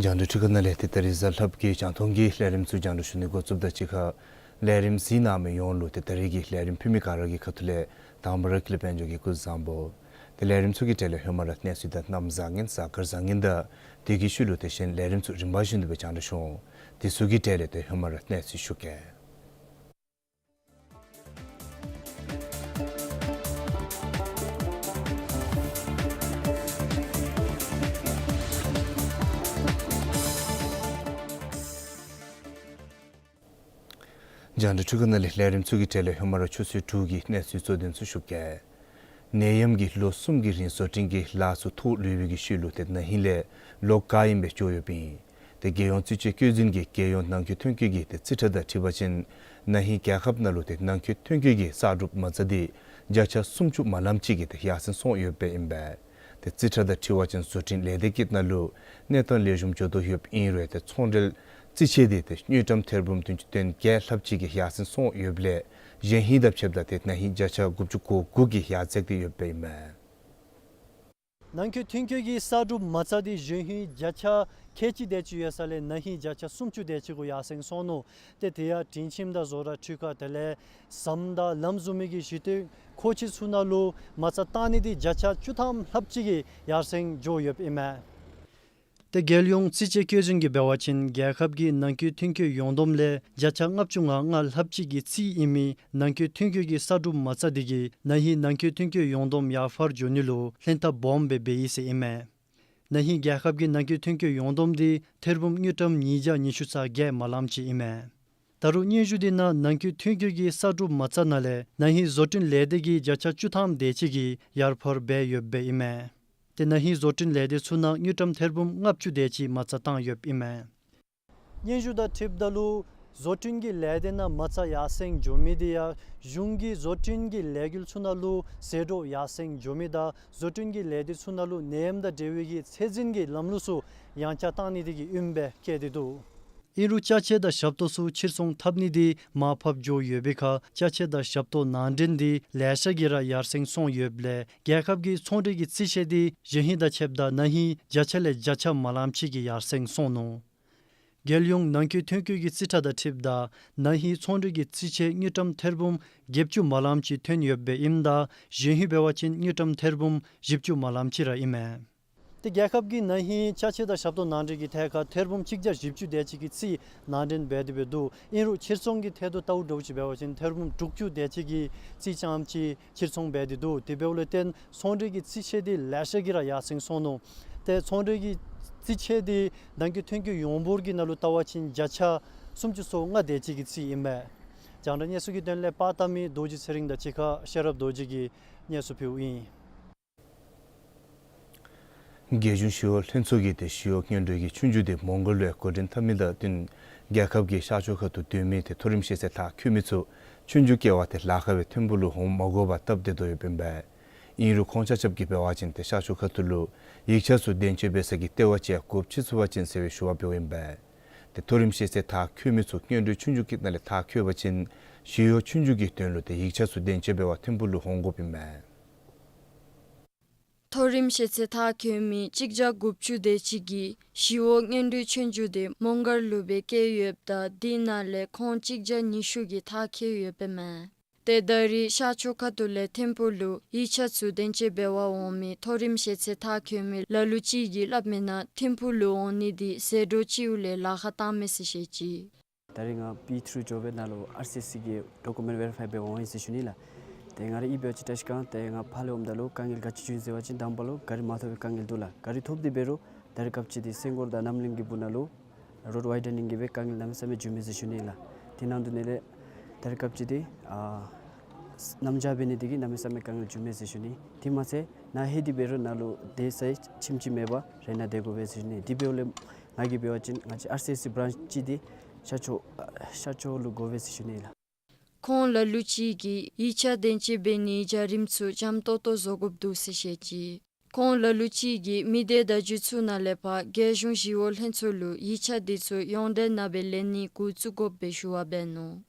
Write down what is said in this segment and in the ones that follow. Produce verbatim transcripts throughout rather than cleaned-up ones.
རྒྱང་བསྒྲགས་འཕྲུལ་ཁང་ནང་ལས་ཏེ་ད་རིས་གཟའ་ལྷགཔ་གི་རྒྱང་མཐོང་གི་ལས་རིམ་ཚུ་རྒྱང་བསྒྲགས་ཞུ་ནི་འགོ་བཙུགསཔ་དང་གཅིག་ཁར་ལས་རིམ་གཟིགས་གནང་མི་ཡོངས་ལུ་ཏེ་ད་རིས་ཀྱི་ལས་རིམ་ཕུལ་མི་ག་ར་གི་ཁ་ཐུག་ལས་དང་པ་ར་ཀུན་ལེགས་དཔལ་འབྱོར་གྱིས་སྐུ་གཟུགས་བཟང་པོ། ཏེ་ལས་རིམ་ཚུ་གི་གྲས་ལས་ཧེ་མ་ར་གནས་ཚུལ་དང་གནམ་བཟང་ངན་གཟའ་སྐར་བཟང་ངན་དང་དེ་གི་ཤུལ་ལུ་ཏེ་གཞན་ལས་རིམ་ཚུ་རིམ་པ་བཞིན་དུ་སྦེ་རྒྱང་བསྒྲགས་ཞུ་འོང་། དེ་ཚུ་གི་གྲས་ལས་ཏེ་ཧེ་མ་ར་གནས་ཚུལ་ཞུ་གེ། རྒྱང་བསྒྲགས་འཕྲུལ་ཁང་ནང་ལས་ལས་རིམ་ཚུ་གི་གྲས་ལས་ཧེ་མ་ར་ཆུ་ཚོད་དྲུག་གི་གནས་ཚུལ་གཙོ་དོན་ཚུ་ཞུ་གེ། ནད་ཡམས་ཀྱིས་ལོ་གསུམ་གྱི་རིང་བཟོ་སྐྲུན་གྱི་ལཱ་ཚུ་ཐོག་ལུས་པའི་གི་ཤུལ་ལུ་ཏེ་ན་ཧིང་ལས་ལོག་ག་ཨིནམ་སྦེ་འགྱོ་ཡོདཔ་ཨིན། ཏེ་རྒྱལ་ཡོངས་རྩིས་དཔྱད་བཀོད་འཛིན་གྱིས་རྒྱལ་ཡོངས་ནང་འཁོད་ཐོན་སྐྱེད་ཀྱི་ཏེ་རྩིས་ཁྲ་དང་འཁྲིལ་བ་ཅིན་ན་ཧིང་རྒྱལ་ཁབ་ནང་ལུ་ཏེ་ནང་འཁོད་ཐོན་སྐྱེད་ཀྱི་གསར་སྒྲུབ་མ་རྩ་འདི་བརྒྱ་ཆ་སུམ་ཅུ་མ་ལངམ་ཅིག་གིས་ཏེ་ཡར་སེང་སོང་ཡོདཔ་ཨིན་པས། ཏེ་རྩིས་ཁྲ་དང་འཁྲིལ་བ་ཅིན་བཟོ་སྐྲུན་ལས་སྡེ་གི་ནང་ལུ་གནས་སྟངས་ལེགས་ཤོམ་འགྱོ་དོ་ཡོདཔ་ཨིན་རུང་ཏེ་ཚོང་འབྲེལ་རྩིས་ཆད་འདི་ཏེ་དངུལ་ཀྲམ་ཐེར་འབུམ་བདུན་ཅུ་དོན་བརྒྱད་ལྷགཔ་ཅིག་གིས་ཡར་སེང་སོང་ཡོདཔ་ལས་གཞེས་ཧིང་དང་ཕྱདཔ་ད་ཏེ་ན་ཧིང་བརྒྱ་ཆ་དགུ་བཅུ་གོ་དགུ་གིས་ཡར་འཛེགས་ཏེ་ཡོདཔ་ཨིན་མས། ནང་འཁོད་ཐོན་སྐྱེད་ཀྱི་གསར་སྒྲུབ་མ་རྩ་འདི་གཞེས་ཧིང་བརྒྱ་ཆ་ཁལ་གཅིག་དེ་ཅིག་ཡོད་ས་ལས་ན་ཧིང་བརྒྱ་ཆ་སུམ་ཅུ་དེ་ཅིག་གུ་ཡར་སེང་སོང་ནུག། ཏེ་དེ་ཡང་སྒྲིང་ཁྱིམ་དང་བཟོ་གྲྭ་འཕྲུལ་ཁང་དེ་ལས་ཟམ་དང་ལམ་བཟུམ་མའི་གི་གཞི་རྟེན་མཁོ་ཆས་ཚུ་ནང་ལུ་མ་རྩ་བཏང་ནི་འདི་བརྒྱ་ཆ་བཅུ་ཐམ་ལྷགཔ་ཅིག་གིས་ཡར་སེང་འགྱོ་ཡོདཔ་ཨིན་མས། ཏེ་རྒྱལ་ཡོངས་རྩིས་དཔྱད་བཀོད་འཛིན་གྱིས་འབད་བ་ཅིན་རྒྱལ་ཁབ་ཀྱི་ནང་འཁོད་ཐོན་སྐྱེད་ཡོངས་བསྡོམས་ལས་བརྒྱ་ཆ་ལྔ་བཅུ་ང་ལྔ་ལྷགཔ་ཅིག་གི་རྩིས་ཨིན་མི་ནང་འཁོད་ཐོན་སྐྱེད་ཀྱི་གསར་སྒྲུབ་མ་རྩ་འདི་གིས་ན་ཧིང་ནང་འཁོད་ཐོན་སྐྱེད་ཡོངས་བསྡོམས་ཡར་འཕར་འགྱོ་ནི་ལུ་ལྷན་ཐབས་སྦོམ་སྦེ་འབད་ཡི་ཟེར་ཨིན་མས། ན་ཧིང་རྒྱལ་ཁབ་ཀྱི་ནང་འཁོད་ཐོན་སྐྱེད་ཡོངས་བསྡོམས་འདི་ཐེར་འབུམ་དངུལ་ཀྲམ་ཉིས་བརྒྱ་ཉི་ཤུ་རྩ་བརྒྱད་མ་ལངམ་ཅིག་ཨིན་མས། ད་རུང་སྙན་ཞུ་འདི་ནང་ནང་འཁོད་ཐོན་སྐྱེད་ཀྱི་གསར་སྒྲུབ་མ་རྩ་ནང་ལས་ན་ཧིང་བཟོ་སྐྲུན་ལས་སྡེ་གིས་བརྒྱ་ཆ་བཅུ་ཐམ་དེ་ཅིག་གིས་ཡར་འཕར་འབད་ཡོདཔ་ཨིན་མས། ཏེ་ན་ཧིང་བཟོ་སྐྲུན་ལས་སྡེ་ཚུ་ནང་དངུལ་ཀྲམ་ཐེར་འབུམ་ལྔ་བཅུ་དེ་ཅིག་མ་རྩ་བཏང་ཡོདཔ་ཨིན་མས། སྙན་ཞུ་དང་འཁྲིལཝ་ད་ལུ་བཟོ་སྐྲུན་གྱི་ལས་སྡེ་ནང་མ་རྩ་ཡར་སེང་འགྱོ་མི་འདི་ཡང་གཞུང་གི་བཟོ་སྐྲུན་གྱི་ལས་འགུལ་ཚུ་ནང་ལུ་ཟད་འགྲོ་ཡར་སེང་འགྱོ་མི་དང་བཟོ་སྐྲུན་གྱི་ལས་སྡེ་ཚུ་ནང་ལུ་ནད་ཡམས་དང་འབྲེལ་བའི་གི་ཚད་འཛིན་གྱི་ལམ་ལུགས་ཚུ་ཡང་བསྐྱར་བཏང་ནི་འདི་གིས་ཨིནམ་སྦེ་བཀོད་དེ་འདུག། ཨིན་རུང་ཅ་ཆས་དང་ཞབས་ཏོག་ཚུ་ཕྱིར་ཚོང་འཐབ་ནི་འདི་མར་ཕབ་འགྱོ་ཡོད་པའི་ཁར་ཅ་ཆས་དང་ཞབས་ཏོག་ནང་འདྲེན་འདི་ལེ་ཤ་གིས་ར་ཡར་སེང་སོང་ཡོདཔ་ལས་རྒྱལ་ཁབ་ཀྱི་ཚོང་འབྲེལ་གྱི་རྩིས་ཆད་འདི་གཞེས་ཧིང་དང་ཕྱདཔ་ད་ན་ཧིང་བརྒྱ་ཆ་ལས་བརྒྱ་ཆ་མ་ལངམ་ཅིག་གིས་ཡར་སེང་སོང་ནུག། རྒྱལ་ཡོངས་ནང་འཁོད་ཐོན་སྐྱེད་ཀྱི་རྩིས་ཁྲ་དང་འཁྲིལཝ་ད་ན་ཧིང་ཚོང་འབྲེལ་གྱི་རྩིས་ཆད་དངུལ་ཀྲམ་ཐེར་འབུམ་བརྒྱད་ཅུ་མ་ལངམ་ཅིག་ཐོན་ཡོདཔ་སྦེ་ཨིནམ་ད་གཞེས་ཧིང་འབད་བ་ཅིན་དངུལ་ཀྲམ་ཐེར་འབུམ་བཞི་བཅུ་མ་ལངམ་ཅིག་ར་ཨིན་མས། ཏེ་རྒྱལ་ཁབ་ཀྱིས་ན་ཧིང་ཅ་ཆས་དང་ཞབས་ཏོག་ནང་འདྲེན་གྱི་ཐད་ཁར་ཐེར་འབུམ་གཅིག་བརྒྱ་བཞི་བཅུ་དེ་ཅིག་གི་རྩིས་ནང་འདྲེན་འབད་དེ་སྦེ་འདུག། ཨིན་རུང་ཕྱིར་ཚོང་གི་ཐད་དུ་ལྟཝ་འདྲཝ་ཅིག་འབད་བ་ཅིན་ཐེར་འབུམ་དྲུག་ཅུ་དེ་ཅིག་གི་རྩིས་རྐྱངམ་ཅིག་ཕྱིར་ཚོང་འབད་དེ་འདུག། དེ་འབདཝ་ལས་བརྟེན་ཚོང་འབྲེལ་གྱི་རྩིས་ཆད་འདི་ལེ་ཤ་གིས་ར་ཡར་སེང་སོང་ནུག། ཏེ་ཚོང་འབྲེལ་གྱི་རྩིས་ཆད་འདི་ནང་འཁོད་ཐོན་སྐྱེད་ཡོངས་འབོར་གྱི་ནང་ལུ་བལྟ་བ་ཅིན་བརྒྱ་ཆ་སུམ་ཅུ་སོ་ལྔ་དེ་ཅིག་གི་རྩིས་ཨིན་མས། རྒྱང་བསྒྲགས་གནས་ཚུལ་གྱི་དོན་ལས་པར་བཏབ་མི་རྡོ་རྗེ་ཚེ་རིང་དང་གཅིག་ཁར་ཤེས་རབ་རྡོ་རྗེ་གིས་གནས་ཚུལ་ཕུལཝ་ཨིན། རྒྱལ་གཞུང་ཞི་གཡོག་ལྷན་ཚོགས་ཀྱིས་ཏེ་ཞི་གཡོག་སྔོན་འགྲོའི་གི་ཆོས་རྒྱུགས་འདི་མོང་སྒར་ལུ་འགོ་འདྲེན་འཐབ་མི་དང་བསྟུན་རྒྱལ་ཁབ་ཀྱི་ཤར་ཕྱོགས་ཁ་ཐུག་སྡོད་མི་ཏེ་མཐོ་རིམ་ཤེས་ཚད་མཐར་འཁྱོལ་མི་ཚུ་ཆོས་རྒྱུགས་བཀལ་བར་ཏེ་ལཱ་ཁག་སྦེ་ཐིམ་ཕུག་ལུ་འོང་མ་དགོ་པར་སྟབས་བདེ་དོ་ཡོདཔ་ཨིན་པས། ཨིན་རུང་ཁོང་ཆ་ཁྱབ་ཀྱིས་འབད་བ་ཅིན་ཏེ་ཤར་ཕྱོགས་ཁ་ཐུག་ལུ་ཡིག་ཆ་ཚུ་བདེན་དཔྱད་འབད་ས་གི་ལྟེ་བ་ཅིག་དགོཔ་ཆེ་ཚུགས་པ་ཅིན་ཟེར་བའི་ཞུ་བ་འབདཝ་ཨིན་པས། ཏེ་མཐོ་རིམ་ཤེས་ཚད་མཐར་འཁྱོལ་མི་ཚུ་སྔོན་འགྲོའི་ཆོས་རྒྱུགས་ཀྱི་ནང་ལས་མཐར་འཁྱོལ་བ་ཅིན་ཞི་གཡོག་ཆོས་རྒྱུགས་ཀྱི་དོན་ལུ་ཏེ་ཡིག་ཆ་ཚུ་བདེན་དཔྱད་འབད་བར་ཐིམ་ཕུག་ལུ་འོང་དགོཔ་ཨིན་མས། མཐོ་རིམ་ཤེས་ཚད་མཐར་འཁྱོལ་མི་གཅིག་བརྒྱ་དགུ་བཅུ་དེ་ཅིག་གིས་ཞི་གཡོག་སྔོན་འགྲོའི་ཆོས་རྒྱུགས་འདི་མོང་སྒར་ལུ་སྦེ་བཀལ་ཡོདཔ་ད་དེ་ནང་ལས་ཁོང་གཅིག་བརྒྱ་ཉི་ཤུ་གིས་མཐར་འཁྱོལ་ཡོདཔ་ཨིན་མས། ཏེ་ད་རེས་ཤར་ཕྱོགས་ཁ་ཐུག་ལས་ཐིམ་ཕུག་ལུ་ཡིག་ཆ་ཚུ་བདེན་དཔྱད་འབད་བར་འོང་མི་མཐོ་རིམ་ཤེས་ཚད་མཐར་འཁྱོལ་མི་ལ་ལུ་ཅིག་གིས་སླབ་མིའི་ནང་ཐིམ་ཕུག་ལུ་འོང་ནི་འདི་ཟད་འགྲོ་ཅིག་ལས་ལཱ་ཁག་བཏངམ་མས་ཟེར་བཤད་ཅི། ད་རེས་ང་པི་ཐི་རུ་ཇོབ་ནང་ལུ་ཨར་སི་སི་གི་ཌོ་ཀུ་མེནཊ་ཝེ་རི་ཕའི་འབད་བར་འོང་ཡི་ཟེར་ཞུ་ནི་ལགས། ཏེ་ང་ར་གིས་འབད་བ་ཅིན་བཀྲིས་སྒང་ཏེ་ང་ཕར་ལས་འོངམ་ད་ལུ་དཀའ་ངལ་ག་ཅི་བྱུང་ཡི་ཟེར་བ་ཅིན་དང་པ་ལུ་གཱ་རི་མ་ཐོབ་པའི་དཀའ་ངལ་འདུག་ལགས། གཱ་རི་ཐོབ་སྟེ་འབད་རུང་ད་རེས་སྐབས་ཅིག་འདི་སེང་གོར་དང་རྣམ་གླིང་གི་སྦུག་ན་ལུ་ རོཌ་ཝའི་ཌ་ནིང་གི་སྦེ་དཀའ་ངལ་གནམ་མེད་ས་མེད་འབྱུངམ་མས་ཟེར་ཞུ་ནི་ལགས། དེ་ནང་དོག་ལས་ད་རེས་སྐབས་ཅིག་འདི་ཨ་གནམ་བྱཱར་འབད་ནི་དེ་གིས་གནམ་མེད་ས་མེད་དཀའ་ངལ་འབྱུངམ་མས་ཟེར་ཞུ་ནི། དེ་མ་ཚད་ནཱ་ཧེ་འདི་འབད་རུང་ནཱ་ལུ་སྡོད་ས་ཁྱིམ་ཅིག་མེད་པར་ར་ནཱ་སྡོད་དགོ་པས་ཟེར་ཞུ་ནི། དེ་འབདཝ་ལས་ང་གིས་འབད་བ་ཅིན་ང་བཅས་ཨར་སི་ཨེས་སི་བི་རཱནཆ་ཅིག་འདི་ཤར་ཕྱོགས་ཤར་ཕྱོགས་ལུ་དགོ་པས་ཟེར་ཞུ་ནི་ལགས། ཁོང་ལ་ལུ་ཅིག་གིས་ཡིག་ཆ་དོན་གཅོད་འབད་ནིའི་བྱ་རིམ་ཚུ་འཇམ་ཏོང་ཏོ་བཟོ་དགོཔ་འདུག་ཟེར་བཤད་ཅི། ཁོང་ལ་ལུ་ཅིག་གིས་མི་སྡེ་བརྡ་བརྒྱུད་ཚུ་ནང་ལས་ཕར་རྒྱལ་གཞུང་ཞི་གཡོག་ལྷན་ཚོགས་ལུ་ཡིག་ཆ་དེ་ཚུ་ཡོངས་འབྲེལ་ནང་སྦེ་ལེན་ནི་འགོ་བཙུགས་དགོཔ་སྦེ་ཞུ་བ་འབད་ནུག།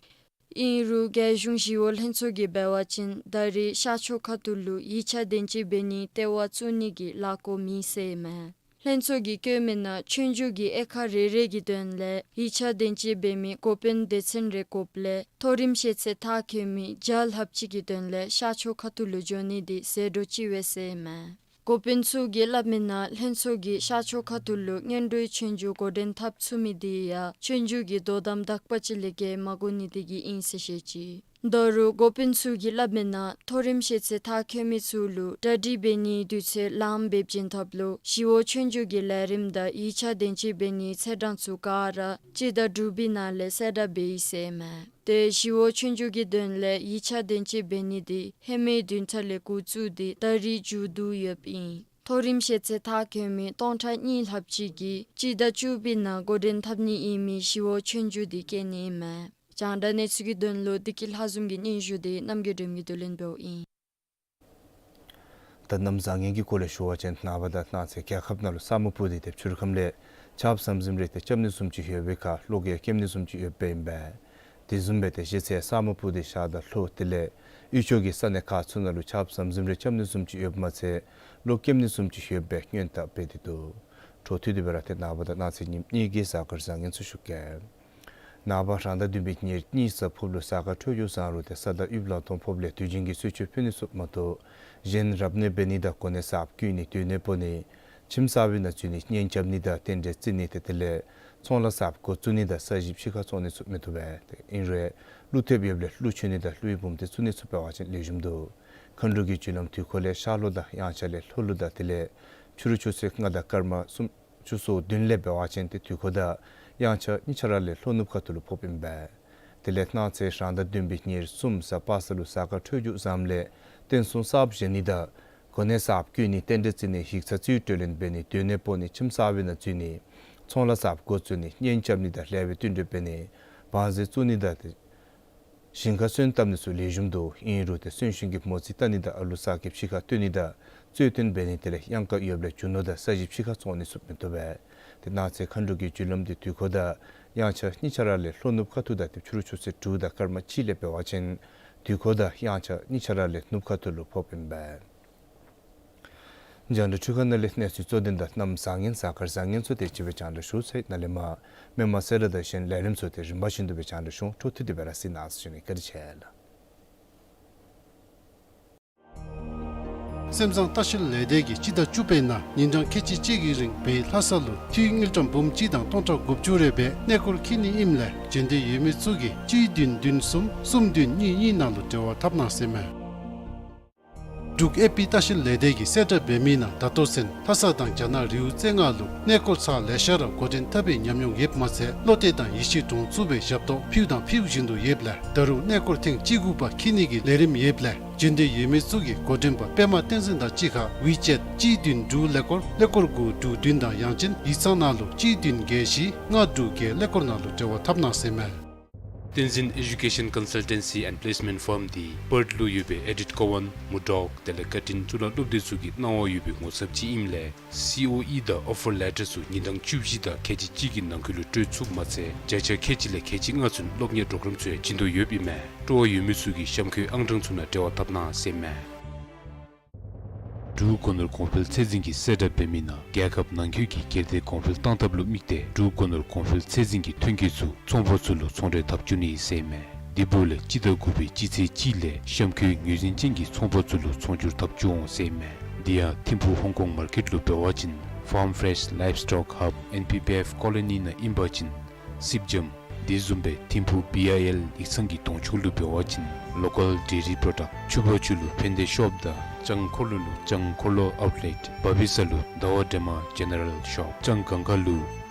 ཨིན་རུང་རྒྱལ་གཞུང་ཞི་གཡོག་ལྷན་ཚོགས་ཀྱིས་འབད་བ་ཅིན་ད་རེས་ཤར་ཕྱོགས་ཁ་ཐུག་ལུ་ཡིག་ཆ་དོན་གཅོད་འབད་ནིའི་ལྟེ་བ་བཙུགས་ནི་གི་ལཱ་འགོ་མེད་ཟེར་མས། ལྷན་ཚོགས་ཀྱིས་བཀོད་མི་ནང་ཆོས་རྒྱུགས་ཀྱི་དབྱེ་ཁག་རེ་རེ་གི་དོན་ལས་ཡིག་ཆ་དོན་གཅོད་འབད་མི་འགོ་དཔོན་སྡེ་ཚན་རེ་དགོཔ་ལས་མཐོ་རིམ་ཤེས་ཚད་མཐར་འཁྱོལ་མི་བརྒྱ་ལྷགཔ་ཅིག་གི་དོན་ལས་ཤར་ཕྱོགས་ཁ་ཐུག་ལུ་འགྱོ་ནི་འདི་ཟད་འགྲོ་ཅིག་འབད་ཟེར་མས། འགོ་དཔོན་ཚུ་གིས་སླབ་མི་ནང་ལྷན་ཚོགས་ཀྱིས་ཤར་ཕྱོགས་ཁ་ཐུག་ལུ་སྔོན་འགྲོའི་ཆོས་རྒྱུགས་འགོ་འདྲེན་འཐབ་ཚུགས་མི་འདི་ཡང་ཆོས་རྒྱུགས་ཀྱི་དོ་དམ་དག་པ་ཅིག་ལས་བརྒལ་མ་དགོ་ནི་དེ་གིས་ཨིན་ཟེར་བཤད་ཅི། ད་རུང་འགོ་དཔོན་ཚུ་གིས་སླབ་མི་ནང་མཐོ་རིམ་ཤེས་ཚད་མཐར་འཁྱོལ་མི་ཚུ་ལུ་གྲ་སྒྲིག་འབད་ནིའི་དུས་ཚོད་ལངམ་འབད་བྱིན་ཐབས་ལུ་ཞི་གཡོག་ཆོས་རྒྱུགས་ཀྱི་ལས་རིམ་དང་ཡིག་ཆ་དོན་གཅོད་འབད་ནིའི་ཚེས་གྲངས་ཚུ་ག་ར་སྤྱི་ཟླ་དྲུག་པའི་ནང་ལས་གསལ་བསྒྲགས་འབད་ཡི་ཟེར་མས། ཏེ་ཞི་གཡོག་ཆོས་རྒྱུགས་ཀྱི་དོན་ལས་ཡིག་ཆ་དོན་གཅོད་འབད་ནི་འདི་ཧེ་མའི་བདུན་ཕྲག་ལས་འགོ་བཙུགས་ཏེ་ད་རེས་མཇུག་བསྡུ་ཡོདཔ་ཨིན། མཐོ་རིམ་ཤེས་ཚད་མཐར་འཁྱོལ་མི་སྟོང་ཕྲག་གཉིས་ལྷགཔ་ཅིག་གིས་སྤྱི་ཟླ་བཅུ་པའི་ནང་འགོ་འདྲེན་འཐབ་ནི་ཨིན་མི་ཞི་གཡོག་ཆོས་རྒྱུགས་འདི་རྐྱབ་ནི་ཨིན་མས། རྒྱང་བསྒྲགས་གནས་ཚུལ་གྱི་དོན་ལུ་བདེ་སྐྱིད་ལྷ་འཛོམས་ཀྱི་སྙན་ཞུ་འདི་རྣམ་རྒྱལ་སྒྲོལམ་གིས་བསྡུ་ལེན་འབདཝ་ཨིན། ད་གནམ་བཟང་ངན་གྱི་སྐོར་ལས་ཞུ་བ་ཅིན་ནངས་པ་དང་གནངས་ཚེ་རྒྱལ་ཁབ་ནང་ལུ་ས་སྨུག་སྤུབས་ཏེ་ཏེ་ཕྱི་རུ་ཁམས་ལས་ཆརཔ་ཟམ་ཟིམ་རེ་ཏེ་རྐྱབ་ནི་བཟུམ་ཅིག་ཡོད་པའི་ཁར་གློག་ཡང་རྐྱབ་ནི་བཟུམ་ཅིག་ཡོདཔ་ཨིན་པས། དེ་བཟུམ་སྦེ་ཏེ་གཞེས་ཚེ་ས་སྨུག་སྤུབས་ཏེ་ཤར་དང་ལྷོ་དེ་ལས་དབུས་ཕྱོགས་ཀྱི་ས་གནས་ཁག་ཚུ་ནང་ལུ་ཆརཔ་ཟམ་ཟིམ་རེ་རྐྱབ་ནི་བཟུམ་ཅིག་ཡོདཔ་མ་ཚད་གློག་རྐྱབ་ནི་བཟུམ་ཅིག་ཡོད་པའི་སྔོན་བརྡ་འབད་དེ་འདུག། འཕྲོ་མཐུད་དེ་སྦེ་ར་ཏེ་ནངས་པ་དང་གནངས་ཚེ་ཉིནམ་གཉིས་ཀྱི་གཟའ་སྐར་བཟང་ངན་ཚུ་ཞུ་གེ། ནངས་པ་རང་ཟླ་བདུན་པའི་ཉེར་གཉིས་གཟའ་ཕུར་ལུ་གཟའ་སྐར་འཕྲོད་སྦྱོར་བཟང་རུང་ཏེ་ས་དང་དབུས་ལང་སྟོང་ཕོགཔ་ལས་དུས་རྒྱུན་གྱི་གསོལ་མཆོད་ཕུལ་ནི་ཚུ་མ་གཏོགས་གཞན་རབ་གནས་འབད་ནི་དང་གོ་གནས་གསརཔ་བསྐོ་ནི་སྡོད་གནས་སྤོ་ནི་ཁྱིམ་གསར་པའི་ནང་འཛུལ་ནི་གཉེན་རྐྱབ་ནི་དང་རྟེན་འབྲེལ་བརྩི་ནི་ཏེ་དེ་ལས་ཚོང་ལཱ་གསརཔ་འགོ་བཙུགས་ནི་དང་ས་གཞི་ཕྱི་ཁར་བཙོང་ནི་ཚུ་མི་བཏུབ་པས། ཏེ་ཨིན་རུང་ཀླུ་ཐེབས་ཡོདཔ་ལས་ཀླུ་མཆོད་ནི་དང་ཀླུའི་འབུམ་སྡེ་བཙུགས་ནི་ཚུ་འབད་བ་ཅིན་ལེགས་ཤོམ་འདུག། མཁའ་འགྲོ་གི་རྒྱུ་ལམ་དུས་འཁོར་ལས་ཤར་ལྷོ་དང་དབྱངས་འཆར་ལས་ལྷོ་ལུ་དང་དེ་ལས་ཕྱི་རུ་ཆུ་ཚོད་ལྔ་དང་སྐར་མ་སུམ་ཅུ་སོ་བདུན་ལས་འབད་བ་ཅིན་ཏེ་དུས་འཁོར་དང་དབྱངས་འཆར་གཉིས་ཆ་ར་ལས་ལྷོ་ནུབ་ཁ་ཐུག་ལུ་ཕོགཔ་ཨིན་པས། དེ་ལས་གནངས་ཚེ་རང་ཟླ་བདུན་པའི་ཉེར་གསུམ་གཟའ་པ་སངས་ལུ་གཟའ་སྐར་འཕྲོད་སྦྱོར་བཟངམ་ལས་རྟེན་གསུམ་གསརཔ་བཞེངས་ནི་དང་གོ་གནས་གསརཔ་བསྐོ་ནི་རྟེན་འབྲེལ་བརྩི་ནི་ཡིག་ཚང་རྩིས་སྤྲོད་ལེན་འབད་ནི་སྡོད་གནས་སྤོ་ནི་ཁྱིམ་གསར་པའི་ནང་འཛུལ་ནི་ཚོང་ལཱ་གསརཔ་འགོ་བཙུགས་ནི་གཉེན་རྐྱབ་ནི་དང་ལེགས་པའི་བསྟུན་གྲོས་འབད་ནི་བང་རྩིས་བཙུགས་ནི་དང་ཏེ་ཞིང་ཁར་སོན་བཏབ་ནི་ཚུ་ལེགས་ཤོམ་འདུག། ཨིན་རུང་ཏེ་སོན་ཤིང་གི་མོ་རྩིས་བལྟ་ནི་དང་ཨ་ལུ་ས་ཁེབས་ཕྱི་ཁར་བཏོན་ནི་དང་རྩོད་བཏོན་འབད་ནི་དེ་ལས་གཡང་དཀར་ཡོདཔ་ལས་རྒྱུ་ནོར་དང་ས་གཞི་ཕྱི་ཁར་བཙོང་ནི་ཚུ་མི་བཏུབ་པས། ཏེ་གནངས་ཚེ་མཁའ་འགྲོ་གི་རྒྱུ་ལམ་འདི་དུས་འཁོར་དང་དབྱངས་འཆར་གཉིས་ཆ་ར་ལས་ལྷོ་ནུབ་ཁ་ཐུག་དང་ཏེ་ཕྱི་རུ་ཆུ་ཚོད་དྲུག་དང་སྐར་མ་གཅིག་ལས་འབད་བ་ཅིན་དུས་འཁོར་དང་དབྱངས་འཆར་གཉིས་ཆ་ར་ལས་ནུབ་ཁ་ཐུག་ལུ་ཕོགཔ་ཨིན་པས། རྒྱང་བསྒྲགས་འཕྲུལ་ཁང་ནང་ལས་གནས་ཚུལ་གཙོ་དོན་དང་གནམ་བཟང་ངན་གཟའ་སྐར་བཟང་ངན་ཚུ་དེ་ཅིག་སྦེ་རྒྱང་བསྒྲགས་ཞུ་ཚར་ཡི། ནཱ་ལས་མར་མི་མང་གསལ་བསྒྲགས་དང་གཞན་ལས་རིམ་ཚུ་དེ་རིམ་པ་བཞིན་དུ་སྦེ་རྒྱང་བསྒྲགས་ཞུ། འཕྲོ་མཐུད་དེ་སྦེ་ར་གཟིགས་གནང་ཟེར་ཞུ་ནི། བཀའ་དྲིན་ཆེ་ལགས། སེམས་བཟང་ལྟ་བཤལ་ལས་སྡེ་གིས་སྤྱི་ཟླ་བཅུ་པའི་ནང་ཉིན་གྲངས་ཁལ་གཅིག་གཅིག་གི་རིང་བལ་ལྷ་ས་ལུ་འཐུས་དངུལ་ཀྲམ་འབུམ་གཅིག་དང་སྟོང་ཕྲག་དགུ་བཅུ་རེ་སྦེ་གནས་སྐོར་འཁྱིད་ནི་ཨིནམ་ལས་འབྱོན་འདོད་ཡོད་མི་ཚུ་གིས་གཅིག་བདུན་བདུན་གསུམ་གསུམ་བདུན་གཉིས་གཉིས་ནང་ལུ་འབྲེལ་བ་འཐབ་གནང་ཟེར་མས། འབྲུག་ཨེ་པི་ལྟ་བཤལ་ལས་སྡེ་གིས་གསལ་བསྒྲགས་འབད་མི་ནང་ད་ལྟོ་ཚུན་ལྷ་ས་དང་རྒྱ་ནག་རི་བོ་རྩེ་ལྔ་ལུ་གནས་སྐོར་ཚར་ལེ་ཤ་ར་འགོ་འདྲེན་འཐབ་པའི་ཉམས་མྱོང་ཡོདཔ་མ་ཚད་བློ་གཏད་དང་ཡིད་ཆེས་འདྲོངས་ཚུགས་པའི་ཞབས་ཏོག་ཕུལཝ་དང་ཕུལ་བཞིན་དུ་ཡོདཔ་ལས་ད་རུང་གནས་སྐོར་ཐེངས་གཅིག་དགུ་པ་འཁྱིད་ནི་གི་ལས་རིམ་ཡོདཔ་ལས་འབྱོན་འདོད་ཡོད་མི་ཚུ་གིས་འགོ་འདྲེན་པ་པདྨ་བསྟན་འཛིན་དང་གཅིག་ཁར་ཝི་ཅེཊ་གཅིག་བདུན་དྲུག་ཀླད་ཀོར་ཀླད་ཀོར་དགུ་དྲུག་བདུན་དང་ཡང་ཅིན་ཡིག་ཚང་ནང་ལུ་གཅིག་བདུན་བརྒྱད་བཞི་ལྔ་དྲུག་བརྒྱད་ཀླད་ཀོར་ནང་ལུ་འབྲེལ་བ་འཐབ་གནང་ཟེར་མས། བསྟན་འཛིན་ཨེ་ཌུ་ཀེ་ཤཱན་ཀོན་སལ་ཊེན་སི་ཨེནཌ་པི་ལེསི་མེནཊ་ཕརམ་འདི་པརཐ་ལུ་ཡོད་པའི་ཨེ་ཌིཐ་ཀོ་ཝཱན་མུར་ཌོག་དེ་ལས་ཀར་ཊིན་གཙུག་ལག་སློབ་སྡེ་ཚུ་གི་གནང་བ་ཡོད་པའི་ངོ་ཚབ་ཅིག་ཨིནམ་ལས་སི་ཨོ་ཨི་དང་ཨོ་ཕར་ལེ་ཊར་ཚུ་ཉིན་གྲངས་བཅུ་བཞི་དང་ཁལ་གཅིག་གཅིག་གི་ནང་འཁོད་ལུ་སྤྲོད་ཚུགསཔ་མ་ཚད་བརྒྱ་ཆ་ཁལ་གཅིག་ལས་ཁལ་གཅིག་ལྔ་ཚུན་སློབ་གཉེར་པོརོ་གརམ་ཚུ་ཡང་བྱིན་དོ་ཡོདཔ་ཨིན་མས། སྤྲོ་བ་ཡོད་མི་ཚུ་གིས་གཤམ་འཁོད་ཨང་གྲངས་ཚུ་ནང་འབྲེལ་བ་འཐབ་གནང་ཟེར་མས། འབྲུག་སྒོ་ནོར་གོང་འཕེལ་ཚད་འཛིན་གྱིས་གསལ་བསྒྲགས་འབད་མི་ནང་རྒྱལ་ཁབ་ནང་འཁོད་ཀྱི་སྒེར་སྡེ་གོང་འཕེལ་གཏང་ཐབས་ལུ་དམིགས་ཏེ་འབྲུག་སྒོ་ནོར་གོང་འཕེལ་ཚད་འཛིན་གྱི་ཐོན་སྐྱེད་ཚུ་ཚོང་པ་ཚུ་ལུ་ཚོང་འབྲེལ་འཐབ་བཅུག་ནི་ཟེར་མས། དེ་འབདཝ་ལས་སྤྱི་ཟླ་དགུ་པའི་སྤྱི་ཚེས་གཅིག་ལས་གཤམ་འཁོད་ངོས་འཛིན་ཅན་གྱི་ཚོང་པ་ཚུ་ལུ་ཚོང་སྒྱུར་འཐབ་བཅུག་འོང་ཟེར་མས། དེ་ཡང་ཐིམ་ཕུག་ཧོང་ཀོང་མར་ཀེཊ་ལུ་འབད་བ་ཅིན་ཕཱརམ་ཕེ་རེཤ་ལའིབ་སི་ཊོག་ཧབ་ཨེན་པི་པི་ཨེཕ་ཀོ་ལོ་ནི་ནང་ཨིན་པ་ཅིན་སིབ་ཇམ། དེ་བཟུམ་སྦེ་ཐིམ་ཕུག་བི་ཨའི་ཨེལ་ཡིག་ཚང་གི་གདོང་ཕྱོགས་ལུ་འབད་བ་ཅིན་ལོ་ཀཱལ་ཌེ་རི་པོ་རོ་ཌཀཊ། ཕྱུ་པ་ཆུ་ལུ་ཕན་བདེ་ཤོབ་དང་ལྕང་འཁོར་ལོ་ལུ་ལྕང་འཁོར་ལོ་ཨའུཊ་ལེཊ། བ་བི་ས་ལུ་ཟླ་བ་སྒྲོལ་མ་ཇེ་ནེ་རལ་ཤོབ། ལྕང་སྒང་ཁ་ལུ་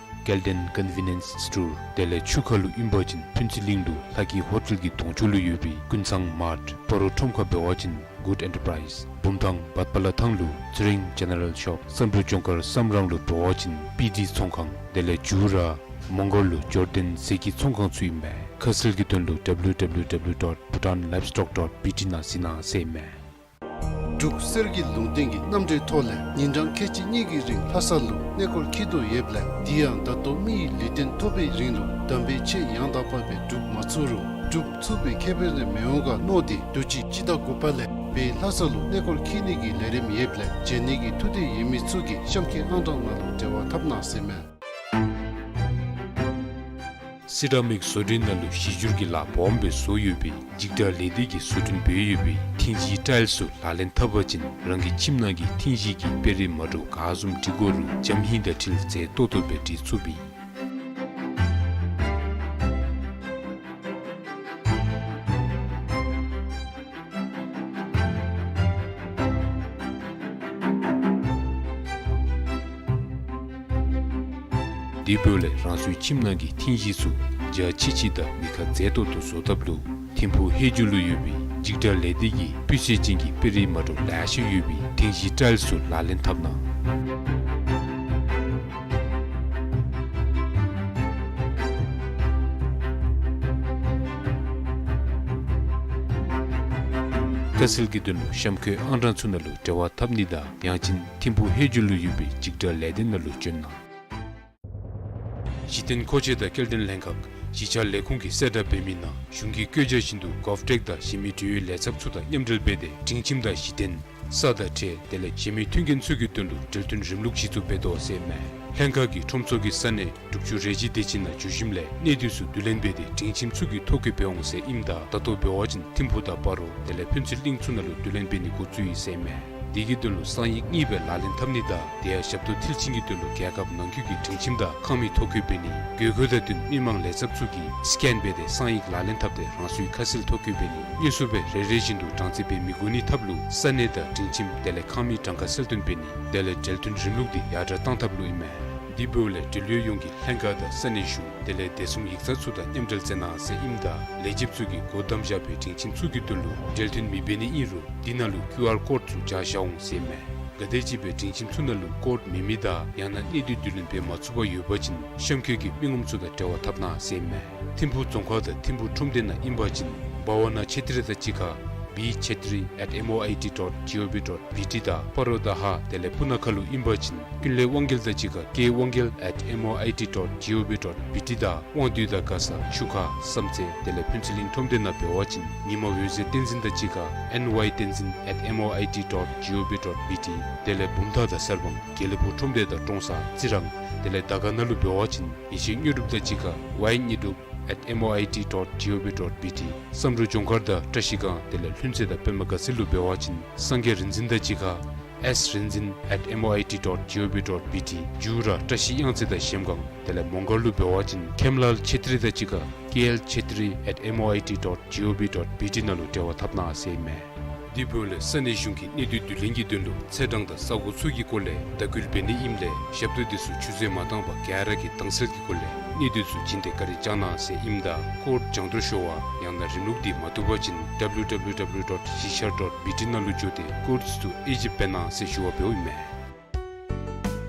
སྐལ་ལྡན་ཀོན་ཝི་ནི་ཡེནསི་སི་ཊོར། དེ་ལས་ཆུ་ཁ་ལུ་ཨིན་པ་ཅིན་ཕུན་ཚོགས་གླིང་ལུ་ལྷ་སྐྱིད་ཧོ་ཊེལ་གྱི་གདོང་ཕྱོགས་ལུ་ཡོད་པའི་ཀུན་བཟང་མཱརཊ། སྤ་རོ་ཁྲོམ་ཁ་འབད་བ་ཅིན་གུཌ་ཨེན་ཊར་པ་རའིཛ། བུམ་ཐང་བཱད་པ་ལ་ཐང་ལུ་ཚེ་རིང་ཇེ་ནེ་རལ་ཤོབ། བསམ་འགྲུབ་ལྗོངས་མཁར་བསམ་རང་ལུ་འབད་བ་ཅིན་པི་ཌི་ཚོང་ཁང་། དེ་ལས་མཇུག་ར་མོང་སྒར་ལུ་ཇོར་ཌན་ཟས་ཀྱི་ཚོང་ཁང་ཚུ་ཨིན་མས། ཁ་གསལ་གྱི་དོན་ལུ་ཌབ་ལུ་ཌབ་ལུ་ཌབ་ལུ་ཌོཊ་བྷུ་ཊཱན་ལའིབ་སི་ཊོག་ཌོཊ་བྷི་ཊི་ནང་གཟིགས་གནང་ཟེར་ཨིན་མས། འབྲུག་གསེར་གྱི་ལུང་བསྟན་གྱི་རྣམ་འགྲེལ་ཐོག་ལས་ཉིན་གྲངས་ཁལ་གཅིག་གཉིས་ཀྱི་རིང་ལྷ་ས་ལུ་གནས་སྐོར་འཁྱིད་དོ་ཡོདཔ་ལས། དེ་ཡང་ད་ལྟོ་མི་ཡི་ལུས་རྟེན་ཐོབ་པའི་རིང་ལུ་དམ་པའི་ཆོས་ཡང་དག་པ་སྦེ་སྒྲུབ་མ་ཚུགས་རུང་སྒྲུབ་ཚུགས་པའི་ཁེ་ཕན་རེ་མི་འོང་ག་མནོ་སྟེ་དུས་ཅི་སྤྱི་ཟླ་དགུ་པ་ལས་སྦེ་ལྷ་ས་ལུ་གནས་སྐོར་འཁྱིད་ནི་གི་ལས་རིམ་ཡོདཔ་ལས་མཇལ་ནི་གི་ཐུགས་འདོད་ཡོད་མི་ཚུ་གིས་གཤམ་འཁོད་ཨང་གྲངས་ནང་ལུ་འབྲེལ་བ་འཐབ་གནང་ཟེར་ཨིན་མས། སི་ར་མིག་བཟོ་སྐྲུན་ནང་ལུ་གཞི་འགྱུར་གྱི་ལཱ་སྦོམ་སྦེ་བཟོ་ཡོད་པའི་འཇིགས་སྐྲག་ལས་སྡེ་གིས་བཟོ་སྐྲུན་འབད་ཡོད་པའི་ཐིང་གཞིའི་ཊའིལ་ཚུ་ལག་ལེན་འཐབ་པ་ཅིན་རང་གི་ཁྱིམ་ནང་གི་ཐིང་གཞི་གི་དཔེ་རིས་མ་འདྲཝ་ག་བཟུམ་འབྲི་དགོ་རུང་འཇམ་ཧིང་དང་འཁྲིལ་མཛེས་ཏོག་ཏོ་སྦེ་འབྲི་ཚུགས་པས། དེ་འབདཝ་ལས་རང་སོའི་ཁྱིམ་ནང་གི་ཐིང་གཞི་ཚུ་འཇའ་ཆི་ཆི་དང་མི་ཁ་མཛེས་ཏོག་ཏོ་བཟོ་ཐབས་ལུ་ཐིམ་ཕུག་ཧེ་ཇུ་ལུ་ཡོད་པའི་འཇིགས་སྐྲག་ལས་སྡེ་གིས་སྤུས་ཚད་ཅན་གྱི་དཔེ་རིས་མ་འདྲཝ་ལེ་ཤ་ཡོད་པའི་ཐིང་གཞིའི་ཊའིལ་ཚུ་ལག་ལེན་འཐབ་གནང་། ཁ་གསལ་གྱི་དོན་ལུ་གཤམ་འཁོད་ཨང་གྲངས་ཚུ་ནང་ལུ་འབྲེལ་བ་འཐབ་ནི་དང་ཡང་ཅིན་ཐིམ་ཕུག་ཧེ་ཇུ་ལུ་ཡོད་པའི་འཇིགས་སྐྲག་ལས་སྡེ་ནང་ལུ་བྱོན་གནང་། གཞི་རྟེན་མཁོ་ཆས་དང་སྐྱེལ་འདྲེན་ལྷན་ཁག་གཞིས་ཆགས་ལས་ཁུངས་ཀྱིས་གསལ་བསྒྲགས་འབད་མི་ནང་གཞུང་གི་བཀོད་རྒྱ་བཞིན་དུ་གོབ་ཊེཀ་དང་གཞན་མི་འབྲེལ་ཡོད་ལས་ཚབ་ཚུ་དང་མཉམ་འབྲེལ་འབད་དེ་སྒྲིང་ཁྱིམ་དང་གཞི་རྟེན་ས་དང་ཁྲལ་དེ་ལས་གཞན་མི་མཐུན་རྐྱེན་ཚུ་གི་དོན་ལུ་འབྲེལ་མཐུན་རིམ་ལུགས་གཞི་བཙུགས་འབད་དོ་ཟེར་ཨིན་མས། ལྷན་ཁག་གིས་ཁྲོམ་ཚོགས་ཀྱི་ས་གནས་དྲུག་ཅུ་རེ་གཅིག་དེ་ཅིག་ནང་འགྱོ་ཞིནམ་ལས་གནས་སྡུད་ཚུ་བསྡུ་ལེན་འབད་དེ་སྒྲིང་ཁྱིམ་ཚུ་གི་ཐོ་བཀོད་འབད་འོང་ཟེར་ཨིནམ་ད་ད་ལྟོ་འབད་བ་ཅིན་ཐིམ་ཕུག་དང་སྤ་རོ་དེ་ལས་ཕུན་ཚོགས་གླིང་ཚུ་ནང་ལུ་བསྡུ་ལེན་འབད་ནི་འགོ་བཙུགས་ཡི་ཟེར་ཨིན་མས། དེ་གི་དོན་ལུ་གསང་ཡིག་གཉིས་སྦེ་ལག་ལེན་འཐབ་ནི་དང་དེ་ཡང་ཞབས་ཏོག་མཐིལ་ཕྱིན་གྱི་དོན་ལུ་རྒྱལ་ཁབ་ནང་འཁོད་ཀྱི་སྒྲིང་ཁྱིམ་དང་ཁང་མིག་ཐོ་བཀོད་འབད་ནི། དགོས་མཁོ་དང་བསྟུན་མི་མང་ལས་ཚབ་ཚུ་གིས་སི་ཀེན་འབད་དེ་གསང་ཡིག་ལག་ལེན་འཐབ་སྟེ་རང་སོའི་ཁ་གསལ་ཐོ་བཀོད་འབད་ནི། དངོས་སུ་སྦེ་རེ་རེ་བཞིན་དུ་གྲངས་རྩིས་འབད་མི་དགོ་ནི་ཐབས་ལུ་ས་གནས་དང་སྒྲིང་ཁྱིམ་དེ་ལས་ཁང་མིག་གྲངས་ཀ་གསལ་སྟོན་འབད་ནི། དེ་ལས་འབྲེལ་མཐུན་རིམ་ལུགས་འདི་ཡར་དྲག་བཏང་ཐབས་ལུ་ཨིན་མས། དེ་འབདཝ་ལས་འབྲེལ་ཡོད་ཡོངས་ཀྱིས་ལྷན་ཁག་དང་ས་གནས་གཞུང་དེ་ལས་བདེ་སྲུང་ཡིག་ཚང་ཚུ་དང་མཉམ་འབྲེལ་མཛད་གནང་ཟེར་ཨིནམ་ད་ལས་བྱེདཔ་ཚུ་གིས་སྒོ་བསྡམས་བཞག་པའི་སྒྲིང་ཁྱིམ་ཚུ་གི་དོན་ལུ་འབྲེལ་མཐུན་མི་འབད་ནི་ཨིན་རུང་འདི་ནང་ལུ་ཀིའུ་ཨར་ཀོཌ་ཚུ་སྦྱར་བཞག་འོང་ཟེར་ཨིན་མས། ག་དེམ་ཅིག་སྦེ་སྒྲིང་ཁྱིམ་ཚུ་ནང་ལུ་ཀོཌ་མེད་མི་དང་ཡང་ན་གནས་སྡུད་བསྡུ་ལེན་འབད་མ་ཚུགས་པར་ཡོད་པ་ཅིན་གཤམ་འཁོད་ཀྱི་མི་ངོམ་ཚུ་དང་འབྲེལ་བ་འཐབ་གནང་ཟེར་ཨིན་མས། ཐིམ་ཕུག་རྫོང་ཁག་དང་ཐིམ་ཕུག་ཁྲོམ་སྡེ་ནང་ཨིན་པ་ཅིན་བྷ་ཝ་ན་ཆེ་ཏྲི་དང་གཅིག་ཁར་བི་ཆེ་ཏྲི་ཨེཊ་ཨེམ་ཨོ་ཨའི་ཊི་ཌོཊ་ཇི་ཨོ་བི་ཌོཊ་བི་ཊི་དང་སྤ་རོ་དང་ཧཱ་དེ་ལས་སྤུ་ན་ཁ་ལུ་ཨིན་པ་ཅིན་ཀུན་ལེགས་དབང་རྒྱལ་དང་གཅིག་ཁར་ཀེ་དབང་རྒྱལ་ཨེཊ་ཨེམ་ཨོ་ཨའི་ཊི་ཌོཊ་ཇི་ཨོ་བི་ཌོཊ་བི་ཊི་དང་དབང་འདུས་དང་མགར་ས་ཆུ་ཁ་བསམ་རྩེ་དེ་ལས་ཕུན་ཚོགས་གླིང་ཁྲོམ་སྡེ་ནང་འབད་བ་ཅིན་ཉི་མ་འོད་ཟེར་བསྟན་འཛིན་དང་གཅིག་ཁར་ཨེན་ཝའི་བསྟན་འཛིན་ཨེཊ་ཨེམ་ཨོ་ཨའི་ཊི་ཌོཊ་ཇི་ཨོ་བི་ཌོཊ་བི་ཊི་དེ་ལས་བུམ་ཐང་དང་གསར་སྤང་དགེ་ལེགས་ཕུག་ཁྲོམ་སྡེ་དང་ཀྲོང་གསར་རྩི་རང་དེ་ལས་དར་དཀར་ན་ལུ་འབད་བ་ཅིན་ཡེ་ཤེས་དངོས་གྲུབ་དང་གཅིག་ཁར་ཝའི་དངོས་གྲུབ་ཨེཊ་ཨེམ་ཨོ་ཨའི་ཊི་ཌོཊ་ཇི་ཨོ་བི་ཌོཊ་བི་ཊི། བསམ་འགྲུབ་ལྗོངས་མཁར་དང་བཀྲ་ཤིས་སྒང་དེ་ལས་ལྷུན་རྩེ་དང་པདྨ་དགའ་ཚལ་ལུ་འབད་བ་ཅིན་སངས་རྒྱས་རིག་འཛིན་དང་གཅིག་ཁར་ཨེསི་རིག་འཛིན་ཨེཊ་ཨེམ་ཨོ་ཨའི་ཊི་ཌོཊ་ཇི་ཨོ་བི་ཌོཊ་བི་ཊི། མཇུག་ར་བཀྲ་ཤིས་གཡང་རྩེ་དང་གཞལམ་སྒང་དེ་ལས་མོང་སྒར་ལུ་འབད་བ་ཅིན་ཁེམ་ལཱལ་ཆེ་ཏྲི་དང་གཅིག་ཁར་ཀེ་ཨེལ་ཆེ་ཏྲི་ཨེཊ་ཨེམ་ཨོ་ཨའི་ཊི་ཌོཊ་ཇི་ཨོ་བི་ཌོཊ་བི་ཊི་ནང་ལུ་འབྲེལ་བ་འཐབ་གནང་ཟེར་ཨིན་མས། དེ་འབདཝ་ལས་ས་གནས་གཞུང་གིས་གནས་སྡུད་བསྡུ་ལེན་གྱི་དོན་ལུ་ཚེས་གྲངས་དང་ས་གོ་ཚུ་གི་སྐོར་ལས་བརྡ་སྐུལ་འབད་ནི་ཨིནམ་ལས་ཞབས་ཏོག་འདི་ཚུ་ཆུད་ཟོས་མ་བཏང་པར་ག་ར་གིས་དྭངས་གསལ་གྱི་སྒོ་ལས་གནས་སྡུད་ཚུ་བྱིན་ཏེ་བཀའ་དྲིན་བསྐྱང་གནང་ཟེར་ཨིནམ་ད་ཀོཌ་སྦྱང་བརྡར་ཤོར་བ་ཡང་ན་རིམ་ལུགས་འདི་མ་བཏུབ་པ་ཅིན་ཌབ་ལུ་ཌབ་ལུ་ཌབ་ལུ་ཌོཊ་གཞིས་ཆགས་ཌོཊ་བི་ཊི་ནང་ལུ་འགྱོ་སྟེ་ཀོཌ་ཚུ་དབྱེ་ཞིབ་འབད་གནང་ཟེར་ཞུ་བ་འབདཝ་ཨིན་མས།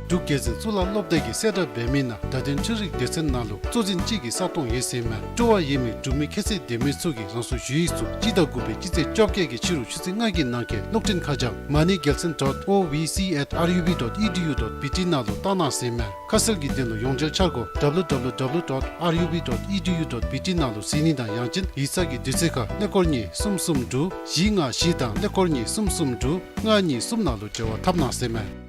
འབྲུག་རྒྱལ་བཙུན་གཙུག་ལག་སློབ་སྡེ་གིས་གསལ་བསྒྲགས་འབད་མི་ནང་བརྡ་དོན་འཕྲུལ་རིག་སྡེ་ཚན་ནང་ལུ་གཙོ་འཛིན་གཅིག་གི་ས་སྟོང་ཡོད་ཟེར་ཨིན་མས། སྤྲོ་བ་ཡོད་མི་འབྲུག་མི་ཁྱད་ཚད་ལྡན་མི་ཚུ་གིས་རང་སོའི་ཞུ་ཡིག་ཚུ་སྤྱི་ཟླ་དགུ་པའི་སྤྱི་ཚེས་བཅོ་བརྒྱད་ཀྱི་ཕྱི་རུ་ཆུ་ཚོད་ལྔ་གི་ནང་འཁོད་གློག་འཕྲིན་ཁ་བྱང་མ་ཎི་རྒྱལ་བཙུན་ཌོཊ་ཨོ་ཝི་སི་ཨེཊ་ཨར་ཡུ་བི་ཌོཊ་ཨི་ཌི་ཡུ་ཌོཊ་བི་ཊི་ནང་ལུ་བཏང་གནང་ཟེར་ཨིན་མས། ཁ་གསལ་གྱི་དོན་ལུ་ཡོངས་འབྲེལ་འཆར་སྒོ་ཌབ་ལུ་ཌབ་ལུ་ཌབ་ལུ་ཌོཊ་ཨར་ཡུ་བི་ཌོཊ་ཨི་ཌི་ཡུ་ཌོཊ་བི་ཊི་ནང་ལུ་གཟིགས་ནི་དང་ཡང་ཅིན་ཡིག་ཚང་གི་དུས་ཚོད་ཁར་ཀླད་ཀོར་གཉིས་གསུམ་གསུམ་དྲུག་བཞི་ལྔ་བཞི་དང་ཀླད་ཀོར་གཉིས་གསུམ་གསུམ་དྲུག་ལྔ་གཉིས་གསུམ་ནང་ལུ་འབྲེལ་བ་འཐབ་གནང་ཟེར་ཨིན་མས།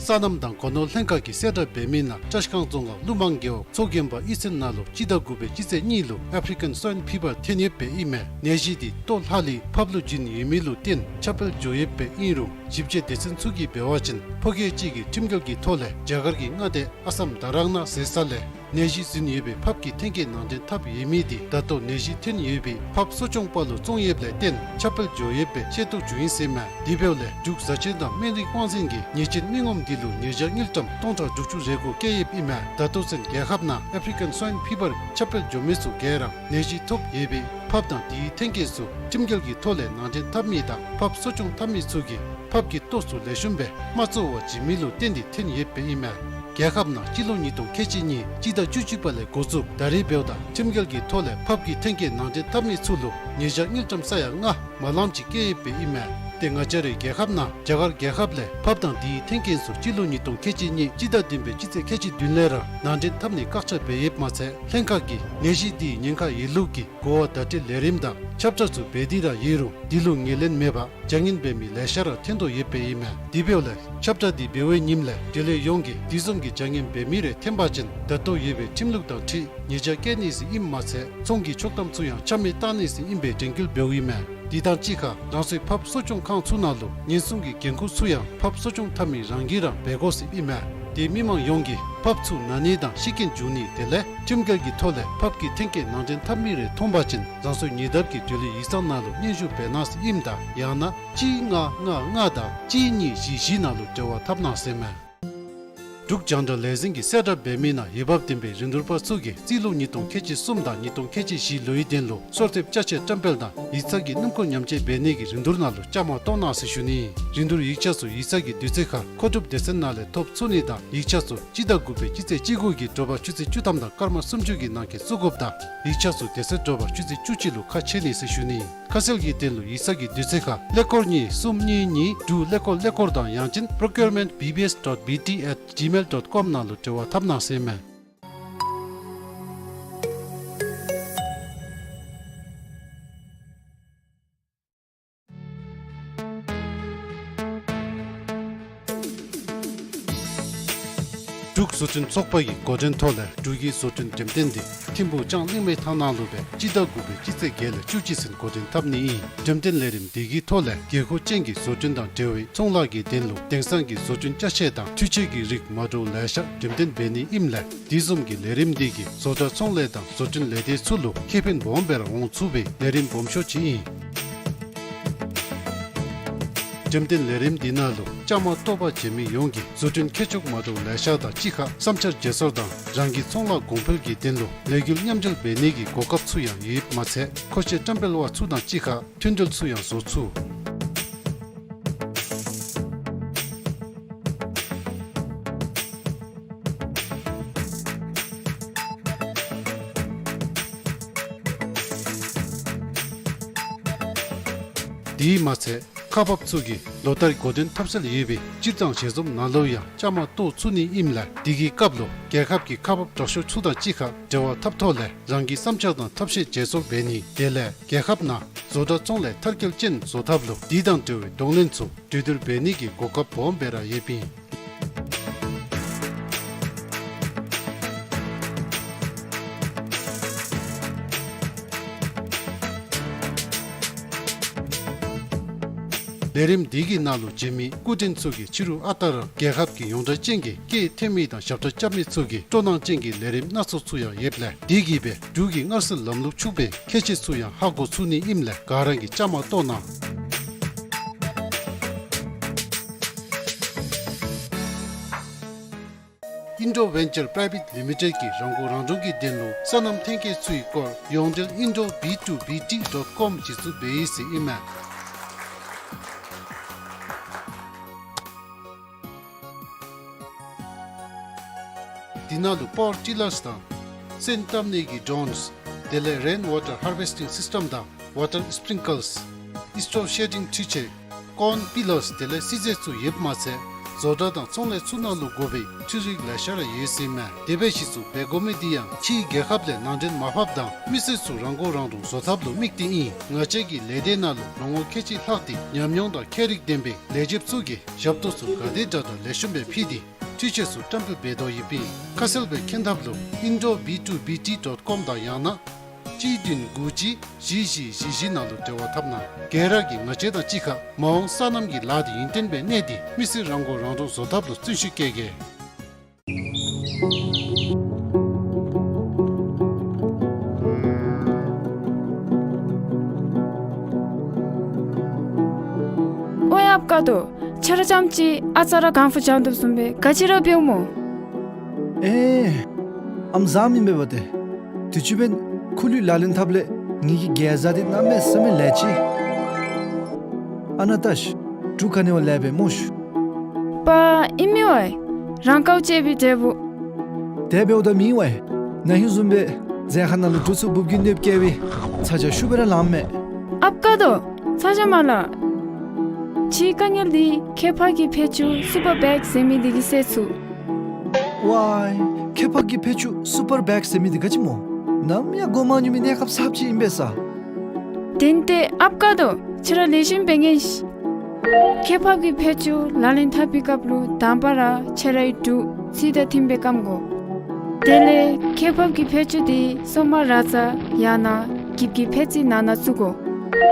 སོ་ནམ་དང་སྒོ་ནོར་ལྷན་ཁག་གིས་གསལ་བསྒྲགས་འབད་མི་ནང་བཀྲ་ཤིས་སྒང་རྫོང་ཁག་ཀླུ་མང་རྒེད་འོག་མཚོ་རྒན་པ་ཨི་སན་ནང་ལུ་སྤྱི་ཟླ་དགུ་པའི་སྤྱི་ཚེས་གཉིས་ལུ་ཨཕ་རི་ཀན་སོའིན་ཕི་བར་ཐོན་ཡོདཔ་སྦེ་ཨིན་མས། ནད་གཞི་འདི་ལྟོ་ལྷག་ལུས་ཕབ་ལུས་བྱིན་ཡོད་མི་ལུ་བརྟེན་ཁྱབ་སྤེལ་འགྱོ་ཡོདཔ་སྦེ་ཨིན་རུང་ཞིབ་དཔྱད་སྡེ་ཚན་ཚུ་གིས་འབད་བ་ཅིན་ཕོ་སྐྱེས་གཅིག་གིས་ཁྲིམས་འགལ་གྱི་ཐོག་ལས་རྒྱ་གར་གྱི་མངའ་སྡེ་ཨ་སམ་རྡ་རམ་ན་ཟེར་ས་ལས་ ནད་གཞི་ཟིན་ཡོད་པའི་ཕགཔ་ཀྱི་ཐོན་སྐྱེད་ནང་འདྲེན་འཐབ་ཡོད་མི་དེ་ད་ལྟོ་ནད་གཞི་ཐོན་ཡོད་པའི་ཕགཔ་གསོ་སྐྱོང་པ་ལུ་བཙོང་ཡོདཔ་ལས་བརྟེན་ཁྱབ་སྤེལ་འགྱོ་ཡོདཔ་སྦེ་ཤེས་རྟོགས་བྱུང་ཡི་ཟེར་མས། དེ་འབདཝ་ལས་འབྲུག་བཟའ་ཆས་དང་སྨན་རིགས་དབང་འཛིན་གྱིས་ཉེས་ཅན་མི་ངོམ་དེ་ལུ་ཉེས་བྱ་དངུལ་ཀྲམ་སྟོང་ཕྲག་དྲུག་ཅུ་རེ་དགུ་བཀལ་ཡོདཔ་ཨིན་མས། ད་ལྟོ་ཚུན་རྒྱལ་ཁབ་ནང་ཨེཕ་རི་ཀན་སྭའིན་ཕི་བར་ཁྱབ་སྤེལ་འགྱོ་མི་ཚུ་ག་ར་ནད་གཞི་ཐོབ་ཡོད་པའི་ཕགཔ་དང་དེའི་ཐོན་སྐྱེད་ཚུ་ཁྲིམས་འགལ་གྱི་ཐོག་ལས་ནང་འདྲེན་འཐབ་མི་དང་ཕགཔ་གསོ་སྐྱོང་འཐབ་མི་ཚུ་གིས་ཕགཔ་ཀྱི་ལྟོ་ཚུ་ལེགས་ཤོམ་སྦེ་མ་བཙོ་བར་བྱིན་མི་ལུ་བརྟེན་ཏེ་ཐོན་ཡོདཔ་ཨིན་མས། རྒྱལ་ཁབ་ནང་སྤྱི་ལོ་ཉིས་སྟོང་ཁལ་གཅིག་གཉིས་སྤྱི་ཟླ་བཅུ་གཅིག་པ་ལས་འགོ་བཙུགས་ད་རེས་འབདཝ་ད་ཁྲིམས་འགལ་གྱི་ཐོག་ལས་ཕགཔ་ཀྱི་ཐོན་སྐྱེད་ནང་འདྲེན་འཐབ་མི་ཚུ་ལུ་ཉེས་བྱ་དངུལ་ཀྲམ་ས་ཡ་ལྔ་མ་ལངམ་ཅིག་བཀལ་ཡོདཔ་ཨིན་མས། ཏེ་ང་བཅས་རའི་རྒྱལ་ཁབ་ནང་རྒྱ་གར་རྒྱལ་ཁབ་ལས་ཕགཔ་དང་དེའི་ཐོན་སྐྱེད་ཚུ་སྤྱི་ལོ་ཉིས་སྟོང་ཁལ་གཅིག་གཉིས་སྤྱི་ཟླ་བདུན་པའི་སྤྱི་ཚེས་ཁལ་གཅིག་བདུན་ལས་ར་ནང་འདྲེན་འཐབ་ནི་བཀག་ཆ་འབད་ཡོདཔ་མ་ཚད་ལྷན་ཁག་གིས་ནད་གཞི་དེའི་ཉེན་ཁ་ཡོད་ལུགས་ཀྱི་གོ་བ་བརྡ་སྤྲོད་ལས་རིམ་དང་ཁྱབ་བསྒྲགས་ཚུ་འབད་དེ་ར་ཡོད་རུང་དེ་ལུ་ངོས་ལེན་མེད་པར་བྱ་ངན་འབད་མི་ལེ་ཤ་ར་ཐོན་དོ་ཡོདཔ་ཨིན་མས། དེ་འབདཝ་ལས་ཁྱབ་བསྒྲགས་དེ་འབད་བའི་ཉིནམ་ལས་འབྲེལ་ཡོད་ཡོངས་ཀྱིས་དེ་བཟུམ་གྱི་བྱ་ངན་འབད་མི་རེ་ཐོན་པ་ཅིན་ད་ལྟོ་ཡོད་པའི་ཁྲིམས་ལུགས་དང་འཁྲིལ་ཉེས་བྱ་བཀལ་ནི་ཟེར་ཨིནམ་མ་ཚད་ཚོང་གི་ཆོག་ཐམ་ཚུ་ཡང་ཆ་མེད་བཏང་ནི་ཟེར་ཨིན་པའི་དྲན་སྐུལ་འབདཝ་ཨིན་མས། དེ་དང་གཅིག་ཁར་རང་སོའི་ཕགཔ་གསོ་སྐྱོང་ཁང་ཚུ་ནང་ལུ་ཉེན་སྲུང་གི་འགན་ཁུར་ཚུ་ཡང་ཕགཔ་གསོ་སྐྱོང་འཐབ་མི་རང་གིས་ར་འབད་དགོ་ཟེར་ཨིན་མས། དེ་མི་མང་ཡོངས་ཀྱིས་ཕགཔ་ཚུ་ན་ནི་དང་ཤི་རྐྱེན་འབྱུང་ནི་དེ་ལས་ཁྲིམས་འགལ་གྱི་ཐོག་ལས་ཕགཔ་ཀྱི་ཐོན་སྐྱེད་ནང་འདྲེན་འཐབ་མི་རེ་མཐོང་པ་ཅིན་རང་སོའི་ཉེ་འདབས་ཀྱི་འབྲེལ་ཡོད་ཡིག་ཚང་ནང་ལུ་སྙན་ཞུ་འབད་གནང་ཟེར་ཨིནམ་ད་ཡང་ན་གཅིག་ལྔ་ལྔ་ལྔ་དང་གཅིག་གཉིས་བཞི་བཞི་ནང་ལུ་འབྲེལ་བ་འཐབ་གནང་ཟེར་མས། འབྲུག་རྒྱང་བསྒྲགས་ལས་འཛིན་གྱིས་གསལ་བསྒྲགས་འབད་མི་ནང་འོས་འབབ་ལྡན་པའི་རིན་བསྡུར་པ་ཚུ་གིས་རྩིས་ལོ་ཉིས་སྟོང་ཁལ་གཅིག་གསུམ་དང་ཉིས་སྟོང་ཁལ་གཅིག་བཞི་ལོའི་དོན་ལུ་གསོལ་འདེབས་ཅ་ཆས་བཀྲམ་སྤེལ་དང་ཡིག་ཚང་གི་སྣུམ་འཁོར་ཉམས་བཅོས་འབད་ནི་གི་རིན་བསྡུར་ནང་ལུ་བཅའ་མར་གཏོགས་གནང་ཟེར་ཞུ་ནི། རིན་བསྡུར་ཡིག་ཆ་ཚུ་ཡིག་ཚང་གི་དུས་ཚོད་ཁར་མཁོ་སྒྲུབ་སྡེ་ཚན་ནང་ལས་ཐོབ་ཚུགས་ནི་དང་ཡིག་ཆ་ཚུ་སྤྱི་ཟླ་དགུ་པའི་སྤྱི་ཚེས་བཅུ་དགུ་གི་དྲོ་པ་ཆུ་ཚོད་བཅུ་ཐམ་དང་སྐར་མ་སུམ་ཅུ་གི་ནང་འཁོད་བཙུགས་དགོཔ་དང་ཡིག་ཆ་ཚུ་དེ་ཚེ་དྲོ་པ་ཆུ་ཚོད་བཅུ་གཅིག་ལུ་ཁ་ཕྱེ་ནི་ཟེར་ཞུ་ནི། ཁ་གསལ་གྱི་དོན་ལུ་ཡིག་ཚང་གི་དུས་ཚོད་ཁར་ཀླད་ཀོར་གཉིས་གསུམ་གཉིས་གཉིས་དྲུག་ཀླད་ཀོར་ཀླད་ཀོར་དང་ཡང་ཅིན་procurement B B S dot B T at gmail dot com ནང་ལུ་འབྲེལ་བ་འཐབ་གནང་ཟེར་མས། འབྲུག་བཟོ་སྐྲུན་ཚོགས་པ་གི་འགོ་འདྲེན་ཐོག་ལས་འབྲུག་གི་བཟོ་སྐྲུན་འགྲེམས་སྟོན་འདི་ཐིམ་ཕུག་ལྕང་གླིང་མའི་ཐང་ནང་ལུ་སྦེ་སྤྱི་ཟླ་དགུ་པའི་སྤྱི་ཚེས་བརྒྱད་ལས་བཅུ་གཅིག་ཚུན་འགོ་འདྲེན་འཐབ་ནི་ཨིན། འགྲེམས་སྟོན་ལས་རིམ་འདི་གི་ཐོག་ལས་དགོས་མཁོ་ཅན་གྱི་བཟོ་སྐྲུན་དང་འབྲེལ་བའི་ཚོང་ལཱ་གི་དོན་ལུ་དེང་སང་གི་བཟོ་སྐྲུན་ཅ་ཆས་དང་འཕྲུལ་ཆས་ཀྱི་རིགས་མ་འདྲཝ་ལེ་ཤ་འགྲེམས་སྟོན་འབད་ནི་ཨིནམ་ལས་དེ་བཟུམ་གྱི་ལས་རིམ་འདི་གིས་བཟོ་གྲྭ་ཚོང་ལས་དང་བཟོ་སྐྲུན་ལས་སྡེ་ཚུ་ལུ་ཁེ་ཕན་སྦོམ་སྦེ་ར་འོང་ཚུགས་པའི་ལས་རིམ་སྦོམ་ཤོས་ཅིག་ཨིན། འགྲེམས་སྟོན་ལས་རིམ་འདི་ནང་ལུ་བཅའ་མར་གཏོགས་པར་བྱོན་མི་ཡོངས་ཀྱིས་བཟོ་སྐྲུན་ཁྱད་ཆོས་མ་འདྲཝ་ལེ་ཤ་དང་གཅིག་ཁར་བསམ་འཆར་བརྗེ་སོར་དང་རང་གི་ཚོང་ལཱ་གོང་འཕེལ་གྱི་དོན་ལུ་ལས་འགུལ་མཉམ་འབྲེལ་འབད་ནི་གི་གོ་སྐབས་ཚུ་ཡང་ཡོདཔ་མ་ཚད་མཁོ་ཆས་བཀྲམ་སྤེལ་བ་ཚུ་དང་གཅིག་ཁར་མཐུན་འབྲེལ་ཚུ་ཡང་བཟོ་ཚུགས། དེ་མ་ཚད་ཁག་འབགཔ་ཚུ་གིས་ལོ་ལྟར་འགོ་འདྲེན་འཐབ་སྲོལ་ཡོད་པའི་སྤྱིར་བཏང་ཞལ་འཛོམས་ནང་ལུ་ཡང་བཅའ་མར་གཏོགས་ཚུགས་ནི་ཨིནམ་ལས་དེ་གི་སྐབས་ལུ་རྒྱལ་ཁབ་ཀྱི་ཁག་འབགཔ་དྲག་ཤོས་ཚུ་དང་གཅིག་ཁར་འབྲེལ་བ་འཐབ་ཐོག་ལས་རང་གི་བསམ་འཆར་དང་ཐབས་ཤེས་བརྗེ་སོར་འབད་ནི་དེ་ལས་རྒྱལ་ཁབ་ནང་བཟོ་གྲྭ་ཚོང་ལས་མཐར་འཁྱོལ་ཅན་བཟོ་ཐབས་ལུ་དེ་དང་འབྲེལ་བའི་གདོང་ལེན་ཚུ་གྲོས་བསྡུར་འབད་ནི་གི་གོ་སྐབས་སྦོམ་སྦེ་ར་ཡོདཔ་ཨིན། ལས་རིམ་འདི་གི་ནང་ལུ་བྱོན་མི་སྐུ་མགྲོན་ཚུ་གིས་ཕྱི་རུ་ཨ་རྟག་ར་རྒྱལ་ཁབ་ཀྱི་ཡོངས་གྲགས་ཅན་གྱི་སྐད་འཐེན་མི་དང་ཞབས་ཁྲ་རྐྱབ་མི་ཚུ་གི་སྤྲོ་སྣང་ཅན་གྱི་ལས་རིམ་སྣ་ཚོགས་ཚུ་ཡང་ཡོདཔ་ལས་དེ་གིས་སྦེ་འབྲུག་གི་མངར་ཟས་ལམ་ལུགས་ཕྱུག་པའི་ཁྱད་ཆོས་ཚུ་ཡང་ཧ་གོ་ཚུགས་ནི་ཨིནམ་ལས་ག་ར་གིས་བཅའ་མར་གཏོགས་གནང་། Indo Venture Private Limited གིས་རང་མགོ་རང་འདྲོངས་ཀྱི་དོན་ལུ་སོ་ནམ་ཐོན་སྐྱེད་ཚུའི་སྐོར་ཡོངས་འབྲེལ་Indo B two B T dot com གཞི་བཙུགས་འབད་ཡི་ཟེར་ཨིན་མས། དེ་ནང་ལུ་པ་ཝར་ཊི་ལརསི་དང་སོན་བཏབ་ནི་གི་ཌོརོནསི་དེ་ལས་རེན་ཝ་ཊར་ཧར་ཝེསི་ཊིང་སིསི་ཊེམ་དང་ཝ་ཊར་སི་པི་རིང་ཀལསི་ཨིསི་ཊོབ་ཤེ་ཌིང་འཕྲུལ་ཆས་ཀོརན་པི་ལརསི་དེ་ལས་སིལ་ཟས་ཚུ་ཡོདཔ་མ་ཚད་བཟོ་གྲྭ་དང་ཚོང་ལས་ཚུ་ནང་ལུ་དགོ་པའི་འཕྲུལ་རིགས་ལེ་ཤ་ར་ཡོད་ཟེར་ཨིན་མས། དེ་འབད་ཞིནམ་ལས་འབད་དགོ་མི་འདི་ཡང་ཕྱིའི་རྒྱལ་ཁབ་ལས་ནང་འདྲེན་མ་ཕབ་དང་མི་སེར་ཚུ་རང་མགོ་རང་འདྲོངས་བཟོ་ཐབས་ལུ་དམིགས་ཏེ་ཨིན། ང་བཅས་ཀྱི་ལས་སྡེ་ནང་ལུ་ལོ་ངོ་ཁལ་གཅིག་ལྷག་སྟེ་ཉམས་མྱོང་དང་མཁས་རིག་ལྡན་པའི་ལས་བྱེདཔ་ཚུ་གིས་ཞབས་ཏོག་ཚུ་ག་དེ་དྲག་དྲག་ལེགས་ཤོམ་སྦེ་ཕུལ་ཏེ་འཕྲུལ་ཆས་ཚུ་བཀྲམ་སྤེལ་འབད་དོ་ཡོདཔ་ཨིན། ཁ་གསལ་སྦེ་མཁྱེན་ཐབས་ལུ་Indo B two B T dot com དང་ཡང་ན་གཅིག་བདུན་དགུ་གཅིག་བཞི་བཞི་བཞི་བཞི་ནང་ལུ་འབྲེལ་བ་འཐབ་གནང་། ག་ར་གིས་ང་བཅས་དང་གཅིག་ཁར་མ་འོངས་སོ་ནམ་གྱི་ལཱ་འདི་ཡུན་བརྟན་སྦེ་གནས་ཏེ་མི་སེར་རང་མགོ་རང་འདྲོངས་བཟོ་ཐབས་ལུ་བརྩོན་ཤུགས་བསྐྱེད་གེ། དཀར་རྡོ། ཁྱོད་ར་རྐྱངམ་གཅིག་ཨ་ཙ་ར་གང་ཕུ་བྱང་དོ་བཟུམ་སྦེ་ག་ཅི་ར་འབདཝ་སྨོ། ཨེ། ཨམ་བཟའ་མི་འབད་བ་ཏེ། དུས་ཅི་འབདན་ཁུ་ལུ་ལག་ལེན་འཐབ་ལས་ངེ་གི་གེ་བཟའ་འདི་གནམ་མེད་ས་མེད་ལེགས་ཅི། ཨ་ནཱ་བལྟ་ཤིག། གྲུ་ག་ནི་བ་ལས་པས་སྨོ་ཤིག། པ་ཨིན་མས་ཝའེ། རང་ཀའུ་ཅེ་བི་འབྲས་བུ། དེ་འབདཝ་ད་མི་ཝའེ། ན་ཧིང་བཟུམ་སྦེ་རྫས་ཁང་ནང་ལུ་གྲུ་ཚུ་འབུབ་གི་གནོདཔ་བཀལ་བའི་ཚ་གྱང་ཤུགས་སྦེ་ར་ལངམ་མས། ཨཔ་དཀར་རྡོ། ཚ་གྱང་མ་ལང་། ཁྱོད་དཀའ་ངལ་འདི་ཁྱད་འཕགས་ཀྱི་ཕད་ཅུང་སུ་པར་བེག་ཟེར་མི་འདི་གིས་སེལ་ཚུགས། ཝའེ། ཁྱད་འཕགས་ཀྱི་ཕད་ཅུང་སུ་པར་བེག་ཟེར་མི་འདི་ག་ཅི་སྨོ། ནམ་ཡང་གོ་མ་མྱོང་མི་གནས་སྐབས་གསརཔ་ཅིག་ཨིན་པས་ས། དེ་ནི་ཏེ་ཨཔ་དཀར་རྡོ། ཁྱོད་ར་ལེགས་ཤོམ་འབད་ངེས་ཤིག། ཁྱད་འཕགས་ཀྱི་ཕད་ཅུང་ལག་ལེན་འཐབ་པའི་སྐབས་ལུ་དང་པ་ར་ཁྱོད་རའི་གྲུ་ཚད་དང་མཐུནམ་སྦེ་སྐམ་དགོ། དེ་ལས་ཁྱད་འཕགས་ཀྱི་ཕད་ཅུང་འདི་སོ་མ་ར་ཙ་ཡང་ན་འགྱིབ་ཀྱི་ཕད་ཙིའི་ནང་ན་བཙུགས་དགོ།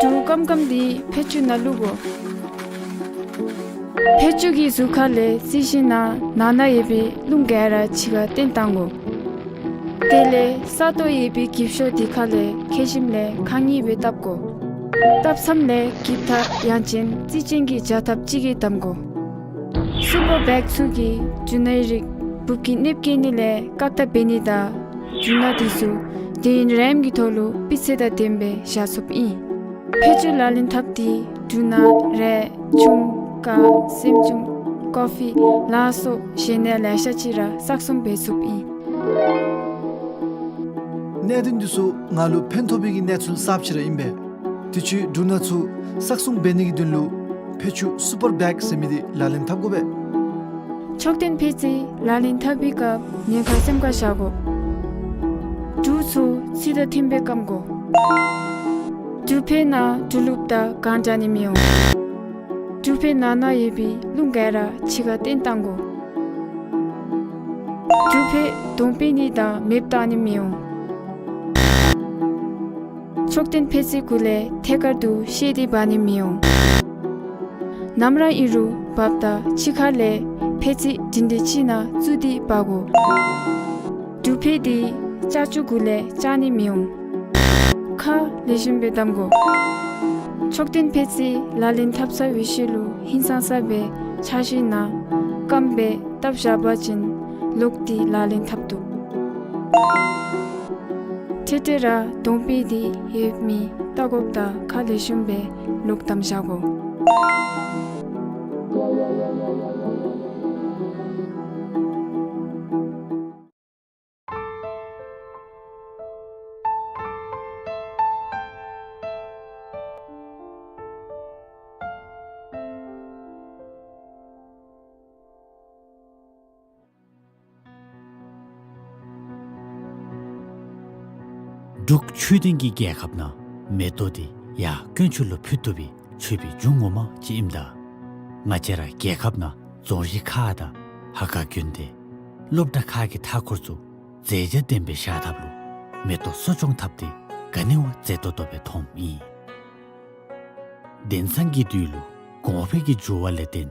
གྲུ་སྐམ་སྐམ་འདི་ཕད་ཅུང་ནང་བླུག་དགོ། ཕད་ཅུང་གི་ཟུར་ཁ་ལས་རྩི་ཤིང་ནང་ན་ནང་ན་ཡོད་པའི་རླུང་ག་ར་ཕྱི་ཁར་བཏོན་བཏང་དགོ། དེ་ལས་ས་སྟོང་ཡོད་པའི་འགྱིབ་ཤོག་དེ་ཁ་ལས་ཁྱེར་ཞིནམ་ལས་ཁ་ངེས་སྦེ་བཏབ་དགོ། བཏབ་ཚརཝ་ལས་འགྱིབ་ཐག་ཡང་ཅིན་རྩི་ཅན་གྱི་བྱ་ཐབས་ཅིག་གིས་བསྡམ་དགོ། སུ་པར་བེག་ཚུ་གིས་འབྲུ་སྣའི་རིགས་འབུབ་ཀྱི་གནོདཔ་བཀལ་ནི་ལས་བཀག་ཐབས་འབད་ནི་དང་འབྲུ་སྣ་དེ་ཚུ་དུས་ཡུན་རིངམོ་གི་ཐོག་ལུ་སྤུས་ཚད་དང་ལྡནམ་སྦེ་བཞག་ཚུགསཔ་ཨིན། ཕད་ཅུང་ལག་ལེན་འཐབ་སྟེ་འབྲུ་སྣ་རས་ཆུམ་ཀ་སྲནམ་ཆུམ་ཀོ་ཕི་ལ་སོགས་གཞན་ཡང་ལེ་ཤ་ཅིག་ར་བསག་སྲུང་འབད་ཚུགསཔ་ཨིན། གནད་དོན་འདི་ཚུ་ང་ལུ་ཕན་ཐོགས་པའི་གི་གནས་ཚུལ་གསརཔ་ཅིག་ར་ཨིན་པས། དུས་ཅི་འབྲུ་སྣ་ཚུ་བསག་སྲུང་འབད་ནི་གི་དོན་ལུ་ཕད་ཅུང་སུ་པར་བེག་ཟེར་མི་འདི་ལག་ལེན་འཐབ་དགོ་པས། མཆོག་ཐུན་ཕད་ཙི་ལག་ལེན་འཐབ་པའི་སྐབས་ཉེན་ཁ་སེམས་ཁར་བཞག་དགོ། གྲུ་ཚུ་ཚད་དང་མཐུནམ་སྦེ་སྐམ་དགོ། གྲུ་ཕད་ནང་གྲུ་ལུགཔ་དང་གང་འདྲ་ནི་མི་འོང་། གྲུ་ཕད་ནང་ན་ཡོད་པའི་རླུང་ག་ར་ཕྱི་ཁར་བཏོན་བཏང་དགོ། གྲུ་ཕད་དོང་པེ་ནི་དང་མེདཔ་བཏང་ནི་མི་འོང་། མཆོག་ཐུན་ཕད་ཙི་གུ་ལས་ཐད་ཀར་དུ་བཤལ་ཏེ་འབག་ནི་མི་འོང་། ནམ་ར་ཨིན་རུང་འབགཔ་ད་ཕྱི་ཁ་ལས་ཕད་ཙི་སྒྲིང་སྒྲི་ཅིག་ནང་བཙུགས་ཏེ་འབག་དགོ། གྲུ་ཕད་འདི་ལྕགས་ཀྱུ་གུ་ལས་བཅག་ནི་མི་འོང་། ཁ་ལེགས་ཤོམ་སྦེ་བསྡམ་དགོ། མཆོག་ཐུན་ཕད་ཙི་ལག་ལེན་འཐབ་ཚར་བའི་ཤུལ་ལུ་ཧིང་སངས་ས་སྦེ་འཕྱར་ཞིན་ན་སྐམ་སྦེ་བཏབ་བཞག་པ་ཅིན་ལོག་སྟེ་ལག་ལེན་འཐབ་བཏུབ། འཕྲལ་འཕྲལ་ར་དོང་པེ་འདི་ཡོདཔ་མེད་བལྟ་དགོཔ་ད་ཁ་ལེགས་ཤོམ་སྦེ་ལོག་བསྡམ་བཞག་དགོ། འབྲུག་ཆོས་ལྡན་གྱི་རྒྱལ་ཁབ་ནང་མེ་ཏོག་འདི་ཡར་དཀོན་མཆོག་ལུ་ཕུལ་བཏུབ་པའི་མཆོད་པའི་རྒྱུ་ངོ་མ་ཅིག་ཨིནམ་ད། ང་བཅས་ར་རྒྱལ་ཁབ་ནང་རྫོང་གཞི་ཁག་དང་ཧ་ག་དགོན་སྡེ་སློབ་གྲྭ་ཁག་གི་མཐའ་འཁོར་ཚུ་མཛེས་རྒྱན་ལྡན་པའི་ཤར་ཐབ་ལུ་མེ་ཏོག་གསོ་སྐྱོང་འཐབ་སྟེ་ག་ནི་བ་མཛེས་ཏོག་ཏོ་སྦེ་མཐོངམ་ཨིན། དེང་སང་གི་དུས་ལུ་གོང་འཕེལ་གྱི་འགྱུར་བ་ལས་བརྟེན་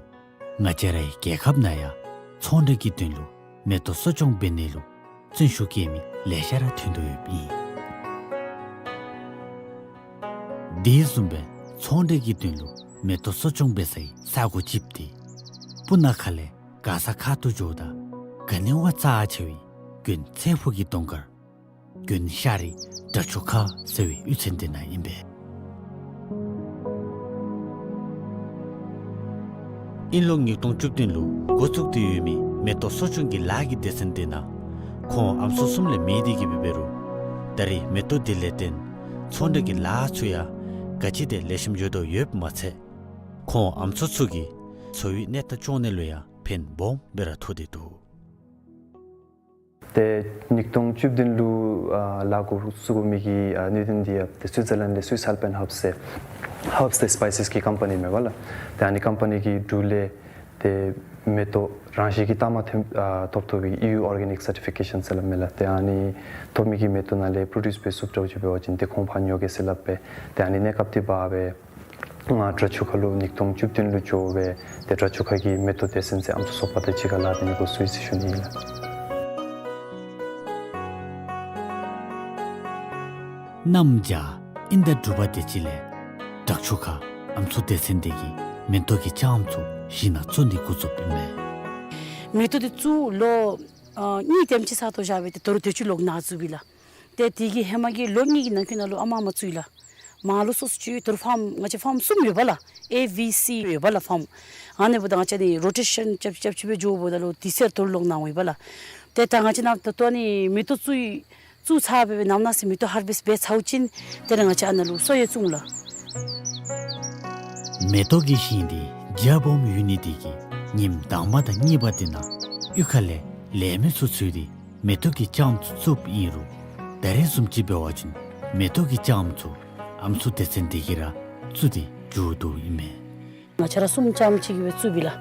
ང་བཅས་རའི་རྒྱལ་ཁབ་ནང་ཡང་ཚོང་འབྲེལ་གྱི་དོན་ལུ་མེ་ཏོག་གསོ་སྐྱོང་འབད་ནི་ལུ་བརྩོན་ཤུགས་བསྐྱེད་མི་ལེ་ཤ་ར་ཐོན་དོ་ཡོདཔ་ཨིན། དེ་བཟུམ་སྦེ་ཚོང་འབྲེལ་གྱི་དོན་ལུ་མེ་ཏོག་གསོ་སྐྱོང་འབད་སའི་ས་གོ་ཅིག་འདི་སྤུ་ན་ཁ་ལས་མགར་ས་ཁ་ཐུག་འགྱོཝ་ད་ག་ནི་བ་རྩ་ཆེ་བའི་དགོན་ཚེ་ཕུག་གི་གདོང་དཀར་དགོན་ཤ་རི་སྦྲ་ཆུ་ཁ་ཟེར་བའི་གཡུས་ཚན་འདི་ནང་ཨིན་པས། དབྱིན་ལོ་ཉིས་སྟོང་བཅུ་བདུན་ལུ་འགོ་བཙུགས་ཏེ་ཡོད་མི་མེ་ཏོག་གསོ་སྐྱོང་གི་ལཱ་གི་སྡེ་ཚན་འདི་ནང་ཁོང་ཨམ་སྲུ་གསུམ་ལས་མེད་དེ་གིས་འབད་རུང་ད་རེས་མེ་ཏོག་འདི་ལས་བརྟེན་ཚོང་འབྲེལ་གྱི་ལཱ་ཚུ་ཡང་ག་ཅི་དེ་ལེགས་ཤོམ་འགྱོ་དོ་ཡོདཔ་མ་ཚད་ཁོང་ཨམ་སྲུ་ཚུ་གི་འཚོ་བའི་གནས་སྟངས་སྐྱོང་ནི་ལུ་ཡང་ཕན་སྦོམ་སྦེ་ར་ཐོགས་ཏེ་འདུག། ཏེ་ཉིས་སྟོང་བཅུ་བདུན་ལུ་ཨ་ལཱ་འགོ་བཙུགས་མི་གི་ཨ་གནད་དོན་འདི་ཡང་ཏེ་སུའིཊ་ཛར་ལེནཌ་ལས་སུའིཊ་ཨལ་པའིན་ཧརབསི་ཟེར་ཧརབསི་ཏེ་སི་པའི་སིས་ཀྱི་ཀམ་པ་ནི་མས་པ་ལགས། ཏེ་ཨ་ནི་ཀམ་པ་ནི་གི་འབྲུ་ལས་ཏེ་མེ་ཏོག་རང་བཞིན་གྱིས་ལྟག་མ་ཐོན་ཨ་ཐོབ་ཐོབ་པའི་ཨི་ཡུ་ཨོར་གེ་ནིཀ་སར་ཊི་ཕི་ཀེ་ཤཱན་ཟེར་སླབ་མས་ལགས། ཏེ་ཨ་ནི་ཐོབ་མི་གི་མེ་ཏོག་ནང་ལས་པྲོ་ཌིའུསི་འབད་ཚུགསཔ་འདྲཝ་ཅིག་འབད་བ་ཅིན་ཏེ་ཁོང་ཕར་ཉོ་གེ་ཟེར་སླབ་སྦེ་ཏེ་ཨ་ནི་གནས་སྐབས་འདི་འབད་སྦེ་ང་སྦྲ་ཆུ་ཁ་ལུ་ཉིས་སྟོང་བཅུ་བདུན་ལུ་འགྱོ་སྦེ་ཏེ་སྦྲ་ཆུ་ཁ་གི་མེ་ཏོག་སྡེ་ཚན་ཟེར་ཨམ་སྲུ་ཚོགས་པ་དང་གཅིག་ཁར་ལཱ་འབད་ནི་འགོ་བཙུགས་ཡི་ཟེར་ཞུ་ནི་ཨིན་ལགས། གནམ་བྱཱར་ཨིན་ཟླ་དྲུག་པ་དེ་ཅིག་ལས་སྦྲ་ཆུ་ཁ་ཨམ་སྲུ་སྡེ་ཚན་འདི་གིས་ མེ་ཏོག་གི་ལྕངམ་ཚུ་ཞིང་ནང་བཙུགས་ནི་འགོ་བཙུགསཔ་ཨིན་མས། མེ་ཏོག་འདི་བཙུགས་ལོ་ཨ་གཉིས་དེམ་ཅིག་ཚར་ཏོག་བཞག་སྦེ་ཏེ་ད་རུང་དེ་ཅིག་ལོག་ནཱ་བཙུགསཔ་ཨིན་ལགས། ཏེ་དེ་གི་ཧེ་མ་གི་ལོ་གཉིས་ཀྱི་ནང་འཁོད་ནང་ལུ་ཨ་མ་མ་བཙུགས་ཡི་ལགས། མར་ལུ་སོ་སོ་ཅིག་ད་རུང་ཕཱརམ་ང་བཅས་ཕཱརམ་གསུམ་ཡོད་པ་ལགས། ཨེ་བི་སི་ཡོད་པ་ལགས་ཕཱརམ། ཨ་ནི་འབདཝ་ད་ང་བཅས་ནི་རོ་ཊེ་ཤཱན་རྐྱབ་རྐྱབ་ཅིག་སྦེ་འགྱོཝ་ད་ལུ་དེ་ཚེ་ད་རུང་ལོག་ནཱ་འོང་ཡི་པ་ལགས། ཏེ་ད་ང་བཅས་ནཱ་ད་ལྟོ་ཨ་ནི་མེ་ཏོག་བཙུགས་བཙུགས་ཚར་སྦེ་སྦེ་ནམ་ནང་ཟེར་མེ་ཏོག་ཧར་བེསཊ་འབད་ཚརཝ་ཅིག་དེ་ལས་ང་བཅས་ཨ་ནཱ་ལུ་གསོ་ཡང་བཙུགས་འོང་ལགས། མེ་ཏོག་གི་ཞིང་འདི་རྒྱ་སྦོམ་ཡོད་ནི་དེ་གིས་ཉིནམ་དང་པ་དང་གཉིས་པ་དེ་ནང་གཡུས་ཁ་ལས་ལས་མི་ཚུ་འཚོལ་ཏེ་མེ་ཏོག་གི་ལྕངམ་ཚུ་བཙུགསཔ་ཨིན་རུང་ད་རེས་བཟུམ་ཅིག་འབད་བ་ཅིན་མེ་ཏོག་གི་ལྕངམ་ཚུ་ཨམ་སྲུ་སྡེ་ཚན་དེ་གིས་ར་བཙུགས་ཏེ་མཇུག་བསྡུཝ་ཨིན་མས། ང་བཅས་ར་གསུམ་རྐྱངམ་ཅིག་གིས་སྦེ་བཙུགསཔ་ཨིན་ལགས།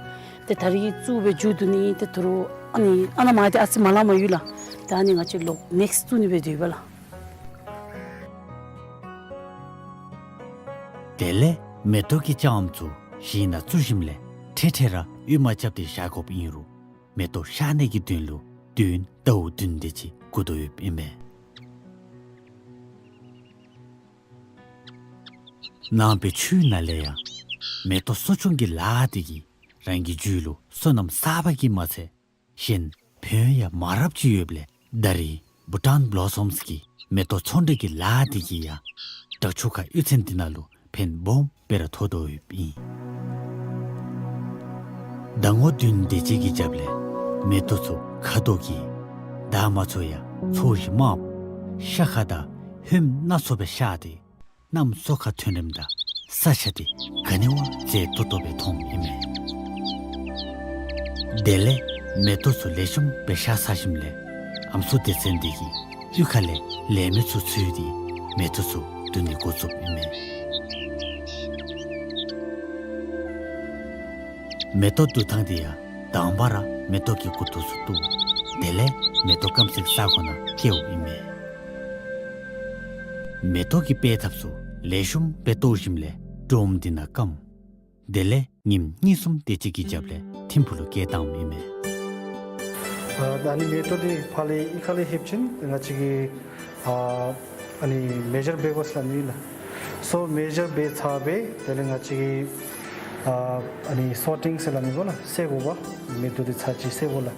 ཏེ་ད་རིས་བཙུགས་སྦེ་མཇུག་བསྡུ་ནི་ཏེ་ད་རུང་ཨ་ནི་ཨ་ནཱ་མར་ཏེ་ཨ་ཙི་མ་ལངམ་ཡོད་ལགས། ཏེ་ཨ་ནི་ང་བཅས་ལོག་ནེགསཊ་བཙུགས་ནི་སྦེ་སྡོདཔ་ཨིན་ལགས། དེ་ལས་མེ་ཏོག་གི་ལྕངམ་ཚུ་ཞིང་ནང་བཙུགས་ཞིནམ་ལས་འཕྲལ་འཕྲལ་ར་གཡུས་མར་རྐྱབ་སྟེ་བཞག་དགོཔ་ཨིན་རུང་མེ་ཏོག་ཤར་ནི་གི་དོན་ལུ་བདུན་ཟླཝ་བདུན་དེ་ཅིག་འགོར་དོ་ཡོདཔ་ཨིན་མས། ནང་པའི་ཆོས་ནང་ལས་ཡང་མེ་ཏོག་གསོ་སྐྱོང་གི་ལཱ་དེ་གིས་རང་གི་རྒྱུད་ལུ་བསོད་ནམས་བསགས་པ་གིས་མ་ཚད་གཞན་ཕན་ཡང་མང་རབས་ཅིག་ཡོདཔ་ལས་ད་རིས་བྷུ་ཊཱན་བློ་སོམས་ཀྱི་མེ་ཏོག་ཚོང་འབྲེལ་གྱི་ལཱ་དེ་གིས་ཡང་བྲག་ཆུ་ཁ་གཡུས་ཚན་དེ་ནང་ལུ་ཕན་སྦོམ་སྦེ་ར་ཐོགས་དོ་ཡོདཔ་ཨིན། ཟླ་ངོ་བདུན་དེ་ཅིག་གི་རྒྱབ་ལས་མེ་ཏོག་ཚུ་ཁ་དོག་གིས་དར་མ་ཚུ་ཡང་ཚོས་གཞི་དམརཔོ་ཤ་ཁ་དང་ཧོནམ་སྣ་ཚོགས་སྦེ་ཤར་ཏེ་གནམ་སོ་ཁ་ཐོན་རནམ་ད་ས་ཆ་དེ་ག་ནི་བ་མཛེས་ཏོག་ཏོ་སྦེ་མཐོངམ་ཨིན་མས། དེ་ལས་མེ་ཏོག་ཚུ་ལེགས་ཤོམ་སྦེ་ཤར་ཚར་ཞིནམ་ལས་ཨམ་སྲུ་སྡེ་ཚན་དེ་གིས་གཡུས་ཁ་ལས་ལས་མི་ཚུ་འཚོལ་ཏེ་མེ་ཏོག་ཚུ་བསྡུ་ནི་འགོ་བཙུགསཔ་ཨིན་མས། མེ་ཏོག་བསྡུ་ཐངས་དེ་ཡང་དང་པ་ར་མེ་ཏོག་གི་མགུ་ཏོ་ཚུ་བཏོག། དེ་ལས་མེ་ཏོག་སྐམ་སའི་ས་གོ་ནང་བཀལཝ་ཨིན་མས། མེ་ཏོག་གི་པེ་ཐབ་ཚུ་ལེགས་ཤོམ་སྦེ་བཏོག་ཞིནམ་ལས་དྲོམ་དེ་ནང་སྐམ། དེ་ལས་ཉིནམ་གཉིས་གསུམ་དེ་ཅིག་གི་རྒྱབ་ལས་ཐིམ་ཕུག་ལུ་བསྐྱལ་བཏངམ་ཨིན་མས། ཨ་ད་ཨ་ནི་མེ་ཏོག་དེ་ཕར་ལས་གཡུས་ཁ་ལས་ལྷོདཔ་ཅིག་ང་བཅས་ཀྱིས་ཨ་ཨ་ནི་མེ་ཇར་འབད་དགོ་ཟེར་སླབ་ནི་ལགས། སོ་མེ་ཇར་འབད་ཚར་སྦེ་དེ་ལས་ང་བཅས་ཀྱིས་ཨ་ཨ་ནི་སོར་ཊིང་ཟེར་སླབ་ནི་གོ་ལགས། བསལ་དགོ་པས། མེ་ཏོག་དེ་ཚར་གཅིག་བསལ་དགོ་ལགས།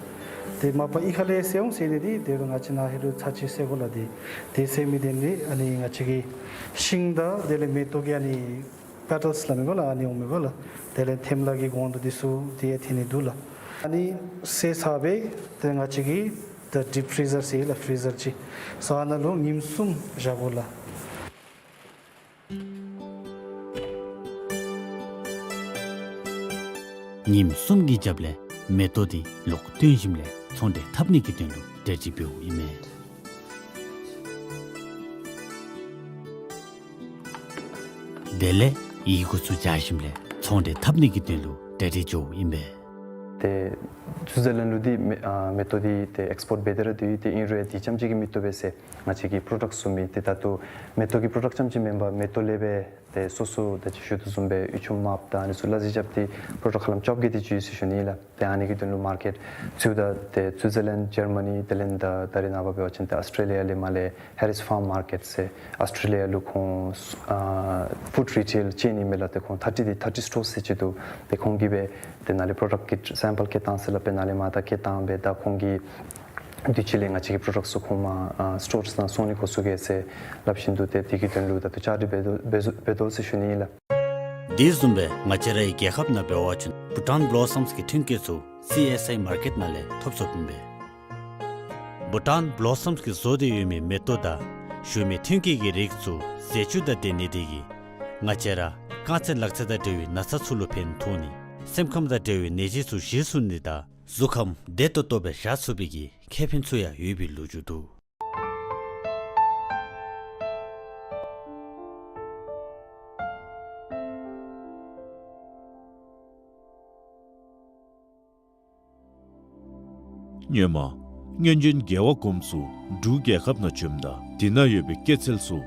དེ་མ་པ་གཡུས་ཁ་ལས་བསལ་འོང་ཟེར་ནི་དེ་དེ་སྦེ་ང་བཅས་ནཱ་ཧེ་རུ་ཚར་གཅིག་བསལ་དགོ་ལགས། དེ་དེ་བསལ་མི་དེ་ནི་ཨ་ནི་ང་བཅས་ཀྱི་ཤིང་དང་དེ་ལས་མེ་ཏོག་གི་ཨ་ནི་པེ་ཊལསི་སླབ་མི་གོ་ལགས། ཨ་ནི་འོང་མི་གོ་ལགས། དེ་ལས་ཐེམ་ལ་གི་གོང་དུ་དེ་ཚུ་དེ་ཡང་ཐོན་ནི་འདུག་ལགས། ཨ་ནི་བསལ་ཚར་སྦེ་དེ་ང་བཅས་ཀྱིས་ད་ཌིབ་ཕི་རི་ཟར་ཟེར་ལགས། ཕི་རི་ཟར་ཅིག་སོ་ཨ་ནཱ་ལུ་ཉིནམ་གསུམ་བཞག་དགོ་ལགས། ཉིནམ་གསུམ་གྱི་རྒྱབ་ལས་མེ་ཏོག་དེ་ལོག་བཏོན་ཞིནམ་ལས་ཚོང་འབྲེལ་འཐབ་ནི་གི་དོན་ལུ་གྲ་སྒྲིག་འབདཝ་ཨིན་མས། དེ་ལས་ཡི་གུ་ཚུ་སྦྱར་ཞིནམ་ལས་ཚོང་འབྲེལ་འཐབ་ནི་གི་དོན་ལུ་གྲ་སྒྲིག་འགྱོཝ་ཨིན་པས། ཏེ་སུའི་ཛར་ལེནཌ་ལུ་འདི་མེ་ཨ་མེ་ཏོག་འདི་ཏེ་ཨེགསི་པོརཊ་འབད་དེ་ར་སྡོད་ཡི། ཏེ་ཨིན་རུང་ཡང་འདི་རྐྱངམ་ཅིག་གིས་མི་བཏུབ་པས་ཟེར་ང་བཅས་ཀྱི་པྲོ་ཌག་ཚུ་མེད། ཏེ་ད་ལྟོ་མེ་ཏོག་གི་པྲོ་ཌག་རྐྱངམ་ཅིག་མེན་པར་མེ་ཏོག་ལས་སྦེ་ཏེ་སོ་སོ་ད་ཅི་ཞུ་དོ་བཟུམ་སྦེ་གཡུ་ཆུ་མརཔ་དང་ཨ་ནི་ཚུ་ལ་ཟི་རྐྱབ་སྟེ་པྲོ་ཌག་ཧ་ལམ་བཅོ་བརྒྱད་དེ་ཅིག་ཡོད་ཟེར་ཞུ་ནི་ལགས། ཏེ་ཨ་ནི་གི་དོན་ལུ་མར་ཀེཊ་ཚུ་ད་ཏེ་སུའི་ཛར་ལེནཌ་ཇར་མ་ནི་དེ་ལས་ད་ད་རེས་ནངས་པ་འབད་བ་ཅིན་ཏེ་ཨཱོས་ཊྲེ་ལི་ཡ་ལས་མར་ལས་ཧེ་རིས་ཕཱརམ་མར་ཀེཊ་ཟེར་ཨཱོས་ཊྲེ་ལི་ཡ་ལུ་ཁོང་ཨ་ཕུཌ་རི་ཊེལ་ཅེན་ཨིན་མས་ལགས། ཏེ་ཁོང་ཐར་ཊི་ཐར་ཊི་སི་ཊོར་ཟེར་ཅིག་འདུག། ཏེ་ཁོང་གིས་སྦེ་ཏེ་ནཱ་ལས་པྲོ་ཌག་གི་སེམ་པལ་བསྐྱལ་བཏང་ཟེར་སླབ་སྦེ་ནཱ་ལས་མར་ད་བསྐྱལ་བཏང་སྦེ་ད་ཁོང་གིས་དུས་ཅི་ལས་ང་བཅས་ཀྱི་པྲོ་ཌག་ཚུ་ཁོང་མར་ཨ་སི་ཊོར་ནང་སོང་ནི་འགོ་བཙུགས་གེ་ཟེར་སླབ་བཞིན་འདུག། ཏེ་དེ་གི་དོན་ལུ་ད་ལྟོ་བཅའ་སྒྲིག་འབད་དོ་འབད་དོ་འབད་དོ་ཟེར་ཞུ་ནི་ཨིན་ལགས། དེ་བཟུམ་སྦེ་ང་བཅས་རའི་རྒྱལ་ཁབ་ནང་འབད་བ་ཅིན་བྷུ་ཊཱན་བློ་སམས་ཀྱི་ཐོན་སྐྱེད་ཚུ་སི་ཨེསི་ཨའི་མར་ཀེཊ་ནང་ལས་ཐོབ་ཚུགསཔ་ཨིན་པས། བྷུ་ཊཱན་བློ་སམས་ཀྱིས་བཟོ་སྟེ་ཡོད་མི་མེ་ཏོག་དང་ཞུ་མི་ཐོན་སྐྱེད་ཀྱི་རིགས་ཚུ་ཟས་བཅུད་དང་ལྡན་ནི་དེ་གིས་ང་བཅས་ར་རྐང་རྩེད་ལག་རྩེད་དང་འབྲེལ་བའི་ན་ཚ་ཚུ་ལུ་ཕན་ཐོགས་ནི་སེམས་ཁམས་དང་འབྲེལ་བའི་ནད་གཞི་ཚུ་ཞི་ཚུགས་ནི་དང་གཟུགས་ཁམས་བདེ་ཏོག་ཏོ་སྦེ་བཞག་ཚུགས་པའི་གི་ཁེ་ཕན་ཚུ་ཡང་ཡོད་པའི་ལོ་རྒྱུས་འདུག། སྔོན་མ་སྔོན་བྱོན་རྒྱལ་བ་གོངམ་ཚུ་འབྲུག་རྒྱལ་ཁབ་ནང་བྱོནམ་ད་དེ་ནང་ཡོད་པའི་སྐྱེད་ཚལ་ཚུ་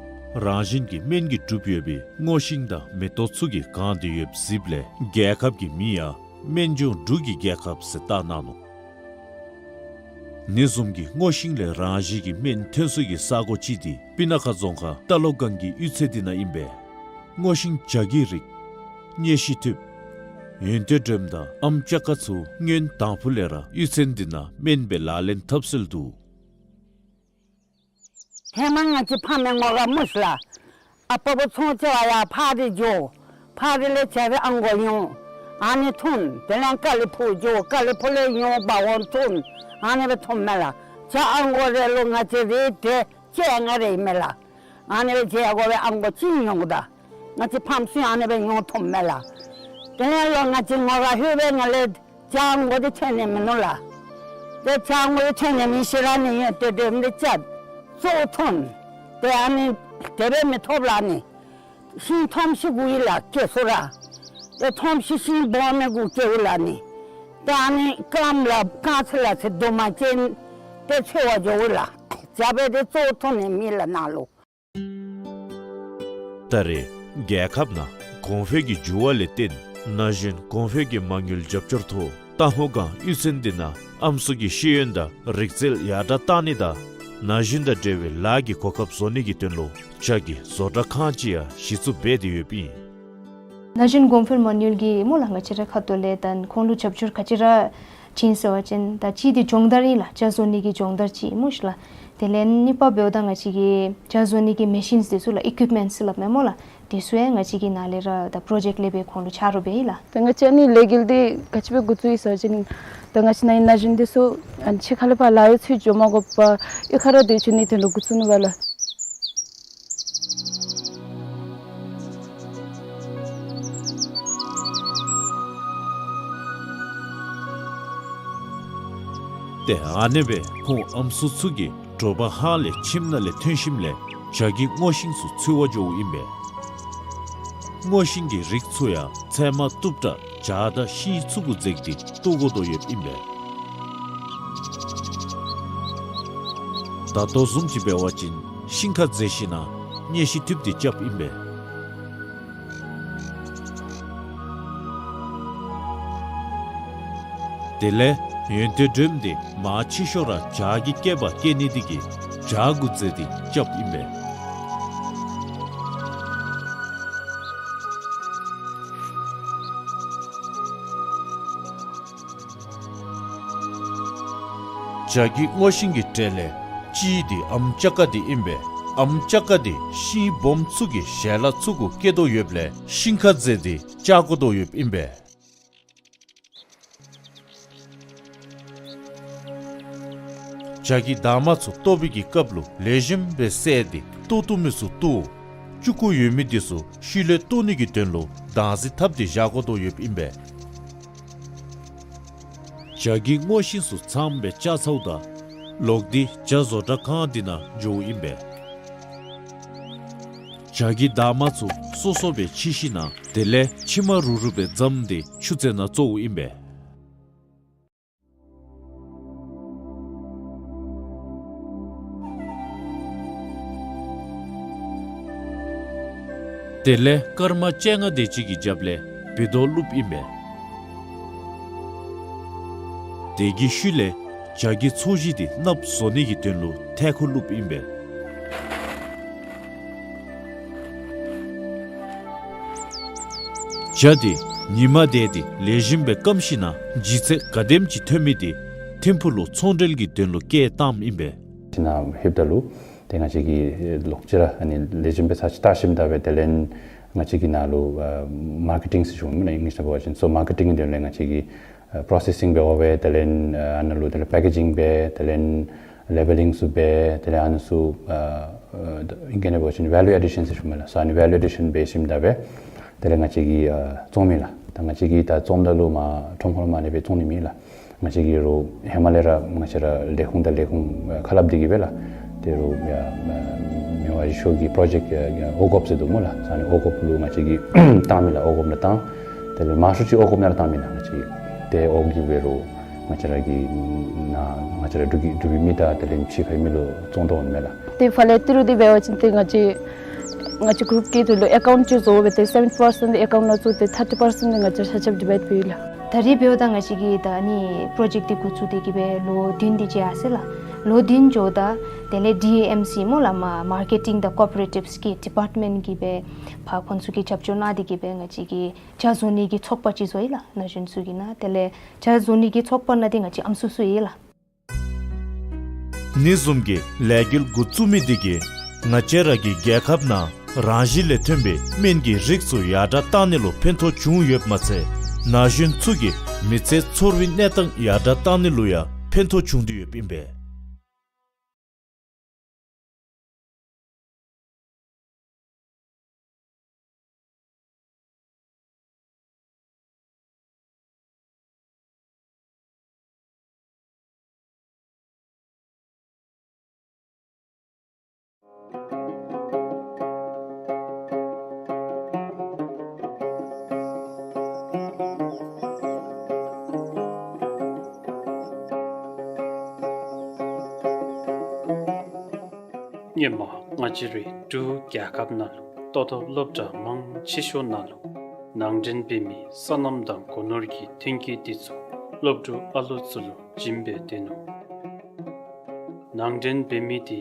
རང་བཞིན་གྱིས་སྨན་གྱིས་གྲུབ་ཡོད་པའི་སྔོ་ཤིང་དང་མེ་ཏོག་ཚུ་གིས་གང་སྟེ་ཡོདཔ་གཟིགསཔ་ལས་རྒྱལ་ཁབ་ཀྱི་མིང་ཡང་སྨན་ལྗོངས་འབྲུག་གི་རྒྱལ་ཁབ་ཟེར་བཏགས་གནང་ནུག། ཨ་ནི་བཟུམ་གྱི་སྔོ་ཤིང་ལས་རང་བཞིན་གྱིས་སྨན་ཐོན་ས་གི་ས་གོ་ཅིག་འདི་སྤུ་ན་ཁ་རྫོང་ཁག་རྟ་ལོག་སྒང་གི་གཡུས་ཚན་འདི་ནང་ཨིན་པས། སྔོ་ཤིང་བྱ་རྒོད་རིགས་སྙེ་ཤིང་ཐུད་ ཡོན་ཏན་སྒྲོལམ་དང་ཨམ་ལྕགས་ཀ་ཚུ་སྔོན་དང་ཕུ་ལས་ར་གཡུས་ཚན་འདི་ནང་སྨན་སྦེ་ལག་ལེན་འཐབ་སྲོལ་འདུག། ཧེ་མ་ང་བཅས་ཕམ་ངོ་ར་མུས་ལགས། ཨ་པ་བུ་ཚོང་ཆེ་བ་ཡར་ཕར་འདི་འགྱོ། ཕར་འདི་ལས་ཆ་བའི་ཨམ་གོ་ཡོང་། ཨ་ནི་འཐུང་། དེ་ལས་ཀ་ལི་ཕུག་འགྱོ། ཀ་ལི་ཕུག་ལས་ཡོང་འབག་འོང་འཐུང་། ཨ་ནི་སྦེ་འཐུང་མས་ལགས། ཇ་ཨམ་གོ་རེ་ལུ་ང་བཅས་རེ་དེ་ཅེ་ང་རེ་མས་ལགས། ཨ་ནི་སྦེ་ཇེ་ཡ་གོ་སྦེ་ཨམ་གོ་ཅིག་ཉོ་དགོ་ད། ང་བཅས་ཕམ་སུ་ཨ་ནི་སྦེ་ཉོ་འཐུང་མས་ལགས། དེ་ལས་ལོ་ང་བཅས་ངོ་ར་ཧུ་སྦེ་ང་ལས་ཇ་ཨམ་གོ་འདི་ཐོན་ནི་མིན་ནུག་ལགས། ཏེ་ཇ་ཨམ་གོ་འདི་ཐོན་ནི་མེད་ཤི་ར་ནི་ཡོན་ཏན་སྒྲོལམ་འདི་ཇ་བཙོ་འཐུང་། ཏེ་ཨ་ནི་དེ་སྦེ་མི་ཐོབ་ལགས་ནི། ཤིང་ཐོམ་ཤི་གུ་ཡི་ལགས་སྐྱེ་སོ་ར། ཏེ་ཐོམ་ཤི་ཤིང་སྦོམ་མི་གུ་སྐྱེ་བོ་ལགས་ནི། ཏེ་ཨ་ནི་ཀམ་ལགས་རྐང་ཚེ་ལགས་ཚེ་དུ་མ་ཅན་ཏེ་ཚོ་བ་འགྱོ་བོ་ལགས། ཇ་སྦེ་ཏེ་བཙོ་འཐུང་ནི་མེད་ལགས་ནཱ་ལུ། ད་རེས་རྒྱལ་ཁབ་ནང་གོང་འཕེལ་གྱི་འགྱུར་བ་ལས་བརྟེན་ན་གཞོན་གོང་འཕེལ་གྱི་མ་དངུལ་རྒྱབ་སྐྱོར་ཐོག་སྟག་མོ་སྒང་གཡུས་ཚན་འདི་ནང་ཨམ་སྲུ་གི་ཤེས་ཡོན་དང་རིག་རྩལ་ཡར་དྲག་གཏང་ནི་དང་ན་གཞོན་དང་འབྲེལ་བའི་ལཱ་གི་གོ་སྐབས་བཟོ་ནི་གི་དོན་ལུ་ཇ་གི་བཟོ་གྲྭ་ཁང་ཅིག་ཡང་གཞི་བཙུགས་འབད་དེ་ཡོདཔ་ཨིན། ན་གཞོན་གོང་འཕེལ་མ་དངུལ་གྱིས་སྨོ་ལགས་ང་བཅས་རའི་ཁ་ཐུག་ལས་ད་ཁོང་ལུ་རྒྱབ་སྐྱོར་ག་ཅི་ར་བྱིན་ཟེར་བ་ཅིན་ད་གཅིག་འདི་སྦྱོང་བརྡར་ཨིན་ལགས། ཇ་བཟོ་ནི་གི་སྦྱོང་བརྡར་ཅིག་སྨོ་ཤི་ལགས། དེ་ལས་གཉིས་པ་འབདཝ་ད་ང་བཅས་ཀྱི་ཇ་བཟོ་ནི་གི་མེ་ཤིནསི་འདི་ཚུ་ལགས་ཨི་ཀིུཔ་མེནཊསི་སླབ་མས་སྨོ་ལགས། དེ་ཚུ་ཡང་ང་བཅས་ཀྱི་ནཱ་ལས་ར་ད་པྲོ་ཇེཀཊ་ལས་སྦེ་ཁོང་ལུ་ཆ་རོགས་འབད་ཡི་ལགས། ད་ང་བཅས་ཨ་ནི་ལས་འགུལ་འདི་ག་ཅི་སྦེ་འགོ་བཙུགས་ཡི་ཟེར་བ་ཅིན་ད་ང་བཅས་ནཱ་ན་གཞོན་འདི་ཚུ་ཨ་ནི་ཕྱི་ཁ་ལས་ཕར་ལཱ་གཡོག་འཚོལ་འགྱོ་མ་དགོ་པར་གཡུས་ཁར་ར་སྡོད་བཅུག་ནིའི་དོན་ལུ་འགོ་བཙུགས་ནུག་པ་ལགས། ཏེ་ཨ་ནི་སྦེ་ཁོང་ཨམ་སྲུ་ཚུ་གིས་དྲོ་པ་ཧཱ་ལས་ཁྱིམ་ནང་ལས་ཐོན་ཞིནམ་ལས་ཇ་གི་སྔོ་ཤིང་ཚུ་འཚོལ་བར་འགྱོཝ་ཨིན་པས། སྔོ་ཤིང་གི་རིགས་ཚུ་ཡང་ཚལ་མ་གཏུབ་དྲགས་ཇ་དང་ཤིང་ཚུ་གུ་འཛེགས་ཏེ་བཏོག་དགོ་དོ་ཡོདཔ་ཨིན་པས། ད་ལྟོ་བཟུམ་ཅིག་འབད་བ་ཅིན་ཤིང་ཁར་འཛེགས་ཞིན་ན་མཉེན་ཤིང་བཏུབ་སྟེ་རྐྱབ་ཨིན་པས། དེ་ལས་ཡོན་ཏན་སྒྲོལམ་འདི་མང་ཆེ་ཤོས་ར་ཇ་གི་སྐྱེ་བ་སྐྱེ་ནི་འདི་གིས་ཇ་གུ་འཛེགས་ཏེ་རྐྱབ་ཨིན་པས། ཇ་གི་སྔོ་ཤིང་གི་གྲས་ལས་གཅིག་འདི་ཨམ་ལྕགས་ཀ་འདི་ཨིན་པས། ཨམ་ལྕགས་ཀ་འདི་ཤིང་སྦོམ་ཚུ་གི་ཞལ་ལག་ཚུ་གུ་སྐྱེ་དོ་ཡོདཔ་ལས་ཤིང་ཁར་འཛེགས་ཏེ་བཅག་དགོ་དོ་ཡོདཔ་ཨིན་པས། ཇ་གི་འདབ་མ་ཚུ་བཏོག་པའི་གི་སྐབས་ལུ་ལེགས་ཤོམ་སྦེ་བསལ་ཏེ་བཏོག་བཏུབ་མི་ཚུ་བཏོག། ལྕུག་གུ་ཡོད་མི་འདི་ཚུ་ཤུལ་ལས་བཏོག་ནི་གི་དོན་ལུ་དྭངས་ཟིང་འཐབ་སྟེ་བཞག་དགོ་དོ་ཡོདཔ་ཨིན་པས། ཇ་གི་སྔོ་ཤིང་ཚུ་ཚངམ་སྦེ་བཅག་ཚརཝ་ད་ལོག་སྟེ་ཇ་བཟོ་གྲྭ་ཁང་འདི་ནང་འགྱོཝ་ཨིན་པས། ཇ་གི་འདབ་མ་ཚུ་སོ་སོ་སྦེ་ཕྱེ་ཞིན་ན་དེ་ལས་ཕྱེ་མ་རུ་རུ་སྦེ་བརྫམས་ཏེ་ཆུ་རྩེ་ནང་བཙོཝ་ཨིན་པས། དེ་ལས་སྐར་མ་བཅོ་ལྔ་དེ་ཅིག་གི་རྒྱབ་ལས་བི་ཏོག་བླུགསཔ་ཨིན་པས། དེ་གི་ཤུལ་ལས་ཇ་གི་ཚོས་གཞི་འདི་གནགཔོ་བཟོ་ནི་གི་དོན་ལུ་ཐལ་ཁུ་བླུགསཔ་ཨིན་པས། ཇ་འདི་ཉིན་མ་དེ་འདི་ལེགས་ཤོམ་སྦེ་སྐམ་ཞིན་ན་ལྗིད་ཚད་ག་དེམ་ཅིག་ཐོན་མི་འདི་ཐིམ་ཕུག་ལུ་ཚོང་འབྲེལ་གྱི་དོན་ལུ་སྐྱེལ་བཏངམ་ཨིན་པས། ཅིག་ནང་ལྷོདཔ་ད་ལུ་ཏེ་ང་བཅས་ཀྱིས་ལོག་ཅི་ར་ཨ་ནི་ལེགས་ཤོམ་སྦེ་ཚར་ཅིག་བལྟ་ཞིནམ་ད་སྦེ་དེ་ལས་ང་བཅས་ཀྱི་ནང་ལུ་ཨ་མར་ཀེ་ཊིང་ཟེར་ཞུཝ་སྨོ་ལགས་ཨིང་ལིཤ་ནང་འབད་བ་ཅིན། སོ་མར་ཀེ་ཊིང་གི་དོན་ལས་ང་བཅས་ཀྱིས་ཨ་པྲོ་སེ་སིང་འབད་དགོ་པས། དེ་ལས་ཨ་ཨ་ནཱ་ལུ་དེ་ལས་པེ་ཀེ་ཇིང་འབད། དེ་ལས་ལེ་བེ་ལིང་ཚུ་འབད། དེ་ལས་ཨ་ནི་ཚུ་ཨ་ཨ་ཨིང་སྐད་ནང་འབད་བ་ཅིན་ཝེ་ལུ་ཨེ་ཌི་ཤཱན་ཟེར་ཞུཝ་སྨོ་ལགས། སོ་ཨ་ནི་ཝེ་ལུ་ཨེ་ཌི་ཤཱན་འབད་ཞིནམ་ད་སྦེ་དེ་ལས་ང་བཅས་ཀྱིས་ཨ་བཙོང་མི་ལགས། ད་ང་བཅས་ཀྱིས་ད་བཙོངམ་ད་ལུ་མར་ཁྲོམ་ཁར་མར་ལས་སྦེ་བཙོང་ནི་མེད་ལགས། ང་བཅས་ཀྱིས་རོགས་ཧེ་མ་ལས་ར་ང་བཅས་ར་ལས་ཁུངས་དང་ལས་ཁུངས་ཨ་ཁ་སླབ་སྟེ་གིས་སྦེ་ལགས། ཏེ་རོགས་ཡ་མི་དབང་རི་ཤོད་ཀྱི་པྲོ་ཇེཀཊ་ཨ་ཨ་འོག་འོགཔ་ཟེར་འདུག་སྨོ་ལགས། སོ་ཨ་ནི་འོག་འོགཔ་ལུ་ང་བཅས་ཀྱིས་བཏང་མི་ལགས། འོག་འོགཔ་ནང་བཏང་། དེ་ལས་མང་ཤོས་ཅིག་འོག་འོགཔ་ནང་ར་བཏང་མི་ལགས། ང་བཅས་ཀྱིས་ཏེ་འོག་གི་སྦེ་རོགས་ང་བཅས་ར་གི་ནང་ང་བཅས་ར་འབྲུག་གི་འབྲུག་པའི་མི་དང་དེ་ལས་ཕྱི་ཁའི་མི་ལུ་བཙོང་དོ་འོང་མས་ལགས། ཏེ་ཕར་ལས་ཏི་རུ་འདི་འབད་བ་ཅིན་ཏེ་ང་བཅས་ང་བཅས་གུ་རུབ་ཀྱི་དོན་ལུ་ཨེ་ཀའུནཊ་ཅིག་བཟོ་དགོ་པས། ཏེ་སེ་ཝེན་ཊི་པར་སེནཊ་ཨེ་ཀའུནཊ་ནང་བཙུགས་ཏེ་ཐར་ཊི་པར་སེནཊ་འདི་ང་བཅས་ཆ་ཁྱབ་ཌི་བའིཌ་འབད་ཡི་ལགས། ད་རེས་འབདཝ་ད་ང་བཅས་ཀྱིས་ད་ཨ་ནི་པྲོ་ཇེཀཊ་འདི་འགོ་བཙུགས་ཏེ་གིས་སྦེ་ལོ་བདུན་དེ་ཅིག་ཡར་སོ་ཡི་ལགས། ལོ་བདུན་འགྱོཝ་ད་དེ་ལས་ཌི་ཨེ་ཨེམ་སི་སྨོ་ལགས་མར་མར་ཀེ་ཊིང་དང་ཀོ་ཨོ་པ་རེ་ཊིབསི་གི་ཌི་པརཊ་མེནཊ་གིས་སྦེ་ཕར་ཁོང་ཚུ་གིས་རྒྱབ་སྐྱོར་གནང་སྟེ་གིས་སྦེ་ང་བཅས་ཀྱི་ཇ་བཟོ་ནི་གི་ཚོགས་པ་ཅིག་བཟོ་ཡི་ལགས། ན་གཞོན་ཚུ་གི་ནང་དེ་ལས་ཇ་བཟོ་ནི་གི་ཚོགས་པ་ནང་འདི་ང་བཅས་ཨམ་སྲུ་ཚུ་ཡོད་ལགས། ཨ་ནི་བཟུམ་གྱི་ལས་འགུལ་འགོ་བཙུགས་མི་འདི་གིས་ང་བཅས་ར་གི་རྒྱལ་ཁབ་ནང་རང་བཞིན་ལས་ཐོན་པའི་སྨན་གྱི་རིགས་ཚུ་ཡར་དྲག་གཏང་ནི་ལུ་ཕན་ཐོགས་བྱུང་ཡོདཔ་མ་ཚད་ན་གཞོན་ཚུ་གི་མི་ཚེ་འཚོ་བའི་གནས་སྟངས་ཡར་དྲག་གཏང་ནི་ལུ་ཡང་ཕན་ཐོགས་བྱུང་སྟེ་ཡོདཔ་ཨིན་པས། སྔོན་མ་ང་བཅས་རའི་འབྲུག་རྒྱལ་ཁབ་ནང་ལུ་ལྟོ་ཐོབ་སློབ་གྲྭ་མང་ཆེ་ཤོས་ནང་ལུ་ནང་འདྲེན་འབད་མི་སོ་ནམ་དང་སྒོ་ནོར་གྱི་ཐོན་སྐྱེད་འདི་ཚུ་སློབ་ཕྲུག་ཨ་ལོ་ཚུ་ལུ་བྱིན་སྦེ་སྡོད་ནུག། ནང་འདྲེན་འབད་མི་འདི་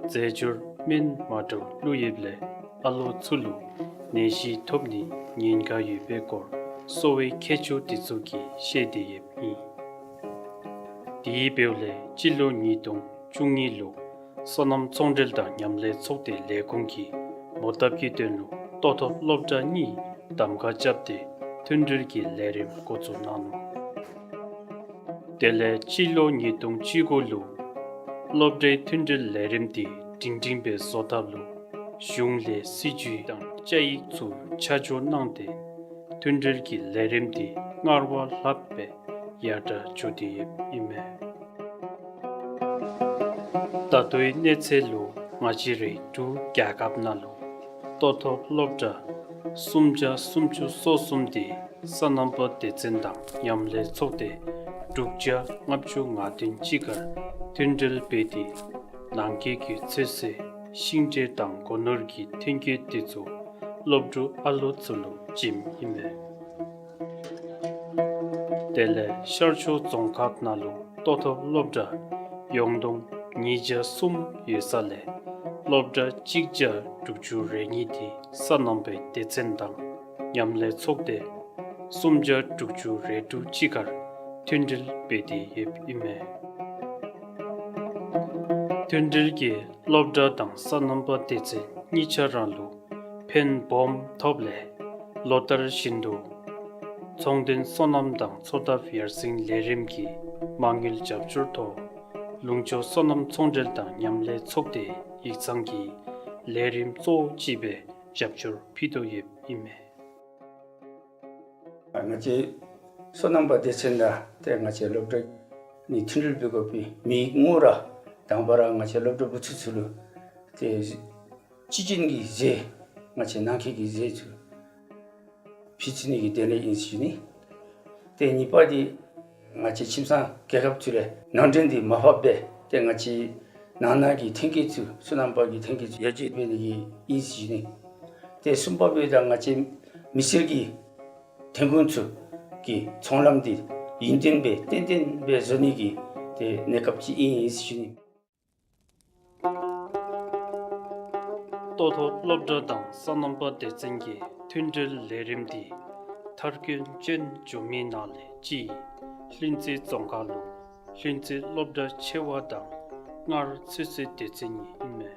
རྫས་སྦྱོར་སྨན་མ་འདྲཝ་བླུགས་ཡོདཔ་ལས་ཨ་ལོ་ཚུ་ལུ་ནད་གཞི་ཐོབ་ནིའི་ཉེན་ཁ་ཡོད་པའི་སྐོར་གསོ་བའི་མཁས་མཆོག་འདི་ཚུ་གིས་བཤད་དེ་ཡོདཔ་ཨིན། དེ་འབདཝ་ལས་སྤྱི་ལོ་ཉིས་སྟོང་བཅུ་གཉིས་ལུ་སོ་ནམ་ཚོང་འབྲེལ་དང་མཉམ་ལས་ཚོགས་སྡེ་ལས་ཁུངས་ཀྱིས་མོ་བཏབ་ཀྱི་དོན་ལུ་ལྟོ་ཐོབ་སློབ་གྲྭ་གཉིས་གདམ་ཁ་རྐྱབ་སྟེ་མཐུན་སྒྲིལ་གྱི་ལས་རིམ་འགོ་བཙུགས་གནང་ནུག། དེ་ལས་སྤྱི་ལོ་ཉིས་སྟོང་བཅུ་དགུ་ལུ་སློབ་གྲྭའི་མཐུན་སྒྲིལ་ལས་རིམ་འདི་སྒྲིང་སྒྲིང་སྦེ་བཟོ་ཐབས་ལུ་གཞུང་ལས་སྲིད་བྱུས་དང་བཅའ་ཡིག་ཚུ་ཆ་འཇོག་གནང་སྟེ་མཐུན་སྒྲིལ་གྱི་ལས་རིམ་འདི་སྔར་བ་ལྷགཔ་སྦེ་ཡར་དྲག་འགྱོ་སྟེ་ཡོདཔ་ཨིན་མས། ད་ལྟོའི་གནས་ཚད་ལུ་ང་བཅས་རའི་འབྲུག་རྒྱལ་ཁབ་ནང་ལུ་ལྟོ་ཐོབ་སློབ་གྲྭ་སུམ་བརྒྱ་སུམ་ཅུ་སོ་གསུམ་འདི་སོ་ནམ་པ་སྡེ་ཚན་དང་མཉམ་ལས་ཚོགས་སྡེ་དྲུག་བརྒྱ་ལྔ་བཅུ་ང་བདུན་གཅིག་ཁར་མཐུན་སྒྲིལ་འབད་དེ་ནང་འཁོད་ཀྱི་ཚོད་བསྲེ་ཤིང་འབྲས་དང་སྒོ་ནོར་གྱི་ཐོན་སྐྱེད་འདི་ཚུ་སློབ་ཕྲུག་ཨ་ལོ་ཚུ་ལུ་བྱིནམ་ཨིན་མས། དེ་ལས་ཤར་ཕྱོགས་རྫོང་ཁག་ནང་ལུ་ལྟོ་ཐོབ་སློབ་གྲྭ་ཡོངས་བསྡོམས་ཉིས་བརྒྱ་གསུམ་ཡོད་ས་ལས་སློབ་གྲྭ་གཅིག་བརྒྱ་དྲུག་ཅུ་རེ་གཉིས་འདི་སོ་ནམ་པའི་སྡེ་ཚན་དང་མཉམ་ལས་ཚོགས་སྡེ་སུམ་བརྒྱ་དྲུག་ཅུ་རེ་དྲུག་གཅིག་ཁར་མཐུན་སྒྲིལ་འབད་དེ་ཡོདཔ་ཨིན་མས། མཐུན་སྒྲིལ་གྱིས་སློབ་གྲྭ་དང་སོ་ནམ་པ་སྡེ་ཚན་གཉིས་ཆ་ར་ལུ་ཕན་སྦོམ་ཐོབ་ལས་ལོ་ལྟར་བཞིན་དུ་ཚོང་དོན་སོ་ནམ་དང་འཚོ་ཐབས་ཡར་སེང་ལས་རིམ་གྱི་མ་དངུལ་རྒྱབ་སྐྱོར་ཐོག་ལུང་ཕྱོགས་སོ་ནམ་ཚོང་འབྲེལ་དང་མཉམ་ལས་ཚོགས་སྡེ་ཡིག་ཚང་གིས་ལས་རིམ་གཙོ་བོ་ཅིག་སྦེ་རྒྱབ་སྐྱོར་ཕུལ་དོ་ཡོདཔ་ཨིན་མས། ང་བཅས་སོ་ནམ་པ་སྡེ་ཚན་དང་ཏེ་ང་བཅས་སློབ་གྲྭ་གཉིས་མཐུན་སྒྲིལ་འབད་དགོ་པའི་དམིགས་ཡུལ་ར་དང་པ་ར་ང་བཅས་སློབ་གྲྭ་བུ་ཚ་ཚུ་ལུ་ཏེ་སྤྱི་བྱིན་གྱི་ཟས་ང་བཅས་ནང་འཁོད་ཀྱི་ཟས་ཚུ་ཕུལ་ཚུགས་ནི་གི་དོན་ལས་ཨིན་ཟེར་ཞུ་ནི། ཏེ་གཉིས་པ་འདི་ང་བཅས་ཁྱིམ་ཚང་རྒྱལ་ཁབ་ཚུ་ལས་ནང་འདྲེན་འདི་མར་ཕབ་སྦེ་ཏེ་ང་བཅས་ནང་ན་གི་ཐོན་སྐྱེད་ཚུ་སོ་ནམ་པ་གི་ཐོན་སྐྱེད་ཚུ་ཡར་རྒྱས་འབད་ནི་གི་ཨིན་ཟེར་ཞུ་ནི། ཏེ་གསུམ་པ་འབདཝ་ད་ང་བཅས་མི་སེར་གྱི་ཐོན་ཁུངས་ཚུ་གི་ཚོང་ལམ་འདི་ཡུན་བརྟན་སྦེ་ཏན་ཏན་སྦེ་བཟོ་ནི་གི་ཏེ་གནས་སྐབས་ཅིག་ཨིན་ཟེར་ཞུ་ནི། ལྟོ་ཐོབ་སློབ་གྲྭ་དང་སོ་ནམ་པ་སྡེ་ཚན་གྱི་མཐུན་སྒྲིལ་ལས་རིམ་འདི་མཐར་འཁྱོལ་ཅན་བྱུང་མི་ནང་ལས་གཅིག་ལྷུན་རྩེ་རྫོང་ཁག་ལུ་ལྷུན་རྩེ་སློབ་གྲྭ་ཆེ་བ་དང་སྔར་ཚོད་བསྲེ་སྡེ་ཚན་གཉིས་ཨིན་མས།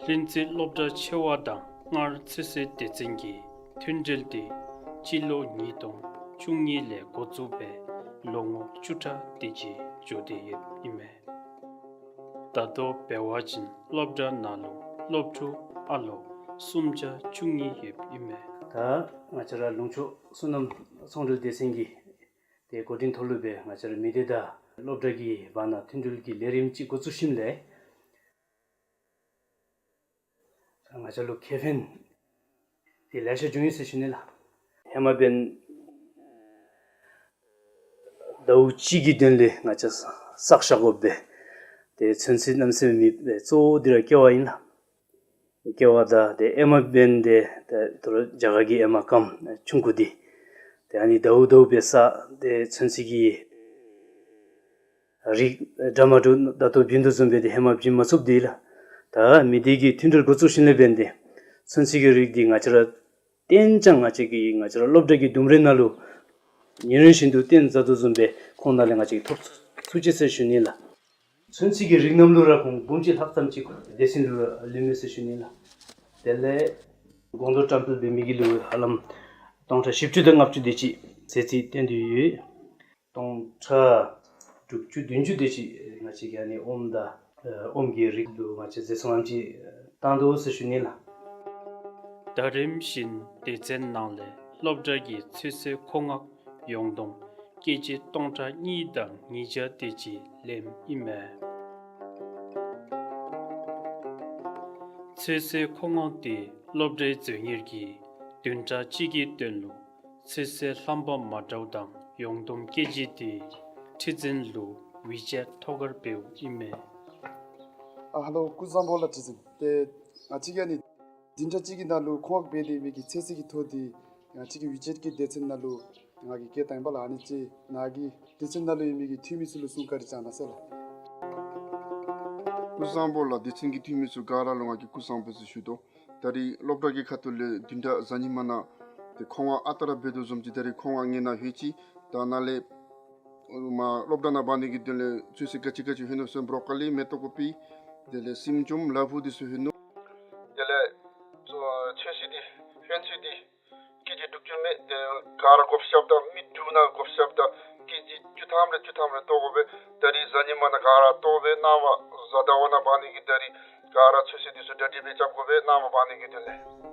ལྷུན་རྩེ་སློབ་གྲྭ་ཆེ་བ་དང་སྔར་ཚོད་བསྲེ་སྡེ་ཚན་གྱི་མཐུན་སྒྲིལ་འདི་སྤྱི་ལོ་ཉིས་སྟོང་བཅུ་གཉིས་ལས་འགོ་བཙུགས་སྦེ་ལོ་ངོ་བཅུ་ཕྲག་དེ་ཅིག་འགྱོ་སྟེ་ཡོདཔ་ཨིན་མས། ད་ལྟོ་འབད་བ་ཅིན་སློབ་གྲྭ་ནང་ལུ་སློབ་ཕྲུག་ཨ་ལོ་སུམ་བརྒྱ་བཅུ་གཉིས་ཡོདཔ་ཨིན་མས། ད་ང་བཅས་ར་ལུང་ཕྱོགས་སོ་ནམ་ཚོང་འབྲེལ་སྡེ་ཚན་གྱི་ཏེ་འགོ་འདྲེན་ཐོག་ལུ་སྦེ་ང་བཅས་ར་མི་སྡེ་དང་སློབ་གྲྭ་གི་བར་ན་མཐུན་སྒྲིལ་གྱི་ལས་རིམ་ཅིག་འགོ་བཙུགས་ཞིནམ་ལས་ང་བཅས་ལུ་ཁེ་ཕན་འདི་ལེ་ཤ་བྱུང་ཡི་ཟེར་ཞུ་ནི་ལགས། ཧེ་མ་འབདན་ཟླཝ་གཅིག་གི་དོན་ལས་ང་བཅས་བསགས་བཞག་དགོ་པས། ཏེ་ཚོད་བསྲེ་གནམ་མེད་ས་མེད་མེད་པས། གཙོ་བོ་འདི་ར་ཀེ་བ་ཨིན་ལགས། ཀེ་བ་དང་ཏེ་ཨེ་མ་འབདན་ཏེ་ཏེ་ད་རུང་རྒྱ་གར་གྱི་ཨེ་མ་སྐམ་ཆུང་ཀུ་འདི་ཏེ་ཨ་ནི་ཟླཝ་ཟླཝ་སྦེ་བསགས། ཏེ་ཚོད་བསྲེ་གི་ རིགས་འདྲ་མ་འདྲཝ་ད་ལྟོ་བྱིན་དོ་བཟུམ་སྦེ་འདི་ཧེ་མ་བྱིན་མ་ཚུགསཔ་འདི་ལགས། ད་མི་སྡེ་གི་མཐུན་འབྲེལ་འགོ་བཙུགས་ཞིནམ་ལས་འབད་ནི་འདི་ཚོན་རྩི་གི་རིགས་འདི་ང་བཅས་ར་གཏན་འཇགས་ང་བཅས་ཀྱི་ང་བཅས་ར་སློབ་གྲྭ་གི་ལྡུམ་རའི་ནང་ལུ་ཉིན་རེ་བཞིན་དུ་བསྟན་མཛད་དོ་བཟུམ་སྦེ་ཁོང་ནང་ལས་ང་བཅས་ཀྱིས་ཐོབ་ཚུགས་ཅི་ཟེར་ཞུ་ནི་ལགས། ཚོན་རྩི་གི་རིགས་རྣམས་ལུ་ར་ཁོང་འབུམ་གཅིག་ལྷག་ཙམ་ཅིག་སྡེ་ཚན་ལུ་ར་ལུས་མས་ཟེར་ཞུ་ནི་ལགས། དེ་ལས་སྒོང་རྡོག་བཀྲམ་སྤེལ་འབད་མི་གི་ལུ་ཧ་ལམ་སྟོང་ཕྲག་བཞི་བཅུ་དང་ལྔ་བཅུ་དེ་ཅིག་ཟད་རྩིས་བཏོན་ཏེ་ཡོད། སྟོང་ཕྲག་དྲུག་ཅུ་བདུན་ཅུ་དེ་ཅིག་ང་བཅས་ཀྱིས་ཨ་ནི་ཨོམ་དང་ཨོམ་གྱི་རིགས་ལུ་ང་བཅས་ཟད་སོངམ་ཅིག་བཏང་དོ་ཟེར་ཞུ་ནི་ལགས། ཟླ་རིམ་བཞིན་སྡེ་ཚན་ནང་ལས་སློབ་གྲྭ་གི་ཚོད་བསྲེ་མཁོ་མངགས་ཡོངས་བསྡོམས་ཀེ་ཇི་སྟོང་ཕྲག་གཉིས་དང་ཉིས་བརྒྱ་དེ་ཅིག་ལེནམ་ཨིན་མས། ཚོད་བསྲེ་མཁོ་མངགས་དེ་སློབ་གྲྭའི་མཛོད་གཉེར་གྱིས་བདུན་ཕྲག་གཅིག་གི་དོན་ལུ་ཚོད་བསྲེ་ལྷམ་པ་མ་འདྲཝ་དང་ཡོངས་བསྡོམས་ཀེ་ཇི་དེ་ཁྲི་འཛིན་ལུ་ཝི་ཅེཊ་ཐོག་ཁར་འབདཝ་ཨིན་མས། ཨ་ཧེ་ལོ། སྐུ་གཟུགས་བཟང་པོ་ལགས་ཁྲི་འཛིན། ཏེ་ང་བཅས་ཀྱིས་ཨ་ནི་བདུན་ཕྲག་གཅིག་གི་ནང་ལུ་མཁོ་མངགས་འབད་དེ་མི་གི་ཚོད་བསྲེ་གི་ཐོ་འདི་ང་བཅས་ཀྱི་ཝི་ཅེཊ་གི་སྡེ་ཚན་ནང་ལུ་ང་གིས་བསྐྱལ་བཏང་ཡི་པ་ལགས། ཨ་ནི་ཅིག་ང་གིས་སྡེ་ཚན་ནང་ལུ་ཡོད་མི་གི་འཐུས་མི་ཚུ་ལུ་གསུང་བཀའ་དྲིན་བསྐྱང་གནང་ཟེར་ལགས། སྐུ་གཟུགས་བཟང་པོ་ལགས། སྡེ་ཚན་གྱི་འཐུས་མི་ཚུ་ག་ར་ལུ་ང་གིས་སྐུ་གཟུགས་བཟང་པོ་ཟེར་ཞུ་དོ། ད་རིས་སློབ་གྲྭ་གི་ཁ་ཐུག་ལས་བདུན་ཕྲག་གཟའ་ཉི་མ་ནང་ཏེ་མཁོ་མངགས་ཨ་རྟག་ར་འབད་དོ་བཟུམ་ཅིག་ད་རིས་མཁོ་མངགས་ངེ་ནང་ལྷོད་ཅི། ད་ནཱ་ལས་མ་སློབ་གྲྭ་ནང་འབག་ནི་གི་དོན་ལས་ཚོད་བསྲེ་ག་ཅི་ག་ཅི་ལྷོད་ནུག་ཟེར་བ་བྲོ་ཀོ་ལི་མེ་ཏོག་ཀོ་པི་དེ་ལས་སྲིངམོ་ཅུམ་ལ་ཕུག་འདི་ཚུ་ལྷོད་ནུག། དེ་ལས་ཚོད་བསྲེ་འདི་ཧོན་ཚོད་འདི་ཀེ་ཇི་དྲུག་ཅུ་མས། ཏེ་ག་ར་བགོ་བཤའ་དང་མི་དྲུག་ནང་བགོ་བཤའ་དང་ཀེ་ཇི་བཅུ་ཐམ་རེ་བཅུ་ཐམ་རེ་བཏོག་དགོ་པས། ད་རིས་གཟའ་ཉི་མ་ནང་ག་ར་བཏོག་སྦེ་གནངམ་གཟའ་ཟླ་བ་ནང་འབག་ནི་གི་ད་རིས་ག་ར་ཚོད་བསྲེ་འདི་ཚུ་གྲ་སྒྲིག་སྦེ་རྐྱབ་དགོ་པས། གནངམ་འབག་ནི་གི་དོན་ལས།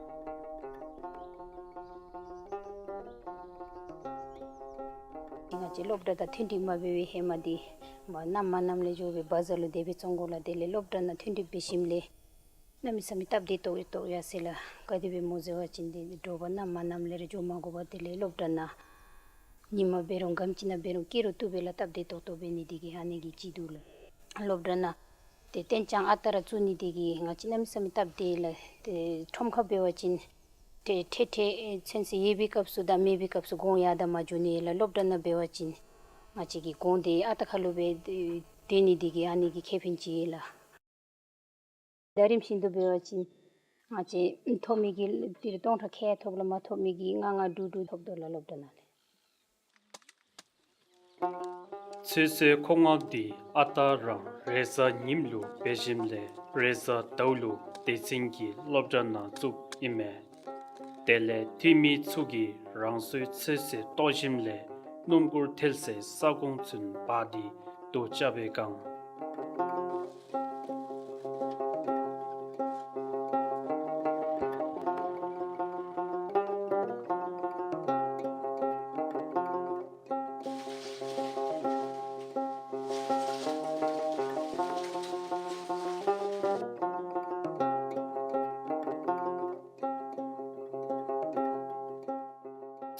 ང་བཅས་སློབ་གྲྭ་དང་མཐུན་འགྲིག་མ་འབད་བའི་ཧེ་མ་འདི་མ་གནམ་མ་གནམ་ལས་འགྱོ་སྦེ་བ་ཛར་ལུ་དེ་སྦེ་བཙོང་དགོ་ལགས། དེ་ལས་སློབ་གྲྭ་ནང་མཐུན་འགྲིག་འབད་ཞིནམ་ལས་གནམ་མེད་ས་མེད་སྟབས་བདེ་ཏོག་ཏོ་ཡར་སོང་ཡི་ལགས། ག་དེ་སྦེ་སྨོ་ཟེར་བ་ཅིན་ཏེ་དྲོ་པ་གནམ་མ་གནམ་ལས་ར་འགྱོ་མ་དགོ་པར་དེ་ལས་སློབ་གྲྭ་ནང་ཉིན་མ་འབད་རུང་ག་དེམ་ཅིག་ནང་འབད་རུང་སྐྱེལ་རུང་བཏུབ་པས་ལགས། སྟབས་བདེ་ཏོག་ཏོ་འབད་ནི་དེ་གིས་ཨ་ནི་གི་ཅིག་འདུག་ལགས། སློབ་གྲྭ་ནང་ཏེ་གཏན་འཇགས་ཨ་རྟག་ར་བཙུགས་ནི་དེ་གིས་ང་བཅས་གནམ་མེད་ས་མེད་སྟབས་བདེ་ལགས། ཏེ་ཁྲོམ་ཁར་འབད་བ་ཅིན་ཏེ་ཐེངས་ཐེངས་ཚོད་བསྲེ་ཡོད་པའི་སྐབས་སུ་དང་མེད་པའི་སྐབས་སུ་གོང་ཡར་དང་མར་འགྱོ་ནི་ལགས། སློབ་གྲྭ་ནང་འབད་བ་ཅིན་ང་བཅས་ཀྱི་གོང་དེ་ཨ་རྟག་ཁ་ལུ་སྦེ་སྡོད་ནི་དེ་གིས་ཨ་ནི་གི་ཁེ་ཕན་ཅིག་ཡོད་ལགས། ཟླ་རིམ་བཞིན་དུ་འབད་བ་ཅིན་ང་བཅས་ཐོབ་མི་གི་ཏི་རུ་སྟོང་ཕྲག་ཁལ་ཐོབ་ལགས། མ་ཐོབ་མི་གི་ལྔ་ལྔ་དྲུག་དྲུག་ཐོབ་དོ་ལགས་སློབ་གྲྭ་ནང་ལས། ཚོད་བསྲེ་མཁོ་མངགས་འདི་ཨ་རྟག་རང་རེས་གཟའ་ཉིམ་ལུ་འབད་ཞིནམ་ལས་རེས་གཟའ་ཟླཝ་ལུ་སྡེ་ཚན་གྱི་སློབ་གྲྭ་ནང་བཙུགསཔ་ཨིན་མས། དེ་ལས་འཐུས་མི་ཚུ་གིས་རང་སོའི་ཚོད་བསྲེ་བཏོག་ཞིནམ་ལས་སྣུམ་འཁོར་ཐལ་སའི་ས་ཁོངས་ཚུན་འབག་སྟེ་དོས་རྐྱབ་པའི་བསྒང་།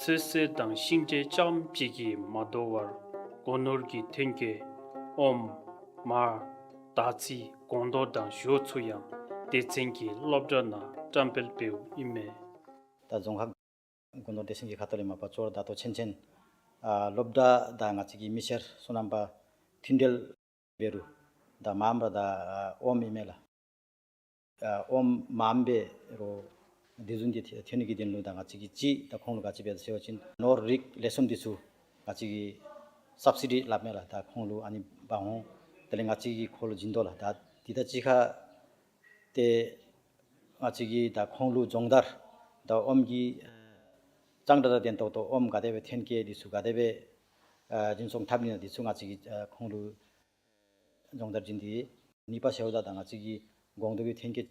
ཚོད་བསྲེ་དང་ཤིང་འབྲས་རྐྱངམ་གཅིག་གིས་མ་དོ་བར་སྒོ་ནོར་གྱི་ཐོན་སྐྱེད་ཨོམ་མར་དར་ཚི་སྒོང་རྡོག་དང་ཞོ་ཚུ་ཡང་སྡེ་ཚན་གྱི་སློབ་གྲྭ་ནང་བཀྲམ་སྤེལ་འབདཝ་ཨིན་མས། ད་རྫོང་ཁག་སྒོ་ནོར་སྡེ་ཚན་གྱི་ཁ་ཐུག་ལས་མ་པ་ཅོག་ར་ད་ལྟོ་ཆེན་ཆེན་ཨ་སློབ་གྲྭ་དང་ང་བཅས་ཀྱི་མི་སེར་སོ་ནམ་པ་མཐུན་འབྲེལ་འབད་རུང་ད་མངམ་ར་ད་ཨ་ཨོམ་ཨིན་མས་ལགས། ཨ་ཨོམ་མངམ་འབད་རུང་དེ་བཟུམ་ཅིག་ཐོན་ནི་གི་དོན་ལུ་ད་ང་བཅས་ཀྱིས་ཅིག་ད་ཁོང་ལུ་ག་ཅི་འབད་ཟེར་བ་ཅིན་ནོར་རིགས་ལེགས་ཤོམ་འདི་ཚུ་ང་བཅས་ཀྱིས་སབ་སི་ཌི་སླབ་མས་ལགས། ད་ཁོང་ལུ་ཨ་ནི་འབག་འོང་། དེ་ལས་ང་བཅས་ཀྱིས་ཁོང་ལུ་བྱིན་དོ་ལགས། ད་དེ་དང་གཅིག་ཁར་ཏེ་ང་བཅས་ཀྱིས་ད་ཁོང་ལུ་སྦྱོང་བརྡར་ད་ཨོམ་གྱི་ཨ་གཙང་སྦྲ་དང་ལྡན་ཏོག་ཏོ་ཨོམ་ག་དེ་སྦེ་ཐོན་སྐྱེད་འདི་ཚུ་ག་དེ་སྦེ་ཨ་འཛིན་སྐྱོང་འཐབ་ནི་ཨ་འདི་ཚུ་ང་བཅས་ཀྱིས་ཨ་ཁོང་ལུ་སྦྱོང་བརྡར་བྱིན་ཏེ། གཉིས་པ་ཟེརཝ་ད་ད་ང་བཅས་ཀྱི་སྒོང་རྡོག་གི་ཐོན་སྐྱེད་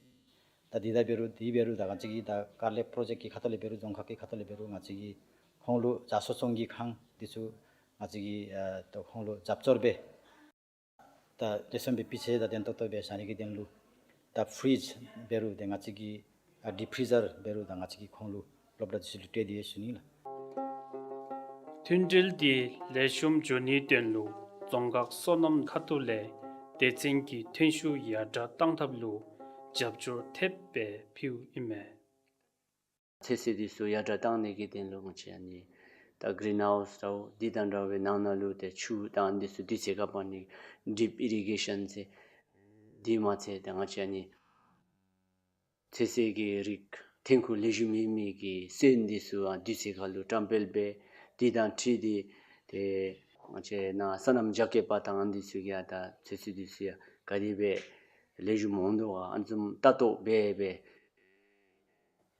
ད་འདི་ད་འབད་རུང་འདི་འབད་རུང་ད་ང་བཅས་ཀྱི་ད་ཀར་ལེབ་པྲོ་ཇེཀཊ་གི་ཁ་ཐུག་ལས་འབད་རུང་རྫོང་ཁག་གི་ཁ་ཐུག་ལས་འབད་རུང་ང་བཅས་ཀྱིས་ཁོང་ལུ་བྱ་གསོ་བཙོང་གི་ཁང་འདི་ཚུ་ང་བཅས་ཀྱིས་ཨ་ད་ཁོང་ལུ་རྒྱབ་སྐྱོར་འབད། ད་དེ་བཟུམ་སྦེ་དཔེ་ཆ་དང་ལྡན་ཏོག་ཏོ་སྦེ་བཞག་ནི་གི་དོན་ལུ་ད་ཕི་རིཇ་འབད་རུང་ཏེ་ང་བཅས་ཀྱིས་ཨ་ཌིབ་ཕི་རི་ཟར་འབད་རུང་ད་ང་བཅས་ཀྱིས་ཁོང་ལུ་སློབ་གྲྭ་འདི་ཚུ་ལུ་སྤྲོད་དེ་ཡོད་ཟེར་ཞུ་ནི་ལགས། མཐུན་འབྲེལ་འདི་ལེགས་ཤོམ་འགྱོ་ནིའི་དོན་ལུ་རྫོང་ཁག་སོ་ནམ་ཁ་ཐུག་ལས་སྡེ་ཚན་གྱི་ཐོན་ཤུགས་ཡར་དྲག་གཏང་ཐབས་ལུ་རྒྱབ་སྐྱོར་ཐེབས་སྦེ་ཕུལཝ་ཨིན་མས། ཚོད་བསྲེ་འདི་ཚུ་ཡར་དྲག་གཏང་ནི་གི་དོན་ལུ་ང་བཅས་ཨ་ནི་ད་ ད་གི་རིན་ཧའུསི་ར་འོ་འདི་དང་འདྲ་བའི་ནང་ན་ལུ་ཏེ་ཆུ་དང་འདི་ཚུ་དུས་ཚོད་ཁར་འབག་ནི་ཌིབ་ཨི་རི་གེ་ཤཱན་ཟེར། དེ་མ་ཚད་ད་ང་བཅས་ཨ་ནི་ཚོད་བསྲེ་གི་རིགས་ཐོན་ཁུངས་ལེགས་ཤོམ་ཡོད་མི་གི་སོན་འདི་ཚུ་ཡང་དུས་ཚོད་ཁར་ལུ་བཀྲམ་སྤེལ་འབད། དེ་དང་འཁྲིལ་ཏེ་ཏེ་ང་བཅས་ནཱ་སོ་ནམ་རྒྱབ་སྐྱོར་པ་དང་འདི་ཚུ་གིས་ཡང་ད་ཚོད་བསྲེ་འདི་ཚུ་ཡང་ག་དེ་སྦེ་ལེགས་ཤོམ་འོང་དོ་ག་ཨ་ནི་བཟུམ་ལྟ་རྟོག་འབད་འབད།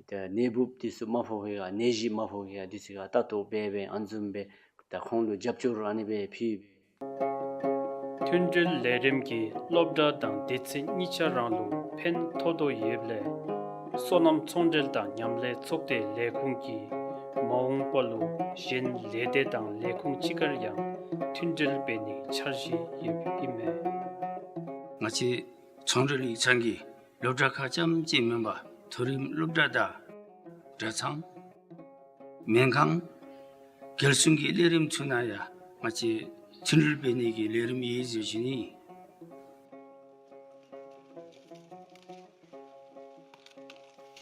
ཏེ་ནད་འབུཔ་འདི་ཚུ་མ་ཕོག་པའི་ག་ནད་གཞི་མ་ཕོག་པའི་ག་འདི་ཚུ་ག་ལྟ་རྟོག་འབད་འབད་ཨ་ནི་བཟུམ་སྦེ་ད་ཁོང་ལུ་རྒྱབ་སྐྱོར་ཨ་ནི་སྦེ་ཕུལ། མཐུན་སྒྲིལ་ལས་རིམ་གྱིས་སློབ་གྲྭ་དང་སྡེ་ཚན་གཉིས་ཆ་ར་ལུ་ཕན་ཐོགས་དོ་ཡོདཔ་ལས་སོ་ནམ་ཚོང་འབྲེལ་དང་མཉམ་ལས་ཚོགས་སྡེ་ལས་ཁུངས་ཀྱིས་མ་འོངས་པ་ལུ་གཞན་ལས་སྡེ་དང་ལས་ཁུངས་ཅིག་ཁར་ཡང་མཐུན་སྒྲིལ་འབད་ནིའི་འཆར་གཞི་ཡོདཔ་ཨིན་མས། ང་བཅས་ཚོང་འབྲེལ་ཡིག་ཚང་གིས་སློབ་གྲྭ་ཁག་རྐྱངམ་ཅིག་མེན་པར་མཐོ་རིམ་སློབ་གྲྭ་དང་གྲྭ་ཚང་སྨན་ཁང་རྒྱལ་སྲུང་གི་ལས་རིམ་ཚུ་ནང་ཡང་ང་བཅས་མཐུན་སྒྲིལ་འབད་ནི་གི་ལས་རིམ་ཡོད་ཟེར་ཞུ་ནི།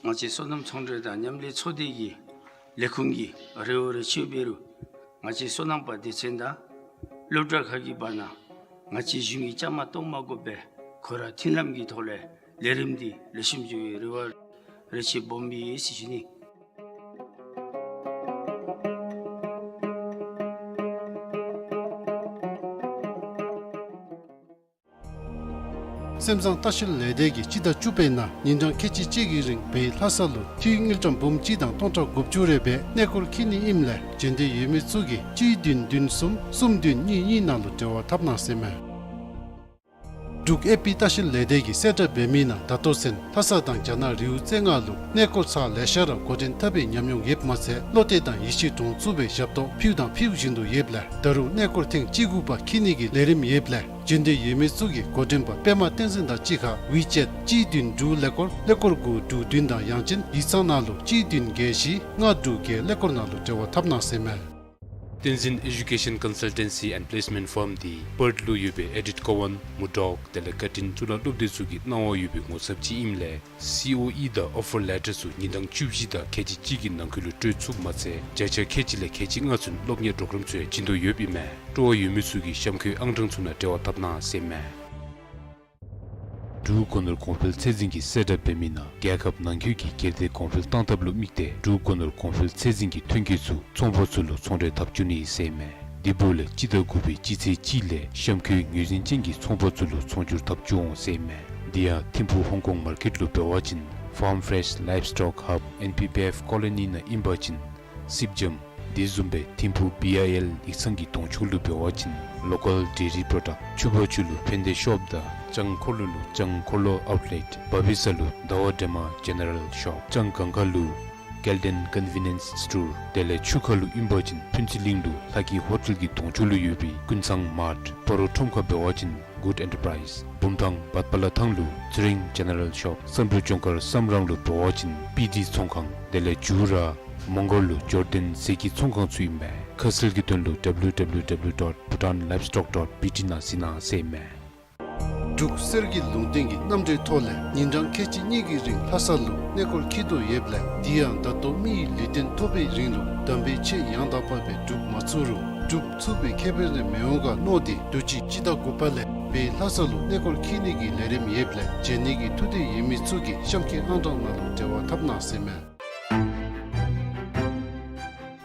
ང་བཅས་སོ་ནམ་ཚོང་འབྲེལ་དང་མཉམ་ལས་ཚོགས་སྡེ་གི་ལས་ཁུངས་ཀྱིས་རེ་བ་རེ་ཆེ་འབད་རུང་ང་བཅས་སོ་ནམ་པ་སྡེ་ཚན་དང་སློབ་གྲྭ་ཁག་གི་བར་ན་ང་བཅས་གཞུང་གི་བཅའ་མར་གཏོགས་མ་དགོ་པར་ཁོ་ར་མཐུན་ལམ་གྱི་ཐོག་ལས་ལས་རིམ་འདི་ལེགས་ཤོམ་འགྱོ་བའི་རེ་བ་རེ་ཆེ་སྦོམ་ཡོད་ཟེར་ཞུ་ནི། སེམས་བཟང་ལྟ་བཤལ་ལས་སྡེ་གིས་སྤྱི་ཟླ་བཅུ་པའི་ནང་ཉིན་གྲངས་ཁལ་གཅིག་གཅིག་གི་རིང་བོད་ལྷ་ས་ལུ་འཐུས་དངུལ་ཀྲམ་འབུམ་གཅིག་དང་སྟོང་ཕྲག་དགུ་བཅུ་རེ་སྦེ་གནས་སྐོར་འཁྱིད་ནི་ཨིནམ་ལས་འབྱོན་འདོད་ཡོད་མི་ཚུ་གིས་གཅིག་བདུན་བདུན་གསུམ་གསུམ་བདུན་གཉིས་གཉིས་ནང་ལུ་འབྲེལ་བ་འཐབ་གནང་ཟེར་མས། འབྲུག་ཨེ་པི་ལྟ་བཤལ་ལས་སྡེ་གིས་གསལ་བསྒྲགས་འབད་མི་ནང་ད་ལྟོ་ཚུན་ལྷ་ས་དང་རྒྱ་ནག་རི་བོ་རྩེ་ལྔ་ལུ་གནས་སྐོར་ཚར་ལེ་ཤ་ར་འགོ་འདྲེན་འཐབ་པའི་ཉམས་མྱོང་ཡོདཔ་མ་ཚད་བློ་གཏད་དང་ཡིད་ཆེས་འདྲོངས་ཚུགས་པའི་ཞབས་ཏོག་ཕུལཝ་དང་ཕུལ་བཞིན་དུ་ཡོདཔ་ལས་ད་རུང་གནས་སྐོར་ཐེངས་བཅུ་དགུ་པ་འཁྱིད་ནི་གི་ལས་རིམ་ཡོདཔ་ལས་འབྱོན་འདོད་ཡོད་མི་ཚུ་གིས་འགོ་འདྲེན་པ་པདྨ་བསྟན་འཛིན་དང་གཅིག་ཁར་ཝི་ཅེཊ་གཅིག་བདུན་དྲུག་ཀླད་ཀོར་ཀླད་ཀོར་དགུ་དྲུག་བདུན་དང་ཡང་ཅིན་ཡིག་ཚང་ནང་ལུ་གཅིག་བདུན་བརྒྱད་བཞི་ལྔ་དྲུག་བརྒྱད་ཀླད་ཀོར་ནང་ལུ་འབྲེལ་བ་འཐབ་གནང་ཟེར་མས། བསྟན་འཛིན་Education Consultancy and Placement Firm འདི་པརཐ་ལུ་ཡོད་པའི་ཨེ་ཌིཊ་ཀོ་ཝན་མུར་ཌོག་དེ་ལས་ཀར་ཊིན་གཙུག་ལག་སློབ་སྡེ་ཚུ་གི་གནང་བ་ཡོད་པའི་ངོ་ཚབ་ཅིག་ཨིནམ་ལས་སི་ཨོ་ཨི་དང་ཨོ་ཕར་ལེ་ཊར་ཚུ་ཉིན་གྲངས་བཅུ་བཞི་དང་ཁལ་གཅིག་གཅིག་གི་ནང་འཁོད་ལུ་སྤྲོད་ཚུགསཔ་མ་ཚད་བརྒྱ་ཆ་ཁལ་གཅིག་ལས་ཁལ་གཅིག་ལྔ་ཚུན་སློབ་གཉེར་གྲོགས་རམ་ཚུ་ཡང་བྱིན་དོ་ཡོདཔ་ཨིན་མས། སྤྲོ་བ་ཡོད་མི་ཚུ་གིས་གཤམ་འཁོད་ཨང་གྲངས་ཚུ་ནང་འབྲེལ་བ་འཐབ་གནང་ཟེར་མས། འབྲུག་སྒོ་ནོར་གོང་འཕེལ་ཚད་འཛིན་གྱིས་གསལ་བསྒྲགས་འབད་མི་ནང་རྒྱལ་ཁབ་ནང་འཁོད་ཀྱི་སྒེར་སྡེ་གོང་འཕེལ་གཏང་ཐབས་ལུ་དམིགས་ཏེ་འབྲུག་སྒོ་ནོར་གོང་འཕེལ་ཚད་འཛིན་གྱི་ཐོན་སྐྱེད་ཚུ་ཚོང་པ་ཚུ་ལུ་ཚོང་འབྲེལ་འཐབ་བཅུག་ནི་ཟེར་མས། དེ་འབདཝ་ལས་སྤྱི་ཟླ་དགུ་པའི་སྤྱི་ཚེས་གཅིག་ལས་གཤམ་འཁོད་ངོས་འཛིན་ཅན་གྱི་ཚོང་པ་ཚུ་ལུ་ཚོང་སྒྱུར་འཐབ་བཅུག་འོང་ཟེར་མས། དེ་ཡང་ཐིམ་ཕུག་ཧོང་ཀོང་མར་ཀེཊ་ལུ་འབད་བ་ཅིན་Farm Fresh Livestock Hub N P P F Colony ནང་ཨིན་པ་ཅིན་སིབ་འཇམ། དེ་བཟུམ་སྦེ་ཐིམ་ཕུག་བི་ཨའི་ཨེལ་ཡིག་ཚང་གི་གདོང་ཕྱོགས་ལུ་འབད་བ་ཅིན་Local Dairy Product། ཕྱུ་པ་ཆུ་ལུ་ཕན་བདེ་ཤོབ་དང་ལྕང་འཁོར་ལོ་ལུ་ལྕང་འཁོར་ལོ་ཨའུཊ་ལེཊ། བ་བི་ས་ལུ་ཟླ་བ་སྒྲོལ་མ་ཇེ་ནེ་རལ་ཤོབ། ལྕང་སྒང་ཁ་ལུ་ཀེལ་ཌེན་ཀོན་ཝི་ནི་ཡེནསི་སི་ཊོར། དེ་ལས་ཆུ་ཁ་ལུ་ཨིན་པ་ཅིན་ཕུན་ཚོགས་གླིང་ལུ་ལྷ་སྐྱིད་ཧོ་ཊེལ་གྱི་གདོང་ཕྱོགས་ལུ་ཡོད་པའི་ཀུན་བཟང་མཱརཊ། སྤ་རོ་ཁྲོམ་ཁར་འབད་བ་ཅིན་གུཌ་ཨེན་ཊར་པ་རའིཛ། བུམ་ཐང་བར་དཔལ་ཐང་ལུ་ཚེ་རིང་ཇེ་ནེ་རལ་ཤོབ། བསམ་གྲུབ་ལྗོངས་མཁར་བསམ་རམ་ལུ་འབད་བ་ཅིན་པི་ཌི་ཚོང་ཁང་། དེ་ལས་མཇུག་ར་མོང་སྒར་ལུ་ཇོར་ཌན་ཟས་ཀྱི་ཚོང་ཁང་ཚུ་ཨིན་མས། ཁ་གསལ་གྱི་དོན་ལུ་W W W dot bhutan livestock dot B T ནང་གཟིགས་གནང་ཟེར་མས། འབྲུག་གསེར་གྱི་ལུང་བསྟན་གྱི་རྣམ་འགྲེལ་ཐོག་ལས་ཉིན་གྲངས་ཁལ་གཅིག་གཉིས་ཀྱི་རིང་ལྷ་ས་ལུ་གནས་སྐོར་འཁྱིད་དོ་ཡོདཔ་ལས་དེ་ཡང་ད་ལྟོ་མི་ཡི་ལུས་རྟེན་ཐོབ་པའི་རིང་ལུ་དམ་པའི་ཆོས་ཡང་དག་པ་སྦེ་སྒྲུབ་མ་ཚུགས་རུང་སྒྲུབ་ཚུགས་པའི་ཁེ་ཕན་རེ་མི་འོང་ག་མནོ་སྟེ་དུས་ཅི་སྤྱི་ཟླ་དགུ་པ་ལས་བོད་ལྷ་ས་ལུ་གནས་སྐོར་འཁྱིད་ནི་གི་ལས་རིམ་ཡོདཔ་ལས་འབྱོན་ནི་གི་ཐུགས་འདོད་ཡོད་མི་ཚུ་གིས་གཤམ་འཁོད་ཨང་གྲངས་ནང་ལུ་འབྲེལ་བ་འཐབ་གནང་ཟེར་མས།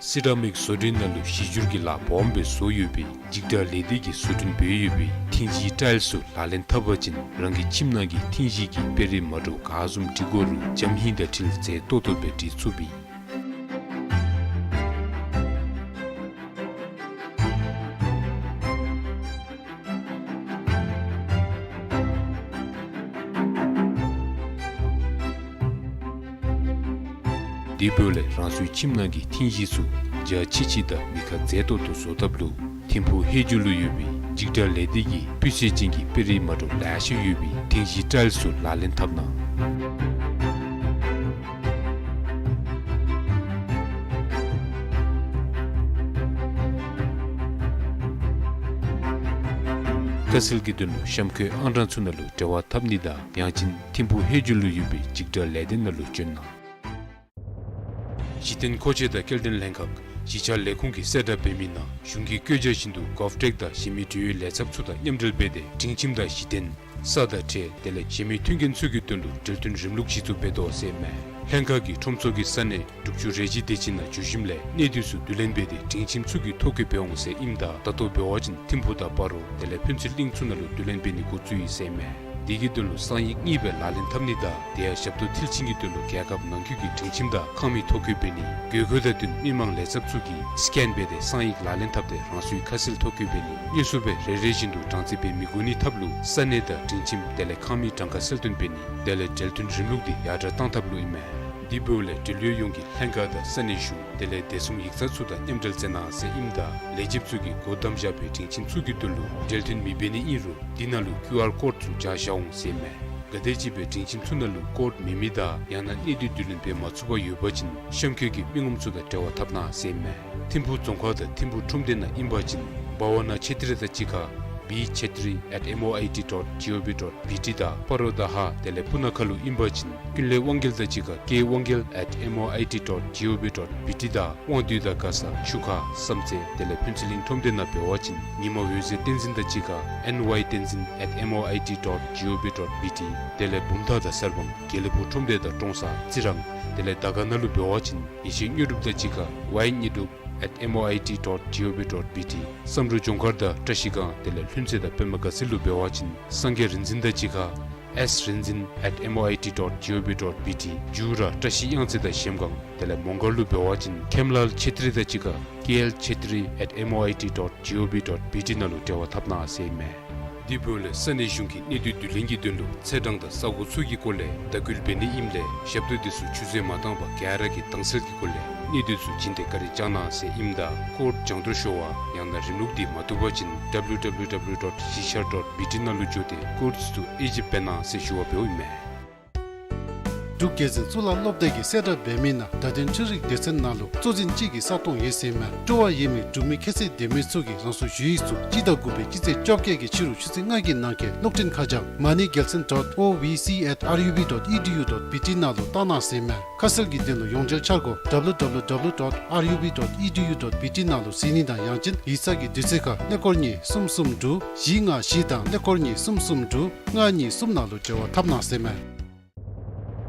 སི་ར་མིག་བཟོ་སྐྲུན་ནང་ལུ་གཞི་འགྱུར་གྱི་ལཱ་སྦོམ་སྦེ་བཟོ་ཡོད་པའི་འཇིགས་སྐྲག་ལས་སྡེ་གིས་བཟོ་སྐྲུན་འབད་ཡོད་པའི་ཐིང་གཞིའི་ཊའིལ་ཚུ་ལག་ལེན་འཐབ་པ་ཅིན་རང་གི་ཁྱིམ་ནང་གི་ཐིང་གཞི་གི་དཔེ་རིས་མ་འདྲཝ་ག་བཟུམ་འབྲི་དགོ་རུང་འཇམ་ཧིང་དང་འཁྲིལ་མཛེས་ཏོག་ཏོ་སྦེ་འབྲི་ཚུགས་པས། དེ་འབདཝ་ལས་རང་སོའི་ཁྱིམ་ནང་གི་ཐིང་གཞི་ཚུ་འཇའ་ཆི་ཆི་དང་མི་ཁ་མཛེས་ཏོག་ཏོ་བཟོ་ཐབས་ལུ་ཐིམ་ཕུག་ཧེ་ཇུ་ལུ་ཡོད་པའི་འཇིགས་སྐྲག་ལས་སྡེ་གིས་སྤུས་ཚད་ཅན་གྱི་དཔེ་རིས་མ་འདྲཝ་ལེ་ཤ་ཡོད་པའི་ཐིང་གཞིའི་ཊའིལ་ཚུ་ལག་ལེན་འཐབ་གནང་། ཁ་གསལ་གྱི་དོན་ལུ་གཤམ་འཁོད་ཨང་གྲངས་ཚུ་ནང་ལུ་འབྲེལ་བ་འཐབ་ནི་དང་ཡང་ཅིན་ཐིམ་ཕུག་ཧེ་ཇུ་ལུ་ཡོད་པའི་འཇིགས་སྐྲག་ལས་སྡེ་ནང་ལུ་བྱོན་གནང་། གཞི་རྟེན་མཁོ་ཆས་དང་སྐྱེལ་འདྲེན་ལྷན་ཁག་ བྱེས་འཆར་ལས་ཁུངས་ཀྱིས་གསལ་བསྒྲགས་འབད་མི་ནང་གཞུང་གི་བཀོད་རྒྱ་བཞིན་དུ་GovTech དང་གཞན་མི་འབྲེལ་ཡོད་ལས་ཚབ་ཚུ་དང་མཉམ་འབྲེལ་འབད་དེ་སྒྲིང་ཁྱིམ་དང་གཞི་རྟེན་ས་དང་ཁྲལ་དེ་ལས་གཞན་མི་མཐུན་རྐྱེན་ཚུ་གི་དོན་ལུ་འབྲེལ་མཐུད་རིམ་ལུགས་གཞི་བཙུགས་འབད་དོ་ཟེར་ཨིན་མས། ལྷན་ཁག་གིས་ཁྲོམ་ཚོགས་ཀྱི་ས་གནས་དྲུག་ཅུ་རེ་བཞི་དེ་ཅིག་ནང་འགྱོ་ཞིནམ་ལས་གནས་སྡུད་ཚུ་བསྡུ་ལེན་འབད་དེ་སྒྲིང་ཁྱིམ་ཚུ་གི་ཐོ་བཀོད་འབད་འོང་ཟེར་ཨིནམ་ད་ད་ལྟོ་འབད་བ་ཅིན་ཐིམ་ཕུག་དང་སྤ་རོ་དེ་ལས་ཕུན་ཚོགས་གླིང་ཚུ་ནང་ལུ་བསྡུ་ལེན་འབད་ནི་འགོ་བཙུགས་ཡི་ཟེར་ཨིན་མས། དེ་གི་དོན་ལུ་གསང་ཡིག་གཉིས་སྦེ་ལག་ལེན་འཐབ་ནི་དང་དེ་ཡང་ཞབས་ཏོག་མཐིལ་ཕྱིན་གྱི་དོན་ལུ་རྒྱལ་ཁབ་ནང་འཁོད་ཀྱི་སྒྲིང་ཁྱིམ་དང་ཁང་མིག་ཐོ་བཀོད་འབད་ནི་དགོས་མཁོ་དང་བསྟུན་མི་མང་ལས་ཚབ་ཚུ་གིས་སི་ཀེན་འབད་དེ་གསང་ཡིག་ལག་ལེན་འཐབ་སྟེ་རང་སོའི་ཁ་གསལ་ཐོ་བཀོད་འབད་ནི་དངོས་སུ་སྦེ་རེ་རེ་བཞིན་དུ་གྲངས་རྩིས་འབད་མི་དགོ་ནི་ཐབས་ལུ་ས་གནས་དང་སྒྲིང་ཁྱིམ་དེ་ལས་ཁང་མིག་གྲངས་ཀ་གསལ་སྟོན་འབད་ནི་དེ་ལས་འབྲེལ་མཐུད་རིམ་ལུགས་འདི་ཡར་དྲག་བཏང་ཐབས་ལུ་ཨིན་མས། དེ་འབདཝ་ལས་འབྲེལ་ཡོད་ཡོངས་ཀྱིས་ལྷན་ཁག་དང་ས་གནས་གཞུང་དེ་ལས་བདེ་སྲུང་ཡིག་ཚང་ཚུ་དང་མཉམ་འབྲེལ་མཛད་གནང་ཟེར་ཨིནམ་ད་ལས་བྱེདཔ་ཚུ་གིས་སྒོ་བསྡམ་བཞག་པའི་སྒྲིང་ཁྱིམ་ཚུ་གི་དོན་ལུ་འབྲེལ་མཐུད་མི་འབད་ནི་ཨིན་རུང་དེ་ནང་ལུ་ཀིའུ་ཨར་ཀོཌ་ཚུ་སྦྱར་བཞག་འོང་ཟེར་ཨིན་མས། ག་དེམ་ཅིག་སྦེ་སྒྲིང་ཁྱིམ་ཚུ་ནང་ལུ་ཀོཌ་མེད་མི་དང་ཡང་ན་གནས་སྡུད་བསྡུ་ལེན་འབད་མ་ཚུགས་པར་ཡོད་པ་ཅིན་གཤམ་འཁོད་ཀྱི་མི་ངོམ་ཚུ་དང་འབྲེལ་བ་འཐབ་གནང་ཟེར་ཨིན་མས། ཐིམ་ཕུག་རྫོང་ཁག་དང་ཐིམ་ཕུག་ཁྲོམ་སྡེ་ནང་ཨིན་པ་ཅིན་བྷ་ཝ་ན་ཆེ་ཏྲི་དང་གཅིག་ཁར་བི་ཆེ་ཏྲི་ཨེཊ་ཨེམ་ཨོ་ཨའི་ཊི་ཌོཊ་ཇི་ཨོ་བི་ཌོཊ་བི་ཊི་དང་སྤ་རོ་དང་ཧཱ་དེ་ལས་སྤུ་ན་ཁ་ལུ་ཨིན་པ་ཅིན་ཀུན་ལེགས་དབང་རྒྱལ་དང་གཅིག་ཁར་ཀེ་དབང་རྒྱལ་ཨེཊ་ཨེམ་ཨོ་ཨའི་ཊི་ཌོཊ་ཇི་ཨོ་བི་ཌོཊ་བི་ཊི་དང་དབང་འདུས་དང་མགར་ས་ཆུ་ཁ་བསམ་རྩེ་དེ་ལས་ཕུན་ཚོགས་གླིང་ཁྲོམ་སྡེ་ནང་འབད་བ་ཅིན་ཉི་མ་འོད་ཟེར་བསྟན་འཛིན་དང་གཅིག་ཁར་ཨེན་ཝའི་བསྟན་འཛིན་ཨེཊ་ཨེམ་ཨོ་ཨའི་ཊི་ཌོཊ་ཇི་ཨོ་བི་ཌོཊ་བི་ཊི་དེ་ལས་བུམ་ཐང་དང་གསར་སྤང་དགེ་ལེགས་ཕུག་ཁྲོམ་སྡེ་དང་ཀྲོང་གསར་རྩི་རང་དེ་ལས་དར་དཀར་ན་ལུ་འབད་བ་ཅིན་ཡེ་ཤེས་དངོས་གྲུབ་དང་གཅིག་ཁར་ཝའི་དངོས་གྲུབ་ཨེཊ་ཨེམ་ཨོ་ཨའི་ཊི་ཌོཊ་ཇི་ཨོ་བི་ཌོཊ་བི་ཊི། བསམ་འགྲུབ་ལྗོངས་མཁར་དང་བཀྲ་ཤིས་སྒང་དེ་ལས་ལྷུན་རྩེ་དང་པདྨ་དགའ་ཚལ་ལུ་འབད་བ་ཅིན་སངས་རྒྱས་རིག་འཛིན་དང་གཅིག་ཁར་ཨེསི་རིག་འཛིན་ཨེཊ་ཨེམ་ཨོ་ཨའི་ཊི་ཌོཊ་ཇི་ཨོ་བི་ཌོཊ་བི་ཊི། མཇུག་ར་བཀྲ་ཤིས་གཡང་རྩེ་དང་གཞལམ་སྒང་དེ་ལས་མོང་སྒར་ལུ་འབད་བ་ཅིན་ཁེམ་ལཱལ་ཆེ་ཏྲི་དང་གཅིག་ཁར་ཀེ་ཨེལ་ཆེ་ཏྲི་ཨེཊ་ཨེམ་ཨོ་ཨའི་ཊི་ཌོཊ་ཇི་ཨོ་བི་ཌོཊ་བི་ཊི་ནང་ལུ་འབྲེལ་བ་འཐབ་གནང་ཟེར་ཨིན་མས། དེ་འབདཝ་ལས་ས་གནས་གཞུང་གིས་གནས་སྡུད་བསྡུ་ལེན་གྱི་དོན་ལུ་ཚེས་གྲངས་དང་ས་གོ་ཚུ་གི་སྐོར་ལས་དྭགས་སྐུལ་འབད་ནི་ཨིནམ་ལས་ཞབས་ཏོག་དེ་ཚུ་ཆུད་ཟོས་མ་བཏང་པར་ག་ར་གིས་དྭངས་གསལ་གྱི་སྒོ་ལས་གནས་སྡུད་ཚུ་བྱིན་ཏེ་བཀའ་དྲིན་བསྐྱང་གནང་ཟེར་ཨིནམ་ད་ཀོཌ་སྦྱང་དོར་ཤོར་བ་ཡང་ན་རིམ་ལུགས་འདི་མ་བཏུབ་པ་ཅིན་ཌབ་ལུ་ཌབ་ལུ་ཌབ་ལུ་ཌོཊ་གཞིས་ཆགས་ཌོཊ་བི་ཊི་ནང་ལུ་འགྱོ་སྟེ་ཀོཌ་ཚུ་དབྱེ་ཞིབ་འབད་གནང་ཟེར་ཞུ་བ་འབདཝ་ཨིན་མས། འབྲུག་རྒྱལ་བཙུན་གཙུག་ལག་སློབ་སྡེ་གིས་གསལ་བསྒྲགས་འབད་མི་ནང་བརྡ་དོན་འཕྲུལ་རིག་སྡེ་ཚན་ནང་ལུ་གཙོ་འཛིན་གཅིག་གི་ས་སྟོང་ཡོད་ཟེར་ཨིན་མས། སྤྲོ་བ་ཡོད་མི་འབྲུག་མི་ཁྱད་ཚད་ལྡན་མི་ཚུ་གིས་རང་སོའི་ཞུ་ཡིག་ཚུ་སྤྱི་ཟླ་དགུ་པའི་སྤྱི་ཚེས་བཅོ་བརྒྱད་ཀྱི་ཕྱི་རུ་ཆུ་ཚོད་ལྔ་གི་ནང་འཁོད་གློག་འཕྲིན་ཁ་བྱང་མ་ཎི་རྒྱལ་མཚན་ཌོཊ་ཨོ་ཝི་སི་ཨེཊ་ཨར་ཡུ་བི་ཌོཊ་ཨི་ཌི་ཡུ་ཌོཊ་བི་ཊི་ནང་ལུ་བཏང་གནང་ཟེར་ཨིན་མས། ཁ་གསལ་གྱི་དོན་ལུ་ཡོངས་འབྲེལ་འཆར་སྒོ་ཌབ་ལུ་ཌབ་ལུ་ཌབ་ལུ་ཌོཊ་ཨར་ཡུ་བི་ཌོཊ་ཨི་ཌི་ཡུ་ཌོཊ་བི་ཊི་ནང་ལུ་གཟིགས་ནི་དང་ཡང་ཅིན་ཡིག་ཚང་གི་དུས་ཚོད་ཁར་ཀླད་ཀོར་གཉིས་གསུམ་གསུམ་དྲུག་བཞི་ལྔ་བཞི་དང་ཀླད་ཀོར་གཉིས་གསུམ་གསུམ་དྲུག་ལྔ་གཉིས་གསུམ་ནང་ལུ་འབྲེལ་བ་འཐབ་གནང་ཟེར་ཨིན་མས།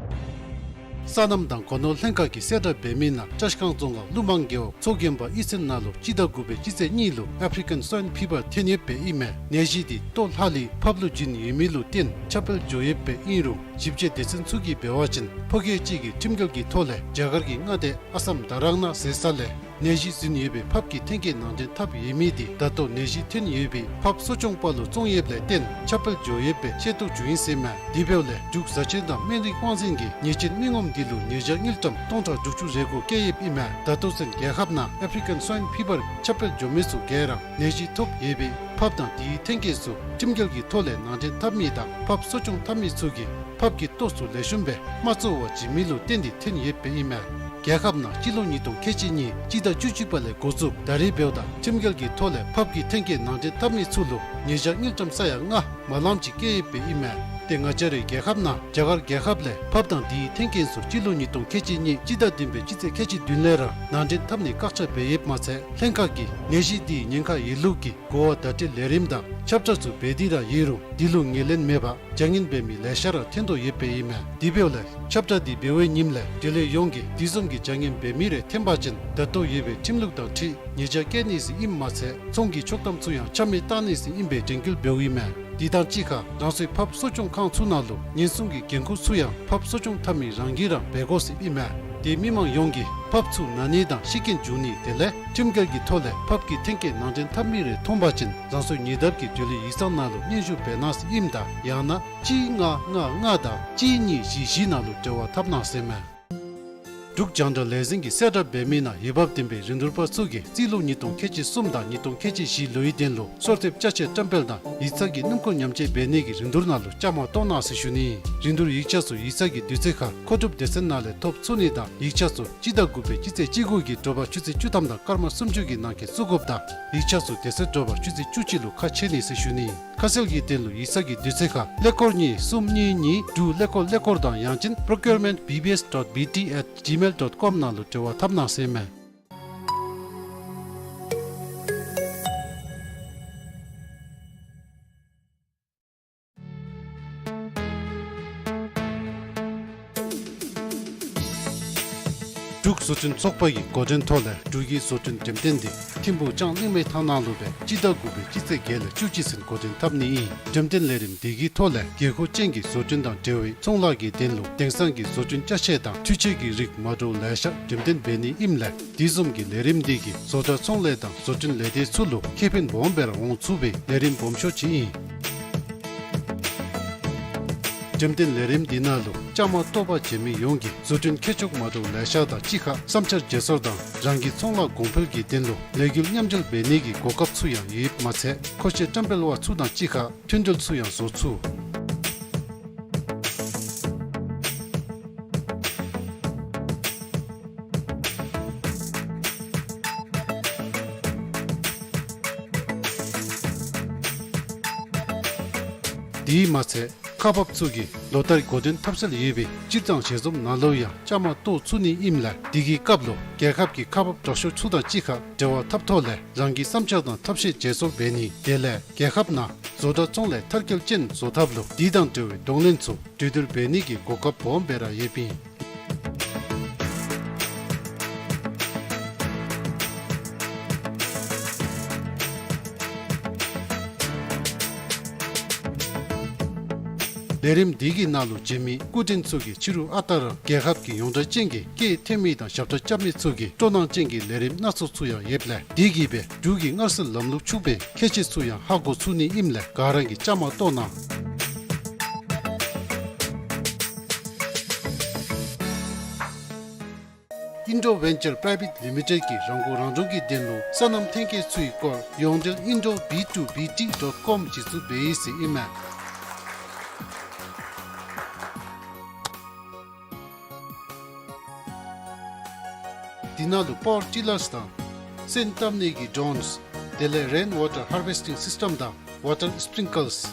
སོ་ནམ་དང་སྒོ་ནོར་ལྷན་ཁག་གིས་གསལ་བསྒྲགས་འབད་མི་ནང་བཀྲ་ཤིས་སྒང་རྫོང་ཁག་ཀླུ་མང་རྒེད་འོག་མཚོ་རྒན་པ་ཨི་ཚན་ནང་ལུ་སྤྱི་ཟླ་དགུ་པའི་སྤྱི་ཚེས་གཉིས་ལུ་ཨེཕ་རི་ཀན་སྭའིན་ཕི་བར་ཐོན་ཡོདཔ་སྦེ་ཨིན་མས། ནད་གཞི་འདི་ལྟོ་ལྷག་ལུས་ཕགཔ་ལུ་བྱིན་ཡོད་མི་ལུ་བརྟེན་ཁྱབ་སྤེལ་འགྱོ་ཡོདཔ་སྦེ་ཨིན་རུང་ཞིབ་དཔྱད་སྡེ་ཚན་ཚུ་གིས་འབད་བ་ཅིན་ཕོ་སྐྱེས་གཅིག་གིས་ཁྲིམས་འགལ་གྱི་ཐོག་ལས་རྒྱ་གར་གྱི་མངའ་སྡེ་ཨ་སམ་དྷ་རང་ན་ཟེར་ས་ལས་ནད་གཞི་ཟིན་ཡོད་པའི་ཕགཔ་ཀྱི་ཐོན་སྐྱེད་ནང་འདྲེན་འཐབ་ཡོད་མི་དེ་ད་ལྟོ་ནད་གཞི་ཐོན་ཡོད་པའི་ཕགཔ་གསོ་སྐྱོང་པ་ལུ་བཙོང་ཡོདཔ་ལས་བརྟེན་ཁྱབ་སྤེལ་འགྱོ་ཡོདཔ་སྦེ་ཤེས་རྟོགས་འགྱོ་ཡི་ཟེར་ཨིན་མས། དེ་འབདཝ་ལས་འབྲུག་བཟའ་བཅའ་དང་སྨན་རིགས་དབང་འཛིན་གྱིས་ཉེས་ཅན་མི་ངོམ་དེ་ལུ་ཉེས་བྱ་དངུལ་ཀྲམ་སྟོང་ཕྲག་དྲུག་ཅུ་རེ་དགུ་བཀལ་ཡོདཔ་ཨིན་མས། ད་ལྟོ་ཚུན་རྒྱལ་ཁབ་ནང་ཨེཕ་རི་ཀན་སྭའིན་ཕི་བར་ཁྱབ་སྤེལ་འགྱོ་མི་ཚུ་ག་ར་ནད་གཞི་ཐོབ་ཡོད་པའི་ཕགཔ་དང་དེའི་ཐོན་སྐྱེད་ཚུ་ཁྲིམས་འགལ་གྱི་ཐོག་ལས་ནང་འདྲེན་འཐབ་མི་དང་ཕགཔ་གསོ་སྐྱོང་འཐབ་མི་ཚུ་གིས་ཕགཔ་ཀྱི་ལྟོ་ཚུ་ལེགས་ཤོམ་སྦེ་མ་བཙོ་བར་བྱིན་མི་ལུ་བརྟེན་ཏེ་ཐོན་ཡོདཔ་སྦེ་ཨིན་མས། རྒྱལ་ཁབ་ནང་སྤྱི་ལོ་ཉིས་སྟོང་ཁལ་གཅིག་གཉིས་སྤྱི་ཟླ་བཅུ་གཅིག་པ་ལས་འགོ་བཙུགས་ད་རེས་འབདཝ་ད་ཁྲིམས་འགལ་གྱི་ཐོག་ལས་ཕགཔ་ཀྱི་ཐོན་སྐྱེད་ནང་འདྲེན་འཐབ་མི་ཚུ་ལུ་ཉེས་བྱ་དངུལ་ཀྲམ་ས་ཡ་ལྔ་མ་ལངམ་ཅིག་བཀལ་ཡོདཔ་སྦེ་ཨིན་མས། ཏེ་ང་བཅས་རའི་རྒྱལ་ཁབ་ནང་རྒྱ་གར་རྒྱལ་ཁབ་ལས་ཕགཔ་དང་དེའི་ཐོན་སྐྱེད་ཚུ་སྤྱི་ལོ་ཉིས་སྟོང་ཁལ་གཅིག་གཉིས་སྤྱི་ཟླ་བདུན་པའི་སྤྱི་ཚེས་ཁལ་གཅིག་བདུན་ལས་ར་ནང་འདྲེན་འཐབ་ནི་བཀག་ཆ་འབད་ཡོདཔ་མ་ཚད་ལྷན་ཁག་གིས་ནད་གཞི་དེའི་ཉེན་ཁ་ཡོད་ལུགས་ཀྱི་གོ་བ་བརྡ་སྤྲོད་ལས་རིམ་དང་ཁྱབ་བསྒྲགས་ཚུ་འབད་དེ་ར་ཡོད་རུང་དེ་ལུ་ངོས་ལེན་མེད་པར་བྱ་ངན་འབད་མི་ལེ་ཤ་ར་ཐོན་དོ་ཡོདཔ་སྦེ་ཨིན་མས། དེ་འབདཝ་ལས་ཁྱབ་བསྒྲགས་འདི་འབད་བའི་ཉིནམ་ལས་འབྲེལ་ཡོད་ཡོངས་ཀྱིས་དེ་བཟུམ་གྱི་བྱ་ངན་འབད་མི་རེ་ཐོན་པ་ཅིན་ད་ལྟོ་ཡོད་པའི་ཁྲིམས་ལུགས་དང་འཁྲིལ་ཉེས་བྱ་བཀལ་ནི་ཟེར་ཨིནམ་མ་ཚད་ཚོང་གི་ཆོག་ཐམ་ཚུ་ཡང་ཆ་མེད་བཏང་ནི་ཟེར་ཨིན་པའི་དྲན་སྐུལ་འབདཝ་ཨིན་མས། དེ་དང་གཅིག་ཁར་རང་སོའི་ཕགཔ་གསོ་སྐྱོང་ཁང་ཚུ་ནང་ལུ་ཉེན་སྲུང་གི་འགན་ཁུར་ཚུ་ཡང་ཕགཔ་གསོ་སྐྱོང་འཐབ་མི་རང་གིས་ར་འབད་དགོ་ཟེར་ཨིན་མས། དེ་མི་མང་ཡོངས་ཀྱིས་ཕགཔ་ཚུ་ན་ནི་དང་ཤི་རྐྱེན་འབྱུང་ནི་དེ་ལས་ཁྲིམས་འགལ་གྱི་ཐོག་ལས་ཕགཔ་ཀྱི་ཐོན་སྐྱེད་ནང་འདྲེན་འཐབ་མི་རེ་མཐོང་པ་ཅིན་རང་སོའི་ཉེ་འདབས་ཀྱི་འབྲེལ་ཡོད་ཡིག་ཚང་ནང་ལུ་སྙན་ཞུ་འབད་གནང་ཟེར་ཨིནམ་ད་ཡང་ན་གཅིག་ལྔ་ལྔ་ལྔ་དང་གཅིག་གཉིས་བཞི་བཞི་ནང་ལུ་འབྲེལ་བ་འཐབ་གནང་ཟེར་ཨིན་མས། འབྲུག་རྒྱང་བསྒྲགས་ལས་འཛིན་གྱིས་གསལ་བསྒྲགས་འབད་མི་ནང་འོས་འབབ་ལྡན་པའི་རིན་བསྡུར་པ་ཚུ་གིས་རྩིས་ལོ་ཉིས་སྟོང་ཁལ་གཅིག་གསུམ་དང་ཉིས་སྟོང་ཁལ་གཅིག་བཞི་ལོའི་དོན་ལུ་སོར་ཐེབས་ཅ་ཆས་བཀྲམ་སྤེལ་དང་ཡིག་ཚང་གི་སྣུམ་འཁོར་ཉམས་བཅོས་འབད་ནི་གི་རིན་བསྡུར་ནང་ལུ་བཅའ་མར་གཏོགས་གནང་ཟེར་ཞུ་ནི། རིན་བསྡུར་ཡིག་ཆ་ཚུ་ཡིག་ཚང་གི་དུས་ཚོད་ཁར་མཁོ་སྒྲུབ་སྡེ་ཚན་ནང་ལས་ཐོབ་ཚུགས་ནི་དང་ཡིག་ཆ་ཚུ་སྤྱི་ཟླ་དགུ་པའི་སྤྱི་ཚེས་བཅུ་དགུ་གི་དྲོ་པ་ཆུ་ཚོད་བཅུ་ཐམ་དང་སྐར་མ་སུམ་ཅུ་གི་ནང་འཁོད་བཙུགས་དགོཔ་དང་ཡིག་ཆ་ཚུ་དེ་ཚེ་དྲོ་པ་ཆུ་ཚོད་བཅུ་གཅིག་ལུ་ཁ་ཕྱེ་ནི་ཟེར་ཞུ་ནི། ཁ་གསལ་གྱི་དོན་ལུ་ཡིག་ཚང་གི་དུས་ཚོད་ཁར་ཀླད་ཀོར་གཉིས་གསུམ་གཉིས་གཉིས་དྲུག་ཀླད་ཀོར་ཀླད་ཀོར་དང་ཡང་ཅིན་procurement B B S dot B T at gmail dot com ནང་ལུ་འབྲེལ་བ་འཐབ་གནང་ཟེར་ཨིན་མས། འབྲུག་བཟོ་སྐྲུན་ཚོགས་པ་གི་འགོ་འདྲེན་ཐོག་ལས་འབྲུག་གི་བཟོ་སྐྲུན་འགྲེམས་སྟོན་འདི་ཐིམ་ཕུག་ལྕང་གླིང་མའི་ཐང་ནང་ལུ་སྦེ་སྤྱི་ཟླ་དགུ་པའི་སྤྱི་ཚེས་བརྒྱད་ལས་བཅུ་གཅིག་ཚུན་འགོ་འདྲེན་འཐབ་ནི་ཨིན། འགྲེམས་སྟོན་ལས་རིམ་འདི་གི་ཐོག་ལས་དགོས་མཁོ་ཅན་གྱི་བཟོ་སྐྲུན་དང་འབྲེལ་བའི་ཚོང་ལཱ་གི་དོན་ལུ་དེང་སང་གི་བཟོ་སྐྲུན་ཅ་ཆས་དང་འཕྲུལ་ཆས་ཀྱི་རིགས་མ་འདྲཝ་ལེ་ཤ་འགྲེམས་སྟོན་འབད་ནི་ཨིནམ་ལས་དེ་བཟུམ་གྱི་ལས་རིམ་འདི་གིས་བཟོ་གྲྭ་ཚོང་ལས་དང་བཟོ་སྐྲུན་ལས་སྡེ་ཚུ་ལུ་ཁེ་ཕན་སྦོམ་སྦེ་ར་འོང་ཚུགས་པའི་ལས་རིམ་སྦོམ་ཤོས་ཅིག་ཨིན། འགྲེམས་སྟོན་ལས་རིམ་འདི་ནང་ལུ་བཅའ་མར་གཏོགས་པར་བྱོན་མི་ཡོངས་ཀྱིས་བཟོ་སྐྲུན་མཁས་མཆོག་མ་འདྲཝ་ལེ་ཤ་དང་གཅིག་ཁར་བསམ་འཆར་བརྗེ་སོར་དང་རང་གི་ཚོང་ལཱ་གོང་འཕེལ་གྱི་དོན་ལུ་ལས་འགུལ་མཉམ་འབྲེལ་འབད་ནི་གི་གོ་སྐབས་ཚུ་ཡང་ཡོདཔ་མ་ཚད་མཁོ་ཆས་བཀྲམ་སྤེལ་བ་ཚུ་དང་གཅིག་ཁར་མཐུན་སྒྲིལ་ཚུ་ཡང་བཟོ་ཚུགས། དེ་མ་ཚད་ཁག་འབགཔ་ཚུ་གིས་ལོ་ལྟར་འགོ་འདྲེན་འཐབ་སྲོལ་ཡོད་པའི་སྤྱིར་བཏང་ཞལ་འཛོམས་ནང་ལུ་ཡང་བཅའ་མར་གཏོགས་ཚུགས་ནི་ཨིནམ་ལས་དེ་གི་སྐབས་ལུ་རྒྱལ་ཁབ་ཀྱི་ཁག་འབགཔ་དྲག་ཤོས་ཚུ་དང་གཅིག་ཁར་འབྲེལ་བ་འཐབ་ཐོག་ལས་རང་གི་བསམ་འཆར་དང་ཐབས་ཤེས་བརྗེ་སོར་འབད་ནི་དེ་ལས་རྒྱལ་ཁབ་ནང་བཟོ་གྲྭ་ཚོང་ལས་མཐར་འཁྱོལ་ཅན་བཟོ་ཐབས་ལུ་དེ་དང་འབྲེལ་བའི་གདོང་ལེན་ཚུ་གྲོས་བསྡུར་འབད་ནི་གི་གོ་སྐབས་སྦོམ་སྦེ་ར་ཡོདཔ་ཨིན། ལས་རིམ་འདི་གི་ནང་ལུ་བྱོན་མི་སྐུ་མགྲོན་ཚུ་གིས་ཕྱི་རུ་ཨ་རྟག་ར་རྒྱལ་ཁབ་ཀྱི་ཡོངས་གྲགས་ཅན་གྱི་སྐད་འཐེན་མི་དང་ཞབས་ཁྲ་རྐྱབ་མི་ཚུ་གི་སྤྲོ་སྣང་ཅན་གྱི་ལས་རིམ་སྣ་ཚོགས་ཚུ་ཡང་ཡོདཔ་ལས་དེ་གིས་སྦེ་འབྲུག་གི་མངའ་གསོལ་ལམ་ལུགས་ཕྱུག་པའི་ཁྱད་ཆོས་ཚུ་ཡང་ཧ་གོ་ཚུགས་ནི་ཨིནམ་ལས་ག་ར་གིས་བཅའ་མར་གཏོགས་གནང་། ཨིན་ཌོ་ཝེན་ཅར་པ་རའི་ཝེཊ་ལི་མི་ཊེཌ་ཀྱིས་རང་མགོ་རང་འདྲོངས་ཀྱི་དོན་ལུ་སོ་ནམ་ཐོན་སྐྱེད་ཚུའི་སྐོར་ཡོངས་འབྲེལ་ཨིན་ཌོ་བི་ཊུ་བི་ཊི་ཌོཊ་ཀོམ་གཞི་བཙུགས་འབད་ཡི་ཟེར་ཨིན་མས། དེ་ནང་ལུ་པ་ཝར་ཊི་ལརསི་དང་སོན་བཏབ་ནི་གི་ཌོརོནསི་དེ་ལས་རེན་ཝ་ཊར་ཧར་ཝེསི་ཊིང་སིསི་ཊེམ་དང་ཝ་ཊར་སི་པི་རིང་ཀལསི་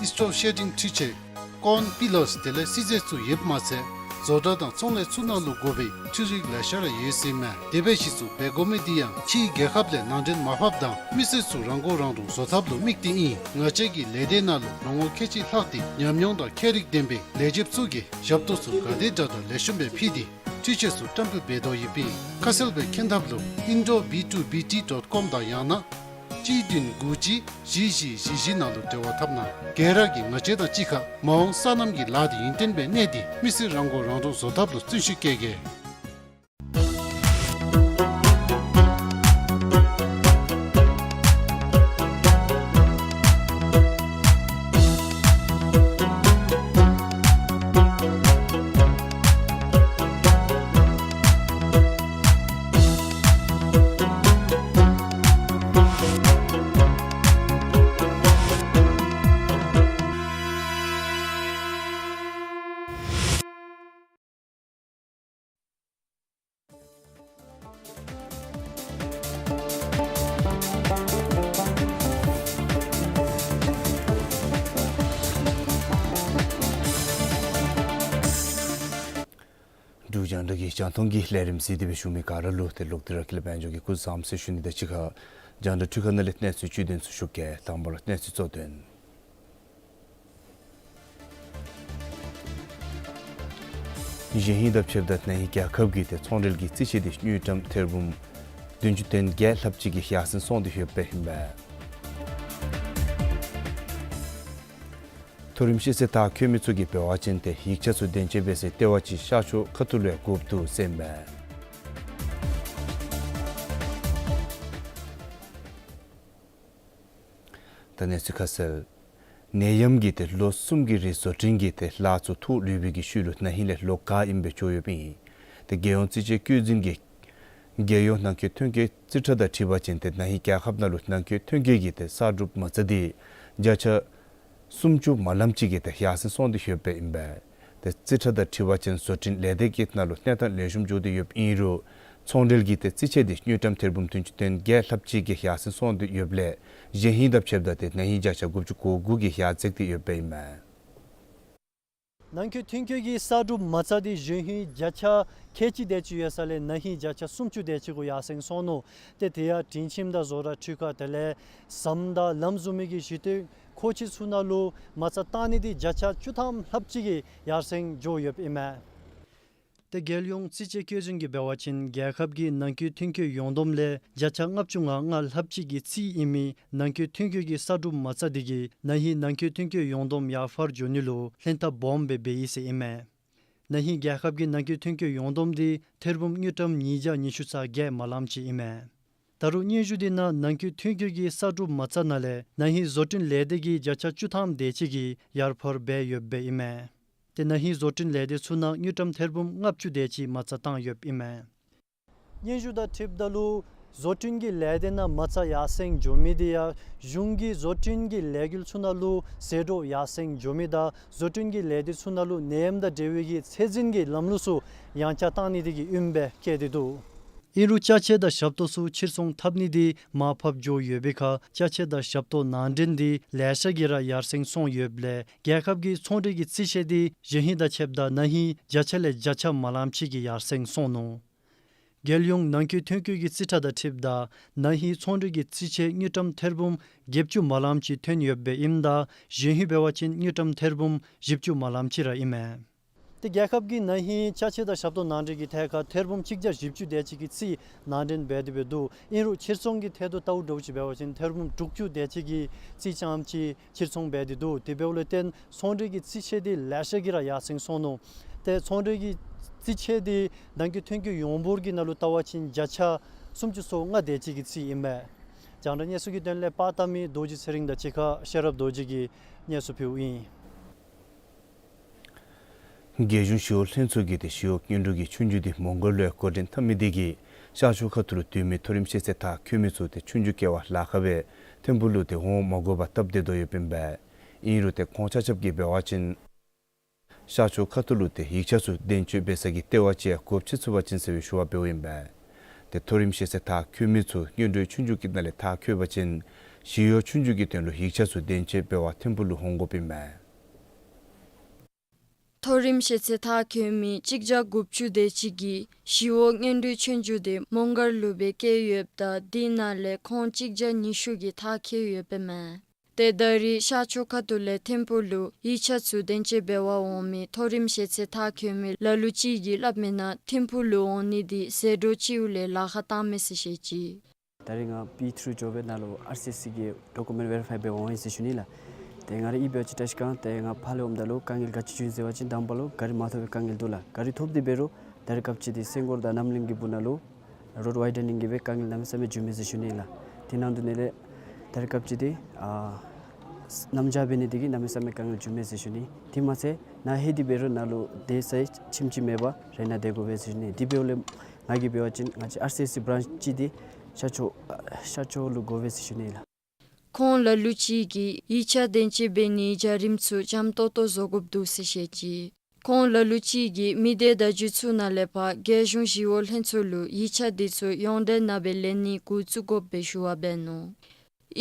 ཨིས་ཊོབ་ཤེ་ཌིང་འཕྲུལ་ཆས་ཀོརན་པི་ལརསི་དེ་ལས་སིལ་ཟས་ཚུ་ཡོདཔ་མ་ཚད་བཟོ་གྲྭ་དང་ཚོང་ལས་ཚུ་ནང་ལུ་དགོ་པའི་འཕྲུལ་རིགས་ལེ་ཤ་ར་ཡོད་ཟེར་ཨིན་མས། དེ་སྦེ་གཞི་བཙུགས་འབད་དགོ་མི་འདི་ཡང་ཕྱིའི་རྒྱལ་ཁབ་ལས་ནང་འདྲེན་མ་འབགཔ་དང་མི་སེར་ཚུ་རང་མགོ་རང་འདྲོངས་བཟོ་ཐབས་ལུ་དམིགས་ཏེ་ཨིན། ང་བཅས་ཀྱི་ལས་སྡེ་ནང་ལུ་ལོ་ངོ་ཁལ་གཅིག་ལྷག་སྟེ་ཉམས་མྱོང་དང་མཁས་རིག་ལྡན་པའི་ལས་བྱེདཔ་ཚུ་གིས་ཞབས་ཏོག་ཚུ་ག་དེ་དྲག་དྲག་ལེགས་ཤོམ་སྦེ་ཕུལ་ཏེ་འཕྲུལ་ཆས་ཚུ་བཀྲམ་སྤེལ་འབད་དོ་ཡོདཔ་ཨིན། ཁ་གསལ་སྦེ་མཁྱེན་ཐབས་ལུ་ཨིན་ཌོ་བི་ཊུ་བི་ཊི་ཌོཊ་ཀོམ་དང་ཡང་ན་གཅིག་བདུན་དགུ་གཅིག་བཞི་བཞི་བཞི་བཞི་ནང་ལུ་འབྲེལ་བ་འཐབ་གནང་། ག་ར་གིས་ང་བཅས་དང་གཅིག་ཁར་མ་འོངས་སོ་ནམ་གྱི་ལཱ་འདི་ཡུན་བརྟན་སྦེ་གནས་ཏེ་མི་སེར་རང་མགོ་རང་འདྲོངས་བཟོ་ཐབས་ལུ་བརྩོན་ཤུགས་བསྐྱེད་གེ། འབྲུག་རྒྱང་བསྒྲགས་ཀྱི་རྒྱང་མཐོང་གི་ལས་རིམ་གཟིགས་ཏེ་སྦེ་བཞུགས་མི་ག་ར་ལུ་ཏེ་ལོག་སྟེ་ར་ཀུན་ལེགས་དཔལ་འབྱོར་གྱིས་སྐུ་གཟུགས་བཟང་པོ་ཟེར་ཞུ་ནི་དང་གཅིག་ཁར་རྒྱང་བསྒྲགས་འཕྲུལ་ཁང་ནང་ལས་གནས་ཚུལ་བཅུད་དོན་ཚུ་ཞུ་གེ། དང་པ་ར་གནས་ཚུལ་གཙོ་དོན། གཞེས་ཧིང་དང་ཕྱདཔ་ད་ན་ཧིང་རྒྱལ་ཁབ་ཀྱི་ཏེ་ཚོང་འབྲེལ་གྱི་རྩིས་ཆད་དེ་དངུལ་ཀྲམ་ཐེར་འབུམ་བདུན་ཅུ་དོན་བརྒྱད་ལྷགཔ་ཅིག་གིས་ཡར་སེང་སོང་སྟེ་ཡོདཔ་ཨིན་པས། མཐོ་རིམ་ཤེས་ཚད་མཐར་འཁྱོལ་མི་ཚུ་གིས་འབད་བ་ཅིན་ཏེ་ཡིག་ཆ་ཚུ་བདེན་དཔྱད་འབད་སའི་ལྟེ་བ་ཅིག་ཤར་ཕྱོགས་ཁ་ཐུག་ལུ་ཡང་དགོཔ་འདུག་ཟེར་ཨིན་པས། ད་གནས་ཚུལ་ཁ་གསལ། ནད་ཡམས་ཀྱིས་ཏེ་ལོ་གསུམ་གྱི་རིང་བཟོ་སྐྲུན་གྱི་ཏེ་ལཱ་ཚུ་ཐོག་ལུས་པའི་གི་ཤུལ་ལུ་ན་ཧིང་ལས་ལོ་འགག་ཨིནམ་སྦེ་འགྱོ་ཡོདཔ་ཨིན། ཏེ་རྒྱལ་ཡོངས་རྩིས་དཔྱད་བཀོད་འཛིན་གྱིས་རྒྱལ་ཡོངས་ནང་འཁོད་ཐོན་སྐྱེད་རྩིས་ཁྲ་དང་འཁྲིལ་བ་ཅིན་ཏེ་ན་ཧིང་རྒྱལ་ཁབ་ནང་ལུ་ནང་འཁོད་ཐོན་སྐྱེད་ཀྱི་ཏེ་གསར་སྒྲུབ་མ་རྩ་འདི་བརྒྱ་ཆ་སུམ་ཅུ་མ་ལངམ་ཅིག་གིས་ཏེ་ཡར་སེང་སོང་སྟེ་ཡོདཔ་ཨིན་པས། ཏེ་རྩིས་ཁྲ་དང་འཁྲིལ་བ་ཅིན་བཟོ་སྐྲུན་ལས་སྡེ་གི་ནང་ལུ་གནས་སྟངས་ལེགས་ཤོམ་འགྱོ་སྟེ་ཡོདཔ་ཨིན་རུང་ཚོང་འབྲེལ་གྱི་ཏེ་རྩིས་ཆད་འདི་དངུལ་ཀྲམ་ཐེར་འབུམ་བདུན་ཅུ་དོན་བརྒྱད་ལྷགཔ་ཅིག་གིས་ཡར་སེང་སོང་སྟེ་ཡོདཔ་ལས་གཞེས་ཧིང་དང་ཕྱདཔ་ད་ཏེ་ན་ཧིང་བརྒྱ་ཆ་དགུ་བཅུ་གོ་དགུ་གིས་ཡར་འཛེགས་ཏེ་ཡོདཔ་ཨིན་མས། ནང་འཁོད་ཐོན་སྐྱེད་ཀྱི་གསར་སྒྲུབ་མ་རྩ་འདི་གཞེས་ཧིང་བརྒྱ་ཆ་ཁལ་གཅིག་དེ་ཅིག་ཡོད་ས་ལས་ན་ཧིང་བརྒྱ་ཆ་སུམ་ཅུ་དེ་ཅིག་གུ་ཡར་སེང་སོང་ནུག། ཏེ་དེ་ཡང་སྒྲིང་ཁྱིམ་དང་བཟོ་གྲྭ་འཕྲུལ་ཁང་དེ་ལས་ཟམ་དང་ལམ་བཟུམ་མའི་གི་གཞི་རྟེན་མཁོ་ཆས་ཚུ་ནང་ལུ་མ་རྩ་བཏང་ནི་འདི་བརྒྱ་ཆ་བཅུ་ཐམ་ལྷགཔ་ཅིག་གིས་ཡར་སེང་འགྱོ་ཡོདཔ་ཨིན་མས། ཏེ་རྒྱལ་ཡོངས་རྩིས་དཔྱད་བཀོད་འཛིན་གྱིས་འབད་བ་ཅིན་རྒྱལ་ཁབ་ཀྱི་ནང་འཁོད་ཐོན་སྐྱེད་ཡོངས་བསྡོམས་ལས་བརྒྱ་ཆ་ལྔ་བཅུ་ང་ལྔ་ལྷགཔ་ཅིག་གི་རྩིས་ཨིན་མི་ནང་འཁོད་ཐོན་སྐྱེད་ཀྱི་གསར་སྒྲུབ་མ་རྩ་འདི་གིས་ན་ཧིང་ནང་འཁོད་ཐོན་སྐྱེད་ཡོངས་བསྡོམས་ཡར་འཕར་འགྱོ་ནི་ལུ་ལྷན་ཐབས་སྦོམ་སྦེ་འབད་ཡི་ཟེར་ཨིན་མས། ན་ཧིང་རྒྱལ་ཁབ་ཀྱི་ནང་འཁོད་ཐོན་སྐྱེད་ཡོངས་བསྡོམས་འདི་ཐེར་འབུམ་དངུལ་ཀྲམ་ཉིས་བརྒྱ་ཉི་ཤུ་རྩ་བརྒྱད་མ་ལམ་ཅིག་ཨིན་མས། ད་རུང་སྙན་ཞུ་འདི་ནང་ནང་འཁོད་ཐོན་སྐྱེད་ཀྱི་གསར་སྒྲུབ་མ་རྩ་ནང་ལས་ན་ཧིང་བཟོ་སྐྲུན་ལས་སྡེ་གིས་བརྒྱ་ཆ་བཅུ་ཐམ་དེ་ཅིག་གི་ཡར་འཕར་འབད་ཡོདཔ་སྦེ་ཨིན་མས། ཏེ་ན་ཧིང་བཟོ་སྐྲུན་ལས་སྡེ་ཚུ་ནང་དངུལ་ཀྲམ་ཐེར་འབུམ་ལྔ་བཅུ་དེ་ཅིག་མ་རྩ་བཏང་ཡོདཔ་ཨིན་མས། སྙན་ཞུ་དང་འཁྲིལཝ་ད་ལུ་བཟོ་སྐྲུན་གྱི་ལས་སྡེ་ནང་མ་རྩ་ཡར་སེང་འགྱོ་མི་འདི་ཡང་གཞུང་གི་བཟོ་སྐྲུན་གྱི་ལས་འགུལ་ཚུ་ནང་ལུ་ཟད་འགྲོ་ཡར་སེང་འགྱོ་མི་དང་བཟོ་སྐྲུན་གྱི་ལས་སྡེ་ཚུ་ནང་ལུ་ནད་ཡམས་དང་འབྲེལ་བའི་གི་ཚད་འཛིན་གྱི་ལམ་ལུགས་ཚུ་ཡང་བསྐྱར་བཏང་ནི་དེ་གིས་ཨིནམ་སྦེ་བཀོད་དེ་འདུག། ཨིན་རུང་ཅ་ཆས་དང་ཞབས་ཏོག་ཚུ་ཕྱིར་ཚོང་འཐབ་ནི་འདི་མར་ཕབ་འགྱོ་ཡོད་པའི་ཁར་ཅ་ཆས་དང་ཞབས་ཏོག་ནང་འདྲེན་འདི་ལེ་ཤ་གིས་ར་ཡར་སེང་སོང་ཡོདཔ་ལས་རྒྱལ་ཁབ་ཀྱི་ཚོང་འབྲེལ་གྱི་རྩིས་ཆད་འདི་གཞེས་ཧིང་དང་ཕྱདཔ་ད་ན་ཧིང་བརྒྱ་ཆ་ལས་བརྒྱ་ཆ་མ་ལམ་ཅིག་གིས་ཡར་སེང་སོང་ནུག། རྒྱལ་ཡོངས་ནང་འཁོད་ཐོན་སྐྱེད་ཀྱི་རྩིས་ཁྲ་དང་འཁྲིལཝ་ད་ན་ཧིང་ཚོང་འབྲེལ་གྱི་རྩིས་ཆད་དངུལ་ཀྲམ་ཐེར་འབུམ་བརྒྱད་ཅུ་མ་ལམ་ཅིག་ཐོན་ཡོདཔ་སྦེ་ཨིནམ་ད་གཞེས་ཧིང་འབད་བ་ཅིན་དངུལ་ཀྲམ་ཐེར་འབུམ་བཞི་བཅུ་མ་ལམ་ཅིག་ར་ཨིན་མས། ཏེ་རྒྱལ་ཁབ་ཀྱིས་ན་ཧིང་ཅ་ཆས་དང་ཞབས་ཏོག་ནང་འདྲེན་གྱི་ཐད་ཁར་ཐེར་འབུམ་གཅིག་བརྒྱ་བཞི་བཅུ་དེ་ཅིག་གི་རྩིས་ནང་འདྲེན་འབད་དེ་སྦེ་འདུག། ཨིན་རུང་ཕྱིར་ཚོང་གི་ཐད་དུ་ལྟཝ་འདྲཝ་ཅིག་འབད་བ་ཅིན་ཐེར་འབུམ་དྲུག་ཅུ་དེ་ཅིག་གི་རྩིས་རྐྱངམ་ཅིག་ཕྱིར་ཚོང་འབད་དེ་འདུག། དེ་འབདཝ་ལས་བརྟེན་ཚོང་འབྲེལ་གྱི་རྩིས་ཆད་འདི་ལེ་ཤ་གིས་ར་ཡར་སེང་སོང་ནུག། ཏེ་ཚོང་འབྲེལ་གྱི་རྩིས་ཆད་འདི་ནང་འཁོད་ཐོན་སྐྱེད་ཡོངས་འབོར་གྱི་ནང་ལུ་བལྟ་བ་ཅིན་བརྒྱ་ཆ་སུམ་ཅུ་སོ་ལྔ་དེ་ཅིག་གི་རྩིས་ཨིན་མས། རྒྱང་བསྒྲགས་གནས་ཚུལ་གྱི་དོན་ལས་པར་བཏབ་མི་རྡོ་རྗེ་ཚེ་རིང་དང་གཅིག་ཁར་ཤེས་རབ་རྡོ་རྗེ་གིས་གནས་ཚུལ་ཕུལཝ་ཨིན། རྒྱལ་གཞུང་ཞི་གཡོག་ལྷན་ཚོགས་ཀྱིས་ཏེ་ཞི་གཡོག་སྔོན་འགྲོའི་ཆོས་རྒྱུགས་འདི་མོང་སྒར་ལུ་འགོ་འདྲེན་འཐབ་མི་དེ་གིས་ཤར་ཕྱོགས་ཁ་ཐུག་ལུ་སྡོད་མི་མཐོ་རིམ་ཤེས་ཚད་མཐར་འཁྱོལ་མི་ཚུ་ཏེ་ཆོས་རྒྱུགས་སྐྱེལ་བར་ལཱ་ཁག་སྦེ་ཐིམ་ཕུག་ལུ་ཏེ་འོང་མ་དགོ་པར་སྟབས་བདེ་དོ་ཡོདཔ་ཨིན་པས། ཨིན་རུང་ཏེ་ཁོང་ཆ་ཁྱབ་ཀྱིས་འབད་བ་ཅིན་ཤར་ཕྱོགས་ཁ་ཐུག་ལུ་ཏེ་ཡིག་ཆ་ཚུ་གདན་སྤྱོད་འབད་ས་གི་ལྟེ་བ་ཅིག་དགོཔ་ཆེ་ཚུགས་པ་ཅིན་ཟེར་བའི་ཞུ་བ་འབདཝ་ཨིན་པས། ཏེ་མཐོ་རིམ་ཤེས་ཚད་མཐར་འཁྱོལ་མི་ཚུ་སྔོན་འགྲོའི་ཆོས་རྒྱུགས་ཀྱི་ནང་ལས་མཐར་འཁྱོལ་བ་ཅིན་ཞི་གཡོག་ཆོས་རྒྱུགས་ཀྱི་དོན་ལུ་ཡིག་ཆ་ཚུ་གདན་སྤྱོད་འབད་བར་ཐིམ་ཕུག་ལུ་འོང་དགོཔ་ཨིན་པས། མཐོ་རིམ་ཤེས་ཚད་མཐར་འཁྱོལ་མི་གཅིག་བརྒྱ་དགུ་བཅུ་དེ་ཅིག་གིས་ཞི་གཡོག་སྔོན་འགྲོའི་ཆོས་རྒྱུགས་འདི་མོང་སྒར་ལུ་སྦེ་བསྐྱལ་ཡོདཔ་ད་དེ་ནང་ལས་ཁོང་གཅིག་བརྒྱ་ཉི་ཤུ་གིས་མཐར་འཁྱོལ་ཡོདཔ་ཨིན་མས། ཏེ་ད་རེས་ཤར་ཕྱོགས་ཁ་ཐུག་ལས་ཐིམ་ཕུག་ལུ་ཡིག་ཆ་ཚུ་གདན་སྤྱོད་འབད་བར་འོང་མི་མཐོ་རིམ་ཤེས་ཚད་མཐར་འཁྱོལ་མི་ལ་ལུ་ཅིག་གིས་སླབ་མི་ནང་ཐིམ་ཕུག་ལུ་འོང་ནི་འདི་ཟད་འགྲོ་ཅིག་ལས་ལཱ་ཁག་བཏངམ་མས་ཟེར་བཤད་ཅི། ད་རེས་ང་པི་ཐུརུ་འགྱོ་སྦེ་ནཱ་ལུ་ཨར་སི་ཨེས་སི་གི་ཌོ་ཀུ་མེནཊ་ཝེ་རི་ཕའི་འབད་བར་འོང་ཡི་ཟེར་ཞུ་ནི་ལགས། ཏེ་ང་རའི་གཡུས་སྦེ་ཅིག་བཀྲ་ཤིས་སྒང་ཏེ་ང་ཕར་ལས་འོངམ་ད་ལུ་དཀའ་ངལ་ག་ཅི་བྱུང་ཡི་ཟེར་བ་ཅིན་དང་པ་ལུ་གཱ་རི་མ་ཐོབ་པའི་དཀའ་ངལ་འདུག་ལགས། གཱ་རི་ཐོབ་སྟེ་འབད་རུང་ད་རེས་སྐབས་ཅིག་འདི་སེང་གོར་དང་རྣམ་གླིང་གི་སྦུག་ནང་ལུ་རོཌ་ཝའི་ཌེ་ནིང་གི་སྦེ་དཀའ་ངལ་གནམ་མེད་ས་མེད་བྱུངམ་མས་ཟེར་ཞུ་ནི་ལགས། དེ་ནང་དུ་ནི་ལས་ད་རེས་སྐབས་ཅིག་འདི་ཨ་གནམ་བྱཱར་འབད་ནི་དེ་གིས་གནམ་མེད་ས་མེད་དཀའ་ངལ་བྱུངམ་མས་ཟེར་ཞུ་ནི། དེ་མ་ཚད་ནཱ་ལྷོད་དེ་འབད་རུང་ནཱ་ལུ་སྡོད་སའི་ཁྱིམ་ཅིག་མེད་པར་རེ་ནཱ་སྡོད་དགོ་པས་ཟེར་ཞུ་ནི། དེ་འབདཝ་ལས་ང་གིས་འབད་བ་ཅིན་ང་བཅས་ཨར་སི་ཨེས་སི་བྲཱནཆ་ཅིག་འདི་ཤར་ཕྱོགས་ཤར་ཕྱོགས་ལུ་དགོ་པས་ཟེར་ཞུ་ནི་ལགས། ཁོང་ལ་ལུ་ཅིག་གིས་ཡིག་ཆ་གདན་སྤྱོད་འབད་ནིའི་བྱ་རིམ་ཚུ་འཇམ་ཏོང་ཏོ་བཟོ་དགོཔ་འདུག་ཟེར་བཤད་ཅི། ཁོང་ལ་ལུ་ཅིག་གིས་མི་སྡེ་བརྡ་བརྒྱུད་ཚུ་ནང་ལས་ཕར་རྒྱལ་གཞུང་ཞི་གཡོག་ལྷན་ཚོགས་ལུ་ཡིག་ཆ་འདི་ཚུ་ཡོངས་འབྲེལ་ནང་སྦེ་ལེན་ནི་འགོ་བཙུགས་དགོཔ་སྦེ་ཞུ་བ་འབད་ནུག།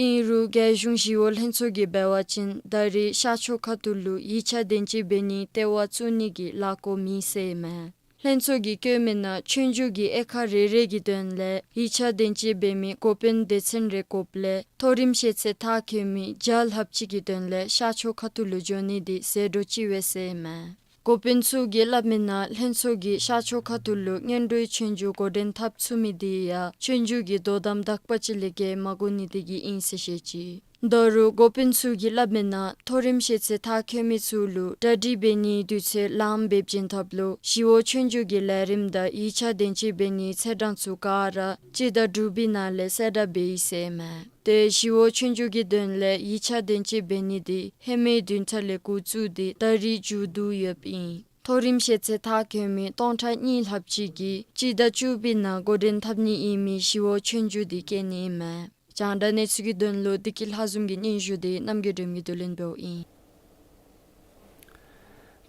ཨིན་རུང་རྒྱལ་གཞུང་ཞི་གཡོག་ལྷན་ཚོགས་ཀྱིས་འབད་བ་ཅིན་ད་རེས་ཤར་ཕྱོགས་ཁ་ཐུག་ལུ་ཡིག་ཆ་གདན་སྤྱོད་འབད་ནིའི་ལྟེ་བ་བཙུགས་ནི་གི་ལཱ་འགོ་མེད་ཟེར་ཨིན་མས། ལྷན་ཚོགས་ཀྱིས་བཀོད་མི་ནང་ཆོས་རྒྱུགས་ཀྱི་དབྱེ་ཁག་རེ་རེ་གི་དོན་ལས་ཡིག་ཆ་གདན་སྤྱོད་འབད་མི་འགོ་དཔོན་སྡེ་ཚན་རེ་དགོཔ་ལས་མཐོ་རིམ་ཤེས་ཚད་མཐར་འཁྱོལ་མི་བརྒྱ་ལྷགཔ་ཅིག་གི་དོན་ལས་ཤར་ཕྱོགས་ཁ་ཐུག་ལུ་འགྱོ་ནི་འདི་ཟད་འགྲོ་ཅིག་ཡོད་ཟེར་ཨིན་མས། འགོ་དཔོན་ཚུ་གིས་སླབ་མི་ནང་ལྷན་ཚོགས་ཀྱིས་ཤར་ཕྱོགས་ཁ་ཐུག་ལུ་སྔོན་འགྲོའི་ཆོས་རྒྱུགས་འགོ་འདྲེན་འཐབ་ཚུགས་མི་འདི་ཡང་ཆོས་རྒྱུགས་ཀྱི་དོ་དམ་དག་པ་ཅིག་ལས་བརྒལ་མ་དགོ་ནི་དེ་གིས་ཨིན་ཟེར་བཤད་ཅི། ད་རུང་འགོ་དཔོན་ཚུ་གིས་སླབ་མི་ནང་མཐོ་རིམ་ཤེས་ཚད་མཐར་འཁྱོལ་མི་ཚུ་ལུ་གྲ་སྒྲིག་འབད་ནིའི་དུས་ཚོད་ལངམ་སྦེ་བྱིན་ཐབས་ལུ་ཞི་གཡོག་ཆོས་རྒྱུགས་ཀྱི་ལས་རིམ་དང་ཡིག་ཆ་གདན་སྤྱོད་འབད་ནིའི་ཚེས་གྲངས་ཚུ་ག་ར་སྤྱི་ཟླ་དྲུག་པའི་ནང་ལས་གསལ་བསྒྲགས་འབད་ཡི་ཟེར་ཨིན་མས། ཏེ་ཞི་གཡོག་ཆོས་རྒྱུགས་ཀྱི་དོན་ལས་ཡིག་ཆ་གདན་སྤྱོད་འབད་ནི་འདི་ཧེ་མའི་བདུན་ཕྲག་ལས་འགོ་བཙུགས་ཏེ་ད་རེས་མཇུག་བསྡུ་ཡོདཔ་ཨིན། མཐོ་རིམ་ཤེས་ཚད་མཐར་འཁྱོལ་མི་སྟོང་ཕྲག་གཉིས་ལྷགཔ་ཅིག་གིས་སྤྱི་ཟླ་བཅུ་པའི་ནང་འགོ་འདྲེན་འཐབ་ནི་ཨིན་མི་ཞི་གཡོག་ཆོས་རྒྱུགས་འདི་བཀལ་ནི་ཨིན་མས། རྒྱང་བསྒྲགས་གནས་ཚུལ་གྱི་དོན་ལུ་བདེ་སྐྱིད་ལྷ་འཛོམས་ཀྱི་སྙན་ཞུ་འདི་རྣམ་རྒྱལ་སྒྲོལ་མ་གིས་བསྡུ་ལེན་འབདཝ་ཨིན།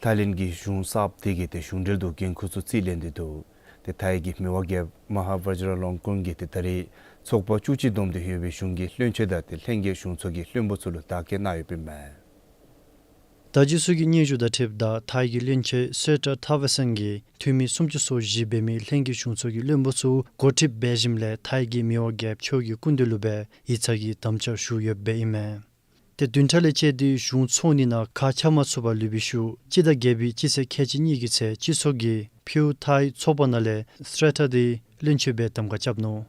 ཐའི་ལེནཌ་གི་གཞུང་གསརཔ་དེ་གིས་ཏེ་གཞུང་འབྲེལ་དུ་འགན་ཁུར་ཚུ་རྩིས་ལེན་ཏེ་འདུག། ཏེ་ཐའི་གི་མི་དབང་རྒྱལཔོ་མ་ཧཱ་ཝཱ་ཇི་ར་ལོང་ཀོན་གྱིས་ཏེ་ད་རེས་ཚོགས་པ་བཅུ་གཅིག་བསྡོམས་ཏེ་ཡོད་པའི་གཞུང་གི་བློན་ཆེན་དང་ཏེ་ལྷན་རྒྱས་གཞུང་ཚོགས་ཀྱི་བློན་པོ་ཚུ་ལུ་བརྡ་སྐད་གནང་ཡོདཔ་ཨིན་མས། བརྡ་བརྒྱུད་ཚུ་གི་སྙན་ཞུ་དང་འཁྲིལཝ་ད་ཐའི་གི་བློན་ཆེན་སེ་ཏྲ་ཐ་ཝེ་སན་གྱིས་འཐུས་མི་སུམ་ཅུ་སོ་བཞི་འབད་མི་ལྷན་རྒྱས་གཞུང་ཚོགས་ཀྱི་བློན་པོ་ཚུ་འགོ་ཁྲིདཔ་འབད་ཞིནམ་ལས་ཐའི་གི་མི་དབང་རྒྱལཔོ་མཆོག་གི་སྐུ་མདུན་ལུ་སྦེ་ཡིག་ཚང་གི་དམ་བཅའ་ཞུ་ཡོདཔ་ཨིན་མས། ཏེ་བདུན་ཕྲག་ལས་བཅད་དེ་གཞུང་ཚོགས་ནི་ནང་ཁག་ཆགས་མ་ཚུགས་པར་ལུས་པའི་ཤུལ་སྤྱི་ཟླ་བརྒྱད་པའི་སྤྱི་ཚེས་ཁལ་གཅིག་གཉིས་ཀྱི་ཚེ་སྤྱི་ཚོགས་ཀྱིས་ཕིའུ་ཐའི་ཚོགས་པ་ནང་ལས་སི་ཊེ་ཊར་དེ་བློན་ཆེན་སྦེ་གདམ་ཁ་རྐྱབ་ནུག།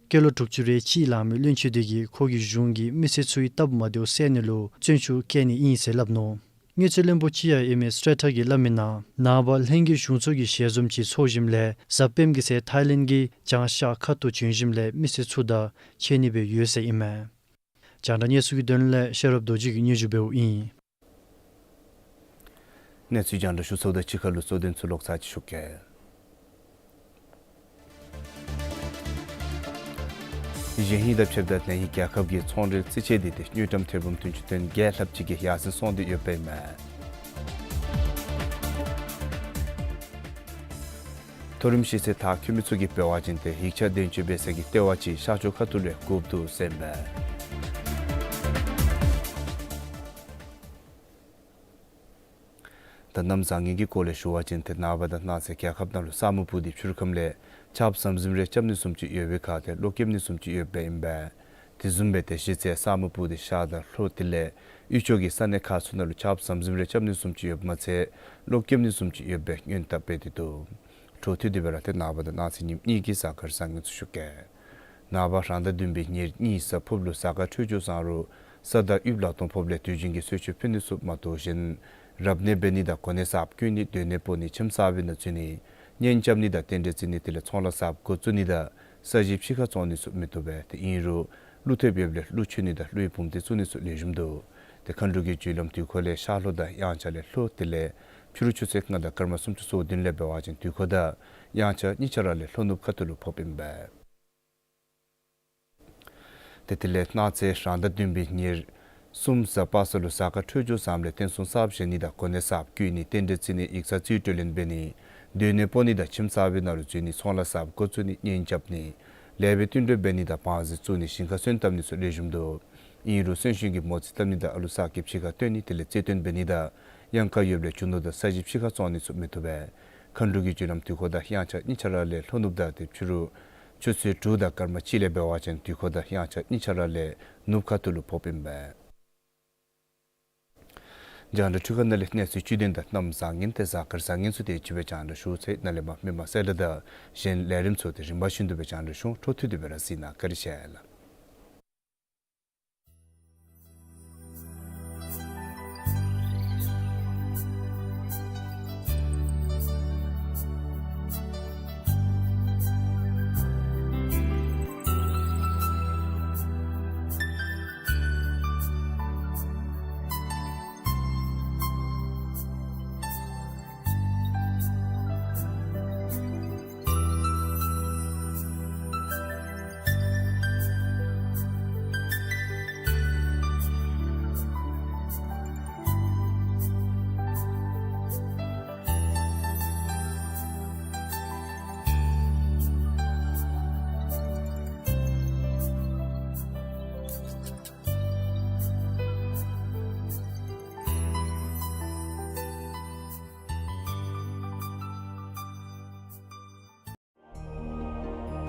སྐྱེས་ལོ་དྲུག་ཅུ་རེ་གཅིག་ལང་མི་བློན་ཆེན་དེ་གིས་ཁོ་གི་གཞུང་གིས་མི་སེར་ཚུའི་སྟབས་མ་བདེཝ་སེལ་ནི་ལུ་བརྩོན་ཤུགས་བསྐྱེད་ནི་ཨིན་ཟེར་སླབ་ནུག། དངུལ་རྩིས་བློན་པོ་ཅིག་ཡང་ཨིན་མི་སི་ཊེ་ཊར་གྱིས་སླབ་མི་ནང་ནངས་པ་ལྷན་རྒྱས་གཞུང་ཚོགས་ཀྱི་ཞལ་འཛོམས་ཅིག་ཚོགས་ཞིནམ་ལས་གཟའ་སྤེནམ་གི་ཚེ་ཐའི་ལེནཌ་གི་བྱང་ཤར་ཁ་ཐུག་བྱོན་ཞིནམ་ལས་མི་སེར་ཚུ་དང་ཕྱད་ནི་སྦེ་ཡོད་ཟེར་ཨིན་མས། རྒྱང་བསྒྲགས་གནས་ཚུལ་གྱི་དོན་ལས་ཤེས་རབ་རྡོ་རྗེ་གིས་སྙན་ཞུ་འབདཝ་ཨིན། གནས་ཚུལ་རྒྱང་བསྒྲགས་ཞུ་ཚརཝ་དང་གཅིག་ཁར་ལུ་གཙོ་དོན་ཚུ་ལོག་ཚར་ཅིག་ཞུ་གེ། གཞེས་ཧིང་དང་ཕྱདཔ་ད་ནེ་ཧིང་རྒྱལ་ཁབ་ཀྱི་ཚོང་འབྲེལ་རྩིས་དཔྱད་དེ་ཏེ་དངུལ་ཀྲམ་ཐེར་འབུམ་བདུན་ཅུ་དོན་བརྒྱད་ལྷགཔ་ཅིག་གིས་ཡར་སེང་སོང་སྟེ་ཡོདཔ་ཨིན་མས། མཐོ་རིམ་ཤེས་ཚད་མཐར་འཁྱོལ་མི་ཚུ་གིས་འབད་བ་ཅིན་ཏེ་ཡིག་ཆ་འདོན་སྤྱོད་འབད་སའི་ལྟེ་བ་ཅིག་ཤར་ཕྱོགས་ཁ་ཐུག་ལས་དགོཔ་འདུག་ཟེར་ཨིན་མས། ད་གནམ་བཟང་ངན་གྱི་སྐོར་ལས་ཞུ་བ་ཅིན་ཏེ་ནངས་པ་དང་གནངས་ཚེ་རྒྱལ་ཁབ་ནང་ལུ་ས་སྨུག་སྤུབས་ཏེ་ཕྱི་རུ་ཁམས་ལས་ཆརཔ་ཟམ་ཟིམ་རེ་རྐྱབ་ནི་བཟུམ་ཅིག་ཡོད་པའི་ཁར་ཏེ་གློག་ཀེམ་ནི་བཟུམ་ཅིག་ཡོདཔ་ཨིན་པས། དེ་བཟུམ་སྦེ་ཏེ་གཞེས་ཚེ་ས་སྨུག་སྤུབས་ཏེ་ཤར་དང་ལྷོ་དེ་ལས་དབུས་ཕྱོགས་ཀྱི་ས་གནས་ཁག་ཚུ་ནང་ལུ་ཆརཔ་ཟམ་ཟིམ་རེ་རྐྱབ་ནི་བཟུམ་ཅིག་ཡོདཔ་མ་ཚད་གློག་ཀེམ་ནི་བཟུམ་ཅིག་ཡོདཔ་སྦེ་སྔོན་དཔག་འབད་དེ་འདུག། འཕྲོ་མཐུད་དེ་སྦེ་ར་ཏེ་ནངས་པ་དང་གནངས་ཚེ་ཉིནམ་གཉིས་ཀྱི་གཟའ་སྐར་བཟང་ངན་ཚུ་ཞུ་གེ། ནངས་པ་རང་ཟླ་བདུན་པའི་ཉེར་གཉིས་གཟའ་ཕུརཔ་ལུ་གཟའ་སྐར་འཕྲོད་སྦྱོར་བཟང་རུང་ས་དང་དབུས་ལ་སྟོང་ཕོགཔ་ལས་དུས་རྒྱུན་གྱི་གསོལ་མཆོད་ཕུལ་ནི་ཚུ་མ་དོ་བཞིན་རབ་གནས་འབད་ནི་དང་གོ་གནས་གསརཔ་བསྐོ་ནི་སྡོད་གནས་སྤོ་ནི་ཁྱིམ་གསར་པའི་ནང་འཛུལ་ནི་གཉེན་རྐྱབ་ནི་དང་རྟེན་འབྲེལ་བརྩི་ནི་དེ་ལས་ཚོང་ལཱ་གསརཔ་འགོ་བཙུགས་ནི་དང་ས་གཞི་ཕྱི་ཁར་བཙོང་ནི་ཚུ་མི་བཏུབ་པས། ཏེ་ཨིན་རུང་ཀླུ་ཐེབས་ཡོདཔ་ལས་ཀླུ་མཆོད་ནི་དང་ཀླུའི་བུམ་སྡེ་བཙུགས་ནི་ཚུ་ལེགས་ཤོམ་འདུག། ཏེ་མཁའ་འགྲོ་གི་རྒྱུ་ལམ་དུས་འཁོར་ལས་ཤར་ལྷོ་དང་དབྱངས་འཆར་ལས་ལྷོ་དེ་ལས་ཕྱི་རུ་ཆུ་ཚོད་ལྔ་དང་སྐར་མ་སུམ་ཅུ་སོ་བདུན་ལས་འབད་བ་ཅིན་དུས་འཁོར་དང་དབྱངས་འཆར་གཉིས་ཆ་ར་ལས་ལྷོ་ནུབ་ཁ་ཐུག་ལུ་ཕོགཔ་ཨིན་པས། ཏེ་དེ་ལས་གནངས་ཚེ་རང་ཟླ་བདུན་པའི་ཉེར་གསུམ་གཟའ་པ་སངས་ལུ་གཟའ་སྐར་འཕྲོད་སྦྱོར་བཟངམ་ལས་རྟེན་གསུམ་གསརཔ་བཞེངས་ནི་དང་གོ་གནས་གསརཔ་བསྐོ་ནི་རྟེན་འབྲེལ་བརྩི་ནི་ཡིག་ཚང་རྩིས་སྤྲོད་ལེན་འབད་ནི་སྡོད་གནས་སྤོ་ནི་དང་ཁྱིམ་གསར་པའི་ནང་ལུ་འཛུལ་ནི་ཚོང་ལཱ་གསརཔ་འགོ་བཙུགས་ནི་གཉེན་རྐྱབ་ནི་ལེགས་པའི་བསྟུན་གྲོས་འབད་ནི་དང་བང་རྩི་བཙུགས་ནི་ཞིང་ཁར་སོན་བཏབ་ནི་ཚུ་ལེགས་ཤོམ་འདུག། ཨིན་རུང་གསོན་གཤིན་གྱི་མོ་རྩིས་བཏབ་ནི་དང་ཨ་ལུ་གསར་སྐྱེས་ཕྱི་ཁར་བཏོན་ནི་དེ་ལས་རྩིས་སྟོན་འབད་ནི་དང་གཡང་ཁ་ཡོདཔ་ལས་རྒྱུ་ནོར་དང་ས་གཞི་ཕྱི་ཁར་བཙོང་ནི་ཚུ་མི་བཏུབ་པས། མཁའ་འགྲོ་གི་རྒྱུ་ལམ་དུས་འཁོར་དང་དབྱངས་འཆར་གཉིས་ཆ་ར་ལས་ལྷོ་ནུབ་དང་ཏེ་ཕྱི་རུ་ཆུ་ཚོད་དྲུག་དང་སྐར་མ་གཅིག་ལས་འབད་བ་ཅིན་དུས་འཁོར་དང་དབྱངས་འཆར་གཉིས་ཆ་ར་ལས་ནུབ་ཁ་ཐུག་ལུ་ཕོགཔ་ཨིན་པས། རྒྱང་བསྒྲགས་འཕྲུལ་ཁང་ནང་ལས་གནས་ཚུལ་བཅུད་དོན་དང་གནམ་བཟང་ངན་ཏེ་གཟའ་སྐར་བཟང་ངན་ཚུ་དེ་ཅིག་སྦེ་རྒྱང་བསྒྲགས་ཞུ་ཚར་ཡི། ནཱ་ལས་མར་མི་མང་གསལ་བསྒྲགས་དང་གཞན་ལས་རིམ་ཚུ་དེ་རིམ་པ་བཞིན་དུ་སྦེ་རྒྱང་བསྒྲགས་ཞུ། འཕྲོ་མཐུད་དེ་སྦེ་ར་གཟིགས་གནང་། བཀའ་དྲིན་ཆེ་ལགས།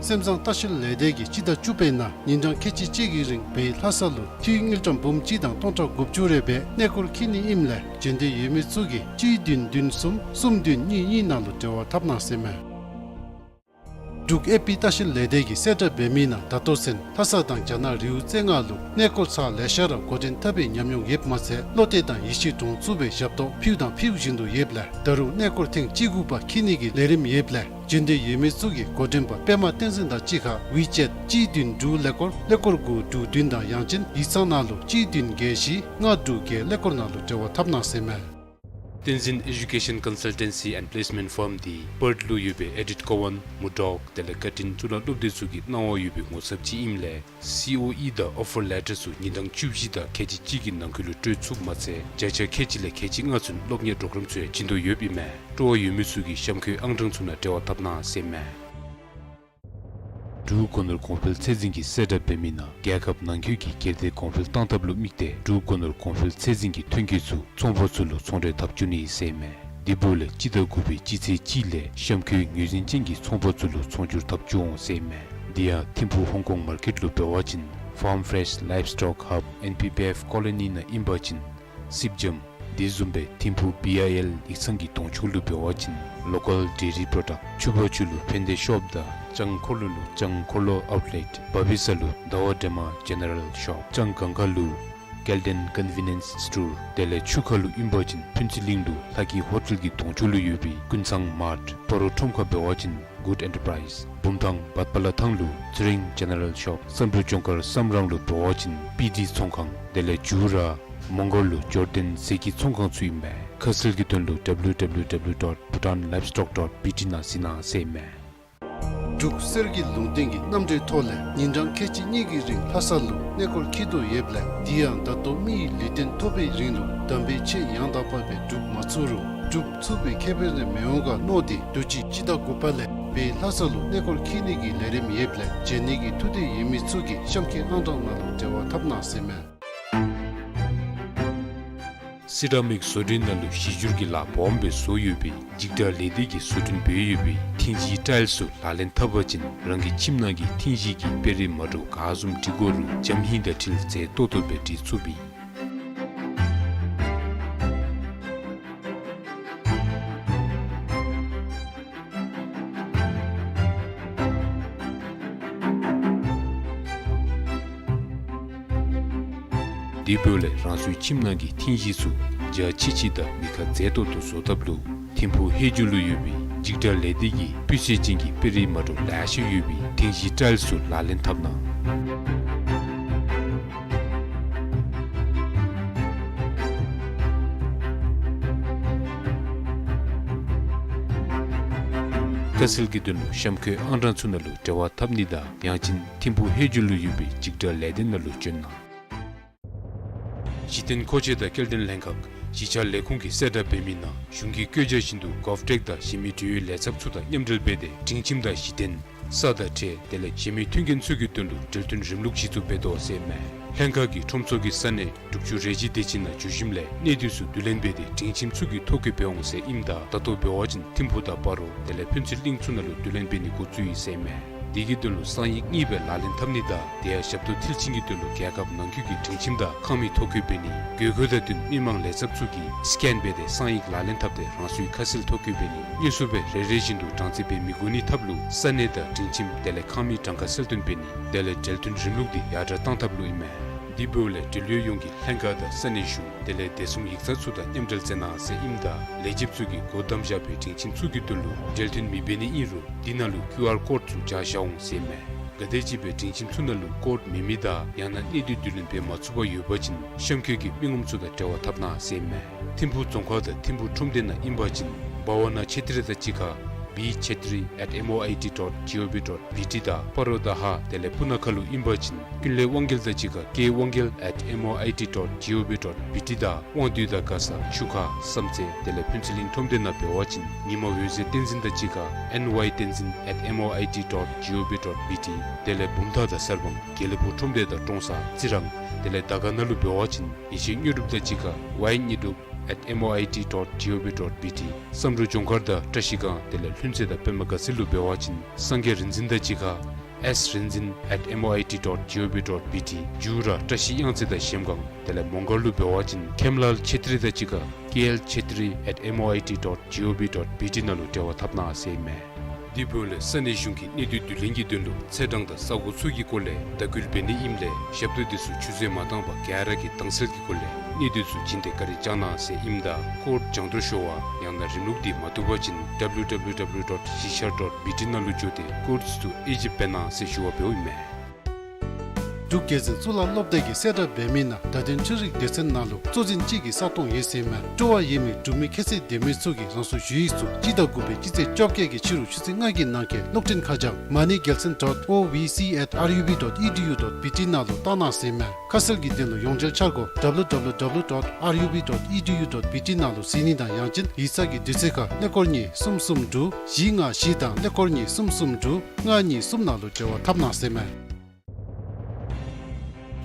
སེམས་བཟང་ལྟ་བཤལ་ལས་སྡེ་གིས་སྤྱི་ཟླ་བཅུ་པའི་ནང་ཉིན་གྲངས་ཁལ་གཅིག་གཅིག་གི་རིང་བལ་ལྷ་ས་ལུ་འཐུས་དངུལ་ཀྲམ་འབུམ་གཅིག་དང་སྟོང་ཕྲག་དགུ་བཅུ་རེ་སྦེ་གནས་སྐོར་འཁྱིད་ནི་ཨིནམ་ལས་འབྱོན་འདོད་ཡོད་མི་ཚུ་གིས་གཅིག་བདུན་བདུན་གསུམ་གསུམ་བདུན་གཉིས་གཉིས་ནང་ལུ་འབྲེལ་བ་འཐབ་གནང་ཟེར་མས། འབྲུག་ཨེ་པི་ལྟ་བཤལ་ལས་སྡེ་གིས་གསལ་བསྒྲགས་འབད་མི་ནང་ད་ལྟོ་ཚུན་ལྷ་ས་དང་རྒྱ་ནག་རི་བོ་རྩེ་ལྔ་ལུ་གནས་སྐོར་ཚར་ལེ་ཤ་ར་འགོ་འདྲེན་འཐབ་པའི་ཉམས་མྱོང་ཡོདཔ་མ་ཚད་བློ་གཏད་དང་ཡིད་ཆེས་གྲོང་ཚུ་སྦེ་ཞབས་ཏོག་ཕུལཝ་དང་ཕུལ་བཞིན་དུ་ཡོདཔ་ལས་ད་རུང་གནས་སྐོར་ཐེངས་བཅུ་དགུ་པ་འཁྱིད་ནི་གི་ལས་རིམ་ཡོདཔ་ལས་འབྱོན་འདོད་ཡོད་མི་ཚུ་གིས་འགོ་འདྲེན་པ་པདྨ་བསྟན་འཛིན་དང་གཅིག་ཁར་ཝི་ཅེཊ་གཅིག་བདུན་དྲུག་ཀླད་ཀོར་ཀླད་ཀོར་དགུ་དྲུག་བདུན་དང་ཡང་ཅིན་ཡིག་ཚང་ནང་ལུ་གཅིག་བདུན་བརྒྱད་བཞི་ལྔ་དྲུག་བརྒྱད་ཀླད་ཀོར་ནང་ལུ་འབྲེལ་བ་འཐབ་གནང་ཟེར་མས། བསྟན་འཛིན་Education Consultancy and Placement Firm འདི་པརཐ་ལུ་ཡོད་པའི་ཨེ་ཌིཐ་ཀོ་ཝཱན་མུར་ཌོག་དེ་ལས་ཀར་ཊིན་གཙུག་ལག་སློབ་སྡེ་ཚུ་གི་གནང་བ་ཡོད་པའི་ངོ་ཚབ་ཅིག་ཨིནམ་ལས་སི་ཨོ་ཨི་དང་ཨོ་ཕར་ལེ་ཊར་ཚུ་ཉིན་གྲངས་བཅུ་བཞི་དང་ཁལ་གཅིག་གཅིག་གི་ནང་འཁོད་ལུ་སྤྲོད་ཚུགསཔ་མ་ཚད་བརྒྱ་ཆ་ཁལ་གཅིག་ལས་ཁལ་གཅིག་ལྔ་ཚུན་སློབ་གཉེར་པོརོ་གརམ་ཚུ་ཡང་བྱིན་དོ་ཡོདཔ་ཨིན་མས། སྤྲོ་བ་ཡོད་མི་ཚུ་གིས་གཤམ་འཁོད་ཨང་གྲངས་ཚུ་ནང་འབྲེལ་བ་འཐབ་གནང་ཟེར་མས། འབྲུག་སྒོ་ནོར་གོང་འཕེལ་ཚད་འཛིན་གྱིས་གསལ་བསྒྲགས་འབད་མི་ནང་རྒྱལ་ཁབ་ནང་འཁོད་ཀྱི་སྒེར་སྡེ་གོང་འཕེལ་གཏང་ཐབས་ལུ་དམིགས་ཏེ་འབྲུག་སྒོ་ནོར་གོང་འཕེལ་ཚད་འཛིན་གྱིས་ཐོན་སྐྱེད་ཚུ་ཚོང་པ་ཚུ་ལུ་ཚོང་འབྲེལ་འཐབ་བཅུག་ནི་ཟེར་མས། དེ་འབདཝ་ལས་སྤྱི་ཟླ་དགུ་པའི་སྤྱི་ཚེས་གཅིག་ལས་གཤམ་འཁོད་ངོས་འཛིན་ཅན་གྱི་ཚོང་པ་ཚུ་ལུ་ཚོང་སྒྱུར་འཐབ་བཅུག་འོང་ཟེར་མས། དེ་ཡང་ཐིམ་ཕུག་ཧོང་ཀོང་མར་ཀེཊ་ལུ་འབད་བ་ཅིན་ Farm Fresh Livestock Hub N P P F Colony ནང་ཨིན་པ་ཅིན་སིབ་འཇམ། དེ་བཟུམ་སྦེ་ཐིམ་ཕུག་B I L ཡིག་ཚང་གི་གདོང་ཕྱོགས་ལུ་འབད་བ་ཅིན་Local Dairy Product ཆུ་བར་ཆུ་ལུ་ཕན་བདེ་ཤོབ་དང་ལྕང་འཁོར་ལོ་ལུ་ལྕང་འཁོར་ལོ་ཨའུཊ་ལེཊ། བ་བི་ས་ལུ་ཟླ་བ་སྒྲོལ་མ་ཇེ་ནེ་རལ་ཤོབ། ལྕང་སྒང་ཁ་ལུ་ཀེལ་ཌེན་ཀོན་ཝི་ནི་ཡེནསི་སི་ཊོར། དེ་ལས་ཆུ་ཁ་ལུ་ཨིན་པ་ཅིན་ཕུན་ཚོགས་གླིང་ལུ་ལྷ་སྐྱིད་ཧོ་ཊེལ་གྱི་གདོང་ཕྱོགས་ལུ་ཡོད་པའི་ཀུན་བཟང་མཱརཊ། སྤ་རོ་ཁྲོམ་ཁ་འབད་བ་ཅིན་གུཌ་ཨེན་ཊར་པ་རའིཛ། བུམ་ཐང་བཱཊ་པ་ལ་ཐང་ལུ་ཚེ་རིང་ཇེ་ནེ་རལ་ཤོབ། བསམ་གྲུབ་ལྗོངས་མཁར་བསམ་རང་ལུ་འབད་བ་ཅིན་པི་ཌི་ཚོང་ཁང་། དེ་ལས་མཇུག་ར་མོང་སྒར་ལུ་འབྱོར་ལྡན་ཟས་ཀྱི་ཚོང་ཁང་ཚུ་ཨིན་མས། ཁ་གསལ་གྱི་དོན་ལུ་W W W dot bhutan livestock dot B T ནང་གཟིགས་གནང་ཟེར་ཨིན་མས། འབྲུག་གསེར་གྱི་ལུང་བསྟན་གྱི་རྣམ་འགྲེལ་ཐོག་ལས་ཉིན་གྲངས་ཁལ་གཅིག་གཉིས་ཀྱི་རིང་ལྷ་ས་ལུ་གནས་སྐོར་འཁྱིད་དོ་ཡོདཔ་ལས་དེ་ཡང་ད་ལྟོ་མི་ཡི་ལུས་རྟེན་ཐོབ་པའི་རིང་ལུ་དམ་པའི་ཆོས་ཡང་དག་པ་སྦེ་སྒྲུབ་མ་ཚུགས་རུང་སྒྲུབ་ཚུགས་པའི་ཁེ་ཕན་རེ་མི་འོང་ག་མནོ་སྟེ་དུས་ཅི་སྤྱི་ཟླ་དགུ་པ་ལས་སྦེ་ལྷ་ས་ལུ་གནས་སྐོར་འཁྱིད་ནི་གི་ལས་རིམ་ཡོདཔ་ལས་བྱོན་ནི་གི་ཐུགས་འདོད་ཡོད་མི་ཚུ་གིས་གཤམ་འཁོད་ཨང་གྲངས་ནང་ལུ་འབྲེལ་བ་འཐབ་གནང་ཟེར་ཨིན་མས། སི་ར་མིག་བཟོ་སྐྲུན་ནང་ལུ་གཞི་འགྱུར་གྱི་ལཱ་སྦོམ་སྦེ་བཟོ་ཡོད་པའི་འཇིགས་སྐྲག་ལས་སྡེ་གིས་བཟོ་སྐྲུན་འབད་ཡོད་པའི་ཐིང་གཞིའི་ཊའིལ་ཚུ་ལག་ལེན་འཐབ་པ་ཅིན་རང་གི་ཁྱིམ་ནང་གི་ཐིང་གཞི་གི་དཔེ་རིས་མ་འདྲཝ་ག་བཟུམ་འབྲི་དགོ་རུང་འཇམ་ཧིང་དང་འཁྲིལ་མཛེས་ཏོག་ཏོ་སྦེ་འབྲི་ཚུགས་པས། དེ་འབདཝ་ལས་རང་སོའི་ཁྱིམ་ནང་གི་ཐིང་གཞི་ཚུ་འཇའ་ཆི་ཆི་དང་མི་ཁ་མཛེས་ཏོག་ཏོ་བཟོ་ཐབས་ལུ་ཐིམ་ཕུག་ཧེ་ཇུ་ལུ་ཡོད་པའི་འཇིགས་སྐྲག་ལས་སྡེ་གིས་སྤུས་ཚད་ཅན་གྱི་དཔེ་རིས་མ་འདྲཝ་ལེ་ཤ་ཡོད་པའི་ཐིང་གཞིའི་ཊའིལ་ཚུ་ལག་ལེན་འཐབ་གནང་། ཁ་གསལ་གྱི་དོན་ལུ་གཤམ་འཁོད་ཨང་གྲངས་ཚུ་ནང་ལུ་འབྲེལ་བ་འཐབ་ནི་དང་ཡང་ཅིན་ཐིམ་ཕུག་ཧེ་ཇུ་ལུ་ཡོད་པའི་འཇིགས་སྐྲག་ལས་སྡེ་ནང་ལུ་བྱོན་གནང་། གཞི་རྟེན་མཁོ་ཆས་དང་སྐྱེལ་འདྲེན་ལྷན་ཁག་གཞིས་ཆགས་ལས་ཁུངས་ཀྱིས་གསལ་བསྒྲགས་འབད་མི་ནང་གཞུང་གི་བཀོད་རྒྱ་བཞིན་དུ་གོབ་ཊེཀ་དང་གཞན་མི་འབྲེལ་ཡོད་ལས་ཚབ་ཚུ་དང་མཉམ་འབྲེལ་འབད་དེ་སྒྲིང་ཁྱིམ་དང་གཞི་རྟེན་ས་དང་ཁྲལ་དེ་ལས་གཞན་མི་མཐུན་རྐྱེན་ཚུ་གི་དོན་ལུ་འབྲེལ་མཐུན་རིམ་ལུགས་གཞི་བཙུགས་འབད་དོ་ཟེར་ཨིན་མས། ལྷན་ཁག་གིས་ཁྲོམ་ཚོགས་ཀྱི་ས་གནས་འབྲུག་ཆུ་རལ་གྲི་སྡེ་ཆེན་ནང་འགྱོ་ཞིནམ་ལས་གནས་སྡུད་ཚུ་བསྡུ་ལེན་འབད་དེ་སྒྲིང་ཁྱིམ་ཚུ་གི་ཐོ་བཀོད་འབད་འོང་ཟེར་ཨིནམ་ད་ད་ལྟོ་འབད་བ་ཅིན་ཐིམ་ཕུག་དང་སྤ་རོ་དེ་ལས་ཕུན་ཚོགས་གླིང་ཚུ་ནང་ལུ་བསྡུ་ལེན་འབད་ནི་འགོ་བཙུགས་ཡི་ཟེར་ཨིན་མས། དེ་གི་དོན་ལུ་གསང་ཡིག་གཉིས་སྦེ་ལག་ལེན་འཐབ་ནི་དང་དེ་ཡང་ཞབས་ཏོག་མཐིལ་ཕྱིན་གྱི་དོན་ལུ་རྒྱལ་ཁབ་ནང་འཁོད་ཀྱི་སྒྲིང་ཁྱིམ་དང་ཁང་མིག་ཐོ་བཀོད་འབད་ནི། དགོས་མཁོ་དང་བསྟུན་མི་མང་ལས་ཚབ་ཚུ་གིས་སི་ཀེན་འབད་དེ་གསང་ཡིག་ལག་ལེན་འཐབ་སྟེ་རང་སོའི་ཁ་གསལ་ཐོ་བཀོད་འབད་ནི། དངོས་སུ་སྦེ་རེ་རེ་བཞིན་དུ་གྲངས་རྩིས་འབད་མི་དགོ་ནི་ཐབས་ལུ་ས་གནས་དང་སྒྲིང་ཁྱིམ་དེ་ལས་ཁང་མིག་གྲངས་ཀ་གསལ་སྟོན་འབད་ནི་དེ་ལས་འབྲེལ་མཐུན་རིམ་ལུགས་འདི་ཡར་དྲག་བཏང་ཐབས་ལུ་ཨིན་མས། དེ་འབདཝ་ལས་འབྲེལ་ཡོད་ཡོངས་ཀྱིས་ལྷན་ཁག་དང་ས་གནས་གཞུང་དེ་ལས་བདེ་སྲུང་ཡིག་ཚང་ཚུ་དང་མཉམ་འབྲེལ་མཛད་གནང་ཟེར་ཨིནམ་ད་ལས་བྱེདཔ་ཚུ་གིས་སྒོ་བསྡམས་བཞག་པའི་སྒྲིང་ཁྱིམ་ཚུ་གི་དོན་ལུ་འབྲེལ་མཐུན་མི་འབད་ནི་ཨིན་རུང་དེ་ནང་ལུ་ཀིའུ་ཨར་ཀོཌ་ཚུ་སྦྱར་བཞག་འོང་ཟེར་ཨིན་མས། ག་དེམ་ཅིག་སྦེ་སྒྲིང་ཁྱིམ་ཚུ་ནང་ལུ་ཀོཌ་མེད་མི་དང་ཡང་ན་གནས་སྡུད་བསྡུ་ལེན་འབད་མ་ཚུགས་པར་ཡོད་པ་ཅིན་གཤམ་འཁོད་ཀྱི་མི་ངོམ་ཚུ་དང་འབྲེལ་བ་འཐབ་གནང་ཟེར་ཨིན་མས། ཐིམ་ཕུག་རྫོང་ཁག་དང་ཐིམ་ཕུག་ཁྲོམ་སྡེ་ནང་ཨིན་པ་ཅིན་བྷ་ཝ་ན་ཆེ་ཏྲི་དང་གཅིག་ཁར་B chettri at M O I T dot G O V dot B T དང་སྤ་རོ་དང་ཧཱ་དེ་ལས་སྤུ་ན་ཁ་ལུ་ཨིན་པ་ཅིན་ཀུན་ལེགས་དབང་རྒྱལ་དང་གཅིག་ཁར་K Wangel at M O I T dot G O V dot B T དང་དབང་འདུས་དང་མགར་ས་ཆུ་ཁ་བསམ་རྩེ་དེ་ལས་ཕུན་ཚོགས་གླིང་ཁྲོམ་སྡེ་ནང་འབད་བ་ཅིན་ཉི་མ་འོད་ཟེར་བསྟན་འཛིན་དང་གཅིག་ཁར་N Y Tenzin at M O I T dot G O V dot B T དེ་ལས་བུམ་ཐང་དང་གསར་སྤང་དགེ་ལེགས་ཕུག་ཁྲོམ་སྡེ་དང་ཀྲོང་གསར་རྩི་རང་དེ་ལས་དར་དཀར་ན་ལུ་འབད་བ་ཅིན་ཡེ་ཤེས་དངོས་གྲུབ་དང་གཅིག་ཁར་Y དངོས་གྲུབ at M O I T dot G O V dot B T བསམ་གྲུབ་ལྗོངས་མཁར་དང་བཀྲ་ཤིས་སྒང་དེ་ལས་ལྷུན་རྩེ་དང་པདྨ་དགའ་ཚལ་ལུ་འབད་བ་ཅིན་སངས་རྒྱས་རིག་འཛིན་དང་གཅིག་ཁར་S Rinzin at M O I T dot G O V dot B T མཇུག་ར་བཀྲ་ཤིས་གཡང་རྩེ་དང་གཞལམ་སྒང་དེ་ལས་མོང་སྒར་ལུ་འབད་བ་ཅིན་མཁནམ་ལཱལ་ཆེ་ཏྲི་དང་གཅིག་ཁར་K L Chettri at M O I T dot G O V dot B T ནང་ལུ་འབྲེལ་བ་འཐབ་གནང་ཟེར་ཨིན་མས། དེ་འབདཝ་ལས་ས་གནས་གཞུང་གིས་གནས་སྡུད་བསྡུ་ལེན་གྱི་དོན་ལུ་ཚེས་གྲངས་དང་ས་གོ་ཚུ་གི་སྐོར་ལས་བརྡ་སྐུལ་འབད་ནི་ཨིནམ་ལས་ཞབས་ཏོག་འདི་ཚུ་ཆུད་ཟོས་མ་བཏང་པར་ག་ར་གིས་དྭངས་གསལ་གྱི་སྒོ་ལས་གནས་སྡུད་ཚུ་བྱིན་ཏེ་བཀའ་དྲིན་བསྐྱང་གནང་ཟེར་ཨིནམ་ད་ཀོཌ་སྦྱང་དོར་ཤོར་བ་ཡང་ན་རིམ་ལུགས་འདི་མ་བཏུབ་པ་ཅིན་W W W dot གཞིས་ཆགས་dot B T ནང་ལུ་འགྱོ་སྟེ་ཀོཌ་ཚུ་དབྱེ་ཞིབ་འབད་གནང་ཟེར་ཞུ་བ་འབདཝ་ཨིན་མས། འབྲུག་རྒྱལ་བཙུན་གཙུག་ལག་སློབ་སྡེ་གིས་གསལ་བསྒྲགས་འབད་མི་ནང་བརྡ་དོན་འཕྲུལ་རིག་སྡེ་ཚན་ནང་ལུ་གཙོ་འཛིན་གཅིག་གི་ས་སྟོང་ཡོད་ཟེར་ཨིན་མས། སྤྲོ་བ་ཡོད་མི་འབྲུག་མི་ཁྱད་ཚད་ལྡན་མི་ཚུ་གིས་རང་སོའི་ཞུ་ཡིག་ཚུ་སྤྱི་ཟླ་དགུ་པའི་སྤྱི་ཚེས་བཅོ་བརྒྱད་ཀྱི་ཕྱི་རུ་ཆུ་ཚོད་ལྔ་གི་ནང་འཁོད་གློག་འཕྲིན་ཁ་བྱང་མ་ཎི་རྒྱལ་མཚན་dot O V C at R U B dot E D U dot B T ནང་ལུ་བཏང་གནང་ཟེར་ཨིན་མས། ཁ་གསལ་གྱི་དོན་ལུ་ཡོངས་འབྲེལ་འཆར་སྒོ་W W W dot R U B dot E D U dot B T ནང་ལུ་གཟིགས་ནི་དང་ཡང་ཅིན་ཡིག་ཚང་གི་དུས་ཚོད་ཁར་ཀླད་ཀོར་གཉིས་གསུམ་གསུམ་དྲུག་བཞི་ལྔ་བཞི་དང་ཀླད་ཀོར་གཉིས་གསུམ་གསུམ་དྲུག་ལྔ་གཉིས་གསུམ་ནང་ལུ་འབྲེལ་བ་འཐབ་གནང་ཟེར་ཨིན་མས།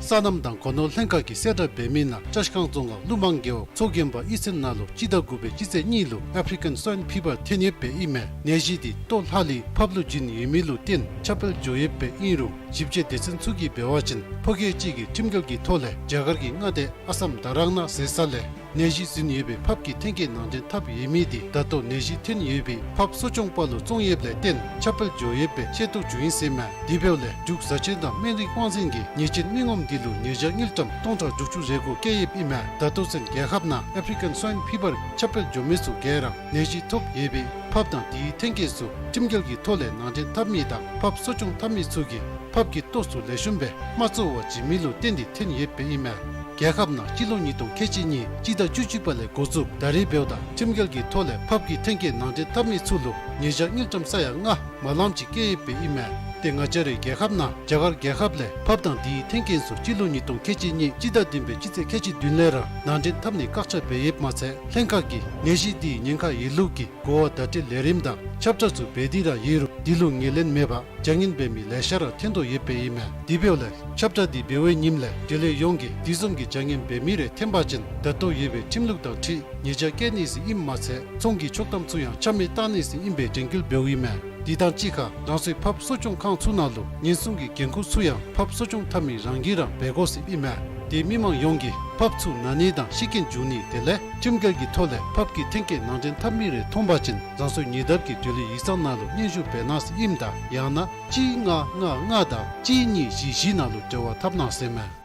སོ་ནམ་དང་སྒོ་ནོར་ལྷན་ཁག་གིས་གསལ་བསྒྲགས་འབད་མི་ནང་བཀྲིས་སྒང་རྫོང་ཁག་ཀླུ་འབངས་རྒེད་འོག་མཚོ་རྒན་པ་ཨི་ཚན་ནང་ལུ་སྤྱི་ཟླ་དགུ་པའི་སྤྱི་ཚེས་གཉིས་ལུ་ཨེཕ་རི་ཀན་སུའིན་ཕི་བར་ཐོན་ཡོདཔ་སྦེ་ཨིན་མས། ནད་གཞི་འདི་ལྟོ་ལྷག་ལས་ཕགཔ་ལུ་བྱིན་ཡོད་མི་ལུ་བརྟེན་ཁྱབ་སྤེལ་འགྱོ་ཡོདཔ་སྦེ་ཨིན་རུང་ཞིབ་དཔྱད་སྡེ་ཚན་ཚུ་གིས་འབད་བ་ཅིན་ཕོ་སྐྱེས་ཅིག་གིས་ཁྲིམས་འགལ་གྱི་ཐོག་ལས་རྒྱ་གར་གྱི་མངའ་སྡེ་ཨ་སམ་དྷ་རང་ནག་ཟེར་ས་ལས་ནད་གཞི་ཟིན་ཡོད་པའི་ཕགཔ་གི་ཐོན་སྐྱེད་ནང་འདྲེན་འཐབ་ཡོད་མི་འདི་ད་ལྟོ་ནད་གཞི་ཐོན་ཡོད་པའི་ཕགཔ་གསོ་སྐྱོང་པ་ལུ་བཙོང་ཡོདཔ་ལས་བརྟེན་ཁྱབ་སྤེལ་འགྱོ་ཡོདཔ་སྦེ་ཤེས་རྟོགས་འགྱོ་ཡི་ཟེར་མས། དེ་འབདཝ་ལས་འབྲུག་བཟའ་ཆེན་དང་སྨན་རིགས་དབང་འཛིན་གྱིས་ཉེས་ཅན་མི་ངོམ་འདི་ལུ་ཉེས་བྱ་དངུལ་ཀྲམ་སྟོང་ཕྲག་དྲུག་ཅུ་རེ་དགུ་བཀལ་ཡོདཔ་ཨིན་མས། ད་ལྟོ་ཚུན་རྒྱལ་ཁབ་ནང་ཨེཕ་རི་ཀན་སུའིན་ཕི་བར་ཁྱབ་སྤེལ་འགྱོ་མི་ཚུ་ག་ར་ནད་གཞི་ཐོབ་ཡོད་པའི་ཕགཔ་དང་དེའི་ཐོན་སྐྱེད་ཚུ་ཁྲིམས་འགལ་གྱི་ཐོག་ལས་ནང་འདྲེན་འཐབ་མི་དང་ཕགཔ་གསོ་སྐྱོང་འཐབ་མི་ཚུ་གིས་ཕགཔ་གི་ལྟོ་ཚུ་ལེགས་ཤོམ་སྦེ་མ་བཙོ་བར་བྱིན་མི་ལུ་བརྟེན་ཏེ་ཐོན་ཡོདཔ་སྦེ་ཨིན་མས། རྒྱལ་ཁབ་ནང་སྤྱི་ལོ་ཉིས་སྟོང་ཁལ་གཅིག་གཉིས་སྤྱི་ཟླ་བཅུ་གཅིག་པ་ལས་འགོ་བཙུགས་ད་རེས་འབདཝ་ད་ཁྲིམས་འགལ་གྱི་ཐོག་ལས་ཕགཔ་གི་ཐོན་སྐྱེད་ནང་འདྲེན་འཐབ་མི་ཚུ་ལུ་ཉེས་བྱ་དངུལ་ཀྲམ་ས་ཡ་ལྔ་མ་ལངམ་ཅིག་བཀལ་ཡོདཔ་སྦེ་ཨིན་མས། ཏེ་ང་བཅས་རའི་རྒྱལ་ཁབ་ནང་རྒྱ་གར་རྒྱལ་ཁབ་ལས་ཕགཔ་དང་དེའི་ཐོན་སྐྱེད་ཚུ་སྤྱི་ལོ་ཉིས་སྟོང་ཁལ་གཅིག་གཉིས་སྤྱི་ཟླ་བདུན་པའི་སྤྱི་ཚེས་ཁལ་གཅིག་བདུན་ལས་ར་ནང་འདྲེན་འཐབ་ནི་བཀག་ཆ་འབད་ཡོདཔ་མ་ཚད་ལྷན་ཁག་གིས་ནད་གཞི་འདིའི་ཉེན་ཁ་ཡོད་ལུགས་ཀྱི་གོ་བ་བརྡ་སྤྲོད་ལས་རིམ་དང་ཁྱབ་བསྒྲགས་ཚུ་འབད་དེ་ར་ཡོད་རུང་འདི་ལུ་ངོས་ལེན་མེད་པར་བྱ་ངན་འབད་མི་ལེ་ཤ་ར་ཐོན་དོ་ཡོདཔ་སྦེ་ཨིན་མས། དེ་འབདཝ་ལས་ཁྱབ་བསྒྲགས་འདི་འབད་བའི་ཉིནམ་ལས་འབྲེལ་ཡོད་ཡོངས་ཀྱིས་དེ་བཟུམ་གྱི་བྱ་ངན་འབད་མི་རེ་ཐོན་པ་ཅིན་ད་ལྟོ་ཡོད་པའི་ཁྲིམས་ལུགས་དང་འཁྲིལ་ཉེས་བྱ་བཀལ་ནི་ཟེར་ཨིནམ་མ་ཚད་ཚོང་གི་ཆོག་ཐམ་ཚུ་ཡང་ཆ་མེད་བཏང་ནི་ཟེར་ཨིན་པའི་དྲན་སྐུལ་འབདཝ་ཨིན་མས། དེ་དང་གཅིག་ཁར་རང་སོའི་ཕགཔ་གསོ་སྐྱོང་ཁང་ཚུ་ནང་ལུ་ཉེན་སྲུང་གི་འགན་ཁུར་ཚུ་ཡང་ཕགཔ་གསོ་སྐྱོང་འཐབ་མི་རང་གིས་ར་འབད་དགོ་ཟེར་ཨིན་མས། དེ་མི་མང་ཡོངས་ཀྱིས་ཕགཔ་ཚུ་ན་ནི་དང་ཤི་རྐྱེན་འབྱུང་ནི་དེ་ལས་ཁྲིམས་འགལ་གྱི་ཐོག་ལས་ཕགཔ་གི་ཐོན་སྐྱེད་ནང་འདྲེན་འཐབ་མི་རེ་མཐོང་པ་ཅིན་རང་སོའི་ཉེ་འདབས་ཀྱི་འབྲེལ་ཡོད་ཡིག་ཚང་ནང་ལུ་སྙན་ཞུ་འབད་གནང་ཟེར་ཨིནམ་ད་ཡང་ན་གཅིག་ལྔ་ལྔ་ལྔ་དང་གཅིག་གཉིས་བཞི་བཞི་ནང་ལུ་འབྲེལ་བ་འཐབ་གནང་ཟེར་མས།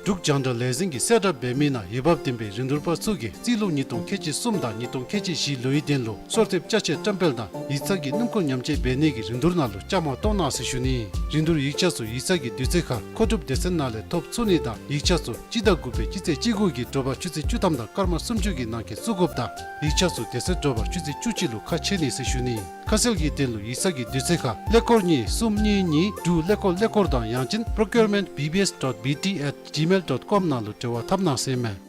འབྲུག་རྒྱང་བསྒྲགས་ལས་འཛིན་གྱིས་གསལ་བསྒྲགས་འབད་མི་ནང་འོས་འབབ་ལྡན་པའི་རིན་བསྡུར་པ་ཚུ་གིས་རྩིས་ལོ་ཉིས་སྟོང་ཁལ་གཅིག་གསུམ་དང་ཉིས་སྟོང་ཁལ་གཅིག་བཞི་ལོའི་དོན་ལུ་སོར་ཐེབས་ཅ་ཆས་བཀྲམ་སྤེལ་དང་ཡིག་ཚང་གི་སྣུམ་འཁོར་ཉམས་བཅོས་འབད་ནི་གི་རིན་བསྡུར་ནང་ལུ་བཅའ་མར་གཏོགས་གནང་ཟེར་ཞུ་ནི། རིན་བསྡུར་ཡིག་ཆ་ཚུ་ཡིག་ཚང་གི་དུས་ཚོད་ཁར་མཁོ་སྒྲུབ་སྡེ་ཚན་ནང་ལས་ཐོབ་ཚུགས་ནི་དང་ཡིག་ཆ་ཚུ་སྤྱི་ཟླ་དགུ་པའི་སྤྱི་ཚེས་བཅུ་དགུ་གི་དྲོ་པ་ཆུ་ཚོད་བཅུ་ཐམ་དང་སྐར་མ་སུམ་ཅུ་གི་ནང་འཁོད་བཙུགས་དགོཔ་དང་ཡིག་ཆ་ཚུ་དེ་ཚེ་དྲོ་པ་ཆུ་ཚོད་བཅུ་གཅིག་ལུ་ཁ་ཕྱེ་ནི་ཟེར་ཞུ་ནི། ཁ་གསལ་གྱི་དོན་ལུ་ཡིག་ཚང་གི་དུས་ཚོད་ཁར་ཀླད་ཀོར་གཉིས་གསུམ་གཉིས་གཉིས་དྲུག་ཀླད་ཀོར་ཀླད་ཀོར་དང་ཡང་ཅིན་procurement B B S dot B T at gmail dot com ནང་ལུ་འབྲེལ་བ་འཐབ་གནང་ཟེར་མས།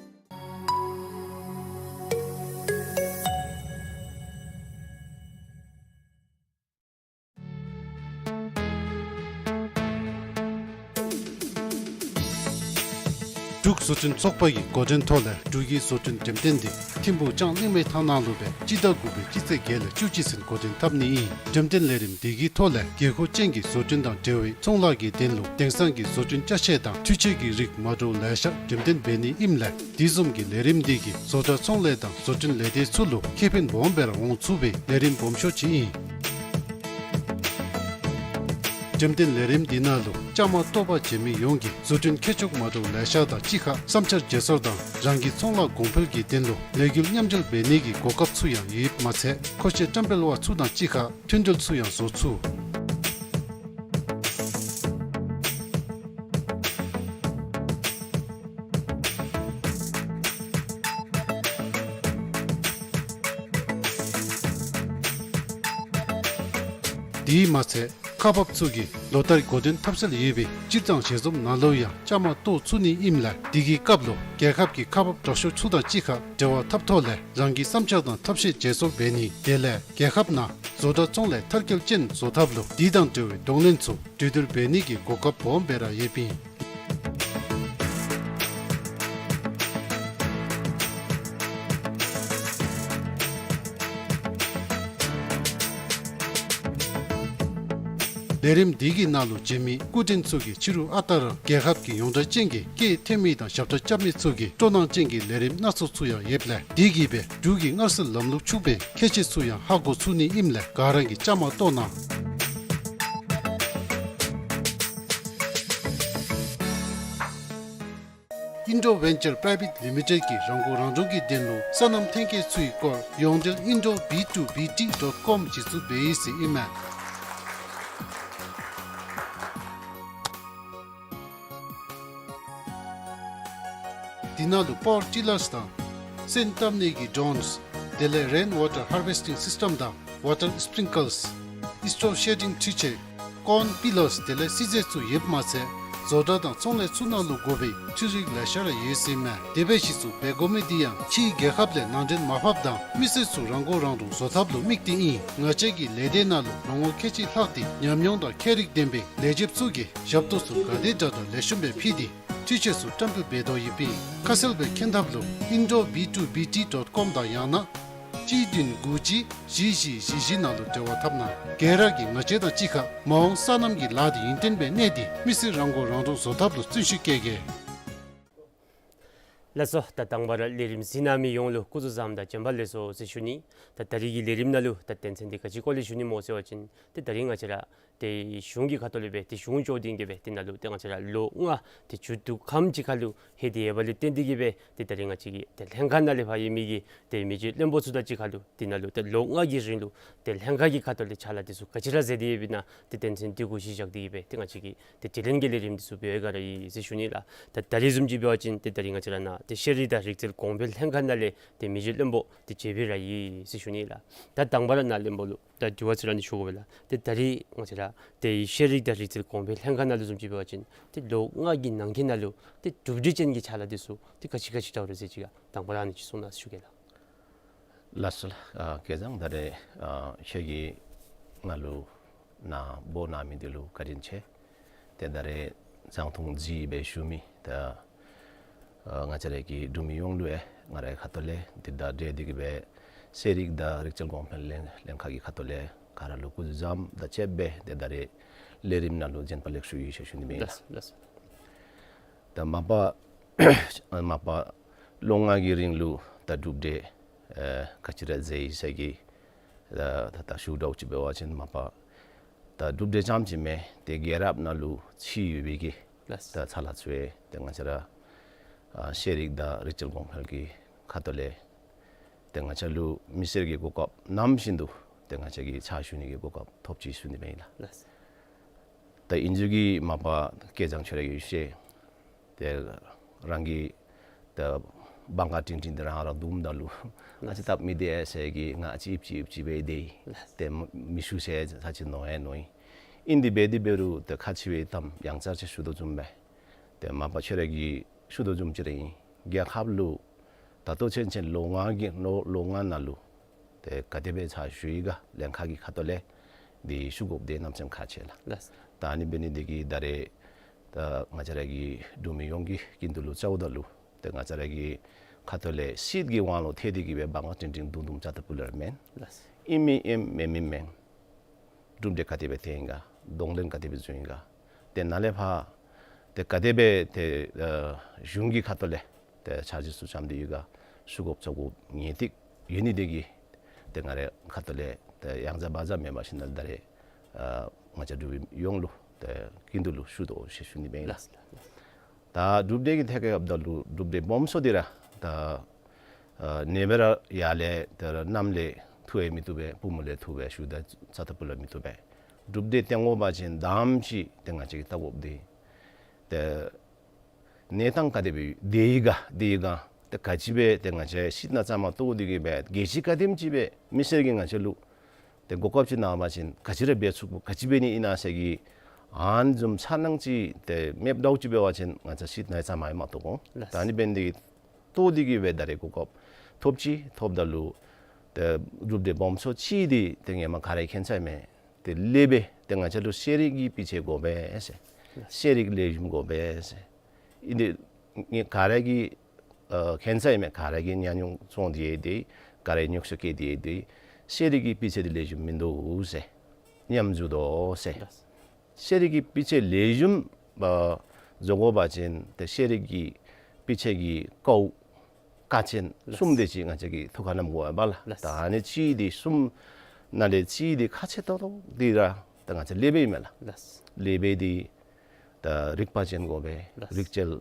འབྲུག་བཟོ་སྐྲུན་ཚོགས་པ་གི་འགོ་འདྲེན་ཐོག་ལས་འབྲུག་གི་བཟོ་སྐྲུན་འགྲེམས་སྟོན་འདི་ཐིམ་ཕུག་ལྕང་གླིང་མའི་ཐང་ནང་ལུ་སྦེ་སྤྱི་ཟླ་དགུ་པའི་སྤྱི་ཚེས་བརྒྱད་ལས་བཅུ་གཅིག་ཚུན་འགོ་འདྲེན་འཐབ་ནི་ཨིན། འགྲེམས་སྟོན་ལས་རིམ་འདི་གི་ཐོག་ལས་དགོས་མཁོ་ཅན་གྱི་བཟོ་སྐྲུན་དང་འབྲེལ་བའི་ཚོང་ལཱ་གི་དོན་ལུ་དེང་སང་གི་བཟོ་སྐྲུན་ཅ་ཆས་དང་འཕྲུལ་ཆས་ཀྱི་རིགས་མ་འདྲཝ་ལེ་ཤ་འགྲེམས་སྟོན་འབད་ནི་ཨིནམ་ལས་དེ་བཟུམ་གྱི་ལས་རིམ་འདི་གིས་བཟོ་གྲྭ་ཚོང་ལས་དང་བཟོ་སྐྲུན་ལས་སྡེ་ཚུ་ལུ་ཁེ་ཕན་སྦོམ་སྦེ་ར་འོང་ཚུགས་པའི་ལས་རིམ་སྦོམ་ཤོས་ཅིག་ཨིན། འགྲེམས་སྟོན་ལས་རིམ་འདི་ནང་ལུ་བཅའ་མར་གཏོགས་པར་བྱོན་མི་ཡོངས་ཀྱིས་བཟོ་སྐྲུན་ཁྱད་ཆོས་མ་འདྲཝ་ལེ་ཤ་དང་གཅིག་ཁར་བསམ་འཆར་བརྗེ་སོར་དང་རང་གི་ཚོང་ལཱ་གོང་འཕེལ་གྱི་དོན་ལུ་ལས་འགུལ་མཉམ་འབྲེལ་འབད་ནི་གི་གོ་སྐབས་ཚུ་ཡང་ཡོདཔ་མ་ཚད་མཁོ་ཆས་བཀྲམ་སྤེལ་བ་ཚུ་དང་གཅིག་ཁར་མཐུན་འབྲེལ་ཚུ་ཡང་བཟོ་ཚུགས། དེ་མ་ཚད་ཁག་འབགཔ་ཚུ་གིས་ལོ་ལྟར་འགོ་འདྲེན་འཐབ་སྲོལ་ཡོད་པའི་སྤྱིར་བཏང་ཞལ་འཛོམས་ནང་ལུ་ཡང་བཅའ་མར་གཏོགས་ཚུགས་ནི་ཨིནམ་ལས་དེ་གི་སྐབས་ལུ་རྒྱལ་ཁབ་ཀྱི་ཁག་འབགཔ་དྲག་ཤོས་ཚུ་དང་གཅིག་ཁར་འབྲེལ་བ་འཐབ་ཐོག་ལས་རང་གི་བསམ་འཆར་དང་ཐབས་ཤེས་བརྗེ་སོར་འབད་ནི་དེ་ལས་རྒྱལ་ཁབ་ནང་བཟོ་གྲྭ་ཚོང་ལས་མཐར་སྐྱེལ་ཅན་བཟོ་ཐབས་ལུ་དེ་དང་འབྲེལ་བའི་གདོང་ལེན་ཚུ་གྲོས་བསྡུར་འབད་ནི་གི་གོ་སྐབས་སྦོམ་སྦེ་ར་ཡོདཔ་ཨིན། ལས་རིམ་འདི་གི་ནང་ལུ་བྱོན་མི་སྐུ་མགྲོན་ཚུ་གིས་ཕྱི་རུ་ཨ་རྟག་ར་རྒྱལ་ཁབ་ཀྱི་ཡོངས་གྲགས་ཅན་གྱི་སྐད་འཐེན་མི་དང་ཞབས་ཁྲ་རྐྱབ་མི་ཚུ་གིས་སྤྲོ་སྣང་ཅན་གྱི་ལས་རིམ་སྣ་ཚོགས་ཚུ་ཡང་ཡོདཔ་ལས་དེ་གིས་སྦེ་འབྲུག་གི་སྔར་སྲོལ་ལམ་ལུགས་ཕྱུག་པའི་ཁྱད་ཆོས་ཚུ་ཡང་ཧ་གོ་ཚུགས་ནི་ཨིནམ་ལས་ག་ར་གིས་བཅའ་མར་གཏོགས་གནང་། Indo Venture Private Limited གིས་རང་མགོ་རང་འདྲོངས་ཀྱི་དོན་ལུ་སོ་ནམ་ཐོན་སྐྱེད་ཚུའི་སྐོར་ཡོངས་འབྲེལ་Indo B two B T dot com གཞི་བཙུགས་འབད་ཡི་ཟེར་ཨིན་མས། དེ་ནང་ལུ་པ་ཝར་ཊི་ལརསི་དང་སོན་བཏབ་ནི་གི་ཌོརོནསི་དེ་ལས་རེན་ཝ་ཊར་ཧར་ཝེསི་ཊིང་སིསི་ཊེམ་དང་ཝ་ཊར་སི་པི་རིང་ཀལསི་ཨིསི་ཊོབ་ཤེ་ཌིང་འཕྲུལ་ཆས་ཀོརན་པི་ལརསི་དེ་ལས་བསིལ་རྫས་ཚུ་ཡོདཔ་མ་ཚད་ བཟོ་གྲྭ་དང་ཚོང་ལས་ཚུ་ནང་ལུ་དགོ་པའི་འཕྲུལ་རིག་ལེ་ཤ་ར་ཡོད་ཟེར་མས། དེ་སྦེ་གཞི་བཙུགས་འབད་དགོ་མི་འདི་ཡང་ཕྱིའི་རྒྱལ་ཁབ་ལས་ནང་འདྲེན་མ་འབད་དང་མི་སེར་ཚུ་རང་མགོ་རང་འདྲོངས་བཟོ་ཐབས་ལུ་དམིགས་ཏེ་ཨིན། ང་བཅས་ཀྱི་ལས་སྡེ་ནང་ལུ་ལོ་ངོ་ཁལ་གཅིག་ལྷག་སྟེ་ཉམས་མྱོང་དང་ཁྱད་རིག་ལྡན་པའི་ལས་བྱེདཔ་ཚུ་གིས་ཞབས་ཏོག་ཚུ་ག་དེ་དྲག་དྲག་ལེགས་ཤོམ་སྦེ་ཕུལ་ཏེ་འཕྲུལ་ཆས་ཚུ་བཀྲམ་སྤེལ་འབད་དོ་ཡོདཔ་ཨིན། ཁ་གསལ་སྦེ་མཁྱེན་ཐབས་ལུ་ཨིན་ཌོ་བི་ཊུ་བི་ཊི་ཌོཊ་ཀོམ་དང་ཡང་ན་གཅིག་བདུན་དགུ་གཅིག་བཞི་བཞི་བཞི་བཞི་ནང་ལུ་འབྲེལ་བ་འཐབ་གནང་། ག་ར་གིས་ང་བཅས་དང་གཅིག་ཁར་མ་འོངས་སོ་ནམ་གྱི་ལཱ་འདི་ཡུན་བརྟན་སྦེ་གནས་ཏེ་མི་སེར་རང་མགོ་རང་འདྲོངས་བཟོ་ཐབས་ལུ་བརྩོན་ཤུགས་བསྐྱེད་གེ། ལགས་སོ། ད་དང་པ་ར་ལས་རིམ་གཟིགས་གནང་མི་ཡོངས་ལུ་སྐུ་གཟུགས་བཟང་དང་བྱོན་པ་ལེགས་སོ་ཟེར་ཞུ་ནི། ད་ད་རིས་ཀྱི་ལས་རིམ་ནང་ལུ་ད་དོན་ཚན་འདི་ག་ཅི་སྐོར་ལས་ཞུ་ནི་སྨོ་ཟེར་བ་ཅིན་ཏེ་ད་རིས་ང་བཅས་ར་ཏེ་གཞུང་གི་ཁ་ཐུག་ལས་སྦེ་ཏེ་གཞུང་བཅོ་ལྡིང་གི་སྦེ་ཏེ་ནང་ལུ་ཏེ་ང་བཅས་ར་ལོ་ལྔ་ཏེ་མཇུག་བསྡུ་ཁམས་ཅིག་ཁར་ལུ་ལྷོད་དེ་ཡོདཔ་ལས་བརྟེན་ཏེ་གིས་སྦེ་ཏེ་ད་རིས་ང་བཅས་ཀྱི་ཏེ་ལྷན་ཁག་ནང་ལས་ཕར་ཡོད་མི་གི་ཏེ་མི་རྗེ་བློན་པོ་ཚུ་དང་གཅིག་ཁར་ལུ་ཏེ་ནང་ལུ་ཏེ་ལོ་ལྔ་གི་རིང་ལུ་ཏེ་ལྷན་ཁག་གི་ཁ་ཐུག་ལས་ཕྱག་ལཱ་འདི་ཚུ་ག་ཅི་ར་མཛད་དེ་ཡོདཔ་ཨིན་ན་ཏེ་དོན་ཚན་འདི་གུ་གཞི་བཞག་སྟེ་གིས་སྦེ་ཏེ་ང་བཅས་ཀྱི་ཏེ་དྲི་ལན་གྱི་ལས་རིམ་འདི་ཚུ་འབད་བའི་སྒང་ར་ཨིན་ཟེར་ཞུ་ནི་ལགས། ད་ད་རིས་བཟུམ་ཅིག་འབད་བ་ཅིན་ཏེ་ད་རིས་ང་བཅས་ར་ནཱ་ཏེ་ཤེས་རིག་དང་རིག་རྩལ་གོང་འཕེལ་ལྷན་ཁག་ནང་ལས་ཏེ་མི་རྗེ་བློན་པོ་ཏེ་མཇལ་བའི་ར་ཨིན་ཟེར་ཞུ་ནི་ལགས། ད་དང་པ་ར་ནཱ་བློན་པོ་ལུ་ད་དྲི་བ་ཅིག་ར་ཨ་ནི་ཞུ་དགོ་པས་ལགས། ཏེ་ད་རིས་ང་བཅས་ར་ཏེ་ཤེས་རིག་དང་རིག་རྩལ་གོང་འཕེལ་ལྷན་ཁག་ནང་ལུ་བཟུམ་ཅིག་འབད་བ་ཅིན་ཏེ་ལོ་ལྔ་གི་ནང་འཁོད་ནང་ལུ་ཏེ་གྲུབ་འབྲས་ཅན་གྱི་ཕྱག་ལཱ་འདི་ཚུ་ཏེ་ག་ཅི་ག་ཅི་འཐབ་རུང་ཟེར་ཅིག་ཁར་དང་པ་ར་ཨ་ནི་ཅིག་གསུང་གནང་ཟེར་ཞུ་གེ་ལགས། ལགས་སོ་ལགས། ཨ་སྐལ་བཟང་ད་རེས་ཨ་ཁྱོད་ཀྱིས་ང་ལུ་ནཱ་འབོ་གནང་མི་འདི་ལུ་བཀའ་དྲིན་ཆེ། ཏེ་ད་རེས་བཟང་བཏང་གཟིགས་སྦེ་བཞུགས་མི་ད་ཨ་ང་བཅས་ར་གི་འབྲུག་མི་ཡོངས་ལུ་ཡང་ང་རའི་ཁ་ཐུག་ལས་འདི་དང་འབྲེལ་ཏེ་གིས་སྦེ་ཤེས་རིག་དང་རིག་རྩལ་གོང་འཕེལ་ལྷན་ལྷན་ཁག་གི་ཁ་ཐུག་ལས་ག་ར་ལུ་སྐུ་གཟུགས་བཟང་དང་བཅསཔ་སྦེ་ཏེ་ད་རེས་ལས་རིམ་ནང་ལུ་བྱོན་པ་ལེགས་ཤོམ་ཡོད་ཟེར་ཞུ་ནི་མས། ལགས་ལགས། ད་མ་པ་མ་པ་ལོ་ལྔ་གི་རིང་ལུ་ད་གྲུབ་འབྲས་ཨེ་ག་ཅི་ར་མཛད་ཡི་ཟེར་གི་ད་ད་ད་ཞུ་དོ་ཅིག་འབད་བ་ཅིན་མ་པ་ད་གྲུབ་འབྲས་རྐྱངམ་ཅིག་མེན། ཏེ་རྒྱལ་རབས་ནང་ལུ་ཚུད་ཡོད་པའི་གི་ལགས། ད་ཚ་ལ་ཚུ་ཡང་ཏེ་ང་བཅས་ར་ཨ་ཤེས་རིག་དང་རིག་རྩལ་གོང་འཕེལ་གྱི་ཁ་ཐུག་ལས་ཏེ་ང་བཅས་ལུ་མི་སེར་གྱི་གོ་སྐབས་ནམ་བཞིན་དུ་ཏེ་ང་བཅས་ཀྱིས་ཕྱག་ཞུ་ནི་གི་གོ་སྐབས་ཐོབ་ཅི་ཟེར་ཞུ་ནི་མས་ལགས། ལགས། ད་ཨིན་ཅི་གི་མ་པ་སྐལ་བཟང་ཁྱོད་ར་གིས་ཤེས། ཏེ་རང་གི་ད་བང་ག་ཏིང་ཏིང་འདི་རང་རང་བརྡུངམ་ད་ལུ་ང་ཅིག་སྟབས་མི་བདེ་ཟེར་གི་ང་ཅིག་ཨིབ་ཅིག་ཨིབ་ཅིག་སྦེ་སྡོད་ཡི། ཏེ་མི་ཞུ་ཟེར་ཚར་ཅིག་མནོ་ཡང་མནོ་ཡི། ཨིན་དེ་འབད་དེ་འབད་རུང་ཏེ་ཁ་ཆེ་བའི་གཏམ་ཡང་ཚར་ཅིག་ཞུ་དོ་བཟུམ་སྦེ་ཏེ་མ་པ་ཁྱོད་ར་གིས་ཞུ་དོ་བཟུམ་ཅིག་ར་ཨིན། རྒྱལ་ཁབ་ལུ་ད་ལྟོ་ཚུན་ཚོད་ལོ་ལྔ་གི་ལོ་ལོ་ལྔ་ནང་ལུ་ཏེ་ག་དེ་སྦེ་ཕྱག་ཞུ་ཡི་ག་ལྷན་ཁག་གི་ཁ་ཐུག་ལས་འདི་ཞུ་དགོཔ་འདི་གནམ་མེད་ས་མེད་ཁག་ཆེ་ལགས། ལགས། ད་ཨ་ནི་འབད་ནི་འདི་གིས་ད་རེས་ད་ང་བཅས་ར་གི་འབྲུག་མི་ཡོངས་ཀྱི་སྐྱིད་སྡུག་ལུ་བཅརཝ་ད་ལུ་ཏེ་ང་བཅས་ར་གི་ཁ་ཐུག་ལས་སྲིད་ཀྱི་དབང་ལུ་ཐལ་ཏེ་གིས་སྦེ་བང་ག་ཏིང་ཏིང་བརྡུང་བརྡུངམ་བྱ་ད་པུ་ལར་མེན། ལགས། ཨིན་མི་ཨིན་མེན་མི་མེན། གྲུབ་འབྲས་ག་དེ་སྦེ་ཐོན་ཡི་ག་གདོང་ལེན་ག་དེ་སྦེ་བྱུང་ཡི་ག་ཏེ་ནཱ་ལས་ཕར་ཏེ་ག་དེ་སྦེ་ཏེ་ཨ་གཞུང་གི་ཁ་ཐུག་ལས་ཏེ་འཆར་གཞི་ཚུ་བརྩམས་ཏེ་ཡོད་ག་ཞུ་དགོཔ་ཚུ་གུ་ངེས་ཏིག་ཡོད་ནི་འདི་གིས་ཏེ་ང་རའི་ཁ་ཐུག་ལས་ཏེ་ཡང་ཟ་བར་ཟ་མེད་པར་ཞིནམ་ད་རེས་ཨ་ང་བཅས་འབྲུག་མི་ཡོངས་ལུ་ཏེ་སྐྱིད་སྡུག་ལུ་ཞུ་དོ་ཟེར་ཞུ་ནི་མས་ལགས། ལགས། ད་གྲུབ་འབྲས་ཀྱི་ཐད་ཁར་འབདཝ་ད་ལུ་གྲུབ་འབྲས་སྦོམ་ཤོས་འདི་ར་ད་ཨ་ནེ་སྦེ་ར་ཡར་ལས་ད་ར་མནའམ་ལས་འཐུ་ཡང་མི་བཏུབ་པས། བུམོ་ལས་འཐུ་བས་ཞུ་ད་བྱ་ད་པུ་ལར་མི་བཏུབ་པས། གྲུབ་འབྲས་སྟོན་དགོ་པ་ཅིན་དང་པ་ཅིག་ཏེ་ང་བཅས་ཀྱིས་བལྟ་དགོཔ་འདི་ཏེ་གནས་སྟངས་ག་དེ་སྦེ་སྡོད་ཡི་ག་སྡོད་ཡི་ག་ཏེ་ག་ཅི་སྦེ་ཏེ་ང་བཅས་སྲིད་ནང་བརྩམ་མ་གཏོགས་འདི་གིས་སྦེ་རྒྱལ་སྤྱི་ག་དེམ་ཅིག་སྦེ་མི་སེར་གྱིས་ང་བཅས་ལུ་ཏེ་གོ་སྐབས་ཅིག་གནང་བ་ཅིན་ག་ཅི་ར་འབད་ཚུགས་ག་ཅི་འབད་ནི་ཨིན་ན་ཟེར་གྱི་ཨ་ནི་བཟུམ་ཚོར་སྣང་ཅིག་ཏེ་མེདཔ་འདྲཝ་ཅིག་འབད་བ་ཅིན་ང་བཅས་སྲིད་ནང་བརྩམ་མ་ཡི་མ་གཏོགས་གོ། ལགས། ད་ཨ་ནི་འབད་ནི་འདི་གིས་ལྟོ་འདི་གིས་སྦེ་ད་རེས་གོ་སྐབས་ཐོབ་ཅི། ཐོབ་ད་ལུ་ཏེ་གྲུབ་འབྲས་སྦོམ་ཤོས་ཅིག་འདི་ཏེ་ཧེ་མ་ག་ར་མཁྱེན་ཚར་ཡི་མས། ཏེ་ལས་འབད་ཏེ་ང་བཅས་ལུ་ཤེས་རིག་གི་སྤུས་ཚད་དགོ་པས་ཟེར། ལགས། ཤེས་རིག་ལེགས་ཤོམ་དགོ་པས་ཟེར། ཨིན་ཏེ་ངེ་ག་ར་གིས་ཨ་མཁྱེན་ཚར་ཡི་མས། ག་ར་གིས་ཉམས་མྱོང་བཙོང་སྟེ་ཡོད་དེ་ག་ར་གིས་མྱོང་ཚོར་བསྐྱེད་དེ་ཡོད་དེ་ཤེས་རིག་གི་སྤུས་ཚད་འདི་ལེགས་ཤོམ་མིན་འདུག་ཟེར། ཉམས་འགྱོ་དོ་ཟེར། ལགས། ཤེས་རིག་གི་སྤུས་ཚད་ལེགས་ཤོམ་ཨ་བཟོ་དགོ་པ་ཅིན་ཏེ་ཤེས་རིག་གི་སྤུས་ཚད་ཀྱི་ཀཝ་ཀ་ཅན་ལགས། གསུམ་དེ་ཅིག་ང་བཅས་ཀྱིས་ཐུགས་ཁར་བསྣམ་དགོ་པས་ལགས། ལགས། ད་ཨ་ནི་གཅིག་འདི་གསུམ་ནང་ལས་གཅིག་འདི་ཁག་ཆེ་ཏོག་ཏོ་འདི་ར་ད་ང་བཅས་ལས་འབད་ཨིན་མས་ལགས། ལགས། ལས་འབད་འདི་ད་རིག་པ་ཅན་དགོ་པས། ལགས། རིག་རྩལ་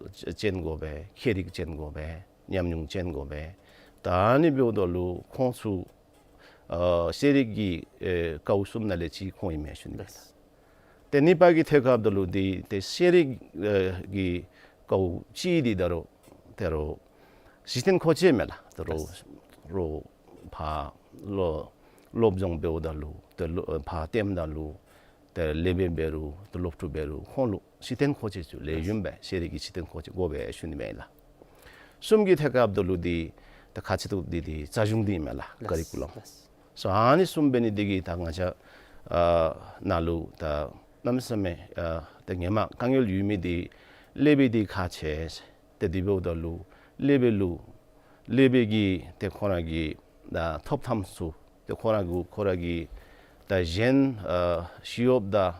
ཅན་དགོ་པས། ཁྱད་རིག་ཅན་དགོ་པས། ཉམས་མྱོང་ཅན་དགོ་པས། ད་ཨ་ནི་འབདཝ་ད་ལུ་ཁོང་ཚུ་ཨ་ཤེས་རིག་གི་ཨེ་ཀཝ་གསུམ་ནང་ལས་གཅིག་ཁོང་ཨིན་མས་ཞུ་ནི། ལགས། ཏེ་གཉིས་པ་གི་ཐད་ཁར་འབདཝ་ད་ལུ་འདི་ཏེ་ཤེས་རིག་ཨེ་གི་ཀཝ་གཅིག་འདི་ད་རུང་ད་རུང་གཞི་རྟེན་མཁོ་ཆས་མས་ལགས། ད་རུང་ལགས། རུང་ཕར་སློབ་སློབ་སྦྱོང་འབདཝ་ད་ལུ་ཏེ་ལོ་ཕར་སྟོནམ་ད་ལུ་ ཏེ་ལེགས་པའི་འབད་རུང་ཏེ་སློབ་ཕྲུག་འབད་རུང་ཁོང་ལུ་ཤེས་ལྡན་མཁོ་ཆས་ཚུ་ལེགས་ཤོམ་སྦེ་ཤེས་རིག་གི་ཤེས་ལྡན་མཁོ་ཆས་དགོ་པས་ཞུ་ནི་མས་ལགས། གསུམ་གྱི་ཐད་ཁར་འབདཝ་ད་ལུ་འདི་ད་ཁག་ཆེ་ཏོག་ཏོ་འདི་འདི་རྩ་གཞུང་འདི་ཨིན་མས་ལགས། ཀ་རི་ཀུ་ལམ། སོ་ཨ་ནི་གསུམ་འབད་ནི་འདི་གིས་ད་ང་བཅས་ཨ་ནཱ་ལུ་ད་གནམ་མེད་ས་མེད་ཨ་ད་ཧེ་མ་དཀའ་ངལ་ཡོད་མི་འདི་ལེགས་པའི་འདི་ཁག་ཆེ། ཏེ་དེ་འབདཝ་ད་ལུ་ལེགས་པའི་ལུ་ལེགས་པའི་གི་ཏེ་ཁོ་ར་གི་ད་ཐོབ་ཐངས་ཚུ་ཏེ་ཁོ་ར་གུ་ཁོ་ར་གི་ད་གཞན་ཨ་ཞི་གཡོགཔ་དང་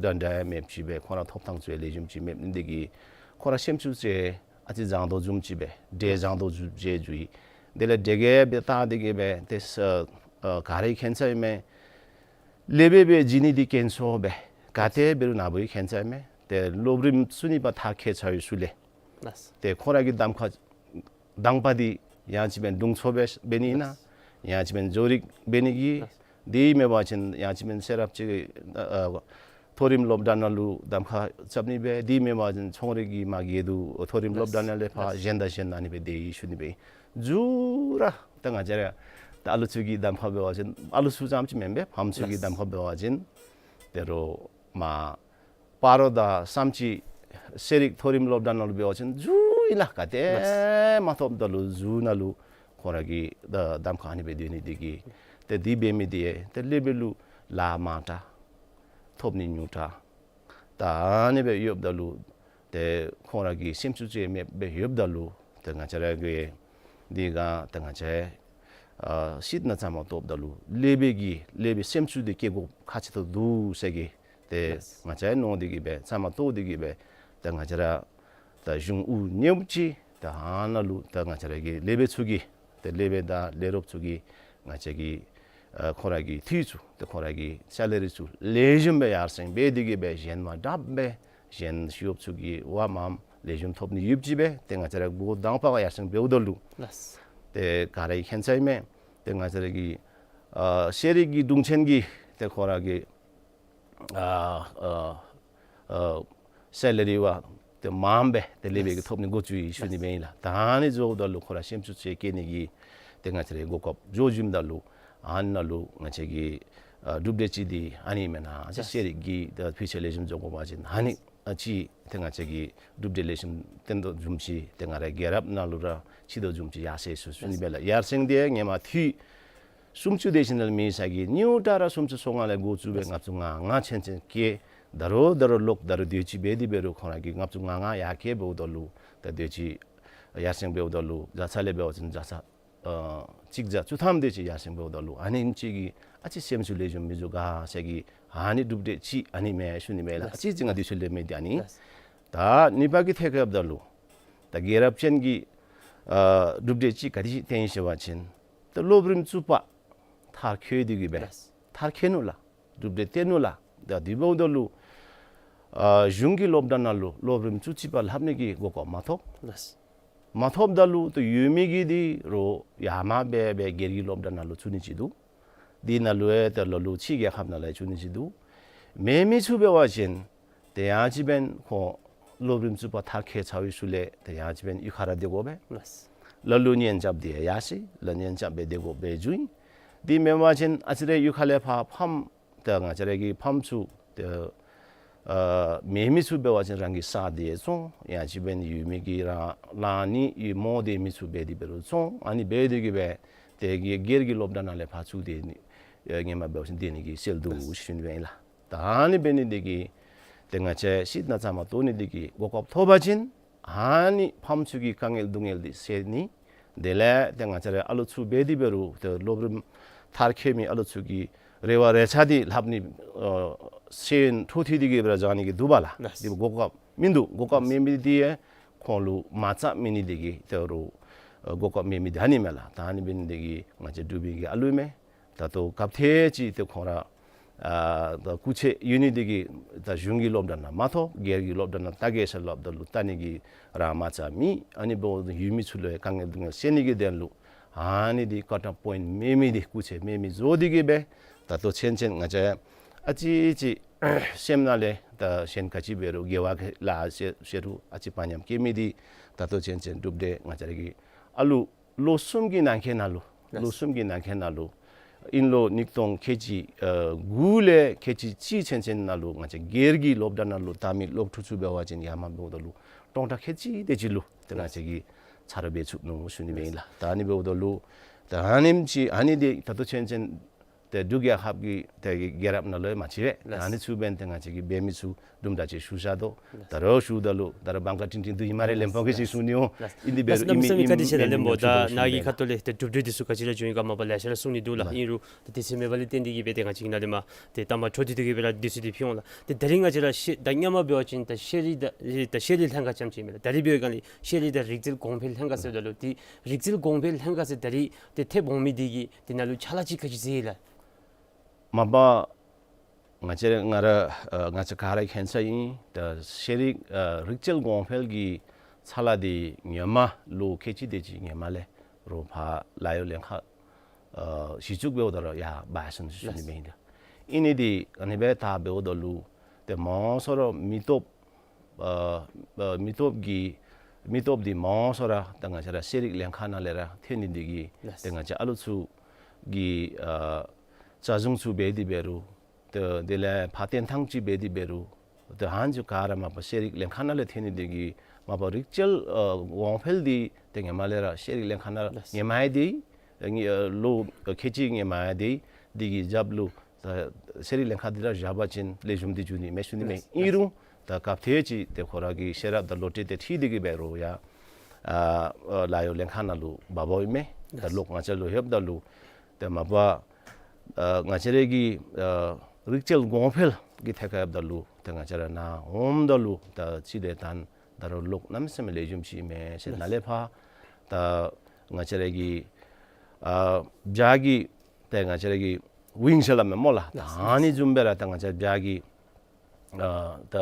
འདྲ་འདྲ་ཡང་མེདཔ་ཅིག་སྦེ་ཁོ་ར་ཐོབ་ཐངས་ཚུ་ཡང་ལེགས་ཤོམ་ཅིག་མེད་ནི་འདི་གིས་ཁོ་ར་སེམས་ཤུགས་ཅིག་ཨ་ཙི་བཟང་དོ་བཟུམ་ཅིག་སྦེ་འདྲེ་བཟང་དོ་བཟུམ་ཅིག་འགྱོ་ཡི། དེ་ལས་འདྲེ་གིས་སྦེ་བལྟ་སྟེ་གིས་སྦེ་ཏེ་ས་ཨ་ག་ར་གིས་མཁྱེན་ཚར་ཡོད་མས། ལེགས་པའི་སྦེ་བྱིན་ནི་འདི་དཀོན་སོ་སྦེ་ག་ཏེ་འབད་རུང་ནཱ་བུ་གིས་མཁྱེན་ཚར་ཡོད་མས། ཏེ་སློབ་རིམ་བཙུགས་ནི་པ་མཐར་འཁྱོལ་ཚར་བའི་ཤུལ་ལས་ཏེ་ཁོ་ར་གི་གདམ་ཁ་དང་པ་འདི་ཡང་ཅིན་འབད་རུང་དྲུང་འཚོ་སྦེ་འབད་ནི་ཨིན་ན། ཡང་ཅིན་འབད་རུང་བཟོ་རིག་འབད་ནི་གི། དེ་མེན་པ་ཅིན་ཡང་ཅིན་འབད་རུང་ཤེས་རབ་ཅིག་ཨ་མཐོ་རིམ་སློབ་གྲྭ་ནང་ལུ་གདམ་ཁ་རྐྱབ་ནི་སྦེ། དེ་མེན་པ་ཅིན་ཚོང་རིག་གི་མ་དགེ་འདུན་མཐོ་རིམ་སློབ་གྲྭ་ནང་ལས་ཕར་གཞན་དང་གཞན་ཨ་ནི་སྦེ་དེ་ཡི་ཞུ་ནི་སྦེ། མཇུག་ར་ད་ང་བཅས་ར་ད་ཨ་ལུ་ཚུ་གི་གདམ་ཁ་འབད་བ་ཅིན་ཨ་ལུ་ཚུ་ཙམ་ཅིག་མེན་པར་ཕམ་ཚུ་གི་གདམ་ཁ་འབད་བ་ཅིན་དོ་རུང་མ་སྤ་རོ་དང་བསམ་སྤྱིལ་ཤེས་རིག་མཐོ་རིམ་སློབ་གྲྭ་ནང་ལུ་འབད་བ་ཅིན་མཇུག་ཨིན་ལགས། ག་ཏེ་མ་ཐོབ་ད་ལུ་མཇུག་ནང་ལུ་ཁོ་ར་གི་ད་གདམ་ཁ་ཨ་ནི་སྦེ་སྡོད་ནི་འདི་གིས་ཏེ་དེ་འབད་མི་འདི་ཡང་ཏེ་ལེགས་པའི་ལུ་ལཱ་མང་དྲགས་ཐོབ་ནི་ཉུང་དྲགས་ད་ཨ་ནི་སྦེ་ཡོདཔ་ད་ལུ་ཏེ་ཁོང་ར་གི་སེམས་ཤུགས་ཅིག་མེདཔ་སྦེ་ཡོདཔ་ད་ལུ་ཏེ་ང་བཅས་ར་གི་འདི་ག་ཏེ་ང་བཅས་ཨ་སྲིད་ནང་བཅའ་མར་གཏོགསཔ་ད་ལུ་ལེགས་པའི་གི་ལེགས་པའི་སེམས་ཤུགས་འདི་བསྐྱེད་དགོཔ་ཁག་ཆེ་ཏོག་ཏོ་འདུག་ཟེར་གི་ཏེ་ང་བཅས་མནོ་སྟེ་གིས་སྦེ་བཅའ་མར་གཏོགས་ཏེ་གིས་སྦེ་ཏེ་ང་བཅས་ར་ད་གཞུང་དབུ་བརྙེས་ཅི། ད་ཨ་ནཱ་ལུ་ད་ང་བཅས་ར་གི་ལེགས་པའི་ཚུ་གིས་ཏེ་ལེགས་པའི་ད་ལས་རོགསཔ་ཚུ་གིས་ང་བཅས་ཀྱི་ཨ་ཁོང་ར་གི་འཐུས་ཚུ་ཏེ་ཁོང་ར་གི་སེ་ལ་རི་ཚུ་ལེགས་ཤོམ་སྦེ་ཡར་སེང་འབད་དེ་གིས་སྦེ་གཞན་མ་དྲགཔ་སྦེ་གཞན་ཞི་གཡོགཔ་ཚུ་གི་བ་མངམ་ལེགས་ཤོམ་ཐོབ་ནི་ཡོདཔ་ཅིག་སྦེ་ཏེ་ང་བཅས་ར་འགོ་དང་པ་ཡར་སེང་འབདཝ་ད་ལུ་ཏེ་ག་ར་གིས་མཁྱེན་ཚར་ཡོད་མས། ཏེ་ང་བཅས་ར་གི་ཨ་ཤེས་རིག་གི་དྲུང་ཆེན་གྱིས་ཏེ་ཁོང་ར་གི་ཨ་ཨ་ཨ་སེ་ལ་རི་བ་ཏེ་མངམ་སྦེ་ཏེ་ལེགས་པའི་གི་ཐོབ་ནི་འགོ་བཙུགས་ཡི་ཞུ་ནི་སྦེ་ཨིན་ལགས། ད་ཨ་ནི་འགྱོཝ་ད་ལུ་ཁོང་ར་སེམས་ཤུགས་ཅིག་བསྐྱེད་ནི་གི་ཏེ་ང་བཅས་ར་གོ་སྐབས་འགྱོ་བྱིནམ་ད་ལུ་ཨ་ནཱ་ལུ་ང་བཅས་ཀྱི་ཨ་གྲུབ་འབྲས་ཅིག་འདི་ཨ་ནི་མེན་ན་ཤེས་རིག་གི་ད་ཕུལ་ཆ་ལེགས་ཤོམ་འགྱོ་དགོ་པ་ཅིན་ཨ་ནི་ཨ་ཅི་ཏེ་ང་བཅས་ཀྱི་གྲུབ་འབྲས་ལེགས་ཤོམ་སྟོན་དོ་བཟུམ་ཅིག་ཏེ་ང་ར་རྒྱལ་རབས་ནང་ལུ་ར་ཅིག་དོ་བཟུམ་ཅིག་ཡར་སོ་ཡི་ཞུ་ནི་སྦེ་ལགས། ཡར་སེང་འདི་ཧེ་མ་འཐུས་སུམ་ཅུ་དེ་ཅིག་ནང་ལུ་མེད་ས་གི་ནིའུ་ཏ་ར་སུམ་ཅུ་སོ་ལྔ་ལས་འགོ་བཙུགས་སྦེ་ལྔ་བཅུ་ང་ལྔ་ཚུན་ཚོད་བཀལ། ད་རུང་ད་རུང་ལོག་ད་རུང་དུས་ཅི་འབད་དེ་འབད་རུང་ཁོང་ར་གིས་ལྔ་བཅུ་ང་ལྔ་ཡར་བཀལ་འབདཝ་ད་ལུ་ད་དུས་ཅི་ཡར་སེང་འབདཝ་ད་ལུ་བརྒྱ་ཆ་ལས་འབད་བ་ཅིན་བརྒྱ་ཆ་ཨ་གཅིག་བརྒྱ་བཅུ་ཐམ་དེ་ཅིག་ཡར་སེང་འབདཝ་ད་ལུ་ཨ་ནི་ཅིག་གིས་ཨ་ཙི་སེམས་ཤུགས་ལེགས་ཤོམ་མི་འགྱོ་ག་ཟེར་གི་ཨ་ནི་གྲུབ་འབྲས་ཅིག་ཨ་ནི་མས་ཞུ་ནི་མས་ལགས། ཨ་ཙི་ཅིག་ང་དུས་ཚོད་ལས་མེད་དེ་ཨ་ནི། ད་གཉིས་པ་གི་ཐད་ཁར་འབདཝ་ད་ལུ་ད་རྒྱལ་རབས་ཅན་གྱི་ཨ་གྲུབ་འབྲས་ཅིག་ག་དེ་ཅིག་བསྟན་ཡི་ཟེར་བ་ཅིན་ད་སློབ་རིམ་བཅུ་པ་མཐར་འཁྱོལ་ཏེ་གིས་སྦེ་མཐར་འཁྱོལ་ནུག་ལགས། གྲུབ་འབྲས་བསྟན་ནུག་ལགས། ད་དེ་འབདཝ་ད་ལུ་ཨ་གཞུང་གི་སློབ་གྲྭ་ནང་ལུ་སློབ་རིམ་བཅུ་གཅིག་པ་ལྷབ་ནི་གི་གོ་སྐབས་མ་ཐོབ། མ་ཐོབ་ད་ལུ་ད་ཡོད་མི་གི་འདི་རུང་ཡར་མར་འབད་འབད་སྒེར་གྱི་སློབ་གྲྭ་ནང་ལུ་བཙུགས་ནི་ཅིག་འདུག། དེ་ནང་ལུ་ཡང་ད་ལ་ལུ་ཕྱི་རྒྱལ་ཁབ་ནང་ལུ་བཙུགས་ནི་ཅིག་འདུག། མེད་མི་ཚུ་འབད་བ་ཅིན་ཏེ་ཡང་ཅིན་འབདན་ཁོང་སློབ་རིམ་བཅུ་པ་མཐར་འཁྱོལ་ཚར་བའི་ཤུལ་ལས་ཏེ་ཡང་ཅིན་འབདན་གཡུས་ཁར་ར་སྡོད་དགོ་པས། ལ་ལུ་གཉེན་རྐྱབ་སྟེ་ཡར་སོ་ཡི། ལ་གཉེན་རྐྱབ་སྦེ་སྡོད་དགོཔ་སྦེ་འགྱོ་ཡི། དེ་མེན་པ་ཅིན་ཨ་ཙི་རེ་གཡུས་ཁ་ལས་ཕར་ཕམ་ད་ང་བཅས་ར་གི་ཕམ་ཚུ་ད་ཨ་མེད་མི་ཚུ་འབད་བ་ཅིན་རང་གི་ས་འདི་བཙོང་། ཡང་ཅིན་འབདན་ཡོད་མི་གི་རང་ལང་ནི་ཡོད་མོ་དེ་མི་ཚུ་འབད་དེ་འབད་རུང་བཙོང་། ཨ་ནི་འབད་དེ་གིས་སྦེ་ཏེ་གི་སྒེར་གྱི་སློབ་གྲྭ་ནང་ལས་ཕར་བཙུགས་ཏེ་ནི་ཨེ་ཧེ་མ་འབད་བ་ཅིན་སྡོད་ནི་གི་སེལ་འདུག་ཞུ་ནི་སྦེ་ཨིན་ལགས། ད་ཨ་ནི་འབད་ནི་འདི་གིས་ཏེ་ང་བཅས་སྲིད་ནང་བཅའ་མར་གཏོགས་ནི་འདི་གི་གོ་སྐབས་ཐོབ་པ་ཅིན་ཨ་ནི་ཕམ་ཚུ་གི་དཀའ་ངལ་སྡུག་བསྔལ་འདི་སེལ་ནི། དེ་ལས་ཏེ་ང་བཅས་ར་ཨ་ལུ་ཚུ་འབད་དེ་འབད་རུང་ཏེ་སློབ་རིམ་མཐར་འཁྱོལ་མི་ཨ་ལུ་ཚུ་གི་རེ་བ་རེ་ཆ་འདི་ལྷབ་ནི་ཨ་ཤེས་ཡོན་འཕྲོ་མཐུད་དེ་གིས་སྦེ་ར་བཞག་ནི་གི་འདུག་པ་ལགས། ལགས། དེ་གོ་སྐབས་མིན་འདུག། གོ་སྐབས་མེད་མི་འདི་ཡང་ཁོང་ལུ་མ་རྩ་མེད་ནི་འདི་གིས་ད་རུང་ཨ་གོ་སྐབས་མེད་མི་འདི་ཨ་ནི་མས་ལགས། ད་ཨ་ནི་འབད་ནི་འདི་གིས་ང་བཅས་འབྲུག་པའི་གི་ཨ་ལུ་མས། ད་ལྟོ་ག་ཏེ་ཅིག་ཏེ་ཁོང་ར་ཨ་ད་སྐུགས་ཚད་ཡོད་ནི་འདི་གིས་ད་གཞུང་གི་སློབ་གྲྭ་ནང་མ་ཐོབ། སྒེར་གྱི་སློབ་གྲྭ་ནང་ལྟ་གེ་ཟེར་སླབ་ད་ལུ་ལྟ་ནི་གི་རང་མ་རྩ་མེད། ཨ་ནི་འབདཝ་ད་ཡོད་མི་ཚུ་ལུ་ཡང་དཀའ་ངལ་སྡུག་བསྔལ་སེལ་ནི་གི་དོན་ལུ་ཨ་ནི་འདི་ཀཊ་ཨོཕ་པོའིནཊ་མེད་མི་འདི་སྐུགས་ཚད་མེད་མི་བཟོ་སྟེ་གིས་སྦེ་ད་ལྟོ་ཚུན་ཚོད་ང་བཅས་ཨ་ཙི་ཅིག་སེམས་ནང་ལས་ད་གཞན་ག་ཅི་འབད་རུང་དགེ་བ་གི་ལཱ་ཟེར་ཟེར་རུང་ཨ་ཙི་དཔའ་ཉམས་སྐྱེ་མི་འདི་ད་ལྟོ་ཚུན་ཚོད་གྲུབ་འབྲས་ང་བཅས་ར་གི་ཨ་ལུ་ལོ་གསུམ་གྱི་ནང་འཁོད་ནང་ལུ་ལོ་གསུམ་གྱི་ནང་འཁོད་ནང་ལུ་ དབྱིན་ལོ་ཉིས་སྟོང་ཁལ་གཅིག་ཨ་དགུ་ལས་ཁལ་གཅིག་གཅིག་ཚུན་ཚོད་ནང་ལུ་ང་བཅས་སྒེར་གྱི་སློབ་གྲྭ་ནང་ལུ་བཏང་མི་སློབ་ཕྲུག་ཚུ་འབད་བ་ཅིན་ཡར་མར་འབདཝ་ད་ལུ་སྟོང་ཕྲག་ཁལ་གཅིག་དེ་ཅིག་ལུ་ཏེ་ང་བཅས་ཀྱིས་ཚར་འབད་ཚུགས་ནུག་ཟེར་ཞུ་ནི་ཨིན་ལགས། ད་ཨ་ནི་འབདཝ་ད་ལུ་ད་ཨ་ནེམ་ཅིག་ཨ་ནི་འདི་ད་ལྟོ་ཚུན་ཚོད་ཏེ་འབྲུག་རྒྱལ་ཁབ་ཀྱི་ཏེ་རྒྱལ་རབས་ནང་ལུ་ཡང་མ་ཅིག་སྦེ་ལགས། ཨ་ནི་ཚུ་འབདན་ཏེ་ང་བཅས་ཀྱིས་འབད་མི་ཚུ་དུམ་གྲ་ཅིག་ཞུ་བཞག་དོ། ད་རུང་ཞུཝ་ད་ལུ་ད་རུང་བང་ག་ཏིང་ཏིང་འདུག་ཨིན་སྨ་རེ་ལགས། ལན་པོ་གི་ཅིག་ཞུ་ནི་འོང་། ལགས། ཨིན་དེ་འབད་རུང་ཨིན་མི་ཨིན་མི་ཨིན་མི་ལེགས་ཤོམ་ཞུ་དོ་ཞུ་ནི་ཨིན་ལགས། ཨིན་རུང་ཏེ་གྲུབ་འབྲས་འདི་ཚུ་ག་ཅི་ར་བྱུང་ཡི་ག་མ་པ་ལེ་ཤ་ར་གསུང་ནི་འདུག་ལགས། ཨིན་རུང་ཏེ་དུས་ཚོད་མེད་པ་ལས་བརྟེན་ཏེ་གིས་སྦེ་ཏེ་ང་བཅས་ཀྱིས་ནཱ་ལས་མར་ཏེ་ལྟ་མ་འཕྲོ་མཐུད་དེ་གིས་སྦེ་ར་དུས་ཚོད་འདི་ཕུལ་འོང་ལགས། ཏེ་ད་རིས་ང་བཅས་ར་ཤེས་ད་སྔ་མ་འབད་བ་ཅིན་ད་ཤེས་རིག་དང་ད་ཤེས་རིག་ལྷན་ཁག་ཙམ་ཅིག་ཨིན་མས་ལགས། ད་རིས་འབད་བའི་སྒང་ལས་ཤེས་རིག་དང་རིག་རྩལ་གོང་འཕེལ་ལྷན་ཁག་ཟེརཝ་ད་ལུ་ཏེ་རིག་རྩལ་གོང་འཕེལ་ལྷན་ཁག་ཟེར་ད་རིས་ཏེ་ཐེབས་འོང་མི་འདི་གིས་ཏེ་ནཱ་ལུ་ཕྱག་ལཱ་ཅིག་ག་ཅི་མཛད་ཡི་ལགས། མ་པ་ང་བཅས་ར་ང་ར་ཨ་ང་བཅས་ག་ར་མཁྱེན་ས་ཨིན། ད་ཤེས་རིག་ཨ་རིག་རྩལ་གོང་འཕེལ་གྱི་ཚ་ལ་འདི་ཧེ་མ་ལུ་ཁལ་གཅིག་དེ་ཅིག་ཧེ་མ་ལས་རོགས་ཕར་ལཱ་གཡོག་ལེན་ཁག་ཨ་གཞི་བཙུགས་འབདཝ་ད་ར་ཡར་འབག་སོང་ཟེར་ཞུ་ནི་ཨིན་ལགས། ཨིན་ནི་འདི་ཨ་ནི་སྦེ་ད་འབདཝ་ད་ལུ་ཏེ་མང་སུ་ར་མི་སྟོབས་ཨ་ཨ་མི་སྟོབས་ཀྱི་མི་སྟོབས་འདི་མང་སུ་ར་ད་ང་བཅས་ར་ཤེས་རིག་ལྷན་ཁག་ནང་ལས་ར་ཐོན་ནི་འདི་གིས་ལགས། ཏེ་ང་བཅས་ཨ་ལུ་ཚུ་གི་ཨ་བཅའ་བཟུང་ཚུ་འབད་དེ་འབད་རུང་ཏེ་དེ་ལས་ཕར་བཏོན་ཐངས་ཅིག་འབད་དེ་འབད་རུང་ཏེ་ཧན་ཅིག་ག་ར་མ་པ་ཤེས་རིག་ལྷན་ཁག་ནང་ལས་ཐོན་ནི་འདི་གིས་མ་པ་རིག་རྩལ་ཨ་གོང་འཕེལ་འདི་ཏེ་ཧེ་མ་ལས་ར་ཤེས་རིག་ལྷན་ཁག་ནང་ལགས། ཧེ་མ་ཡང་འདི་ཨ་ལོ་ཁལ་གཅིག་ཧེ་མ་ཡང་འདི་འདི་གི་རྒྱབ་ལུ་ད་ཤེས་རིག་ལྷན་ཁག་འདི་ར་བཞག་པ་ཅིན་ལེགས་ཤོམ་འདི་འགྱོ་ནི་མས་ཞུ་ནི་མས། ལགས། ཨིན་རུང་ད་སྐབས་དེ་ཅིག་ཏེ་ཁོ་ར་གི་ཤེས་རབ་དང་བློ་གྲོས་དེ་འཁྲིལ་ཏེ་གིས་འབད་རུང་ཡང་ཨ་ཨ་ལཱ་གཡོག་ལེན་ཁག་ནང་ལུ་འབག་འབགཔ་ཨིན་མས། ད་ལགས། ལོག་ང་བཅས་ལུ་ལྷོདཔ་ད་ལུ་ཏེ་མ་པ་ཨ་ང་བཅས་ར་གི་ཨ་རིག་རྩལ་གོང་འཕེལ་གྱི་ཐད་ཁར་ལྷོདཔ་ད་ལུ་ཏེ་ང་བཅས་ར་ནཱ་འོངམ་ད་ལུ་ད་ཅི་ལས་ད་ད་རུང་ལོག་གནམ་མེད་ས་མེད་ལེགས་ཤོམ་ཅིག་མས་ཟེར། ལགས། ནཱ་ལས་ཕར་ད་ང་བཅས་ར་གི་ཨ་བྱཱར་གྱི་ཏེ་ང་བཅས་ར་གི་ཝིང་ཟེར་སླབ་མས་སྨོ་ལགས། ད་ལགས། ཨ་ནི་བཟུམ་སྦེ་ར་ད་ང་བཅས་བྱཱར་གྱི་ཨ་ད་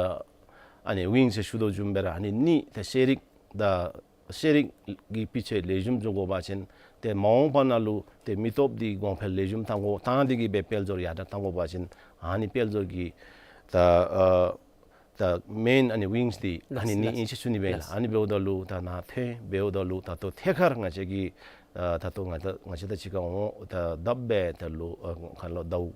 ཨ་ནི་ཝིང་ཟེར་ཞུ་དོ་བཟུམ་སྦེ་ར་ཨ་ནི་གཉིས་ད་ཤེས་རིག་ད་ཤེས་རིག་གི་སྤུས་ཚད་ལེགས་ཤོམ་བཟོ་དགོ་པ་ཅིན་ཏེ་མ་འོངས་པ་ནང་ལུ་ཏེ་མི་སྟོབས་འདི་གོང་འཕེལ་ལེགས་ཤོམ་བཏང་དགོ། བཏང་སྟེ་གིས་སྦེ་དཔལ་འབྱོར་ཡར་དྲག་བཏང་དགོ་པ་ཅིན་ཨ་ནི་དཔལ་འབྱོར་གྱི་ད་ཨ་ད་མེན་ཨ་ནི་ཝིངས་འདི་ཨ་ནི་ལགས། གཉིས་ཨིན་ཟེར་ཞུ་ནི་སྦེ་ལགས། ལགས། ཨ་ནི་འབདཝ་ད་ལུ་ད་ནཱ་ཐོན་འབདཝ་ད་ལུ་ད་ལྟོ་ཐད་ཀར་ང་བཅས་ཀྱིས་ཨ་ད་ལྟོ་ང་ད་ང་བཅས་དང་གཅིག་ཁར་འོང་ད་བརྡབ་སྦེ་ད་ལུ་ཨ་ཁ་ལུ་ཟླཝ་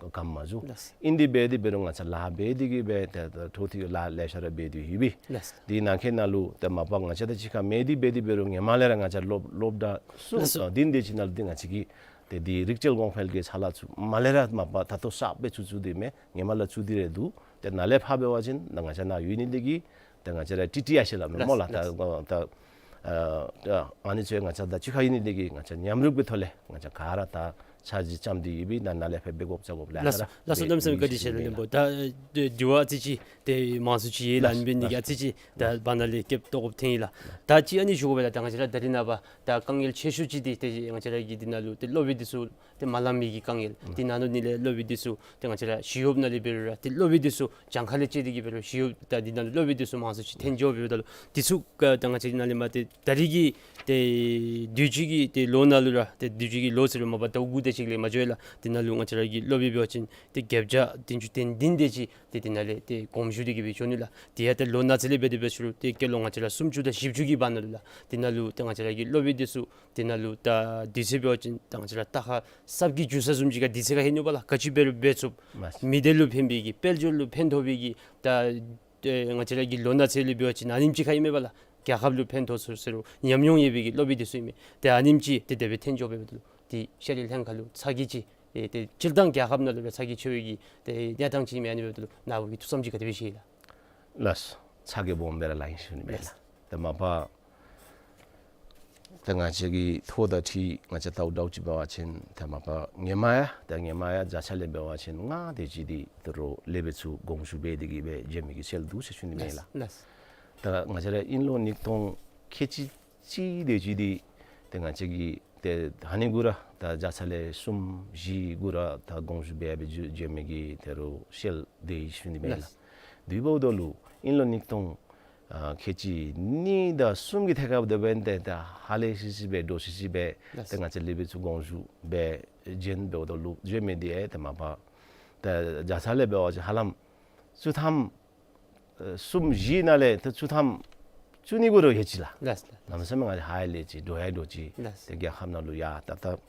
ག་མ་བཞུགས། ལགས། ཨིན་དེ་འབད་དེ་འབད་རུང་ང་བཅས་ལཱ་འབད་དེ་གིས་སྦེ་ད་ད་འཕྲོ་མཐུད་ལཱ་ལེ་ཤ་ར་འབད་དེ་ཡོད་པས། ལགས། དེ་ནང་འཁོད་ནང་ལུ་ད་མ་པ་ང་བཅས་དང་གཅིག་ཁར་མེད་དེ་འབད་དེ་འབད་རུང་ཧེ་མ་ལས་ར་ང་བཅས་སློབ་སློབ་གྲྭ་གསུམ། ལགས་སོ། ཨ་བདུན་དེ་ཅིག་ནང་ལུ་འདི་ང་བཅས་ཀྱིས་ཏེ་འདི་རིག་རྩལ་གོང་འཕེལ་གྱི་ཚ་ལ་ཚུ་མ་ལས་ར་མ་པ་ད་ལྟོ་གསརཔ་སྦེ་ཚུ་ཚུ་དེ་མེན། ཧེ་མ་ལས་ཚུ་དེ་ར་འདུག། ཏེ་ནཱ་ལས་ཕར་འབད་བ་ཅིན་ད་ང་བཅས་ནཱ་ཡོད་ནི་འདི་གིས་ཏེ་ང་བཅས་ར་ཊི་ཊི་ཨའི་ཟེར་སླབ་མས་སྨོ་ལགས། ལགས། ད་ད་ཨ་ད་ཨ་ནི་ཚུ་ང་བཅས་དང་གཅིག་ཁར་ཡོད་ནི་འདི་གིས་ང་བཅས་མཉམ་རུབ་ཀྱི་ཐོག་ལས་ང་བཅས་ག་ར་ད་ཆ་གཞི་བརྩམས་ཏེ་ཡོད་པས། ད་ནཱ་ལས་ཕར་འབད་དགོཔ་བྱ་དགོཔ་ལེ་ཤ་ར། ལགས་སོ། ལགས་སོ། གནམ་མེད་ས་མེད་བཀའ་དྲིན་ཆེ་ལགས་བློན་པོ། ད་དྲི་བ་ཨ་ཙི་ཅིག་ཏེ་མང་སུ་ཅིག་ཡོད་ལགས། ཨ་ནི་འབད་ནི་གིས་ཨ་ཙི་ཅིག་ད་བར་ན་ལས་སྐྱབས་བཏོག་དགོཔ་ཐོན་ཡི་ལགས། ད་ཅི་ཨ་ནི་ཞུ་དགོ་པས་ལགས། ད་ང་བཅས་ར་ད་རིས་ནངས་པ་ད་དཀའ་ངལ་ཆེ་ཤོས་ཅིག་འདི་ཏེ་ང་བཅས་ར་གི་འདི་ནང་ལུ་ཏེ་སློབ་དཔོན་འདི་ཚུ་ཏེ་མ་ལང་མི་གི་དཀའ་ངལ། ཨུམ། དེ་ནང་ལུ་ནི་ལས་སློབ་དཔོན་འདི་ཚུ་ཏེ་ང་བཅས་ར་ཞི་གཡོགཔ་ནང་ལས་འབད་རུང་ར་ཏེ་སློབ་དཔོན་འདི་ཚུ་གྱངས་ཁ་ལས་བཅད་དེ་གིས་འབད་རུང་ཞི་གཡོགཔ་ད་འདི་ནང་ལུ་སློབ་དཔོན་འདི་ཚུ་མང་སུ་ཅིག་ཐོན་འགྱོ་འབདཝ་ད་ལུ་འདི་ཚུ་ག་ད་ང་བཅས་ནཱ་ལས་མར་ཏེ་ད་རིས་ཀྱི་ཏེ་དུས་ཅི་གི་ཏེ་ལོ་ནང་ལུ་ར་ཏེ་དུས་ཅི་གི་ལོ་ཟེར་རུང་མ་པ་ཟླཝ་དགུ་དེ་ཅིག་ལས་མ་འགྱོ་ཡི་ལགས། དེ་ནང་ལུ་ང་བཅས་ར་གི་སློབ་དཔོན་འབད་བ་ཅིན་ཏེ་བརྒྱད་བརྒྱ་བདུན་ཅུ་དོན་བདུན་དེ་ཅིག་ཏེ་དེ་ནང་ལས་ཏེ་དགོངས་ཞུ་སྟེ་གིས་སྦེ་འགྱོ་ནི་ལགས། དེ་ཡང་ཏེ་ལོ་ནག་ཚེས་ལས་འབད་དེ་འབད་ཟེར་རུང་ཏེ་སྐྱེས་ལོ་ང་བཅས་ར་སུམ་ཅུ་དང་བཞི་བཅུ་གི་བར་ན་ལུ་ལགས། དེ་ནང་ལུ་ཏེ་ང་བཅས་ར་གི་སློབ་དཔོན་འདི་ཚུ་དེ་ནང་ལུ་ད་དུས་ཚོད་འབད་བ་ཅིན་ད་ང་བཅས་ར་རྟ་ཁ་སྲབ་ཀྱི་འཇུ་ས་བཟུམ་ཅིག་ཁར་དུས་ཚོད་ཁར་ལྷོད་ནུག་པ་ལགས། ག་ཅི་འབད་རུང་འབད་ཚུགས། མ་མི་སྡེ་ལུ་ཕན་པའི་གི་དཔལ་འབྱོར་ལུ་ཕན་ཐོགས་པའི་གི་ད་ཏེ་ང་བཅས་ར་གི་ལོ་ནག་ཚེས་ལས་འབད་བ་ཅིན་ཨ་ནེམ་ཅིག་ཁར་ཨིན་མས་པ་ལགས། རྒྱལ་ཁབ་ལུ་ཕན་ཐོགས་ཚུགས་ཟེར་རུང་ཉམས་མྱོང་ཡོད་པའི་གི་སློབ་དཔོན་འདི་ཚུ་ཨིན་མས། ཏེ་ཨ་ནེམ་ཅིག་ཏེ་དེ་སྦེ་ཐོན་འགྱོ་འབདཝ་ད་ལུ་ཏེ་ཤེས་རིག་ལྷན་ཁག་ལུ་ཚ་གྱང་ཅིག་ཨེ་ཏེ་སྤྱིར་བཏང་རྒྱལ་ཁབ་ནང་ལུ་ར་ཚ་གྱང་ཆེ་བའི་གི་ཏེ་གནས་སྟངས་ཅིག་ཨིན་མས། ཨ་ནི་འབདཝ་ད་ལུ་ནཱ་བུ་གིས་ཐུགས་བསམ་ཅིག་ག་དེ་སྦེ་བཞེས་ལགས། ལགས། ཚ་གྱང་སྦོམ་སྦེ་ར་ལང་ཡི་ཟེར་ཞུ་ནི་མས་ལགས། ལགས། ཏེ་མ་པ་ཏེ་ང་བཅས་ཀྱི་ཐོ་དང་འཁྲིལ་ང་བཅས་ལྟཝ་ད་ཅིག་འབད་བ་ཅིན་ཏེ་མ་པ་ཧེ་མ་ཡང་ཏེ་ཧེ་མ་ཡང་བརྒྱ་ཆ་ལས་འབད་བ་ཅིན་ལྔ་དེ་ཅིག་འདི་ད་རུང་སློབ་དཔོན་ཚུ་དགོངས་ཞུ་འབད་དེ་གིས་སྦེ་འགྱོ་མི་གི་ཚུལ་འདུག་ཟེར་ཞུ་ནི་མས་ལགས། ལགས། ད་ང་བཅས་ར་དབྱིན་ལོ་ཉིས་སྟོང་ཁལ་གཅིག་གཅིག་དེ་ཅིག་འདི་ཏེ་ང་བཅས་ཀྱིས་ཏེ་ཨ་ནི་གུ་ར་ད་བརྒྱ་ཆ་ལས་གསུམ་བཞི་གུ་ར་ད་དགོངས་ཞུ་འབད་སྦེ་འགྱོ་འགྱོ་མི་གི་ད་རུང་ཚུལ་དེ་ཞུ་ནི་མས་ལགས། ལགས། དེ་འབདཝ་ད་ལུ་དབྱིན་ལོ་ཉིས་སྟོང་ཨ་ཁལ་གཅིག་གཉིས་དང་གསུམ་གྱི་ཐད་ཁར་འབདཝ་ད་ཏེ་ད་ཧ་ལས་ཤིག་ཤིག་སྦེ་འདྲོག་ཤིག་ཤིག་སྦེ་ལགས། ཏེ་ང་བཅས་སློབ་དཔོན་ཚུ་དགོངས་ཞུ་འབད་འགྱོ་འབདཝ་ད་ལུ་འགྱོ་མི་འདི་ཨེ་ཏེ་མ་པ་ཏེ་བརྒྱ་ཆ་ལས་འབད་བ་ཅིན་ཧ་ལམ་བཅུ་ཐམ་ཨེ་གསུམ་བཞི་ནང་ལས་ཏེ་བཅུ་ཐམ་བཅུ་གཉིས་གུ་ར་ལྷོད་ཅི་ལགས། ལགས། ལགས། གནམ་མེད་ས་མེད་ང་བཅས་ཧ་ལས་ཅི་འདྲོག་ཡང་འདྲོག་ཅི། ལགས། ཏེ་རྒྱལ་ཁབ་ནང་ལུ་ཡང་ད་ད་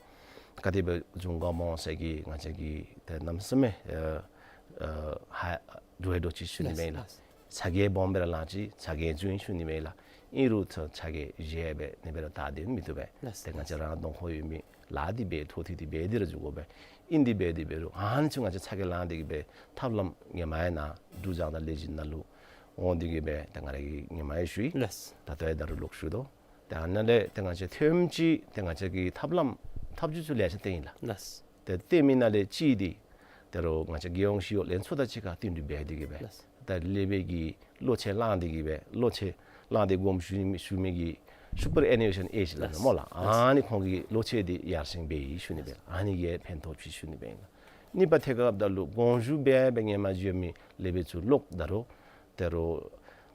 ག་དེ་སྦེ་འབྱུང་ག་སྨོ་ཟེར་གི་ང་བཅས་ཀྱིས་ཏེ་གནམ་མེད་ས་མེད་ཨ་ཨ་ཧ་འདྲོག་འདྲོག་ཅིག་ཞུ་ནི་མས་ལགས། ལགས། ཚ་གྱང་སྦོམ་སྦེ་ར་ལངས་ཅི། ཚ་གྱང་འབྱུང་ཡི་ཞུ་ནི་མས་ལགས། ཨིན་རུང་ཚ་ཚ་གྱང་བཞེས་སྦེ་ཨ་ནི་སྦེ་ར་ད་དེ་མི་བཏུབ་པས། ལགས། ཏེ་ང་བཅས་ར་གདོང་ཁར་ཡོད་མི་ལཱ་འདི་འབད་ཐོག་ཐིག་འདི་འབད་དེ་ར་འགྱོ་དགོ་པས། ཨིན་དེ་འབད་དེ་འབད་རུང་ཨ་ནི་ཚུ་ང་བཅས་ཚ་གྱང་ལངས་ཏེ་གི་སྦེ་ཐབས་ལམ་ཧེ་མ་ཡང་ནཱ་འབྲུག་རྒྱང་བསྒྲགས་ལས་འཛིན་ནང་ལུ་འོང་སྟེ་གི་སྦེ་ཏེ་ང་ར་གིས་ཧེ་མ་ཡང་ཞུ་ཡི། ལགས། ད་ལྟོ་ཡང་ད་རུང་ལོག་ཞུ་དོ། ཏེ་ཨ་ནཱ་ལས་ཏེ་ང་བཅས་ཐོནམ་ཅིག་ཏེ་ང་བཅས་ཀྱིས་ཐབས་ལམ་ཐབས་བྱུས་ཚུ་ལེ་ཤ་བཏོན་ཡི་ལགས། ལགས། ཏེ་བཏོན་མི་ནང་ལས་གཅིག་འདི་ད་རུང་ང་བཅས་རྒྱལ་ཡོངས་ཞི་གཡོག་ལྷན་ཚོགས་དང་གཅིག་ཁར་བསྟུན་གྲོས་འབད་དེ་གི་སྦེ། ལགས། ད་ལེགས་པའི་གི་གློག་ཆས་བླངས་ཏེ་གི་སྦེ་གློག་ཆས་བླངས་ཏེ་དགོངསམ་ཞུ་མི་ཞུ་མི་གི་སུ་པར་ཨེ་ནུ་ཝེ་ཤཱན་ཨེཇ་ལགས་ལགས། སྨོ་ལགས། ལགས། ཨ་ནི་ཁོང་གི་གློག་ཆས་འདི་ཡར་སེང་འབད་ཡི་ཞུ་ནི་སྦེ། ལགས། ཨ་ནི་གིས་ཕན་ཐོགས་ཅིག་ཞུ་ནི་སྦེ་ཨིན་ལགས། གཉིས་པ་ཐད་ཁར་འབདཝ་ད་ལུ་དགོངས་ཞུ་འབད་འབད་ཧེ་མ་བྱོན་མི་ལེགས་པའི་ཚུ་ལོག་ད་རུང་ད་རུང་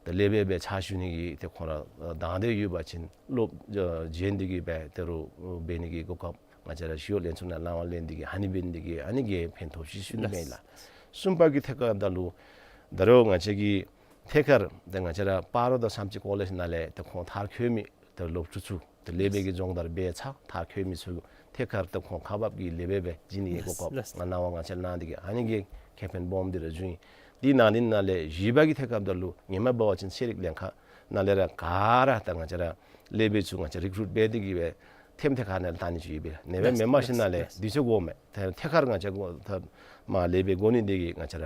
ད་ལེགས་པའི་སྦེ་ཕྱག་ཞུ་ནི་གི་ཏེ་ཁོང་ར་དང་འདོད་ཡོད་པ་ཅིན་སློབ་ཨ་བྱོན་ཏེ་གི་སྦེ་ད་རུང་འབད་ནི་གི་གོ་སྐབས་ང་བཅས་ར་ཞི་གཡོག་ལྷན་ཚོགས་ནང་གླེང་བ་གླེང་སྟེ་གི་ཨ་ནི་འབད་ནི་དེ་གིས་ཨ་ནི་གིས་ཕན་ཐོགས་ཅིག་ཞུ་ནི་མས་ལགས། ལགས། གསུམ་པ་གི་ཐད་ཁར་འབདཝ་ད་ལུ་ད་རུང་ང་བཅས་ཀྱི་ཐད་ཁར་ཏེ་ང་བཅས་ར་སྤ་རོ་དང་བྱམས་བརྩེ་ཀོ་ལེཇ་ནང་ལས་ཏེ་ཁོང་མཐར་འཁྱོལ་མི་ཏེ་སློབ་ཕྲུག་ཚུ་ཏེ་ལེགས་པའི་གི་སྦྱོང་བརྡར་འབད་ཚར་མཐར་འཁྱོལ་མི་ཚུ་ཐད་ཁར་ཏེ་ཁོང་ཁག་འབག་གི་ལེགས་པའི་སྦེ་བྱིན་ནི་གི་གོ་སྐབས། ལགས། ང་གནང་བ་ང་བཅས་གནང་སྟེ་གི་ཨ་ནི་གིས་ཁེ་ཕན་སྦོམ་འདི་ར་བྱུང་ཡི། དེ་ནང་དེ་ནང་ལས་བཞི་པ་གི་ཐད་ཁར་འབདཝ་ད་ལུ་ཧེ་མ་འབད་བ་ཅིན་ཚན་རིག་ལྷན་ཁག་ནང་ལས་ར་ག་ར་ད་ང་བཅས་ར་ལེགས་པའི་ཚུ་ང་བཅས་རི་ཀུ་རུཊ་འབད་དེ་གི་སྦེ་ཐེམ་ཐེ་ཁ་ནང་ལས་བཏང་ནི་ཚུ་ཡོད་པས། ཨ་ནི་སྦེ་ལགས། མེན་པར་ཞིནམ་ལས་ལགས། དུས་ཚོད་འགོརཝ་མས། ཐད་ཐད་ཁར་ང་བཅས་གོ་ད་མར་ལེགས་པའི་གོ་གནས་འདི་གིས་ང་བཅས་ར་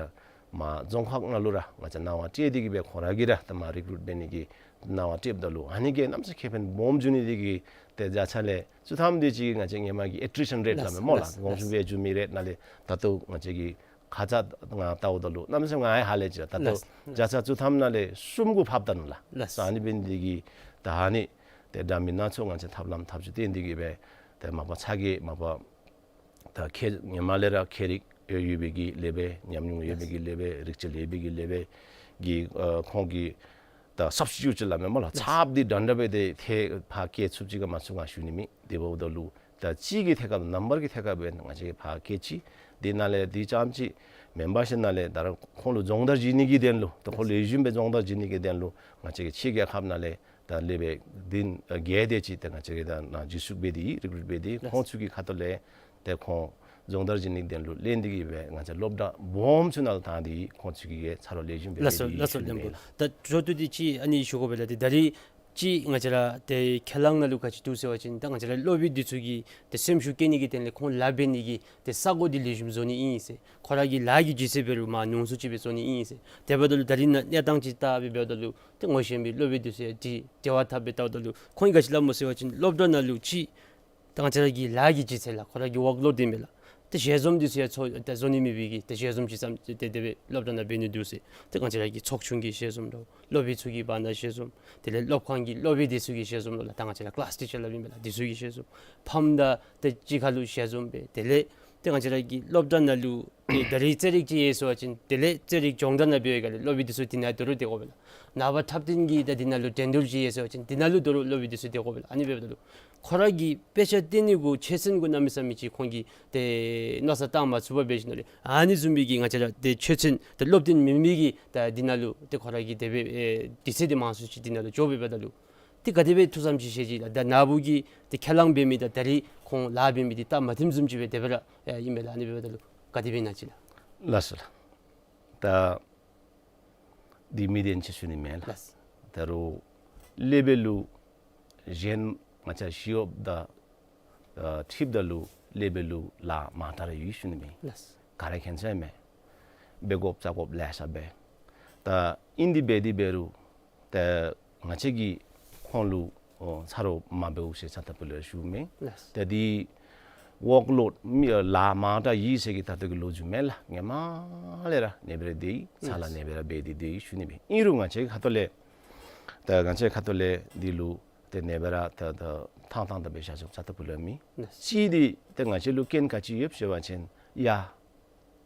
མར་རྫོང་ཁག་ནང་ལུ་ར་ང་བཅས་གནང་བ་སྤྲོད་དེ་གི་སྦེ་ཁོང་ར་གིས་ར་ད་མར་རི་ཀུ་རུཊ་འབད་ནི་གི་གནང་བ་སྤྲོདཔ་ད་ལུ་ཨ་ནི་གིས་གནམ་མེད་ས་མེད་ཁེ་ཕན་སྦོམ་བྱུང་ནི་འདི་གིས་ཏེ་བརྒྱ་ཆ་ལས་བཅུ་ཐམ་དེ་ཅིག་ང་བཅས་ཧེ་མ་གི་ཨེ་ཊི་རི་ཤཱན་རེཊ་ལགས། སླབ་མས་སྨོ་ལགས། ལགས། དགོངས་ཞུ་འབད་བཅུག་མི་རེཊ་ནང་ལས་ད་ལྟོ་ང་བཅས་ཀྱི་ཁ་ཙ་ང་བལྟཝ་ད་ལུ་གནམ་མེད་ས་མེད་ང་ཡང་ཧ་ལས་ཅི། ད་ལྟོ་ལགས། བརྒྱ་ཆ་བཅུ་ཐམ་ནང་ལས་གསུམ་གུ་ཕབ་ད་ནུག་ལགས། ལགས། ས་ཨ་ནི་འབད་ནི་འདི་གིས་ད་ཨ་ནི་ཏེ་འདྲ་མིན་སྣ་ཚོགས་ང་བཅས་ཐབས་ལམ་ཐབས་བྱུས་བཏོན་ཏེ་གི་སྦེ་ཏེ་མ་པ་ཚ་གྱང་མ་པ་ད་ཁྱད་ཧེ་མ་ལས་ར་མཁས་རིག་ཡོད་ཡོད་པའི་གི་ལེགས་པའི་ཉམས་མྱོང་ཡོད་པའི་གི་ལེགས་པའི་རིག་རྩལ་ཡོད་པའི་གི་ལེགས་པའི་གི་ཨ་ཁོང་གི་ད་སབ་སི་ཊི་ཊུཊ་ཅིག་སླབ་མས་སྨོ་ལགས། ཚབ་འདི་འདྲན་འདྲ་སྦེ་ཏེ་ཐད་ཕར་བཀལ་ཚུགས་ཅི་ག་མ་ཚུགས་ག་ཞུ་ནི་མེད། དེ་འབདཝ་ད་ལུ་ད་གཅིག་གི་ཐད་ཁར་ནམ་བར་གྱི་ཐད་ཁར་སྦེ་ང་བཅས་ཕར་བཀལ་ཅི། དེ་ནང་ལས་དེ་ཙམ་ཅིག་མེན་པར་ཞིནམ་ལས་ད་རུང་ཁོང་ལུ་སྦྱོང་བརྡར་བྱིན་ནི་གི་དོན་ལུ་ད་ཁོང་ལེགས་ཤོམ་སྦེ་སྦྱོང་བརྡར་བྱིན་ནི་གི་དོན་ལུ་ང་བཅས་ཀྱི་ཕྱི་རྒྱལ་ཁབ་ནང་ལས་ད་ལེགས་པའི་འདི་ཨ་བརྒྱད་དེ་ཅིག་ད་ང་བཅས་ཀྱིས་ད་ནཱ་འཛུལ་ཞུགས་འབད་དེ་རི་ཀུ་རུཊ་འབད་དེ་ལགས། ཁོང་ཚུ་གི་ཁ་ཐུག་ལས་ཏེ་ཁོང་སྦྱོང་བརྡར་བྱིན་ནི་གི་དོན་ལུ་ལེན་ཏེ་གི་སྦེ་ང་བཅས་སློབ་གྲྭ་སྦོམ་ཚུ་ནང་ལུ་བཏང་སྟེ་ཁོང་ཚུ་གིས་ཚར་ལེགས་ཤོམ་སྦེ་ལགས་སོ། འབད་དེ་ལགས་སོ། ཞུ་ནི་ལགས་སྨོ། མས་ལགས། ད་འཕྲོ་མཐུད་དེ་ཅིག་ཨ་ནི་ཞུ་དགོ་པས་ལགས། ཏེ་ད་རིས་ཅིག་ང་བཅས་ར་ཏེ་ཁས་བླངས་ནང་ལུ་ག་ཅི་འདུག་ཟེར་བ་ཅིན་ད་ང་བཅས་ར་སློབ་དཔོན་འདི་ཚུ་གིས་ཏེ་སེམས་ཤུགས་བསྐྱེད་ནི་གི་དོན་ལས་ཁོང་ལཱ་འབད་ནི་གི་ཏེ་ས་གོ་འདི་ལེགས་ཤོམ་བཟོ་ནི་ཨིན་ཟེར། ཁོ་ར་གི་ལཱ་གི་ལྗིད་ཚད་འབད་རུང་མར་ཉུང་སུ་ཅིག་སྦེ་བཟོ་ནི་ཨིན་ཟེར། དེ་འབདཝ་ད་ལུ་ད་རིས་ནཱ་གནས་སྟངས་ཅིག་བལྟ་སྦེ་འབདཝ་ད་ལུ་ཏེ་ངོ་ཤེས་མི་སློབ་དཔོན་འདི་ཚུ་ཡང་འདི་འབྲེལ་བ་འཐབ་སྦེ་བལྟཝ་ད་ལུ་ཁོང་གིས་ག་ཅི་སླབ་སྨོ་ཟེར་བ་ཅིན་སློབ་གྲྭ་ནང་ལུ་ཅིག་ད་ང་བཅས་ར་གི་ལཱ་གི་ལྗིད་ཚད་ལགས། ཁོ་ར་གི་ཝརཀ་ལོཌ་འདི་མས་ལགས། ཏེ་ཞལ་འཛོམས་འདི་ཚུ་ཡང་ཚོགས་ཏེ་བཟོ་ནི་མེད་པའི་གི་ཏེ་ཞལ་འཛོམས་ཅིག་ཙམ་ཏེ་དེ་སྦེ་སློབ་གྲྭ་ནང་འབད་ནི་འདུག་ཟེར། ཏེ་ང་བཅས་ར་གི་ཚོགས་ཆུང་གི་ཞལ་འཛོམས་དང་སློབ་དཔོན་ཚུ་གི་བར་ན་ཞལ་འཛོམས་དེ་ལས་སློབ་ཁང་གི་སློབ་དཔོན་འདི་ཚུ་གི་ཞལ་འཛོམས་ལོ་ལགས། ད་ང་བཅས་ར་ཀི་ལཱསི་ཊི་ཅར་སླབ་ཨིན་པས་ལགས། འདི་ཚུ་གི་ཞལ་འཛོམས། ཕམ་དང་ཏེ་གཅིག་ཁར་ལུ་ཞལ་འཛོམས་འབད། དེ་ལས་ཏེ་ང་བཅས་ར་གི་སློབ་གྲྭ་ནང་ལུ་ཏེ་ད་རིས་རྩེད་རིགས་ཅིག་ཡོད་ཟེར་བ་ཅིན་དེ་ལས་རྩེད་རིགས་སྦྱོང་བརྡར་ནང་འབད་བའི་སྒང་ལས་སློབ་དཔོན་འདི་ཚུ་དེ་ནང་དོ་རུང་སྡོད་དགོ་པས་ལགས། ནངས་པ་འཁྲབ་སྟོན་གྱི་ད་དེ་ནང་ལུ་འགྲན་བསྡུར་ཅིག་ཡོད་ཟེར་བ་ཅིན་དེ་ནང་ལུ་དོ་རུང་སློབ་དཔོན་འདི་ཚུ་སྡོད་དགོ་པས་ལགས། ཨ་ནི་འབདཝ་ད་ལུ་ཁོ་ར་གི་དཔེ་ཆ་སྟོན་ནི་གུ་ཆོད་ཚད་གུ་གནམ་མེད་ས་མེད་ཅིག་ཁོང་གིས་ཏེ་མནོ་བསམ་བཏང་མ་ཚུགས་པར་འབད་ཞིནམ་ལས་ཨ་ནི་བཟུམ་མའི་གི་ང་བཅས་ར་ཏེ་ཆོད་ཚད་ཏེ་སློབ་སྟོན་མེད་མི་གི་ད་དེ་ནང་ལུ་ཏེ་ཁོ་ར་གི་དེ་སྦེ་ཨེ་དུས་ཚོད་འདི་མང་སུ་ཅིག་དེ་ནང་ལུ་འགྱོ་བའི་འབདཝ་ད་ལུ་ཏེ་ག་དེ་སྦེ་ཐུགས་བསམ་ཅིག་བཞེས་ཅི་ལགས། ད་ནཱ་བུ་གིས་ཏེ་ཁས་བླངས་འབད་མི་དང་ད་རིས་ཁོང་ལཱ་འབད་མི་འདི་ད་མ་མཐུནམ་བཟུམ་ཅིག་སྦེ་དེ་སྦེ་ར་ཨེ་ཨིན་པས་ལགས། ཨ་ནི་འབདཝ་ད་ལུ་ག་དེ་སྦེ་ཨིན་ན་ཅིག་ལགས། ལགས་སོ་ལགས། ད་འདི་མི་བདེན་ཅིག་ཞུ་ནི་མས་ལགས། ལགས། ད་རུང་ལེགས་པའི་ལུ་གཞན་ང་བཅས་ཞི་གཡོགཔ་དང་ཨ་འཁྲིལཝ་ད་ལུ་ལེགས་པའི་ལུ་ལཱ་མང་དྲགས་ར་ཡོད་ཞུ་ནི་མས། ལགས། ག་ར་མཁྱེན་ས་མས། འབད་དགོཔ་བཅའ་དགོཔ་ལེ་ཤ་འབད། ད་ཨིན་དེ་འབད་དེ་འབད་རུང་ཏེ་ང་བཅས་ཀྱིས་ཁོང་ལུ་ཨོ་ཚ་རོགས་མ་འབདཝ་ཟེར་ཚར་ད་ཕུལ་ལས་ཞུ་མེན། ལགས། ཏེ་འདི་ཝརཀ་ལོཌ་མི་ལཱ་མང་དྲགས་ཡི་ཟེར་གྱི་ད་ལྟོ་གི་ལོ་རྒྱུས་མེན་ལགས། ཧེ་མ་ལས་ར་ཨ་ནི་སྦེ་ར་སྡོད་ཡི། ཚ་ལ་ཨ་ནི་སྦེ་ར་འབད་དེ་སྡོད་ཡི་ཞུ་ནི་མས། ཨིན་རུང་ང་བཅས་ཁ་ཐུག་ལས་ཏེ་ང་བཅས་ཁ་ཐུག་ལས་འདི་ལུ་ཏེ་ཨ་ནི་སྦེ་ར་ཏེ་ཏེ་ཐང་ཐང་ད་སྦེ་བཞག་བཞགཔ་ཚར་ད་ཕུལ་ལས་མེད། ལགས། གཅིག་འདི་ཏེ་ང་བཅས་ལུ་རྐྱེན་ག་ཅི་ཡོདཔ་ཟེར་བ་ཅིན་ཡ་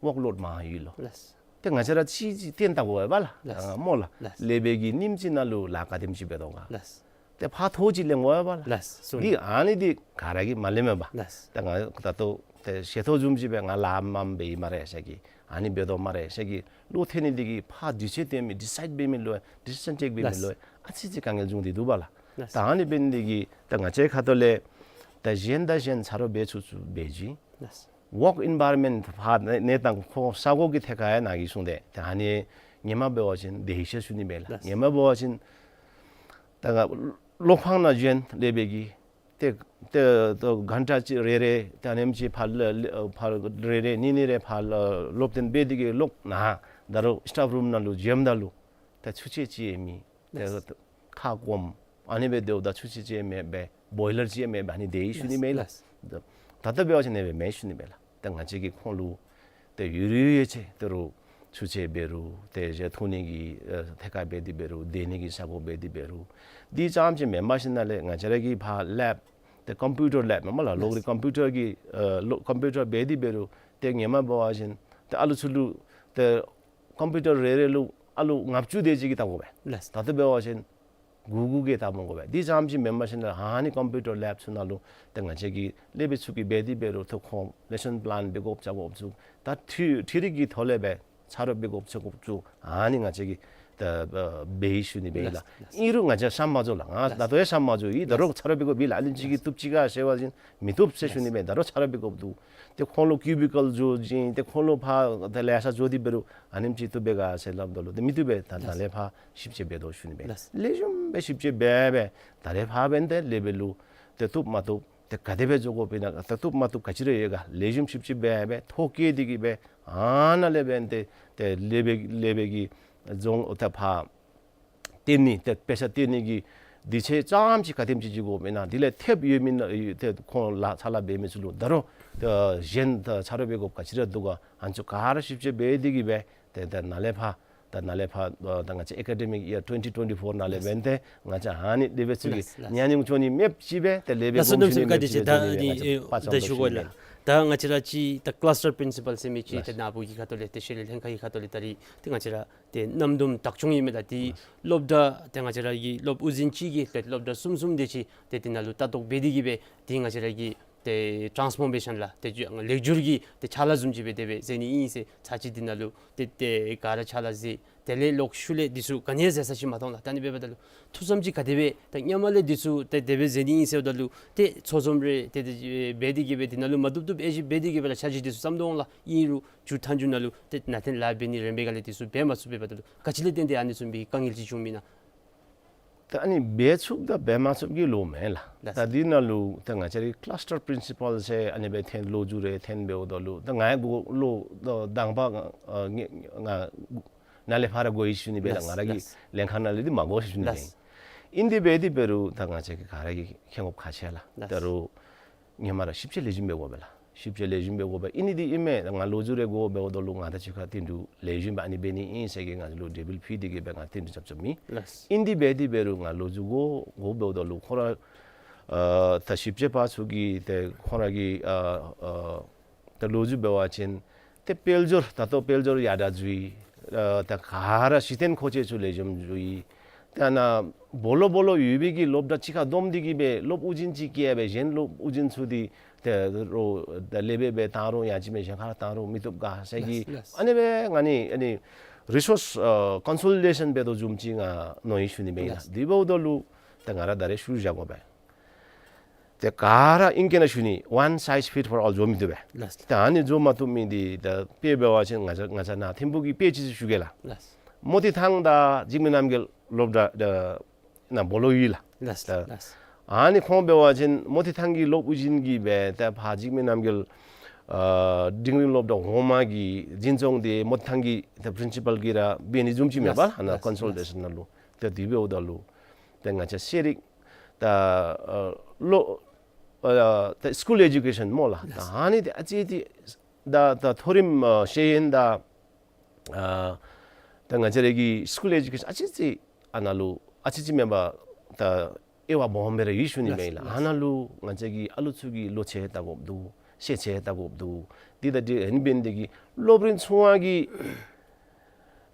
ཝརཀ་ལོཌ་མང་ཡོད་ལོ། ལགས། ཏེ་ང་བཅས་ར་ཅིག་ཅིག་བཏོན་བལྟ་དགོ་པས་ལགས། ལགས། ཨ་སྨོ་ལགས། ལགས། ལེགས་པའི་གི་ཉིནམ་གཅིག་ནང་ལུ་ལཱ་ག་དེམ་ཅིག་འབད་དོ་ག། ལགས། ཏེ་ཕར་ཐོ་ཅིག་ལེན་དགོ་པས་ལགས། ལགས་སོ། འདི་ཨ་ནི་འདི་ག་ར་གིས་མ་ལེན་མས་པ། ལགས། ཏེ་ང་ད་ལྟོ་ཏེ་ཤེས་ཏོག་བཟུམ་ཅིག་སྦེ་ང་ལཱ་མངམ་འབད་ཡི་སྨ་རེ་ཟེར་གྱི་ཨ་ནི་འབད་དོ་སྨ་རེ་ཟེར་གྱི་བློ་འཐད་ནི་འདི་གིས་ཕར་དུས་ཚོད་བཏོན་མི་ཌི་སའིཌ་འབད་མི་ལུ་ཌི་སི་ཤཱན་ཊེཀ་འབད་མི་ལུ་ལགས། ཨ་ཙི་ཅིག་དཀའ་ངལ་བྱུང་སྟེ་འདུག་པ་ལགས། ལགས། ད་ཨ་ནི་འབད་ནི་འདི་གིས་ད་ང་བཅས་ཁ་ཐུག་ལས་ད་ ད་གཞན་དང་གཞན་ཆ་རོགས་འབད་ཚུགས་ཚུགས་འབད་ཅི། ལགས། ཝརཀ་ཨིན་བཱ་རོན་མེནཊ་ཕར་གནས་སྟངས་ཁོ་ས་གོ་གི་ཐད་ཁར་ཡང་ནཱ་གིས་གསུངས་ཏེ། ད་ཨ་ནི་ཧེ་མ་འབད་བ་ཅིན་དེ་ཤེས་ཞུ་ནི་མས་ལགས། ལགས། ཧེ་མ་འབད་བ་ཅིན་ད་ང་ལོག་ཕང་ནང་བྱོན་ལས་འབད་གི་ཏེ་ཏེ་ཏེ་གྷན་ཊ་གཅིག་རེ་རེ་ཏེ་ཨ་ནེམ་ཅིག་ཕར་ལ་ལ་ཕར་རེ་རེ་གཉིས་གཉིས་རེ་ཕར་ལ་སློབ་སྟོན་འབད་དེ་གི་ལོག་ནཱ་ད་རུང་སི་ཊཱཕ་རུམ་ནང་ལུ་བྱོནམ་ད་ལུ་ད་ཆུ་ཚོད་གཅིག་ཡང་མེད། ཏེ་ལགས། ཁ་སྐོམ་ཨ་ནི་སྦེ་སྡོདཔ་ད་ཆུ་ཚོད་གཅིག་ཡང་མེདཔ་སྦེ་བོའི་ལར་གཅིག་ཡང་མེདཔ་སྦེ་ཨ་ནི་དེ་ཤེས་ཞུ་ནི་མས་ལགས། ལགས། ད་ད་ལྟོ་འབད་བ་ཅིན་ཨ་ནི་སྦེ་མེན་ཞུ་ནི་མས་ལགས། ད་ང་བཅས་ཀྱིས་ཁོང་ལུ་ཏེ་ཡོད་རིགས་ཡོད་ཚད་ད་རུང་ཆུ་ཚོད་འབད་རུང་ཏེ་ཞག་འཐུང་ནི་གི་ཨ་ཐད་ཁར་འབད་དེ་འབད་རུང་སྡོད་ནི་གི་ས་གོ་འབད་དེ་འབད་རུང་འདི་ཙམ་ཅིག་མེན་པར་ཞིནམ་ལས་ང་བཅས་ར་གི་ཕར་ལེབ་ཏེ་ཀམ་པིའུ་ཊར་ལེབ་མས་ལགས། ལོག་རིག་ལགས། ཀམ་པིའུ་ཊར་གྱི་ཨ་ལོག་ཀམ་པིའུ་ཊར་འབད་དེ་འབད་རུང་ཏེ་ཧེ་མ་འབད་བ་ཅིན་ཏེ་ཨ་ལུ་ཚུ་ལུ་ཏེ་ཀམ་པིའུ་ཊར་རེ་རེ་ལུ་ཨ་ལུ་ལྔ་བཅུ་དེ་ཅིག་གིས་བལྟ་དགོ་པས། ལགས། ད་ལྟོ་འབད་བ་ཅིན་དགུ་དགུ་གིས་བལྟ་མི་དགོ་པས། འདི་ཙམ་ཅིག་མེན་པར་ཞིནམ་ལས་ཨ་ནི་ཀམ་པིའུ་ཊར་ལེབ་ཚུ་ནང་ལུ་ཏེ་ང་བཅས་ཀྱི་སློབ་དཔོན་ཚུ་གིས་འབད་དེ་འབད་རུང་ཏེ་ཁོང་ལེ་སོན་པི་ལཱན་འབད་དགོཔ་བཅའ་དགོཔ་ཚུ་ད་འཕྲུལ་འཕྲུལ་རིག་གི་ཐོག་ལས་སྦེ་ཆ་རོགས་འབད་དགོཔ་བཅའ་དགོཔ་ཚུ་ཨ་ནི་ང་བཅས་ཀྱིས་ད་ཨ་འབད་ཞུ་ནི་མས་ལགས། ལགས། ཨིན་རུང་ང་བཅས་ཤམ་མ་འགྱོ་ལགས། ང་ལགས། ད་ལྟོ་ཡང་ཤམ་མ་འགྱོ་ཡི། ད་རུང་ལགས། ཆ་རོགས་འབད་དགོཔ་ཨིན་ལགས། ཨ་ནི་ཅིག་གིས་ལགས། བཏུབ་ཅི་ག་ཟེར་བ་ཅིན་མི་བཏུབ་ཟེར་ཞུ་ནི་མས། ད་རུང་ཆ་རོགས་འབད་དགོཔ་འདུག། ཏེ་ཁོང་ལུ་ཀིའུ་བི་ཀཱལ་འགྱོ་ཞིནམ་ཏེ་ཁོང་ལུ་ཕར་ཏེ་ལེ་ཤ་འགྱོ་དེ་འབད་རུང་ཨ་ནེམ་ཅིག་བཏུབ་པས་ག་ཟེར་སླབ་ད་ལུ་ཏེ་མི་བཏུབ་པས། ད་ད་ལས་ཕར་ཞིབ་དཔྱད་འབད་དོ་ཞུ་ནི་མས། ལགས། ལེགས་ཤོམ་སྦེ་ཞིབ་དཔྱད་འབད་སྦེ་ད་ལས་ཕར་འབདན་ཏེ་སློབ་དཔོན་ལུ་ཏེ་བཏུབ་མ་བཏུབ་ཏེ་ག་དེ་སྦེ་འགྱོ་དགོཔ་ཨིན་ན་ཏེ་བཏུབ་མ་བཏུབ་ག་ཅི་ར་ཡོད་ག་ལེགས་ཤོམ་ཞིབ་དཔྱད་འབད་སྦེ་ཐོ་བཀོད་དེ་གི་སྦེ་ཨ་ནཱ་ལས་འབདན་ཏེ་ཏེ་སློབ་དཔོན་སློབ་དཔོན་གྱིས་རྫོང་ཨོ་ད་ཕར་སྟོན་ནི་ཏེ་དཔེ་ཆ་སྟོན་ནི་གི་དུས་ཚོད་ཙམ་ཅིག་ག་དེམ་ཅིག་འགྱོ་དགོཔ་ཨིན་ན་དེ་ལས་ཐེབས་ཡོད་མི་ན་ཏེ་ཁོང་ལཱ་ཕྱག་ལཱ་འབད་མི་ཚུ་ལུ་ད་རུང་ཏེ་གཞན་ཏེ་ཆ་རོགས་འབད་དགོཔ་ག་ཅི་ར་འདུག་ག་ཨ་ནི་ཚུ་ག་ར་ཞིབ་དཔྱད་འབད་དེ་གི་སྦེ་ཏེ་ད་ནཱ་ལས་ཕར་ད་ནཱ་ལས་ཕར་ཨ་ད་ང་བཅས་ཨེ་ཀ་ཌེ་མིག་ཡར་ཊུ་ཝེན་ཊི་ཊུ་ཝེན་ཊི་ཕོར་ནང་ལས་ལགས། འབདན་ཏེ་ང་བཅས་ཨ་ནི་སློབ་དཔོན་ཚུ་གི་ལགས། ལགས། ཉམས་མྱོང་འགྱོ་ནི་མེདཔ་ཅིག་སྦེ་ཏེ་སློབ་དཔོན་ལགས་སོ། གོང་ཞུ་ནི་མེདཔ་ཅིག་སྦེ་ཏེ་ཨ་ནི་ཨེ་ད་ཞུ་དགོ་ལགས། ད་ང་བཅས་ར་ཅིག་ད་ཀ་ལཱས་ཊར་པིརིན་སི་པཱལ་ཟེར་མི་ཅིག་ལགས། ཏེ་ནཱ་བུ་གི་ཁ་ཐུག་ལས་ཏེ་ཤེས་ལྷན་ཁག་གི་ཁ་ཐུག་ལས་ད་རིས་ཏེ་ང་བཅས་ར་ཏེ་རྣམ་འདྲེན་བདག་སྐྱོང་ཨིན་མས། ད་ཏེ་ལགས། སློབ་གྲྭ་ཏེ་ང་བཅས་ར་གི་སློབ་དབུ་འཛིན་གཅིག་གིས་ཏེ་སློབ་གྲྭ་གསུམ་གསུམ་དེ་ཅིག་ཏེ་དེ་ནང་ལུ་ལྟ་རྟོག་འབད་དེ་གི་སྦེ་ཏེ་ང་བཅས་ར་གི་ཏེ་ཊཱནསི་ཕོར་མེ་ཤཱན་ལགས། ཏེ་ལེགས་བསྒྱུར་གྱི་ཏེ་ཕྱག་ལཱ་བཟུམ་ཅིག་སྦེ་དེ་སྦེ་མཛད་ནི་ཨིན་ཟེར་ཚར་གཅིག་དེ་ནང་ལུ་ཏེ་ཏེ་ག་ར་ཕྱག་ལཱ་མཛད། དེ་ལས་ལོག་ཤུལ་ལས་འདི་ཚུ་ག་ནི་ཡང་མཛད་ས་ཅིག་མ་མཐོང་ལགས། ད་ཨ་ནི་འབདཝ་ད་ལུ་ཐུགས་བསམ་ཅིག་ག་དེ་སྦེ་ད་སྔོན་མ་ལས་འདི་ཚུ་ཏེ་དེ་སྦེ་མཛད་ནི་ཨིན་ཟེརཝ་ད་ལུ་ཏེ་ཚོགས་འཛོམས་རེ་ཏེ་དེ་འབད་དེ་གི་སྦེ་དེ་ནང་ལུ་མ་བཏུབ་བཏུབ་ཨེ་ཅིག་འབད་དེ་གི་སྦེ་ལགས་ཕྱག་ཕྱིད་འདི་ཚུ་བརྩམ་དོ་འོང་ལགས། ཨིན་རུང་མཇུག་མཐའ་མཇུག་ནང་ལུ་ཏེ་ནང་རྟེན་ལཱ་འབད་ནི་རན་པའི་སྒང་ལས་འདི་ཚུ་འབད་མ་ཚུགས་འབདཝ་ད་ལུ་ག་ཅི་ལས་བརྟེན་ཏེ་ཨ་ནི་བཟུམ་སྦེ་དཀའ་ངལ་ཅིག་བྱུངམ་ཨིན་ན། ད་ཨ་ནི་འབད་ཚུགསཔ་དང་འབད་མ་ཚུགསཔ་གི་ལོ་མེན་ལགས། ལགས། ད་འདི་ནང་ལུ་ད་ང་བཅས་རའི་ཀ་ལཱས་ཊར་པིརིན་སི་པཱལ་ཟེར་ཨ་ནི་སྦེ་འཐོན་ལོ་རྒྱུས་རེ་འཐོན་འབདཝ་ད་ལུ་ད་ང་ཡང་འགོ་ལོག་ད་དང་པ་ཨ་ང་ང་ནཱ་ལས་ཕར་འགོ་ཡི་ཞུ་ནི་སྦེ་ལགས། ལགས། ང་ར་གི་ལགས། ལྷན་ཁག་ནང་ལས་འདི་མ་འགོ་ཞུ་ནི་ལགས། སྦེ་ཨིན། ཨིན་དེ་འབད་དེ་འབད་རུང་ད་ང་བཅས་ཀྱིས་ག་ར་གིས་མཁྱེན་དགོཔ་ཁག་ཆེ་ལགས། ལགས། ད་རུང་ཧེ་མ་ར་ཞིབ་དཔྱད་ལེགས་ཤོམ་འབད་དགོ་པས་ལགས། ཞིབ་དཔྱད་ལེགས་ཤོམ་འབད་དགོ་པས། ཨིན་ནི་འདི་ཨིན་མས། ང་ལོ་རྒྱུས་རེ་འགོ་འབདཝ་ད་ལུ་ང་དང་གཅིག་ཁར་བསྟུན་གྲོས་ལེགས་ཤོམ་སྦེ་ཨ་ནི་འབད་ནི་ཨིན་ཟེར་གི་ང་ལུ་དེ་བིལ་ཕུལ་ཏེ་གི་སྦེ་ང་བསྟུན་གྲོས་རྐྱབ་རྐྱབ་མི། ལགས། ཨིན་དེ་འབད་དེ་འབད་རུང་ང་ལོ་རྒྱུས་འགོ་འགོ་འབདཝ་ད་ལུ་ཁོང་ར་ཨ་ད་ཞིབ་དཔྱད་པ་ཚུ་གིས་ཏེ་ཁོང་ར་གི་ཨ་ཨ་ད་ལོ་རྒྱུས་འབད་བ་ཅིན་ཏེ་དཔལ་འབྱོར་ད་ལྟོ་དཔལ་འབྱོར་ཡར་དྲག་འགྱོ་ཡི། ཨ་ད་ག་ར་གཞི་རྟེན་མཁོ་ཆས་ཚུ་ལེགས་ཤོམ་འགྱོ་ཡི། ཏེ་ཨ་ནཱ་སྦོ་ལོགས་སྦོ་ལོགས་ཡོད་པའི་གི་སློབ་གྲྭ་གཅིག་ཁར་བསྡོམས་ཏེ་གི་སྦེ་སློབ་དབུ་འཛིན་གཅིག་བཀལ་སྦེ་གཞན་སློབ་དབུ་འཛིན་ཚུ་འདི་ཏེ་རོགས་ད་སློབ་དཔོན་སྦེ་བཏང་རུང་ཡང་ཅིན་མེན་གཞན་ཁར་བཏང་རུང་མི་བཏུབ་ག་ཟེར་གི། ལགས། ལགས། ཨ་ནི་སྦེ་ང་ནི་ཨ་ནི་རི་སོརསི་ཨ་ཀོན་སོ་ལི་ཌེ་ཤཱན་འབད་དོ་བཟུམ་ཅིག་ང་མནོ་ཡི་ཞུ་ནི་མས་ལགས། ལགས། དེ་འབདཝ་ད་ལུ་ད་ང་ར་ད་རེས་ཞུ་བཞག་དགོ་པས། ཏེ་ག་ར་ཨིང་སྐད་ནང་ཞུ་ནི་one size fit for all འགྱོ་མི་བཏུབ་པས། ལགས། ཏེ་ཨ་ནི་འགྱོ་མ་བཏུབ་མི་འདི་ད་དཔེ་འབད་བ་ཅིན་ང་བཅས་ང་བཅས་ནཱ་ཐིམ་ཕུག་གི་དཔེ་ཅིག་ཞུ་གེ་ལགས། ལགས། མོ་ཏི་ཐང་དང་འཇིགས་མེད་རྣམ་རྒྱལ་སློབ་གྲྭ་ད་ནཱ་སྦོ་ལོགས་ཡོད་ལགས། ལགས། ད་ལགས། ཨ་ནི་ཁོང་འབད་བ་ཅིན་མོ་ཏི་ཐང་གི་སློབ་དབུ་འཛིན་གྱིས་སྦེ་ཏེ་ཕར་འཇིགས་མེད་རྣམ་རྒྱལ་ཨ་འབྲིང་རིམ་སློབ་གྲྭ་འོག་མ་གི་འཛིན་སྐྱོང་འདི་མོ་ཏི་ཐང་གི་ཏེ་པིརིན་སི་པཱལ་གིས་ར་འབད་ནི་བཟུམ་ཅིག་མས་པ། ལགས། ཨ་ནཱ་ལགས། ཀོན་སོ་ལི་ཌེ་ཤཱན་ནང་ལུ་ཏེ་དེ་འབདཝ་ད་ལུ་ཏེ་ང་བཅས་ཤེས་རིག་ད་ཨ་ལོ་ཨ་ད་སི་ཀུལ་ཨེ་ཌུ་ཀེ་ཤཱན་སྨོ་ལགས། ད་ཨ་ནི་འདི་ཨ་ཙི་ཅིག་ད་ད་མཐོ་རིམ་ཨ་ཤེས་ཡོན་དང་ཨ་ད་ང་བཅས་ར་གི་སི་ཀུལ་ཨེ་ཌུ་ཀེ་ཤཱན་ཨ་ཙི་ཅིག་ཨ་ནཱ་ལུ་ཨ་ཙི་ཅིག་མེན་པར་ད་དབྱེ་བ་སྦོམ་སྦེ་ར་ཡོད་ཞུ་ནི་མས་ལགས། ལགས། ཨ་ནཱ་ལུ་ང་བཅས་ཀྱི་ཨ་ལུ་ཚུ་གིས་བློ་ཆེ་བལྟ་དགོཔ་འདུག། ཤེས་ཆེ་བལྟ་དགོཔ་འདུག། འདི་ད་འདི་ཨིན་པས། འདི་གིས་སློབ་རིམ་ཆུང་བ་གི་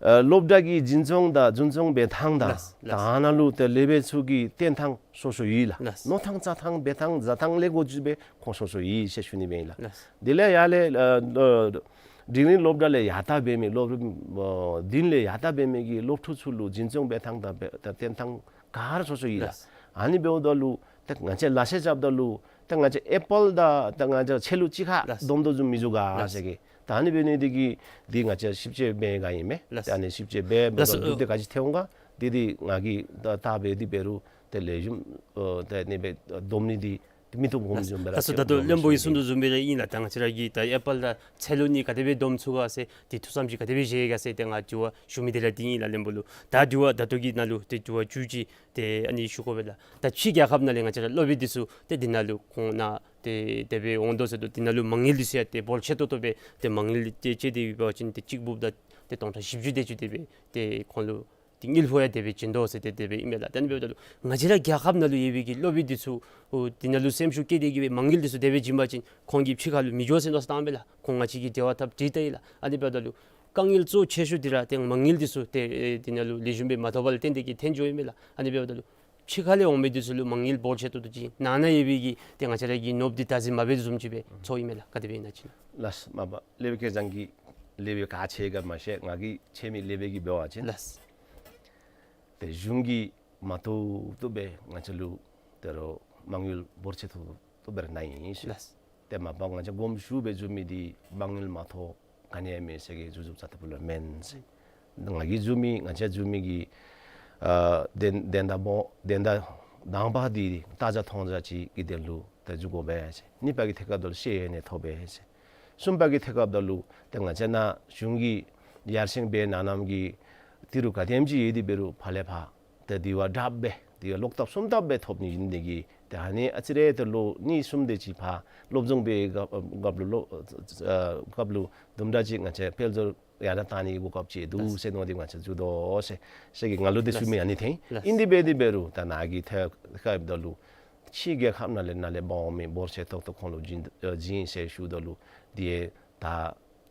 ཨ་སློབ་གྲྭ་གི་འཛིན་སྐྱོང་དང་འཛིན་སྐྱོང་འབད་ཐངས་དང་ལགས། ད་ཨ་ནཱ་ལུ་ཏེ་སློབ་དཔོན་ཚུ་གིས་བསྟེན་ཐངས་སོ་སོ་ཡོད་ལགས། ལགས། མནོ་ཐངས་བལྟ་ཐངས་འབད་ཐངས་བཟའ་ཐངས་ལས་འགོ་བཙུགས་སྦེ་ཁོང་སོ་སོ་ཡོད་ཟེར་ཞུ་ནི་མས་ལགས། ལགས། དེ་ལས་ཡར་ལས་ཨ་ཨ་འབྲིང་རིམ་སློབ་གྲྭ་ལས་ཡར་ལྟ་འབད་མི་སློབ་རིམ་ཨ་བདུན་ལས་ཡར་ལྟ་འབད་མི་གི་སློབ་ཕྲུག་ཚུ་ལུ་འཛིན་སྐྱོང་འབད་ཐངས་དང་འབད་ད་བསྟེན་ཐངས་ག་ར་སོ་སོ་ཡོད་ལགས། ལགས། ཨ་ནི་འབདཝ་ད་ལུ་ཏེ་ང་བཅས་ལག་ཤེས་རྐྱབ་ད་ལུ་ ད་ང་བཅས་ཨེ་པཱལ་དང་ད་ང་བཅས་ཚལ་ལུ་གཅིག་ཁར་ལགས། བསྡོམ་དོ་བཟུམ་མི་བཟོ་ག་ལགས། ཟེར་གི། ད་ཨ་ནི་འབད་ནི་འདི་གིས་འདི་ང་བཅས་ཞིབ་དཔྱད་འབད་ག་ཨིན་མས། ལགས། ད་ཨ་ནི་ཞིབ་དཔྱད་འབད་ལགས་སོ། འབདཝ་ད་ག་ཅི་ཐོན་འོང་ག་འདི་འདི་ང་གིས་ད་ད་འབད་དེ་འབད་རུང་ཏེ་ལེགས་ཤོམ་ཨ་ད་ཨ་ནི་སྦེ་བསྡོམ་ནི་འདི་མི་ཐུབ་འོང་བཟུམ་སྦེ་ལགས། ལགས་སོ། ད་ལྟོ་བློན་པོ་གིས་གསུང་དོ་བཟུམ་སྦེ་ར་ཨིན་ལགས། ད་ང་བཅས་ར་གིས་ད་ཨེ་པཱལ་དང་ཚལ་ལུ་གཉིས་ག་དེ་སྦེ་བསྡོམ་ཚུགས་ག་ཟེར་ཏེ་ཐུགས་བསམ་ཅིག་ག་དེ་སྦེ་བཞེས་ག་ཟེར་ཏེ་ང་དྲི་བ་ཞུ་མི་འདི་ར་འདི་ཨིན་ལགས་བློན་པོ་ལུ། ད་དྲི་བ་ད་ལྟོ་གི་ནང་ལུ་ཏེ་དྲི་བ་བཅུ་གཅིག་ཏེ་ཨ་ནི་ཞུ་དགོ་པས་ལགས། ད་ཕྱི་རྒྱལ་ཁབ་ནང་ལས་ང་བཅས་ར་སློབ་དཔོན་འདི་ཚུ་ཏེ་འདི་ནང་ལུ་ཁོང་ནཱ་ཏེ་དེ་སྦེ་འོང་དོ་ཟེར་དོ། འདི་ནང་ལུ་མ་དངུལ་འདི་ཚུ་ཡང་ཏེ་འབོར་ཆེ་ཏོག་ཏོ་སྦེ་ཏེ་མ་དངུལ་ཏེ་ཅིག་འདི་འབད་བ་ཅིན་ཏེ་གཅིག་འབདཝ་ད་ཏེ་སྟོང་ཕྲག་བཞི་བཅུ་དེ་ཅིག་དེ་སྦེ་ཏེ་ཁོང་ལུ་ཏེ་དངུལ་ཕོགས་ཡང་དེ་སྦེ་བྱིན་དོ་ཟེར་ཏེ་དེ་སྦེ་ཨིན་མས་ལགས། ད་ཨ་ནི་འབདཝ་ད་ལུ་ང་བཅས་ར་རྒྱལ་ཁབ་ནང་ལུ་ཡོད་པའི་གི་སློབ་དཔོན་འདི་ཚུ་འོ་འདི་ནང་ལུ་སེམས་ཤུགས་བསྐྱེད་དེ་གི་སྦེ་མ་དངུལ་འདི་ཚུ་དེ་སྦེ་བྱིན་པ་ཅིན་ཁོང་གིས་ཕྱི་ཁ་ལུ་མི་འགྱོ་ཟེར་མནོ་བསམ་བཏངམ་མས་ལགས། ཁོང་ང་བཅས་ཀྱིས་འབྲེལ་བ་འཐབ་དེ་ལྟ་ཡི་ལགས། ཨ་ནི་འབདཝ་ད་ལུ་དཀའ་ངལ་གཙོ་ཆེ་ཤོས་འདི་ར་ཏེ་མ་དངུལ་འདི་ཚུ་ཏེ་ཨེ་འདི་ནང་ལུ་ལེགས་ཤོམ་སྦེ་མ་ཐོབ་པ་ལས་བརྟེན་ཏེ་གིས་ཐོན་འགྱོཝ་ཨིན་མས་ལགས། ཨ་ནི་འབདཝ་ད་ལུ་ཕྱི་ཁ་ལས་འོང་མི་འདི་ཚུ་ལུ་མ་དངུལ་འབོར་ཆེ་ཏོག་ཏོ་ཅིག་ནང་ན་ཡོད་པའི་གི་ཏེ་ང་བཅས་ར་གི་ནོར་བུ་འདི་བདག་འཛིན་མ་འབད་དོ་བཟུམ་ཅིག་སྦེ་ཚོརཝ་ཨིན་མས་ལགས། ག་དེ་སྦེ་ཨིན་ན་ཅིག་ལགས། ལགས་སོ། མ་པ་སློབ་དཔོན་སྐལ་བཟང་གིས་སློབ་དཔོན་ག་ཅི་ག་མ་ཤེས། ང་གིས་ཤེས་མི་སློབ་དཔོན་གྱིས་འབད་བ་ཅིན་ལགས། ཏེ་གཞུང་གིས་མ་ཐོབ་ཐོབ་སྦེ་ང་བཅས་ལུ་ད་རུང་མ་དངུལ་འབོར་ཆེ་ཏོག་ཏོ་སྦེ་ར་གནང་ཡི་ཟེར། ལགས། ཏེ་མ་པ་ང་བཅས་དགོངསམ་ཞུ་སྦེ་བཙུགས་མི་འདི་མ་དངུལ་མ་ཐོབ་ག་ནི་ཡང་མེད་ཟེར་གི་འཛུལ་འཛུལཝ་རྩ་ལྟ་བུ་ལུ་མེན་ཟེར། ང་གིས་བཙུགས་མི་ང་བཅས་བཙུགས་མི་གི་ཨ་དོན་དོན་དག་སྦོམ་དོན་དག་དང་པ་འདི་བལྟ་བྱ་མཐོང་བྱ་ཅིག་གི་དོན་ལུ་ཏེ་འཛུལ་དགོ་པས་ཟེར། གཉིས་པ་གི་ཐད་ཁར་ད་ལུ་ཤེས་ཡོན་ནི་ཐོབ་པས་ཟེར། གསུམ་པ་གི་ཐད་ཁར་ད་ལུ་ཏེ་ང་བཅས་ནཱ་གཞུང་གིས་ཡར་སེང་འབད་གནང་གནངམ་གི་ཏི་རུ་ག་དེམ་ཅིག་ཡོད་དེ་འབད་རུང་ཕར་ལས་ཕར་ཏེ་དེ་བ་དྲགཔ་སྦེ་དེ་བ་ལོག་ལྟབ་གསུམ་ལྟབ་སྦེ་ཐོབ་ནི་ཨིན་ནི་འདི་གིས་ཏེ་ཨ་ནི་ཨ་ཙི་རེ་ཏེ་ལོ་གཉིས་གསུམ་དེ་ཅིག་ཕར་སློབ་སྦྱོང་འབད་སྐབས་སྐབས་ལུ་ལོ་ཨ་སྐབས་ལུ་དུམ་གྲ་ཅིག་ང་བཅས་དཔལ་འབྱོར་ཡར་དྲག་གཏང་ནི་གི་གོ་སྐབས་ཅིག་འདུག་ལགས། ཟེར་མནོ་སྟེ་ང་བཅས་འཛུལ་དོ་ཟེར་ཟེར་གི་ང་ལུ་ཏེ་ཞུ་མི་ཨ་ནི་ཐོན། ལགས། ཨིན་དེ་འབད་དེ་འབད་རུང་ད་ནཱ་གི་ཐད་ཁར་ཡོདཔ་ད་ལུ་ཕྱི་རྒྱལ་ཁབ་ནང་ལས་ནཱ་ལས་འབག་འོང་མི་འབོར་ཆེ་ཏོག་ཏོ་ཁོང་ལུ་བྱིན་ཨ་བྱིན་ཟེར་ཞུཝ་ད་ལུ་དེ་ད་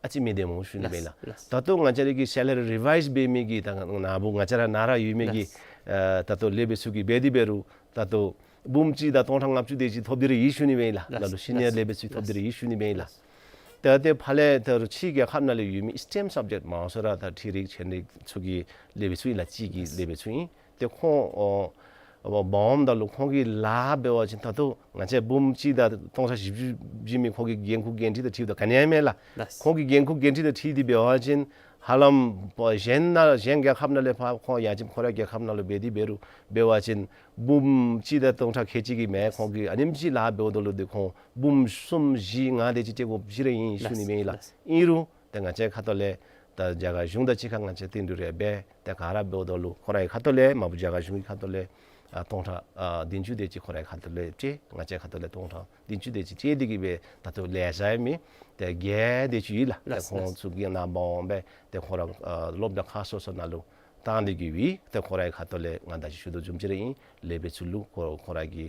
ཨ་ཙི་མི་བདེ་སྨོ་ཞུ་ནི་མས་ལགས། ལགས། ད་ལྟོ་ང་བཅས་ར་གི་སེ་ལ་རི་རི་ཝའིཛ་འབད་མི་གི་ད་ནཱ་བུ་ང་བཅས་ར་ནཱ་ར་ཡོད་མི་གི་ལགས། ཨ་ད་ལྟོ་སློབ་དཔོན་ཚུ་གིས་འབད་དེ་འབད་རུང་ད་ལྟོ་འབུམ་གཅིག་དང་སྟོང་ཕྲག་ལྔ་བཅུ་དེ་ཅིག་ཐོབ་སྟེ་ར་ཡོད་ཞུ་ནི་མས་ལགས། ལགས། ལ་ལུ་ཤི་ནི་ཡ་ལགས། སློབ་དཔོན་ཚུ་ཐོབ་སྟེ་ར་ཡོད་ཞུ་ནི་མས་ལགས། ལགས། ད་ཏེ་ཕར་ལས་ད་རུང་ཕྱི་རྒྱལ་ཁབ་ནང་ལས་ཡོད་མི་སི་ཊེམ་སབ་ཇེཀཊ་མང་སུ་ར་ད་འཕྲུལ་རིག་ཚན་རིག་ཚུ་གི་སློབ་དཔོན་ཚུ་ཨིན་ལགས། སྤྱི་གི་སློབ་དཔོན་ཚུ་ཨིན། ཏེ་ཁོང་ཨོ་ཨོ་འབག་འོངམ་ད་ལུ་ཁོང་གི་ལཱ་འབད་བ་ཅིན་ད་ལྟོ་ང་བཅས་འབུམ་གཅིག་དང་སྟོང་ཕྲག་བཞི་བཅུ་བྱིན་མི་ཁོང་གི་འགན་ཁུར་འགན་འཁྲི་དང་འཁྲིལཝ་ད་ག་ནི་ཡང་མེད་ལགས། ལགས། ཁོང་གི་འགན་ཁུར་འགན་འཁྲི་དང་འཁྲིལ་ཏེ་འབད་བ་ཅིན་ཧ་ལམ་གཞན་ནང་གཞན་རྒྱལ་ཁབ་ནང་ལས་ཕར་ཁོང་ཡར་བྱོན་ཁོ་རའི་རྒྱལ་ཁབ་ནང་ལུ་འབད་དེ་འབད་རུང་འབད་བ་ཅིན་འབུམ་གཅིག་དང་སྟོང་ཕྲག་ཁལ་གཅིག་གིས་མེན། ཁོང་གིས་ཨ་ནེམ་ཅིག་ལཱ་འབདཝ་ད་ལུ་ཏེ་ཁོང་འབུམ་གསུམ་བཞི་ལྔ་དེ་ཅིག་སྤྲོད་དགོཔ་ཅིག་ར་ཨིན་ཞུ་ནི་མས་ལགས། ལགས། ཨིན་རུང་ཏེ་ང་བཅས་ཁ་ཐུག་ལས་ད་རྒྱ་གར་གཞུང་དང་གཅིག་ཁར་ང་བཅས་བསྟུན་གྲོས་རེ་འབད་དེ་ག་ར་འབདཝ་ད་ལུ་ཁོ་རའི་ཁ་ཐུག་ལས་མ་བུ་རྒྱ་གར་གཞུང་གི་ཁ་ཐུག་ལས་ཨ་སྟོང་ཕྲག་ཨ་བདུན་ཅུ་དེ་ཅིག་ཁོ་རའི་ཁ་ཐུག་ལས་སྤྲོད། ང་བཅས་ཁ་ཐུག་ལས་སྟོང་ཕྲག་བདུན་ཅུ་དེ་ཅིག་སྤྲོད་དེ་གི་སྦེ་ད་ལྟོ་ལེ་ཤ་ཡང་མེད། ཏེ་བརྒྱད་དེ་ཅིག་ཡོད་ལགས། ཏེ་ལགས། ཁོང་ཚུ་གིས་ནཱ་འབག་འོང་སྦེ་ཏེ་ཁོང་ར་ཨ་སློབ་གྲྭ་ཁག་སོ་སོ་ནང་ལུ་བཏང་སྟེ་གི་སྦེ་ཏེ་ཁོ་རའི་ཁ་ཐུག་ལས་ང་ད་ཅི་ཞུ་དོ་བཟུམ་ཅིག་ར་ཨིན། སློབ་དཔོན་ཚུ་ལུ་ཁོ་ཁོ་ར་གི་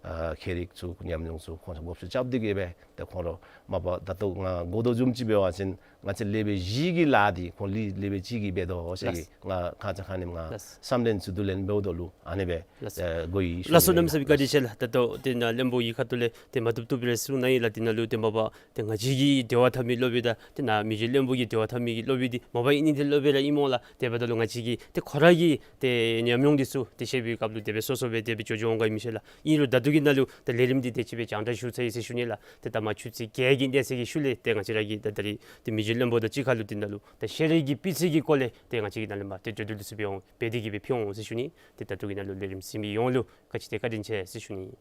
ཨ་ཁྱད་རིག་ཚུ་ཉམས་མྱོང་ཚུ་ཁོང་ཚུ་བགོ་བཤའ་རྐྱབ་སྟེ་གི་སྦེ་ཏེ་ཁོང་ར་མ་པ་ད་ལྟོ་ང་གོ་དོ་བཟུམ་ཅིག་འབད་བ་ཅིན་ང་བཅས་སློབ་དཔོན་བཞི་གི་ལཱ་འདི་ཁོང་ལས་སློབ་དཔོན་གཅིག་གིས་འབད་དོ་ཟེར་གི། ལགས། ང་ཁ་ཙ་ཁ་ཉིནམ་ང་ལགས། བསམ་གཏན་ཚུ་བསྡུ་ལེན་འབདཝ་ད་ལུ་ཨ་ནི་སྦེ་ལགས། ཨེ་གོ་ཡི་ཞུ་ལགས་སོ། ནི་ཨིན་ལགས། གནམ་མེད་ས་མེད་བཀའ་དྲིན་ཆེ་ལགས། ད་ལྟོ་ཏེ་ནཱ་བློན་པོ་གི་ཁ་ཐུག་ལས་ཏེ་མ་བཏུབ་བཏུབ་སྦེ་ར་གསུངས་གནང་ཡི་ལགས། ཏེ་ནཱ་ལུ་ཏེ་མ་པ་ཏེ་ང་བཅས་ཀྱི་འབྲེལ་བ་འཐབ་མི་སློབ་དཔོན་དང་ཏེ་ནཱ་མི་རྗེ་བློན་པོ་གི་འབྲེལ་བ་འཐབ་མི་གི་སློབ་དཔོན་འདི་མ་པ་ཨིན་ནི་འདི་སློབ་དཔོན་ར་ཨིན་སྨོ་ལགས། དེ་འབདཝ་ད་ལུ་ང་བཅས་ཀྱི་ཏེ་ཁོ་ར་གི་ཏེ་ཉམས་མྱོང་འདི་ཚུ་ཏེ་བཤད་པའི་སྐབས་ལུ་དེ་སྦེ་སོ་སོ་སྦེ་དེ་སྦེ་འགྱོ་འགྱོ་འོང་ག་ཨིན་མི་ཤེས་ལགས། ཨིན་རུང་ད་ལྟོ་གི་ནང་ལུ་ཏེ་ལས་རིམ་འདི་དེ་ཅིག་སྦེ་རྒྱང་བསྒྲགས་ཞུ་ཚར་ཡི་ཟེར་ཞུ་ནི་ལགས། ཏེ་ད་མ་ཆུ་ཚོད་བརྒྱད་ཀྱི་གནས་ཚད་ཀྱི་ཤུལ་ལས་ཏེ་ང་བཅས་ར་གི་ད་ད་རིས་ཏེ་མི་རྗེ་བློན་པོ་དང་གཅིག་ཁར་ལུ་ཏེ་ནཱ་ལུ་ཏེ་ཤེས་རིག་གི་སྤུས་ཚད་ཀྱི་སྐོར་ལས་ཏེ་ང་བཅས་ཀྱིས་ནཱ་ལས་མར་ཏེ་འགྱོ་འགྱོ་ལུ་ཚུ་སྦེ་འོང་སྦེ་དེ་གིས་སྦེ་ཕུལ་འོང་ཟེར་ཞུ་ནི། ཏེ་ད་ལྟོ་གི་ནང་ལུ་ལས་རིམ་གཟིགས་མི་ཡོངས་ལུ་བཀའ་དྲིན་ཆེ་བཀའ་དྲིན་ཆེ་ཟེར་ཞུ་ནི།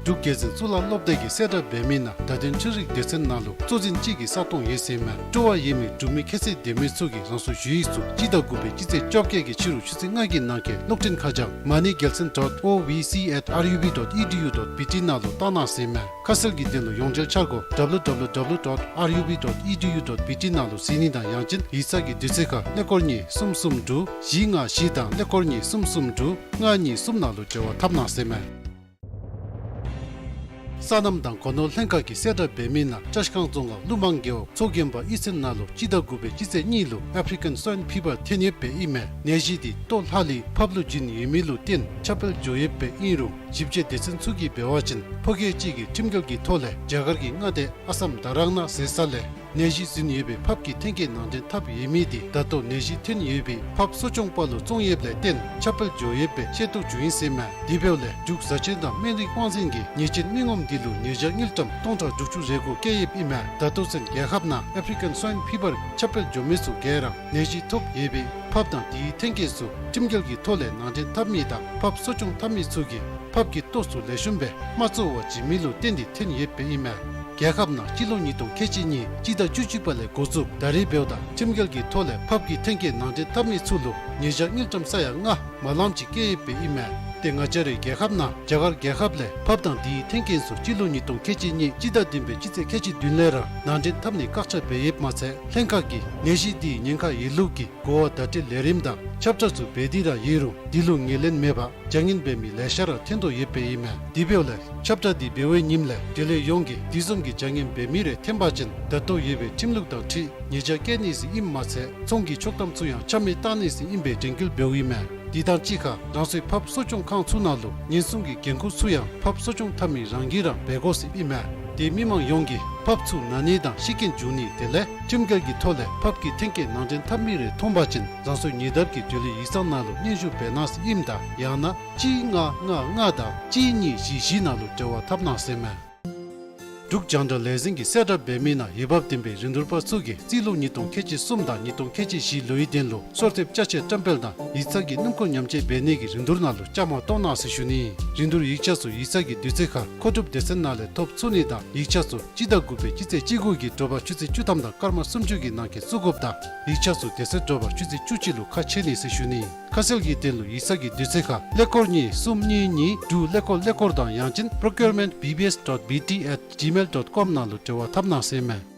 འབྲུག་རྒྱལ་འཛིན་གཙུག་ལག་སློབ་སྡེ་གིས་གསལ་བསྒྲགས་འབད་མི་ནང་བརྡ་དོན་འཕྲུལ་རིག་སྡེ་ཚན་ནང་ལུ་གཙོ་འཛིན་གཅིག་གི་ས་སྟོང་ཡོད་ཟེར་མས། སྤྲོ་བ་ཡོད་མི་འབྲུག་མི་ཁྱད་ཚད་ལྡན་མི་ཚུ་གིས་རང་སོའི་ཞུ་ཡིག་ཚུ་སྤྱི་ཟླ་དགུ་པའི་སྤྱི་ཚེས་བཅོ་བརྒྱད་ཀྱི་ཕྱི་རུ་ཆུ་ཚོད་ལྔ་གི་ནང་འཁོད་གློག་འཕྲིན་ཁ་བྱང་མ་ནི་རྒྱལ་མཚན་dot O V C at R U B dot E D U dot B T ནང་ལུ་བཏང་གནང་ཟེར་མས། ཁ་གསལ་གྱི་དོན་ལུ་ཡོངས་འབྲེལ་འཆར་སྒོ་W W W dot R U B dot E D U dot B T ནང་ལུ་གཟིགས་ནི་དང་ཡང་ཅིན་ཡིག་ཚང་གི་དུས་ཚོད་ཁར་ཀླད་ཀོར་གཉིས་གསུམ་གསུམ་དྲུག་བཞི་ལྔ་བཞི་དང་ཀླད་ཀོར་གཉིས་གསུམ་གསུམ་དྲུག་ལྔ་གཉིས་གསུམ་ནང་ལུ་འབྲེལ་བ་འཐབ་གནང་ཟེར་མས། སོ་ནམ་དང་སྒོ་ནོར་ལྷན་ཁག་གིས་གསལ་བསྒྲགས་འབད་མི་ནང་བཀྲིས་སྒང་རྫོང་ཁག་ཀླུ་མང་རྒེད་འོག་མཚོ་དགོན་པ་གཡུས་ཚན་ནང་ལུ་སྤྱི་ཟླ་དགུ་པའི་སྤྱི་ཚེས་གཉིས་ལུ་ཨེཕ་རི་ཀན་སུའིན་ཕི་བར་ཐོན་ཡོདཔ་ཨིན་མས། ནད་གཞི་འདི་ལྟོ་ལྷག་ལུས་ཕབ་ལུ་བྱིན་ཡོད་མི་ལུ་བརྟེན་ཁྱབ་སྤེལ་འགྱོ་ཡོདཔ་ཨིན་རུང་ ཞིབ་དཔྱད་སྡེ་ཚན་ཚུ་གིས་འབད་བ་ཅིན་ཕོ་སྐྱེས་ཅིག་གིས་ཁྲིམས་འགལ་གྱི་ཐོག་ལས་རྒྱ་གར་གྱི་མངའ་སྡེ་ཨ་སམ་དྷ་རང་ན་ཟེར་ས་ལས་ནད་གཞི་ཟིན་ཡོད་པའི་ཕགཔ་ཀྱི་ཐོན་སྐྱེད་ནང་འདྲེན་འཐབ་ཡོད་མི་དེ་ད་ལྟོ་ནད་གཞི་ཐོན་ཡོད་པའི་ཕགཔ་གསོ་སྐྱོང་པ་ལུ་བཙོང་ཡོདཔ་ལས་བརྟེན་ཁྱབ་སྤེལ་འགྱོ་ཡོདཔ་སྦེ་ཤེས་རྟོགས་བྱུང་ཡི་ཟེར་མས། དེ་འབདཝ་ལས་འབྲུག་བཟའ་ཆེན་དང་སྨན་རིགས་དབང་འཛིན་གྱིས་ཉེས་ཅན་མི་ངོམ་འདི་ལུ་ཉེས་བྱ་དངུལ་ཀྲམ་སྟོང་ཕྲག་དྲུག་ཅུ་རེ་དགུ་བཀལ་ཡོདཔ་ཨིན་མས། ད་ལྟོ་ཚུན་རྒྱལ་ཁབ་ནང་ཨེཕ་རི་ཀན་སྭའིན་ཕི་བར་ཁྱབ་སྤེལ་འགྱོ་མི་ཚུ་ག་ར་ནད་གཞི་ཐོབ་ཡོད་པའི་ཕགཔ་དང་དེའི་ཐོན་སྐྱེད་ཚུ་ཁྲིམས་འགལ་གྱི་ཐོག་ལས་ནང་འདྲེན་འཐབ་མི་དང་ཕགཔ་གསོ་སྐྱོང་འཐབ་མི་ཚུ་གིས་ཕགཔ་ཀྱི་ལྟོ་ཚུ་ལེགས་ཤོམ་སྦེ་མ་བཙོ་བར་བྱིན་མི་ལུ་བརྟེན་ཏེ་ཐོན་ཡོདཔ་ཨིན་མས། རྒྱལ་ཁབ་ནང་སྤྱི་ལོ་ཉིས་སྟོང་ཁལ་གཅིག་གཉིས་སྤྱི་ཟླ་བཅུ་གཅིག་པ་ལས་འགོ་བཙུགས་ད་རེས་འབདཝ་ད་ཁྲིམས་འགལ་གྱི་ཐོག་ལས་ཕགཔ་ཀྱི་ཐོན་སྐྱེད་ནང་འདྲེན་འཐབ་མི་ཚུ་ལུ་ཉེས་བྱ་དངུལ་ཀྲམ་ས་ཡ་ལྔ་མ་ལངམ་ཅིག་བཀལ་ཡོདཔ་ཨིན་མས། ཏེ་ང་བཅས་རའི་རྒྱལ་ཁབ་ནང་རྒྱ་གར་རྒྱལ་ཁབ་ལས་ཕགཔ་དང་དེའི་ཐོན་སྐྱེད་ཚུ་སྤྱི་ལོ་ཉིས་སྟོང་ཁལ་གཅིག་གཉིས་སྤྱི་ཟླ་བདུན་པའི་སྤྱི་ཚེས་ཁལ་གཅིག་བདུན་ལས་ར་ནང་འདྲེན་འཐབ་ནི་བཀག་ཆ་འབད་ཡོདཔ་མ་ཚད་ལྷན་ཁག་གིས་ནད་གཞི་འདིའི་ཉེན་ཁ་ཡོད་ལུགས་ཀྱི་གོ་བ་བརྡ་སྤྲོད་ལས་རིམ་དང་ཁྱབ་བསྒྲགས་ཚུ་འབད་དེ་ར་ཡོད་རུང་འདི་ལུ་ངོས་ལེན་མེད་པར་བྱ་ངན་འབད་མི་ལེ་ཤ་ར་ཐོན་དོ་ཡོདཔ་ཨིན་མས། དེ་འབདཝ་ལས་ཁྱབ་བསྒྲགས་འདི་འབད་བའི་ཉིནམ་ལས་འབྲེལ་ཡོད་ཡོངས་ཀྱིས་དེ་བཟུམ་གྱི་བྱ་ངན་འབད་མི་རེ་ཐོན་པ་ཅིན་ད་ལྟོ་ཡོད་པའི་ཁྲིམས་ལུགས་དང་འཁྲིལ་ཉེས་བྱ་བཀལ་ནི་ཟེར་ཨིནམ་མ་ཚད་ཚོང་གི་ཆོག་ཐམ་ཚུ་ཡང་ཆ་མེད་བཏང་ནི་ཟེར་ཨིན་པའི་དྲན་སྐུལ་འབདཝ་ཨིན་མས། དེ་དང་གཅིག་ཁར་རང་སོའི་ཕགཔ་གསོ་སྐྱོང་ཁང་ཚུ་ནང་ལུ་ཉེན་སྲུང་གི་འགན་ཁུར་ཚུ་ཡང་ཕགཔ་གསོ་སྐྱོང་འཐབ་མི་རང་གིས་ར་འབད་དགོ་ཟེར་ཨིན་མས། དེ་མི་མང་ཡོངས་ཀྱིས་ཕགཔ་ཚུ་ན་ནི་དང་ཤི་རྐྱེན་འབྱུང་ནི་དེ་ལས་ཁྲིམས་འགལ་གྱི་ཐོག་ལས་ཕགཔ་ཀྱི་ཐོན་སྐྱེད་ནང་འདྲེན་འཐབ་མི་རེ་མཐོང་པ་ཅིན་རང་སོའི་ཉེ་འདབས་ཀྱི་འབྲེལ་ཡོད་ཡིག་ཚང་ནང་ལུ་སྙན་ཞུ་འབད་གནང་ཟེར་ཨིནམ་ད་ཡང་ན་གཅིག་ལྔ་ལྔ་ལྔ་དང་གཅིག་གཉིས་བཞི་བཞི་ནང་ལུ་འབྲེལ་བ་འཐབ་གནང་ཟེར་མས། འབྲུག་རྒྱང་བསྒྲགས་ལས་འཛིན་གྱིས་གསལ་བསྒྲགས་འབད་མི་ནང་འོས་འབབ་ལྡན་པའི་རིན་བསྡུར་པ་ཚུ་གིས་རྩིས་ལོ་ཉིས་སྟོང་ཁལ་གཅིག་གསུམ་དང་ཉིས་སྟོང་ཁལ་གཅིག་བཞི་ལོའི་དོན་ལུ་གསོལ་འདེབས་ཅ་ཆས་བཀྲམ་སྤེལ་དང་ཡིག་ཚང་གི་སྣུམ་འཁོར་མཉམ་སྤྱོད་འབད་ནི་གི་རིན་བསྡུར་ནང་ལུ་བཅའ་མར་གཏོགས་གནང་ཟེར་ཞུ་ནི། རིན་བསྡུར་ཡིག་ཆ་ཚུ་ཡིག་ཚང་གི་དུས་ཚོད་ཁར་མཁོ་སྒྲུབ་སྡེ་ཚན་ནང་ལས་ཐོབ་ཚུགས་ནི་དང་ཡིག་ཆ་ཚུ་སྤྱི་ཟླ་དགུ་པའི་སྤྱི་ཚེས་བཅུ་དགུ་གི་དྲོ་པ་ཆུ་ཚོད་བཅུ་ཐམ་དང་སྐར་མ་སུམ་ཅུ་གི་ནང་འཁོད་བཙུགས་དགོཔ་དང་ཡིག་ཆ་ཚུ་དེ་ཚེ་དྲོ་པ་ཆུ་ཚོད་བཅུ་གཅིག་ལུ་ཁ་ཕྱེ་ནི་ཟེར་ཞུ་ནི། ཁ་གསལ་གྱི་དོན་ལུ་ཡིག་ཚང་གི་དུས་ཚོད་ཁར་ཀླད་ཀོར་གཉིས་གསུམ་གཉིས་གཉིས་དྲུག་ཀླད་ཀོར་ཀླད་ཀོར་དང་ཡང་ཅིན་procurement B B S dot B T at gmail dot com ནང་ལུ་འབྲེལ་བ་འཐབ་གནང་ཟེར་མས།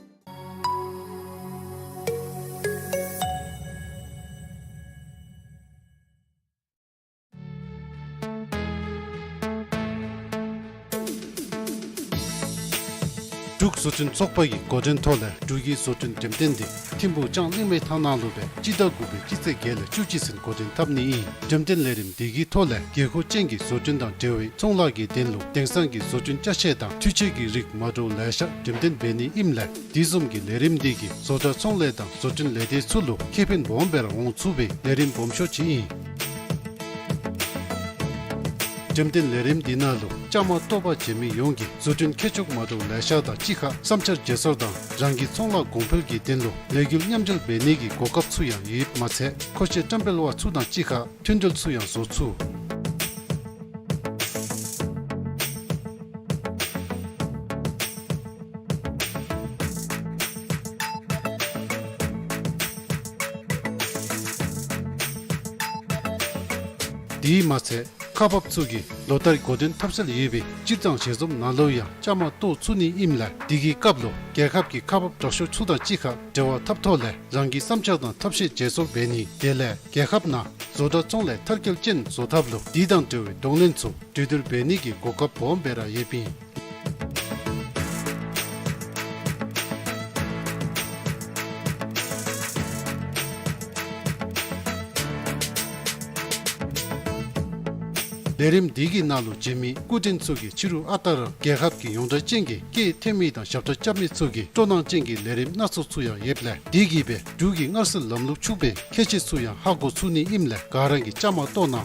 འབྲུག་བཟོ་སྐྲུན་ཚོགས་པ་གི་འགོ་འདྲེན་ཐོག་ལས་འབྲུག་གི་བཟོ་སྐྲུན་འགྲེམས་སྟོན་འདི་ཐིམ་ཕུག་ལྕང་གླིང་མའི་ཐང་ནང་ལུ་སྦེ་སྤྱི་ཟླ་དགུ་པའི་སྤྱི་ཚེས་བརྒྱད་ལས་བཅུ་གཅིག་ཚུན་འགོ་འདྲེན་འཐབ་ནི་ཨིན། འགྲེམས་སྟོན་ལས་རིམ་འདི་གི་ཐོག་ལས་དགོས་མཁོ་ཅན་གྱི་བཟོ་སྐྲུན་དང་འབྲེལ་བའི་ཚོང་ལཱ་གི་དོན་ལུ་དེང་སང་གི་བཟོ་སྐྲུན་ཅ་ཆས་དང་འཕྲུལ་ཆས་ཀྱི་རིགས་མ་འདྲཝ་ལེ་ཤ་འགྲེམས་སྟོན་འབད་ནི་ཨིནམ་ལས་དེ་བཟུམ་གྱི་ལས་རིམ་འདི་གིས་བཟོ་གྲྭ་ཚོང་ལས་དང་བཟོ་སྐྲུན་ལས་སྡེ་ཚུ་ལུ་ཁེ་ཕན་སྦོམ་སྦེ་ར་འོང་ཚུགས་པའི་ལས་རིམ་སྦོམ་ཤོས་ཅིག་ཨིན། འགྲེམས་སྟོན་ལས་རིམ་འདི་ནང་ལུ་བཅའ་མར་གཏོགས་པར་བྱོན་མི་ཡོངས་ཀྱིས་བཟོ་སྐྲུན་མཁས་མཆོག་མ་འདྲཝ་ལེ་ཤ་དང་གཅིག་ཁར་བསམ་འཆར་བརྗེ་སོར་དང་རང་གི་ཚོང་ལཱ་གོང་འཕེལ་གྱི་དོན་ལུ་ལས་འགུལ་མཉམ་འབྲེལ་འབད་ནི་གི་གོ་སྐབས་ཚུ་ཡང་ཡོདཔ་མ་ཚད་མཁོ་ཆས་བཀྲམ་སྤེལ་བ་ཚུ་དང་གཅིག་ཁར་མཐུན་འབྲེལ་ཚུ་ཡང་བཟོ་ཚུགས། དེ་མ་ཚད་ཁག་འབགཔ་ཚུ་གིས་ལོ་ལྟར་འགོ་འདྲེན་འཐབ་སྲོལ་ཡོད་པའི་སྤྱིར་བཏང་ཞལ་འཛོམས་ནང་ལུ་ཡང་བཅའ་མར་གཏོགས་ཚུགས་ནི་ཨིནམ་ལས་དེ་གི་སྐབས་ལུ་རྒྱལ་ཁབ་ཀྱི་ཁག་འབགཔ་དྲག་ཤོས་ཚུ་དང་གཅིག་ཁར་འབྲེལ་བ་འཐབ་ཐོག་ལས་རང་གི་བསམ་འཆར་དང་ཐབས་ཤེས་བརྗེ་སོར་འབད་ནི་དེ་ལས་རྒྱལ་ཁབ་ནང་བཟོ་གྲྭ་ཚོང་ལས་མཐར་འཁྱོལ་ཅན་བཟོ་ཐབས་ལུ་དེ་དང་འབྲེལ་བའི་གདོང་ལེན་ཚུ་གྲོས་བསྡུར་འབད་ནི་གི་གོ་སྐབས་སྦོམ་སྦེ་ར་ཡོདཔ་ཨིན། ལས་རིམ་འདི་གི་ནང་ལུ་བྱོན་མི་སྐུ་མགྲོན་ཚུ་གིས་ཕྱི་རུ་ཨ་རྟག་ར་རྒྱལ་ཁབ་ཀྱི་ཡོངས་གྲགས་ཅན་གྱི་སྐད་ཐོན་མི་དང་ཞབས་ཁྲ་རྐྱབ་མི་ཚུ་གི་སྤྲོ་སྣང་ཅན་གྱི་ལས་རིམ་སྣ་ཚོགས་ཚུ་ཡང་ཡོདཔ་ལས་དེ་གིས་སྦེ་འབྲུག་གི་མངར་ཟས་ལམ་ལུགས་ཕྱུག་པའི་ཁྱད་ཆོས་ཚུ་ཡང་ཧ་གོ་ཚུགས་ནི་ཨིནམ་ལས་ག་ར་གིས་བཅའ་མར་གཏོགས་གནང་།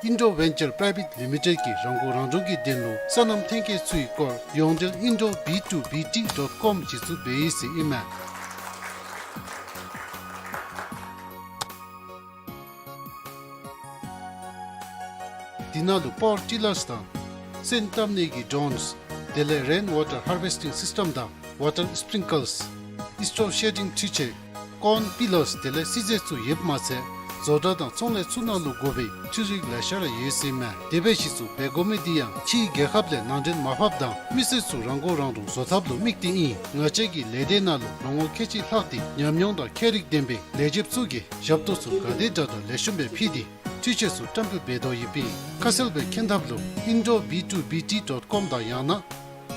ཨིན་ཌོ་ཝེན་ཅར་པ་རའི་ཝེཊ་ལི་མི་ཊེཌ་ཀྱིས་རང་མགོ་རང་འདྲོངས་ཀྱི་དོན་ལུ་སོ་ནམ་ཐོན་སྐྱེད་ཚུའི་སྐོར་ཡོངས་འབྲེལ་ཨིན་ཌོ་བི་ཊུ་བི་ཊི་ཌོཊ་ཀོམ་གཞི་བཙུགས་འབད་ཡི་ཟེར་ཨིན་མས། དེ་ནང་ལུ་པ་ཝར་ཊི་ལརསི་དང་སོན་བཏབ་ནི་གི་ཌོརོནསི་དེ་ལས་རེན་ཝ་ཊར་ཧར་ཝེསི་ཊིང་སིསི་ཊེམ་དང་ཝ་ཊར་སི་པི་རིང་ཀལསི་ཨིས་ཊོར་ཤེ་ཌིང་འཕྲུལ་ཆས་ཀོརན་པི་ལརསི་དེ་ལས་སིལ་ཟས་ཚུ་ཡོདཔ་མ་ཚད་བཟོ་གྲྭ་དང་ཚོང་ལས་ཚུ་ནང་ལུ་དགོ་པའི་འཕྲུལ་རིགས་ལེ་ཤ་ར་ཡོད་ཟེར་ཨིན་མས། དེ་སྦེ་གཞི་བཙུགས་འབད་དགོ་མི་འདི་ཡང་ཕྱིའི་རྒྱལ་ཁབ་ལས་ནང་འདྲེན་མ་འབགཔ་དང་མི་སེར་ཚུ་རང་མགོ་རང་འདྲོངས་བཟོ་ཐབས་ལུ་དམིགས་ཏེ་ཨིན། ང་བཅས་ཀྱི་ལས་སྡེ་ནང་ལུ་ལོ་ངོ་ཁལ་གཅིག་ལྷག་སྟེ་ཉམས་མྱོང་དང་ཁྱད་རིག་ལྡན་པའི་ལས་བྱེདཔ་ཚུ་གིས་ཞབས་ཏོག་ཚུ་ག་དེ་དྲག་དྲག་ལེགས་ཤོམ་སྦེ་ཕུལ་ཏེ་འཕྲུལ་ཆས་ཚུ་བཀྲམ་སྤེལ་འབད་དོ་ཡོདཔ་ཨིན། ཁ་གསལ་སྦེ་མཁྱེན་ཐབས་ལུ་ཨིན་ཌོ་བི་ཊུ་བི་ཊི་ཌོཊ་ཀོམ་དང་ཡང་ན་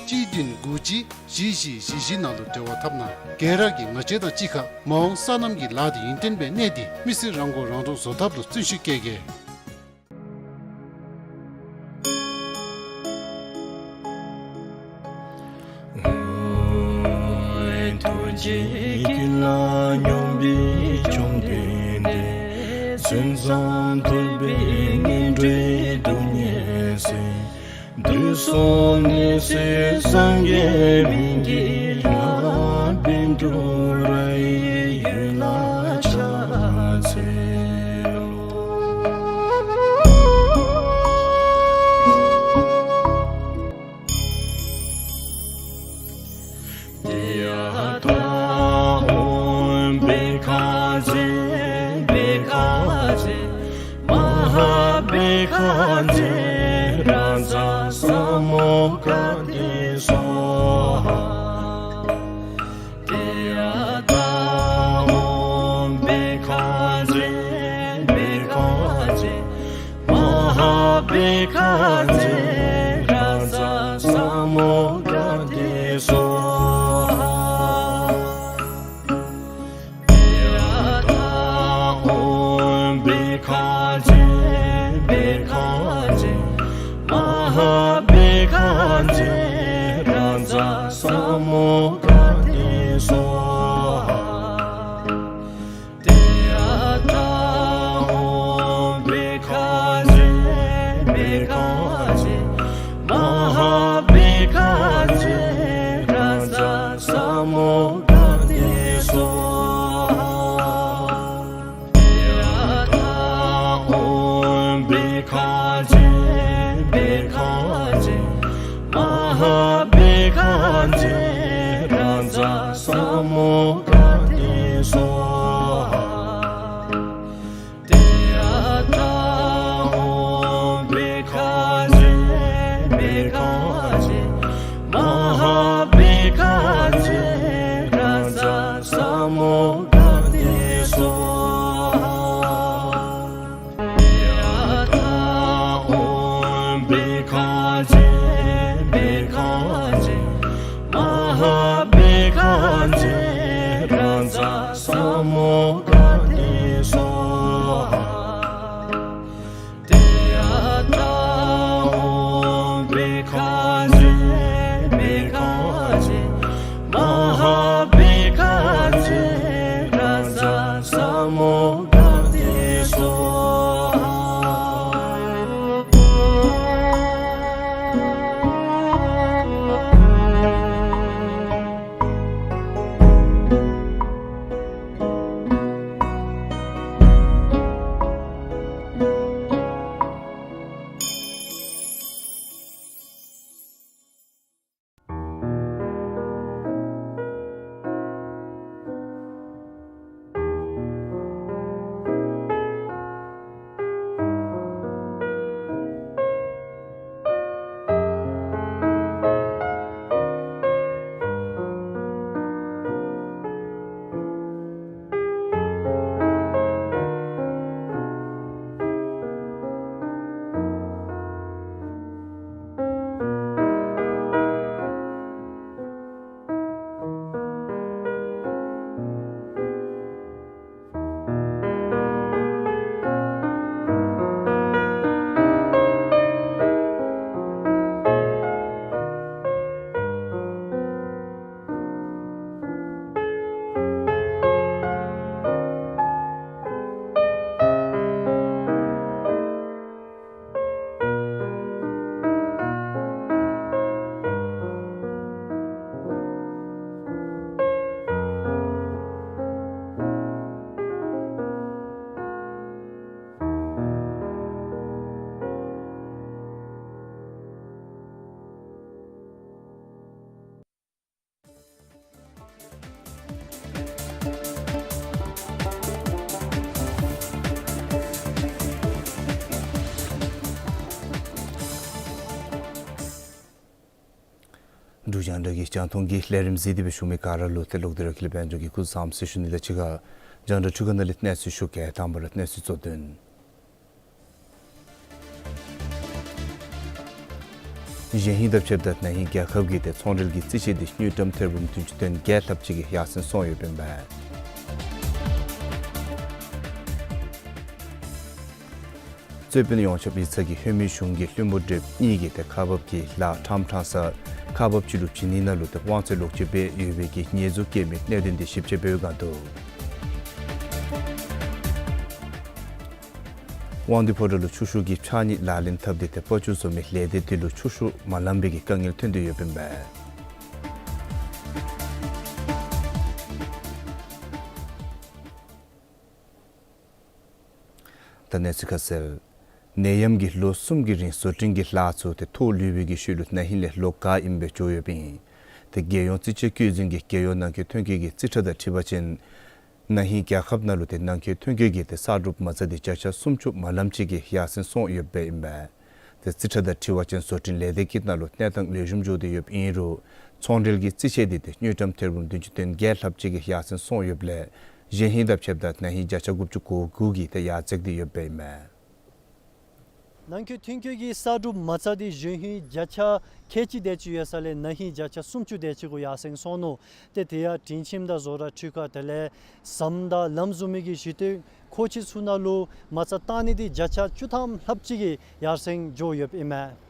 གཅིག་བདུན་དགུ་གཅིག་བཞི་བཞི་བཞི་བཞི་ནང་ལུ་འབྲེལ་བ་འཐབ་གནང་། གེ་ར་གིས་ང་བཅས་དང་གཅིག་ཁར་མ་འོངས་སོ་ནམ་གྱི་ལཱ་འདི་ཡུན་བརྟན་སྦེ་གནས་ཏེ་མི་སེར་རང་མགོ་རང་འདྲོངས་བཟོ་ཐབས་ལུ་བརྩོན་ཤུགས་བསྐྱེད་གེ། ཐུགས་རྗེ་ཀུན་ལ་སྙོམས་པའི་བཅོམ་ལྡན་འདས། མཚན་ཙམ་ཐོས་པས་ངན་འགྲོའི་སྡུག་བསྔལ་སེལ། དུག་གསུམ་ནད་སེལ་སངས་རྒྱས་སྨན་གྱི་བླ། བཻ་ཌཱུརྱ་ཡི་འོད་ལ་ཕྱག་འཚལ་ལོ། ཏདྱ་ཐཱ། ཨོཾ་བྷཻ་ཥ་ཛྱེ་བྷཻ་ཥ་ཛྱེ་མ་ཧཱ་བྷཻ་ཥ་ཛྱེ་རཱ་ཛ་ས་མུདྒ་ཏེ་སྭཱ་ཧཱ། ཏདྱ་ཐཱ། ཨོཾ་བྷཻ་ཥ་ཛྱེ་བྷཻ་ཥ་ཛྱེ་མ་ཧཱ་བྷཻ་ཥ་ཛྱེ་རཱ་ཛ་ས་མུདྒ་ཏེ་སྭཱ་ཧཱ། ཏདྱ་ཐཱ། ཨོཾ་བྷཻ་ཥ་ཛྱེ་བྷཻ་ཥ་ཛྱེ་མ་ཧཱ་བྷཻ་ཥ་ཛྱེ་རཱ་ཛ་ས་མུདྒ་ཏེ་སྭཱ་ཧཱ། ཏདྱ་ཐཱ། ཨོཾ་བྷཻ་ཥ་ཛྱེ་བྷཻ་ཥ་ཛྱེ་མ་ཧཱ་བྷཻ་ཥ་ཛྱེ་རཱ་ཛ་ས་མུདྒ་ཏེ་སྭཱ་ཧཱ། ཏདྱ་ཐཱ། ཨོཾ་བྷཻ་ཥ་ཛྱེ་བྷཻ་ཥ་ཛྱེ་མ་ཧཱ་བྷཻ་ཥ་ཛྱེ་རཱ་ཛ་ས་མུདྒ་ཏེ་སྭཱ་ཧཱ། ཏདྱ་ཐཱ། ཨོཾ་བྷཻ་ཥ་ཛྱེ་བྷཻ་ཥ་ཛྱེ་མ་ཧཱ་བྷཻ་ཥ་ཛྱེ་རཱ་ཛ་ས་མུདྒ་ཏེ་སྭཱ་ཧཱ། ཏདྱ་ཐཱ། ཨོཾ་བྷཻ་ཥ་ཛྱེ་བྷཻ་ཥ་ཛྱེ་མ་ཧཱ་བྷཻ་ཥ་ཛྱེ་རཱ་ཛ་ས་མུདྒ་ཏེ་སྭཱ་ཧཱ། ཏདྱ་ཐཱ། ཨོཾ་བྷཻ་ཥ་ཛྱེ་བྷཻ་ཥ་ཛྱེ་མ་ཧཱ་བྷཻ་ཥ་ཛྱེ་རཱ་ཛ་ས་མུདྒ་ཏེ་སྭཱ་ཧཱ། འབྲུག་རྒྱང་བསྒྲགས་ཀྱི་རྒྱང་མཐོང་གི་ལས་རིམ་གཟིགས་ཏེ་སྦེ་བཞུགས་མི་ག་ར་ལུ་ཏེ་ལོག་སྟེ་ར་ཀུན་ལེགས་དཔལ་འབྱོར་གྱིས་སྐུ་གཟུགས་བཟང་པོ་ཟེར་ཞུ་ནི་ལས་གཅིག་ཁར་རྒྱང་བསྒྲགས་འཕྲུལ་ཁང་ནང་ལས་གནས་ཚུལ་ཞུ་གེ། དང་པ་ར་གནས་ཚུལ་གཙོ་དོན། གཞེས་ཧིང་དང་ཕྱདཔ་ད་ན་ཧིང་རྒྱལ་ཁབ་ཀྱི་ཏེ་ཚོང་འབྲེལ་གྱི་རྩིས་ཆད་འདི་དངུལ་ཀྲམ་ཐེར་འབུམ་བདུན་ཅུ་དོན་བརྒྱད་ལྷགཔ་ཅིག་གིས་ཡར་སེང་སོང་ཡོདཔ་ཨིན་པས། རྩོད་དཔོན་ཡོངས་ཁྱབ་ཡིག་ཚང་གིས་ལྷོ་མི་གཞུང་གི་བློན་པོ་བགྲེསཔ་གཉིས་ཀྱིས་ཏེ་ཁག་འབག་གི་ལཱ་ཕྲང་ཕྲང་ས་ཁག་འབག་ཅིག་ལུ་བྱིན་ནི་ནང་ལུ་ཏེ་དབང་ཚད་ལོག་སྤྱོད་འབད་ཡོད་པའི་གི་ཉེས་འཛུགས་བཀལ་མི་གནད་དོན་འདི་ཞིབ་དཔྱད་འབད་བའི་སྒང་དུ། དབང་འདུས་ཕོ་བྲང་ལུ་ཆུ་ཤུགས་ཀྱི་ཕྱགས་སྙིགས་ལག་ལེན་འཐབ་སྟེ་ཏེ་སྤོ་སྐྱུག་བཟོ་མི་ལས་སྡེ་དེ་ལུ་ཆུ་ཤུགས་མ་ལངམ་པའི་གི་དཀའ་ངལ་ཐོན་ཏེ་ཡོདཔ་ཨིན་པས། ད་གནས་ཚུལ་ཁ་གསལ། ནད་ཡམས་ཀྱིས་ལོ་གསུམ་གྱི་རིང་བཟོ་སྐྲུན་གྱི་ལཱ་ཚུ་ཏེ་ཐོག་ལུས་པའི་གི་ཤུལ་ལུ་ན་ཧིང་ལས་ལོག་ག་ཨིནམ་སྦེ་འགྱོ་ཡོདཔ་ཨིན། ཏེ་རྒྱལ་ཡོངས་རྩིས་དཔྱད་བཀོད་འཛིན་གྱིས་རྒྱལ་ཡོངས་ནང་འཁོད་ཐོན་སྐྱེད་ཀྱི་རྩིས་ཁྲ་དང་འཁྲིལ་བ་ཅིན་ན་ཧིང་རྒྱལ་ཁབ་ནང་ལུ་ཏེ་ནང་འཁོད་ཐོན་སྐྱེད་ཀྱི་ཏེ་གསར་སྒྲུབ་མ་རྩ་འདི་བརྒྱ་ཆ་སུམ་ཅུ་མ་ལངམ་ཅིག་གིས་ཡར་སེང་སོང་ཡོདཔ་ཨིན་པས། ཏེ་རྩིས་ཁྲ་དང་འཁྲིལ་བ་ཅིན་བཟོ་སྐྲུན་ལས་སྡེ་གི་ནང་ལུ་གནས་སྟངས་ལེགས་ཤོམ་འགྱོ་སྟེ་ཡོདཔ་ཨིན་རུང་ཚོང་འབྲེལ་གྱི་རྩིས་ཆད་འདི་ཏེ་དངུལ་ཀྲམ་ཐེར་འབུམ་བདུན་ཅུ་དོན་བརྒྱད་ལྷགཔ་ཅིག་གིས་ཡར་སེང་སོང་ཡོདཔ་ལས་གཞེས་ཧིང་དང་ཕྱདཔ་ད་ན་ཧིང་བརྒྱ་ཆ་དགུ་བཅུ་གོ་དགུ་གིས་ཏེ་ཡར་འཛེགས་ཏེ་ཡོདཔ་ཨིན་མས། ནང་འཁོད་ཐོན་སྐྱེད་ཀྱི་གསར་སྒྲུབ་མ་རྩ་འདི་གཞེས་ཧིང་བརྒྱ་ཆ་ཁལ་གཅིག་དེ་ཅིག་ཡོད་ས་ལས་ན་ཧིང་བརྒྱ་ཆ་སུམ་ཅུ་དེ་ཅིག་གུ་ཡར་སེང་སོང་ནུག། ཏེ་དེ་ཡང་སྒྲིང་ཁྱིམ་དང་བཟོ་གྲྭ་འཕྲུལ་ཁང་དེ་ལས་ཟམ་དང་ལམ་བཟུམ་མའི་གི་གཞི་རྟེན་མཁོ་ཆས་ཚུ་ནང་ལུ་མ་རྩ་བཏང་ནི་འདི་བརྒྱ་ཆ་བཅུ་ཐམ་ལྷགཔ་ཅིག་གིས་ཡར་སེང་འགྱོ་ཡོདཔ་ཨིན་མས།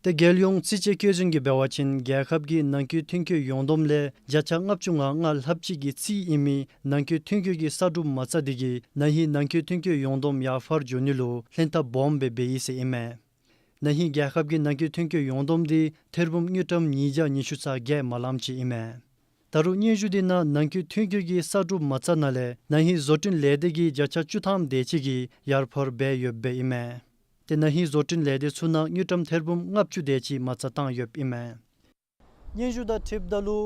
ཏེ་རྒྱལ་ཡོངས་རྩིས་དཔྱད་བཀོད་འཛིན་གྱིས་འབད་བ་ཅིན་རྒྱལ་ཁབ་ཀྱི་ནང་འཁོད་ཐོན་སྐྱེད་ཡོངས་བསྡོམས་ལས་བརྒྱ་ཆ་ལྔ་བཅུ་ང་ལྔ་ལྷགཔ་ཅིག་གི་རྩིས་ཨིན་མི་ནང་འཁོད་ཐོན་སྐྱེད་ཀྱི་གསར་སྒྲུབ་མ་རྩ་འདི་གིས་ན་ཧིང་ནང་འཁོད་ཐོན་སྐྱེད་ཡོངས་བསྡོམས་ཡར་འཕར་འགྱོ་ནི་ལུ་ལྷན་ཐབས་སྦོམ་སྦེ་འབད་ཡི་ཟེར་ཨིན་མས། ན་ཧིང་རྒྱལ་ཁབ་ཀྱི་ནང་འཁོད་ཐོན་སྐྱེད་ཡོངས་བསྡོམས་འདི་ཐེར་འབུམ་དངུལ་ཀྲམ་ཉིས་བརྒྱ་ཉི་ཤུ་རྩ་བརྒྱད་མ་ལངམ་ཅིག་ཨིན་མས། ད་རུང་སྙན་ཞུ་འདི་ནང་ནང་འཁོད་ཐོན་སྐྱེད་ཀྱི་གསར་སྒྲུབ་མ་རྩ་ནང་ལས་ན་ཧིང་བཟོ་སྐྲུན་ལས་སྡེ་གིས་བརྒྱ་ཆ་བཅུ་ཐམ་དེ་ཅིག་གིས་ཡར་འཕར་འབད་ཡོདཔ་ཨིན་མས། ཏེ་ན་ཧིང་བཟོ་སྐྲུན་ལས་སྡེ་ཚུ་ནང་དངུལ་ཀྲམ་ཐེར་འབུམ་ལྔ་བཅུ་དེ་ཅིག་མ་རྩ་བཏང་ཡོདཔ་ཨིན་མས། སྙན་ཞུ་དང་འཁྲིལཝ་ད་ལུ་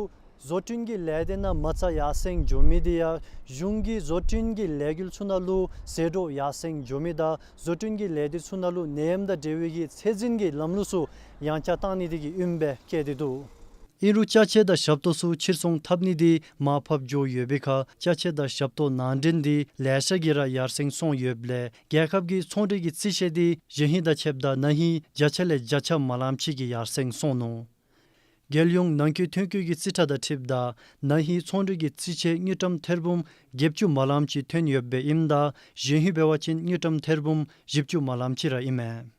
བཟོ་སྐྲུན་གྱི་ལས་སྡེ་ནང་མ་རྩ་ཡར་སེང་འགྱོ་མི་འདི་ཡང་གཞུང་གི་བཟོ་སྐྲུན་གྱི་ལས་འགུལ་ཚུ་ནང་ལུ་ཟད་འགྲོ་ཡར་སེང་འགྱོ་མི་དང་བཟོ་སྐྲུན་གྱི་ལས་སྡེ་ཚུ་ནང་ལུ་ནད་ཡམས་དང་འབྲེལ་བའི་གི་ཚད་འཛིན་གྱི་ལམ་ལུགས་ཚུ་ཡང་བསྐྱར་བཏང་ནི་འདི་གིས་ཨིནམ་སྦེ་བཀོད་དེ་འདུག། ཨིན་རུང་ཅ་ཆས་དང་ཞབས་ཏོག་ཚུ་ཕྱིར་ཚོང་འཐབ་ནི་འདི་མར་ཕབ་འགྱོ་ཡོད་པའི་ཁར་ཅ་ཆས་དང་ཞབས་ཏོག་ནང་འདྲེན་འདི་ལེ་ཤ་གིས་ར་ཡར་སེང་སོང་ཡོདཔ་ལས་རྒྱལ་ཁབ་ཀྱི་ཚོང་འབྲེལ་གྱི་རྩིས་ཆད་འདི་གཞེས་ཧིང་དང་ཕྱདཔ་ད་ན་ཧིང་བརྒྱ་ཆ་ལས་བརྒྱ་ཆ་མ་ལངམ་ཅིག་གིས་ཡར་སེང་སོང་ནུག། རྒྱལ་ཡོངས་ནང་འཁོད་ཐོན་སྐྱེད་ཀྱི་རྩིས་ཁྲ་དང་འཁྲིལཝ་ད་ན་ཧིང་ཚོང་འབྲེལ་གྱི་རྩིས་ཆད་དངུལ་ཀྲམ་ཐེར་འབུམ་བརྒྱད་ཅུ་མ་ལངམ་ཅིག་ཐོན་ཡོདཔ་སྦེ་ཨིནམ་ད་གཞེས་ཧིང་འབད་བ་ཅིན་དངུལ་ཀྲམ་ཐེར་འབུམ་བཞི་བཅུ་མ་ལངམ་ཅིག་ར་ཨིན་མས།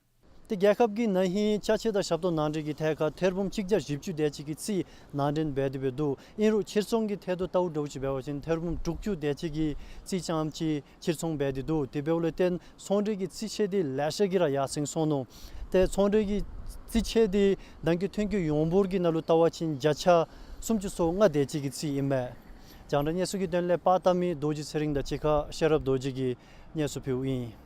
ཏེ་རྒྱལ་ཁབ་ཀྱིས་ན་ཧིང་ཅ་ཆས་དང་ཞབས་ཏོག་ནང་འདྲེན་གྱི་ཐད་ཁར་ཐེར་འབུམ་གཅིག་བརྒྱ་བཞི་བཅུ་དེ་ཅིག་གི་རྩིས་ནང་འདྲེན་འབད་དེ་འབད་འདུག། ཨིན་རུང་ཕྱིར་ཚོང་གི་ཐད་དུ་ལྟཝ་འདྲཝ་ཅིག་འབད་བ་ཅིན་ཐེར་འབུམ་དྲུག་ཅུ་དེ་ཅིག་གི་རྩིས་རྐྱངམ་ཅིག་ཕྱིར་ཚོང་འབད་དེ་འདུག། དེ་འབདཝ་ལས་བརྟེན་ཚོང་འབྲེལ་གྱི་རྩིས་ཆད་འདི་ལེ་ཤ་གིས་ར་ཡར་སེང་སོང་ནུག། ཏེ་ཚོང་འབྲེལ་གྱི་རྩིས་ཆད་འདི་ནང་འཁོད་ཐོན་སྐྱེད་ཡོངས་འབོར་གྱི་ནང་ལུ་བལྟ་བ་ཅིན་བརྒྱ་ཆ་སུམ་ཅུ་སོ་ལྔ་དེ་ཅིག་གི་རྩིས་ཨིན་མས། རྒྱང་བསྒྲགས་གནས་ཚུལ་གྱི་དོན་ལས་པར་བཏབ་མི་རྡོ་རྗེ་ཚེ་རིང་དང་གཅིག་ཁར་ཤེས་རབ་རྡོ་རྗེ་གིས་གནས་ཚུལ་ཕུལཝ་ཨིན།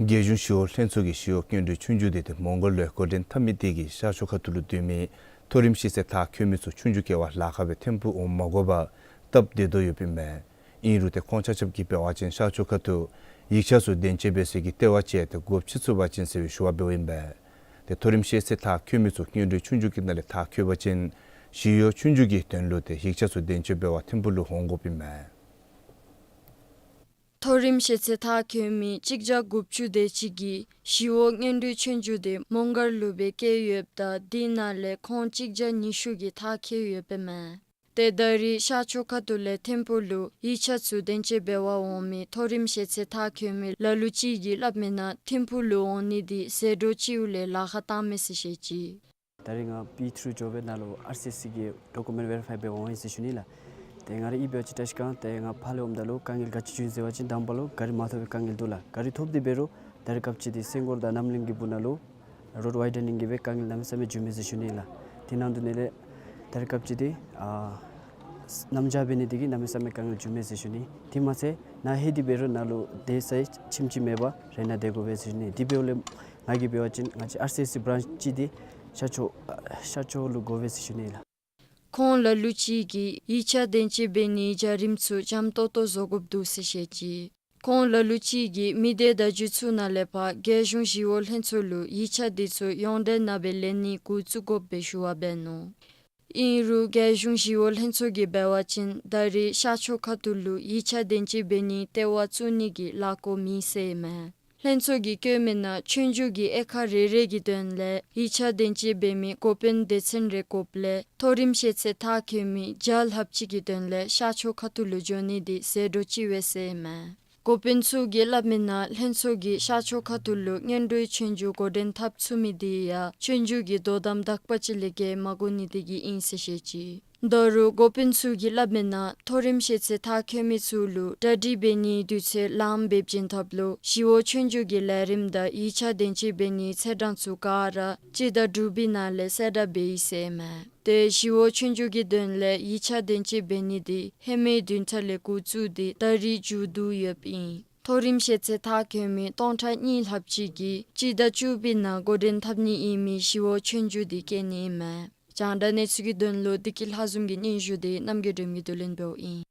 རྒྱལ་གཞུང་ཞི་གཡོག་ལྷན་ཚོགས་ཀྱིས་ཞི་གཡོག་སྔོན་འགྲོའི་ཆོས་རྒྱུགས་འདི་ཏེ་མོང་སྒར་ལུ་འགོ་འདྲེན་འཐབ་མི་དེ་གིས་ཤར་ཕྱོགས་ཁ་ཐུག་ལུ་སྡོད་མི་མཐོ་རིམ་ཤེས་ཚད་མཐར་འཁྱོལ་མི་ཚུ་ཆོས་རྒྱུགས་སྐྱེལ་བར་ལཱ་ཁག་སྦེ་ཐིམ་ཕུག་འོང་མ་དགོ་པར་སྟབས་བདེ་དོ་ཡོདཔ་ཨིན་མས། ཨིན་རུང་ཏེ་ཁོང་ཆ་ཁྱབ་ཀྱིས་འབད་བ་ཅིན་ཤར་ཕྱོགས་ཁ་ཐུག་ཡིག་ཆ་ཚུ་བདེན་དཔྱད་འབད་སའི་གི་ལྟེ་བ་ཅིག་ཏེ་སྒོ་ཕྱེ་ཚུགས་པ་ཅིན་ཟེར་བའི་ཞུ་བ་འབདཝ་ཨིན་པས། ཏེ་མཐོ་རིམ་ཤེས་ཚད་མཐར་འཁྱོལ་མི་ཚུ་སྔོན་འགྲོའི་ཆོས་རྒྱུགས་ཀྱི་ནང་ལས་མཐར་འཁྱོལ་བ་ཅིན་ཞི་གཡོག་ཆོས་རྒྱུགས་ཀྱི་དོན་ལུ་ཏེ་ཡིག་ཆ་ཚུ་བདེན་དཔྱད་འབད་བར་ཐིམ་ཕུག་ལུ་འོང་དགོཔ་ཨིན་མས། མཐོ་རིམ་ཤེས་ཚད་མཐར་འཁྱོལ་མི་གཅིག་བརྒྱ་དགུ་བཅུ་དེ་ཅིག་གིས་ཞི་གཡོག་སྔོན་འགྲོའི་ཆོས་རྒྱུགས་འདི་མོང་སྒར་ལུ་སྦེ་བསྐྱལ་ཡོདཔ་ད་དེ་ནང་ལས་ཁོང་གཅིག་བརྒྱ་ཉི་ཤུ་གིས་མཐར་འཁྱོལ་ཡོདཔ་ཨིན་མས། ཏེ་ད་རིས་ཤར་ཕྱོགས་ཁ་ཐུག་ལས་ཐིམ་ཕུག་ལུ་ཡིག་ཆ་ཚུ་བདེན་དཔྱད་འབད་བར་འོང་མི་མཐོ་རིམ་ཤེས་ཚད་མཐར་འཁྱོལ་མི་ལ་ལུ་ཅིག་གིས་སླབ་མིའི་ནང་ཐིམ་ཕུག་ལུ་འོང་ནི་འདི་ཟད་འགྲོ་ཅིག་ལས་ལཱ་ཁག་བཏང་མས་ཟེར་བཤད་ཅི། ད་རིས་ང་པི་ཐྲི་འགྱོ་སྦེ་ནཱ་ལུ་ཨར་སི་སི་གི་ཌོ་ཀུ་མེནཊ་ཝེ་རི་ཕའི་འབད་བར་འོང་ཡི་ཟེར་ཞུ་ནི་ལགས། ཏེ་ང་ར་ཨིན་པའི་ཅིག་བཀྲིས་ཁང་ཏེ་ང་ཕར་ལས་འོངམ་ད་ལུ་དཀའ་ངལ་ག་ཅི་བྱུང་ཟེར་བ་ཅིན་དང་པ་ལུ་གཱ་རི་མ་ཐོབ་པའི་དཀའ་ངལ་འདུག་ལགས། གཱ་རི་ཐོབ་སྟེ་འབད་རུང་ད་རིས་སྐབས་ཅིག་འདི་སེང་གོར་དང་རྣམ་གླིང་གི་སྦུག་ནང་ལུ་རོཌ་ཝའི་ཌ་ནིང་གི་སྦེ་དཀའ་ངལ་གནམ་མེད་ས་མེད་བྱུང་མས་ཟེར་ཞུ་ནི་ལགས། དེ་ནང་དུ་ནི་ལས་ད་རིས་སྐབས་ཅིག་འདི་ཨ་གནམ་བྱཱར་འབད་ནི་དེ་གིས་གནམ་མེད་ས་མེད་དཀའ་ངལ་བྱུང་མས་ཟེར་ཞུ་ནི། དེ་མ་ཚད་ནཱ་ལྷོད་དེ་འབད་རུང་ནཱ་ལུ་སྡོད་སའི་ཁྱིམ་ཅིག་མེད་པར་རེ་ནཱ་སྡོད་དགོ་པས་ཟེར་ཞུ་ནི། དེ་འབདཝ་ལས་ང་གིས་འབད་བ་ཅིན་ང་བཅས་ཨར་སི་སི་བྲཱནཆ་ཅིག་འདི་ཤར་ཕྱོགས་ཤར་ཕྱོགས་ལུ་དགོ་པས་ཟེར་ཞུ་ནི་ལགས། ཁོང་ལ་ལུ་ཅིག་གིས་ཡིག་ཆ་བདེན་དཔྱད་འབད་ནིའི་བྱ་རིམ་ཚུ་འཇམ་ཏོག་ཏོ་བཟོ་དགོཔ་འདུག་ཟེར་བཤད་ཅི། ཁོང་ལ་ལུ་ཅིག་གིས་མི་སྡེ་བརྡ་བརྒྱུད་ཚུ་ནང་ལས་ཕར་རྒྱལ་གཞུང་ཞི་གཡོག་ལྷན་ཚོགས་ལུ་ཡིག་ཆ་འདི་ཚུ་ཡོངས་འབྲེལ་ནང་སྦེ་ལེན་ནི་འགོ་བཙུགས་དགོཔ་སྦེ་ཞུ་བ་འབད་ནུག། ཨིན་རུང་རྒྱལ་གཞུང་ཞི་གཡོག་ལྷན་ཚོགས་ཀྱིས་འབད་བ་ཅིན་ད་རིས་ཤར་ཕྱོགས་ཁ་ཐུག་ལུ་ཡིག་ཆ་བདེན་དཔྱད་འབད་ནིའི་ལྟེ་བ་བཙུགས་ནི་གི་ལཱ་འགོ་མེད་ཟེར་ཨིན་མས། ལྷན་ཚོགས་ཀྱིས་བཀོད་མི་ནང་ཆོས་རྒྱུགས་ཀྱི་དབྱེ་ཁག་རེ་རེ་གི་དོན་ལས་ཡིག་ཆ་དན་ཅིག་འབད་མི་འགོ་དཔོན་སྡེ་ཚན་རེ་དགོཔ་ལས་མཐོ་རིམ་ཤེས་ཚད་མཐར་འཁྱོལ་མི་བརྒྱ་ལྷགཔ་ཅིག་གི་དོན་ལས་ཤར་ཕྱོགས་ཁ་ཐུག་ལུ་འགྱོ་ནི་འདི་ཟད་འགྲོ་ཅིག་འབད་ཟེར་ཨིན་མས། འགོ་དཔོན་ཚུ་གིས་སླབ་མི་ནང་ལྷན་ཚོགས་ཀྱིས་ཤར་ཕྱོགས་ཁ་ཐུག་ལུ་སྔོན་འགྲོའི་ཆོས་རྒྱུགས་འགོ་འདྲེན་འཐབ་ཚུགས་མི་འདི་ཡང་ཆོས་རྒྱུགས་ཀྱི་དོ་དམ་དག་པ་ཅིག་ལས་བརྒལ་མ་འགོར་ནི་དེ་གིས་ཨིན་ཟེར་བཤད་ཅི། ད་རུང་འགོ་དཔོན་ཚུ་གིས་སླབ་མི་ནང་མཐོ་རིམ་ཤེས་ཚད་མཐར་འཁྱོལ་མི་ཚུ་ལུ་གྲ་སྒྲིག་འབད་ནིའི་དུས་ཚོད་ལངམ་འབད་བྱིན་ཐབས་ལུ་ཞི་གཡོག་ཆོས་རྒྱུགས་ཀྱི་ལས་རིམ་དང་ཡིག་ཆ་དན་ཅིག་འབད་ནིའི་ཚེས་གྲངས་ཚུ་ག་ར་སྤྱི་ཟླ་དྲུག་པའི་ནང་ལས་གསལ་བསྒྲགས་འབད་ཡི་ཟེར་ཨིན་མས། ཏེ་ཞི་གཡོག་ཆོས་རྒྱུགས་ཀྱི་དོན་ལས་ཡིག་ཆ་དན་ཅིག་འབད་ནི་འདི་ཧེ་མའི་བདུན་ཕྲག་ལས་འགོ་བཙུགས་ཏེ་ད་རིས་མཇུག་བསྡུ་ཡོདཔ་ཨིན། མཐོ་རིམ་ཤེས་ཚད་མཐར་འཁྱོལ་མི་སྟོང་ཕྲག་གཉིས་ལྷགཔ་ཅིག་གིས་སྤྱི་ཟླ་བཅུ་པའི་ནང་འགོ་འདྲེན་འཐབ་ནི་ཨིན་མི་ཞི་གཡོག་ཆོས་རྒྱུགས་འདི་རྐྱབ་ནི་ཨིན་མས། རྒྱང་བསྒྲགས་གནས་ཚུལ་གྱི་དོན་ལུ་བདེ་སྐྱིད་ལྷ་འཛོམས་ཀྱི་སྙན་ཞུ་འདི་རྣམ་རྒྱལ་སྒྲོལ་མ་གིས་བསྡུ་ལེན་འབདཝ་ཨིན།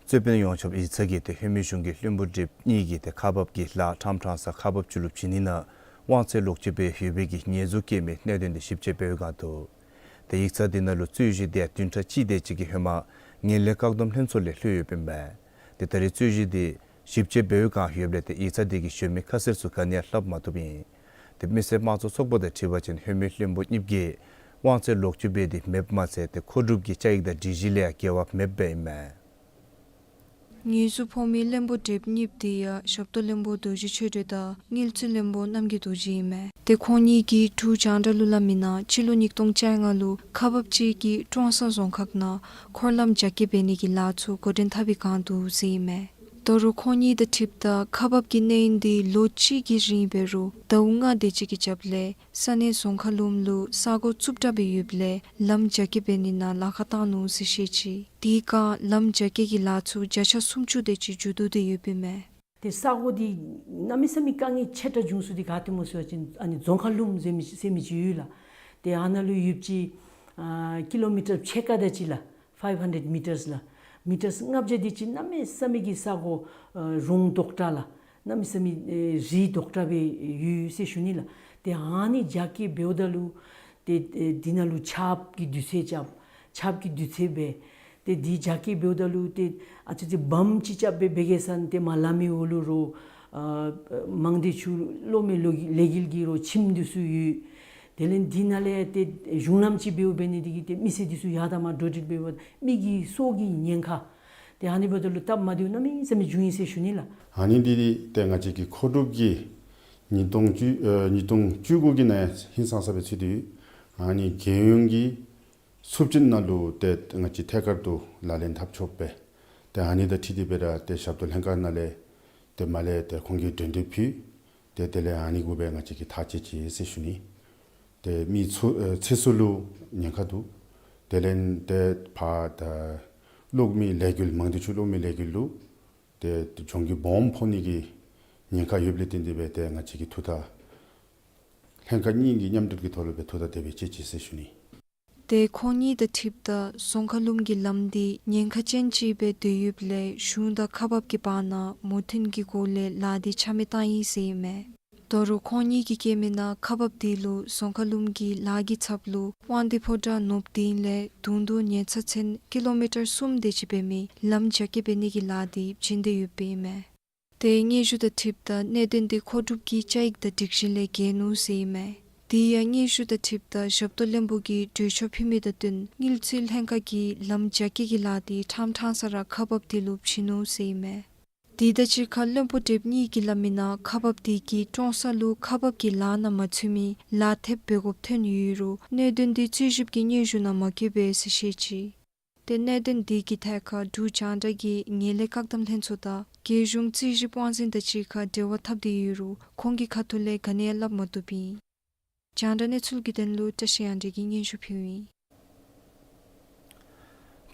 རྩོད་དཔོན་ཡོངས་ཁྱབ་ཡིག་ཚང་གིས་ཏེ་ལྷོ་མི་གཞུང་གིས་བློན་པོ་ཁྲི་གཉིས་ཀྱིས་ཏེ་ཁག་འབག་གི་ལཱ་ཕྲང་ཕྲང་ས་ཁག་འབག་ཅིག་ལུ་བྱིན་ནི་ནང་དབང་ཚད་ལོག་སྤྱོད་འབད་ཡོད་པའི་གི་ཉེས་འཛུགས་བཀལ་མི་གནད་དོན་འདི་ཞིབ་དཔྱད་འབད་བའི་བསྒང་དུ། ཏེ་ཡིག་ཚང་འདི་ནང་ལུ་རྩོད་གཞི་དེ་བདུན་ཕྲག་གཅིག་དེ་ཅིག་གི་ཧེ་མ་ངན་ལྷད་བཀག་སྡོམ་ལྷན་ཚོགས་ལས་ལྷོད་ཡོདཔ་ཨིན་པས། ཏེ་ད་རིས་རྩོད་གཞི་འདི་ཞིབ་དཔྱད་འབད་བའི་བསྒང་ཡོདཔ་ལས་ཏེ་ཡིག་ཚང་འདི་གི་གཞོན་མི་ཁ་གསལ་ཚུ་ག་ནི་ཡང་ལྷབ་མ་བཏུབ་ཨིན། ཏེ་མི་སེར་དམངས་གཙོ་ཚོགས་པ་དང་འཁྲིལ་བ་ཅིན་ལྷོ་མི་བློན་པོ་གཉིས་ཀྱིས་དབང་ཚད་ལོག་སྤྱོད་འབད་དེ་མེདཔ་མ་ཚད་ཏེ་མཁོ་སྒྲུབ་ཀྱི་བཅའ་ཡིག་དང་སྒྲིག་གཞི་ལས་ཡང་འགལ་བ་མེདཔ་ཨིན་མས། ཉེས་འཛུགས་ཕོག་མི་བློན་པོ་ཁྲི་གཉིས་དེ་ཡང་ཞབས་ཏོག་བློན་པོ་རྡོ་རྗེ་ཆོས་སྒྲོན་དང་དངུལ་རྩིས་བློན་པོ་རྣམ་རྒྱལ་རྡོ་རྗེ་ཨིན་མས། ཏེ་ཁོང་གཉིས་ཀྱིས་འབྲུག་རྒྱང་བསྒྲགས་ལུ་སླབ་མི་ནང་སྤྱི་ལོ་ཉིས་སྟོང་བཅོ་ལྔ་ལུ་ཁག་འབག་ཅིག་གིས་ཀྲོང་གསར་རྫོང་ཁག་ནང་འཁོར་ལམ་རྒྱ་སྐྱེད་འབད་ནི་གི་ལཱ་ཚུ་འགོ་འདྲེན་འཐབ་པའི་བསྒང་དུ་ཟེར་ཨིན་མས། ད་རུང་ཁོང་གཉིས་དང་འཁྲིལཝ་ད་ཁག་འབག་གི་གནས་ཡུན་འདི་ལོ་གཅིག་གི་རིང་འབད་རུང་ཟླཝ་ལྔ་དེ་ཅིག་གི་རྒྱབ་ལས་ས་གནས་རྫོང་ཁ་ལུམ་ལུ་ས་གོ་རྩུབ་དྲགས་སྦེ་ཡོདཔ་ལས་ལམ་རྒྱ་སྐྱེད་འབད་ནི་ནང་ལཱ་ཁག་བཏང་ནུག་ཟེར་བཤད་ཅི། དེའི་བསྒང་ལམ་རྒྱ་སྐྱེད་ཀྱི་ལཱ་ཚུ་བརྒྱ་ཆ་སུམ་ཅུ་དེ་ཅིག་མཇུག་བསྡུ་སྟེ་ཡོདཔ་ཨིན་མས། ཏེ་ས་གོ་འདི་གནམ་མེད་ས་མེད་དཀའ་ངལ་ཆེ་དྲགས་བྱུང་ས་འདི་ག་ཏེ་སྨོ་ཟེར་བ་ཅིན་ཨ་ནི་རྫོང་ཁ་ལུམ་ཟེར་མི་ཟེར་མི་ཅིག་ཡོད་ལགས། ཏེ་ཨ་ནཱ་ལུ་ཡོདཔ་ཅིག་ཨ་ཀི་ལོ་མི་ཊར་ཕྱེད་ཀ་དེ་ཅིག་ལགས། ཕའིབ་ཧན་ཌེཌ་མི་ཊརས་ལགས། མི་ཊརས་ལྔ་བརྒྱ་དེ་ཅིག་གནམ་མེད་ས་མེད་ཀྱི་ས་གོ་ཨ་རོང་དོག་དྲགས་ལགས། གནམ་མེད་ས་མེད་ཨེ་རི་དོག་དྲགས་སྦེ་ཡོད་ཟེར་ཞུ་ནི་ལགས། ཏེ་ཨ་ནི་རྒྱ་སྐྱེད་འབདཝ་ད་ལུ་ཏེ་ཨེ་འདི་ནང་ལུ་ཆརཔ་གི་དུས་ཚོད་རྐྱབ། ཆརཔ་གི་དུས་ཚོད་འབད། ཏེ་འདི་རྒྱ་སྐྱེད་འབདཝ་ད་ལུ་ཏེ་ཨ་ཙི་ཅིག་བམ་ཅིག་རྐྱབ་སྦེ་འབད་གེ་ཟེར་ན་ཏེ་མར་ལམ་མི་འོག་ལུ་རོ་ཨ་མང་སྡེ་ཆུ་གློག་མེ་ལོ་ལས་འགུལ་གྱི་རོ་ཁྱིམ་འདི་ཚུ་ཡོད། དེ་ལས་འདི་ནང་ལས་ཏེ་གཞུང་ལམ་ཅིག་འབདཝ་འབད་ནི་དེ་གིས་ཏེ་མི་སེར་འདི་ཚུ་ཡར་དང་མར་འགྲོ་འགྲུལ་འབདཝ་མི་གི་སྲོག་གི་ཉེན་ཁ། ཏེ་ཨ་ནི་འབདཝ་ད་ལུ་སྟབས་མ་བདེཝ་གནམ་མེད་ས་མེད་བྱུང་ཡི་ཟེར་ཞུ་ནི་ལགས། ཨ་ནི་འདི་ཏེ་ང་བཅས་ཀྱི་མཁོ་སྒྲུབ་ཀྱི་ཉིས་སྟོང་བཅུ་ཨེ་ཉིས་སྟོང་བཅུ་དགུ་གི་ནང་ཧིང་སངས་ས་སྦེ་ཚུད་དེ་ཡོད། ཨ་ནི་རྒྱལ་ཡོངས་ཀྱི་ཚབས་ཆེན་ནང་ལུ་ཏེ་ང་བཅས་ཐད་ཀར་དུ་ལག་ལེན་འཐབ་ཆོགཔ་སྦེ། ཏེ་ཨ་ནི་དང་འཁྲིལ་ཏེ་སྦེ་ར་ཏེ་ཞབས་ཏོག་ལྷན་ཁག་ནང་ལས་ཏེ་མར་ལས་ཏེ་ཁོང་གིས་གྲོས་འདེབས་ཕུལ། ཏེ་དེ་ལས་ཨ་ནི་གུ་སྦེ་ང་བཅས་ཀྱིས་ཐག་བཅད་ཅི་ཟེར་ཞུ་ནི། ཏེ་མི་ཚུ་ཨེ་ཚེ་སྲོག་ལུ་ཉེན་ཁ་འདུག། དེ་ལས་ཏེ་ཕར་ད་གློག་མེ་ལས་འགུལ་མང་སྡེ་ཆུ་གློག་མེ་ལས་འགུལ་ལུ་ཏེ་གྱོང་གུད་སྦོམ་ཕོག་ནི་གི་ཉེན་ཁ་ཡོདཔ་ལས་བརྟེན་ཏེ་སྦེ་ཏེ་ང་བཅས་ཀྱིས་ཐུགས་ཐག་ལྷན་ཁག་གཉིས་ཀྱིས་མཉམ་འབྲེལ་གྱི་ཐོག་ལུ་སྦེ་ཐུགས་ཐག་དེ་སྦེ་བཅད་ཅི་ཟེར་ཞུ་ནི། ཏེ་ཁོང་གཉིས་དང་འཁྲིལཝ་ད་རྫོང་ཁ་ལུམ་གྱི་ལམ་འདི་ཉེན་ཁ་ཅན་ཅིག་སྦེ་སྡོད་ཡོདཔ་ལས་གཞུང་དང་ཁག་འབག་གི་བར་ན་མོས་མཐུན་གྱི་སྒོ་ལས་ལཱ་འདི་ཆ་མེད་བཏང་ཡི་ཟེར་ཨིན་མས། ད་རུང་ཁོང་གཉིས་ཀྱིས་བཀོད་མི་ནང་ཁག་འབག་འདི་ལུ་རྫོང་ཁ་ལུམ་གྱི་ལཱ་གི་ཚབ་ལུ་དབང་འདུས་ཕོ་བྲང་ནོར་བུ་སྡིངས་ལས་དུང་དུང་ཉལ་ཚ་ཚུན་ཀི་ལོ་མི་ཊར་གསུམ་དེ་ཅིག་འབད་མི་ལམ་རྒྱ་སྐྱེད་འབད་ནི་གི་ལཱ་འདི་བྱིན་ཏེ་ཡོདཔ་ཨིན་མས། ཏེ་སྙན་ཞུ་དང་འཁྲིལཝ་ད་གནད་དོན་འདི་མཁོ་སྒྲུབ་ཀྱི་བཅའ་ཡིག་དང་སྒྲིག་གཞི་ལས་འགལ་ནུག་ཟེར་ཨིན་མས། དེ་ཡང་སྙན་ཞུ་དང་འཁྲིལཝ་ད་ཞབས་ཏོག་བློན་པོ་གིས་གྲོས་ཆོད་ཕུལ་མི་དང་བསྟུན་དངུལ་རྩིས་ལྷན་ཁག་གིས་ལམ་རྒྱ་སྐྱེད་ཀྱི་ལཱ་འདི་ཕྲང་ཕྲང་ས་ར་ཁག་འབག་འདི་ལུ་བྱིན་ནུག་ཟེར་ཨིན་མས། དེ་དང་གཅིག་ཁར་བློན་པོ་ཁྲི་གཉིས་ཀྱིས་སླབ་མི་ནང་ཁག་འབག་འདི་གིས་ཀྲོང་གསར་ལུ་ཁག་འབག་གི་ལཱ་ནང་མ་ཚུད་མི་ལཱ་ཐེབས་འབད་དགོཔ་ཐོན་ཡོད་རུང་གནད་དོན་འདི་རྩིས་ཞིབ་ཀྱི་སྙན་ཞུ་ནང་མ་བཀོད་པས་ཟེར་བཤད་ཅི། ཏེ་གནད་དོན་འདི་གི་ཐད་ཁར་འབྲུག་རྒྱང་བསྒྲགས་ཀྱིས་ངན་ལྷད་བཀག་སྡོམ་ལྷན་ཚོགས་དང་རྒྱལ་གཞུང་རྩིས་ཞིབ་དབང་འཛིན་དང་གཅིག་ཁར་འབྲེལ་བ་འཐབ་སྟེ་ཡོད་རུང་ཁོང་གི་ཁ་ཐུག་ལས་ག་ནི་ཡང་སླབ་མ་བཏུབ་ཨིན། རྒྱང་བསྒྲགས་གནས་ཚུལ་གྱི་དོན་ལུ་བཀྲ་ཤིས་དབྱངས་སྒྲོན་གྱིས་སྙན་ཞུ་ཕུལཝ་ཨིན།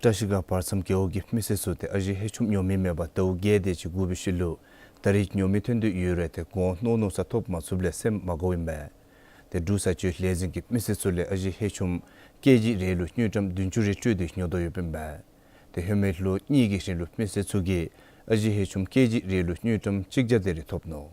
བཀྲ་ཤིས་སྒང་བར་མཚམས་རྒེད་འོག་གི་མི་སེར་ཚུ་ཏེ་ཨ་ཞེ་ཧེ་ཆུམ་ཉོ་མི་མེད་པར་ཟླཝ་བརྒྱད་དེ་ཅིག་སྒུག་པའི་ཤུལ་ལུ་ད་རིས་ཉོ་མི་ཐོན་ཏེ་ཡོད་རུང་ཏེ་གོང་མནོ་མནོ་ས་ཐོབ་མ་ཚུགསཔ་ལས་སེམས་མ་དགའཝ་ཨིན་པས། ཏེ་འབྲུག་བཟའ་སྤྱོད་ལས་འཛིན་གྱིས་མི་སེར་ཚུ་ལས་ཨ་ཞེ་ཧེ་ཆུམ་ཀེ་ཇི་རེ་ལུ་དངུལ་ཀྲམ་བདུན་ཅུ་རེ་སྤྲོད་དེ་ཉོ་དོ་ཡོདཔ་ཨིན་པས། ཏེ་ཧེ་མའི་ལོ་གཉིས་ཀྱི་རིང་ལུ་མི་སེར་ཚུ་གིས་ཨ་ཞེ་ཧེ་ཆུམ་ཀེ་ཇི་རེ་ལུ་དངུལ་ཀྲམ་གཅིག་བརྒྱ་དེ་རེ་ཐོབ་ནུག།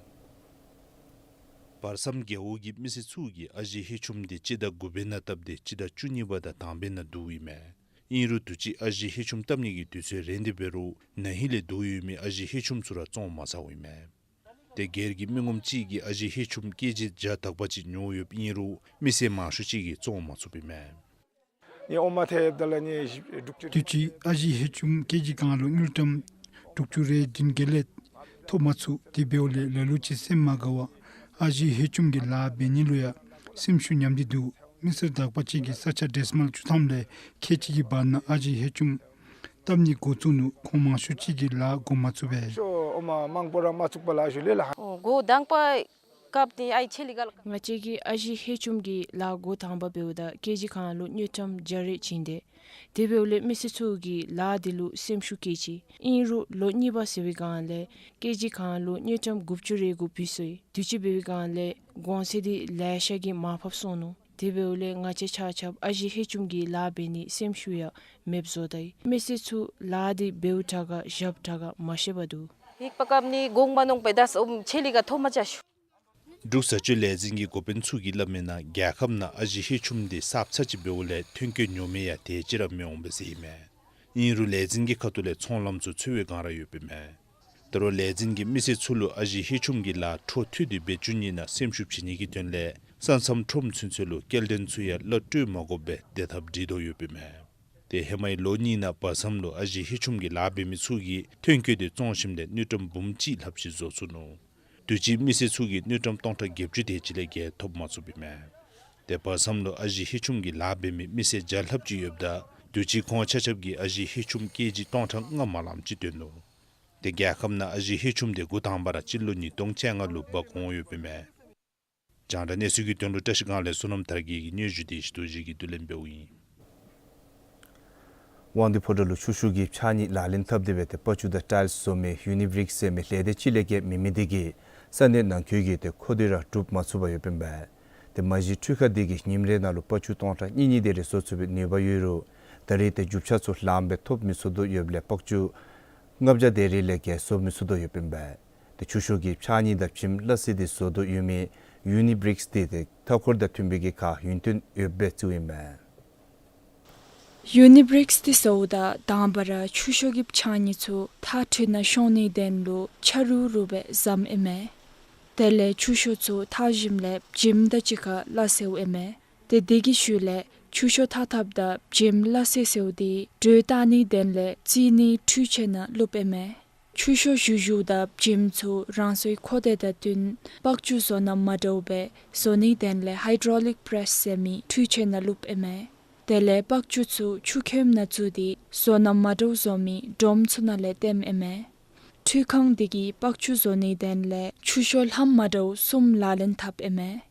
བར་མཚམས་རྒེད་འོག་གི་མི་སེར་ཚུ་གིས་ཨ་ཞེ་ཧེ་ཆུམ་དེ་སྤྱི་ཟླ་དགུ་པའི་ནང་བཏབ་སྟེ་སྤྱི་ཟླ་བཅུ་གཉིས་པ་དང་དང་པའི་ནང་བསྡུཝ་ཨིན་མས། ཨིན་རུང་དུས་ཅི་ཨ་ཞེ་ཧེ་ཆུམ་བཏབ་ནི་གི་དུས་ཚོད་རན་ཏེ་འབད་རུང་ན་ཧིང་ལས་སྡུག་ཡོད་མི་ཨ་ཞེ་ཧེ་ཆུམ་ཚུ་ར་བཙོང་མ་ཚརཝ་ཨིན་མས། ཏེ་སྒེར་གྱི་མི་ངོམ་ཅིག་གིས་ཨ་ཞེ་ཧེ་ཆུམ་ཀེ་ཇི་བརྒྱ་དག་པ་ཅིག་ཉོ་ཡོདཔ་ཨིན་རུང་མི་སེར་མང་ཤོས་ཅིག་གིས་བཙོང་མ་ཚུགསཔ་ཨིན་མས། ངེའི་ཨོ་མ་ཐེབ་ད་ལ་ངེའི་དྲུག་ཅུ། དུས་ཅི་ཨ་ཞེ་ཧེ་ཆུམ་ཀེ་ཇི་གང་ལུ་དངུལ་ཀྲམ་དྲུག་ཅུ་རེ་བདུན་བརྒྱད་ལས་ཐོབ་མ་ཚུགས། དེ་འབདཝ་ལས་ལ་ལུ་ཅིག་སེམས་མ་དགའ་བར་ཨ་ཞེ་ཧེ་ཆུམ་གྱི་ལཱ་འབད་ནི་ལུ་ཡང་སེམས་ཤུགས་ཉམས་ཏེ་འདུག། མི་སེར་དག་པ་ཅིག་གིས་ས་ཆ་ཌེ་སི་མལ་བཅུ་ཐམ་ལས་ཁལ་གཅིག་གི་བར་ན་ཨ་ཞེ་ཧེ་ཆུམ་བཏབ་ནི་འགོ་བཙུགས་ནུག། ཁོང་མང་ཤོས་ཅིག་གིས་ལཱ་འགོ་མ་བཙུགས་པས། ཤོ་ཨོ་མ་མང་པོ་ར་མ་བཙུགས་པར་ལཱ་ཞུ་ལེ་ལགས། འོ་འགོ་དང་པ་སྐབས་དེ་ཨའི་ཆེ་ལི་ག་ལ། ང་བཅས་ཀྱིས་ཨ་ཞེ་ཧེ་ཆུམ་གྱི་ལཱ་འགོ་དང་པ་འབདཝ་ད་ཀེ་ཇི་གང་ལུ་དངུལ་ཀྲམ་བརྒྱ་རེ་བྱིན་ཏེ། དེ་འབདཝ་ལས་མི་སེར་ཚུ་གིས་ལཱ་དེ་ལུ་སེམས་ཤུགས་བསྐྱེད་ཅི། ཨིན་རུང་ལོ་གཉིས་པ་ཟེར་བའི་སྒང་ལས་ཀེ་ཇི་གང་ལུ་དངུལ་ཀྲམ་དགུ་བཅུ་རེ་གུ་བུད་སོ་ཡི། དུས་ཅི་འབད་བའི་སྒང་ལས་གོང་ཚད་དེ་ལེ་ཤ་གིས་མར་ཕབ་སོང་ནུག། དེ་འབདཝ་ལས་ང་བཅས་ཆ་ཁྱབ་ཨ་ཞེ་ཧེ་ཆུམ་གྱི་ལཱ་འབད་ནི་སེམས་ཤུགས་ཡང་མེདཔ་བཟོ་ད་ཡི། མི་སེར་ཚུ་ལཱ་དེ་འབདཝ་དྲག་ག་བཞགཔ་དྲག་ག་མ་ཤེས་པར་འདུག། ཡིག་པ་སྐབས་ནི་གོང་མ་ནོང་པའི་དཱས་ཨོམ་ཆེ་ལི་ག་ཐོབ་མ་ཆ་ཤོ། འབྲུག་བཟའ་སྤྱོད་ལས་འཛིན་གྱི་འགོ་དཔོན་ཚུ་གིས་སླབ་མིའི་ནང་རྒྱལ་ཁབ་ནང་ཨ་ཞེ་ཧེ་ཆུམ་དེ་གསརཔ་ཚར་ཅིག་འབདཝ་ལས་ཐོན་སྐྱེད་ཉོ་མི་ཡང་དེ་ཅིག་ར་མི་འོང་པས་ཟེར་ཨིན་མས། ཨིན་རུང་ལས་འཛིན་གྱི་ཁ་ཐུག་ལས་ཚོང་ལམ་ཚུ་འཚོལ་བའི་སྒང་ར་ཡོདཔ་ཨིན་མས། ད་རུང་ལས་འཛིན་གྱིས་མི་སེར་ཚུ་ལུ་ཨ་ཞེ་ཧེ་ཆུམ་གྱི་ལཱ་འཕྲོ་མཐུད་དེ་འབད་བཅུག་ནི་ནང་སེམས་ཤུགས་བྱིན་ནི་གི་དོན་ལས་ས་མཚམས་ཁྲོམ་ཚུན་ཚོད་ལུ་སྐྱེལ་འདྲེན་ཚུ་ཡང་གླ་སྤྲོད་མ་དགོཔ་སྦེ་བདེ་ཐབས་སྒྲིག་དོ་ཡོདཔ་ཨིན་མས། ཏེ་ཧེ་མའི་ལོ་གཉིས་ནང་བར་མཚམས་ལུ་ཨ་ཞེ་ཧེ་ཆུམ་གྱི་ལཱ་འབད་མི་ཚུ་གིས་ཐོན་སྐྱེད་དེ་བཙོང་ཞིནམ་ལས་དངུལ་ཀྲམ་འབུམ་གཅིག་ལྷགཔ་ཅིག་བཟོ་ཚུགས་ནུག། དུས་ཅི་མི་སེར་ཚུ་གིས་དངུལ་ཀྲམ་སྟོང་ཕྲག་བརྒྱད་ཅུ་དེ་ཅིག་ལས་བརྒལ་ཐོབ་མ་ཚུགསཔ་ཨིན་མས། ཏེ་བར་མཚམས་ལུ་ཨ་ཞེ་ཧེ་ཆུམ་གྱི་ལཱ་འབད་མི་མི་སེར་བརྒྱ་ལྷགཔ་ཅིག་ཡོདཔ་ད་དུས་ཅི་ཁོང་ཆ་ཁྱབ་ཀྱིས་ཨ་ཞེ་ཧེ་ཆུམ་ཀེ་ཇི་སྟོང་ཕྲག་ལྔ་མ་ལངམ་ཅིག་བཏོན་ནུག། ཏེ་རྒྱལ་ཁབ་ནང་ཨ་ཞེ་ཧེ་ཆུམ་དེ་འགོ་དང་པ་ར་སྤྱི་ལོ་ཉིས་སྟོང་བཅོ་ལྔ་ལུ་འབག་འོང་ཡོདཔ་ཨིན་མས། རྒྱང་བསྒྲགས་གནས་ཚུལ་གྱི་དོན་ལུ་བཀྲ་ཤིས་སྒང་ལས་བསོད་ནམས་དར་རྒྱས་ཀྱི་སྙན་ཞུ་དེ་ཞུ་དོ་ཅིག་གི་བསྡུ་ལེན་འབདཝ་ཨིན། དབང་འདུས་ཕོ་བྲང་ལུ་ཆུ་ཤོག་གི་ཕྱགས་སྙིགས་ལག་ལེན་འཐབ་སྟེ་སྦེ་ཏེ་པག་ཅུ་དང་ཊའིལསི་བཟོ་མི་ཡུ་ནི་བིརིཀསི་ཟེར་མི་ལས་སྡེ་ཅིག་ལས་བརྒལ་མེད་མི་དེ་གིས་ས་གནས་ནང་འཁོད་ཀྱི་ཏེ་མཁོ་འདོད་ར་སྒྲུབ་མ་ཚུགས་པར་ཡོདཔ་ཨིན་པས། ཏེ་མ་གཞི་འཕྲུལ་ཁང་དེ་གིས་ཉིནམ་རེ་ནང་ལུ་པག་ཅུ་སྟོང་ཕྲག་གཉིས་གཉིས་དེ་རེ་བཟོ་ཚུགས་པའི་ནུས་པ་ཡོད་རུང་ད་རེས་ཏེ་རྒྱུ་ཆ་ཚུ་ལངམ་སྦེ་ཐོབ་མི་ཚུགས་དོ་ཡོདཔ་ལས་པག་ཅུ་ལྔ་བརྒྱ་དེ་རེ་ལས་བརྒལ་བཟོ་མི་ཚུགས་དོ་ཡོདཔ་ཨིན་པས། ཏེ་ཆུ་ཤོག་གི་ཕྱགས་སྙིགས་དང་བྱེམ་སླ་བསྲེ་དེ་བཟོ་དོ་ཡོད་མི་ཡུ་ནི་བིརིཀསི་དེ་ཏེ་མཐའ་འཁོར་དང་མཐུན་པའི་གི་ཁར་ཡུན་བརྟན་ཡོདཔ་སྦེ་བརྩིཝ་ཨིན་པས། ཡུ་ནི་བིརིཀསི་དེ་བཟོཝ་ད་དང་པ་ར་ཆུ་ཤོག་གི་ཕྱགས་སྙིགས་ཚུ་ཐག་ཁྲུས་ནང་ཤོང་ནིའི་དོན་ལུ་ཆ་རུ་རུ་སྦེ་བཟུམ་ཨིན་མས། དེ་ལས་ཆུ་ཤོག་ཚུ་འཐག་ཞིནམ་ལས་བྱེམ་དང་གཅིག་ཁར་སླ་བསྲེཝ་ཨིན་མས། ཏེ་དེ་གི་ཤུལ་ལས་ཆུ་ཤོག་འཐག་འཐགཔ་དང་བྱེམ་སླ་བསྲེ་བསྲེཝ་དེ་དྲོད་བཏང་ནིའི་དོན་ལས་བཙིར་ནི་འཕྲུལ་ཆས་ནང་བླུགསཔ་ཨིན་མས། ཆུ་ཤོག་བཞུ་བཞུཝ་དང་བྱེམ་ཚུ་རང་སོའི་མཁོ་འདོད་དང་བསྟུན་པག་ཅུ་བཟོ་ནམ་མ་འདྲཝ་སྦེ་བཟོ་ནིའི་དོན་ལས་ཧའི་ཌོ་རོ་ལིཀ་པྲེསི་ཟེར་མི་འཕྲུལ་ཆས་ནང་བླུགསཔ་ཨིན་མས། དེ་ལས་པག་ཅུ་ཚུ་ཆུ་ཁོལམ་ནང་བཙུགས་ཏེ་བཟོ་ནམ་མ་འདྲཝ་བཟོ་མི་སྒྲོམ་ཚུ་ནང་ལས་བཏོནམ་ཨིན་མས། འཕྲུལ་ཁང་དེ་གིས་པག་ཅུ་བཟོ་ནིའི་དོན་ལས་ཆུ་ཤོག་ལྷམ་མ་འདྲཝ་གསུམ་ལག་ལེན་འཐབ་ཨིན་མས།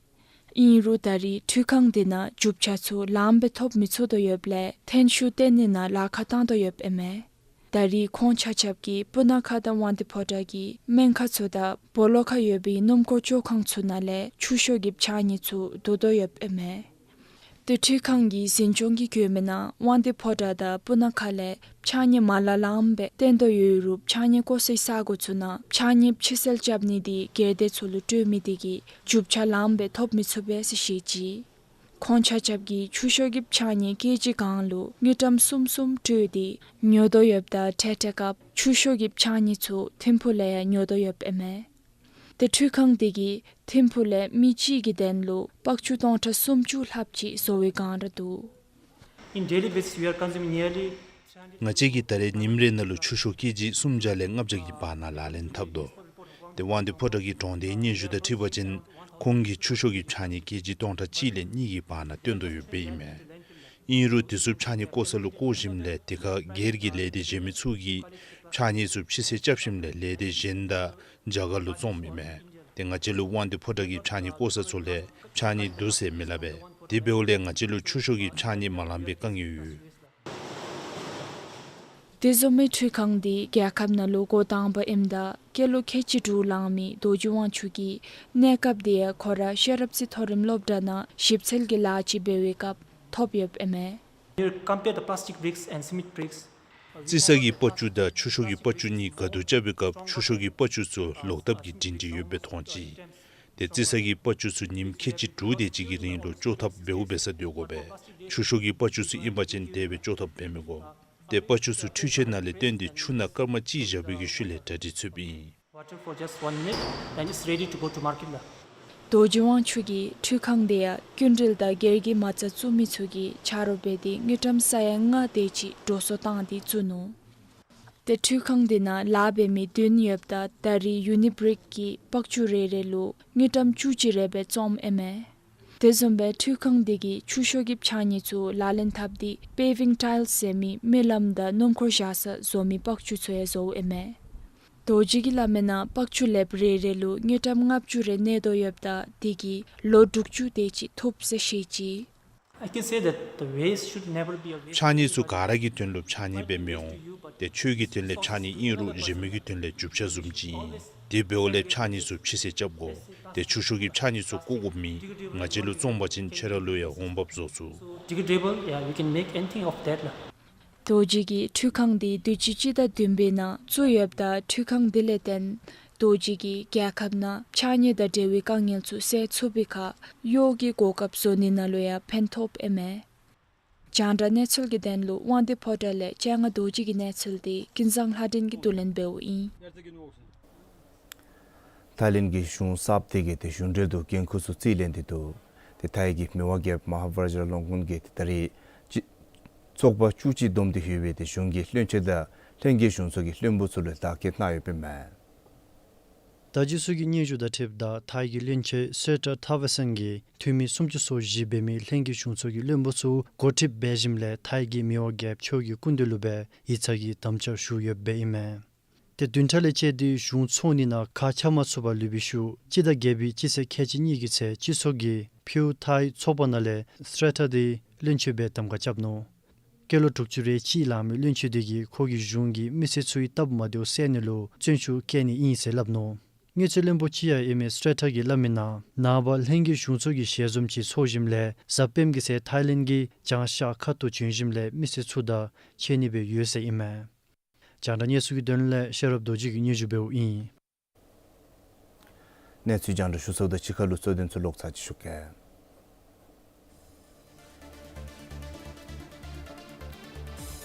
ཨིན་རུང་ད་རེས་འཕྲུལ་ཁང་དེ་ནང་རྒྱུ་ཆ་ཚུ་ལངམ་སྦེ་ཐོབ་མི་ཚུགས་དོ་ཡོདཔ་ལས་ཐོན་ཤུགས་བཏོན་ནི་ནང་ལཱ་ཁག་བཏང་དོ་ཡོདཔ་ཨིན་མས། ད་རེས་ཁོང་ཆ་ཁྱབ་ཀྱིས་སྤུ་ན་ཁ་དང་དབང་འདུས་ཕོ་བྲང་གི་སྨན་ཁང་ཚུ་དང་སྦོ་ལོགས་ཁར་ཡོད་པའི་སྣུམ་འཁོར་བཅོ་ཁང་ཚུ་ནང་ལས་ཆུ་ཤོག་གི་ཕྱགས་སྙིགས་ཚུ་བསྡུ་དོ་ཡོདཔ་ཨིན་མས། ཏེ་འཕྲུལ་ཁང་གི་འཛིན་སྐྱོང་གིས་བཀོད་མིའི་ནང་དབང་འདུས་ཕོ་བྲང་དང་སྤུ་ན་ཁ་ལས་ཕྱགས་སྙིགས་མ་ལང་ལངམ་སྦེ་བཏོན་དོ་ཡོད་རུང་ཕྱགས་སྙིགས་བཀོ་སའི་ས་གོ་ཚུ་ནང་ཕྱགས་སྙིགས་ཕྱི་སེལ་རྐྱབ་ནི་དེ་སྒེར་སྡེ་ཚུ་ལུ་སྤྲོད་མི་དེ་གིས་རྒྱུ་ཆ་ལངམ་སྦེ་ཐོབ་མི་ཚུགས་པས་ཟེར་བཤད་ཅི། ཁོང་ཆ་ཁྱབ་ཀྱིས་ཆུ་ཤོག་གི་ཕྱགས་སྙིགས་ཀེ་ཇི་གང་ལུ་དངུལ་ཀྲམ་གསུམ་གསུམ་སྤྲོད་དེ་ཉོ་དོ་ཡོདཔ་ད་འཕྲལ་འཕྲལ་སྐབས་ཆུ་ཤོག་གི་ཕྱགས་སྙིགས་ཚུ་ཐིམ་ཕུག་ལས་ཡང་ཉོ་དོ་ཡོདཔ་ཨིན་མས། ཏེ་འཕྲུལ་ཁང་དེ་གིས་ཐིམ་ཕུག་ལས་མི་གཅིག་གི་དོན་ལུ་པག་ཅུ་སྟོང་ཕྲག་སུམ་ཅུ་ལྷགཔ་ཅིག་བཟོ་བའི་སྒང་ར་འདུག། In daily basis, we are consuming nearly ང་བཅས་ཀྱིས་ད་རེས་ཉིནམ་རེ་ནང་ལུ་ཆུ་ཤོག་ཀེ་ཇི་སུམ་བརྒྱ་ལས་ལྔ་བརྒྱ་གི་བར་ན་ལག་ལེན་འཐབ་དོ། ཏེ་དབང་འདུས་ཕོ་བྲང་གི་དྲུང་འདེགས་སྙན་ཞུ་དང་འཁྲིལ་བ་ཅིན་ཁོང་གིས་ཆུ་ཤོག་གི་ཕྱགས་སྙིགས་ཀེ་ཇི་སྟོང་ཕྲག་གཅིག་ལས་གཉིས་ཀྱི་བར་ན་བཏོན་དོ་ཡོདཔ་ཨིན་མས། ཨིན་རུང་དེ་ཚུ་ཕྱགས་སྙིགས་བཀོ་ས་ལུ་བཀོ་ཞིནམ་ལས་དེ་ཁར་སྒེར་གྱི་ལས་སྡེ་གཞན་མི་ཚུ་གིས་ཕྱགས་སྙིགས་ཚུ་ཕྱི་སེལ་རྐྱབ་ཞིནམ་ལས་ལས་སྡེ་གཞན་དང་རྒྱ་གར་ལུ་བཙོངམ་ཨིན་མས། ཏེ་ང་བཅས་ལུ་དབང་འདུས་ཕོ་བྲང་གི་ཕྱགས་སྙིགས་བཀོ་ས་ཚུ་ལས་ཕྱགས་སྙིགས་འདུག་ཟེར་མི་སླབ་པས། དེ་འབདཝ་ལས་ང་བཅས་ལུ་ཆུ་ཤོག་གི་ཕྱགས་སྙིགས་མ་ལང་པའི་དཀའ་ངལ་ཡོད། དེ་བཟུམ་མའི་འཕྲུལ་ཁང་དེ་རྒྱལ་ཁབ་ནང་ལུ་འགོ་དང་པ་ཨིནམ་ད་སྐྱེས་ལོ་ཁལ་གཅིག་དྲུག་ལང་མི་རྡོ་རྗེ་དབང་ཕྱུག་གིས་གནས་སྐབས་དེ་ཡང་ཁོ་ར་ཤེས་རབ་རྩེ་མཐོ་རིམ་སློབ་གྲྭ་ནང་ཞིབ་འཚོལ་གྱི་ལཱ་ཅིག་འབད་བའི་སྐབས་ཐོབ་ཡོདཔ་ཨིན་མས། Compare the plastic bricks and cement bricks. རྩི་ས་གི་པག་ཅུ་དང་ཆུ་ཤོག་གི་པག་ཅུ་གཉིས་ག་དུ་རྐྱབ་པའི་སྐབས་ཆུ་ཤོག་གི་པག་ཅུ་ཚུ་ལོག་ཐབས་ཀྱི་སྒྲིང་སྒྲི་ཡོདཔ་སྦེ་མཐོང་ཅི། ཏེ་རྩི་ས་གི་པག་ཅུ་ཚུ་ཉིནམ་ཁལ་གཅིག་དྲུག་དེ་ཅིག་གི་རིང་ལུ་བཅོ་ཐབས་འབདཝ་འབད་ས་སྡོད་དགོ་པས། ཆུ་ཤོག་གི་པག་ཅུ་ཚུ་ཨིན་པ་ཅིན་དེ་སྦེ་བཙོ་ཐབས་འབད་མི་དགོ། ཏེ་པག་ཅུ་ཚུ་འཕྲུལ་ཆས་ནང་ལས་བཏོན་ཏེ་ཆུ་ནང་སྐར་མ་གཅིག་བཞག་པའི་གི་ཤུལ་ལས་གྲ་སྒྲིག་ཚུདཔ་ཨིན། Water for just one minute, then it's ready to go to market ལགས། རྡོ་རྗེ་དབང་ཕྱུག་གིས་འཕྲུལ་ཁང་འདི་ཡང་སྐྱིན་འགྲུལ་དང་སྒེར་གྱི་མ་རྩ་བཙུགས་མི་ཚུ་གིས་ཆ་རོགས་འབད་དེ་དངུལ་ཀྲམ་ས་ཡ་ལྔ་དེ་ཅིག་འགྲོ་སོང་བཏང་སྟེ་བཙུགས་ནུག། ཏེ་འཕྲུལ་ཁང་འདི་ནང་ལཱ་འབད་མི་བདུན་ཡོདཔ་ད་ད་རེས་ཡུ་ནི་བྲིཀ་གིས་པག་ཅུ་རེ་རེ་ལུ་དངུལ་ཀྲམ་བཅུ་གཅིག་རེ་སྦེ་བཙོངམ་ཨིན་མས། དེ་བཟུམ་སྦེ་འཕྲུལ་ཁང་འདི་གིས་ཆུ་ཤོག་གི་ཕྱགས་སྙིགས་ཚུ་ལག་ལེན་འཐབ་སྟེ་པེ་ཝིང་ཊའིལསི་ཟེར་མི་རྨི་ལམ་དང་སྣུམ་འཁོར་བཞག་ས་བཟོ་མི་པག་ཅུ་ཚུ་ཡང་བཟོཝ་ཨིན་མས། རྡོ་རྗེ་གིས་སླབ་མིའི་ནང་པག་ཅུ་ལེབ་རེ་རེ་ལུ་དངུལ་ཀྲམ་ལྔ་བཅུ་རེ་གནས་དོ་ཡོདཔ་ད་དེ་གིས་ལོ་དྲུག་ཅུ་དེ་ཅིག་ཐུབ་ཟེར་བཤད་ཅི། I can say that the waste should never be a waste. ཕྱགས་སྙིགས་ཚུ་ག་ར་གི་དོན་ལུ་ཕྱགས་སྙིགས་སྦེ་མི་འོང་། ཏེ་ཁྱོད་ཀྱི་དོན་ལས་ཕྱགས་སྙིགས་ཨིན་རུང་གཞན་མི་གི་དོན་ལས་རྒྱུ་ཆ་བཟུམ་ཅིག་ཨིན། དེ་འབདཝ་ལས་ཕྱགས་སྙིགས་ཚུ་ཕྱི་སེལ་རྐྱབ་དགོ། ཏེ་ཆུ་ཤོག་གི་ཕྱགས་སྙིགས་ཚུ་བཀོ་དགོཔ་མེད། ང་བཅས་ལུ་བཙོང་པ་ཅིན་ཁྱོད་ར་ལུ་ཡང་འོང་འབབ་བཟོ་ཚུགས། Degradable, yeah, we can make anything of that ལགས། རྡོ་རྗེ་གིས་འཕྲུལ་ཁང་འདི་དུས་ཅི་སྤྱི་ཟླ་བདུན་པའི་ནང་བཙུགས་ཡོདཔ་ད་འཕྲུལ་ཁང་འདི་ལས་བརྟེན་རྡོ་རྗེ་གིས་རྒྱལ་ཁབ་ནང་ཕྱགས་སྙིགས་དང་འབྲེལ་བའི་དཀའ་ངལ་ཚུ་སེལ་ཚུགས་པའི་ཁར་གཡོག་གི་གོ་སྐབས་བཟོ་ནི་ནང་ལུ་ཡང་ཕན་ཐོགས་ཨིན་མས། རྒྱང་བསྒྲགས་གནས་ཚུལ་གྱི་དོན་ལུ་དབང་འདུས་ཕོ་བྲང་ལས་སྤྱན་སྔ་རྡོ་རྗེ་གི་གནས་ཚུལ་འདི་ཀུན་བཟང་ལྷ་སྒྲོན་གྱིས་བསྡུ་ལེན་འབདཝ་ཨིན། ཐའི་ལེནཌ་གི་གཞུང་གསརཔ་དེ་གིས་ཏེ་གཞུང་འབྲེལ་དུ་འགན་ཁུར་ཚུ་རྩིས་ལེན་ཏེ་འདུག། ཏེ་ཐའི་གི་མི་དབང་རྒྱལཔོ་མ་ཧཱ་ཝཱ་ཇཱ་ར་ལོང་ཀོན་གྱིས་ཏེ་ད་རེས་ཅིག་ཚོགས་པ་བཅུ་གཅིག་བསྡོམས་ཏེ་ཡོད་པའི་ཏེ་གཞུང་གི་བློན་ཆེན་དང་ལྷན་རྒྱས་གཞུང་ཚོགས་ཀྱི་བློན་པོ་ཚུ་ལུ་བདག་སྐྱོང་གནང་ཡོདཔ་ཨིན་མས། ད་རྗེས་སུ་གི་སྙན་ཞུ་དང་འཁྲིལཝ་ད་ཐའི་གི་བློན་ཆེན་སེ་ཏྲ་ཐ་ཝེ་སན་གྱིས་འཐུས་མི་སུམ་ཅུ་སོ་བཞི་འབད་མི་ལྷན་རྒྱས་གཞུང་ཚོགས་ཀྱི་བློན་པོ་ཚུ་འགོ་ཁྲིདཔ་འབད་ཞིནམ་ལས་ཐའི་གི་མི་དབང་རྒྱལཔོ་མཆོག་གི་སྐུ་མདུན་ལུ་སྦེ་ཡིག་ཚང་གི་དམ་བཅའ་ཞུ་ཡོདཔ་ཨིན་མས། ཏེ་བདུན་ཕྲག་ལས་བཅད་དེ་གཞུང་ཚོགས་ནི་ནང་ཁག་ཆ་མ་ཚུད་པར་ལུས་པའི་ཤུལ་སྤྱི་ཟླ་བརྒྱད་པའི་སྤྱི་ཚེས་ཁལ་གཅིག་གཉིས་ཀྱི་ཚེ་སྤྱི་ཚོགས་ཀྱིས་ཕུའུ་ཐའི་ཚོགས་པ་ནང་ལས་སེ་ཏྲ་དེ་བློན་ཆེན་སྦེ་གདམ་ཁ་རྐྱབ་ནུག། སྐྱེས་ལོ་དྲུག་ཅུ་རེ་གཅིག་ལང་མི་བློན་ཆེན་དེ་གིས་ཁོ་གིས་གཞུང་གི་མི་སེར་ཚུའི་སྟབས་མ་བདེཝ་སེལ་ནི་ལུ་བརྩོན་ཤུགས་བསྐྱེད་ནི་ཨིན་ཟེར་སླབ་ནུག། དངུལ་རྩིས་བློན་པོ་ཅིག་ཡང་ཨིན་མི་སེ་ཏྲ་གིས་སླབ་མིའི་ནང་ནངས་པ་ལྷན་རྒྱས་གཞུང་ཚོགས་ཀྱི་ཞལ་འཛོམས་ཅིག་ཚོགས་ཞིནམ་ལས་གཟའ་སྤེནམ་གི་ཚེ་ཐའི་ལེནཌ་གི་བྱང་ཤར་ཁ་ཐུག་བྱོན་ཞིནམ་ལས་མི་སེར་ཚུ་དང་འཕྱད་ནི་སྦེ་ཡོད་ཟེར་ཨིན་མས། རྒྱང་བསྒྲགས་གནས་ཚུལ་གྱི་དོན་ལས་ཤེས་རབ་རྡོ་རྗེ་གིས་སྙན་ཞུ་འབདཝ་ཨིན། གནས་ཚུལ་རྒྱང་བསྒྲགས་ཞུ་ཚརཝ་ད་གཅིག་ཁར་ལུ་གཙོ་དོན་ཚུ་ལོག་ཚར་ཅིག་ཞུ་གེ།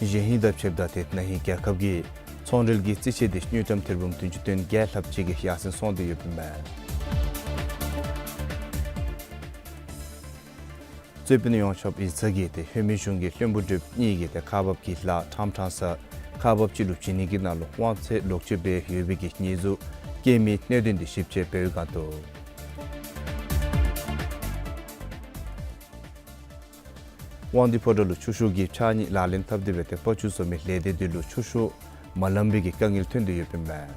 གཞེས་ཧིང་དང་ཕྱདཔ་ད་ཏེ་ན་ཧིང་རྒྱལ་ཁབ་ཀྱི་ཚོང་འབྲེལ་གྱི་རྩིས་ཆད་དེ་དངུལ་ཀྲམ་ཐེར་འབུམ་བདུན་ཅུ་དོན་བརྒྱད་ལྷགཔ་ཅིག་གིས་ཡར་སེང་སོང་སྟེ་ཡོདཔ་ཨིན་མས། རྩོད་དཔོན་ཡོངས་ཁྱབ་ཡིག་ཚང་གིས་ཏེ་ཧོད་མི་གཞུང་གི་བློན་པོ་གྲུབ་གཉིས་ཀྱིས་ཏེ་ཁག་འབག་གི་ལཱ་ཕྲང་ཕྲང་ས་ཁག་འབག་ཅིག་ལུ་བྱིན་ནི་གི་ནང་ལུ་དབང་ཚད་ལོག་སྤྱོད་འབད་ཡོད་པའི་གི་ཉེས་འཛུགས་བཀལ་མིའི་གནད་དོན་དེ་ཞིབ་དཔྱད་འབད་བའི་སྒང་དུ། དབང་འདུས་ཕོ་བྲང་ལུ་ཆུ་ཤོག་གི་ཕྱགས་སྙིགས་ལག་ལེན་འཐབ་སྟེ་སྦེ་ཏེ་པག་ཅུ་བཟོ་མི་ལས་སྡེ་དེ་ལུ་ཆུ་ཤོག་མ་ལང་པའི་གི་དཀའ་ངལ་ཐོན་ཏེ་ཡོདཔ་ཨིན་མས།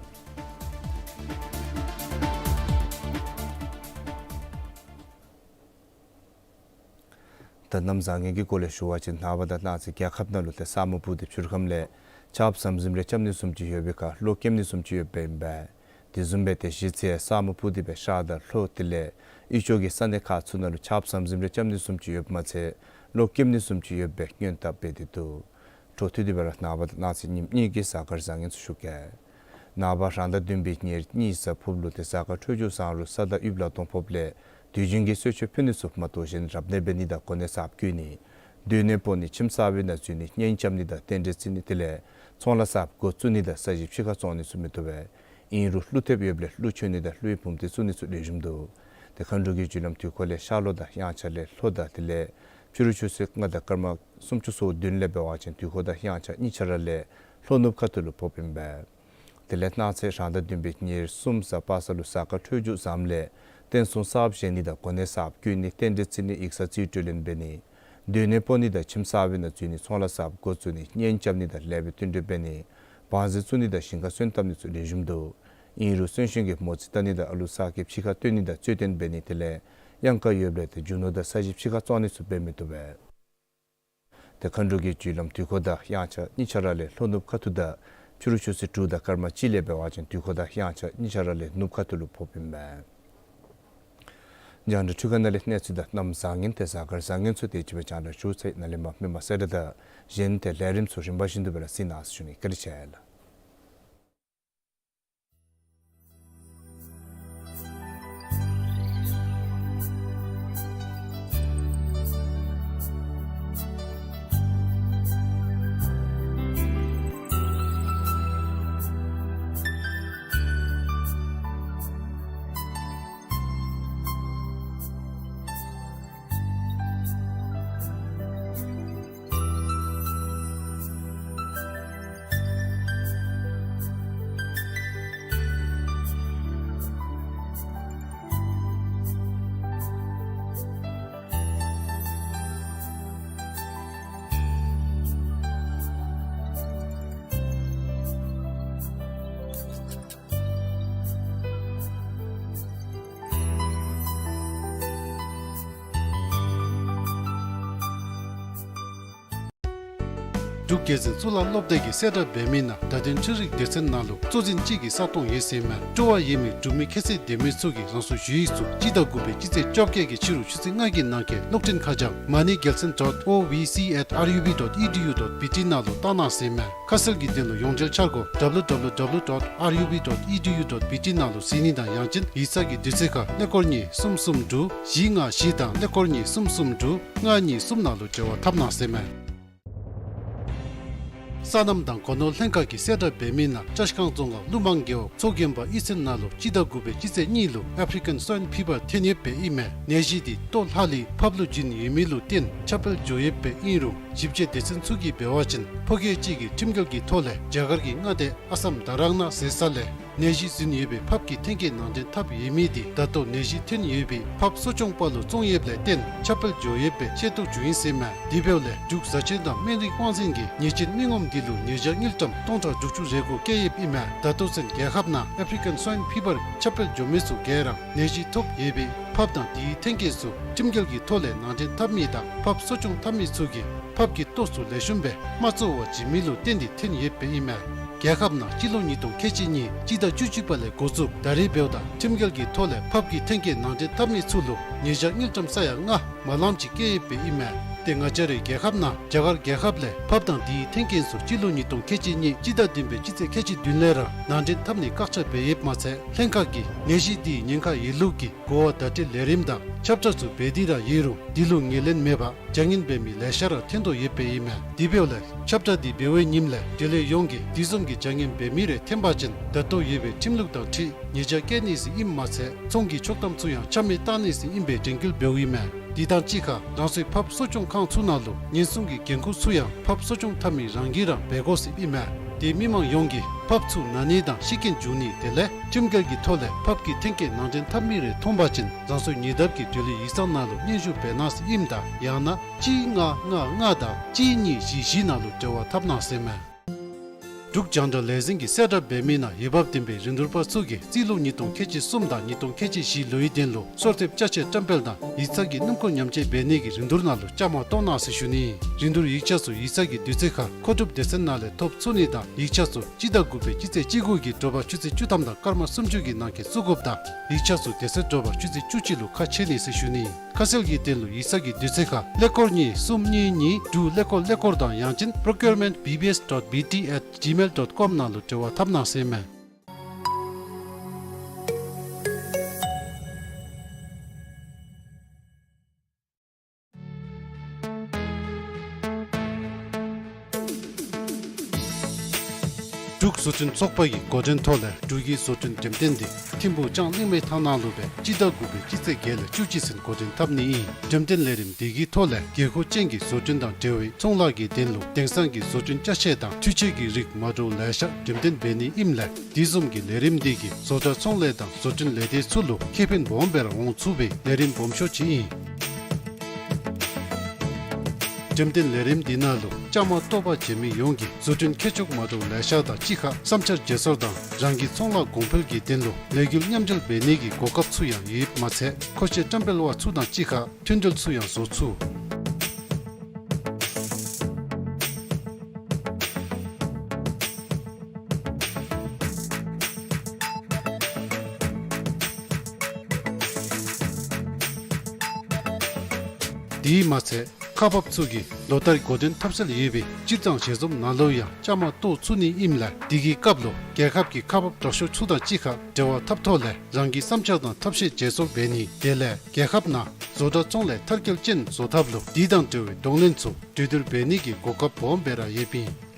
ད་གནམ་བཟང་ངན་གྱི་སྐོར་ལས་ཞུ་བ་ཅིན་ནངས་པ་དང་གནངས་ཚེ་རྒྱལ་ཁབ་ནང་ལུ་ཏེ་ས་སྨུག་སྤུབས་ཏེ་ཕྱི་རུ་ཁམས་ལས་ཆརཔ་ཟམ་ཟིམ་རེ་རྐྱབ་ནི་བཟུམ་ཅིག་ཡོད་པའི་ཁར་གློག་ཀེམ་ནི་བཟུམ་ཅིག་ཡོདཔ་ཨིན་པས། དེ་བཟུམ་སྦེ་ཏེ་གཞེས་ཚེ་ས་སྨུག་སྤུབས་ཏེ་སྦེ་ཤར་དང་ལྷོ་དེ་ལས་དབུས་ཕྱོགས་ཀྱི་ས་གནས་ཁག་ཚུ་ནང་ལུ་ཆརཔ་ཟམ་ཟིམ་རེ་རྐྱབ་ནི་བཟུམ་ཅིག་ཡོདཔ་མ་ཚད་གློག་ཀེམ་ནི་བཟུམ་ཅིག་ཡོད་པའི་སྔོན་བརྡ་འབད་དེ་འདུག། འཕྲོ་མཐུད་དེ་སྦེ་ར་ནངས་པ་དང་གནངས་ཚེ་ཉིནམ་གཉིས་ཀྱི་གཟའ་སྐར་བཟང་ངན་ཚུ་ཞུ་གེ། ནངས་པ་རང་ཟླ་བདུན་པའི་ཉེར་གཉིས་གཟའ་ཕུར་བུ་ལུ་ཏེ་གཟའ་སྐར་འཕྲོད་སྦྱོར་བཟང་རུང་ས་དང་དབྱིབས་ལ་གཏོང་ཕོགཔ་ལས་དུས་རྒྱུན་གྱི་གསོལ་མཆོད་ཕུལ་ནི་ཚུ་མ་གཏོགས་གཞན་རབ་གནས་འབད་ནི་དང་གོ་གནས་གསརཔ་བསྐོ་ནི། སྡོད་གནས་སྤོ་ནི་ཁྱིམ་གསར་པའི་ནང་འཛུལ་ནི་གཉེན་རྐྱབ་ནི་དང་རྟེན་འབྲེལ་བརྩི་ནི་དེ་ལས་ཚོང་ལཱ་གསརཔ་འགོ་བཙུགས་ནི་དང་ས་གཞི་ཕྱི་ཁར་བཙོང་ནི་ཚུ་མི་བཏུབ་པས། ཨིན་རུང་ཀླུ་ཐེབས་ཡོདཔ་ལས་ཀླུ་མཆོད་ནི་དང་ཀླུའི་བུམ་སྡེ་བཙུགས་ནི་ཚུ་ལེགས་ཤོམ་འདུག། ཏེ་མཁའ་འགྲོ་གི་རྒྱུ་ལམ་དུས་འཁོར་ལས་ཤར་ལྷོ་དང་དབྱངས་འཆར་ལས་ལྷོ་དང་དེ་ལས་ཕྱི་རུ་ཆུ་ཚོད་ལྔ་དང་སྐར་མ་སུམ་ཅུ་སོ་བདུན་ལས་འབད་བ་ཅིན་དུས་འཁོར་དང་དབྱངས་འཆར་གཉིས་ཆ་ར་ལས་ལྷོ་ནུབ་ཁ་ཐུག་ལུ་ཕོགཔ་ཨིན་པས། དེ་ལས་གནངས་ཚེ་རང་ཟླ་བདུན་པའི་ཉེར་གསུམ་གཟའ་པ་སངས་ལུ་གཟའ་སྐར་འཕྲོད་སྦྱོར་བཟངམ་ལས་རྟེན་གསུམ་གསརཔ་བཞེངས་ནི་དང་གོ་གནས་གསརཔ་བསྐོ་ནི་རྟེན་འབྲེལ་བརྩི་ནི་ཡིག་ཚང་རྩིས་སྤྲོད་ལེན་འབད་ནི། སྡོད་གནས་སྤོ་ནི་དང་ཁྱིམ་གསར་པའི་ནང་འཛུལ་ནི་ཚོང་ལཱ་གསརཔ་འགོ་བཙུགས་ནི་གཉེན་རྐྱབ་ནི་དང་ལེགས་པའི་བསྟུན་གྲོས་འབད་ནི། བང་རྩི་བཙུགས་ནི་དང་ཞིང་ཁར་སོན་བཏབ་ནི་ཚུ་ལེགས་ཤོམ་འདུག། ཨིན་རུང་གསོན་གཤིན་གྱི་མོ་རྩིས་བལྟ་ནི་དང་ཨ་ལུ་ས་ཁྱི་ཕྱི་ཁར་བཏོན་ནི་དང་རྩོད་བསྟུན་འབད་ནི་དེ་ལས་གཡང་ཁ་ཡོདཔ་ལས་ཏེ་རྒྱུ་ནོར་དང་ས་གཞི་ཕྱི་ཁར་བཙོང་ནི་ཚུ་འབད་མི་བཏུབ་པས། ཏེ་མཁའ་འགྲོ་གི་རྒྱུ་ལམ་དུས་འཁོར་དང་དབྱངས་འཆར་གཉིས་ཆ་ར་ལས་ལྷོ་ནུབ་ཁ་ཐུག་དང་ཕྱི་རུ་ཆུ་ཚོད་དྲུག་དང་སྐར་མ་གཅིག་ལས་འབད་བ་ཅིན་དུས་འཁོར་དང་དབྱངས་འཆར་གཉིས་ཆ་ར་ལས་ནུབ་ཁ་ཐུག་ལུ་ཕོགཔ་ཨིན་པས། རྒྱང་བསྒྲགས་འཕྲུལ་ཁང་ནང་ལས་གནས་ཚུལ་དང་གནམ་བཟང་ངན་ཏེ་གཟའ་སྐར་བཟང་ངན་ཚུ་དེ་ཅིག་སྦེ་རྒྱང་བསྒྲགས་ཞུ་ཚར་ཡི། ནཱ་ལས་མར་མི་མང་གསལ་བསྒྲགས་དང་གཞན་ཏེ་ལས་རིམ་ཚུ་རིམ་པ་བཞིན་དུ་སྦེ་ར་གཟིགས་གནང་ཟེར་ཞུ་ནི། བཀའ་དྲིན་ཆེ་ལགས། འབྲུག་རྒྱལ་འཛིན་གཙུག་ལག་སློབ་སྡེ་གིས་གསལ་བསྒྲགས་འབད་མི་ནང་བརྡ་དོན་འཕྲུལ་རིག་སྡེ་ཚན་ནང་ལུ་གཙོ་འཛིན་ཅིག་གི་ས་སྟོང་ཡོད་ཟེར་མས། སྤྲོ་བ་ཡོད་མི་འབྲུག་མི་ཁྱད་ཚད་ལྡན་མི་ཚུ་གིས་རང་སོའི་ཞུ་ཡིག་ཚུ་སྤྱི་ཟླ་དགུ་པའི་སྤྱི་ཚེས་བཅོ་བརྒྱད་ཀྱི་ཕྱི་རུ་ཆུ་ཚོད་ལྔ་གི་ནང་འཁོད་གློག་འཕྲིན་ཁ་བྱང་མ་ཎི་རྒྱལ་མཚན་dot O V C at R U B dot E D U dot B T ནང་ལུ་བཏང་གནང་ཟེར་མས། ཁ་གསལ་གྱི་དོན་ལུ་ཡོངས་འབྲེལ་འཆར་སྒོ་W W W dot R U B dot E D U dot B T ནང་ལུ་གཟིགས་ནི་དང་ཡང་ཅིན་ཡིག་ཚང་གི་དུས་ཚོད་ཁར་ཀླད་ཀོར་གཉིས་གསུམ་གསུམ་དྲུག་བཞི་ལྔ་བཞི་དང་ཀླད་ཀོར་གཉིས་གསུམ་གསུམ་དྲུག་ལྔ་གཉིས་གསུམ་ནང་ལུ་འབྲེལ་བ་འཐབ་གནང་ཟེར་མས། སོ་ནམ་དང་སྒོ་ནོར་ལྷན་ཁག་གིས་གསལ་བསྒྲགས་འབད་མི་ནང་བཀྲིས་སྒང་རྫོང་ཁག་ཀླུ་མང་རྒེད་འོག་མཚོ་རྒན་པ་གཡུས་ཚན་ནང་ལུ་སྤྱི་ཟླ་དགུ་པའི་སྤྱི་ཚེས་གཉིས་ལུ་ཨེཕ་རི་ཀན་སུའིན་ཕི་བར་ཐོན་ཡོདཔ་སྦེ་ཨིན་མས། ནད་གཞི་འདི་ལྟོ་ལྷག་ལུས་ཕགཔ་ལུ་བྱིན་ཡོད་མི་ལུ་བརྟེན་ཁྱབ་སྤེལ་འགྱོ་ཡོདཔ་སྦེ་ཨིན་རུང་ཞིབ་དཔྱད་སྡེ་ཚན་ཚུ་གིས་འབད་བ་ཅིན་ཕོ་སྐྱེས་ཅིག་གིས་ཁྲིམས་འགལ་གྱི་ཐོག་ལས་རྒྱ་གར་གྱི་མངའ་སྡེ་ཨ་སམ་དྷ་རམ་ན་ཟེར་ས་ལས་ནད་གཞི་ཟིན་ཡོད་པའི་ཕགཔ་གི་ཐོན་སྐྱེད་ནང་འདྲེན་འཐབ་ཡོད་མི་འདི་ད་ལྟོ་ནད་གཞི་ཐོན་ཡོད་པའི་ཕགཔ་གསོ་སྐྱོང་པ་ལུ་བཙོང་ཡོདཔ་ལས་བརྟེན་ཁྱབ་སྤེལ་འགྱོ་ཡོདཔ་སྦེ་ཤེས་རྟོགས་འགྱོ་ཡི་ཟེར་མས། དེ་འབདཝ་ལས་འབྲུག་བཟའ་ཆས་དང་སྨན་རིགས་དབང་འཛིན་གྱིས་ཉེས་ཅན་མི་ངོམ་འདི་ལུ་ཉེས་བྱ་དངུལ་ཀྲམ་སྟོང་ཕྲག་དྲུག་ཅུ་རེ་དགུ་བཀལ་ཡོདཔ་ཨིན་མས། ད་ལྟོ་ཚུན་རྒྱལ་ཁབ་ནང་ཨེཕ་རི་ཀན་སུའིན་ཕི་བར་ཁྱབ་སྤེལ་འགྱོ་མི་ཚུ་ག་ར་ནད་གཞི་ཐོབ་ཡོད་པའི་ཕགཔ་དང་དེའི་ཐོན་སྐྱེད་ཚུ་ཁྲིམས་འགལ་གྱི་ཐོག་ལས་ནང་འདྲེན་འཐབ་མི་དང་ཕགཔ་གསོ་སྐྱོང་འཐབ་མི་ཚུ་གིས་ཕགཔ་གི་ལྟོ་ཚུ་ལེགས་ཤོམ་སྦེ་མ་བཙོ་བར་བྱིན་མི་ལུ་བརྟེན་ཏེ་ཐོན་ཡོདཔ་སྦེ་ཨིན་མས། རྒྱལ་ཁབ་ནང་སྤྱི་ལོ་ཉིས་སྟོང་ཁལ་གཅིག་གཉིས་སྤྱི་ཟླ་བཅུ་གཅིག་པ་ལས་འགོ་བཙུགས་ད་རེས་འབདཝ་ད་ཁྲིམས་འགལ་གྱི་ཐོག་ལས་ཕགཔ་གི་ཐོན་སྐྱེད་ནང་འདྲེན་འཐབ་མི་ཚུ་ལུ་ཉེས་བྱ་དངུལ་ཀྲམ་ས་ཡ་ལྔ་མ་ལངམ་ཅིག་བཀལ་ཡོདཔ་སྦེ་ཨིན་མས། ཏེ་ང་བཅས་རའི་རྒྱལ་ཁབ་ནང་རྒྱ་གར་རྒྱལ་ཁབ་ལས་ཕགཔ་དང་དེའི་ཐོན་སྐྱེད་ཚུ་སྤྱི་ལོ་ཉིས་སྟོང་ཁལ་གཅིག་གཉིས་སྤྱི་ཟླ་བདུན་པའི་སྤྱི་ཚེས་ཁལ་གཅིག་བདུན་ལས་ར་ནང་འདྲེན་འཐབ་ནི་བཀག་ཆ་འབད་ཡོདཔ་མ་ཚད་ལྷན་ཁག་གིས་ནད་གཞི་འདིའི་ཉེན་ཁ་ཡོད་ལུགས་ཀྱི་གོ་བ་བརྡ་སྤྲོད་ལས་རིམ་དང་ཁྱབ་བསྒྲགས་ཚུ་འབད་དེ་ར་ཡོད་རུང་འདི་ལུ་ངོས་ལེན་མེད་པར་བྱ་ངན་འབད་མི་ལེ་ཤ་ར་ཐོན་དོ་ཡོདཔ་སྦེ་ཨིན་མས། དེ་འབདཝ་ལས་ཁྱབ་བསྒྲགས་འདི་འབད་བའི་ཉིནམ་ལས་འབྲེལ་ཡོད་ཡོངས་ཀྱིས་དེ་བཟུམ་གྱི་བྱ་ངན་འབད་མི་རེ་ཐོན་པ་ཅིན་ད་ལྟོ་ཡོད་པའི་ཁྲིམས་ལུགས་དང་འཁྲིལ་ཉེས་བྱ་བཀལ་ནི་ཟེར་ཨིནམ་མ་ཚད་ཚོང་གི་ཆོག་ཐམ་ཚུ་ཡང་ཆ་མེད་བཏང་ནི་ཟེར་ཨིན་པའི་དྲན་སྐུལ་འབདཝ་ཨིན་མས། དེ་དང་གཅིག་ཁར་རང་སོའི་ཕགཔ་གསོ་སྐྱོང་ཁང་ཚུ་ནང་ལུ་ཉེན་སྲུང་གི་འགན་ཁུར་ཚུ་ཡང་ཕགཔ་གསོ་སྐྱོང་འཐབ་མི་རང་གིས་ར་འབད་དགོ་ཟེར་ཨིན་མས། དེ་མི་མང་ཡོངས་ཀྱིས་ཕགཔ་ཚུ་ན་ནི་དང་ཤི་རྐྱེན་འབྱུང་ནི་དེ་ལས་ཁྲིམས་འགལ་གྱི་ཐོག་ལས་ཕགཔ་གི་ཐོན་སྐྱེད་ནང་འདྲེན་འཐབ་མི་རེ་མཐོང་པ་ཅིན་རང་སོའི་ཉེ་འདབས་ཀྱི་འབྲེལ་ཡོད་ཡིག་ཚང་ནང་ལུ་སྙན་ཞུ་འབད་གནང་ཟེར་ཨིནམ་ད་ཡང་ན་གཅིག་ལྔ་ལྔ་ལྔ་དང་གཅིག་གཉིས་བཞི་བཞི་ནང་ལུ་འབྲེལ་བ་འཐབ་གནང་ཟེར་མས། འབྲུག་རྒྱང་བསྒྲགས་ལས་འཛིན་གྱིས་གསལ་བསྒྲགས་འབད་མི་ནང་འོས་འབབ་ལྡན་པའི་རིན་བསྡུར་པ་ཚུ་གིས་རྩིས་ལོ་ཉིས་སྟོང་ཁལ་གཅིག་གསུམ་དང་ཉིས་སྟོང་ཁལ་གཅིག་བཞི་ལོའི་དོན་ལུ་སོར་ཐེབས་ཅ་ཆས་བཀྲམ་སྤེལ་དང་ཡིག་ཚང་གི་སྣུམ་འཁོར་ཉམས་བཅོས་འབད་ནི་གི་རིན་བསྡུར་ནང་ལུ་བཅའ་མར་གཏོགས་གནང་ཟེར་ཞུ་ནི། རིན་བསྡུར་ཡིག་ཆ་ཚུ་ཡིག་ཚང་གི་དུས་ཚོད་ཁར་མཁོ་སྒྲུབ་སྡེ་ཚན་ནང་ལས་ཐོབ་ཚུགས་ནི་དང་ཡིག་ཆ་ཚུ་སྤྱི་ཟླ་དགུ་པའི་སྤྱི་ཚེས་བཅུ་དགུ་གི་དྲོ་པ་ཆུ་ཚོད་བཅུ་ཐམ་དང་སྐར་མ་སུམ་ཅུ་གི་ནང་འཁོད་བཙུགས་དགོཔ་དང་ཡིག་ཆ་ཚུ་དེ་ཚེ་དྲོ་པ་ཆུ་ཚོད་བཅུ་གཅིག་ལུ་ཁ་ཕྱེ་ནི་ཟེར་ཞུ་ནི། ཁ་གསལ་གྱི་དོན་ལུ་ཡིག་ཚང་གི་དུས་ཚོད་ཁར་ཀླད་ཀོར་གཉིས་གསུམ་གཉིས་གཉིས་དྲུག་ཀླད་ཀོར་ཀླད་ཀོར་དང་ཡང་ཅིན་procurement B B S dot B T at gmail dot com ནང་ལུ་འབྲེལ་བ་འཐབ་གནང་ཟེར་མས། འབྲུག་བཟོ་སྐྲུན་ཚོགས་པ་གི་འགོ་འདྲེན་ཐོག་ལས་འབྲུག་གི་བཟོ་སྐྲུན་འགྲེམས་སྟོན་འདི་ཐིམ་ཕུག་ལྕང་གླིང་མའི་ཐང་ནང་ལུ་སྦེ་སྤྱི་ཟླ་དགུ་པའི་སྤྱི་ཚེས་བརྒྱད་ལས་བཅུ་གཅིག་ཚུན་འགོ་འདྲེན་འཐབ་ནི་ཨིན། འགྲེམས་སྟོན་ལས་རིམ་འདི་གི་ཐོག་ལས་དགོས་མཁོ་ཅན་གྱི་བཟོ་སྐྲུན་དང་འབྲེལ་བའི་ཚོང་ལཱ་གི་དོན་ལུ་དེང་སང་གི་བཟོ་སྐྲུན་ཅ་ཆས་དང་འཕྲུལ་ཆས་ཀྱི་རིགས་མ་འདྲཝ་ལེ་ཤ་འགྲེམས་སྟོན་འབད་ནི་ཨིནམ་ལས་དེ་བཟུམ་གྱི་ལས་རིམ་འདི་གིས་བཟོ་གྲྭ་ཚོང་ལས་དང་བཟོ་སྐྲུན་ལས་སྡེ་ཚུ་ལུ་ཁེ་ཕན་སྦོམ་སྦེ་ར་འོང་ཚུགས་པའི་ལས་རིམ་སྦོམ་ཤོས་ཅིག་ཨིན། འགྲེམས་སྟོན་ལས་རིམ་འདི་ནང་ལུ་བཅའ་མར་གཏོགས་པར་བྱོན་མི་ཡོངས་ཀྱིས་བཟོ་སྐྲུན་ཁྱད་ཆོས་མ་འདྲཝ་ལེ་ཤ་དང་གཅིག་ཁར་བསམ་འཆར་བརྗེ་སོར་དང་རང་གི་ཚོང་ལཱ་གོང་འཕེལ་གྱི་དོན་ལུ་ལས་འགུལ་མཉམ་འབྲེལ་འབད་ནི་གི་གོ་སྐབས་ཚུ་ཡང་ཡོདཔ་མ་ཚད་མཁོ་ཆས་བཀྲམ་སྤེལ་བ་ཚུ་དང་གཅིག་ཁར་མཐུན་འབྲེལ་ཚུ་ཡང་བཟོ་ཚུགས། དེ་མ་ཚད་ཁག་འབགཔ་ཚུ་གིས་ལོ་ལྟར་འགོ་འདྲེན་འཐབ་སྲོལ་ཡོད་པའི་སྤྱིར་བཏང་ཞལ་འཛོམས་ནང་ལུ་ཡང་བཅའ་མར་གཏོགས་ཚུགས་ནི་ཨིནམ་ལས་དེ་གི་སྐབས་ལུ་རྒྱལ་ཁབ་ཀྱི་ཁག་འབགཔ་དྲག་ཤོས་ཚུ་དང་གཅིག་ཁར་འབྲེལ་བ་འཐབ་ཐོག་ལས་རང་གི་བསམ་འཆར་དང་ཐབས་ཤེས་བརྗེ་སོར་འབད་ནི་དེ་ལས་རྒྱལ་ཁབ་ནང་བཟོ་གྲྭ་ཚོང་ལས་མཐར་སྐྱེལ་ཅན་བཟོ་ཐབས་ལུ་དེ་དང་འབྲེལ་བའི་གདོང་ལེན་ཚུ་གྲོས་བསྡུར་འབད་ནི་གི་གོ་སྐབས་སྦོམ་སྦེ་ར་ཡོདཔ་ཨིན།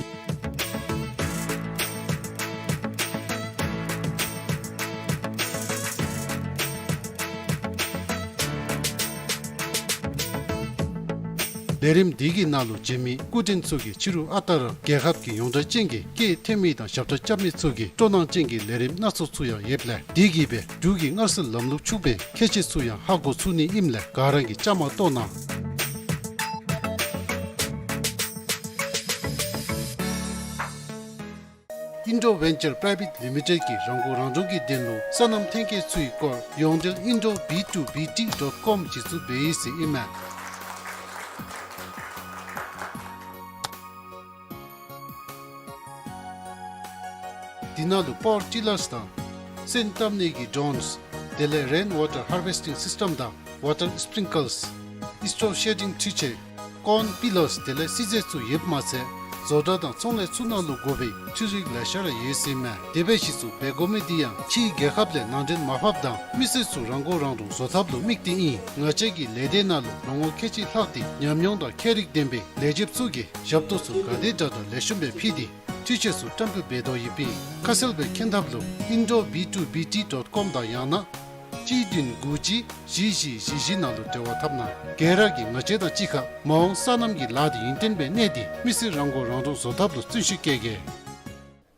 ལས་རིམ་འདི་གི་ནང་ལུ་བྱོན་མི་སྐུ་མགྲོན་ཚུ་གིས་ཕྱི་རུ་ཨ་རྟག་ར་རྒྱལ་ཁབ་ཀྱི་ཡོངས་གྲགས་ཅན་གྱི་སྐད་འཐེན་མི་དང་ཞབས་ཁྲ་རྐྱབ་མི་ཚུ་གི་སྤྲོ་སྣང་ཅན་གྱི་ལས་རིམ་སྣ་ཚོགས་ཚུ་ཡང་ཡོདཔ་ལས་དེ་གིས་སྦེ་འབྲུག་གི་མངར་ཟས་ལམ་ལུགས་ཕྱུག་པའི་ཁྱད་ཆོས་ཚུ་ཡང་ཧ་གོ་ཚུགས་ནི་ཨིནམ་ལས་ག་ར་གིས་བཅའ་མར་གཏོགས་གནང་། Indo Venture Private Limited གིས་རང་མགོ་རང་འདྲོངས་ཀྱི་དོན་ལུ་སོ་ནམ་ཐོན་སྐྱེད་ཚུའི་སྐོར་ཡོངས་འབྲེལ་Indo B two B T dot com གཞི་བཙུགས་འབད་ཡི་ཟེར་ཨིན་མས། ནང་ལུ་པ་ཝར་ཊི་ལརསི་དང་སོན་བཏབ་ནི་གི་ཌོརོནསི་དེ་ལས་རེན་ཝ་ཊར་ཧར་ཝེསི་ཊིང་སིསི་ཊེམ་དང་ཝ་ཊར་སི་པི་རིང་ཀལསི་སི་ཊོབ་ཤེ་ཌིང་འཕྲུལ་ཆས་ཀོརན་པི་ལརསི་དེ་ལས་སིལ་ཟས་ཚུ་ཡོདཔ་མ་ཚད་བཟོ་གྲྭ་དང་ཚོང་ལས་ཚུ་ནང་ལུ་དགོ་པའི་འཕྲུལ་རིག་ལེ་ཤ་ར་ཡོད་ཟེར་ཨིན་མས། དེ་སྦེ་གཞི་བཙུགས་འབད་དགོ་མི་འདི་ཡང་ཕྱིའི་རྒྱལ་ཁབ་ལས་ནང་འདྲེན་མ་ཕབ་དང་མི་སེར་ཚུ་རང་མགོ་རང་འདྲོངས་བཟོ་ཐབས་ལུ་དམིགས་ཏེ་ཨིན། ང་བཅས་ཀྱི་ལས་སྡེ་ནང་ལུ་ལོ་ངོ་ཁལ་གཅིག་ལྷག་སྟེ་ཉམས་མྱོང་དང་ཁྱད་རིག་ལྡན་པའི་ལས་བྱེདཔ་ཚུ་གིས་ཞབས་ཏོག་ཚུ་ག་དེ་དྲག་དྲག་ལེགས་ཤོམ་སྦེ་ཕུལ་ཏེ་འཕྲུལ་ཆས་ཚུ་བཀྲམ་སྤེལ་འབད་དོ་ཡོདཔ་ཨིན། ཁ་གསལ་སྦེ་མཁྱེན་ཐབས་ལུ་ཨིན་ཌོ་བི་ཊུ་བི་ཊི་ཌོཊ་ཀོམ་དང་ཡང་ན་གཅིག་བདུན་དགུ་གཅིག་བཞི་བཞི་བཞི་བཞི་ནང་ལུ་འབྲེལ་བ་འཐབ་གནང་། ག་ར་གིས་ང་བཅས་དང་གཅིག་ཁར་མ་འོངས་སོ་ནམ་གྱི་ལཱ་འདི་ཡུན་བརྟན་སྦེ་གནས་ཏེ་མི་སེར་རང་མགོ་རང་འདྲོངས་བཟོ་ཐབས་ལུ་བརྩོན་ཤུགས་བསྐྱེད་གེ།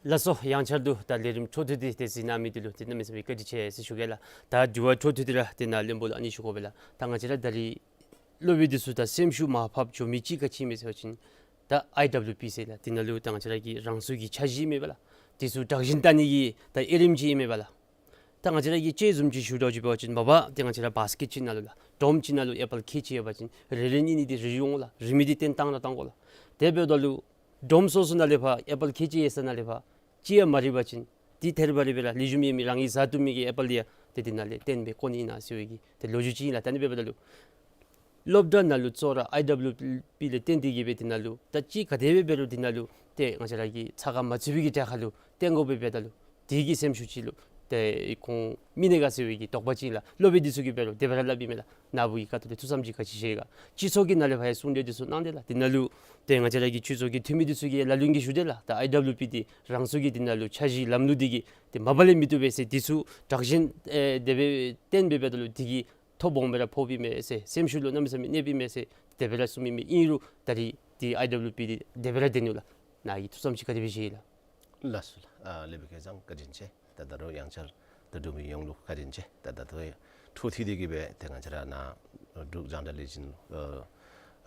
ལགས་སོ། ཡང་བསྐྱར་དུ་ད་ལས་རིམ་འཕྲོ་མཐུད་དེ་ཏེ་གཟིགས་གནང་མི་འདི་ལུ་ཏེ་གནམ་མེད་ས་མེད་བཀའ་དྲིན་ཆེ་ཟེར་ཞུ་གེ་ལགས། ད་དྲི་བ་འཕྲོ་མཐུད་དེ་ར་ཏེ་ནཱ་བློན་པོ་ལུ་ཨ་ནི་ཞུ་དགོ་པས་ལགས། ད་ང་བཅས་ར་ད་རིས་སློབ་དཔོན་འདི་ཚུ་ད་སེམས་ཤུགས་མར་ཕབ་འགྱོ་མི་ཅིག་ག་ཅི་ཨིན་མས་ཟེར་བ་ཅིན་ད་ཨའི་ཌབ་ལུ་པི་ཟེར་ལགས། དེ་ནང་ལུ་ད་ང་བཅས་ར་གི་རང་སོའི་གི་འཆར་གཞི་ཨིན་མས་པ་ལགས། དེ་ཚུ་དྲག་ཞན་བལྟ་ནི་གི་ད་དབྱེ་རིམ་ཅིག་ཨིན་མས་པ་ལགས། ད་ང་བཅས་ར་གི་ཅིག་བཟུམ་ཅིག་ཞུ་དོ་ཅིག་འབད་བ་ཅིན་མ་པ་ཏེ་ང་བཅས་ར་བཱསི་ཀེཊ་ཅིག་ནང་ལུ་ལགས་སྒྲོམ་ཅིག་ནང་ལུ་ཨེ་པཱལ་ཁལ་གཅིག་ཡོད་པ་ཅིན་རེ་རེ་གཉིས་གཉིས་ཏེ་རིལ་འོང་ལགས། རིལ་མི་འདི་བཏོན་བཏང་ར་བཏང་དགོ་ལགས། དེ་འབདཝ་ད་ལུ་སྒྲོམ་སོ་སོ་ནང་ལས་ཕར་ཨེ་པཱལ་ཁལ་གཅིག་ཡོད་ས་ནང་ལས་ཕར་གཅིག་ཡང་མ་རིལ་བ་ཅིན་འདི་ཐད་རི་བ་རི་སྦེ་ར་ལེགས་ཤོམ་ཡོད་མི་རང་གིས་བཟའ་བཏུབ་མི་གི་ཨེ་པཱལ་འདི་ཡང་ཏེ་འདི་ནང་ལས་བཏོན་སྦེ་བཀོ་ནི་ཨིན་ན་ཟེར་བའི་གི་ཏེ་ལོ་རྒྱུས་ཅིག་ཨིན་ལགས། ད་ཨ་ནི་འབདཝ་ད་ལུ་སློབ་གྲྭ་ནང་ལུ་གཙོ་བོ་ར་ཨའི་ཌབ་ལུ་པི་ལས་བརྟེན་ཏེ་གིས་སྦེ་འདི་ནང་ལུ་ད་ཅིག་ག་དེ་སྦེ་འབད་རུང་འདི་ནང་ལུ་ཏེ་ང་བཅས་ར་གི་ཚ་ཁ་མ་ཚུད་པའི་གི་གྲལ་ཁར་ལུ་བཏོན་དགོ་པས་འབདཝ་ད་ལུ་དེ་གི་སེམས་ཤུགས་ཅིག་ལུ་ཏེ་ཁོང་མི་གནས་ག་ཟེར་བའི་གི་དོགས་པ་ཅིག་ཨིན་ལགས། སློབ་དཔོན་འདི་ཚུ་གིས་འབད་རུང་དེ་སྦེ་ར་སླབ་ཨིན་མས་ལགས། ནཱ་བུ་གི་ཁ་ཐུག་ལས་ཐུགས་བསམ་ཅིག་ག་ཅི་བཞེས་ག། སྤྱི་ཚོགས་ཀྱི་ནང་ལས་ཕར་ཡང་གསུང་གྲོས་འདི་ཚུ་གནང་སྟེ་ལགས། འདི་ནང་ལུ་ཏེ་ང་བཅས་ར་གི་སྤྱི་ཚོགས་ཀྱི་འཐུས་མི་འདི་ཚུ་གིས་ལ་ལུ་གིས་ཞུ་སྟེ་ལགས། ད་ཨའི་ཌབ་ལུ་པི་འདི་རང་སོ་གི་འདི་ནང་ལུ་འཆར་གཞི་ལམ་ལུགས་འདི་གིས་ཏེ་མ་པ་ལས་མི་བཏུབ་པས་ཟེར་འདི་ཚུ་དྲག་ཞན་ཨེ་དེ་སྦེ་བཏོན་སྦེ་འབདཝ་ད་ལུ་འདི་གིས་ཐོ་སྦོམ་སྦེ་ར་ཕོགཔ་ཨིན་མས་ཟེར་སེམས་ཤུགས་ལུ་གནམ་མེད་ས་མེད་གནོདཔ་ཨིན་མས་ཟེར་དེ་སྦེ་ར་གསུངམ་ཨིན་མས། ཨིན་རུང་ད་རིས་འདི་ཨའི་ཌབ་ལུ་པི་འདི་དེ་སྦེ་ར་སྡོད་ནུག་ལགས། ནཱ་གི་ཐུགས་བསམ་ཅིག་ག་དེ་སྦེ་བཞེས་ལགས། ལགས་སོ་ལགས། ཨ་ལས་སྦེ་སྐལ་བཟང་བཀའ་དྲིན་ཆེ། ད་ད་རུང་ཡང་བསྐྱར་ད་འབྲུག་མི་ཡོངས་ལུ་བཀའ་དྲིན་ཆེ། ད་ད་ལྟོ་འཕྲོ་མཐུད་དེ་གིས་སྦེ་ཏེ་ང་བཅས་ར་ནཱ་འབྲུག་རྒྱང་བསྒྲགས་ལས་འཛིན་ཨ་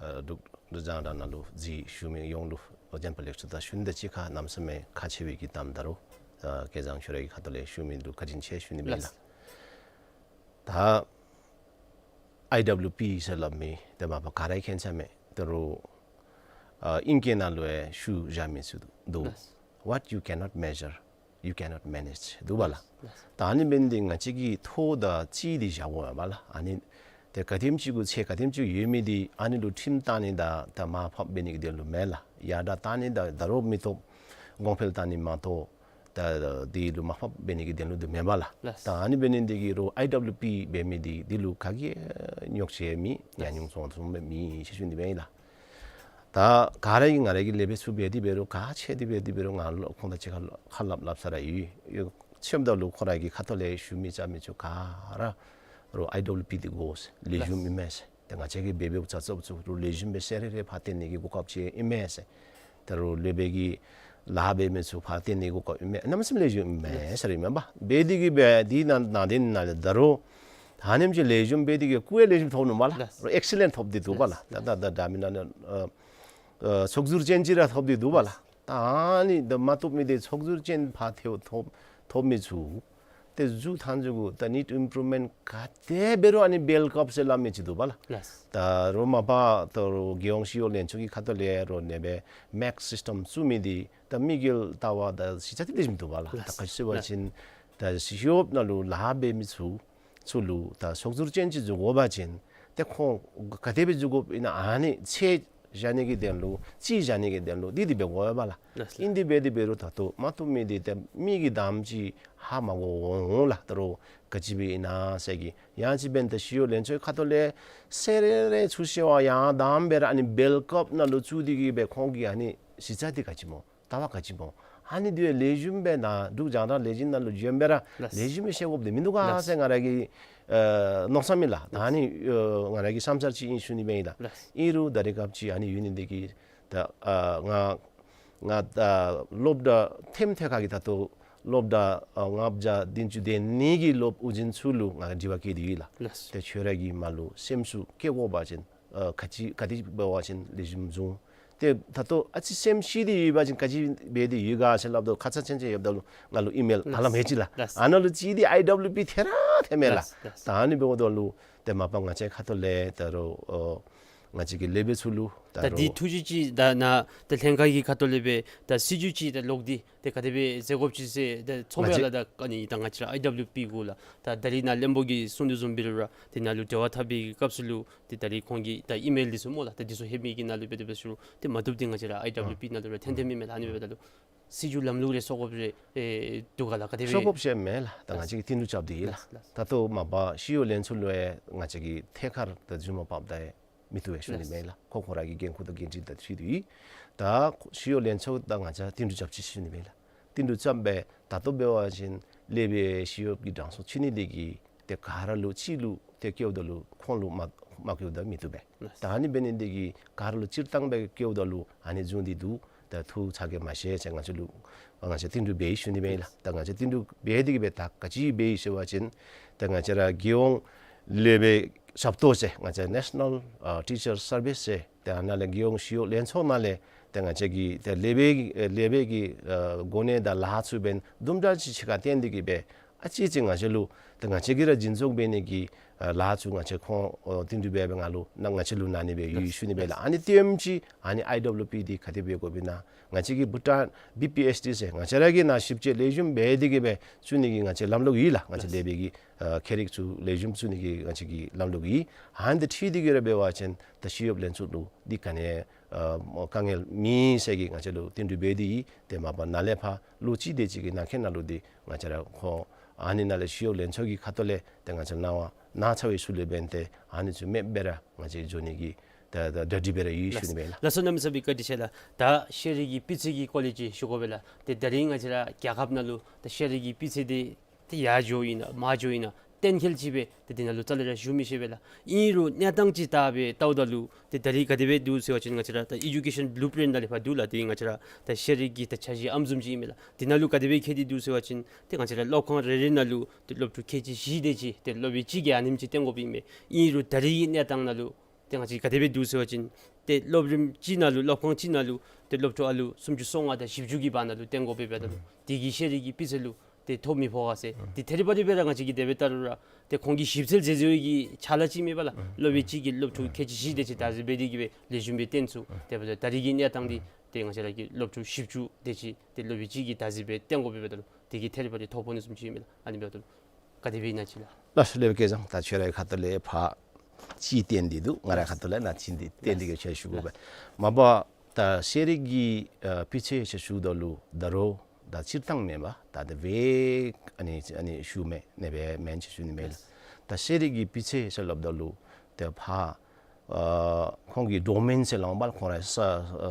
ཨ་འབྲུག་རྒྱང་བསྒྲགས་ནང་ལུ་གཟིགས་བཞུགས་མི་ཡོངས་ལུ་བདེན་པ་ལེགས་སོ་དང་ཞུ་ནི་དང་གཅིག་ཁར་གནམ་མེད་ས་མེད་ཁག་ཆེ་བའི་གི་གཏམ་ད་རུང་ཨ་སྐལ་བཟང་ཁྱོད་ར་གི་ཁ་ཐུག་ལས་ཞུ་མི་ལུ་བཀའ་དྲིན་ཆེ་ཞུ་ནི་ཨིན་ལགས། ལགས། ད་ཨའི་ཌབ་ལུ་པི་ཟེར་སླབ་མི་འདི་མ་པ་ག་ར་གིས་མཁྱེན་ས་མས། ད་རུང་ཨ་ཨིང་སྐད་ནང་ལུ་ཡང་ཞུ་བཞག་མི་ཚུ་འདུག། ལགས། What you cannot measure, you cannot manage འདུག་པ་ལགས། ལགས། ད་ཨ་ནི་འབད་ནི་འདི་ང་བཅས་ཀྱིས་ཐོ་དང་རྩིས་འདི་བཞག་དགོ་པས་ལགས། ཨ་ནི་ཏེ་ག་དེམ་ཅིག་གུ་ཚད་ག་དེམ་ཅིག་ཡོད་མི་འདི་ཨ་ནི་ལུ་ཁྲིམས་བཏང་ནི་དང་ད་མར་ཕབ་འབད་ནི་གི་དོན་ལུ་མེན་ལགས། ཡར་དྲག་བཏང་ནི་དང་ད་རུང་མི་ཐོབ་གོང་འཕེལ་བཏང་ནི་མ་གཏོགས་ད་འདི་ལུ་མར་ཕབ་འབད་ནི་གི་དོན་ལུ་འདི་མེན་པས་ལགས། ལགས། ད་ཨ་ནི་འབད་ནི་འདི་གིས་རུང་ཨའི་ཌབ་ལུ་པི་འབད་མི་འདི་འདི་ལུ་ག་གིས་རྙོག་བཅད་མེད། ཉམས་མྱོང་ཚུ་མེད་ཟེར་ཞུ་ནི་འབད་ཡི་ལགས། ད་ག་ར་གིས་ང་ར་གིས་ལས་འབད་ཚུ་འབད་དེ་འབད་རུང་ག་ཆེ་དེ་འབད་དེ་འབད་རུང་ང་ལུ་ཁོང་དང་གཅིག་ཁར་ཁ་སླབ་སླབ་ས་ར་ཡོད། ཡོད་ཚད་འབདཝ་ད་ལུ་ཁོང་ར་གི་ཁ་ཐུག་ལས་ཞུ་མི་རྐྱབ་མི་ཚུ་ག་ར་རུང་ཨའི་ཌབ་ལུ་པི་འདི་དགོ་ཟེར་ལེགས་ཤོམ་ཨིན་མས་ཟེར། ཏེ་ང་བཅས་ཀྱིས་འབད་འབདཝ་ཚུ་ཚུ་རུང་ལེགས་ཤོམ་སྦེ་ཚར་རེ་རེ་ཕར་བཏོན་ནི་གི་གོ་སྐབས་ཅིག་ཨིན་མས་ཟེར། ད་རུང་ལས་འབད་གི་ལཱ་འབད་མི་ཚུ་ཕར་བཏོན་ནི་གོ་སྐབས་ཨིན་མས། གནམ་མེད་ས་མེད་ལེགས་ཤོམ་ཨིན་མས་ཟེར་ཨིན་མས་པ། འབད་དེ་གིས་འབད་དེ་ནང་ནང་དེ་ནང་ལས་ད་རུང་ད་ཨ་ནེམ་ཅིག་ལེགས་ཤོམ་འབད་དེ་གིས་སྐུ་ཡང་ལེགས་ཤོམ་ཐོབ་ནུག་པ་ལགས། ལགས། ཨེག་སི་ལེནཊ་ཐོབ་སྟེ་འདུག་པ་ལགས། ལགས། ད་ད་ད་འདྲ་མིན་ན་ཨ་ཨ་ཕྱོགས་བསྡུར་ཅན་ཅིག་ར་ཐོབ་སྟེ་འདུག་པ་ལགས། ད་ཨ་ནི་ད་མ་བཏུབ་མི་འདི་ཕྱོགས་བསྡུར་ཅན་ཕར་ཐོབ་ཐོབ་ཐོབ་མི་ཚུ་ཏེ་མཇུག་མཐའ་མཇུག་གུ་ད་ནིཌ་ཨིམ་པུརུབ་མེནཊ་ག་དེ་འབད་རུང་ཨ་ནི་བེལ་ཀརབ་ཟེར་སླབ་མི་ཅིག་འདུག་པ་ལགས། ལགས། ད་རུང་མ་པ་ད་རུང་རྒྱལ་ཡོངས་ཤེས་ཡོན་ལྷན་ཚོགས་ཀྱི་ཁ་ཐུག་ལས་རུང་ཨ་ནི་སྦེ་མེག་སིསི་ཊེམ་བཙུགས་མི་འདི་ད་དམིགས་ཡུལ་ལྟ་བ་དང་གཞི་རྩ་འདི་ལེགས་ཤོམ་འདུག་པ་ལགས། ལགས། ད་ག་ཅི་ཟེར་བ་ཅིན་ད་ཤེས་ཡོན་ནང་ལུ་ལཱ་འབད་མི་ཚུ་ཚུ་ལུ་ད་ཕྱོགས་བསྡུར་ཅན་ཅིག་འཛུལ་དགོ་པ་ཅིན་ཏེ་ཁོང་ག་དེ་སྦེ་འཛུལ་དགོཔ་ཨིན་ན་ཨ་ནི་ཚད་བཞག་ནི་གི་དོན་ལུ་རྩིས་བཞག་ནི་གི་དོན་ལུ་འདི་འདི་འབད་དགོ་པས་ལགས། ལགས། ཨིན་དེ་འབད་དེ་འབད་རུང་ད་ལྟོ་མ་བཏུབ་མི་འདི་ཏེ་མི་གིས་དམ་ཅིག་ཧ་མ་གོ་འོང་ལགས། ད་རུང་ག་ཅི་སྦེ་ཨིན་ན་ཟེར་གི་ཡང་ཅིན་འབདན་ད་ཤེས་ཡོན་ལྷན་ཚོགས་ཁ་ཐུག་ལས་ཚར་རེ་རེ་ཚུར་ཤེས་པར་ཡང་དམ་སྦེ་ར་ཨ་ནི་བེལ་ཀརབ་ནང་ལུ་བཙུགས་ཏེ་གིས་སྦེ་ཁོང་གིས་ཨ་ནི་གཞི་རྩ་འདི་ག་ཅི་སྨོ། ལྟ་བ་ག་ཅི་སྨོ། ཨ་ནི་འདི་ལེགས་ཤོམ་སྦེ་ནཱ་འབྲུག་རྒྱང་བསྒྲགས་ལས་འཛིན་ནང་ལུ་བྱོན་སྦེ་ར་ལགས། ལེགས་ཤོམ་སྦེ་ཤེས་དགོཔ་འདི་མིན་འདུག་ག་ལགས། ཟེར་ང་ར་གི་ཨ་མནོ་བསམ་ཨིན་ལགས། ད་ཨ་ནི་ཨ་ང་ར་གི་བསམ་འཆར་ཅིག་ཨིན་ཞུ་ནི་སྦེ་ཨིན་ལགས། ལགས། ཨིན་རུང་ད་རེས་སྐབས་ཅིག་ཨ་ནི་ཡོད་ནི་འདི་གིས་ད་ཨ་ང་ང་ད་སློབ་གྲྭ་ཐེམ་ཐེ་ཁ་གི་ད་ལྟོ་སློབ་གྲྭ་ཨ་ལྔ་བརྒྱ་བདུན་ཅུ་དེ་ནི་གི་སློབ་དབུ་འཛིན་ཚུ་ལུ་ང་དྲི་བ་བཀོད་དེ་ཡོད་ལགས། ལགས། ཏེ་ཁྱོད་ར་གིས་མར་ལུ་སེམས་སུ་བཀལ་དགོ་པ་ཅིན་ཨ་ག་ཅི་ག་དེ་འབད་བ་ཅིན་ལེགས་ཤོམ་འབྱུང་། ཏེ་ད་ལྟོ་ཨ་ཙི་སེམས་ཤི་སྟེ་ཡོད་པ་ཅིན་ག་ཅི་འབད་དེ་ཡོད་ག་ཟེར་སླབ་དོ་ཁ་ཙ་ཅན་ཅིག་ཡོདཔ་ད་ལུ་ང་ལུ་ཨི་མེལ་ལགས། ཨ་ལམ་ཧེ་ཅི་ལགས། ལགས། ཨ་ནཱ་ལུ་ཅིག་འདི་ཨའི་ཌབ་ལུ་པི་ཐེ་ར་ཐེ་མས་ལགས། ལགས། ལགས། ད་ཨ་ནི་འབདཝ་ད་ལུ་ཏེ་མ་པ་ང་བཅས་ཁ་ཐུག་ལས་ད་རུང་ཨ་ ང་བཅས་ཀྱི་ལེ་བེ་ཚུ་ལུ་ད་ད་འདི་རུང་ཐུགས་བཞེད་ཅིག་ད་ནཱ་ད་ལྷན་ཁག་གི་ཁ་ཐུག་ལས་སྦེ་ད་སྲིད་བྱུས་ཅིག་ད་ལོག་སྟེ་ཏེ་ག་དེ་སྦེ་མཛད་དགོཔ་ཅིག་ཟེར་ད་ཚོགས་ང་པའི་བཅས་ཨ་ལ་ད་ཨ་ནི་ད་ང་བཅས་ར་ཨའི་ཌབ་ལུ་པི་གུ་ལུ་ད་ད་རིས་ནཱ་བློན་པོ་གིས་གསུང་དོ་བཟུམ་སྦེ་རུང་ར་ཏེ་ནཱ་ལུ་འབྲེལ་བ་འཐབ་པའི་སྐབས་སུ་ལུ་ཏེ་ད་རིས་ཁོང་གི་ད་ཨི་མེལ་འདི་ཚུ་སྨོ་ལགས། ད་འདི་ཚུ་ཧེ་མའི་གི་ནང་ལུ་སྦེ་དེ་སྦེ་ཞུ་རུང་ཏེ་མ་བཏུབ་སྟེ་ང་བཅས་ར་ཨའི་ཌབ་ལུ་པི་ནང་ལུ་ར་འཐེན་འཐེནམ་ཨིན་མས་ལགས། ཨ་ནི་འབདཝ་ད་ལུ་སྲིད་བྱུས་ལམ་ལུགས་རེ་སོར་དགོཔ་རེ་ཨེ་འདུག་ག་ལགས། ག་དེ་སྦེ། སོར་དགོཔ་ཅིག་མེད་ལགས། ད་ང་བཅས་ཀྱིས་བསྟུན་གྲོས་རྐྱབ་སྟེ་ཡོད་ལགས། ལགས་ལགས། ད་ལྟོ་མ་པ་ཤེས་ཡོན་བློན་ཚོགས་ལུ་ཡང་ང་བཅས་ཀྱིས་ཐད་ཀར་ད་མཇུག་མ་འབདཝ་ད་མི་བཏུབ་པས་ཞུ་ནི་མས་ལགས། ཁོང་ཁོང་ར་གི་འགན་ཁུར་དང་འགན་འཁྲི་དང་འཁྲིལ་ཏེ་ཡོད། ད་ཤེས་ཡོན་བློན་ཚོགས་དང་ང་བཅས་བསྟུན་གྲོས་རྐྱབ་ཅི་ཞུ་ནི་མས་ལགས། བསྟུན་གྲོས་རྐྱབ་སྦེ་ད་ལྟོ་འབད་བ་ཅིན་ལེགས་པའི་ཤེས་ཡོན་གྱི་གྲངས་སུ་ཚུད་ནི་དེ་གིས་ཏེ་ག་ར་ལུ་གཅིག་ལུ་ཏེ་བཀལཝ་ད་ལུ་ཁོང་ལུ་མ་མ་བཀལཝ་ད་མི་བཏུབ་པས། ལགས། ད་ཨ་ནི་འབད་ནི་དེ་གིས་ག་ར་ལུ་སྤྱིར་བཏང་སྦེ་བཀལཝ་ད་ལུ་ཨ་ནི་བཟུམ་འདི་འདུག། ད་ཐུགས་ཚ་གྱང་མ་བཞེས་ཟེར་ང་བཅས་ལུ་ང་བཅས་བསྟུན་གྲོས་འབད་ཡི་ཞུ་ནི་མས་ལགས། ད་ང་བཅས་བསྟུན་གྲོས་འབད་དེ་གིས་སྦེ་ད་ག་ཅི་འབད་ཡི་ཟེར་བ་ཅིན་ད་ང་བཅས་ར་རྒྱལ་ཡོངས་ལེགས་པའི་ཞབས་ཏོག་ཟེར་ང་བཅས་National Teacher Service ཟེར་ཏེ་ཨ་ནཱ་ལས་རྒྱལ་ཡོངས་ཤེས་ཡོན་བློན་ཚོགས་ནང་ལས་ཏེ་ང་བཅས་ཀྱི་ཏེ་ལེགས་པའི་ལེགས་པའི་གི་ཨ་གོ་གནས་དང་ལཱ་ཚུ་འབདན་དུམ་གྲ་ཅིག་ཕྱི་ཁར་བཏོན་ཏེ་གིས་སྦེ་ཨ་ཙི་ཅིག་ང་བཅས་ལུ་ཏེ་ང་བཅས་ཀྱིས་ར་འཛིན་བཟུང་འབད་ནི་གི་ཨ་ལཱ་ཚུ་ང་བཅས་ཁོང་ཨོ་བསྟུན་གྲོས་འབད་སྦེ་ང་ལུ་ན་ང་བཅས་ལུ་གནང་ནི་སྦེ་ཡོད་ཞུ་ནི་སྦེ་ལགས། ཨ་ནི་དེམ་ཅིག་ཨ་ནི་ཨའི་ཌབ་ལུ་པི་འདི་ག་དེ་སྦེ་དགོཔ་ཨིན་ན་ང་བཅས་ཀྱི་བྷུ་ཊཱན་བི་པི་ཨེཆ་ཌི་ཟེར་ང་བཅས་ར་གིས་ནཱ་ཞིབ་དཔྱད་ལེགས་ཤོམ་འབད་དེ་གིས་སྦེ་བཙུགས་ནི་གི་ང་བཅས་ལམ་ལུགས་ཡོད་ལགས། ང་བཅས་ལེགས་པའི་གི་ཨ་མཁས་རིག་ཚུ་ལེགས་ཤོམ་བཙུགས་ནི་གི་ང་བཅས་ཀྱི་ལམ་ལུགས་ཡོད། ཨ་ནི་འདི་འཁྲིལ་ཏེ་གིས་ར་འབད་བ་ཅིན་ད་ཤེས་ཡོན་བློན་ཚོགས་ལུ་འདི་ག་ནི་ཨ་དཀའ་ངལ་མེད་ཟེར་གི་ང་བཅས་ལུ་བསྟུན་གྲོས་འབད་དེ་ཡོད། ཏེ་མ་པ་ནཱ་ལས་ཕར་ལོ་གཅིག་དེ་ཅིག་གི་ནང་འཁོད་ནང་ལུ་འདི་ང་བཅས་ར་ཁོང་ཨ་ནི་ནང་ལས་ཤེས་ཡོན་བློན་ཚོགས་ཀྱི་ཁ་ཐུག་ལས་ཏེ་ང་བཅས་གནང་བ་གནང་ཚར་བའི་ཤུལ་ལས་འབདན་ཏེ་ཨ་ནི་ཚུ་མེདཔ་སྦེ་ར་ང་བཅས་འགྱོ་ནི་གི་ད་ད་གྲ་སྒྲིག་འབད་ར་ཡོད་ཞུ་ནི་མས་ལགས། ལགས་སོ། གནམ་མེད་ས་མེད་བཀའ་དྲིན་ཆེ་ལགས། ད་ཤེས་རིག་གི་སྤུས་ཚད་ཀྱི་སྐོར་ལས་ཅིག་ཞུ་དགོ་པས་ལགས། ཏེ་ད་རིས་ང་བཅས་ར་རྒྱལ་ཁབ་ནང་ལུ་ད་ཤེས་རིག་གི་སྤུས་ཚད་འདི་ཏེ་ཡར་འགྱོཝ་ཨིན་ན་མར་འགྱོཝ་ཨིན་ན་གཏན་འཁེལ་ཅིག་སྦེ་ཏེ་འདི་ནང་ལུ་རྩ་ལས་ར་ཞུ་མི་ཤེས་པས་ལགས། ཨིན་རུང་གནས་སྟངས་ཅིག་བལྟ་སྦེ་བལྟཝ་ད་ལུ་ཏེ་ད་རིས་ག་དེ་སྦེ་འདུག་ཟེར་བ་ཅིན་ང་བཅས་ར་ད་ཨེ་ཌུ་ཀེ་ཤཱན་བླུ་པི་རིནཊ་ནང་ལས་ཕར་འདུག་ལགས། ཏེ་ང་བཅས་ར་ད་ཤེས་རིག་གི་ད་འཆར་གཞི་ཨམ་བཟུམ་ཅིག་ཨིན་མས་ལགས། འདི་ནང་ལུ་ག་དེ་སྦེ་བཀོད་དེ་འདུག་ཟེར་བ་ཅིན་ཏེ་ང་བཅས་ར་སློབ་ཁང་རེ་རེ་ནང་ལུ་ཏེ་སློབ་ཕྲུག་ཁལ་གཅིག་བཞི་དེ་ཅིག་ཏེ་སློབ་དཔོན་གཅིག་གིས་ཨ་ནེམ་ཅིག་བསྟེན་དགོཔ་ཨིན་མས། ཨིན་རུང་ད་རིས་ཀྱི་གནས་སྟངས་ནང་ལུ་ཏེ་ང་བཅས་ག་དེ་སྦེ་འདུག་ཟེར་བ་ཅིན་ཏེ་སློབ་རིམ་གཅིག་ནང་ལུ་སློབ་ཁང་གཅིག་ནང་ལུ་ཏེ་སློབ་ཕྲུག་ཨ་ལུ་སུམ་ཅུ་སོ་ལྔ་དང་བཞི་བཅུ་གི་བར་ན་ལུ་བསྟེན་དགོ་པས་པ་ད་ལུ། དེ་གིས་ཤེས་རིག་གི་སྤུས་ཚད་ལུ་ཏེ་ཐོ་མི་ཕོག་ག་ཟེར། ཏེ་ཐད་རི་བ་རི་སྦེ་ར་ང་བཅས་ཀྱིས་དེ་སྦེ་བལྟ་རུང་ར་ཏེ་ཁོང་གིས་ཞིབ་འཚོལ་མཛད་མཛདཔ་གི་ཆ་ལ་ཅིག་མེད་པ་ལགས། སློབ་དཔོན་གཅིག་གིས་སློབ་ཕྲུག་ཁལ་གཅིག་བཞི་དེ་ཅིག་བདག་འཛིན་འབད་དེ་གིས་སྦེ་ལེགས་ཤོམ་སྦེ་བསྟེན་ཚུགས། དེ་འབདཝ་ད་ད་རིས་ཀྱི་གནས་སྟངས་འདི་ཏེ་ང་བཅས་ར་གི་སློབ་ཕྲུག་བཞི་བཅུ་དེ་ཅིག་ཏེ་སློབ་དཔོན་གཅིག་གིས་བདག་འཛིན་འབད་བསྟེན་དགོ་པས་པ་ད་ལུ། དེ་གིས་ཐད་རི་བ་རི་ཐོ་ཕོག་ནི་བཟུམ་ཅིག་ཨིན་མས་ལགས། ཨ་ནི་འབདཝ་ད་ལུ་ག་དེ་སྦེ་ཨིན་ན་ཅིག་ལགས། ལགས་སོ། ལེགས་པའི་སྐལ་བཟང་། ད་ཁྱོད་རའི་ཁ་ཐུག་ལས་ཕར་གཅིག་བསྟན་ཏེ་འདུག། ང་རའི་ཁ་ཐུག་ལས་ནཱ་གཅིག་འདི་བསྟན་ཏེ་གིས་ཁྱོད་ཞུ་དགོ་པས། མ་པ་ད་ཤེས་རིག་གི་ཨ་སྤུས་ཚད་ཟེར་ཞུཝ་ད་ལུ་ད་རུང་ད་སྤྱིར་བཏང་མེན་པར་ད་དེ་སྦེ་ཨ་ནི་ཨ་ནི་ཞུ་མི་ནི་སྦེ་མེན་ཅིག་ཞུ་ནི་མས་ལགས། ད་ཤེས་རིག་གི་སྤུས་ཚད་ཟེར་སླབ་ད་ལུ་ཏེ་ཕར་ཨ་ཁོང་གི་ཌོ་མེན་ཟེར་སླབ་པ་ལགས། ཁོང་རའི་ས་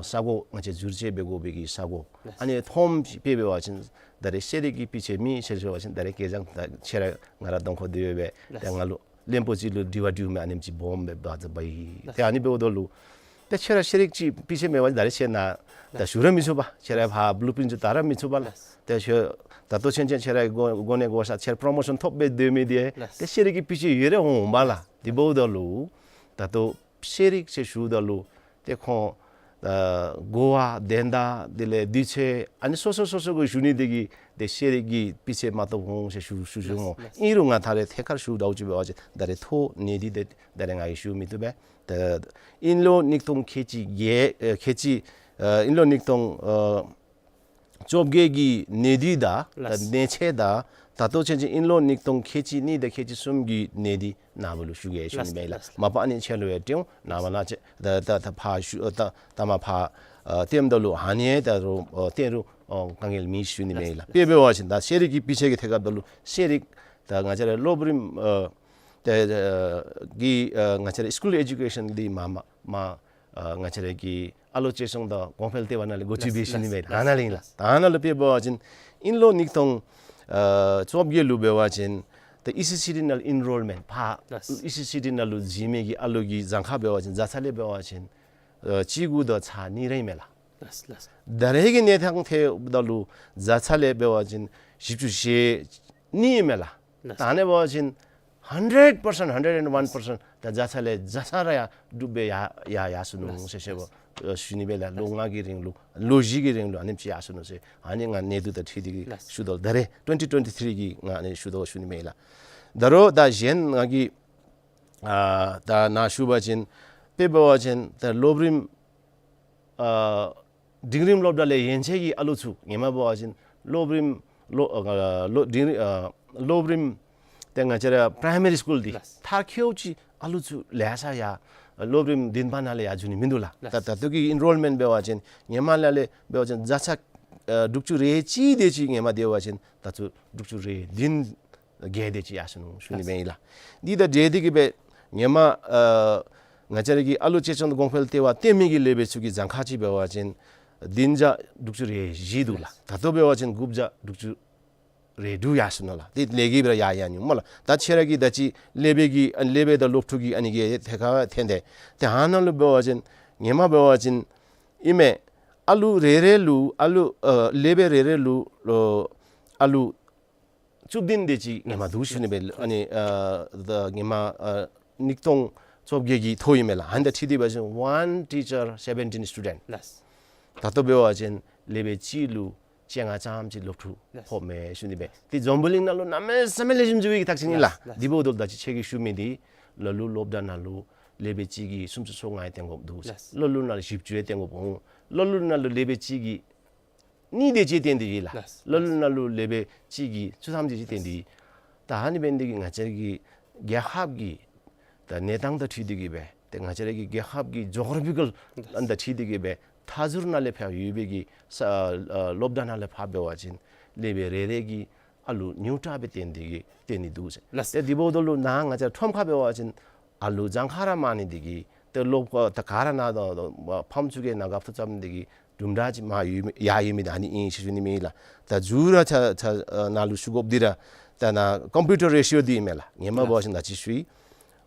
ས་གོ་ང་བཅས་འགྱུར་བཅོས་འབད་དགོ་པའི་གི་ས་གོ། ཨ་ནི་ཐོནམ་ཅིག་དཔེ་འབད་བ་ཅིན་ད་རེས་ཤེས་རིག་གི་སྤུས་ཚད་མེད་ཟེར་ཟེར་བ་ཅིན་ད་རེས་སྐལ་བཟང་ད་ཁྱོད་ར་ང་ར་གདོང་ཁར་སྡོད་ཡོད་པས། ཏེ་ང་ལུ་བློན་པོ་ཅིག་ལུ་དྲི་བ་དྲིཝ་མས། ཨ་ནེམ་ཅིག་སྦོམ་སྦེ་བ་ཛ་བ་ཡི། ཏེ་ཨ་ནི་འབདཝ་ད་ལུ་ཏེ་ཁྱོད་ར་ཤེས་རིག་ཅིག་སྤུས་ཚད་མེད་པ་ཅིན་ད་རེས་ཁྱོད་ནཱ་ད་ཞུ་ར་མི་ཚུགས་པས། ཁྱོད་ར་ཕར་བླུ་པི་རིནཊ་ཚུ་དར་ར་མི་ཚུགས་པས་ལགས། ཏེ་ཁྱོད་ད་ལྟོ་ཚུན་ཚོད་ཁྱོད་ར་གོ་གོ་གནས་གོ་ས་ཁྱོད་ར་པོརོ་མོ་ཤཱན་ཐོབ་སྦེ་སྡོད་མི་འདི་ཏེ་ཤེས་རིག་གི་སྤུས་ཚད་ཡོད་རུང་འོང་མས་ལགས། དེ་འབདཝ་ད་ལུ་ད་ལྟོ་ཤེས་རིག་ཟེར་ཞུཝ་ད་ལུ་ཏེ་ཁོང་ཨ་གོ་བ་དོན་དག་དེ་ལས་དུས་ཚོད་ཨ་ནི་སོ་སོ་སོ་སོ་གིས་ཞུ་ནི་དེ་གིས་ཏེ་ཤེས་རིག་གི་སྤུས་ཚད་མ་ཐོབ་འོང་ཟེར་ཞུ་ཞུ་ཞུ་འོང་། ཨིན་རུང་ང་ད་རེས་ཐད་ཀར་ཞུ་དོ་ཅིག་འབད་བ་ཅིན་ད་རེས་ཐོ་གནས་དེ་ཏེ་ད་རེས་ང་གིས་ཞུ་མི་བཏུབ་པས། ཏེ་དབྱིན་ལོ་ཉིས་སྟོང་ཁལ་གཅིག་བརྒྱད་ཨ་ཁལ་གཅིག་ཨ་དབྱིན་ལོ་ཉིས་སྟོང་ཨ་བཅོ་བརྒྱད་ཀྱི་གནས་དེ་དང་ད་ལགས། གནས་ཚད་དང་ད་ལྟོ་ཚུན་ཚོད་དབྱིན་ལོ་ཉིས་སྟོང་ཁལ་གཅིག་གཉིས་དང་ཁལ་གཅིག་གསུམ་གྱི་གནས་དེ་ནཱ་བུ་ལུ་ཞུ་གེ་ཞུ་ནི་མས་ལགས། ལགས། མ་པ་ཨ་ནི་ཁྱོད་ལུ་ཡང་སྤྲོད་འོང་། ནངས་པ་གནངས་ཚེ་ད་ད་ད་ཕར་ཞུ་ཨ་ད་ད་མ་ཕར་ཨ་བསྟནམ་ད་ལུ་ཨ་ནི་ད་རུང་ཨ་བསྟན་རུང་ཨ་དཀའ་ངལ་མེད་ཞུ་ནི་མས་ལགས། ལགས། དཔེ་འབད་བ་ཅིན་ད་ཤེས་རིག་གི་སྤུས་ཚད་ཀྱི་ཐད་ཁར་ད་ལུ་ཤེས་རིག་ད་ང་བཅས་ར་སློབ་རིམ་ཨ་ཏེ་ཨ་གི་ཨ་ང་བཅས་ར་སི་ཀུལ་ཨེ་ཌུ་ཀེ་ཤཱན་འདི་མ་མ་མ་ཨ་ང་བཅས་ར་གི་ཨ་ལོ་སྐྱེད་སྲུང་དང་གོང་འཕེལ་ལྟེ་བ་ནང་ལས་འགོ་ཁྲིད་འབད་ཞུ་ནི་མས། ལགས། ད་ནཱ་ལས་ཨིན་ལགས། ད་ནཱ་ལུ་དཔེ་འབད་བ་ཅིན་དབྱིན་ལོ་ཉིས་སྟོང་ཨ་བཅོ་བརྒྱད་ལུ་འབད་བ་ཅིན་ད་ཨི་སི་སི་ཊི་ནང་ལུ་ཨིན་རོལ་མེནཊ་ཕར་ལགས། ཨི་སི་སི་ཊི་ནང་ལུ་འཛུལ་མི་གི་ཨ་ལོ་གི་གྱངས་ཁ་འབད་བ་ཅིན་བརྒྱ་ཆ་ལས་འབད་བ་ཅིན་ཨ་བཅུ་དགུ་དང་ཚག་གཉིས་རེ་ཨིན་མས་ལགས། ལགས་ལགས། ད་རེས་ཀྱི་གནས་སྟངས་ཐད་ད་ལུ་བརྒྱ་ཆ་ལས་འབད་བ་ཅིན་བཞི་བཅུ་ཞེ་གཉིས་ཨིན་མས་ལགས། ལགས། ད་ཨ་ནི་འབད་བ་ཅིན་ཧན་ཌེཌ་པར་སེནཊ་ཧན་ཌེཌ་ཨེནཌ་ཝན་པར་སེནཊ་ད་བརྒྱ་ཆ་ལས་བརྒྱ་ཆ་ར་ཡར་འགྲུབ་སྦེ་ཡར་ཡར་ཡར་སོ་ནུག་ཟེར་ཟེར་བ་ཞུ་ནི་མས་ལགས། ལོ་ལྔ་གི་རིང་ལུ་ལོ་བཞི་གི་རིང་ལུ་ཨ་ནེམ་ཅིག་ཡར་སོ་ནུག་ཟེར་ཨ་ནི་ང་གནས་ཚུལ་དང་འཁྲིལ་ཏེ་གིས་ལགས། ཞུ་དོ། ད་རེས་ཊུ་ཝེན་ཊི་ཊུ་ཝེན་ཊི་ཐིརི་གི་ང་ཨ་ནི་ཞུ་དོ་ཞུ་ནི་མས་ལགས། ད་རུང་ད་གཞན་ང་གིས་ཨ་ད་ནཱ་ཞུ་བ་ཅིན་ དཔེ་འབད་བ་ཅིན་ད་སློབ་རིམ་ཨ་འབྲིང་རིམ་སློབ་གྲྭ་ལས་ཡན་ཆད་ཀྱི་ཨ་ལུ་ཚུ་ཧེ་མ་འབད་བ་ཅིན་སློབ་རིམ་ལོ་ཨ་ལོ་འབྲིང་རིམ་ཨ་སློབ་རིམ་ཏེ་ང་བཅས་ར་པ་རའི་མ་རི་སི་ཀུལ་འདི་ལགས། མཐར་འཁྱོལ་ཅིག་ཨ་ལུ་ཚུ་ལེ་ཤ་ཡར་སློབ་རིམ་འདི་ནང་ལས་ཡར་འགྱོ་ནི་མིན་འདུག་ལགས། ལགས། ད་ད་ལྟོ་གི་ཨིན་རོལ་མེནཊ་འབད་བ་ཅིན་ཧེ་མ་ལས་ལས་འབད་བ་ཅིན་བརྒྱ་ཆ་ཨ་དྲུག་ཅུ་རེ་གཅིག་དེ་ཅིག་ཧེ་མ་དེ་འབད་བ་ཅིན་ད་ལྟོ་དྲུག་ཅུ་རེ་བདུན་བརྒལ་ཏེ་ཅིག་ཡར་སོ་ནུག་ཞུ་ནི་མས་ལགས། འདི་དང་འབྲེལ་ཏེ་གིས་སྦེ་ཧེ་མ་ཨ་ང་བཅས་ར་གི་ཨ་ལུ་གཅེས་སྐྱོང་དང་གོང་འཕེལ་ལྟེ་བ་བརྟེན་མི་གི་ལེགས་པའི་ཚུལ་གྱི་གྱངས་ཁ་ཅིག་འབད་བ་ཅིན་བདུན་བརྒྱ་དྲུག་ཅུ་རེ་བཞི་འདུག་ལགས། ད་ལྟོ་འབད་བ་ཅིན་དགུ་བརྒྱ་དྲུག་ཅུ་རེ་དྲུག་ཡར་སོ་ནུག་ལགས། དེ་ལས་གིས་སྦེ་ར་ཡར་ཡར་འགྱོཝ་མས་ལགས། ད་ཁྱེད་ར་གི་ད་ཅི་ལེགས་པའི་གི་ཨ་ལེགས་པའི་དང་སློབ་ཕྲུག་གི་ཨ་ནི་གི་ཐད་ཁར་འཐོན་ཏེ་ཏེ་ཨ་ནཱ་ལུ་འབད་བ་ཅིན་ཧེ་མ་འབད་བ་ཅིན་ཨིན་མས། ཨ་ལུ་རེ་རེ་ལུ་ཨ་ལུ་ཨ་ལེགས་པའི་རེ་རེ་ལུ་ཨ་ཨ་ལུ་བཅུ་བདུན་དེ་ཅིག་ཧེ་མ་འདུག་ཞུ་ནི་མས། ཨ་ནི་ཨ་ད་ཧེ་མ་ཨ་ཉིས་སྟོང་བཅོ་བརྒྱད་ཀྱི་ཐོ་ཨིན་མས་ལགས། ཨ་ནི་དང་འཁྲིལ་ཏེ་འབད་བ་ཅིན་one teacher seventeen student། ལགས། ད་ལྟོ་འབད་བ་ཅིན་ལེགས་པའི་གཅིག་ལུ་བཅོ་ལྔ་ཙམ་ཅིག་སློབ་ཕྲུག་ལགས། ཕོགཔ་མས་ཞུ་ནི་མས། ལགས། དེ་འཛམ་བུ་གླིང་ནང་ལུ་གནམ་མེད་ས་མེད་ལེགས་ཤོམ་འགྱོ་བའི་ཐག་ཆོད་ཨིན་ལགས། ལགས། དེ་འབདཝ་ད་ད་ཅི་ཁྱེད་ཀྱིས་ཞུ་མི་འདི་ལ་ལུ་སློབ་གྲྭ་ནང་ལུ་ལེགས་པའི་གཅིག་གིས་སུམ་ཅུ་སོ་ལྔ་ཡང་བཏོན་དགོཔ་འདུག། ལགས། ལ་ལུ་ནང་ལུ་བཞི་བཅུ་ཡང་བཏོན་དགོཔ་འོང་། ལ་ལུ་ནང་ལུ་ལེགས་པའི་གཅིག་གིས་གཉིས་དེ་ཅིག་བཏོན་ཏེ་ཡོད་ལགས། ལགས། ལ་ལུ་ནང་ལུ་ལེགས་པའི་གཅིག་གིས་བཅུ་ཐམ་དེ་ཅིག་བཏོན་ཏེ་ཡོད། ད་ཨ་ནི་འབད་ནི་དེ་གིས་ང་བཅས་ཀྱི་རྒྱལ་ཁབ་ཀྱི་ད་གནས་སྟངས་དང་འཁྲིལ་ཏེ་གིས་སྦེ་ཏེ་ང་བཅས་ར་གི་རྒྱལ་ཁབ་ཀྱི་ཇོ་གྷ་ར་ཕི་ཀཱལ་ཨ་ནི་དང་འཁྲིལ་ཏེ་གིས་སྦེ་མཐའ་ཟུར་ནང་ལས་ཕར་ཡོད་པའི་གི་ས་ཨ་སློབ་གྲྭ་ནང་ལས་ཕར་འབད་བ་ཅིན་ལེགས་པའི་རེ་རེ་གིས་ཨ་ལུ་ཉུང་དྲགས་སྦེ་བཏོན་ཏེ་གིས་བཏོན་ནི་འདུག་ཟེར། ལགས། ཏེ་དེ་འབདཝ་ད་ལུ་ནཱ་ང་བཅས་ཁྲོམ་ཁར་འབད་བ་ཅིན་ཨ་ལུ་གྱངས་ཁ་ར་མང་ནི་དེ་གིས་ཏེ་སློབ་ད་ག་ར་ནཱ་ཕམ་ཚུ་གིས་ནཱ་དགའ་ཏོག་ཙམ་དེ་གིས་དུམ་གྲ་ཅིག་མར་ཡོད་མི་ཡར་ཡོད་མི་ད་ཨ་ནི་ཨིན་ཞུ་ནི་མས་ལགས། ད་མཇུག་ར་ཚར་ཚར་ནཱ་ལུ་ཞུ་དགོཔ་འདི་ར་ད་ནཱ་ཀམ་པིའུ་ཊར་རེ་ཤི་ཡོ་འདི་ཨིན་མས་ལགས། ཧེ་མ་འབད་བ་ཅིན་ད་ཅི་ཞུ་ཡི།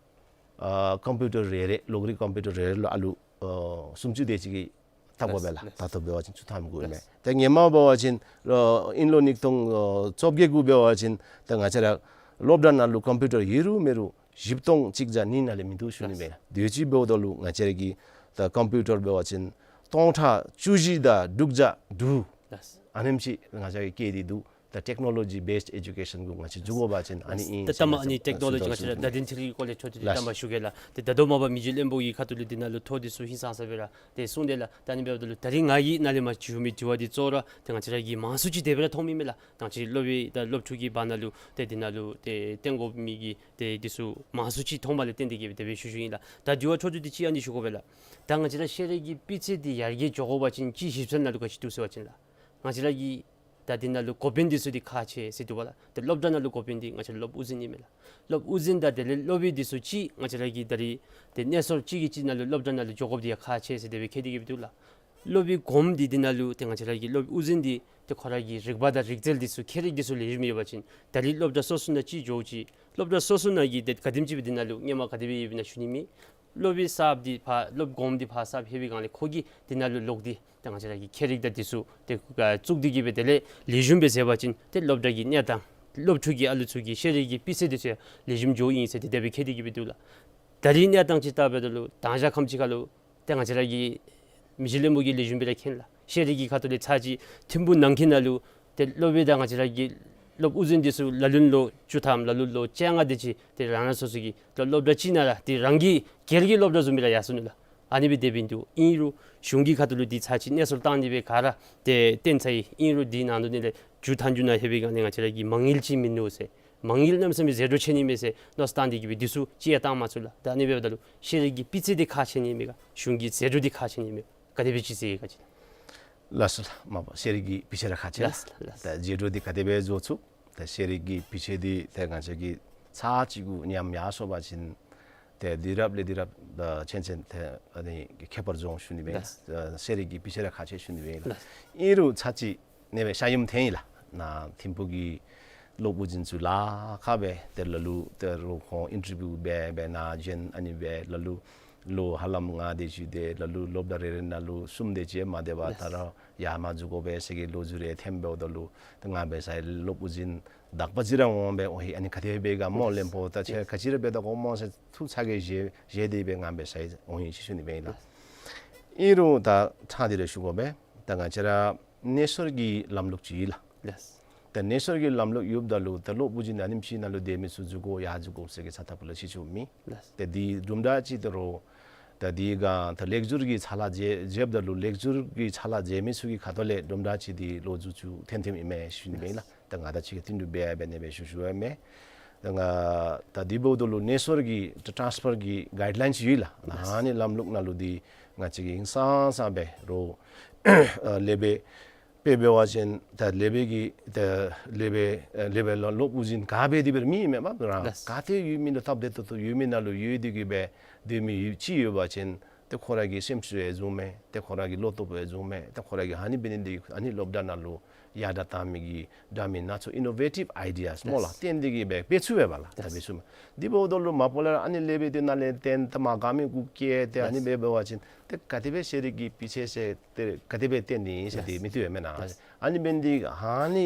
ཨ་ཀམ་པིའུ་ཊར་རེ་རེ་གློག་རིག་ཀམ་པིའུ་ཊར་རེ་རེ་ལུ་ཨ་ལུ་ཨ་སུམ་ཅུ་དེ་ཅིག་གིས་བལྟ་དགོ་པས་ལགས། ལགས། ད་ལྟོ་འབད་བ་ཅིན་བཅུ་ཐམ་དགོ་ཨིན་མས། ལགས། ད་ཧེ་མ་འབད་བ་ཅིན་ཨ་ཨིན་ལོ་ཉིས་སྟོང་ཨ་བཅོ་བརྒྱད་གུ་འབད་བ་ཅིན་ད་ང་བཅས་ར་སློབ་གྲྭ་ནང་ལུ་ཀམ་པིའུ་ཊར་ཡོད་རུང་མེད་རུང་བཞི་སྟོང་གཅིག་བརྒྱ་གཉིས་ནང་ལས་མིན་འདུག་ཞུ་ནི་མས། ལགས། དེ་ཅིག་འབདཝ་ད་ལུ་ང་བཅས་ར་གི་ད་ཀམ་པིའུ་ཊར་འབད་བ་ཅིན་སྟོང་ཕྲག་བཅུ་བཞི་དང་དྲུག་བརྒྱ་དྲུག། ལགས། ཨ་ནེམ་ཅིག་ང་བཅས་ཀྱིས་བཀལ་ཏེ་འདུག། ད་ཊེཀ་ནོ་ལོ་ཇི་བེསཌ་ཨེ་ཌུ་ཀེ་ཤཱན་གུ་ང་བཅས་འཛུལ་དགོ་པ་ཅིན་ཨ་ནི་ཨིན་ད་ལྟ་མ་ཨ་ནི་ཊེཀ་ནོ་ལོ་ཇི་ང་བཅས་ར་བརྡ་དོན་འཕྲུལ་གྱི་སྐོར་ལས་ཅོག་འཐདཔ་ཅིག་ལགས། བརྟན་པ་ཞུ་གེ་ལགས། ཏེ་ད་ལྟོ་མ་པ་མི་རྗེ་བློན་པོ་གི་ཁ་ཐུག་ལས་འདི་ནང་ལུ་ཐོ་འདི་ཚུ་ཧིང་སངས་ས་སྦེ་ར་ཏེ་གསུངས་ཏེ་ལགས། ད་ཨ་ནི་འབདཝ་ད་ལུ་ད་རིས་ང་གིས་ནཱ་ལས་མར་ཞུ་མི་དྲི་བ་འདི་གཙོ་བོ་ར་ཏེ་ང་བཅས་ར་གིས་མང་སུ་ཅིག་དེ་སྦེ་ར་མཐོང་མི་མས་ལགས། ད་ཅི་སློབ་དཔོན་དང་སློབ་ཕྲུག་གི་བར་ན་ལུ་ཏེ་འདི་ནང་ལུ་ཏེ་བཏོན་དགོ་མི་གི་ཏེ་འདི་ཚུ་མང་སུ་ཅིག་མཐོངམ་ལས་བརྟེན་ཏེ་གིས་དེ་སྦེ་ཞུ་ཞུཝ་ཨིན་ལགས། ད་དྲི་བ་ཚུ་འདི་ཅིག་ཨ་ནི་ཞུ་དགོ་པས་ལགས། ད་ང་བཅས་ར་ཤེས་རིག་གི་སྤུས་ཚད་འདི་ཡར་རྒྱས་འགྱོ་དགོ་པ་ཅིན་ཅིག་ཞིབ་འཚོལ་ནང་ལུ་ག་ཅི་འདུག་ཟེར་བ་ཅིན་ལགས། ང་བཅས་ར་གི་ད་འདི་ནང་ལུ་འགོ་དཔོན་འདི་ཚུ་འདི་ཁག་ཆེ་ཟེར་འདུག་པ་ལགས། ཏེ་སློབ་གྲྭ་ནང་ལུ་འགོ་དཔོན་འདི་ང་བཅས་ར་སློབ་དབུ་འཛིན་ཨིན་མས་ལགས། སློབ་དབུ་འཛིན་དང་དེ་ལས་སློབ་དཔོན་འདི་ཚུ་ཅིག་ང་བཅས་ར་གི་ད་རིས་ཏེ་གནས་ཚུལ་ཅིག་གི་ཅིག་ནང་ལུ་སློབ་གྲྭ་ནང་ལུ་འགྱོ་དགོཔ་འདི་ཡང་ཁག་ཆེ་ཟེར་དེ་སྦེ་བཀལ་ཏེ་གིས་སྦེ་འདུག་ལགས། སློབ་དཔོན་གོངམ་འདི་འདི་ནང་ལུ་ཏེ་ང་བཅས་ར་གི་སློབ་དབུ་འཛིན་འདི་ཏེ་ཁོ་ར་གི་རིག་པ་དང་རིག་རྩལ་འདི་ཚུ་ཁྱད་རིག་འདི་ཚུ་ལེགས་ཤོམ་ཡོད་པ་ཅིན་ད་རིས་སློབ་གྲྭ་སོ་སོ་ནང་ཅིག་འགྱོ་ཅི། སློབ་གྲྭ་སོ་སོ་ནང་གི་ཏེ་ག་དེམ་ཅིག་སྦེ་འདི་ནང་ལུ་སྔོན་མ་ག་དེ་སྦེ་ཡོདཔ་ཨིན་ན་ཞུ་ནི་མེད། སློབ་དཔོན་གསརཔ་འདི་ཕར་སློབ་གོངམ་འདི་ཕར་གསརཔ་ལྷོད་པའི་སྒང་ལས་ཁོ་གིས་འདི་ནང་ལུ་ལོག་སྟེ་ད་ང་བཅས་ར་གི་ཁྱད་རིག་དང་འདི་ཚུ་ཏེ་བཙུགས་ཏེ་གིས་སྦེ་དེ་ལས་ལེགས་ཤོམ་སྦེ་མཛད་པ་ཅིན་ཏེ་སློབ་གྲྭ་གི་གནས་སྟངས་སློབ་ཕྲུག་གི་ཨ་ལུ་ཚུ་གི་ཤེས་རིག་གི་སྤུས་ཚད་འདི་ཚུ་ཡང་ལེགས་ཤོམ་འགྱོཝ་ཨིན་ཟེར་ཏེ་དེ་སྦེ་བཀལ་ཏེ་གིས་སྦེ་འདུག་ལགས། ད་རིས་གནས་སྟངས་ཅིག་བལྟ་འབདཝ་ད་ལུ་དང་ཞག་ཁམས་ཅིག་ཁར་ལུ་ཏེ་ང་བཅས་ར་གི་མི་རྗེ་བློན་པོ་གིས་ལེགས་ཤོམ་སྦེ་ར་མཁྱེན་ལགས། ཤེས་རིག་གི་ཁ་ཐུག་ལས་ཚར་གཅིག་ཐིམ་ཕུག་ནང་འཁོད་ནང་ལུ་ཏེ་སློབ་དཔོན་དང་ང་བཅས་ར་གི་སློབ་དབུ་འཛིན་འདི་ཚུ་ལ་ལུ་ལོ་བཅུ་ཐམ་ལ་ལུ་ལོ་བཅོ་ལྔ་དེ་ཅིག་ཏེ་རང་རང་སོ་སོ་གི་སློབ་སློབ་གྲྭ་ཅིག་ནང་ར་ཏེ་རང་གི་སྒེར་གྱི་སློབ་གྲྭ་བཟུམ་སྦེ་ར་ཡར་སོ་ནུག་ལགས། ཨ་ནི་སྦེ་དེ་སྦེ་འདུག། ཨིན་རུང་གཞུང་གི་ཁ་ཐུག་ལུ་འདི་ཚར་གཅིག་གནས་ཚུལ་བཏང་ནི་སྦེ་ག་ར་ཏེ་བཏོན་ཚར་ཡི། ཨིན་རུང་འདི་ནང་དོག་ནང་ལས་མཇུག་མཐའ་མཇུག་ནང་ལྷོད་པའི་སྒང་ལས་ང་བཅས་ར་གི་མ་དངུལ་ཅིག་མིན་ནུག་ཟེར་མ་དངུལ་གནམ་མེད་ས་མེད་ཟད་འགྲོ་ཆེ་ནི་མས་ཟེར་མནོ་བསམ་བཏང་སྟེ་གིས་སྦེ་འདི་ཚུ་ཅིག་ཡང་བཏང་མ་ཚུགས་ལགས། ད་ཨ་ནི་འབདཝ་ད་ལུ་ཤེས་རིག་གི་སྤུས་ཚད་འདི་ཁག་ཆེ་ནི་མས་ག་གཞུང་གི་ཟད་འགྲོ་འདི་ཁག་ཆེ་ནི་མས་ག་ག་དེ་སྦེ་ཅིག་ཟེར་ག་ཅི། ལགས་སོ་ལགས། མ་པ་ཤེས་རིག་གི་སྤུས་ཚད་ར་ཁག་ཆེ་ལགས། ལགས་ལགས། ད་ཟད་འགྲོ་འདི་ག་དེ་སྦེ་བཟོ་ཚུགས། ད་ཤེས་རིག་གི་སྤུས་ཚད་འདི་ཏེ་ང་བཅས་ཀྱིས་ཚར་གཅིག་གུ་ཉམས་ཡར་སོང་པ་ཅིན་ཏེ་དུས་རབས་ལས་དུས་རབས་ཨ་ཆེན་ཆེན་ཏེ་ཨ་ནི་ཁྱད་པར་འབྱུང་ཞུ་ནི་མས། ལགས། ཨ་ཤེས་རིག་གི་སྤུས་ཚད་ར་ཁག་ཆེ་ཞུ་ནི་མས་ལགས། ལགས། ཨིན་རུང་ཚར་གཅིག་ཨ་ནི་སྦེ་ཤ་ཡུམ་ཐོན་ཡི་ལགས། ནཱ་ཐིམ་ཕུག་གི་སློབ་དབུ་འཛིན་ཚུ་ལཱ་ཁག་སྦེ་ཏེ་ལ་ལུ་ཏེ་རོགས་ཁོང་ཨིན་ཊར་བིའུ་འབད་འབད་ནཱ་བྱོན། ཨ་ནི་སྦེ་ལ་ལུ་ལོ་ཧ་ལམ་ལྔ་དེ་ཅིག་ཏེ་ལ་ལུ་སློབ་གྲྭ་རེ་རེ་ནང་ལུ་གསུམ་དེ་ཅིག་མ་དེ་བར་ལགས། ད་རུང་ཡར་མར་འཛུལ་དགོ་པས་ཟེར་གྱི་ལོ་རྒྱུས་རེ་ཐོནམ་འབདཝ་ད་ལུ་ཏེ་ང་འབད་ས་ཡི་སློབ་དབུ་འཛིན་དག་པ་ཅིག་ར་འོང་སྦེ་ཨོ་ཧེ་ཨ་ནི་ག་དེ་སྦེ་ག་སྨོ་བློན་པོ་ད་ཁྱེད་ག་ཅི་ར་འབད་དོ་གོ་སྨོ་ཟེར་ཐུགས་ཚ་གྱང་བཞེས་བཞེས་ཏེ་སྦེ་ང་འབད་ས་ཡི་འོང་ཡི་ཅིག་ཞུ་ནི་མས་ལགས། ཨིན་རུང་ད་ཕྲང་སྟེ་ར་ཞུ་དགོ་པས། ད་ང་བཅས་ར་གནས་སོར་གྱི་ལམ་ལུགས་ཅིག་ཡོད་ལགས། ལགས། ད་གནས་སོར་གྱི་ལམ་ལུགས་ཡོདཔ་ད་ལུ་ད་སློབ་དབུ་འཛིན་ཨ་ནེམ་ཅིག་ནང་ལུ་སྡོད་མི་ཚུ་འཛུལ་དགོ་ཡར་འཛུལ་དགོ་ཟེར་གྱི་ཚ་ཐབས་ལ་ཅིག་ཅིག་མེད། ལགས། ད་འདི་དུམ་གྲ་ཅིག་ད་རུང་ ད་འདི་ག་ད་ལེགས་སྒྱུར་གྱི་ཕྱག་ལཱ་མཛད་མཛདཔ་ད་ལུ་ལེགས་སྒྱུར་གྱི་ཕྱག་ལཱ་མཛད་མི་ཚུ་གི་ཁ་ཐུག་ལས་དུམ་གྲ་ཅིག་འདི་ལོ་རྒྱུས་ཚུ་ཐོན་ཐོནམ་ཨིན་མས་ཞུ་ནི་མས་ལགས། ད་ང་དང་གཅིག་ཁར་བསྟུན་གྲོས་འབད་འབད་ནི་སྦེ་ཞུ་ཞུཝ་མས། ད་ང་ད་འདི་འབདཝ་ད་ལུ་གནས་ཚུལ་གྱི་ད་ཊཱནསི་ཕར་གྱི་གའིཌ་ལའིནསི་ཡོད་ལགས། ཨ་ནི་ལམ་ལུགས་ནང་ལུ་འདི་ང་བཅས་ཀྱིས་ཧིང་སངས་ས་སྦེ་རོགས་ཨ་ལེགས་སྦེ་དཔེ་འབད་བ་ཅིན་ད་ལེགས་སྦེ་གི་ད་ལེགས་སྦེ་ཨ་ལེགས་སྦེ་ལོ་སློབ་དབུ་འཛིན་ག་འབད་དེ་འབད་རུང་མི་ཨིན་མས་པ་རང་། ལགས། ག་ཏེ་ཡོད་མི་ལུ་སྟབས་བདེ་ཏོག་ཏོ་ཡོད་མི་ནང་ལུ་ཡོད་དེ་གིས་སྦེ་སྡོད་མི་ཡོད་ཅིག་ཡོད་པ་ཅིན་ཏེ་ཁོ་ར་གི་སེམས་ཤུགས་ཡང་བཟུང་མས། ཏེ་ཁོ་ར་གི་བློ་སྟོབས་ཡང་བཟུང་མས། ཏེ་ཁོ་ར་གིས་ཨ་ནི་འབད་ནི་འདི་ཨ་ནི་སློབ་གྲྭ་ནང་ལུ་ཡར་དྲག་བཏང་མི་གི་འདྲ་མིན་སྣ་ཚོགས་ཨི་ནོ་ཝེ་ཊིབ་ཨའི་ཌི་ཡཱསི་སྨོ་ལགས། ལགས། བཏོན་ཏེ་གིས་སྦེ་འབད་ཚུགས་པས་པ་ལགས། ད་ལགས། འབད་ཚུགས་མས། འདི་འབདཝ་ད་ལུ་མ་པ་ལས་ཨ་ནི་ལེགས་སྦེ་ཏེ་ནཱ་ལས་བཏོན་ད་མ་དགའ་མི་གུ་བཀལ་ཏེ་ཨ་ནི་ལགས། འབད་འབད་བ་ཅིན་ཏེ་ག་དེ་སྦེ་ཤེས་རིག་གི་སྤུས་ཚད་ཟེར་ཏེ་ག་དེ་སྦེ་བཏོན་ནི་ཨིན་ཟེར་ཏེ་ལགས། མི་བཏུབ་པས་མེན་ན། ལགས། ཨ་ནི་འབད་ནི་འདི་ཨ་ནི་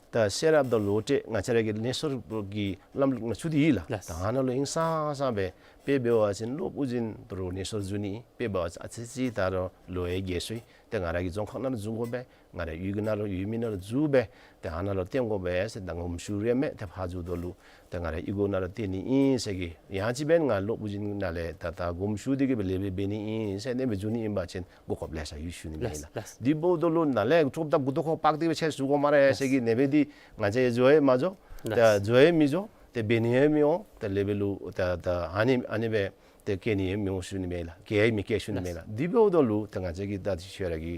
ད་ཤེས་རབ་དང་བློ་གྲོས་ང་བཅས་ར་གི་གནས་ཚུལ་གྱི་ལམ་ལུགས་ནང་ཚུད་དེ་ཡོད་ལགས། ལགས། ད་ཨ་ནཱ་ལུ་ཧིང་སངས་ས་སྦེ་དཔེ་འབད་བ་ཅིན་སློབ་དབུ་འཛིན་དུ་རུང་གནས་ཚུལ་འཛུལ་ནི་དཔེ་འབད་བ་ཅིན་ཨ་ཙི་ཅིག་ད་རུང་ལོ་ཡང་རྒས་སོང་ཡི། ཏེ་ང་ར་གི་རྫོང་ཁག་ནང་ལུ་འཛུལ་དགོ་པས། ང་ར་གཡུས་ཁ་ནང་ལུ་ཡོད་མི་ནང་ལུ་འཛུལ་སྦེ་ཏེ་ཨ་ནཱ་ལུ་བཏོན་དགོ་པས་ཟེར་ད་དགོངསམ་ཞུ་རན་མས། ཏེ་ཕར་འཛུལཝ་ད་ལུ་ཏེ་ང་ར་གཡུས་སྒོ་ནང་ལུ་བཏོན་ནི་ཨིན་ཟེར་གི་ཡང་ཅིན་འབདན་ང་སློབ་དབུ་འཛིན་ནང་ལས་ད་ད་དགོངསམ་ཞུ་སྟེ་གིས་སྦེ་ལེགས་སྦེ་འབད་ནི་ཨིན་ཟེར་ཨ་ནེ་སྦེ་འཛུལ་ནི་ཨིན་པ་ཅིན་གོ་སྐབས་ལེ་ཤ་ཡོད་ཞུ་ནི་མས་ལགས། ལགས། ལགས། འདི་འབདཝ་ད་ལུ་ནཱ་ལས་ཀྲོབ་ད་མགུ་ཏོ་ཁར་འཕགས་ཏེ་སྦེ་ཆ་འཛུལ་དགོ་སྨ་རེ་ཟེར་གི་ཨ་ནེ་སྦེ་འདི་ང་བཅས་འཛུལ་ཡང་མ་འཛུལ། ལགས། ད་འཛུལ་ཡང་མི་འཛུལ། ཏེ་འབད་ནི་ཡང་མི་འོང་། ཏེ་ལེགས་སྦེ་ལུ་ད་ད་ཨ་ནི་ཨ་ནི་སྦེ་ཏེ་བཀལ་ནི་ཡང་མི་འོང་ཞུ་ནི་མས་ལགས། བཀལ་ཡང་མི་བཀལ་ཞུ་ནི་མས་ལགས། ལགས། འདི་འབདཝ་ད་ལུ་ཏེ་ང་བཅས་ཀྱིས་ད་ཁྱོད་ར་གི་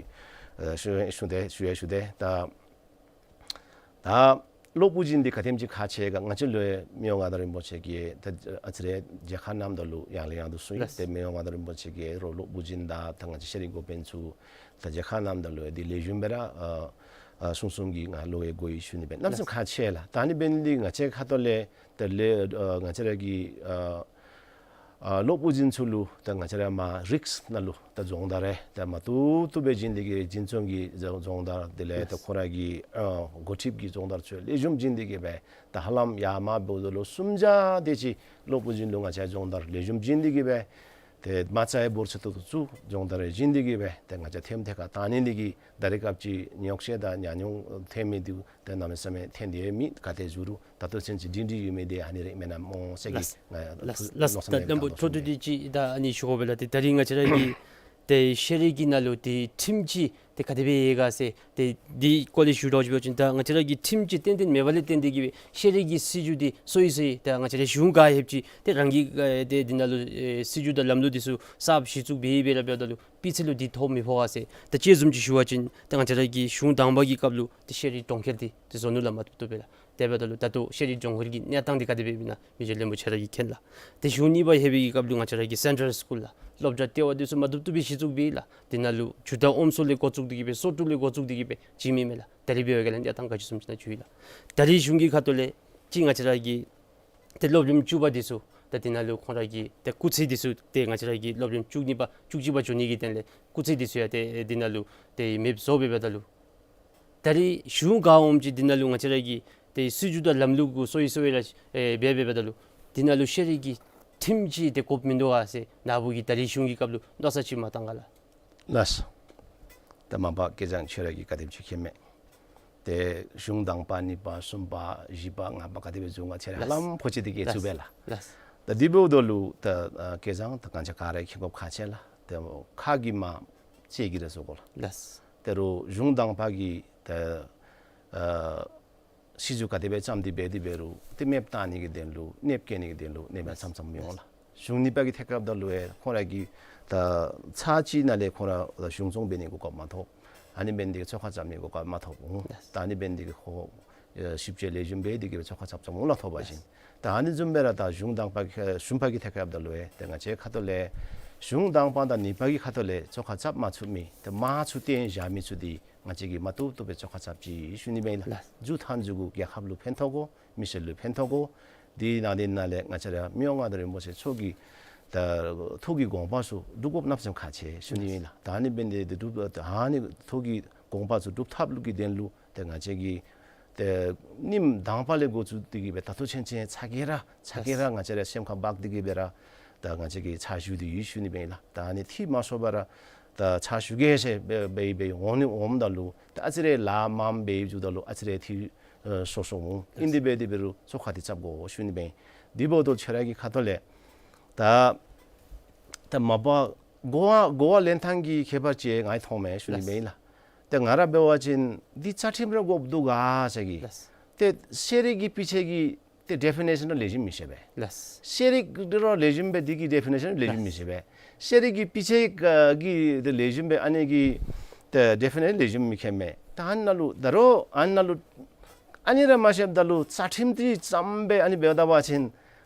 ཨ་ཞུ་ཞུ་དེ་ཞུ་ཡང་ཞུ་དེ་ད་ད་སློབ་དབུ་འཛིན་འདི་ག་དེམ་ཅིག་ཁག་ཆེ་ག་ང་བཅས་ལུ་མི་དབང་མངའ་བདག་རིན་པོ་ཆེ་གིས་ད་ཨ་ཙི་རེ་མཇལ་ཁ་གནངམ་ད་ལུ་ཡང་ལས་ཡང་དུ་གསུངས་ཡི། ལགས། ཏེ་མི་དབང་མངའ་བདག་རིན་པོ་ཆེ་གིས་རོགས་སློབ་དབུ་འཛིན་དང་ད་ང་བཅས་ཤེས་རིག་འགོ་དཔོན་ཚུ་ད་མཇལ་ཁ་གནངམ་ད་ལུ་འདི་ལེགས་ཤོམ་སྦེ་ར་ཨ་ཨ་གསུང་གསུངམ་གིས་ང་བློ་ཡང་གོ་ཡི་ཞུ་ནི་མས། གནམ་མེད་ས་མེད་ཁག་ཆེ་ལགས། ད་ཨ་ནི་འབད་ནི་འདི་ང་བཅས་ཁ་ཐུག་ལས་ད་ལས་ཨ་ང་བཅས་ར་གི་ཨ་ཨ་སློབ་དབུ་འཛིན་ཚུ་ལུ་ད་ང་བཅས་ར་མར་རིགས་ནང་ལུ་ད་སྦྱོང་བརྡར་རེ་ད་མ་བཏུབ་བཏུབ་སྦེ་བྱིན་ཏེ་གིས་སྦེ་འཛིན་སྐྱོང་གི་སྦྱོང་སྦྱོང་བརྡར་དེ་ལས་ད་ལགས། ཁོང་ར་གི་ཨ་འགོ་ཁྲིདཔ་གི་སྦྱོང་བརྡར་ཚུ་ལེགས་ཤོམ་བྱིན་ཏེ་གིས་སྦེ་ད་ཧ་ལམ་ཡར་མར་འབདཝ་ད་ལུ་གསུམ་བརྒྱ་དེ་ཅིག་སློབ་དབུ་འཛིན་ལུ་ང་བཅས་སྦྱོང་བརྡར་ལེགས་ཤོམ་བྱིན་ཏེ་གིས་སྦེ་ཏེ་མ་རྩ་ཡང་འབོར་ཆེ་ཏོག་ཏོ་ཚུ་སྦྱོང་བརྡར་རེ་བྱིན་ཏེ་གིས་སྦེ་ཏེ་ང་བཅས་ཐེམ་ཐེ་ཁར་བཏང་ནི་འདི་གིས་ད་རེས་སྐབས་ཅིག་ཉོག་བཤད་དང་ཉམས་མྱོང་ཐོན་མི་འདི་ད་གནམ་མེད་ས་མེད་ཐོན་ཏེ་མེད། ག་ཏེ་འཛུལ་རུང་ད་ལྟོ་ཚུན་ཚོད་སྒྲིང་སྒྲིང་ཡོད་མི་འདི་ཨ་ནི་ར་མེན་ན་སྨོ་ཟེར་གི། ལགས། ང་ལགས། ལགས། མནོ་བསམ་ད་ལེན་དང་དང་པོ་འཕྲོ་མཐུད་དེ་ཅིག་ད་ཨ་ནི་ཞུ་དགོ་པས་ལགས། ཏེ་ད་རིས་ང་བཅས་ར་གི་ཏེ་ཤེས་རིག་གི་ནང་ལུ་ཏེ་ཁྲིམས་ཀྱི་ཏེ་ག་དེ་སྦེ་ཡོད་ག་ཟེར་ཏེ་འདི་སྐོར་ལས་ཞུ་རོགས་ཅིག་འབད་བ་ཅིན་ད་ང་བཅས་ར་གི་ཁྲིམས་ཀྱི་ཏན་ཏན་མེད་པ་ལས་བརྟེན་ཏེ་གིས་སྦེ་ཤེས་རིག་གི་སྲིད་བྱུས་འདི་སོ་ཡི་སོ་ཡི་ད་ང་བཅས་ར་གཞུང་ག་ཡོདཔ་ཅིག་ཏེ་རང་གི་ཨེ་ཏེ་འདི་ནང་ལུ་ཨེ་སྲིད་བྱུས་དང་ལམ་ལུགས་འདི་ཚུ་གསརཔ་གཞི་བཙུགས་འབད་འབད་ར་འབདཝ་ད་ལུ་སྤུས་ཚད་ལུ་འདི་ཐོ་མི་ཕོག་ག་ཟེར། ད་དཔྱེ་བཟུམ་ཅིག་ཞུ་བ་ཅིན་ད་ང་བཅས་ར་གི་གཞུང་དང་པ་གི་སྐབས་ལུ་ཏེ་ཤེས་རིག་གྲོང་ཁྱེར་འདི་ཏེ་བཟོ་ནུག་ལགས། མ་བཏུབ་བཏུབ་སྦེ་ལགས། དེ་འབདཝ་ད་ལུ་ད་ལྟོ་ཤེས་རིག་གྲོང་ཁྱེར་གྱི་གནས་སྟངས་འདི་ག་དེ་སྦེ་ཨིན་ན་མི་རྗེ་བློན་པོ་ཁྱོད་ར་གིས་མཁྱེན་ལགས། ཏེ་གཞུང་གཉིས་པ་ལྷོད་པའི་གི་སྐབས་ལུ་ང་བཅས་ར་གི་སེན་ཊལ་སི་ཀུལ་ལགས། སློབ་གྲྭ་ལྟེ་བ་འདི་ཚུ་མ་བཏུབ་བཏུབ་སྦེ་གཞི་བཙུགས་འབད་ཡི་ལགས། འདི་ནང་ལུ་ཇུ་ཐང་ཨོམ་སོ་ལས་འགོ་བཙུགས་ཏེ་གིས་སྦེ་སོ་ཀྲུ་ལས་འགོ་བཙུགས་ཏེ་གིས་སྦེ་བྱིན་མི་མས་ལགས། ད་རིས་འབད་བའི་སྒང་ལས་གནས་སྟངས་ག་ཅི་བཟུམ་ཅིག་ནང་འགྱོ་ཡི་ལགས། ད་རིས་གཞུང་གི་ཁ་ཐུག་ལས་ཅིག་ང་བཅས་ར་གི་ཏེ་སློབ་རིམ་བཅུ་པ་འདི་ཚུ་ད་འདི་ནང་ལུ་ཁོང་ར་གི་ཏེ་སྐུགས་ཚད་འདི་ཚུ་ཏེ་ང་བཅས་ར་གི་སློབ་རིམ་བཅུ་གཉིས་པ་བཅུ་གཅིག་པ་འགྱོ་ནི་གི་དོན་ལས་སྐུགས་ཚད་འདི་ཚུ་ཡང་ཏེ་འདི་ནང་ལུ་ཏེ་མེདཔ་བཟོ་འབད་འབདཝ་ད་ལུ་ད་རིས་གཞུང་ག་འོངམ་ཅིག་འདི་ནང་ལུ་ང་བཅས་ར་གི་ཏེ་སྲིད་བྱུས་དང་ལམ་ལུགས་གུ་སོ་ཡི་སོ་ཡི་ར་ཨེ་འབད་འབད་འབདཝ་ད་ལུ་འདི་ནང་ལུ་ཤེས་རིག་གི་ཁྲིམས་ཅིག་ཏེ་དགོཔ་མིན་འདུག་ག་ཟེར་ནཱ་བུ་གིས་ད་རིས་གཞུང་གི་སྐབས་ལུ་མནོ་བསམ་ཅིག་མ་བཏང་ག་ལགས། ལགས། ད་མ་པ་སྐལ་བཟང་ཁྱོད་ར་གིས་ག་དེམ་ཅིག་མཁྱེན་མས། ཏེ་གཞུང་དང་པ་གཉིས་པ་གསུམ་པ་བཞི་པ་ལྔ་པ་ག་དེ་སྦེ་འཛུལ་ག་ཁྱོད་ར་ལགས། ཧ་ལམ་ཕོ་ཆེ་དེ་གིས་ལགས། ཚུད་པས་ལགས། ལགས། ད་འདི་འབདཝ་ད་ལུ་ད་ཨ་སྐལ་བཟང་ད་གང་ཅི་ག་ར་མཁྱེན་དགོཔ་ཁག་ཆེ་ལགས། ཏེ་ཁ་གིས་མ་ལྕེ་གིས་ར་བཟོ་དགོ་ལགས། ལགས། ད་རུང་གཞུང་དང་པ་གིས་ད་ཨ་སྲིད་བྱུས་ག་དེ་སྦེ་བརྩམས་ཏེ་འབད་དེ་འབད་རུང་ཏེ་མེདཔ་བཏང་ནི་གི་དོན་ལུ་གནོདཔ་བཀལ་ནི་གི་དོན་ལུ་གནོདཔ་བརྩམས་བརྩམསཔ་མི་འོང་ལགས། གཞུང་གཉིས་པ་གི་ཐད་ཁར་འབདཝ་ད་ལུ་ཡང་ཁོང་ར་གིས་ད་ཚར་གཅིག་ནང་ལས་ཁོང་ར་གཞུང་སྐྱོང་འབད་ནི་གོ་སྐབས་མ་ཐོབ། ཨ་ནི་འབད་ནི་དེ་གིས་ཚོགས་ཁ་རྐྱབ་ནི་གོ་སྐབས་མ་ཐོབ་འོང་། ད་ཨ་ནི་འབད་ནི་དེ་གིས་ཁོ་ཨེ་ཞིབ་དཔྱད་ལེགས་ཤོམ་འབད་དེ་གིས་སྦེ་ཚོགས་ཁ་རྐྱབ་རྐྱབ་འོང་ལགས། ཐོབ་པ་ཅིན། ད་ཨ་ནི་བཟུམ་སྦེ་ར་ད་གཞུང་དང་པ་གི་གཞུང་པ་གི་ཐད་ཁར་འབདཝ་ད་ལུ་ཡང་ཏེ་ང་བཅས་ཁ་ཐུག་ལས་གཞུང་དང་པ་དང་གཉིས་པ་གི་ཁ་ཐུག་ལས་ཚོགས་ཁ་རྐྱབ་མ་ཚུགས་མི་ཏེ་མར་ཚུར་བཏོན་བཞག་མི་ཚུ་འདི་ང་བཅས་ཀྱིས་མ་བཏུབ་བཏུབ་སྦེ་ཚོགས་ཁ་རྐྱབ་ཅིག་ཞུ་ནི་མས་ལགས། ལགས། མཇུག་མཐའ་མཇུག་གུ་རྒྱལ་ཁབ་ལུ་ཕན་ཐོགས་དགོ། མི་སེར་ལུ་ཕན་ཐོགས་དགོ། དེ་ནང་དེ་ནང་ལས་ང་བཅས་ར་མི་དབང་མངའ་བདག་རིན་པོ་ཆེ་མཆོག་གི་ད་ཐུགས་ཀྱི་དགོངས་པ་ཚུ་སྒྲུབ་དགོཔ་གནམ་མེད་ས་མེད་ཁག་ཆེ་ཞུ་ནི་ཨིན་ལགས། ད་ཨ་ནི་འབད་ནི་དེ་སྒྲུབ་ད་ཨ་ནི་ཐུགས་ཀྱི་དགོངས་པ་ཚུ་སྒྲུབ་ཐབས་ལུ་གི་དོན་ལུ་ཏེ་ང་བཅས་ཀྱིས་ཏེ་ཉིནམ་དང་པ་ལས་འགོ་བཙུགས་ཏེ་གིས་སྦེ་ད་ལྟོ་ཚུན་ཚོད་ཚར་གཅིག་ར་ཚར་གཅིག་ར་ང་བཅས་ར་སེམས་ཁར་འབག་སྟེ་གིས་སྦེ་ར་ད་ང་བཅས་ཀྱིས་ཕྱག་ཞུ་སྟེ་ཡོད་ཞུ་ནི་མས་ལགས། ད་ཨ་ནི་འཐུས་མ་ཤོར་བར་ར་ད་ཕྱག་ཞུ་གེ་ཟེར་འབད་འབད་འབད་འོང་ནི་འོངམ་ད་ལུ་ད་ཨ་ཙི་རེ་ལཱ་མངམ་འབད་འགྱོཝ་ད་ལུ་ཨ་ཙི་རེ་འཐུས་ཨེ་སོར་སོརཝ་འོང་། ཨིན་དེ་འབད་དེ་འབད་རུང་ཚོགས་ཁ་འདི་རྐྱབ་དགོ་ཞུ་ནི་མས། དེ་འབདཝ་ད་ཁྱོད་ར་གི་ཁ་ཐུག་ལས་ད་ ད་མ་པ་གོ་བ་གོ་བ་ལེན་ཐངས་ཀྱི་ཁྱད་པར་ཅིག་ང་མཐོངམ་མས་ཞུ་ནི་ལགས། མེན་ལགས། ཏེ་ང་ར་འབད་བ་ཅིན་འདི་རྩ་ཁྲིམས་ར་དགོཔ་འདུག་ག་ཟེར་གི། ལགས། ཏེ་ཤེས་རིག་གི་དཔེ་ཆ་གི་ཏེ་ཌེ་ཕི་ནེ་ཤཱན་ར་ལེགས་ཤོམ་མི་ཤེས་པས། ལགས། ཤེས་རིག་འདི་ར་ལེགས་ཤོམ་སྦེ་འདི་གི་ཌེ་ཕི་ནེ་ཤཱན་ལེགས་ཤོམ་མི་ཤེས་པས། ཤེས་རིག་གི་དཔེ་ཆ་གི་ཏེ་ལེགས་ཤོམ་སྦེ་ཨ་ནི་གི་ཏེ་ཌེ་ཕི་ནེ་ཤཱན་ལེགས་ཤོམ་མི་མཁྱེནམ་མས། ད་ཨ་ནཱ་ལུ་ད་རུང་ཨ་ནཱ་ལུ་ཨ་ནི་ར་མ་ཤེསཔ་ད་ལུ་རྩ་ཁྲིམས་འདི་ཙམ་སྦེ་ཨ་ནི་འབདཝ་ད་པ་ཅིན་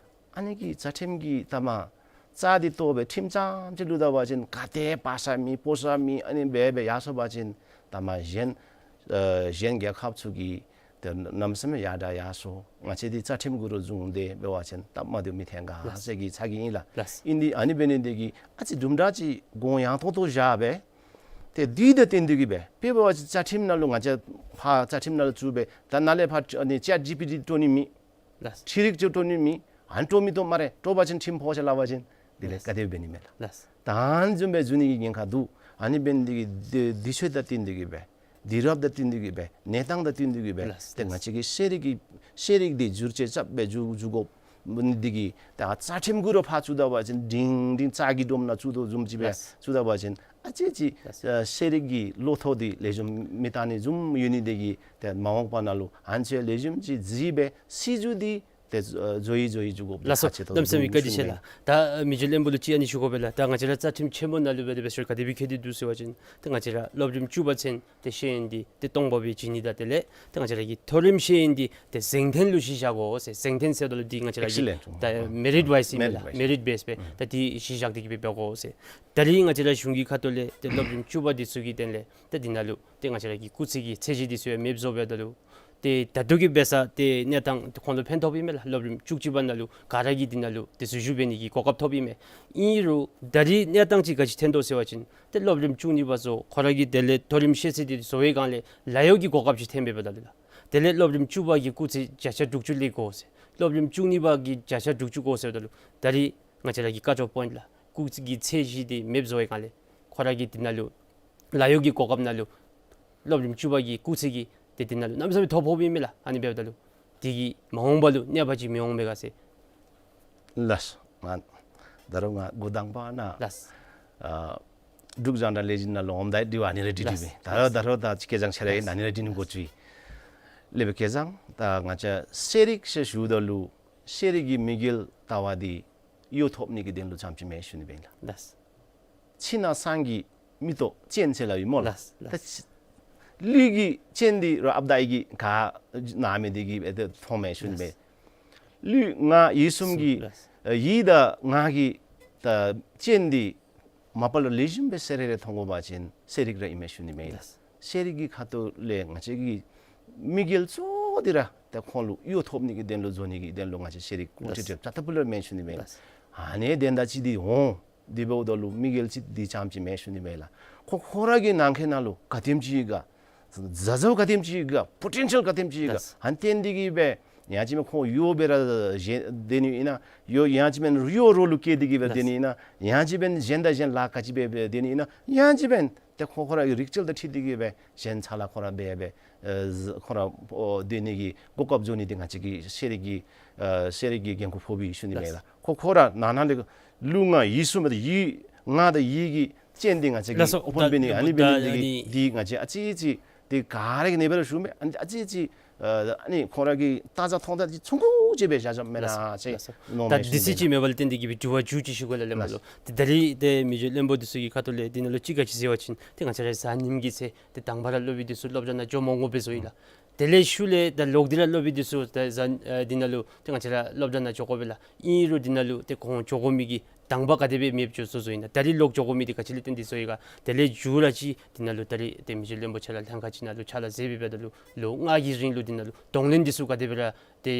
ཨ་ནི་གི་རྩ་ཁྲིམས་ཀྱི་ད་མ་རྩ་འདི་བཏོག་སྦེ་ཁྲིམས་ཙམ་ཅིག་བླུགས་ད་པ་ཅིན་ག་ཏེ་འབག་ས་མེད་འབོ་ས་མེད་ཨ་ནི་སྦེ་སྦེ་ཡར་སོང་པ་ཅིན་ད་མ་གཞན་ཨ་གཞན་རྒྱལ་ཁབ་ཚུ་གི་ཏེ་གནམ་མེད་ས་མེད་ཡར་དྲག་ཡར་སོང་། ང་བཅས་འདི་རྩ་ཁྲིམས་གུ་ར་བཟུང་སྟེ་འབད་བ་ཅིན་སྟབས་མ་བདེཝ་མི་འཐོན་ག་ལགས། ཟེར་གི་ཚ་གི་ཨིན་ལགས། ལགས། ཨིན་འདི་ཨ་ནི་འབད་ནི་འདི་གིས་ཨ་ཙི་དུམ་གྲ་ཅིག་གོང་ཡངས་ཏོག་ཏོ་བཞག་སྦེ་ཏེ་འདི་དང་བསྟུན་ཏེ་གི་སྦེ་དཔེ་འབད་བ་ཅིན་རྩ་ཁྲིམས་ནང་ལུ་ང་བཅས་ཕར་རྩ་ཁྲིམས་ནང་ལུ་བཙུགས་སྦེ་ད་ནཱ་ལས་ཕར་ཨ་ནི་ཅེཊ་ཇི་པི་ཊི་སྤྲོ་ནི་མེད། ལགས། འཕྲུལ་རིག་ཅིག་སྤྲོ་ནི་མེད། ཨ་ནི་སྤྲོ་མི་བཏུབ་སྨ་རེ། སྤྲོ་བ་ཅིན་ཁྲིམས་ཕོག་ཆ་ལ་བ་ཅིན་འདི་ལས་ལགས། ག་དེ་འབད་ནི་མས་ལགས། ལགས། ད་ཨ་ནི་བཟུམ་སྦེ་བཟོ་ནི་གི་ཉེན་ཁ་འདུག། ཨ་ནི་འབད་ནི་འདི་གིས་འདི་དུས་ཚོད་དང་བསྟུན་ཏེ་གི་སྦེ་དུས་རབས་དང་བསྟུན་ཏེ་གི་སྦེ་གནས་སྟངས་དང་བསྟུན་ཏེ་གི་སྦེ་ལགས། ཏེ་ང་བཅས་ཀྱི་ཤེས་རིག་གི་ཤེས་རིག་འདི་བསྒྱུར་བཅོས་རྐྱབ་སྦེ་བཙུགས་བཙུགས་དགོཔ་འདི་གིས་ད་རྩ་ཁྲིམས་གུ་ར་ཕར་བཙུགས་ད་པ་ཅིན་འབྲིང་འབྲིང་རྩྭ་གི་སྒྲོམ་ནང་བཙུགས་དོ་བཟུམ་ཅིག་སྦེ་ལགས། བཙུགས་ད་པ་ཅིན་ཨ་ཙི་ཅིག་ལགས། ཨ་ཤེས་རིག་གི་བློ་ཐོག་འདི་ལེགས་ཤོམ་མི་བཏང་ནི་བཟུམ་ཡོད་ནི་འདི་གིས་ཏེ་མ་འོངས་པ་ནང་ལུ་ཨ་ནི་ཚུ་ལེགས་ཤོམ་ཅིག་གཟིགས་སྦེ་སྲིད་བྱུས་འདི་ཏེ་ཨ་བཟོ་ཡི་བཟོ་ཡི་བཅུག་དགོཔ་ལགས་སོ། ཁག་ཆེ་ཏོག་ཏོ་གནམ་མེད་ས་མེད་བཀའ་དྲིན་ཆེ་ལགས། ད་མི་རྗེ་བློན་པོ་ལུ་ཅིག་ཨ་ནི་ཞུ་དགོ་པས་ལགས། ད་ང་བཅས་ར་རྩ་ཁྲིམས་ཆེན་མོ་ནང་ལུ་སྦེ་དེ་སྦེ་ཟེར་ག་དེ་སྦེ་བཀོད་དེ་འདུག་ཟེར་བ་ཅིན་ཏེ་ང་བཅས་ར་སློབ་རིམ་བཅུ་པ་ཚུན་ཏེ་ཤེས་ཡོན་འདི་ཏེ་སྟོང་པ་སྦེ་བྱིན་ནི་དང་དེ་ལས་ཏེ་ང་བཅས་ར་གི་མཐོ་རིམ་ཤེས་ཡོན་འདི་ཏེ་གཟེངས་ཐོན་ལུ་གཞི་བཞག་དགོ་ཟེར། གཟེངས་ཐོན་ཟེརཝ་ད་ལུ་འདི་ང་བཅས་ར་གི་ཨེག་སི་ལེནཊ། ད་ཨ་མེ་རིཊ་ཝའིསི་ཨིན་མས་ལགས། མེ་རིཊ་ཝའིསི། མེ་རིཊ་བེསི་སྦེ་ཨ་ད་འདི་གཞི་བཞག་སྟེ་གི་སྦེ་འབད་དགོ་ཟེར། ད་རིས་ང་བཅས་ར་གཞུང་གི་ཁ་ཐུག་ལས་ཏེ་སློབ་རིམ་བཅུ་པ་འདི་ཚུ་གི་དོན་ལས་ཏེ་འདི་ནང་ལུ་ཏེ་ང་བཅས་ར་གི་སྐུགས་ཚད་ཀྱི་ཚད་གཞི་འདི་ཚུ་ཡང་མེདཔ་བཟོ་སྦེ་ད་ལུ་ཏེ་ད་ལྟོ་གི་འབད་ས་ཏེ་གནས་སྟངས་ཏེ་ཁོང་ལུ་ཕན་ཐོགས་ཨིན་མས་ལགས། སློབ་རིམ་བཅུ་གཅིག་པ་ནང་ལུ་ག་ར་གིས་འདི་ནང་ལུ་ཏེ་ཟུར་ཞུགས་འབད་ནི་གི་གོ་སྐབས་ཐོབ་ཨིན་མས། ཨིན་རུང་ད་རིས་གནས་སྟངས་ཅིག་ག་ཅི་འཐོན་དོ་ཟེར་བ་ཅིན་ཏེ་སློབ་རིམ་བཅུ་གཉིས་པ་ཚུ་ཁོང་ར་གི་དེ་ལས་མཐོ་རིམ་ཤེས་ཚད་འདི་བཟོ་བའི་སྒང་ལས་ལཱ་གཡོག་གི་གོ་སྐབས་ཅིག་འཐོན་པས་ད་ལུ་ལགས། དེ་ལས་སློབ་རིམ་བཅུ་པ་གི་སྐུགས་ཚད་བརྒྱ་ཆ་དྲུག་ཅུ་ལེན་དགོ་ཟེར། སློབ་རིམ་བཅུ་གཉིས་པ་གི་བརྒྱ་ཆ་དྲུག་ཅུ་དགོ་ཟེརཝ་ད་ལུ་ད་རིས་ང་བཅས་ར་གི་བཀའ་ཆོས་པོའིནཊ་ལགས། སྐུགས་ཚད་ཀྱི་ཚད་གཞི་འདི་མེདཔ་བཟོ་བའི་སྒང་ལས་ཁོང་ར་གི་འདི་ནང་ལུ་ལཱ་གཡོག་གི་གོ་སྐབས་ནང་ལུ་སློབ་རིམ་བཅུ་པ་གི་སྐུགས་ཚད་ཀྱི་ཏེ་འདི་ནང་ལུ་གནམ་མེད་ས་མེད་ཐོ་ཕོགཔ་ཨིན་མས་ལགས། ཨ་ནི་འབདཝ་ད་ལུ་འདི་གིས་མ་འོངས་པ་ལུ་གནོད་པ་ཅིག་མི་འོང་མས་ག་ཟེར། ལགས་སོ། ང་ད་རུང་ང་འགོ་དང་པ་ནཱ་ལགས། ཨ་འབྲུག་རྒྱང་བསྒྲགས་ལས་འཛིན་ནང་ལུ་འོངམ་ད་དྲི་བ་ཨ་ནི་ར་དྲི་དྲི་ལགས། མས། ད་རུང་ད་རུང་ད་སྐལ་བཟང་ཁྱོད་ར་གིས་ཨ་ནི་ར་དྲི་ནི་འགོ་བཙུགས་ཡི། ལགས་སོ། ལེགས་པས་སྐལ་བཟང་། ད་ང་བཅས་ཤེས་རིག་ཟེར་ཞུཝ་ད་ལུ་ཤེས་རིག་གི་དམིགས་ཡུལ་ལྟ་བ་འདི་གཡོག་ཐོབ་ནི་གི་དོན་ལུ་ཙམ་ཅིག་མེན་ཞུ་ནི་སྦེ་ཨིན་ལགས། ལགས། ཕྱི་ནང་གསང་གི་མིག་ཏོ་སྤྱན་ཟེར་སླབ་ཨིན་སྨོ་ལགས། ལགས། ད་ཕྱི་ལུས་ཀྱི་སྤྱན་འདི་ར་ཨཔ་དང་ཨའི་གིས་ག་ནང་མི་འདི་གིས་ཨེ་ཏེ་མཐོངམ་མས་ཞུ་ནི་སྦེ། ལགས། ལུས་ངག་ཡིད་གསུམ་གྱི་ལགས། ཨེ་ཡིད་དང་ངག་གི་ད་སྤྱན་འདི་མ་པ་ལུ་ལེགས་ཤོམ་སྦེ་གསལ་རི་རི་མཐོང་དགོ་པ་ཅིན་ཤེས་རིག་ར་ཨིན་མས་ཞུ་ནི་མས་ལགས། ལགས། ཤེས་རིག་གི་ཁ་ཐུག་ལས་ང་བཅས་ཀྱི་དམིགས་ཡུལ་གཙོ་བོ་འདི་ར་ད་ཁོང་ལུ་གཡོག་ཐོབ་ནི་གི་དོན་ལུ་བཟོ་ནི་གི་དོན་ལུ་ང་བཅས་ཤེས་རིག་ལགས། ཀུ་ཅི་ཏེ་ཙ་ཏ་པུ་ལུ་མེན་ཞུ་ནི་མས། ལགས། ཨ་ནི་དོན་དག་ཅིག་འདི་འོང་། དེ་འབདཝ་ད་ལུ་དམིགས་ཡུལ་ཅིག་འདི་ཙམ་ཅིག་མེན་ཞུ་ནི་མས་ལགས། ཁོ་ཁོ་ར་གི་ནང་འཁོད་ནང་ལུ་ག་དེམ་ཅིག་ཡོད་ག། མཛའ་བརྩེ་ག་དེམ་ཅིག་ཡོད་ག། པོ་ཊེན་ཤཱལ་ག་དེམ་ཅིག་ཡོད་ག། ལགས། ཨ་ནི་བརྟེན་ཏེ་གི་སྦེ་ཡང་ཅིན་མེན་ཁོ་གཡོག་སྦེ་ར་བཞེས་སྡོད་ནི་ཨིན་ན། གཡོག་ཡང་ཅིན་མེན་གཡོག་རོགས་ལུ་བཀལ་ཏེ་གི་སྦེ་སྡོད་ནི་ཨིན་ན། ཡང་ཅིན་མེན་གཞན་དང་གཞན་ལཱ་ག་ཅི་འབད་སྦེ་སྡོད་ནི་ཨིན་ན། ཡང་ཅིན་མེན་ཏེ་ཁོ་ཁོ་ར་གི་རིག་རྩལ་དང་འཁྲིལ་ཏེ་གི་སྦེ་གཞན་ཕྱག་ལཱ་ཁོ་ར་འབད་སྦེ་ཨེ་ཁོ་ར་ཨོ་སྡོད་ནི་གི་གོ་སྐབས་བཟོ་ནི་འདི་ང་བཅས་ཀྱི་ཤེས་རིག་གི་ཨེ་ཤེས་རིག་གི་འགན་ཁུར་ཕོགཔ་ཨིན་ཞུ་ནི་མས་ལགས། ལགས། ཁོ་ཁོ་ར་ནང་ན་ལས་ལུས་ངག་ཡིད་གསུམ་པ་ད་ཡིད་ངག་དང་ཡིད་ཀྱི་སྤྱན་འདི་ང་བཅས་ཀྱིས་ལགས་སོ། ཨོ་པཱན་འབད་ནི་ཨ་ནི་འབད་ནི་འདི་གིས་འདི་ང་བཅས་ཨ་ཙི་ཙི་འདི་ག་ར་གིས་ནེ་སྦེ་ར་ཞུ་མས། ཨ་ནི་ཨ་ཙི་ཙི་ཨ་ནི་ཁོང་ར་གི་ལྟ་རྩ་མཐོང་རྩ་འདི་ཆུང་ཀུ་ཅིག་སྦེ་བཞག་བཞགཔ་མེན་ན་ཟེར་ལགས་སོ། མནོཝ་མས་ཞུ་ནི་མས། ད་དུས་ཚོད་ཅིག་མེད་པ་ལས་བརྟེན་ཏེ་གི་སྦེ་དྲི་བ་མཇུག་ཅིག་ཞུ་དགོ་ལགས་ལགས་སོ། མ་ལུ། ཏེ་ད་རིས་ཏེ་མི་རྗེ་བློན་པོ་འདི་ཚུ་གི་ཁ་ཐུག་ལས་འདི་ནང་ལུ་ཅིག་ག་ཅི་ཟེར་བ་ཅིན་ཏེ་ང་བཅས་ར་གཟའ་ཉིམ་གི་ཚེ་ཏེ་དང་པ་ར་སློབ་དཔོན་འདི་ཚུ་སློབ་གྲྭ་ནང་འགྱོ་མ་དགོཔ་སྦེ་བཟོ་ཡི་ལགས། དེ་ལས་ཤུལ་ལས་ད་ལོག་སྟེ་ར་སློབ་དཔོན་འདི་ཚུ་ད་གཟའ་ཨ་འདི་ནང་ལུ་ཏེ་ང་བཅས་ར་སློབ་གྲྭ་ནང་འགྱོ་དགོ་པས་ལགས། ཨིན་རུང་འདི་ནང་ལུ་ཏེ་ཁོང་འགྱོ་དགོ་མི་གི་དང་པ་ག་དེ་སྦེ་མེདཔ་བཟོ་བཟོཝ་ཨིན་ན། ད་རིས་ལོག་འགྱོ་དགོ་མི་འདི་ག་ཅི་ལས་བརྟེན་ཏེ་བཟོ་ཡི་ག། དེ་ལས་མཇུག་ར་ཅིག་འདི་ནང་ལུ་ད་རིས་ཏེ་མི་རྗེ་བློན་པོ་ཁྱོད་ར་ལྷན་ཁག་ཅིག་ནང་ལུ་ཕྱག་ལཱ་མཛད་པའི་སྦེ་ད་ལུ་ལོ་ལྔ་གི་རིང་ལུ་འདི་ནང་ལུ་གདོང་ལེན་འདི་ཚུ་ག་དེ་སྦེ་ར་ཏེ་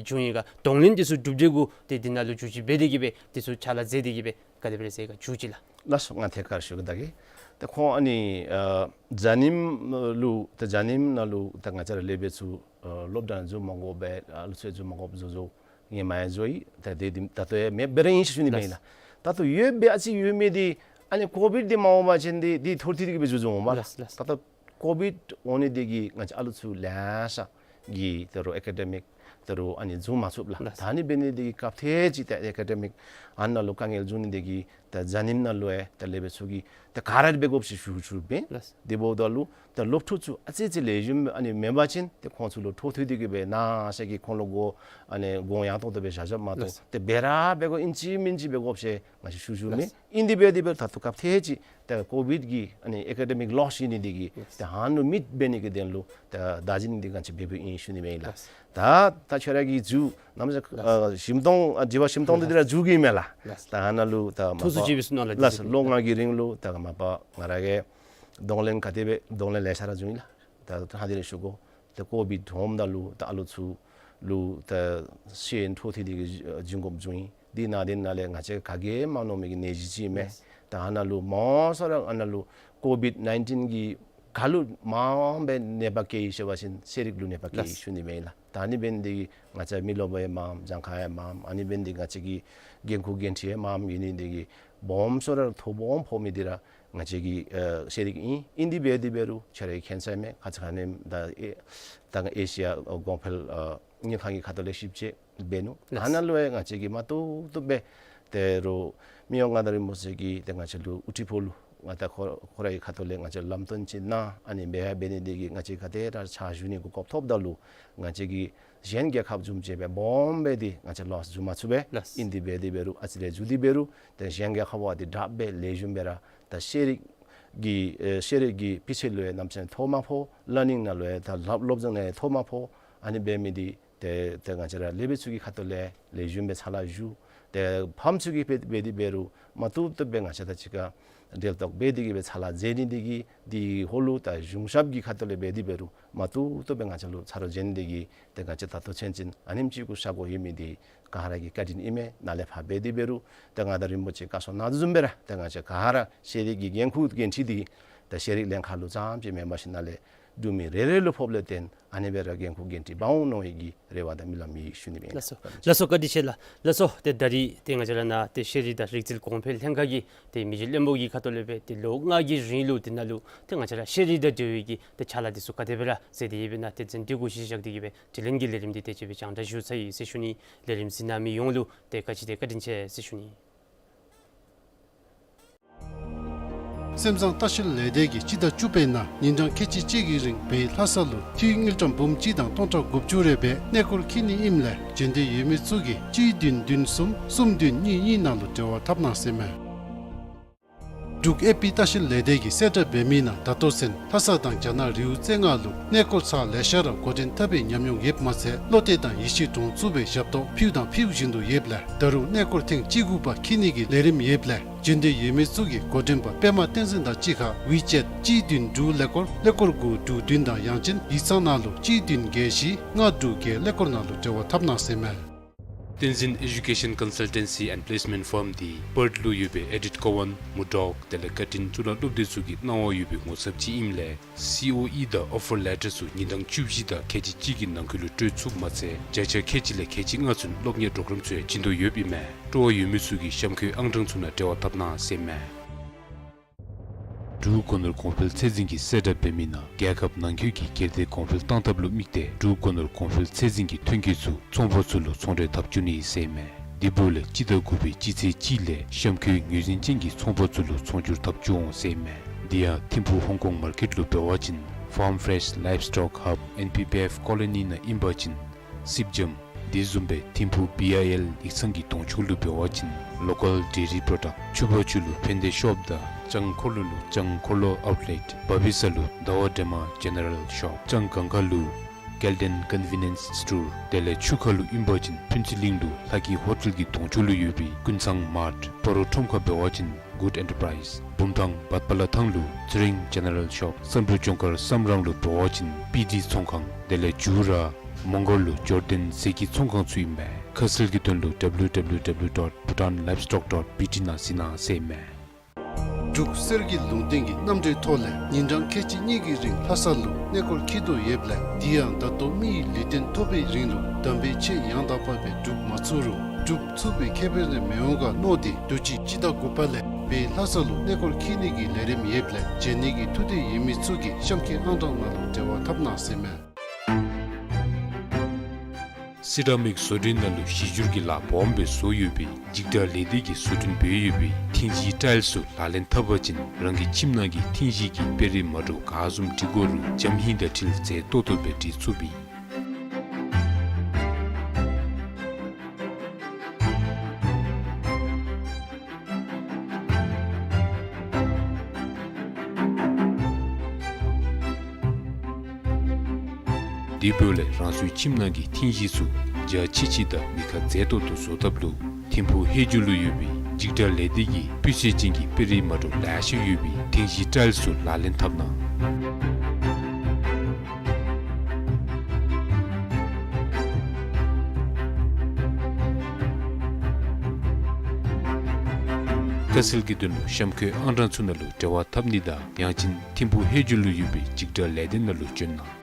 བྱུང་ཡི་ག། གདོང་ལེན་འདི་ཚུ་གྲུབ་འབྲས་གུ་ཏེ་འདི་ནང་ལུ་བརྒྱུད་ཅིག་འབད་དེ་གི་སྦེ་འདི་ཚུ་ཕྱག་ལཱ་མཛད་དེ་གི་སྦེ་ག་དེ་སྦེ་ར་ཟེར་ག་མཇུག་ཅིག་ལགས། ལགས་སོ། ང་ཐད་ཀར་ཞུ་གེ་ད་གི། ཏེ་ཁོང་ཨ་ནི་ཨ་གཟའ་ཉིམ་ལུ་ཏེ་གཟའ་ཉིམ་ནང་ལུ་ཏེ་ང་བཅས་ར་སློབ་དཔོན་ཚུ་ཨ་སློབ་གྲྭ་ནང་འཛུལ་མ་དགོཔ་སྦེ་ཨ་ལུ་ཚུ་འཛུལ་མ་དགོཔ་བཟོ་བཟོཝ་ཧེ་མ་ཡང་བཟོ་ཡི། ད་དེ་འདི་ད་ལྟོ་ཡང་མེདཔ་སྦེ་ར་ཨིན་ཞུ་ནི་མས་ལགས། ད་ལྟོ་ཡོད་པའི་ཨ་ཙི་ཡོད་མི་འདི་ཨ་ནི་ཀོ་བིཌ་འདི་མ་འོང་པ་ཅིན་འདི་འདི་ཐོར་ཐིག་འདི་གིས་སྦེ་བཟོ་བཟོཝ་འོང་པ། ལགས་ལགས། ད་ལྟོ་ཀོ་བིཌ་འོང་ནི་འདི་གིས་ང་བཅས་ཨ་ལུ་ཚུ་ལེ་ཤ་གིས་ད་རུང་ཨེ་ཀ་ཌེ་མིཀ་ ད་རུང་ཨ་ནི་བཟུང་མ་ཚུགས་ལགས། ལགས། ད་ཨ་ནི་འབད་ནི་འདི་གིས་སྐབས་ཐེངས་ཅིག་ད་ཨེ་ཀ་ཌེ་མིག་ཨ་ནཱ་ལུ་དཀའ་ངལ་འབྱུང་ནི་འདི་གིས་ད་ཟ་ནིམ་ནང་ལུ་ཡང་ད་ལས་འབད་ཚུ་གིས་ད་ག་ར་འབད་དགོཔ་ཅིག་ཞུ་ཞུཝ་མས། ལགས། དེ་འབདཝ་ད་ལུ་ད་སློབ་ཕྲུག་ཚུ་ཨ་ཙི་ཅིག་ལེགས་ཤོམ་ཨ་ནི་མེན་པ་ཅིན་ཏེ་ཁོང་ཚུ་ལུ་འཕྲོ་མཐུད་དེ་གིས་སྦེ་ནཱ་ཤ་གི་ཁོང་ལུ་གོ་ཨ་ནི་གོང་ཡང་ཏོག་ཏོ་སྦེ་བཞག་བཞགཔ་མ་གཏོགས། ལགས། ཏེ་འབད་ར་འབད་དགོ་ཨིན་ཅི་མིན་ཅི་འབད་དགོཔ་ཅིག་ང་བཅས་ཞུ་ཞུཝ་མས། ལགས། ཨིན་དེ་འབད་དེ་འབད་ད་ལྟོ་སྐབས་ཐེངས་ཅིག་ད་ཀོ་བིཌ་ཀྱི་ཨ་ནི་ཨེ་ཀ་ཌེ་མིག་ལོསི་ཨིན་ནི་འདི་གིས། ལགས། ད་ཧ་ནུ་མེདཔ་འབད་ནི་གི་དོན་ལུ་ད་བདག་འཛིན་འདི་ང་བཅས་འབད་འབདཝ་ཨིན་ཞུ་ནི་མས་ལགས། ལགས། ད་ད་ཁྱོད་ར་གིས་མཇུག་གནམ་ས་ལགས། ཨ་ཞིམ་ཏོང་ཨ་བྱི་བ་ཞིམ་ཏོང་འདི་འདི་ར་མཇུག་གི་མས་ལགས། ལགས། ད་ཧ་ནཱ་ལུ་ད་མ་ཐུགས་སུ་པ་ཅིག་སྦེ་གསུང་གནང་ལགས། ལགས། ལོ་ལྔ་གི་རིང་ལུ་ད་མ་པ་ང་ར་གིས་གདོང་ལེན་ག་དེ་སྦེ་གདོང་ལེན་ལེ་ཤ་ར་བྱུང་ཡི་ལགས། ད་ད་ཧ་དེ་རེ་ཞུ་དགོ། ད་ཀོ་བིཌ་འོངམ་ད་ལུ་ད་ཨ་ལོ་ཚུ་ལུ་ད་ཤེས་ཡོན་འཕྲོ་མཐུད་དེ་གིས་འབྱུང་དགོཔ་བྱུང་ཡི། དེ་ནང་དེ་ནང་ལས་ང་བཅས་ག་གིས་མ་མནོ་མི་གི་ནད་གཞི་ཅིག་མས། ལགས། ད་ཨ་ནཱ་ལུ་མང་ཤོས་ར་ཨ་ནཱ་ལུ་ཀོ་བིཌ་ནའིན་ཊིན་གིས་ག་ལུ་མངམ་སྦེ་ནད་པ་སྐྱེ་ཡི་ཟེར་བ་ཅིན་ཤེས་རིག་ལུ་ནད་པ་སྐྱེ་ཡི། ལགས། ཞུ་ནི་མས་ལགས། ད་ཨ་ནི་འབད་ནི་འདི་གིས་ང་བཅས་མི་རློབས་ཡང་མངམ་གྱངས་ཁ་ཡང་མངམ་ཨ་ནི་འབད་ནི་འདི་ང་བཅས་ཀྱི་འགན་ཁུར་འགན་འཁྲི་ཡང་མངམ་ཨིན་ནི་འདི་གིས་སྦོམ་ཤོས་ར་ཐོ་སྦོམ་ཕོག་མི་འདི་ར་ང་བཅས་ཀྱི་ཨ་ཤེས་རིག་ཨིན། ཨིན་དེ་འབད་དེ་འབད་རུང་ཁྱོད་ར་གིས་མཁྱེན་ས་མས། ཁ་ཙ་ཁ་ཉིནམ་ད་ཨེ་ད་ཨེ་ཤི་ཡ་གོང་འཕེལ་ཨ་དངུལ་ཁང་གི་ཁ་ཐུག་ལས་ཞིབ་དཔྱད་འབད་ནུག། ལགས། ཨ་ནཱ་ལུ་ཡང་ང་བཅས་ཀྱིས་མ་བཏུབ་བཏུབ་སྦེ་ད་རུང་མི་དབང་མངའ་བདག་རིན་པོ་ཆེ་གིས་ད་ང་བཅས་ལུ་དབུ་ཁྲིད་ཕོག་ལུ་ང་ད་ཁོ་ཁོ་རའི་ཁ་ཐུག་ལས་ང་བཅས་ལམ་སྟོན་ཅིག་གནང་། ཨ་ནི་འབད་ཡ་འབད་ནི་འདི་གིས་ང་བཅས་ག་དེ་ར་ཕྱག་ཞུ་ནི་གི་གོ་སྐབས་ཐོབ་ད་ལུ་ང་བཅས་ཀྱིས་གཞན་རྒྱལ་ཁབ་བཟུམ་ཅིག་སྦེ་སྦོམ་སྦེ་འདི་ང་བཅས་ལོསི་འགྱོ་མ་ཚུགས་པས། ལགས། ཨིན་དེ་འབད་དེ་འབད་རུང་ཨ་ཙི་ལས་འགྱོ་དེ་འབད་རུང་ད་གཞན་རྒྱལ་ཁབ་བ་དེ་དྲག་སྦེ་ལེགས་ཤོམ་སྦེ་ར་ད་ཤེས་རིག་གི་ཨེ་ཤེས་རིག་གི་སྤུས་ཚད་ལུ་ཡང་ནམ་ཚན་ཐོ་མ་ཕོག། ལར་ནིང་ནང་ལུ་ཡང་ད་སློབ་སློབ་སྦྱོང་ནང་ཡང་ཐོ་མ་ཕོག། ཨ་ནི་འབད་མི་འདི་ཏེ་ཏེ་ང་བཅས་ར་ལས་འབད་ཚུ་གི་ཁ་ཐུག་ལས་ལེགས་ཤོམ་སྦེ་ཚར་ལ་ཞུ། ཏེ་ཕམ་ཚུ་གིས་འབད་འབད་དེ་འབད་རུང་མ་བཏུབ་བཏུབ་སྦེ་ང་བཅས་དང་གཅིག་ཁར་འབྲེལ་གཏོགས་འབད་དེ་གིས་སྦེ་ཚར་ལ་མཛད་ནི་འདི་གིས་འདི་ཧོ་ལུ་ད་གཞུང་ཞབས་ཀྱི་ཁ་ཐུག་ལས་འབད་དེ་འབད་རུང་མ་བཏུབ་བཏུབ་སྦེ་ང་བཅས་ལུ་ཚར་རོགས་མཛད་ནི་འདི་གིས་ཏེ་ང་བཅས་ད་ལྟོ་ཚུན་ཚོད་ཨ་ནེམ་ཅིག་གུ་བཞག་དགོ་ཡོད་མི་འདི་ག་ར་གི་བཀའ་དྲིན་ཨིན་མས། ནཱ་ལས་ཕར་འབད་དེ་འབད་རུང་ཏེ་མངའ་བདག་རིན་པོ་ཆེ་བཀའ་གསུང་གནང་དོ་བཟུམ་སྦེ་ར་ཏེ་ང་བཅས་ག་ར་ཤེས་རིག་གི་འགན་ཁུར་འགན་འཁྲི་འདི་ཏེ་ཤེས་རིག་ལྷན་ཁག་ལུ་ཙམ་ཅིག་མེན་པར་ཞིན་ན་ལས་འབྲུག་མི་རེ་རེ་ལུ་ཕོགཔ་ལས་བརྟེན་ཨ་ནི་སྦེ་ར་འགན་ཁུར་འགན་འཁྲི་འབག་འོང་མནོ་བའི་གི་རེ་བ་དང་སྨོན་ལམ་ཡོད་ཞུ་ནི་མས། ལགས་སོ། ལགས་སོ། བཀའ་དྲིན་ཆེ་ལགས། ལགས་སོ། ཏེ་ད་རིས་ཏེ་ང་བཅས་ར་ནཱ་ཏེ་ཤེས་རིག་དང་རིག་རྩལ་གོང་འཕེལ་ལྷན་ཁག་གི་ཏེ་མི་རྗེ་བློན་པོ་གི་ཁ་ཐུག་ལས་སྦེ་ཏེ་ལོ་ལྔ་གི་རིང་ལུ་ཏེ་ནཱ་ལུ་ཏེ་ང་བཅས་ར་ཤེས་རིག་དང་འབྲེལ་བའི་གི་ཏེ་ཕྱག་ལཱ་འདི་ཚུ་ག་དེ་སྦེ་ར་མཛད་དེ་ཡོདཔ་ཨིན་ན་ཏེ་གཟིམ་སྒྲིག་གུ་གཞི་བཞག་སྟེ་གིས་སྦེ་དྲི་ལན་གྱི་ལས་རིམ་འདི་དེ་ཅིག་སྦེ་རྒྱང་བསྒྲགས་ཞུ་ཚར་ཡི་ཟེར་ཞུ་ནི། ལས་རིམ་གཟིགས་གནང་མི་ཡོངས་ལུ་ཏེ་བཀའ་དྲིན་ཆེ་བཀའ་དྲིན་ཆེ་ཟེར་ཞུ་ནི། སེམས་བཟང་ལྟ་བཤལ་ལས་སྡེ་གིས་སྤྱི་ཟླ་བཅུ་པའི་ནང་ཉིན་གྲངས་ཁལ་གཅིག་གཅིག་གི་རིང་བོད་ལྷ་ས་ལུ་འཐུས་དངུལ་ཀྲམ་འབུམ་གཅིག་དང་སྟོང་ཕྲག་དགུ་བཅུ་རེ་སྦེ་གནས་སྐོར་འཁྱིད་ནི་ཨིནམ་ལས་འབྱོན་འདོད་ཡོད་མི་ཚུ་གིས་གཅིག་བདུན་བདུན་གསུམ་གསུམ་བདུན་གཉིས་གཉིས་ནང་ལུ་འབྲེལ་བ་འཐབ་གནང་ཟེར་མས། འབྲུག་ཨེ་པི་ལྟ་བཤལ་ལས་སྡེ་གིས་གསལ་བསྒྲགས་འབད་མི་ནང་ད་ལྟོ་ཚུན་ལྷ་ས་དང་རྒྱ་ནག་རི་བོ་རྩེ་ལྔ་ལུ་གནས་སྐོར་ཚར་ལེ་ཤ་ར་འགོ་འདྲེན་འཐབ་པའི་ཉམས་མྱོང་ཡོདཔ་མ་ཚད་བློ་གཏད་དང་ཡིད་ཆེས་འདྲོངས་ཚུགས་པའི་ཞབས་ཏོག་ཕུལ་དང་ཕུལ་བཞིན་དུ་ཡོདཔ་ལས་ད་རུང་གནས་སྐོར་ཐེངས་གཅིག་དགུ་པ་འཁྱིད་ནི་གི་ལས་རིམ་ཡོདཔ་ལས་འབྱོན་འདོད་ཡོད་མི་ཚུ་གིས་འགོ་འདྲེན་པ་པདྨ་བསྟན་འཛིན་དང་གཅིག་ཁར་ཝི་ཅེཊ་གཅིག་བདུན་དྲུག་ཀླད་ཀོར་ཀླད་ཀོར་དགུ་དྲུག་བདུན་དང་ཡང་ཅིན་ཡིག་ཚང་ནང་ལུ་གཅིག་བདུན་བརྒྱད་བཞི་ལྔ་དྲུག་བརྒྱད་ཀླད་ཀོར་ནང་ལུ་འབྲེལ་བ་འཐབ་གནང་ཟེར་མས། བསྟན་འཛིན་ཨེ་ཌུ་ཀེ་ཤཱན་ཀོན་སལ་ཊེན་སི་ཨེནཌ་པི་ལེསི་མེནཊ་ཕརམ་འདི་པརཐ་ལུ་ཡོད་པའི་ཨེ་ཌིཐ་ཀོ་ཝཱན་མུར་ཌོག་དེ་ལས་ཀར་ཊིན་གཙུག་ལག་སློབ་སྡེ་ཚུ་གི་གནང་བ་ཡོད་པའི་ངོ་ཚབ་ཅིག་ཨིནམ་ལས་སི་ཨོ་ཨི་དང་ཨོ་ཕར་ལེ་ཊར་ཚུ་ཉིན་གྲངས་བཅུ་བཞི་དང་ཁལ་གཅིག་གཅིག་གི་ནང་འཁོད་ལུ་སྤྲོད་ཚུགསཔ་མ་ཚད་བརྒྱ་ཆ་ཁལ་གཅིག་ལས་ཁལ་གཅིག་ལྔ་ཚུན་སློབ་གཉེར་པོརོ་གརམ་ཚུ་ཡང་བྱིན་དོ་ཡོདཔ་ཨིན་མས། སྤྲོ་བ་ཡོད་མི་ཚུ་གིས་གཤམ་འཁོད་ཨང་གྲངས་ཚུ་ནང་འབྲེལ་བ་འཐབ་གནང་ཟེར་མས། འབྲུག་སྒོ་ནོར་གོང་འཕེལ་ཚད་འཛིན་གྱིས་གསལ་བསྒྲགས་འབད་མི་ནང་རྒྱལ་ཁབ་ནང་འཁོད་ཀྱི་སྒེར་སྡེ་གོང་འཕེལ་གཏང་ཐབས་ལུ་དམིགས་ཏེ་འབྲུག་སྒོ་ནོར་གོང་འཕེལ་ཚད་འཛིན་གྱི་ཐོན་སྐྱེད་ཚུ་ཚོང་པ་ཚུ་ལུ་ཚོང་འབྲེ་འཐབ་བཅུག་ནི་ཟེར་མས། འདི་འབདཝ་ལས་སྤྱི་ཟླ་དགུ་པའི་སྤྱི་ཚེས་གཅིག་ལས་གཤམ་འཁོད་ངོས་འཛིན་ཅན་གྱི་ཚོང་པ་ཚུ་ལུ་ཚོང་སྒྱུར་འཐབ་བཅུག་འོང་ཟེར་མས། འདི་ཡང་ཐིམ་ཕུག་ཧོང་ཀོང་མར་ཀེཊ་ལུ་འབད་བ་ཅིན་Farm Fresh Livestock Hub N P P F Colony ནང་ཨིན་པ་ཅིན་སིབ་ཇམ། དེ་བཟུམ་སྦེ་ཐིམ་ཕུག་བི་ཨའི་ཨེལ་ཡིག་ཚང་གི་གདོང་ཕྱོགས་ལུ་འབད་བ་ཅིན་ལོ་ཀཱལ་ཌེ་རི་པོརོ་ཌཀཊ། ཕྱུ་པ་ཆུ་ལུ་ཕན་བདེ་ཤོབ་དང་ལྕང་འཁོར་ལོ་ལུ་ལྕང་འཁོར་ལོ་ཨའུཊ་ལེཊ། བ་བི་ས་ལུ་ཟླ་བ་སྒྲོལ་མ་ཇེ་ནེ་རལ་ཤོབ། ལྕང་སྒང་ཁ་ལུ་ཀེལ་ཌེན་ཀོན་ཝི་ནེནསི་སི་ཊོར། དེ་ལས་ཆུ་ཁ་ལུ་ཨིན་པ་ཅིན་ཕུན་ཚོགས་གླིང་ལུ་ལྷ་སྐྱིད་ཧོ་ཊེལ་གྱི་གདོང་ཕྱོགས་ལུ་ཡོད་པའི་ཀུན་བཟང་མཱརཊ། སྤ་རོ་ཁྲོམ་ཁ་འབད་བ་ཅིན་གུཌ་ཨེན་ཊར་པ་རའིཛ། བུམ་ཐང་བཱཊ་པ་ལ་ཐང་ལུ་ཚེ་རིང་ཇེ་ནེ་རལ་ཤོབ། སམ་བྷོ་ཊ་ལྗོངས་མཁར་སམ་རང་ལུ་འབད་བ་ཅིན་པི་ཌི་ཚོང་ཁང་། དེ་ལས་ཇུ་ར་མོང་སྒར་ལུ་ཇོར་ཌན་ཟས་ཀྱི་ཚོང་ཁང་ཚུ་ཨིན་པས། ཁ་གསལ་གྱི་དོན་ལུ་W W W dot bhutan livestock dot B T ནང་གཟིགས་གནང་ཟེར་མས། འབྲུག་གསེར་གྱི་ལུང་བསྟན་གྱི་རྣམ་གྲོལ་ཐོག་ལས་ཉིན་གྲངས་ཁལ་གཅིག་གཉིས་ཀྱི་རིང་ལྷ་ས་ལུ་གནས་སྐོར་འཁྱིད་དོ་ཡོདཔ་ལས་དེ་ཡང་ད་ལྟོ་མི་ཡི་ལུས་རྟེན་ཐོབ་པའི་རིང་ལུ་དམ་པའི་ཆོས་ཡང་དག་པ་སྦེ་སྒྲུབ་མ་ཚུགས་རུང་སྒྲུབ་ཚུགས་པའི་ཁེ་ཕན་རེ་མི་འོང་ག་མནོ་སྟེ་དུས་ཅི་སྤྱི་ཟླ་དགུ་པ་ལས་བོད་ལྷ་ས་ལུ་གནས་སྐོར་འཁྱིད་ནི་གི་ལས་རིམ་ཡོདཔ་ལས་འབྱོན་ནི་གི་ཐུགས་འདོད་ཡོད་མི་ཚུ་གིས་གཤམ་འཁོད་ཨང་གྲངས་ནང་ལུ་འབྲེལ་བ་འཐབ་གནང་ཟེར་མས། སི་ར་མིག་བཟོ་སྐྲུན་ནང་ལུ་གཞི་འགྱུར་གྱི་ལཱ་སྦོམ་སྦེ་བཟོ་ཡོད་པའི་འཇིགས་སྐྲག་ལས་སྡེ་གིས་བཟོ་སྐྲུན་འབད་ཡོད་པའི་ཐིང་ཤིང་ཊའིལ་ཚུ་ལག་ལེན་འཐབ་པ་ཅིན་རང་གི་ཁྱིམ་ནང་གི་ཐིང་ཤིང་གི་དཔེ་རིས་མ་འདྲཝ་ག་བཟུམ་འབྲི་དགོ་རུང་འཇམ་ཧིང་དང་འཁྲིལ་མཛེས་ཏོག་ཏོ་སྦེ་འབྲི་ཚུགས་པས། དེ་འབདཝ་ལས་རང་སོའི་ཁྱིམ་ནང་གི་ཐིང་ཤིང་ཚུ་འཇའ་ཆི་ཆི་དང་མི་ཁ་མཛེས་ཏོག་ཏོ་བཟོ་ཐབས་ལུ་ཐིམ་ཕུག་ཧེ་ཇུ་ལུ་ཡོད་པའི་འཇིགས་སྐྲག་ལས་སྡེ་གིས་སྤུས་ཚད་ཅན་གྱི་དཔེ་རིས་མ་འདྲཝ་ལེ་ཤ་ཡོད་པའི་ཐིང་ཤིང་ཊའིལ་ཚུ་ལག་ལེན་འཐབ་གནང་། དཀའ་སེལ་གྱི་དོན་ལུ་གཤམ་འཁོད་ཨང་གྲངས་ཚུ་ནང་ལུ་འབྲེལ་བ་འཐབ་ནི་དང་ཡང་ཅིན་ཐིམ་ཕུག་ཧེ་ཇུ་ལུ་ཡོད་པའི་འཇིགས་སྐྲག་ལས་སྡེ་ནང་ལུ་བྱོན་གནང་།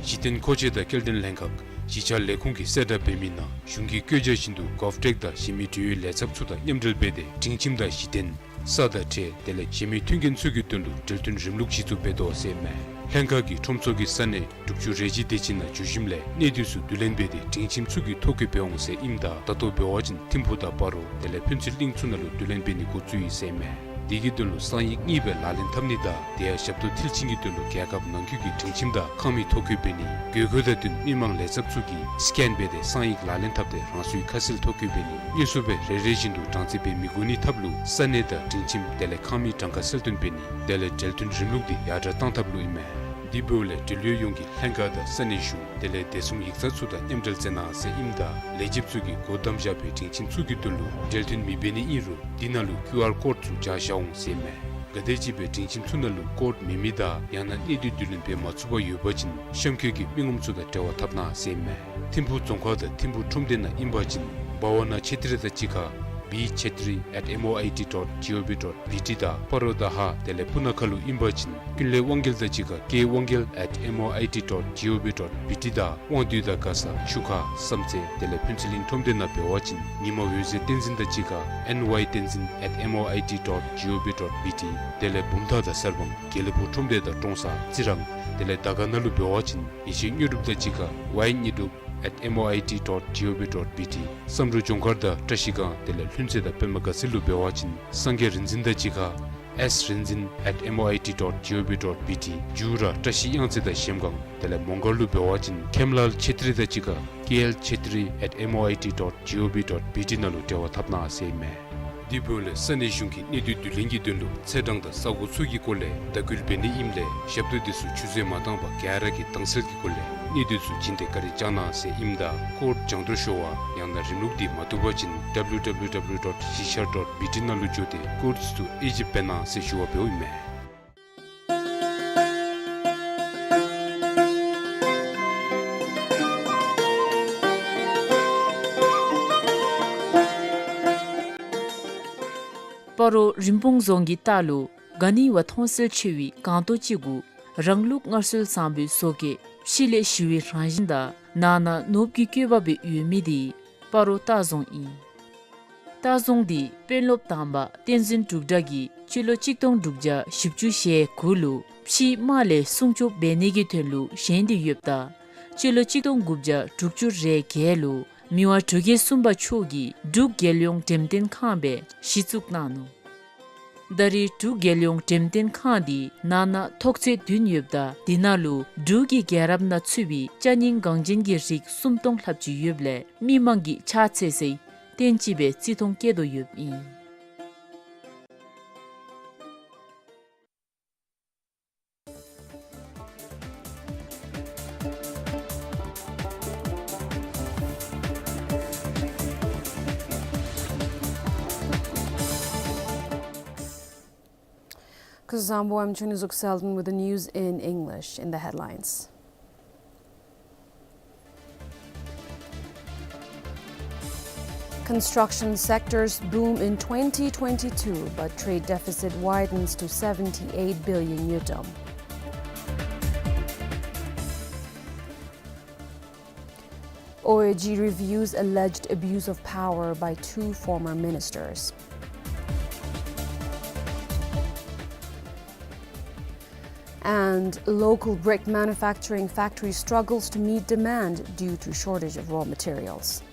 གཞི་རྟེན་མཁོ་ཆས་དང་སྐྱེལ་འདྲེན་ལྷན་ཁག་གཞིས་ཆགས་ལས་ཁུངས་ཀྱིས་གསལ་བསྒྲགས་འབད་མི་ནང་གཞུང་གི་བཀོད་རྒྱ་བཞིན་དུ་གོབ་ཊེཀ་དང་གཞན་མི་འབྲེལ་ཡོད་ལས་ཚབ་ཚུ་དང་མཉམ་འབྲེལ་འབད་དེ་སྒྲིང་ཁྱིམ་དང་གཞི་རྟེན་ས་དང་ཁྲལ་དེ་ལས་གཞན་མི་མཐུན་རྐྱེན་ཚུ་གི་དོན་ལུ་འབྲེལ་མཐུད་རིམ་ལུགས་གཞི་བཙུགས་འབད་དོ་ཟེར་ཨིན་མས། ལྷན་ཁག་གིས་ཁྲོམ་ཚོགས་ཀྱི་ས་གནས་དྲུག་ཅུ་རེ་གཅིག་དེ་ཅིག་ནང་འགྱོ་ཞིནམ་ལས་གནས་སྡུད་ཚུ་བསྡུ་ལེན་འབད་དེ་སྒྲིང་ཁྱིམ་ཚུ་གི་ཐོ་བཀོད་འབད་འོང་ཟེར་ཨིནམ་ད་ད་ལྟོ་འབད་བ་ཅིན་ཐིམ་ཕུག་དང་སྤ་རོ་དེ་ལས་ཕུན་ཚོགས་གླིང་ཚུ་ནང་ལུ་བསྡུ་ལེན་འབད་ནི་འགོ་བཙུགས་ཡི་ཟེར་ཨིན་མས། དེ་གི་དོན་ལུ་གསང་ཡིག་གཉིས་སྦེ་ལག་ལེན་འཐབ་ནི་དང་དེ་ཡང་ཞབས་ཏོག་མཐིལ་ཕྱིན་གྱི་དོན་ལུ་རྒྱལ་ཁབ་ནང་འཁོད་ཀྱི་སྒྲིང་ཁྱིམ་དང་ཁང་མིག་ཐོ་བཀོད་འབད་ནི་དགོས་མཁོ་དང་བསྟུན་མི་མང་ལས་ཚབ་ཚུ་གིས་སི་ཀེན་འབད་དེ་གསང་ཡིག་ལག་ལེན་འཐབ་སྟེ་རང་སོའི་ཁ་གསལ་ཐོ་བཀོད་འབད་ནི་དངོས་སུ་སྦེ་རེ་རེ་བཞིན་དུ་གྲངས་རྩིས་འབད་མི་དགོ་ནི་ཐབས་ལུ་ས་གནས་དང་སྒྲིང་ཁྱིམ་དེ་ལས་ཁང་མིག་གྲངས་ཀ་གསལ་སྟོན་འབད་ནི་དེ་ལས་འབྲེལ་མཐུད་རིམ་ལུགས་འདི་ཡར་དྲག་བཏང་ཐབས་ལུ་ཨིན་མས། དེ་འབདཝ་ལས་འབྲེལ་ཡོད་ཡོངས་ཀྱིས་ལྷན་ཁག་དང་ས་གནས་གཞུང་དེ་ལས་བདེ་སྲུང་ཡིག་ཚང་ཚུ་དང་མཉམ་འབྲེལ་མཛད་གནང་ཟེར་ཨིནམ་ད་ལས་བྱེདཔ་ཚུ་གིས་སྒོ་བསྡམས་བཞག་པའི་སྒྲིང་ཁྱིམ་ཚུ་གི་དོན་ལུ་འབྲེལ་མཐུད་མི་འབད་ནི་ཨིན་རུང་དེ་ནང་ལུ་ཀིའུ་ཨར་ཀོཌ་ཚུ་སྦྱར་བཞག་འོང་ཟེར་ཨིན་མས། ག་དེམ་ཅིག་སྦེ་སྒྲིང་ཁྱིམ་ཚུ་ནང་ལུ་ཀོཌ་མེད་མི་དང་ཡང་ན་གནས་སྡུད་བསྡུ་ལེན་འབད་མ་ཚུགས་པར་ཡོད་པ་ཅིན་གཤམ་འཁོད་ཀྱི་མི་ངོམ་ཚུ་དང་འབྲེལ་བ་འཐབ་གནང་ཟེར་ཨིན་མས། ཐིམ་ཕུག་རྫོང་ཁག་དང་ཐིམ་ཕུག་ཁྲོམ་སྡེ་ནང་ཨིན་པ་ཅིན་བྷ་ཝ་ན་ཆེ་ཏྲི་དང་གཅིག་ཁར་བི་ཆེ་ཏྲི་ཨེཊ་ཨེམ་ཨོ་ཨའི་ཊི་ཌོཊ་ཇི་ཨོ་བི་ཌོཊ་བི་ཊི་དང་སྤ་རོ་དང་ཧཱ་དེ་ལས་སྤུ་ན་ཁ་ལུ་ཨིན་པ་ཅིན་ཀུན་ལེགས་དབང་རྒྱལ་དང་གཅིག་ཁར་ཀེ་དབང་རྒྱལ་ཨེཊ་ཨེམ་ཨོ་ཨའི་ཊི་ཌོཊ་ཇི་ཨོ་བི་ཌོཊ་བི་ཊི་དང་དབང་འདུས་དང་མགར་ས་ཆུ་ཁ་བསམ་རྩེ་དེ་ལས་ཕུན་ཚོགས་གླིང་ཁྲོམ་སྡེ་ནང་འབད་བ་ཅིན་ཉི་མ་འོད་ཟེར་བསྟན་འཛིན་དང་གཅིག་ཁར་ཨེན་ཝའི་བསྟན་འཛིན་ཨེཊ་ཨེམ་ཨོ་ཨའི་ཊི་ཌོཊ་ཇི་ཨོ་བི་ཌོཊ་བི་ཊི་དེ་ལས་བུམ་ཐང་དང་གསར་སྤང་དགེ་ལེགས་ཕུག་ཁྲོམ་སྡེ་དང་ཀྲོང་གསར་རྩི་རང་དེ་ལས་དར་དཀར་ན་ལུ་འབད་བ་ཅིན་ཡེ་ཤེས་དངོས་གྲུབ་དང་གཅིག་ཁར་ཝའི་དངོས་གྲུབ་ཨེཊ་ཨེམ་ཨོ་ཨའི་ཊི་ཌོཊ་ཇི་ཨོ་བི་ཌོཊ་བི་ཊི། བསམ་འགྲུབ་ལྗོངས་མཁར་དང་བཀྲ་ཤིས་སྒང་དེ་ལས་ལྷུན་རྩེ་དང་པདྨ་དགའ་ཚལ་ལུ་འབད་བ་ཅིན་སངས་རྒྱས་རིག་འཛིན་དང་གཅིག་ཁར་ཨེསི་རིག་འཛིན་ཨེཊ་ཨེམ་ཨོ་ཨའི་ཊི་ཌོཊ་ཇི་ཨོ་བི་ཌོཊ་བི་ཊི། མཇུག་ར་བཀྲ་ཤིས་གཡང་རྩེ་དང་གཞལམ་སྒང་དེ་ལས་མོང་སྒར་ལུ་འབད་བ་ཅིན་ཁེམ་ལཱལ་ཆེ་ཏྲི་དང་གཅིག་ཁར་ཀེ་ཨེལ་ཆེ་ཏྲི་ཨེཊ་ཨེམ་ཨོ་ཨའི་ཊི་ཌོཊ་ཇི་ཨོ་བི་ཌོཊ་བི་ཊི་ནང་ལུ་འབྲེལ་བ་འཐབ་གནང་ཟེར་ཨིན་མས། དེ་འབདཝ་ལས་ས་གནས་གཞུང་གིས་གནས་སྡུད་བསྡུ་ལེན་གྱི་དོན་ལུ་ཚེས་གྲངས་དང་ས་གོ་ཚུ་གི་སྐོར་ལས་བརྡ་བསྐུལ་འབད་ནི་ཨིནམ་ལས་ཞབས་ཏོག་དེ་ཚུ་ཆུད་ཟོས་མ་བཏང་པར་ག་ར་གིས་དྭངས་གསལ་གྱི་སྒོ་ལས་གནས་སྡུད་ཚུ་བྱིན་ཏེ་བཀའ་དྲིན་བསྐྱང་གནང་ཟེར་ཨིནམ་ད་ཀོཌ་སྦྱང་དོ་ཤོར་བ་ཡང་ན་རིམ་ལུགས་འདི་མ་བཏུབ་པ་ཅིན་ཌབ་ལུ་ཌབ་ལུ་ཌབ་ལུ་ཌོཊ་གཞིས་ཆགས་ཌོཊ་བི་ཊི་ནང་ལུ་འགྱོ་སྟེ་ཀོཌ་ཚུ་དབྱེ་ཞིབ་འབད་གནང་ཟེར་ཞུ་བ་འབདཝ་ཨིན་མས། སྤ་རོ་རིན་སྤུངས་རྫོང་གི་ལྟག་ལུ་ག་ནི་བ་མཐོང་གསལ་ཆེ་བའི་སྒང་ཏོག་ཅིག་གུ་རང་ལུགས་སྔར་སྲོལ་བཟང་པོའི་བཟོ་བཀོད་ཕྱི་ལས་ཞི་བའི་རང་བཞིན་དང་ནང་ན་ནོར་བུ་གི་བཀོད་པ་སྦེ་ཡོད་མི་འདི་སྤ་རོ་ལྟ་རྫོང་ཨིན། ལྟ་རྫོང་འདི་དཔོན་སློབ་དང་པ་བསྟན་འཛིན་འབྲུག་གྲགས་ཀྱིས་སྤྱི་ལོ་གཅིག་སྟོང་དྲུག་བརྒྱ་བཞི་བཅུ་ཞེ་དགུ་ལུ་ཕྱིའི་དམག་ལས་སྲུང་སྐྱོབ་འབད་ནི་གི་དོན་ལུ་བཞེངས་ཏེ་ཡོདཔ་ད་སྤྱི་ལོ་གཅིག་སྟོང་དགུ་བརྒྱ་དྲུག་ཅུ་རེ་བརྒྱད་ལུ་མི་དབང་འབྲུག་རྒྱལ་གསུམ་པ་མཆོག་གིས་འབྲུག་རྒྱལ་ཡོངས་འགྲེམས་སྟོན་ཁང་སྦེ་གཞི་བཙུགས་གནང་ནུག། ད་རེས་འབྲུག་རྒྱལ་ཡོངས་འགྲེམས་སྟོན་ཁང་འདི་ནང་ན་ཐོག་ཚད་བདུན་ཡོདཔ་ད་དེ་ནང་ལུ་འབྲུག་གི་རྒྱལ་རབས་ནང་ཚུད་པའི་ཅ་རྙིང་འགངས་ཅན་གྱི་རིགས་སུམ་སྟོང་ལྷགཔ་ཅིག་ཡོདཔ་ལས་མི་མང་གིས་ཕྱག་འཚལ་སའི་རྟེན་ཅིག་སྦེ་བརྩི་མཐོང་བསྐྱེད་དོ་ཡོདཔ་ཨིན། Kuzuzangpo, I'm Chunizuk Selden with the news in English. In the headlines. Construction sectors boom in twenty twenty-two, but trade deficit widens to seventy-eight billion ngultrum. O A G reviews alleged abuse of power by two former ministers. And local brick manufacturing factory struggles to meet demand due to shortage of raw materials.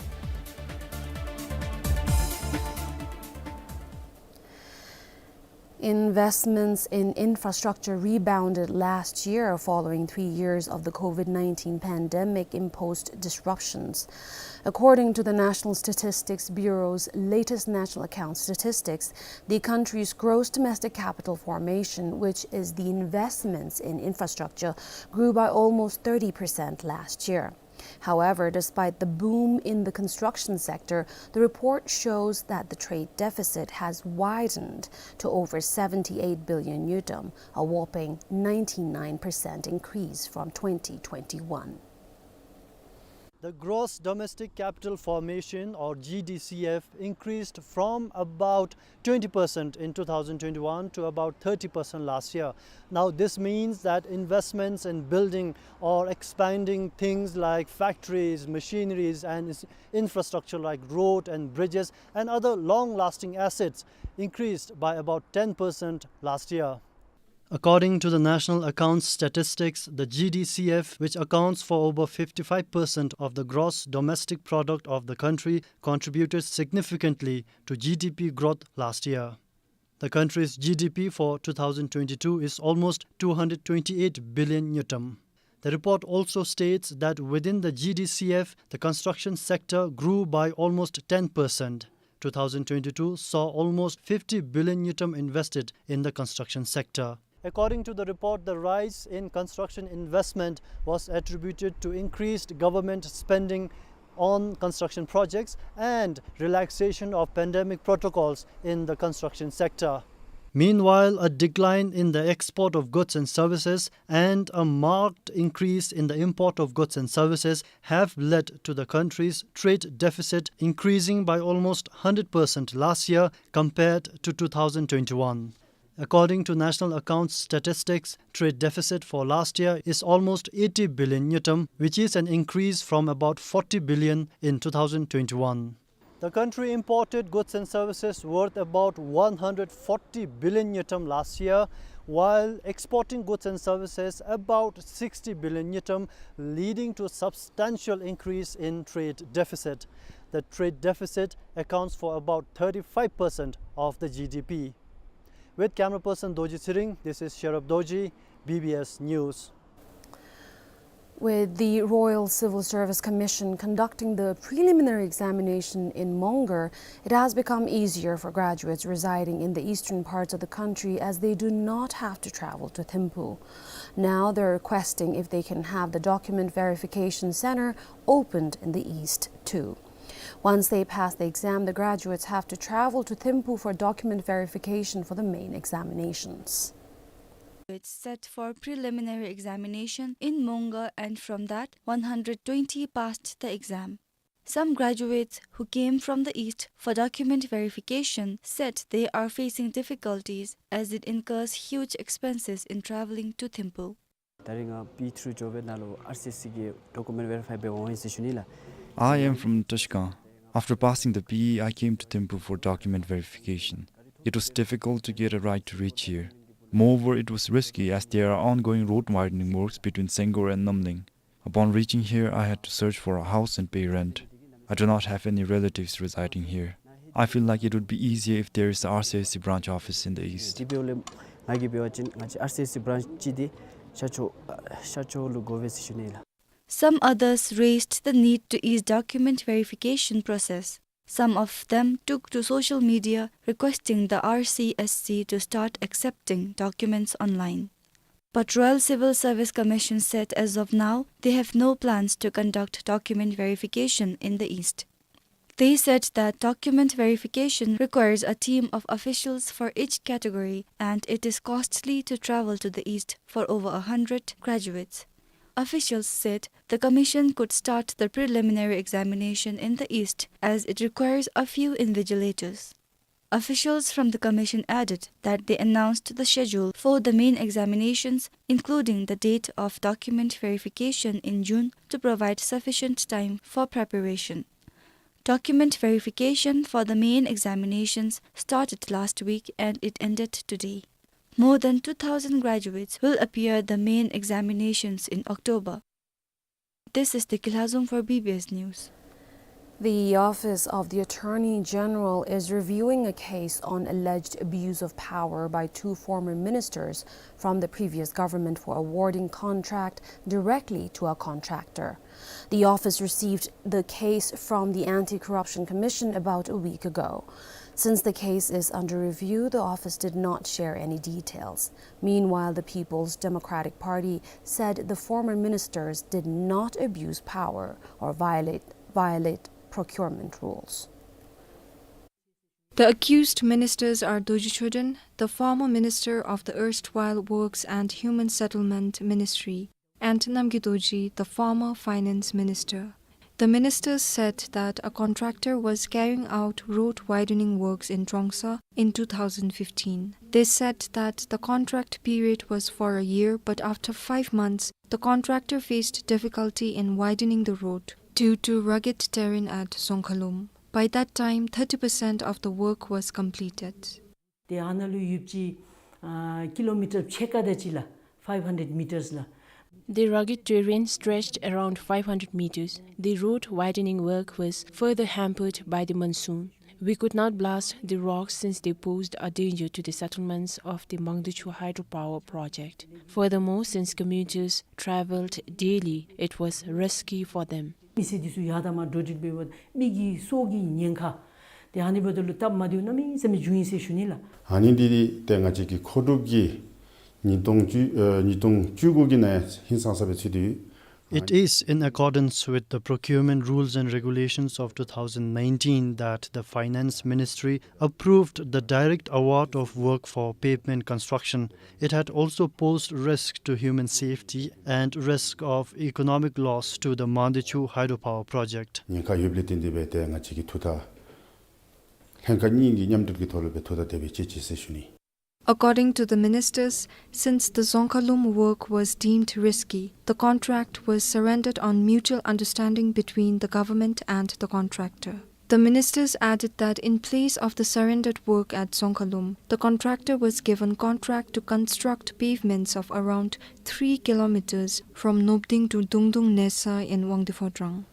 Investments in infrastructure rebounded last year following three years of the COVID nineteen pandemic imposed disruptions. According to the National Statistics Bureau's latest national account statistics, the country's gross domestic capital formation, which is the investments in infrastructure, grew by almost thirty percent last year. However, despite the boom in the construction sector, the report shows that the trade deficit has widened to over seventy-eight billion ngultrum, a whopping ninety-nine percent increase from twenty twenty-one. The gross domestic capital formation, or G D C F, increased from about twenty percent in two thousand twenty-one to about thirty percent last year. Now, this means that investments in building or expanding things like factories, machineries, and ins-, infrastructure like road and bridges and other long-lasting assets increased by about ten percent last year. According to the National Accounts Statistics, the G D C F, which accounts for over fifty-five percent of the gross domestic product of the country, contributed significantly to G D P growth last year. The country's G D P for two thousand twenty-two is almost two hundred twenty-eight billion ngultrum. The report also states that within the G D C F, the construction sector grew by almost ten percent. Two thousand twenty-two saw almost fifty billion ngultrum invested in the construction sector. According to the report, the rise in construction investment was attributed to increased government spending on construction projects and relaxation of pandemic protocols in the construction sector. Meanwhile, a decline in the export of goods and services and a marked increase in the import of goods and services have led to the country's trade deficit increasing by almost hundred percent last year compared to two thousand twenty-one. According to National Accounts Statistics, trade deficit for last year is almost eighty billion ngultrum, which is an increase from about forty billion in two thousand twenty-one. The country imported goods and services worth about one hundred forty billion ngultrum last year, while exporting goods and services about sixty billion ngultrum, leading to a substantial increase in trade deficit. The trade deficit accounts for about thirty-five percent of the G D P. With camera person Dorji Tshering, this is Sherub Dorji, B B S News. With the Royal Civil Service Commission conducting the preliminary examination in Mongar, it has become easier for graduates residing in the eastern parts of the country as they do not have to travel to Thimphu. Now they're requesting if they can have the document verification center opened in the east too. Once they pass the exam, the graduates have to travel to Thimphu for document verification for the main examinations. It's set for preliminary examination in Mongar, and from that, one hundred twenty passed the exam. Some graduates who came from the east for document verification said they are facing difficulties as it incurs huge expenses in traveling to Thimphu. ད་རིས་ང་པི་ཨི་ཐི་རུ་འགྱོ་བའི་ནང་ལུ་ཨར་སི་ཨེས་སི་གི་ཌོ་ཀུ་མེནཊ་ཝེ་རི་ཕའི་འབད་འོང་ཡི་ཟེར་ཞུ་ནི་ལགས། I am from Tashkent. After passing the P E, I came to Thimphu for document verification. It was difficult to get a ride to reach here. Moreover, it was risky as there are ongoing road widening works between Senggor and Namling. Upon reaching here, I had to search for a house and pay rent. I do not have any relatives residing here. I feel like it would be easier if there is a R C S C branch office in the east. དེ་འབདཝ་ལས་ང་གིས་འབད་བ་ཅིན་ང་བཅས་ཨར་སི་ཨེས་སི་བྷ་རཱནཆ་ཅིག་འདི་ཤར་ཕྱོགས་ཤར་ཕྱོགས་ལུ་དགོ་པས་ཟེར་ཞུ་ནི་ལགས། Some others raised the need to ease document verification process. Some of them took to social media requesting the R C S C to start accepting documents online. But Royal Civil Service Commission said as of now, they have no plans to conduct document verification in the east. They said that document verification requires a team of officials for each category, and it is costly to travel to the east for over a hundred graduates. Officials said the commission could start the preliminary examination in the east as it requires a few invigilators. Officials from the commission added that they announced the schedule for the main examinations, including the date of document verification in June, to provide sufficient time for preparation. Document verification for the main examinations started last week and it ended today. More than two thousand graduates will appear the main examinations in October. This is Deki Lhazom for B B S News. The Office of the Attorney General is reviewing a case on alleged abuse of power by two former ministers from the previous government for awarding contract directly to a contractor. The office received the case from the Anti-Corruption Commission about a week ago. Since the case is under review, the office did not share any details. Meanwhile, the People's Democratic Party said the former ministers did not abuse power or violate, violate procurement rules. The accused ministers are Dorji Choden, the former minister of the erstwhile Works and Human Settlement Ministry, and Namgay Dorji, the former finance minister. The ministers said that a contractor was carrying out road widening works in Trongsa in two thousand fifteen. They said that the contract period was for a year, but after five months, the contractor faced difficulty in widening the road due to rugged terrain at Dzongkhalum. By that time, thirty percent of the work was completed. ཏེ་ཨ་ནཱ་ལུ་ཡོདཔ་ཅིག་ཨ་ཀི་ལོ་མི་ཊར་ཕྱེད་ཀ་དེ་ཅིག་ལགས། Five hundred meters ལགས། The rugged terrain stretched around five hundred meters. The road widening work was further hampered by the monsoon. We could not blast the rocks since they posed a danger to the settlements of the Mangdechu hydropower project. Furthermore, since commuters traveled daily, it was risky for them. མི་སེར་འདི་ཚུ་ཡར་དང་མར་འགྲོ་འགྲུལ་འབདཝ་ད་མི་གི་སྲོག་གི་ཉེན་ཁ་ཏེ་ཨ་ནི་འབདཝ་ད་ལུ་སྟབས་མ་བདེཝ་གནམ་མེད་ས་མེད་བྱུང་ཡི་ཟེར་ཞུ་ནི་ལགས། ཨ་ནི་འདི་ཏེ་ང་བཅས་ཀྱི་མཁོ་སྒྲུབ་ཀྱི་ཉིས་སྟོང་བཅུ་ཨ་ཉིས་སྟོང་བཅུ་དགུ་གི་ནང་ཧིང་སངས་ས་སྦེ་ཚུད་དེ་ཡོད། It is in accordance with the procurement rules and regulations of two thousand nineteen that the Finance Ministry approved the direct award of work for pavement construction. It had also posed risk to human safety and risk of economic loss to the Mangdechu hydropower project. ཉེན་ཁ་ཡོདཔ་ལས་བརྟེན་ཏེ་སྦེ་ཏེ་ང་བཅས་ཀྱིས་ཐུགས་ཐག་ལྷན་ཁག་གཉིས་ཀྱི་མཉམ་འབྲེལ་གྱི་ཐོག་ལུ་སྦེ་ཐུགས་ཐག་དེ་སྦེ་བཅད་ཅི་ཟེར་ཞུ་ནི། According to the ministers, since the Dzongkhalum work was deemed risky, the contract was surrendered on mutual understanding between the government and the contractor. The ministers added that in place of the surrendered work at Dzongkhalum, the contractor was given contract to construct pavements of around three kilometers from Nobding to Dungdung Nesa in Wangdue Phodrang.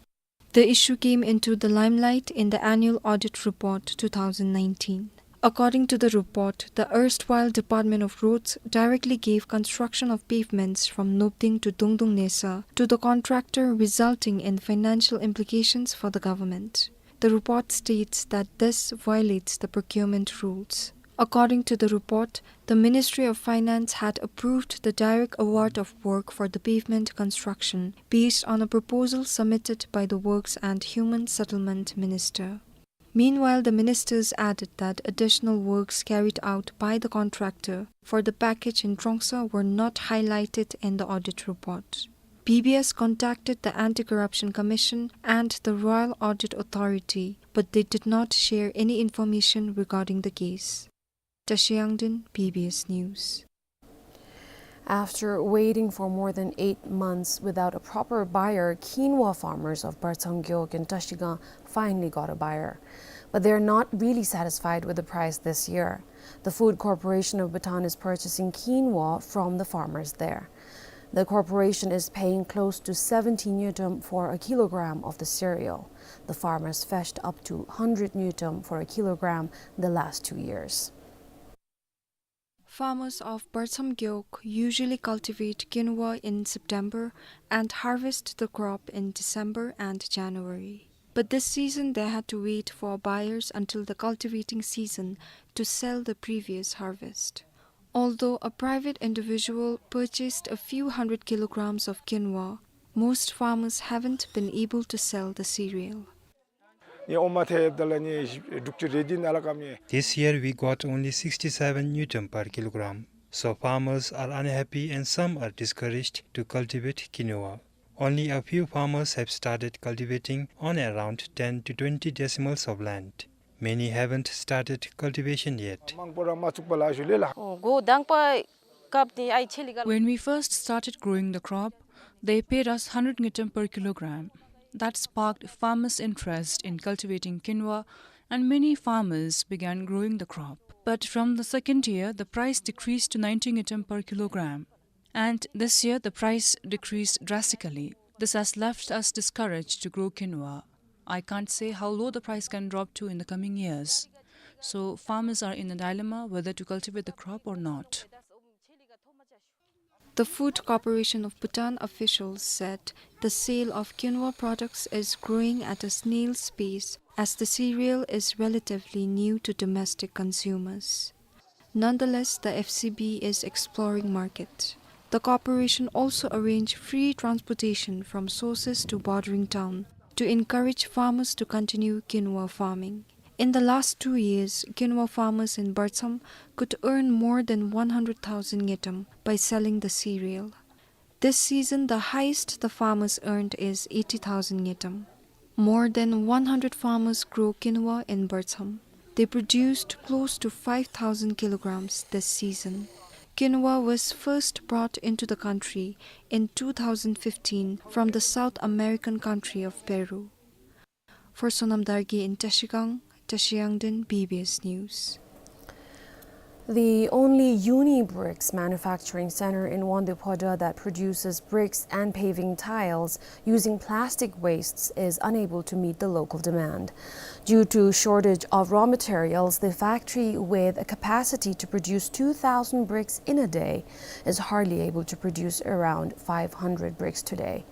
The issue came into the limelight in the annual audit report two thousand nineteen. According to the report, the erstwhile Department of Roads directly gave construction of pavements from Nobding to Dungdung Nesa to the contractor, resulting in financial implications for the government. The report states that this violates the procurement rules. According to the report, the Ministry of Finance had approved the direct award of work for the pavement construction based on a proposal submitted by the Works and Human Settlement Minister. Meanwhile, the ministers added that additional works carried out by the contractor for the package in Trongsa were not highlighted in the audit report. B B S contacted the Anti-Corruption Commission and the Royal Audit Authority, but they did not share any information regarding the case. Tashi Yangden, B B S News. After waiting for more than eight months without a proper buyer, quinoa farmers of Bartsam Gewog in Trashigang finally got a buyer. But they're not really satisfied with the price this year. The Food Corporation of Bhutan is purchasing quinoa from the farmers there. The corporation is paying close to seventy ngultrum for a kilogram of the cereal. The farmers fetched up to hundred ngultrum for a kilogram the last two years. Farmers of Bartsam Gewog usually cultivate quinoa in September and harvest the crop in December and January. But this season they had to wait for buyers until the cultivating season to sell the previous harvest. Although a private individual purchased a few hundred kilograms of quinoa, most farmers haven't been able to sell the cereal. This year we got only sixty-seven ngultrum per kilogram. So farmers are unhappy and some are discouraged to cultivate quinoa. Only a few farmers have started cultivating on around ten to twenty decimals of land. Many haven't started cultivation yet. When we first started growing the crop, they paid us hundred ngultrum per kilogram. That sparked farmers' interest in cultivating quinoa, and many farmers began growing the crop. But from the second year, the price decreased to ninety ngultrum per kilogram. And this year, the price decreased drastically. This has left us discouraged to grow quinoa. I can't say how low the price can drop to in the coming years. So farmers are in a dilemma whether to cultivate the crop or not. The Food Corporation of Bhutan officials said the sale of quinoa products is growing at a snail's pace as the cereal is relatively new to domestic consumers. Nonetheless, the F C B is exploring market. The corporation also arranged free transportation from sources to bordering town to encourage farmers to continue quinoa farming. In the last two years, quinoa farmers in Barcham could earn more than one hundred thousand ngultrum by selling the cereal. This season, the highest the farmers earned is eighty thousand ngultrum. More than one hundred farmers grow quinoa in Barcham. They produced close to five thousand kilograms this season. Quinoa was first brought into the country in two thousand fifteen from the South American country of Peru. For Sonam Dargye in Trashigang, Trashiang Yangden, B B S News. The only Unibricks manufacturing center in Wandiphoda that produces bricks and paving tiles using plastic wastes is unable to meet the local demand. Due to shortage of raw materials, the factory, with a capacity to produce two thousand bricks in a day, is hardly able to produce around five hundred bricks today.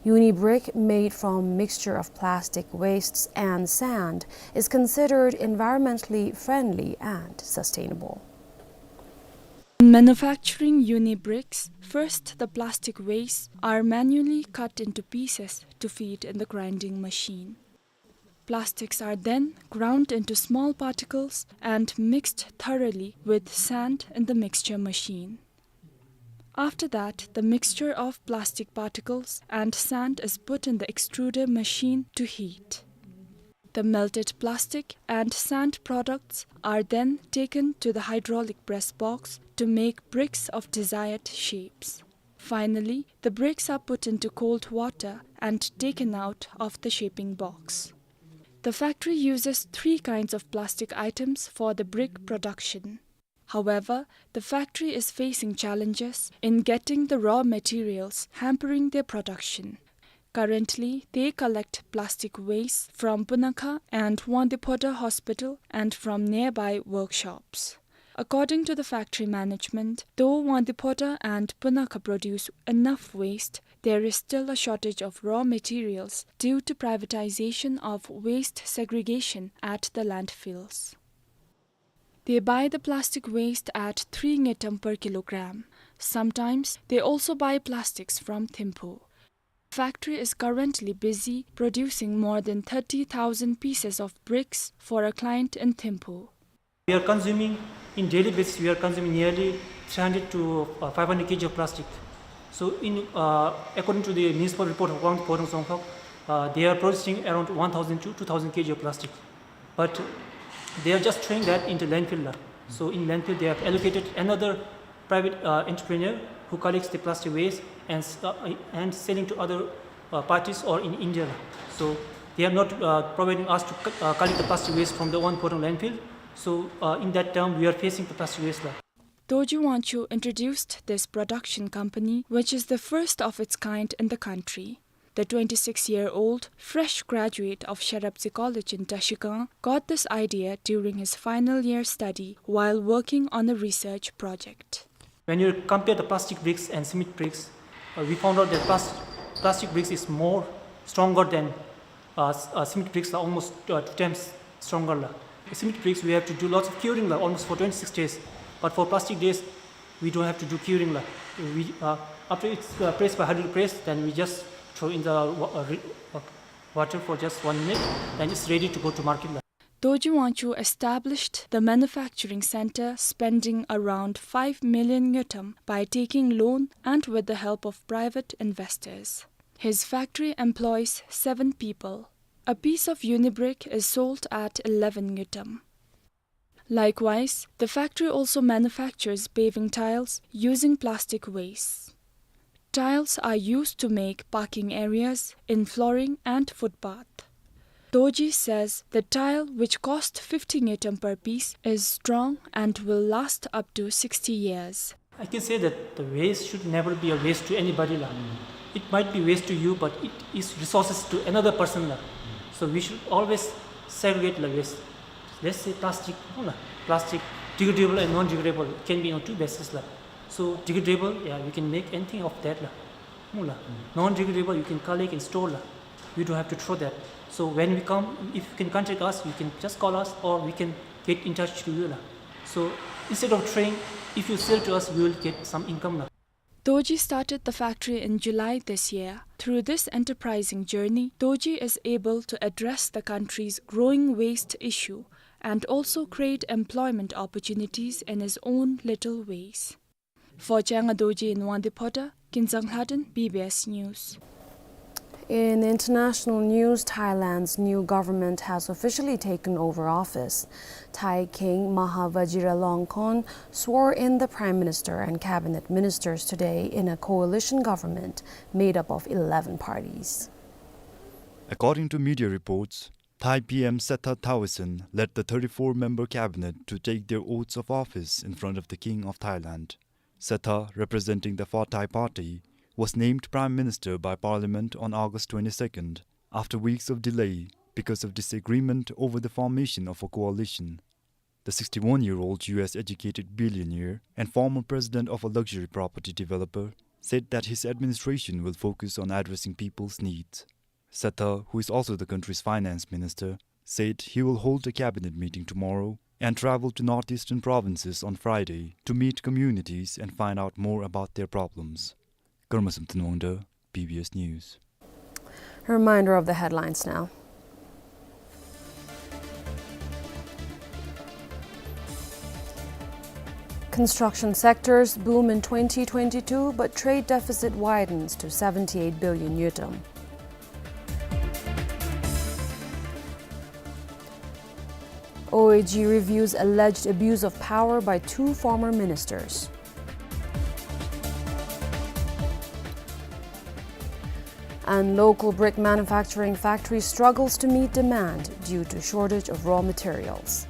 Unibrick, made from mixture of plastic wastes and sand, is considered environmentally friendly and sustainable. In manufacturing Unibricks, first the plastic wastes are manually cut into pieces to feed in the grinding machine. Plastics are then ground into small particles and mixed thoroughly with sand in the mixture machine. After that, the mixture of plastic particles and sand is put in the extruder machine to heat. The melted plastic and sand products are then taken to the hydraulic press box to make bricks of desired shapes. Finally, the bricks are put into cold water and taken out of the shaping box. The factory uses three kinds of plastic items for the brick production. However, the factory is facing challenges in getting the raw materials, hampering their production. Currently, they collect plastic waste from Punakha and Wangdue Phodrang Hospital and from nearby workshops. According to the factory management, though Wangdue Phodrang and Punakha produce enough waste, there is still a shortage of raw materials due to privatization of waste segregation at the landfills. They buy the plastic waste at three ngultrum per kilogram. Sometimes they also buy plastics from Thimphu. Factory is currently busy producing more than thirty thousand pieces of bricks for a client in Thimphu. We are consuming, in daily basis, we are consuming nearly three hundred to, uh, five hundred kilograms of plastic. So, in, uh, according to the municipal report of Wangdue Phodrang Songkhag, uh, they are producing around one thousand to two thousand kilograms of plastic. But they are just throwing that into landfill la. So in landfill, they have allocated another private, uh, entrepreneur who collects the plastic waste and s-, uh, and selling to other, uh, parties or in India la. So they are not, uh, providing us to co-, uh, collect the plastic waste from the Wangdue Phodrang landfill. So, uh, in that term, we are facing the plastic waste la. Dorji Wangchuk introduced this production company, which is the first of its kind in the country. The twenty-six-year-old, fresh graduate of Sharaptse College in Trashigang, got this idea during his final year study while working on a research project. When you compare the plastic bricks and cement bricks, uh, we found out that plas-, plastic bricks is more stronger than, uh, s-, uh, cement bricks are almost, uh, two times stronger la. The cement bricks, we have to do lots of curing la, almost for twenty-six days. But for plastic days, we don't have to do curing la. We, uh, after it's, uh, pressed by hydraulic press, then we just throw in the wa-, uh, re-, uh, water for just one minute, then it's ready to go to market la. Dorji Wangchuk established the manufacturing center, spending around five million ngultrum by taking loan and with the help of private investors. His factory employs seven people. A piece of Unibrick is sold at eleven ngultrum. Likewise, the factory also manufactures paving tiles using plastic waste. Tiles are used to make parking areas in flooring and footpath. Dorji says the tile, which cost fifty ngultrum per piece, is strong and will last up to sixty years. I can say that the waste should never be a waste to anybody la. It might be waste to you, but it is resources to another person la. So we should always segregate the waste. Let's say plastic, no la, plastic degradable and non-degradable can be on two bases la. So degradable, yeah, we can make anything of that la. No la. Non-degradable, you can collect and store la. We don't have to throw that. So when we come, if you can contact us, you can just call us, or we can get in touch to you la. So instead of throwing, if you sell to us, we will get some income la. Dorji started the factory in July this year. Through this enterprising journey, Dorji is able to address the country's growing waste issue and also create employment opportunities in his own little ways. For Changa Dorji in Wangdue Phodrang, Kinzang Lhaden, B B S News. In international news, Thailand's new government has officially taken over office. Thai King Maha Vajiralongkorn swore in the Prime Minister and cabinet ministers today in a coalition government made up of eleven parties. According to media reports, Thai P M Srettha Thavisin led the thirty-four member cabinet to take their oaths of office in front of the King of Thailand. Srettha, representing the Phra Thai Party, was named Prime Minister by Parliament on August twenty-second, after weeks of delay because of disagreement over the formation of a coalition. The sixty-one-year-old U S educated billionaire and former president of a luxury property developer said that his administration will focus on addressing people's needs. Srettha, who is also the country's finance minister, said he will hold a cabinet meeting tomorrow and travel to northeastern provinces on Friday to meet communities and find out more about their problems. Karma Samten Wangda, B B S News. A reminder of the headlines now. Construction sectors boom in twenty twenty-two, but trade deficit widens to seventy-eight billion ngultrum. O A G reviews alleged abuse of power by two former ministers. And local brick manufacturing factory struggles to meet demand due to shortage of raw materials.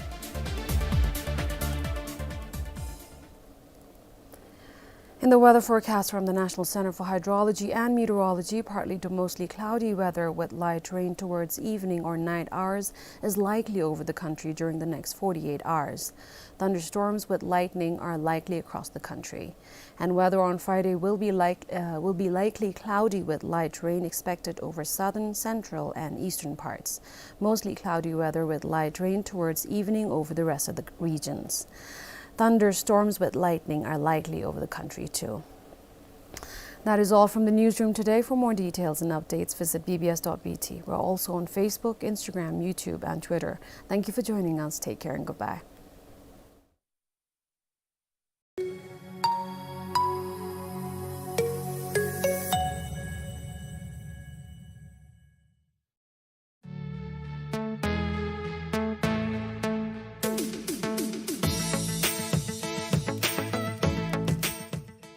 In the weather forecast from the National Center for Hydrology and Meteorology, partly to mostly cloudy weather with light rain towards evening or night hours is likely over the country during the next forty-eight hours. Thunderstorms with lightning are likely across the country. And weather on Friday will be like, uh, will be likely cloudy with light rain expected over southern, central, and eastern parts. Mostly cloudy weather with light rain towards evening over the rest of the regions. Thunderstorms with lightning are likely over the country too. That is all from the newsroom today. For more details and updates, visit B B S dot B T. We're also on Facebook, Instagram, YouTube, and Twitter. Thank you for joining us. Take care and goodbye.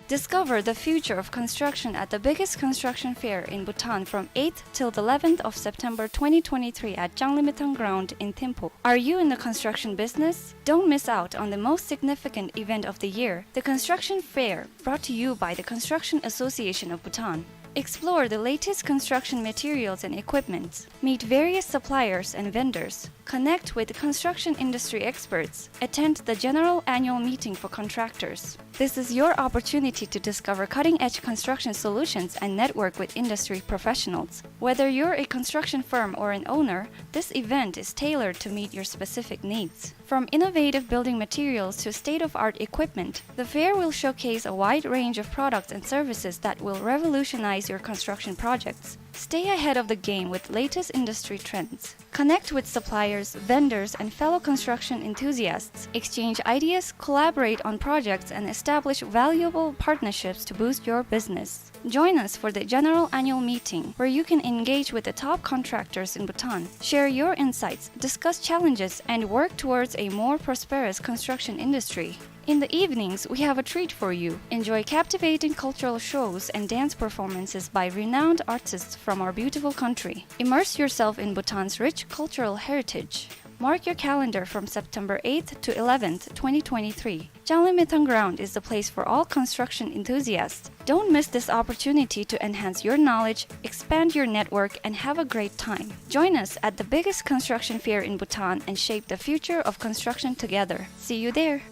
Discover the future of construction at the biggest construction fair in Bhutan from eighth till the eleventh of September twenty twenty-three at Changlimithang Ground in Thimphu. Are you in the construction business? Don't miss out on the most significant event of the year, the Construction Fair, brought to you by the Construction Association of Bhutan. Explore the latest construction materials and equipments. Meet various suppliers and vendors. Connect with construction industry experts. Attend the general annual meeting for contractors. This is your opportunity to discover cutting-edge construction solutions and network with industry professionals. Whether you're a construction firm or an owner, this event is tailored to meet your specific needs. From innovative building materials to state-of-art equipment, the fair will showcase a wide range of products and services that will revolutionize your construction projects. Stay ahead of the game with latest industry trends. Connect with suppliers, vendors, and fellow construction enthusiasts. Exchange ideas, collaborate on projects, and establish valuable partnerships to boost your business. Join us for the general annual meeting, where you can engage with the top contractors in Bhutan, share your insights, discuss challenges, and work towards a more prosperous construction industry. In the evenings, we have a treat for you. Enjoy captivating cultural shows and dance performances by renowned artists from our beautiful country. Immerse yourself in Bhutan's rich cultural heritage. Mark your calendar from September eighth to eleventh, twenty twenty-three. Changlimithang Ground is the place for all construction enthusiasts. Don't miss this opportunity to enhance your knowledge, expand your network, and have a great time. Join us at the biggest construction fair in Bhutan and shape the future of construction together. See you there!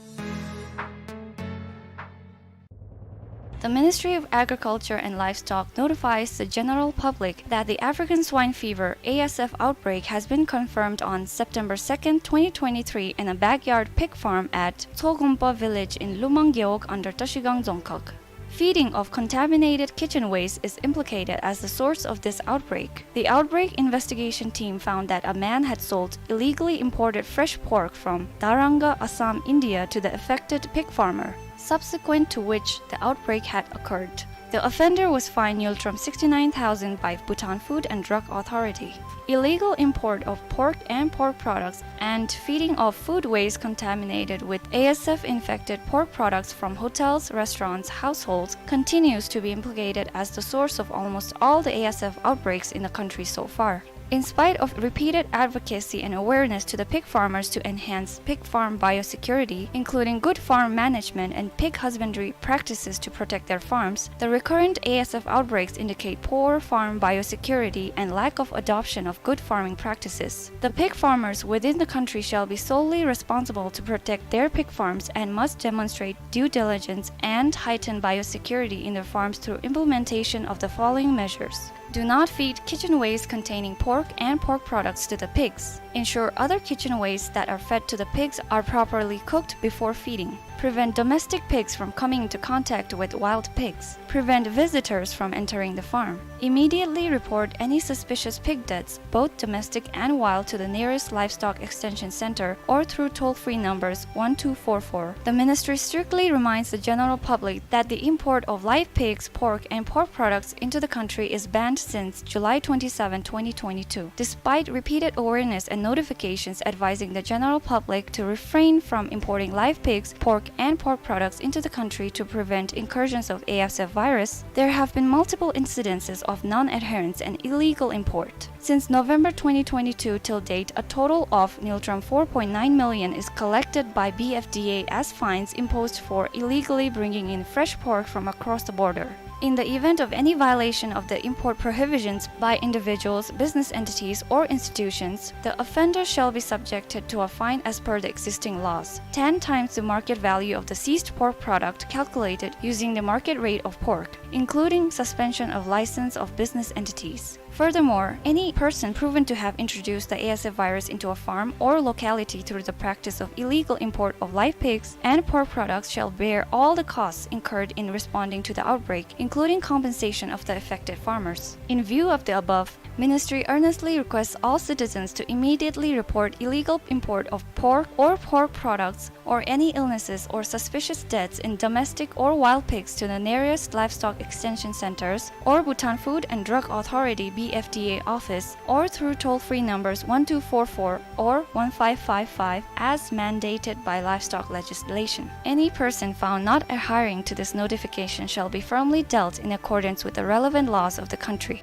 The Ministry of Agriculture and Livestock notifies the general public that the African swine fever, A S F, outbreak has been confirmed on September second, twenty twenty-three, in a backyard pig farm at Tsogumpa village in Lumang Gewog under Trashigang Dzongkhag. Feeding of contaminated kitchen waste is implicated as the source of this outbreak. The outbreak investigation team found that a man had sold illegally imported fresh pork from Daranga, Assam, India, to the affected pig farmer, subsequent to which the outbreak had occurred. The offender was fined ngultrum sixty-nine thousand by Bhutan Food and Drug Authority. Illegal import of pork and pork products and feeding of food waste contaminated with A S F infected pork products from hotels, restaurants, households continues to be implicated as the source of almost all the A S F outbreaks in the country so far. In spite of repeated advocacy and awareness to the pig farmers to enhance pig farm biosecurity, including good farm management and pig husbandry practices to protect their farms, the recurrent A S F outbreaks indicate poor farm biosecurity and lack of adoption of good farming practices. The pig farmers within the country shall be solely responsible to protect their pig farms and must demonstrate due diligence and heighten biosecurity in their farms through implementation of the following measures. Do not feed kitchen waste containing pork and pork products to the pigs. Ensure other kitchen waste that are fed to the pigs are properly cooked before feeding. Prevent domestic pigs from coming into contact with wild pigs. Prevent visitors from entering the farm. Immediately report any suspicious pig deaths, both domestic and wild, to the nearest livestock extension center or through toll-free numbers one two four four. The ministry strictly reminds the general public that the import of live pigs, pork, and pork products into the country is banned since July twenty-seventh, twenty twenty-two. Despite repeated awareness and notifications advising the general public to refrain from importing live pigs, pork, and pork products into the country to prevent incursions of A S F virus, there have been multiple incidences of non-adherence and illegal import. Since November twenty twenty-two till date, a total of ngultrum four point nine million is collected by B F D A as fines imposed for illegally bringing in fresh pork from across the border. In the event of any violation of the import prohibitions by individuals, business entities, or institutions, the offender shall be subjected to a fine as per the existing laws, ten times the market value of the seized pork product calculated using the market rate of pork, including suspension of license of business entities. Furthermore, any person proven to have introduced the A S F virus into a farm or locality through the practice of illegal import of live pigs and pork products shall bear all the costs incurred in responding to the outbreak, including compensation of the affected farmers. In view of the above, Ministry earnestly requests all citizens to immediately report illegal import of pork or pork products or any illnesses or suspicious deaths in domestic or wild pigs to the nearest livestock extension centers or Bhutan Food and Drug Authority, B F D A, office or through toll-free numbers one two four four or one five five five as mandated by livestock legislation. Any person found not adhering to this notification shall be firmly dealt in accordance with the relevant laws of the country.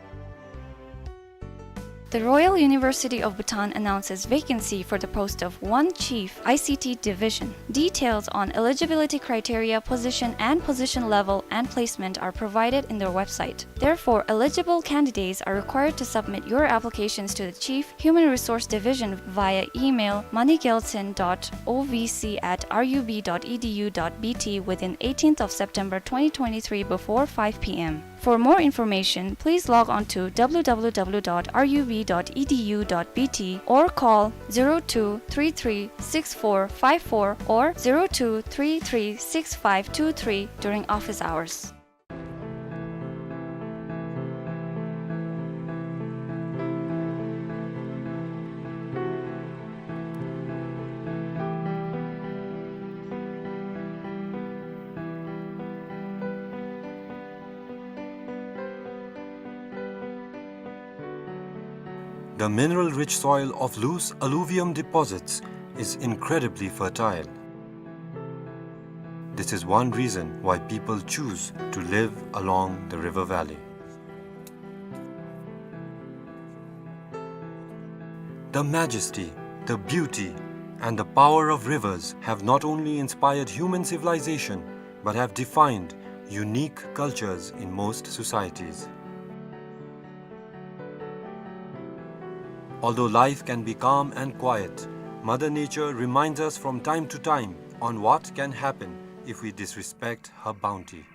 The Royal University of Bhutan announces vacancy for the post of one chief I C T division. Details on eligibility criteria, position and position level, and placement are provided in their website. Therefore, eligible candidates are required to submit your applications to the Chief Human Resource Division via email money gyaltshen dot O V C at R U B dot E D U dot B T within eighteenth of September twenty twenty-three before five P M. For more information, please log on to W W W dot R U B dot E D U dot B T or call zero two three three six four five four or zero two three three six five two three during office hours. The mineral-rich soil of loose alluvium deposits is incredibly fertile. This is one reason why people choose to live along the river valley. The majesty, the beauty, and the power of rivers have not only inspired human civilization, but have defined unique cultures in most societies. Although life can be calm and quiet, Mother Nature reminds us from time to time on what can happen if we disrespect her bounty.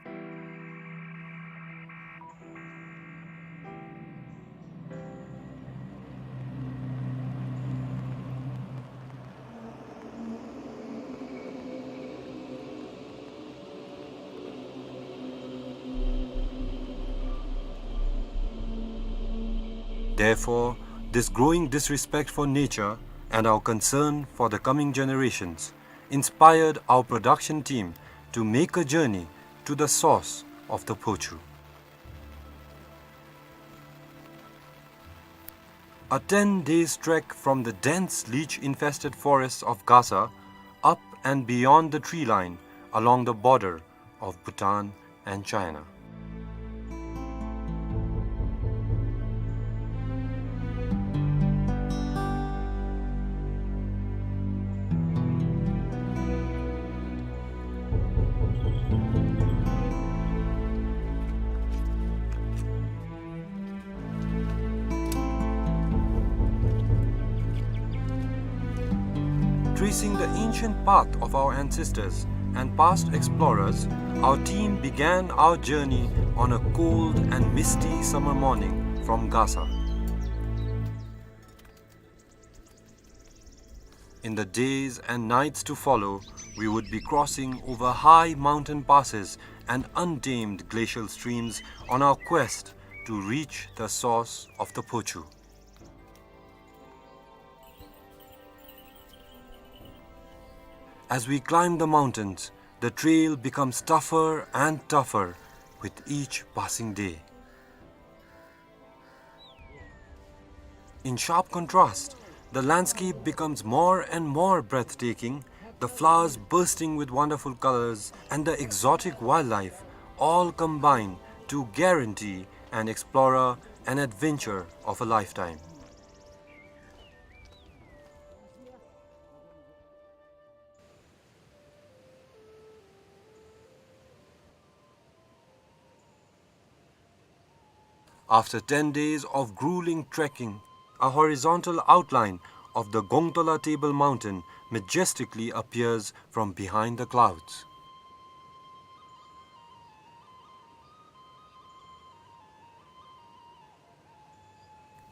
Therefore, this growing disrespect for nature and our concern for the coming generations inspired our production team to make a journey to the source of the Phochu. A ten days trek from the dense leech-infested forests of Gasa, up and beyond the tree line, along the border of Bhutan and China. Tracing the ancient path of our ancestors and past explorers, our team began our journey on a cold and misty summer morning from Gasa. In the days and nights to follow, we would be crossing over high mountain passes and untamed glacial streams on our quest to reach the source of the Phochu. As we climb the mountains, the trail becomes tougher and tougher with each passing day. In sharp contrast, the landscape becomes more and more breathtaking, the flowers bursting with wonderful colors and the exotic wildlife all combine to guarantee an explorer an adventure of a lifetime. After ten days of grueling trekking, a horizontal outline of the Gongtola Table Mountain majestically appears from behind the clouds.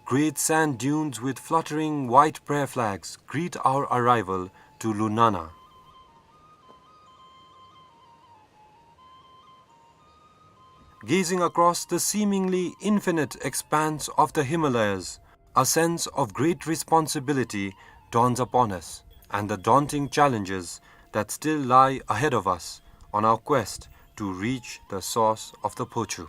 Great sand dunes with fluttering white prayer flags greet our arrival to Lunana. Gazing across the seemingly infinite expanse of the Himalayas, a sense of great responsibility dawns upon us, and the daunting challenges that still lie ahead of us on our quest to reach the source of the Phochu.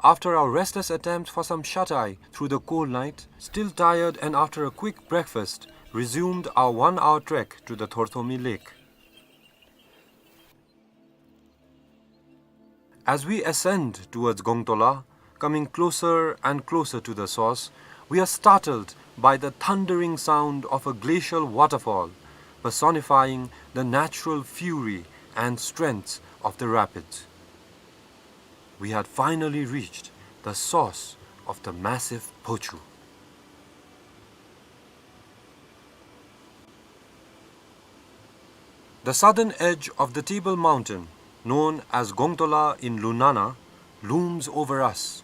After our restless attempt for some shut-eye through the cold night, still tired and after a quick breakfast, resumed our one-hour trek to the Thorthomi Lake. As we ascend towards Gongtola, coming closer and closer to the source, we are startled by the thundering sound of a glacial waterfall, personifying the natural fury and strength of the rapids. We had finally reached the source of the massive Phochu. The southern edge of the Table Mountain, known as Gongtola in Lunana, looms over us.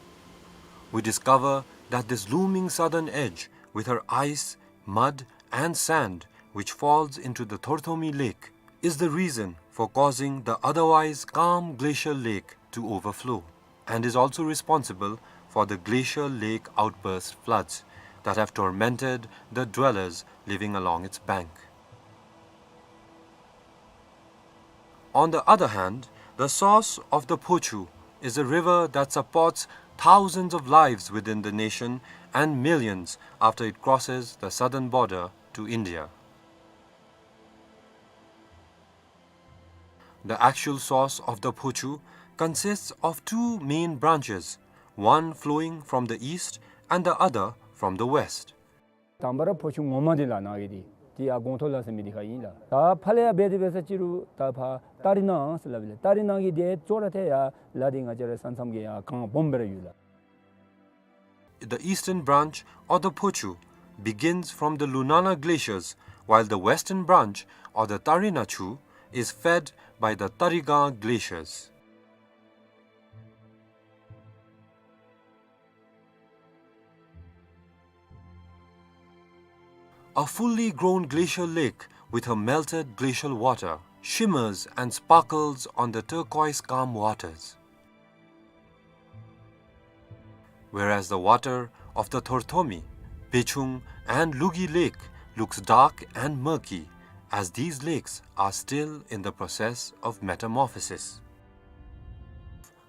We discover that this looming southern edge, with her ice, mud, and sand, which falls into the Thorthomi Lake, is the reason for causing the otherwise calm glacial lake to overflow, and is also responsible for the glacial lake outburst floods that have tormented the dwellers living along its bank. On the other hand, The source of the Phochu is a river that supports thousands of lives within the nation and millions after it crosses the southern border to India. The actual source of the Phochu consists of two main branches, one flowing from the east and the other from the west. དང་པ་ར་ཕོ་ཆུ་ངོ་མ་འདི་ལགས་ནཱ་གི་འདི་ཏེ་ཡར་སྒོང་ཐོག་ལ་ཟེར་མི་འདི་ཁར་ཨིན་ལགས། ད་ཕར་ལས་ཡར་འབད་དེ་འབད་ས་ཅིག་རུང་ད་ཕར་སྟ་རི་ནང་ཟེར་སླབ་ཨིན་ལགས། སྟ་རི་ནང་གི་འདི་ཅོག་ར་འཐདཔ་ཡར་ལ་འདི་ང་བཅས་ར་ས་མཚམས་ཀྱི་ཡར་གངས་སྦོམ་སྦེ་ར་ཡོད་ལགས། The eastern branch, or the Phochu, begins from the Lunana glaciers, while the western branch, or the Tarina Chu, is fed by the Tarigang glaciers. A fully grown glacial lake with her melted glacial water shimmers and sparkles on the turquoise calm waters. Whereas the water of the Thorthomi, Bechung, and Lugi Lake looks dark and murky, as these lakes are still in the process of metamorphosis.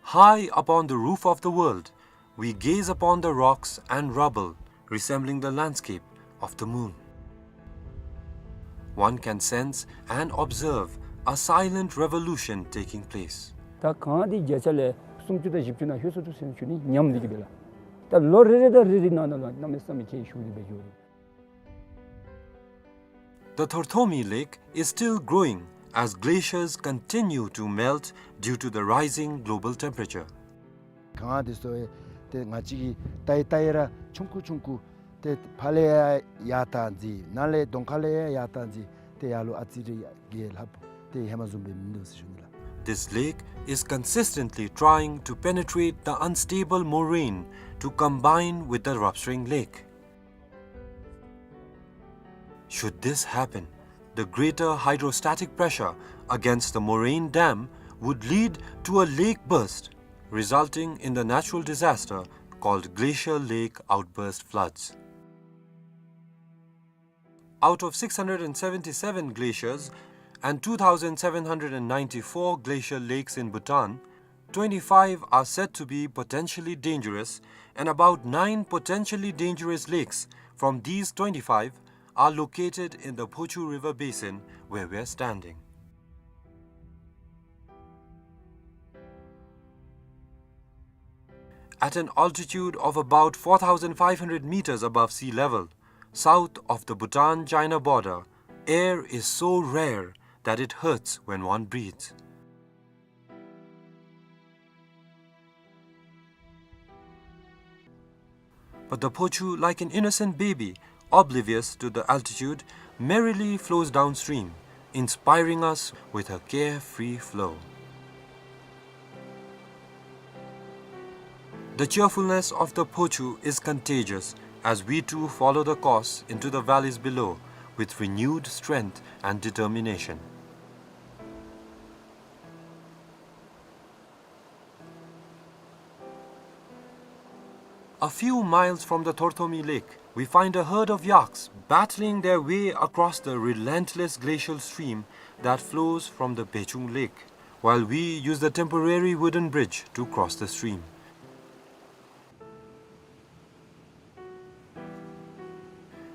High upon the roof of the world, we gaze upon the rocks and rubble resembling the landscape of the moon. One can sense and observe a silent revolution taking place. ད་གངས་འདི་བརྒྱ་ཆ་ལས་སུམ་ཅུ་དང་བཞི་བཅུ་ནང་ལྷོད་སོ་འདུག་ཟེར་ཞུ་ནི་ཉམས་འདི་གིས་འབད་ལགས། ད་ལོ་རེ་རེ་དང་རེ་རེ་ནང་ན་ལུ་གནམ་མེད་ས་མེད་ཁྱད་ཞུགས་ཏེ་འབད་འགྱོ་རུང་། The Thorthomi Lake is still growing as glaciers continue to melt due to the rising global temperature. གངས་འདི་ཚུ་ཏེ་ང་བཅས་ཀྱིས་ལྟ་ཡི་ལྟ་ཡི་ར་ཆུང་ཀུ་ཆུང་ཀུ་ཏེ་ཕར་ལས་ཡར་ཡར་བཏང་ཅི་ནཱ་ལས་གདོང་ཁ་ལས་ཡར་ཡར་བཏང་ཅི་ཏེ་ཡར་ལུ་ཨ་ཙི་རེ་ཡར་རྒྱས་ལྷགཔ་ཏེ་ཧེ་མ་བཟུམ་སྦེ་མིན་འདུག་ཟེར་ཞུ་ནི་ལགས། This lake is consistently trying to penetrate the unstable moraine to combine with the Rapsring Lake. Should this happen, the greater hydrostatic pressure against the moraine dam would lead to a lake burst, resulting in the natural disaster called glacial lake outburst floods. Out of six hundred and seventy-seven glaciers and two thousand seven hundred and ninety-four glacial lakes in Bhutan, twenty-five are said to be potentially dangerous, and about nine potentially dangerous lakes from these twenty-five are located in the Phochu River basin where we are standing. At an altitude of about four thousand five hundred meters above sea level, south of the Bhutan-China border, air is so rare that it hurts when one breathes. But the Phochu, like an innocent baby, oblivious to the altitude, merrily flows downstream, inspiring us with her carefree flow. The cheerfulness of the Phochu is contagious as we too follow the course into the valleys below with renewed strength and determination. A few miles from the Thorthomi Lake, we find a herd of yaks battling their way across the relentless glacial stream that flows from the Bechung Lake, while we use the temporary wooden bridge to cross the stream.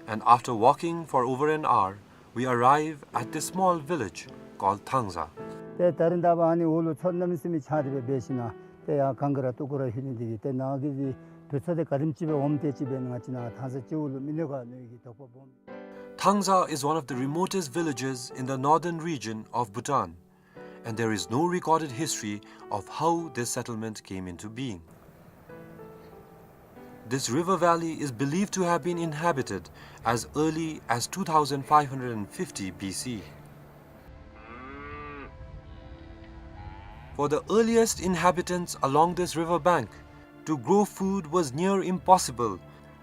And after walking for over an hour, we arrive at this small village called Thangza. ཏེ་ད་རིས་ད་ཕར་ཨ་ནི་འོག་ལུ་མཚོ་གནམ་མེད་ས་མེད་ཆགས་ཏེ་སྦེ་འབད་ཞིནམ་ཏེ་ཡར་གངས་ཀྱི་ར་སྟུག་པོ་ར་ལྷོད་ནི་འདི་གིས་ཏེ་ནཱ་གི་འདི་དུས་ཚོད་འདི་ག་དེམ་ཅིག་སྦེ་འོངམ་དེ་ཅིག་སྦེ་ང་བཅས་ནཱ་ཐང་ས་སྤྱི་བོ་ལུ་མི་གནོད་ག་མནོ་བའི་གི་དོགས་པ་སྦོམ། Thangza is one of the remotest villages in the northern region of Bhutan, and there is no recorded history of how this settlement came into being. This river valley is believed to have been inhabited as early as two thousand five hundred fifty B C. For the earliest inhabitants along this river bank, to grow food was near impossible,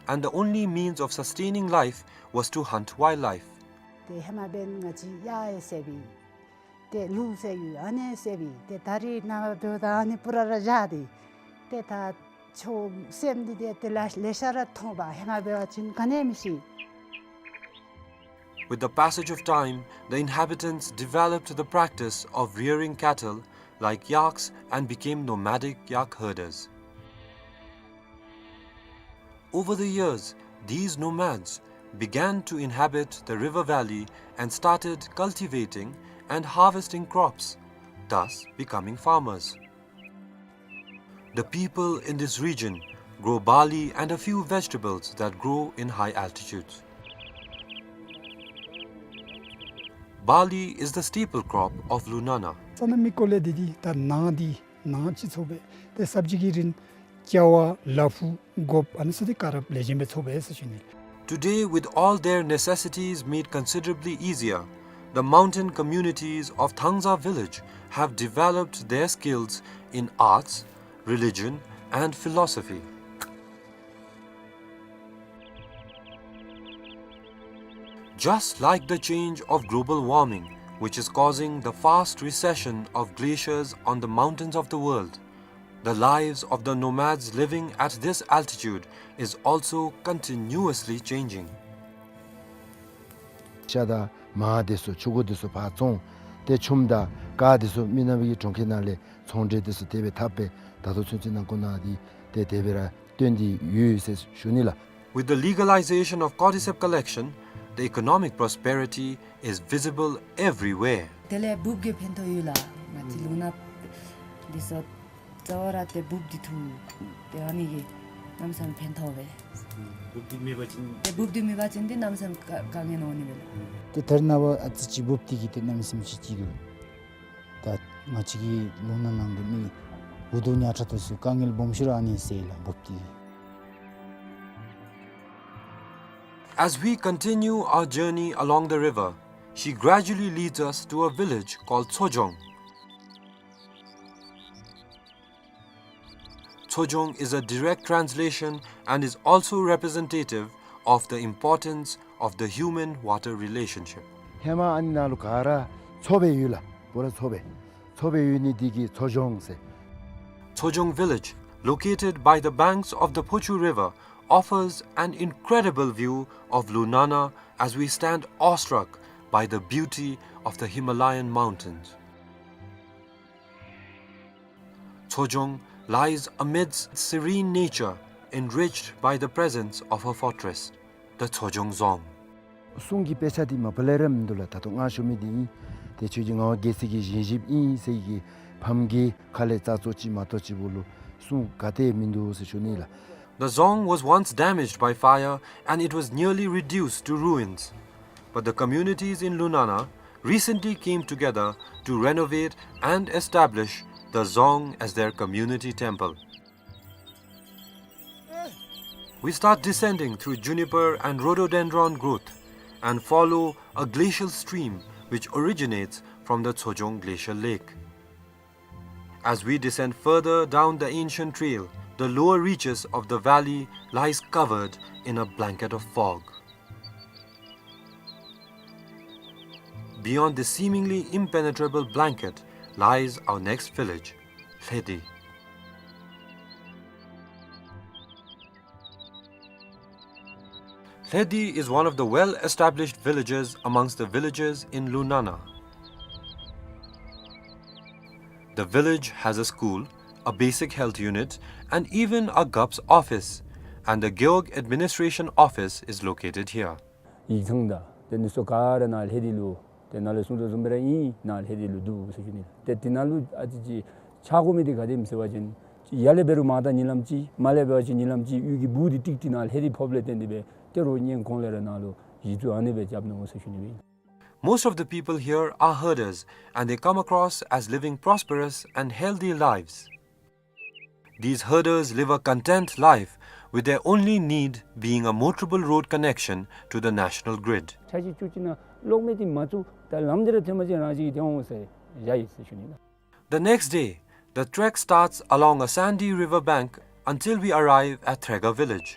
and the only means of sustaining life was to hunt wildlife. ཏེ་ཧེ་མ་འབདན་ང་བཅས་གཡག་ཡང་བསད་པས། ཏེ་ལུག་བསད་ཡོད། ཨ་ནི་བསད་པས། ཏེ་ད་རིས་ནངས་པ་འབདཝ་ད་ཨ་ནི་སྤུ་ར་ར་བཞག་སྟེ་ཏེ་ད་ཆོ་སེམས་འདི་ཏེ་ཏེ་ལ་ལེ་ཤ་ར་མཐོང་པ། ཧེ་མ་འབད་བ་ཅིན་ག་ནི་ཡང་མི་ཤེས། With the passage of time, the inhabitants developed the practice of rearing cattle, like yaks and became nomadic yak herders. Over the years, these nomads began to inhabit the river valley and started cultivating and harvesting crops, thus becoming farmers. The people in this region grow barley and a few vegetables that grow in high altitudes. Barley is the staple crop of Lunana. ས་གནས་མི་སྐོར་ལས་འདི་འདི་ད་ནཱ་འདི་ནཱ་ཅིག་ཚོ་སྦེ་ཏེ་སབ་ཇི་གི་རིན་ཅ་བ་ལ་ཕུག་གོཔ་ཨ་ནི་ཚུ་འདི་ག་ར་ལེགས་ཤོམ་སྦེ་ཚོ་སྦེ་ཟེར་ཞུ་ནི། Today, with all their necessities made considerably easier, the mountain communities of Thangza village have developed their skills in arts, religion, and philosophy. Just like the change of global warming, which is causing the fast recession of glaciers on the mountains of the world, the lives of the nomads living at this altitude is also continuously changing. ཤ་དང་མར་དེ་ཚུ་ཕྱུར་འགོ་དེ་ཚུ་ཕར་བཙོང་སྟེ་ཆུམ་དང་ཀར་དེ་ཚུ་མི་ནག་པའི་གྲོང་ཁྱེར་ནང་ལས་ཚོང་འབྲེལ་དེ་ཚུ་དེ་སྦེ་འཐབ་སྦེ་ད་ལྟོ་ཚུན་ཚོད་ནང་ཁོ་ན་འདི་ཏེ་དེ་སྦེ་ར་སྟོན་ཏེ་ཡོད་ཟེར་ཞུ་ནི་ལགས། With the legalization of cordyceps collection, the economic prosperity is visible everywhere. དེ་ལས་འབུཔ་གིས་ཕན་ཐོགས་ཡོད་ལགས། ང་བཅས་ལུང་ནང་འདི་ཚུ་རྩ་བ་ར་ཏེ་འབུཔ་འདི་འཐུ་སྟེ་ཨ་ནི་གིས་གནམ་མེད་ས་མེད་ཕན་ཐོགས་པས། འབུཔ་འདི་མེད་པ་ཅིན་ཏེ་འབུཔ་འདི་མེད་པ་ཅིན་ཏེ་གནམ་མེད་ས་མེད་དཀའ་དཀའ་ངལ་འོང་ནི་མས་ལགས། ཏེ་ད་རེས་ནངས་པ་ཨ་ཙི་ཅིག་འབུཔ་འདི་གིས་ཏེ་གནམ་མེད་ས་མེད་ཅིག་ཅིག་གི་ད་ང་བཅས་ཀྱི་ལུང་ནང་ནང་གི་མི་འུ་སྡུག་ཉག་ཕྲ་དེ་ཚུ་དཀའ་ངལ་སྦོམ་ཤོས་ར་ཨ་ནི་སེལ་ལགས་འབུཔ་འདི་གིས། As we continue our journey along the river, she gradually leads us to a village called Tsojong. Tsojong is a direct translation and is also representative of the importance of the human-water relationship. ཧེ་མ་ཨ་ནི་ནང་ལུ་ག་ར་མཚོ་སྦེ་ཡོད་ལགས། བོ་ར་མཚོ་སྦེ། མཚོ་སྦེ་ཡོད་ནི་འདི་གིས་མཚོ་ལྗོངས་ཟེར། Tsojong village, located by the banks of the Phochu River, offers an incredible view of Lunana as we stand awestruck by the beauty of the Himalayan mountains. Tsojong lies amidst serene nature, enriched by the presence of her fortress, the Tsojong Dzong. གསུང་གི་དཔེ་ཆ་འདི་མ་པ་ལས་ར་མིན་འདུག་ལགས། ད་ལྟོ་ང་ཞུ་མི་འདི་ཨིན། ཏེ་ཁྱོད་ཀྱི་ངག་དབང་རྒྱལ་མཚན་གྱི་བཞེངས་གཞིཔ་ཨིན་ཟེར་གྱི་ཕམ་གྱི་ཁ་ལས་རྩ་ཚོ་ཅིག་མ་གཏོགས་ཅིག་བོ་ལུ་གསུང་ག་ཏེ་མིན་འདུག་ཟེར་ཞུ་ནི་ལགས། The dzong was once damaged by fire and it was nearly reduced to ruins. But the communities in Lunana recently came together to renovate and establish the dzong as their community temple. We start descending through juniper and rhododendron growth and follow a glacial stream which originates from the Tsojong Glacial Lake. As we descend further down the ancient trail, the lower reaches of the valley lies covered in a blanket of fog. Beyond this seemingly impenetrable blanket lies our next village, Lhedi. Lhedi is one of the well-established villages amongst the villages in Lunana. The village has a school, a basic health unit, and even a gup's office, and the Gewog administration office is located here. ཡིག་ཚང་དང་དེ་ནི་སོ་ག་ར་ནཱ་ལྷེ་དི་ལུ་དེ་ནཱ་ལུ་གསུང་དོ་བཟུམ་སྦེ་ར་ཨིན། ནཱ་ལྷེ་དི་ལུ་འདུག་ཟེར་ཞུ་ནི། ཏེ་དེ་ནང་ལུ་ཨ་ཙི་ཅིག་ཆགས་དགོ་མི་འདི་ག་དེམ་ཟེར་བ་ཅིན་ཡར་ལས་འབད་རུང་མར་ད་ཉིན་ལམ་ཅིག་མར་ལས་འབད་བ་ཅིན་ཉིན་ལམ་ཅིག་གཡུས་ཀྱི་སྦུག་འདི་ཏིག་ཏི་ནཱ་ལྷེ་དི་ཕོགཔ་ལས་བརྟེན་ཏེ་སྦེ་ཏེ་རོགས་གཉེན་ཁོང་ལས་ར་ནཱ་ལུ་གཞི་བཙུགས་ཨ་ནི་སྦེ་རྐྱབ་ནུག་ཟེར་ཞུ་ནི་སྦེ་ཨིན། Most of the people here are herders and they come across as living prosperous and healthy lives. These herders live a content life with their only need being a motorable road connection to the national grid. ཆ་ཅིག་ཅུ་ཅིག་ནང་གློག་མེ་འདི་མ་བཙུགས་ད་ལམ་འདི་ར་ཐོན་མ་ཅིག་རང་ཅིག་གིས་ཐོན་འོང་ཟེར་བཞག་ཡི་ཟེར་ཞུ་ནི་ལགས། The next day, the trek starts along a sandy river bank until we arrive at Threga village.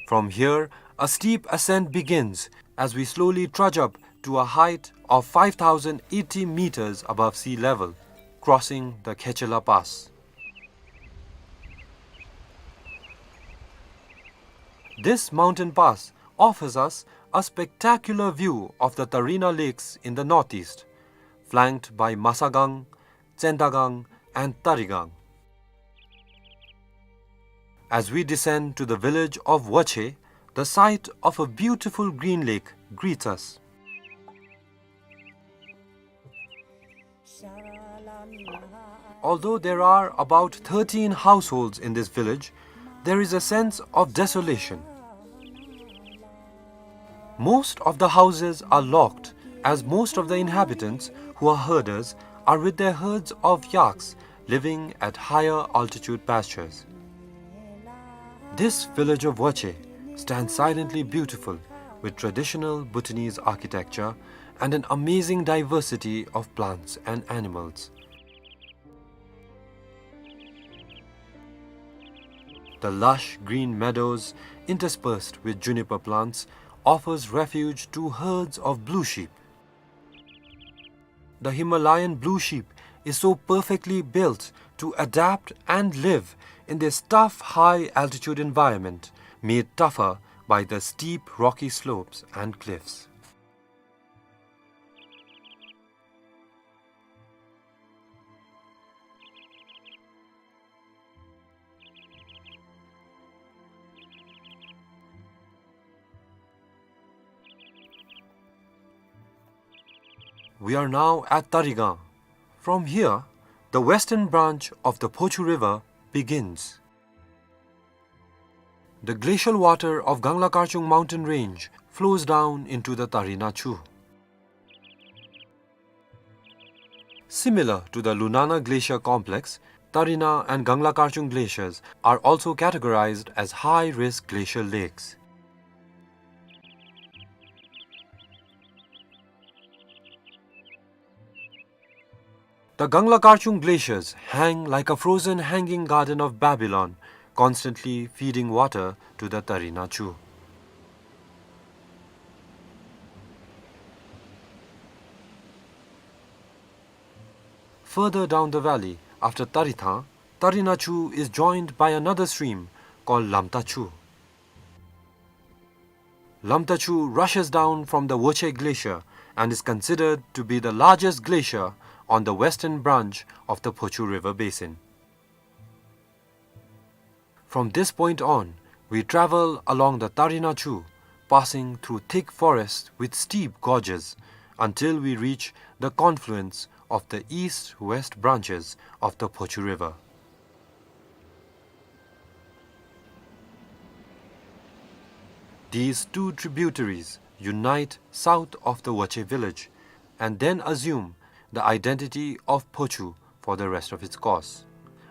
From here, a steep ascent begins as we slowly trudge up to a height of five thousand eighty meters above sea level, crossing the Khechela Pass. This mountain pass offers us a spectacular view of the Tarina Lakes in the northeast, flanked by Masagang, Tsendagang, and Tarigang. As we descend to the village of Wache, the sight of a beautiful green lake greets us. Although there are about thirteen households in this village, there is a sense of desolation. Most of the houses are locked, as most of the inhabitants, who are herders, are with their herds of yaks living at higher altitude pastures. This village of Wache stands silently beautiful, with traditional Bhutanese architecture and an amazing diversity of plants and animals. The lush green meadows, interspersed with juniper plants, offers refuge to herds of blue sheep. The Himalayan blue sheep is so perfectly built to adapt and live in this tough high-altitude environment, made tougher by the steep rocky slopes and cliffs. We are now at Tarigang. From here, the western branch of the Phochu River begins. The glacial water of Gangla Karchung mountain range flows down into the Tarina Chu. Similar to the Lunana Glacier complex, Tarina and Gangla Karchung glaciers are also categorized as high-risk glacial lakes. The Gangla Karchung glaciers hang like a frozen hanging garden of Babylon, constantly feeding water to the Tarina Chu. Further down the valley, after Tarithang, Tarina Chu is joined by another stream called Lamta Chu. Lamta Chu rushes down from the Woche Glacier and is considered to be the largest glacier on the western branch of the Phochu River basin. From this point on, we travel along the Tarina Chu, passing through thick forests with steep gorges, until we reach the confluence of the east-west branches of the Phochu River. These two tributaries unite south of the Woche village and then assume the identity of Phochu for the rest of its course,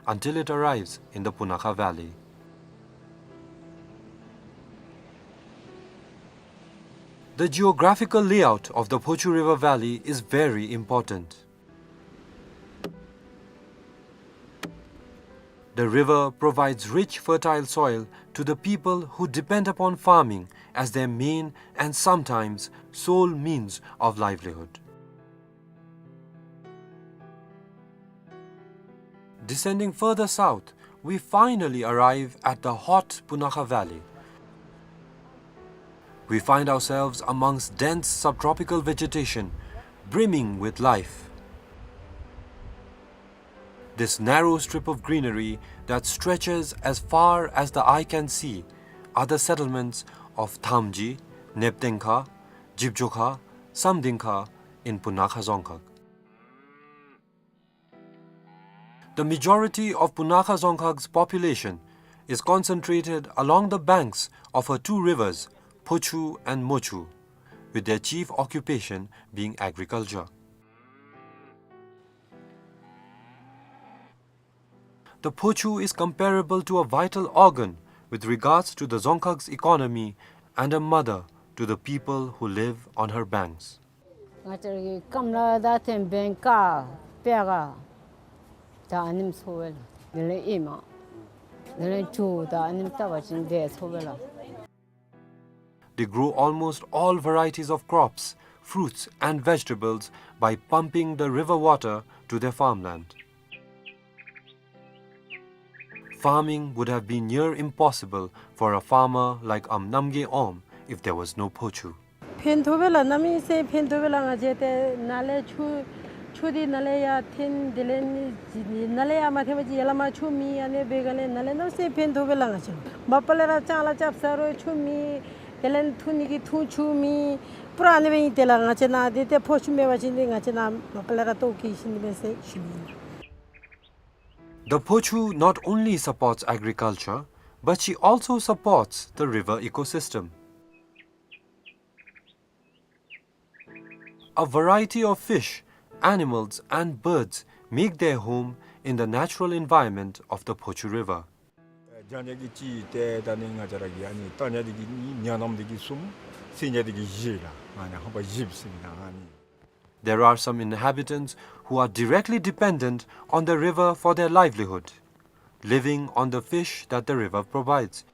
until it arrives in the Punakha Valley. The geographical layout of the Phochu River Valley is very important. The river provides rich, fertile soil to the people who depend upon farming as their main and sometimes sole means of livelihood. Descending further south, we finally arrive at the hot Punakha Valley. We find ourselves amongst dense subtropical vegetation, brimming with life. This narrow strip of greenery that stretches as far as the eye can see are the settlements of Thamji, Neptengkha, Jibjokha, Samdingkha in Punakha Dzongkhag. The majority of Punakha Dzongkhag's population is concentrated along the banks of her two rivers, Phochu and Mochu, with their chief occupation being agriculture. The Phochu is comparable to a vital organ with regards to the Dzongkhag's economy and a mother to the people who live on her banks. ང་བཅས་ར་གི་སྐམ་ལ་ད་ཐེམ་བེང་ཀ་པེ་ག་ད་ཨ་ནེམ་འཚོ་བས་ལགས། དེ་ལས་ཨེ་མ་དེ་ལས་ཇོ་ད་ཨ་ནེམ་བཏབ་པ་ཅིན་དེ་འཚོ་བས་ལགས། They grow almost all varieties of crops, fruits and vegetables by pumping the river water to their farmland. Farming would have been near impossible for a farmer like Am Namgay Om if there was no Phochu. ཕན་ཐོགས་པས་ལགས། གནམ་མེད་ས་མེད་ཕན་ཐོགས་པས་ལགས། ང་བཅས་ཏེ་ནཱ་ལས་ཆུ་ ཆུ་འདི་ནཱ་ལས་ཡར་འཐེན། དེ་ལས་ནི་ནཱ་ལས་ཡར་མ་འཐེན་པ་ཅིན་ཡར་ལས་མར་ཆུ་མེད། ཨ་ནི་འབད་ག་ལས་ནཱ་ལས་གནམ་མེད་ས་མེད་ཕན་ཐོགས་པས་ལགས་ང་བཅས་ལུ། མ་པ་ལས་ར་ལྕང་ལཱ་རྐྱབ་ས་རུང་ཆུ་མེད། དེ་ལས་འཐུང་ནི་གི་འཐུང་ཆུ་མེད། པུ་ར་ཨ་ནི་སྦེ་ཨིན། དེ་ལས་ང་བཅས་ནཱ་འདི་ཏེ་ཕོ་ཆུ་མེད་པ་ཅིན་འདི་ང་བཅས་ནཱ་མ་པ་ལས་ར་ལྟོཝ་བཀྱེས་ཞིནམ་ཨིན་པས་ཟེར་ཞུ་ནི་ཨིན། The Phochu not only supports agriculture, but she also supports the river ecosystem. A variety of fish, animals, and birds make their home in the natural environment of the Phochu River. རྒྱང་རྒྱག་གི་གཅིག་ཏེ་ད་ནི་ང་བཅས་ར་གི་ཨ་ནི་རྟ་ཉ་འདི་གིས་གཉིས། ཉ་ནམ་འདི་གིས་གསུམ། སེང་ཉ་འདི་གིས་བཞི་ལགས། ཨ་ནི་ཧམ་པ་བཞི་ཟེར་ཨིན་ན་ཨ་ནི། There are some inhabitants who are directly dependent on the river for their livelihood, living on the fish that the river provides.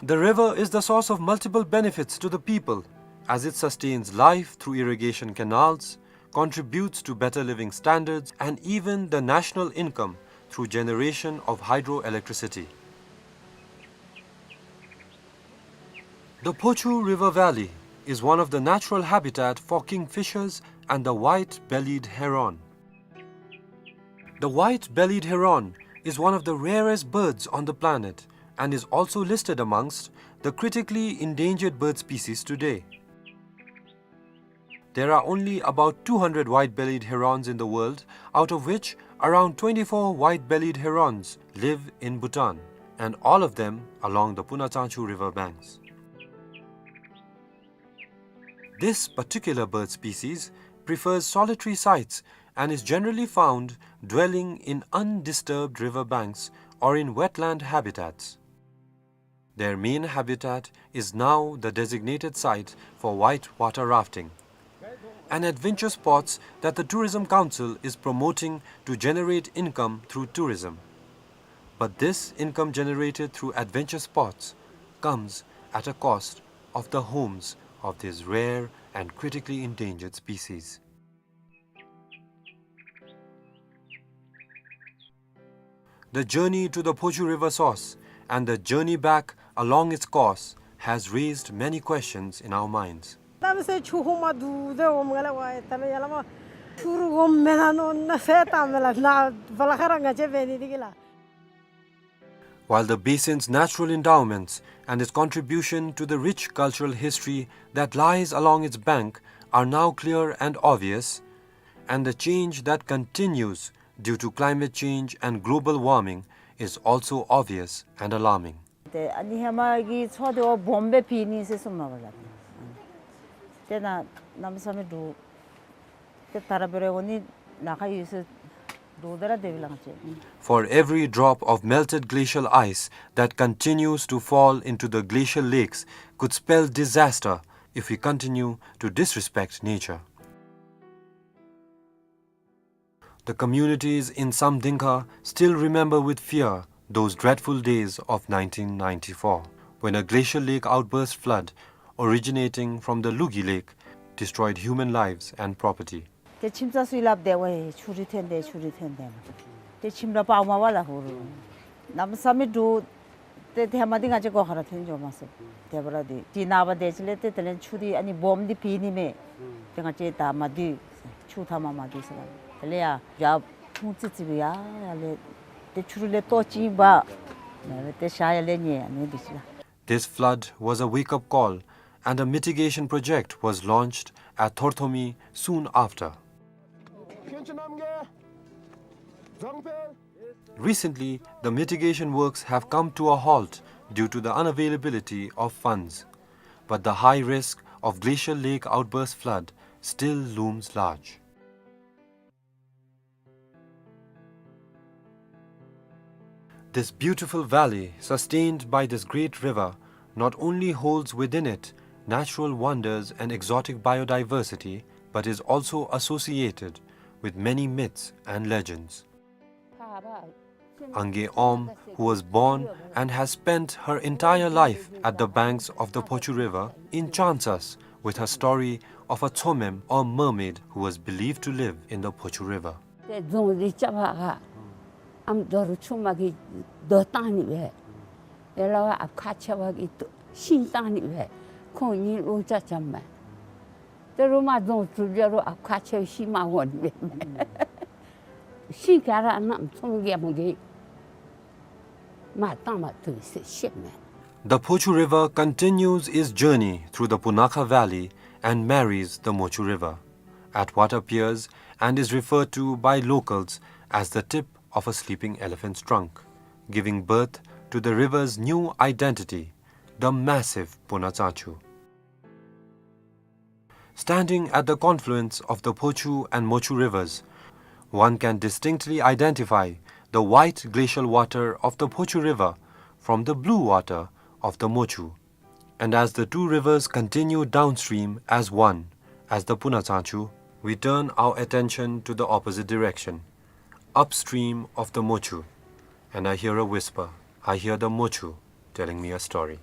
The river is the source of multiple benefits to the people, as it sustains life through irrigation canals, contributes to better living standards, and even the national income through generation of hydroelectricity. The Phochu River Valley is one of the natural habitat for kingfishers and the white-bellied heron. The white-bellied heron is one of the rarest birds on the planet and is also listed amongst the critically endangered bird species today. There are only about two hundred white-bellied herons in the world, out of which around twenty-four white-bellied herons live in Bhutan, and all of them along the Puna Changchu river banks. This particular bird species prefers solitary sites and is generally found dwelling in undisturbed river banks or in wetland habitats. Their main habitat is now the designated site for white water rafting, an adventure sports that the Tourism Council is promoting to generate income through tourism. But this income generated through adventure sports comes at a cost of the homes of these rare and critically endangered species. The journey to the Phochu River source and the journey back along its course has raised many questions in our minds. གནམ་མེད་ས་མེད་ཆུ་ཧོང་མ་འདུག་དེ་འོངམ་ག་ལས་ཝའེ་ད་ལས་ཡར་ལས་མར་ཆུ་རུ་འོངམ་མེན་ན་མནོ་ནཱ་ཟེར་བཏངམ་མས་ལགས། ནཱ་བ་ལ་ཁ་ར་ང་བཅས་འབད་ནི་འདི་གིས་ལགས། While the basin's natural endowments and its contribution to the rich cultural history that lies along its bank are now clear and obvious, and the change that continues due to climate change and global warming is also obvious and alarming. ཏེ་ཨ་ནི་ཧེ་མ་གི་མཚོ་འདི་བ་སྦོམ་སྦེ་ཕྱེ་ནི་ཟེར་གསུངམ་མས་ལགས། ཏེ་ནཱ་གནམ་མེད་ས་མེད་འདུག། ཏེ་ད་ར་འབད་རུང་འོང་ནི་ནཱ་ཁར་ཡོད་ཟེར་འདུག་དེ་ར་དེ་སྦེ་ལགས་ཅིག། For every drop of melted glacial ice that continues to fall into the glacial lakes could spell disaster if we continue to disrespect nature. The communities in Samdingkha still remember with fear those dreadful days of nineteen ninety-four, when a glacial lake outburst flood originating from the Lugi Lake destroyed human lives and property. ཏེ་ཁྱིམ་ཚང་ཚུ་སླབ་དེས་ཝའེ་ཆུ་རུད་ཐོན་དེས་ཆུ་རུད་ཐོན་དེས། ཏེ་ཁྱིམ་ར་སྤརཝ་མས་ལགས་ཧོར། གནམ་མེད་ས་མེད་འདུག། ཏེ་ཧེ་མ་འདི་ང་བཅས་སྒོ་ཁར་ཐོན་འགྱོ་མ་ཚུགས། དེ་འབད་རུང་འདི་ཅིག་ནངས་པ་དེ་ཅིག་ལས་ཏེ་དེ་ལས་ཆུ་འདི་ཨ་ནི་སྦོམ་འདི་ཕྱེ་ནི་མས། ཏེ་ང་བཅས་ད་མ་སྡོད། ཆུ་མཐའ་མར་མ་སྡོད་ཟེར་ལགས། དེ་ལས་ཡར་ཡར་ཕུང་ཙི་ཙི་སྦེ་ཡར་ཡར་ལས་ཏེ་ཆུ་རུད་ལས་ལྟོ་ཅིག་འབག། ཏེ་ཤ་ཡར་ལས་ཉལ་ཨ་ནི་འདི་ཅིག་ལགས། This flood was a wake-up call and a mitigation project was launched at Thorthomi soon after. Recently, the mitigation works have come to a halt due to the unavailability of funds, but the high risk of glacial lake outburst flood still looms large. This beautiful valley, sustained by this great river, not only holds within it natural wonders and exotic biodiversity, but is also associated with many myths and legends. Ange Om, who was born and has spent her entire life at the banks of the Phochu River, enchants us with her story of a Tsomem or mermaid who was believed to live in the Phochu River. ཏེ་རྫོང་འདི་རྐྱབ་པར་ཨམ་རྡོ་རུ་ཆུ་མ་གིས་རྡོ་བཏང་ནི་སྦེ། ཡ་ལ་བ་ཨཔ་ཁ་ཆེ་བ་གིས་ཤིང་བཏང་ནི་སྦེ། ཁོང་གཉིས་བློ་རྒྱ་འཇམ་མས། ད་རུང་མ་རྫོང་གྲུབ་རྒྱ་རུང་ཨ་ཁ་ཆེ་ཤི་མ་འོང་མེད། ཤི་ཁ་ར་ནམ་ཚོང་རྒྱ་མོ་གི་མ་བཏང་མ་ཐུབ་ཟེར་ཤེས་མས། The Phochu River continues its journey through the Punakha Valley and marries the Mochu River at what appears and is referred to by locals as the tip of a sleeping elephant's trunk, giving birth to the river's new identity, the massive Punatsachu. Standing at the confluence of the Phochu and Mochu rivers, one can distinctly identify the white glacial water of the Phochu River from the blue water of the Mochu. And as the two rivers continue downstream as one, as the Punatsachu, we turn our attention to the opposite direction, upstream of the Mochu. And I hear a whisper. I hear the Mochu telling me a story.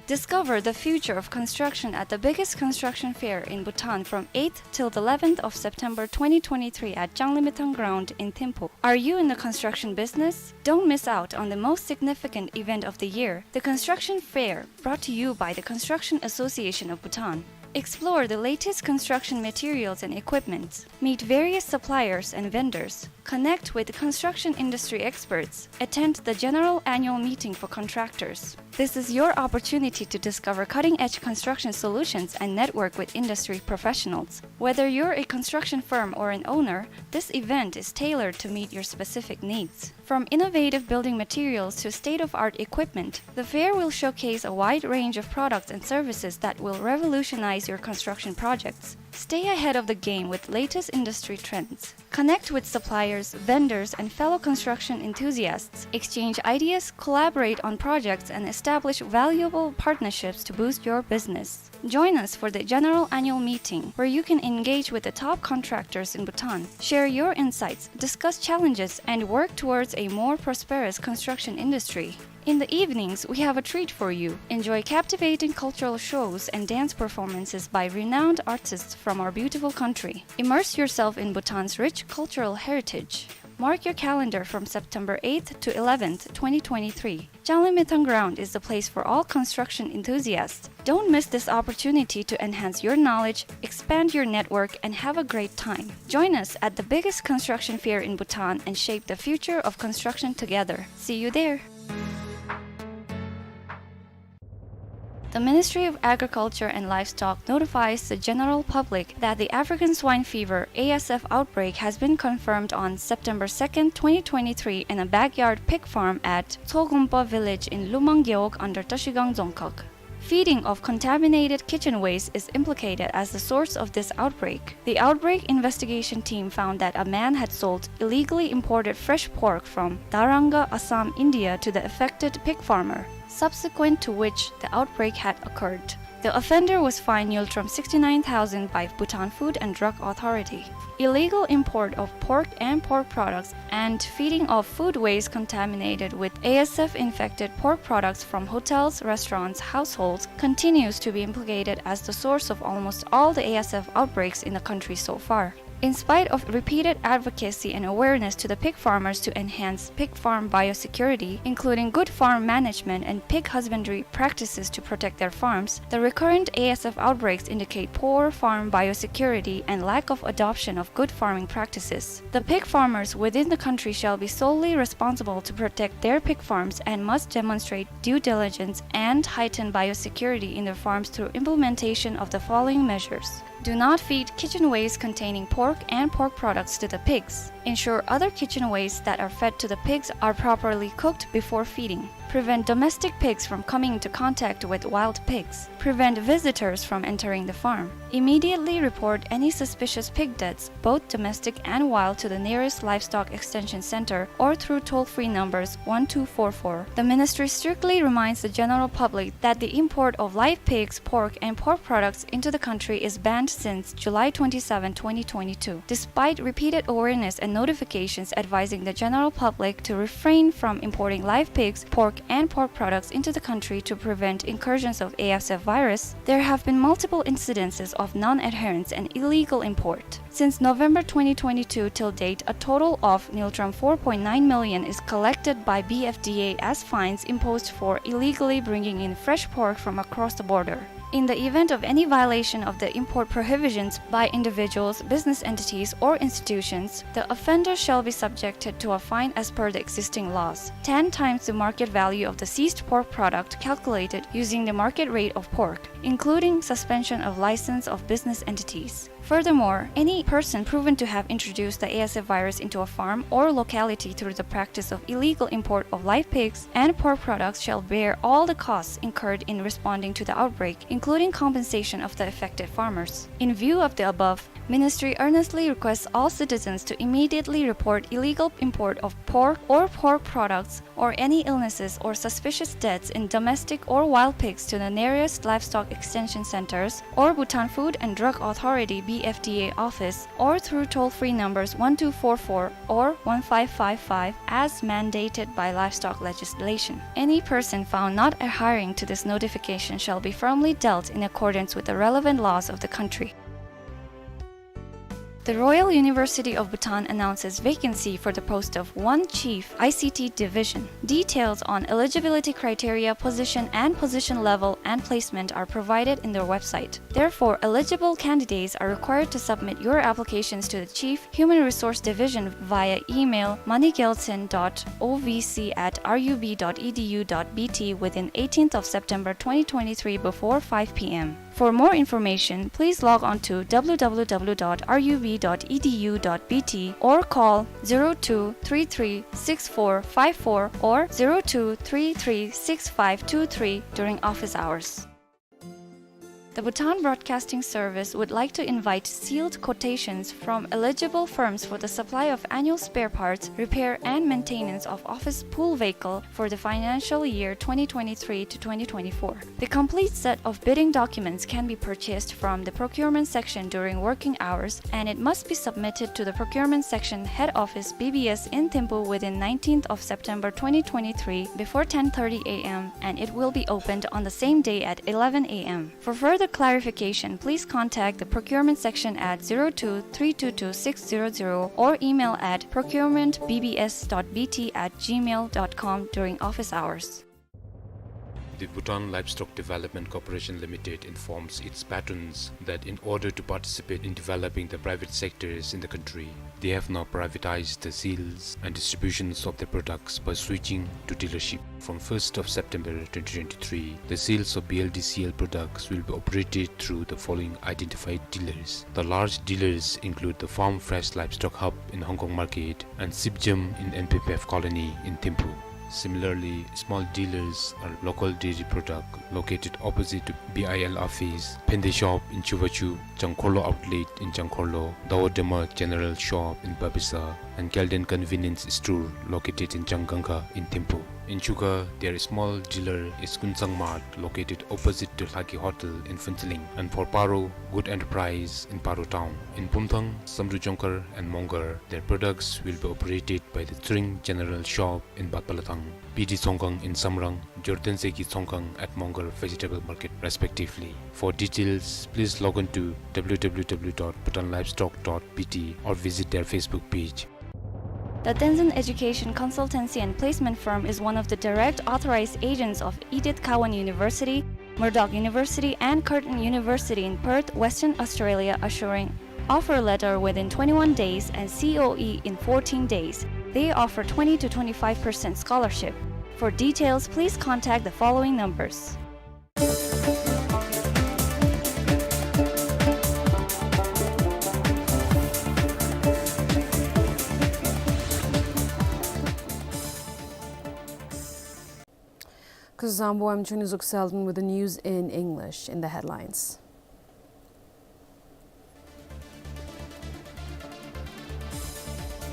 Discover the future of construction at the biggest construction fair in Bhutan from eighth till the eleventh of September twenty twenty-three at Changlimithang Ground in Thimphu. Are you in the construction business? Don't miss out on the most significant event of the year, the Construction Fair, brought to you by the Construction Association of Bhutan. Explore the latest construction materials and equipments, meet various suppliers and vendors, connect with construction industry experts, attend the general annual meeting for contractors. This is your opportunity to discover cutting-edge construction solutions and network with industry professionals. Whether you're a construction firm or an owner, this event is tailored to meet your specific needs. From innovative building materials to state-of-art equipment, the fair will showcase a wide range of products and services that will revolutionize your construction projects. Stay ahead of the game with latest industry trends. Connect with suppliers, vendors, and fellow construction enthusiasts. Exchange ideas, collaborate on projects, and establish valuable partnerships to boost your business. Join us for the general annual meeting, where you can engage with the top contractors in Bhutan, share your insights, discuss challenges, and work towards a more prosperous construction industry. In the evenings, we have a treat for you. Enjoy captivating cultural shows and dance performances by renowned artists from our beautiful country. Immerse yourself in Bhutan's rich cultural heritage. Mark your calendar from September eighth to eleventh, twenty twenty-three. Changlimithang Ground is the place for all construction enthusiasts. Don't miss this opportunity to enhance your knowledge, expand your network, and have a great time. Join us at the biggest construction fair in Bhutan and shape the future of construction together. See you there. The Ministry of Agriculture and Livestock notifies the general public that the African swine fever, A S F, outbreak has been confirmed on September second, twenty twenty-three, in a backyard pig farm at Tsogumpa village in Lumang Gewog under Trashigang Dzongkhag. Feeding of contaminated kitchen waste is implicated as the source of this outbreak. The outbreak investigation team found that a man had sold illegally imported fresh pork from Daranga, Assam, India to the affected pig farmer, subsequent to which the outbreak had occurred. The offender was fined Ngultrum sixty-nine thousand by Bhutan Food and Drug Authority. Illegal import of pork and pork products and feeding of food waste contaminated with A S F infected pork products from hotels, restaurants, households continues to be implicated as the source of almost all the A S F outbreaks in the country so far. In spite of repeated advocacy and awareness to the pig farmers to enhance pig farm biosecurity, including good farm management and pig husbandry practices to protect their farms, the recurrent A S F outbreaks indicate poor farm biosecurity and lack of adoption of good farming practices. The pig farmers within the country shall be solely responsible to protect their pig farms and must demonstrate due diligence and heighten biosecurity in their farms through implementation of the following measures. Do not feed kitchen waste containing pork and pork products to the pigs. Ensure other kitchen waste that are fed to the pigs are properly cooked before feeding. Prevent domestic pigs from coming into contact with wild pigs. Prevent visitors from entering the farm. Immediately report any suspicious pig deaths, both domestic and wild, to the nearest livestock extension center or through toll-free numbers one two four four. The ministry strictly reminds the general public that the import of live pigs, pork, and pork products into the country is banned since July twenty-seventh, twenty twenty-two. Despite repeated awareness and notifications advising the general public to refrain from importing live pigs, pork, and pork products into the country to prevent incursions of A S F virus, there have been multiple incidences of non-adherence and illegal import. Since November twenty twenty-two till date, a total of ngultrum four point nine million is collected by B F D A as fines imposed for illegally bringing in fresh pork from across the border. In the event of any violation of the import prohibitions by individuals, business entities, or institutions, the offender shall be subjected to a fine as per the existing laws, ten times the market value of the seized pork product calculated using the market rate of pork, including suspension of license of business entities. Furthermore, any person proven to have introduced the A S F virus into a farm or locality through the practice of illegal import of live pigs and pork products shall bear all the costs incurred in responding to the outbreak, including compensation of the affected farmers. In view of the above, Ministry earnestly requests all citizens to immediately report illegal import of pork or pork products or any illnesses or suspicious deaths in domestic or wild pigs to the nearest livestock extension centers or Bhutan Food and Drug Authority, B F D A, office or through toll-free numbers one two four four or one five five five as mandated by livestock legislation. Any person found not adhering to this notification shall be firmly dealt in accordance with the relevant laws of the country. The Royal University of Bhutan announces vacancy for the post of one chief I C T division. Details on eligibility criteria, position and position level, and placement are provided in their website. Therefore, eligible candidates are required to submit your applications to the Chief Human Resource Division via email money gyaltshen dot O V C at R U B dot E D U dot B T within eighteenth of September twenty twenty-three before five P M. For more information, please log on to W W W dot R U B dot E D U dot B T or call zero two three three six four five four or zero two three three six five two three during office hours. The Bhutan Broadcasting Service would like to invite sealed quotations from eligible firms for the supply of annual spare parts, repair and maintenance of office pool vehicle for the financial year twenty twenty-three to twenty twenty-four. The complete set of bidding documents can be purchased from the procurement section during working hours, and it must be submitted to the procurement section head office, B B S, in Thimphu within nineteenth of September twenty twenty-three before ten thirty A M, and it will be opened on the same day at eleven A M. For further clarification, please contact the procurement section at zero two three two two six zero zero or email at procurement B B S dot B T at gmail dot com during office hours. The Bhutan Livestock Development Corporation Limited informs its patrons that in order to participate in developing the private sectors in the country, they have now privatized the sales and distributions of their products by switching to dealership. From first of September twenty twenty-three, the sales of B L D C L products will be operated through the following identified dealers. The large dealers include the Farm Fresh Livestock Hub in Hong Kong Market and Sipjam in N P P F Colony in Thimphu. Similarly, small dealers are Local Dairy Product, located opposite to B I L office, Phende Shop in Chuvachu, Changkhorlo Outlet in Changkhorlo, Dawa Dema General Shop in Babisa, and Kelden Convenience Store, located in Changkangkha in Thimphu. In Chukha, their small dealer is Kunsang Mart, located opposite to Lhaki Hotel in Phuentsholing, and for Paro, Good Enterprise in Paro Town. In Pumthang, Samdrup Jongkhar and Mongar, their products will be operated by the Tshering General Shop in Batpalathang, P D Tsongkhang in Samrang, Jordan Zeki Tsongkhang at Mongar Vegetable Market, respectively. For details, please log on to W W W dot bhutan livestock dot B T or visit their Facebook page. The Tenzin Education Consultancy and Placement Firm is one of the direct authorized agents of Edith Cowan University, Murdoch University, and Curtin University in Perth, Western Australia, assuring offer letter within twenty-one days and C O E in fourteen days. They offer twenty to twenty-five percent scholarship. For details, please contact the following numbers. Kuzuzangpo, I'm Chunizuk Selden with the news in English. In the headlines: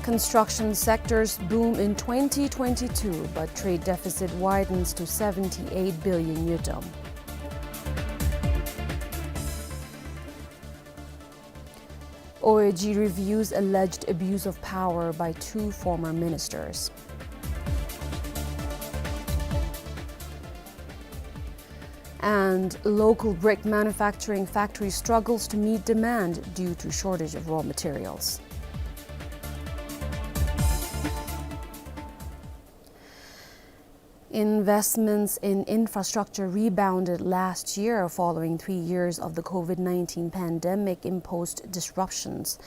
Construction sector's boom in twenty twenty-two, but trade deficit widens to seventy-eight billion ngultrum. O A G reviews alleged abuse of power by two former ministers. And local brick manufacturing factory struggles to meet demand due to shortage of raw materials. Investments in infrastructure rebounded last year following three years of the COVID nineteen pandemic imposed disruptions.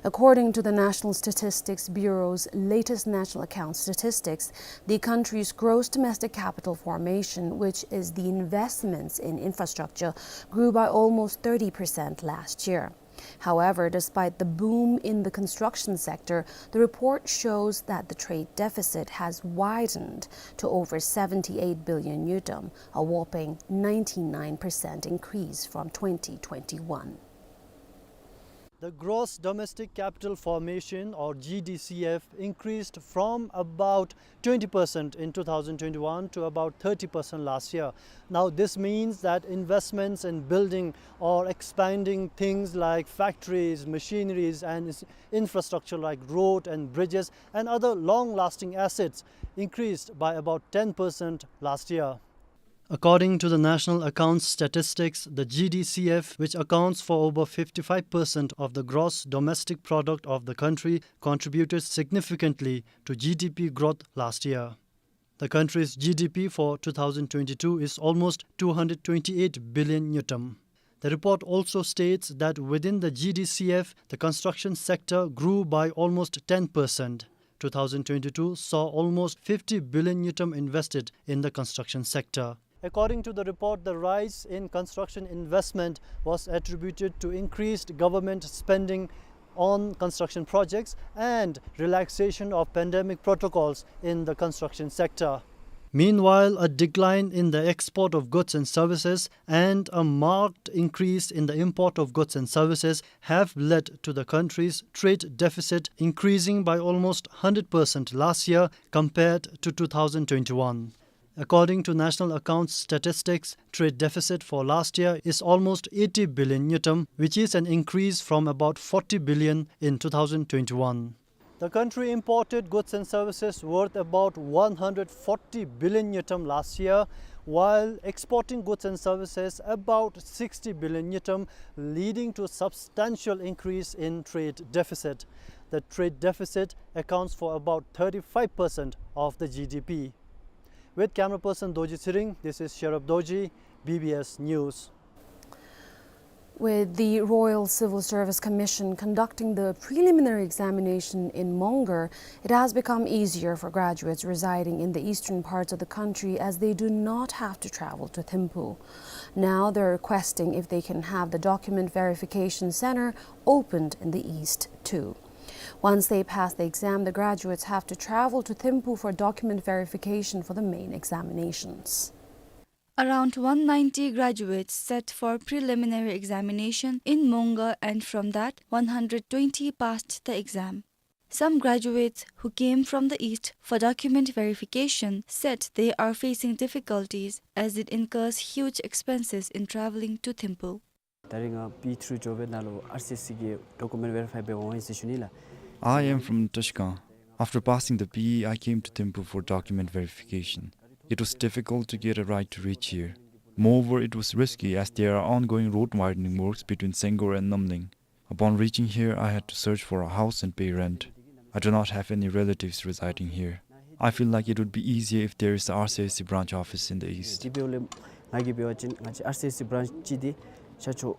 According to the National Statistics Bureau's latest national account statistics, the country's gross domestic capital formation, which is the investments in infrastructure, grew by almost thirty percent last year. However, despite the boom in the construction sector, the report shows that the trade deficit has widened to over seventy-eight billion ngultrum, a whopping ninety-nine percent increase from twenty twenty-one. The gross domestic capital formation, or G D C F, increased from about twenty percent in two thousand twenty-one to about thirty percent last year. Now, this means that investments in building or expanding things like factories, machineries, and ins-, infrastructure like road and bridges and other long-lasting assets increased by about ten percent last year. According to the National Accounts Statistics, the G D C F, which accounts for over fifty-five percent of the gross domestic product of the country, contributed significantly to G D P growth last year. The country's G D P for two thousand twenty-two is almost two hundred twenty-eight billion ngultrum. The report also states that within the G D C F, the construction sector grew by almost ten percent. Two thousand twenty-two saw almost fifty billion ngultrum invested in the construction sector. According to the report, the rise in construction investment was attributed to increased government spending on construction projects and relaxation of pandemic protocols in the construction sector. Meanwhile, a decline in the export of goods and services and a marked increase in the import of goods and services have led to the country's trade deficit increasing by almost hundred percent last year compared to two thousand twenty-one. According to National Accounts Statistics, trade deficit for last year is almost eighty billion ngultrum, which is an increase from about forty billion in two thousand twenty-one. The country imported goods and services worth about one hundred forty billion ngultrum last year, while exporting goods and services about sixty billion ngultrum, leading to a substantial increase in trade deficit. The trade deficit accounts for about thirty-five percent of the G D P. With camera person Dorji Tshering, this is Sherub Dorji, B B S News. With the Royal Civil Service Commission conducting the preliminary examination in Mongar, it has become easier for graduates residing in the eastern parts of the country, as they do not have to travel to Thimphu. Now they're requesting if they can have the document verification center opened in the east too. Once they pass the exam, the graduates have to travel to Thimphu for document verification for the main examinations. Around one ninety graduates sat for preliminary examination in Mongar, and from that, one hundred twenty passed the exam. Some graduates who came from the east for document verification said they are facing difficulties as it incurs huge expenses in travelling to Thimphu. ད་རིས་ང་པི་ཐི་རུ་འགྱོ་བའི་ནང་ལུ་ཨར་སི་ཨེས་སི་གི་ཌོ་ཀུ་མེནཊ་ཝེ་རི་ཕའི་འབད་འོང་ཡི་ཟེར་ཞུ་ནི་ལགས། I am from Tashkent. After passing the P E, I came to Thimphu for document verification. It was difficult to get a ride to reach here. Moreover, it was risky as there are ongoing road widening works between Senggor and Namling. Upon reaching here, I had to search for a house and pay rent. I do not have any relatives residing here. I feel like it would be easier if there is a R C I C branch office in the east. དེ་འབདཝ་ལས་ང་གིས་འབད་བ་ཅིན་ང་བཅས་ཨར་སི་ཨེས་སི་བྲཱནཆ་ཅིག་འདི་ཤར་ཕྱོགས་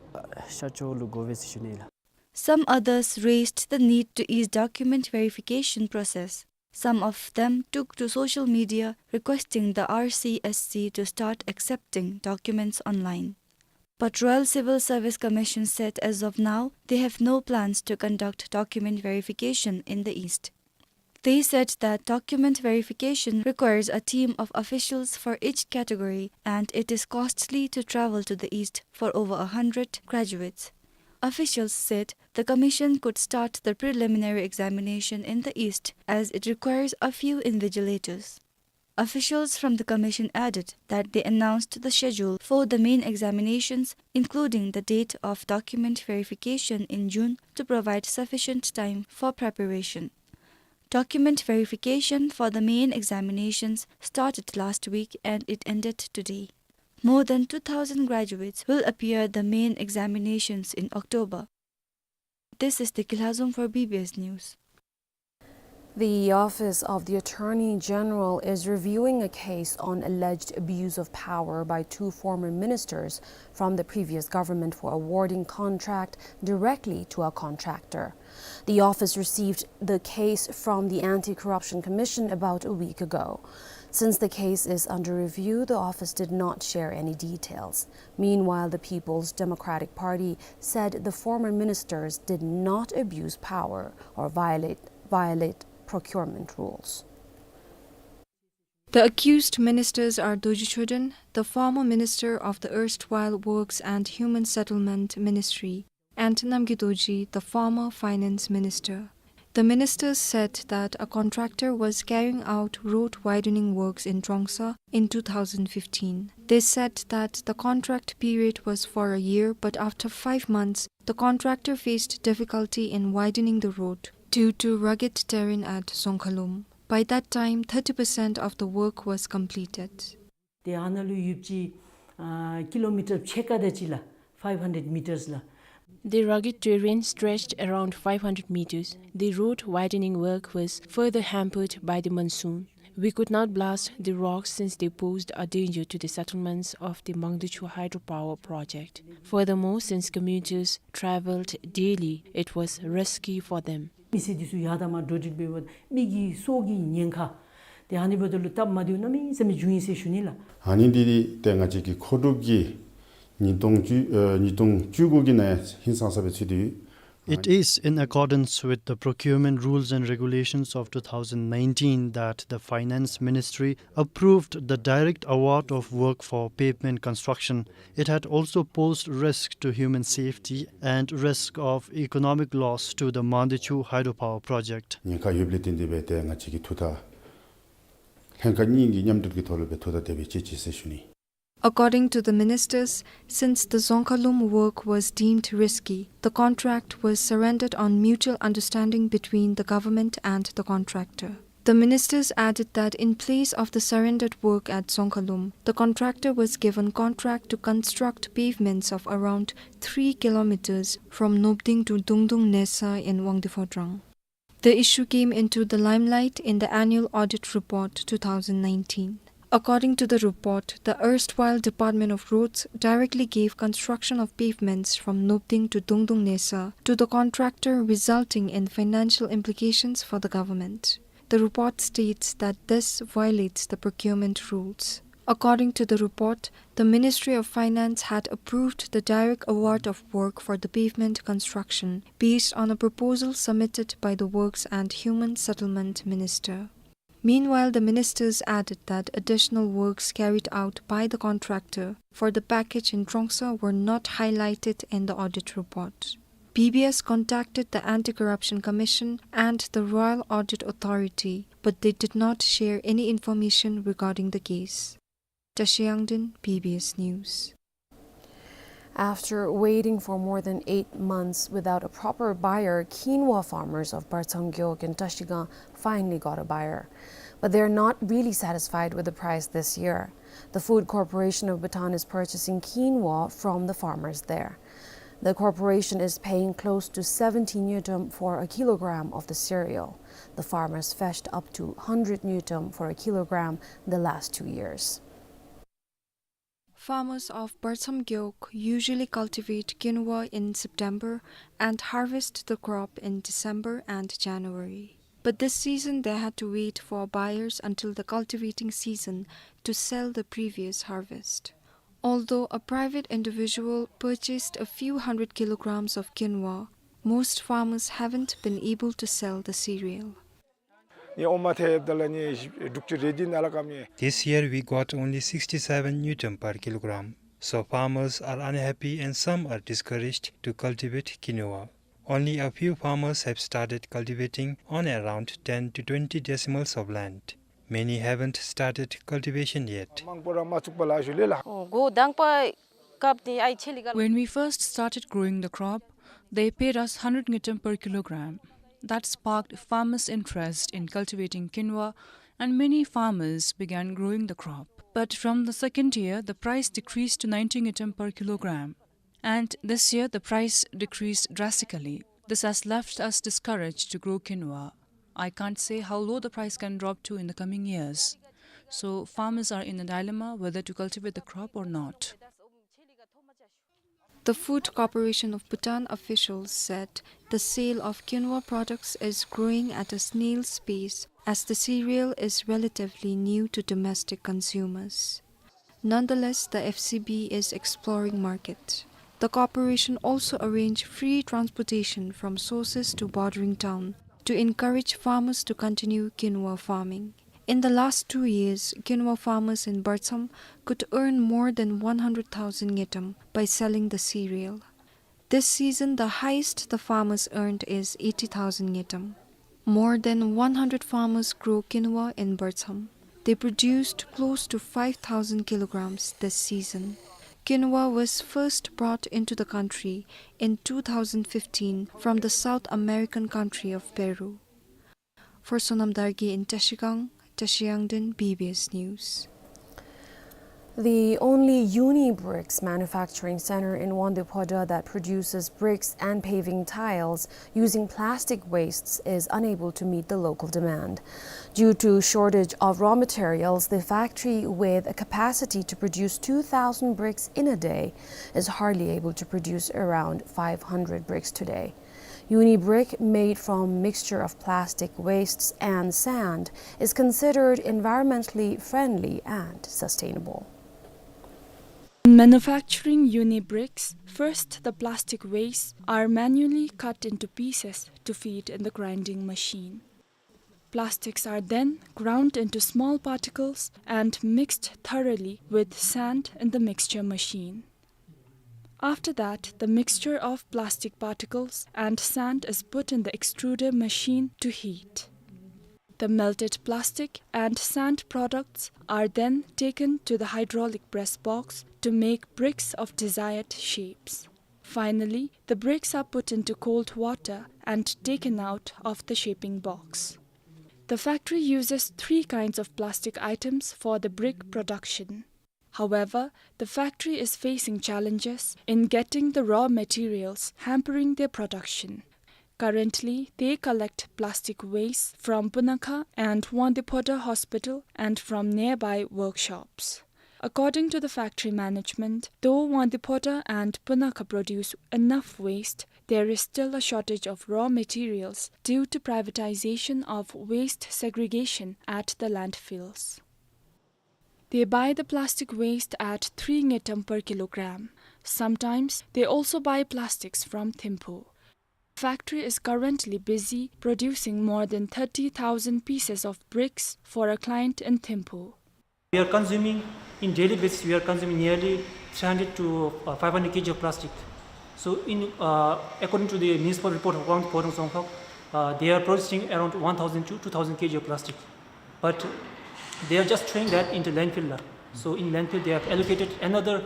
ཤར་ཕྱོགས་ལུ་དགོ་པས་ཟེར་ཞུ་ནི་ལགས། Some others raised the need to ease document verification process. Some of them took to social media requesting the R C S C to start accepting documents online. But Royal Civil Service Commission said as of now, they have no plans to conduct document verification in the east. They said that document verification requires a team of officials for each category, and it is costly to travel to the East for over a hundred graduates. Officials said the commission could start the preliminary examination in the East, as it requires a few invigilators. Officials from the commission added that they announced the schedule for the main examinations, including the date of document verification in June, to provide sufficient time for preparation. Document verification for the main examinations started last week and it ended today. More than two thousand graduates will appear the main examinations in October. This is Deki Lhazom for B B S News. The Office of the Attorney General is reviewing a case on alleged abuse of power by two former ministers from the previous government for awarding contract directly to a contractor. The office received the case from the Anti-Corruption Commission about a week ago. Since the case is under review, the office did not share any details. Meanwhile, the People's Democratic Party said the former ministers did not abuse power or violate, violate procurement rules. The accused ministers are Dorji Choden, the former minister of the erstwhile Works and Human Settlement Ministry, and Namgay Dorji, the former finance minister. The ministers said that a contractor was carrying out road widening works in Trongsa in two thousand fifteen. They said that the contract period was for a year, but after five months, the contractor faced difficulty in widening the road due to rugged terrain at Dzongkhalum. By that time, thirty percent of the work was completed. ཏེ་ཨ་ནཱ་ལུ་ཡོདཔ་ཅིག་ཨ་ཀི་ལོ་མི་ཊར་ཕྱེད་ཀ་དེ་ཅིག་ལགས། Five hundred meters ལགས། The rugged terrain stretched around five hundred meters. The road widening work was further hampered by the monsoon. We could not blast the rocks since they posed a danger to the settlements of the Mangdechu hydropower project. Furthermore, since commuters traveled daily, it was risky for them. མི་སེར་འདི་ཚུ་ཡར་དང་མར་འགྲོ་འགྲུལ་འབདཝ་ད་མི་གི་སྲོག་གི་ཉེན་ཁ་ཏེ་ཨ་ནི་འབདཝ་ད་ལུ་སྟབས་མ་བདེཝ་གནམ་མེད་ས་མེད་བྱུང་ཡི་ཟེར་ཞུ་ནི་ལགས། ཨ་ནི་འདི་ཏེ་ང་བཅས་ཀྱི་མཁོ་སྒྲུབ་ཀྱིས་ཉིས་སྟོང་བཅུ་ཨ་ཉིས་སྟོང་བཅུ་དགུ་གི་ནང་ཧིང་སངས་ས་སྦེ་ཚུད་དེ་ཡོད། It is in accordance with the procurement rules and regulations of two thousand nineteen that the Finance Ministry approved the direct award of work for pavement construction. It had also posed risk to human safety and risk of economic loss to the Mangdechu hydropower project. ཉེན་ཁ་ཡོདཔ་ལས་བརྟེན་ཏེ་སྦེ་ཏེ་ང་བཅས་ཀྱིས་ཐུགས་ཐག་ལྷན་ཁག་གཉིས་ཀྱི་མཉམ་འབྲེལ་གྱི་ཐོག་ལུ་སྦེ་ཐུགས་ཐག་དེ་སྦེ་བཅད་ཅི་ཟེར་ཞུ་ནི། According to the ministers, since the Dzongkhalum work was deemed risky, the contract was surrendered on mutual understanding between the government and the contractor. The ministers added that in place of the surrendered work at Dzongkhalum, the contractor was given contract to construct pavements of around three kilometers from Nobding to Dungdung Nesa in Wangdue Phodrang. The issue came into the limelight in the annual audit report two thousand nineteen. According to the report, the erstwhile Department of Roads directly gave construction of pavements from Nobding to Dungdung Nesa to the contractor, resulting in financial implications for the government. The report states that this violates the procurement rules. According to the report, the Ministry of Finance had approved the direct award of work for the pavement construction based on a proposal submitted by the Works and Human Settlement Minister. Meanwhile, the ministers added that additional works carried out by the contractor for the package in Trongsa were not highlighted in the audit report. B B S contacted the Anti-Corruption Commission and the Royal Audit Authority, but they did not share any information regarding the case. Tashi Yangden, B B S News. After waiting for more than eight months without a proper buyer, quinoa farmers of Bartsam Gewog in Trashigang finally got a buyer. But they are not really satisfied with the price this year. The Food Corporation of Bhutan is purchasing quinoa from the farmers there. The corporation is paying close to seventy ngultrum for a kilogram of the cereal. The farmers fetched up to hundred ngultrum for a kilogram the last two years. Farmers of Bartsam Gewog usually cultivate quinoa in September and harvest the crop in December and January. But this season they had to wait for buyers until the cultivating season to sell the previous harvest. Although a private individual purchased a few hundred kilograms of quinoa, most farmers haven't been able to sell the cereal. ངེའི་འོ་མ་ཐེབས་ད་ལ་ངེའི་དྲུག་ཅུ་རེ་བདུན་ནང་ལ་ཀམ་ངེའི། This year we got only sixty-seven ngultrum per kilogram. So farmers are unhappy and some are discouraged to cultivate quinoa. Only a few farmers have started cultivating on around ten to twenty decimals of land. Many haven't started cultivation yet. མང་པོ་ར་མ་ཚུགས་པ་ལ་ཞུ་ལེ་ལགས། འོ་འགོ་དང་པ་སྐབས་དེ་ཨའི་ཆེ་ལི་ག། When we first started growing the crop, they paid us hundred ngultrum per kilogram. That sparked farmers' interest in cultivating quinoa, and many farmers began growing the crop. But from the second year, the price decreased to ninety ngultrum per kilogram. And this year, the price decreased drastically. This has left us discouraged to grow quinoa. I can't say how low the price can drop to in the coming years. So farmers are in a dilemma whether to cultivate the crop or not. The Food Corporation of Bhutan officials said the sale of quinoa products is growing at a snail's pace as the cereal is relatively new to domestic consumers. Nonetheless, the F C B is exploring market. The corporation also arranged free transportation from sources to bordering town to encourage farmers to continue quinoa farming. In the last two years, quinoa farmers in Barcham could earn more than one hundred thousand ngultrum by selling the cereal. This season, the highest the farmers earned is eighty thousand ngultrum. More than one hundred farmers grow quinoa in Barcham. They produced close to five thousand kilograms this season. Quinoa was first brought into the country in two thousand fifteen from the South American country of Peru. For Sonam Dargye in Trashigang, Trashiyangden, B B S News. The only Uni Bricks manufacturing center in Wangdue Phodrang that produces bricks and paving tiles using plastic wastes is unable to meet the local demand. Due to shortage of raw materials, the factory, with a capacity to produce two thousand bricks in a day, is hardly able to produce around five hundred bricks today. Uni brick, made from mixture of plastic wastes and sand, is considered environmentally friendly and sustainable. In manufacturing Uni bricks, first the plastic wastes are manually cut into pieces to feed in the grinding machine. Plastics are then ground into small particles and mixed thoroughly with sand in the mixture machine. After that, the mixture of plastic particles and sand is put in the extruder machine to heat. The melted plastic and sand products are then taken to the hydraulic press box to make bricks of desired shapes. Finally, the bricks are put into cold water and taken out of the shaping box. The factory uses three kinds of plastic items for the brick production. However, the factory is facing challenges in getting the raw materials, hampering their production. Currently, they collect plastic waste from Punakha and Wangdue Phodrang Hospital and from nearby workshops. According to the factory management, though Wangdue Phodrang and Punakha produce enough waste, there is still a shortage of raw materials due to privatization of waste segregation at the landfills. They buy the plastic waste at three ngultrum per kilogram. Sometimes they also buy plastics from Thimphu. Factory is currently busy producing more than thirty thousand pieces of bricks for a client in Thimphu. We are consuming, in daily basis, we are consuming nearly three hundred to, uh, five hundred kilograms of plastic. So in, uh, according to the municipal report of Wangdue Phodrang Dzongkhag, uh, they are producing around one thousand to two thousand kilograms of plastic. But they are just throwing that into landfill la. So in landfill, they have allocated another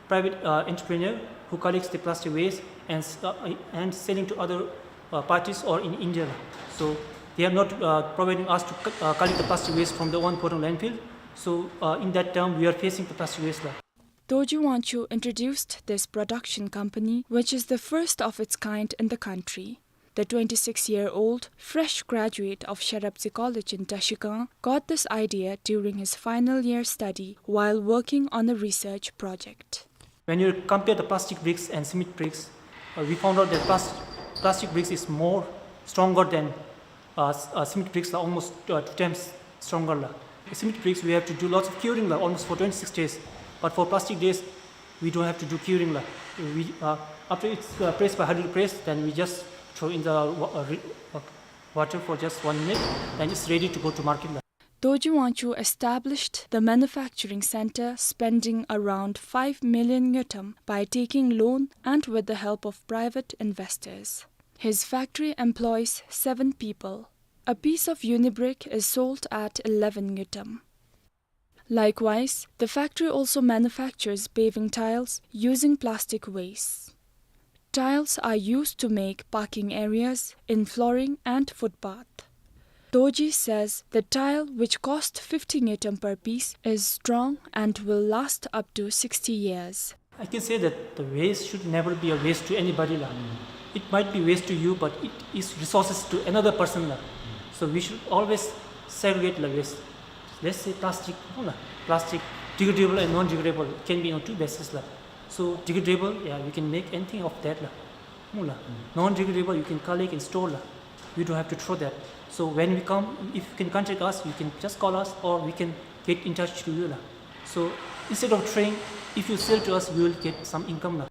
private, uh, entrepreneur who collects the plastic waste and s-, uh, and selling to other, uh, parties or in India la. So they are not, uh, providing us to co-, uh, collect the plastic waste from the Wangdue Phodrang landfill. So, uh, in that term, we are facing the plastic waste la. Dorji Wangchuk introduced this production company, which is the first of its kind in the country. The twenty-six-year-old, fresh graduate of Sherabji College in Trashigang, got this idea during his final year study while working on a research project. When you compare the plastic bricks and cement bricks, uh, we found out that plas-, plastic bricks is more stronger than, uh, s-, uh, cement bricks la, almost, uh, two times stronger la. The cement bricks, we have to do lots of curing la, almost for twenty-six days. But for plastic days, we don't have to do curing la. We, uh, after it's, uh, pressed by hydraulic press, then we just throw in the wa-, uh, re-, uh, water for just one minute, then it's ready to go to market la. Dorji Wangchuk established the manufacturing center, spending around five million ngultrum by taking loan and with the help of private investors. His factory employs seven people. A piece of unibrick is sold at eleven ngultrum. Likewise, the factory also manufactures paving tiles using plastic waste. Tiles are used to make parking areas in flooring and footpath. Dorji says the tile, which cost fifty ngultrum per piece, is strong and will last up to sixty years. I can say that the waste should never be a waste to anybody la. It might be waste to you, but it is resources to another person la. So we should always segregate the waste. Let's say plastic, no la, plastic degradable and non-degradable can be on two bases la. So degradable, yeah, we can make anything of that la. No la. Non-degradable, you can collect and store la. You don't have to throw that. So when we come, if you can contact us, you can just call us, or we can get in touch to you la. So instead of throwing, if you sell to us, you will get some income la.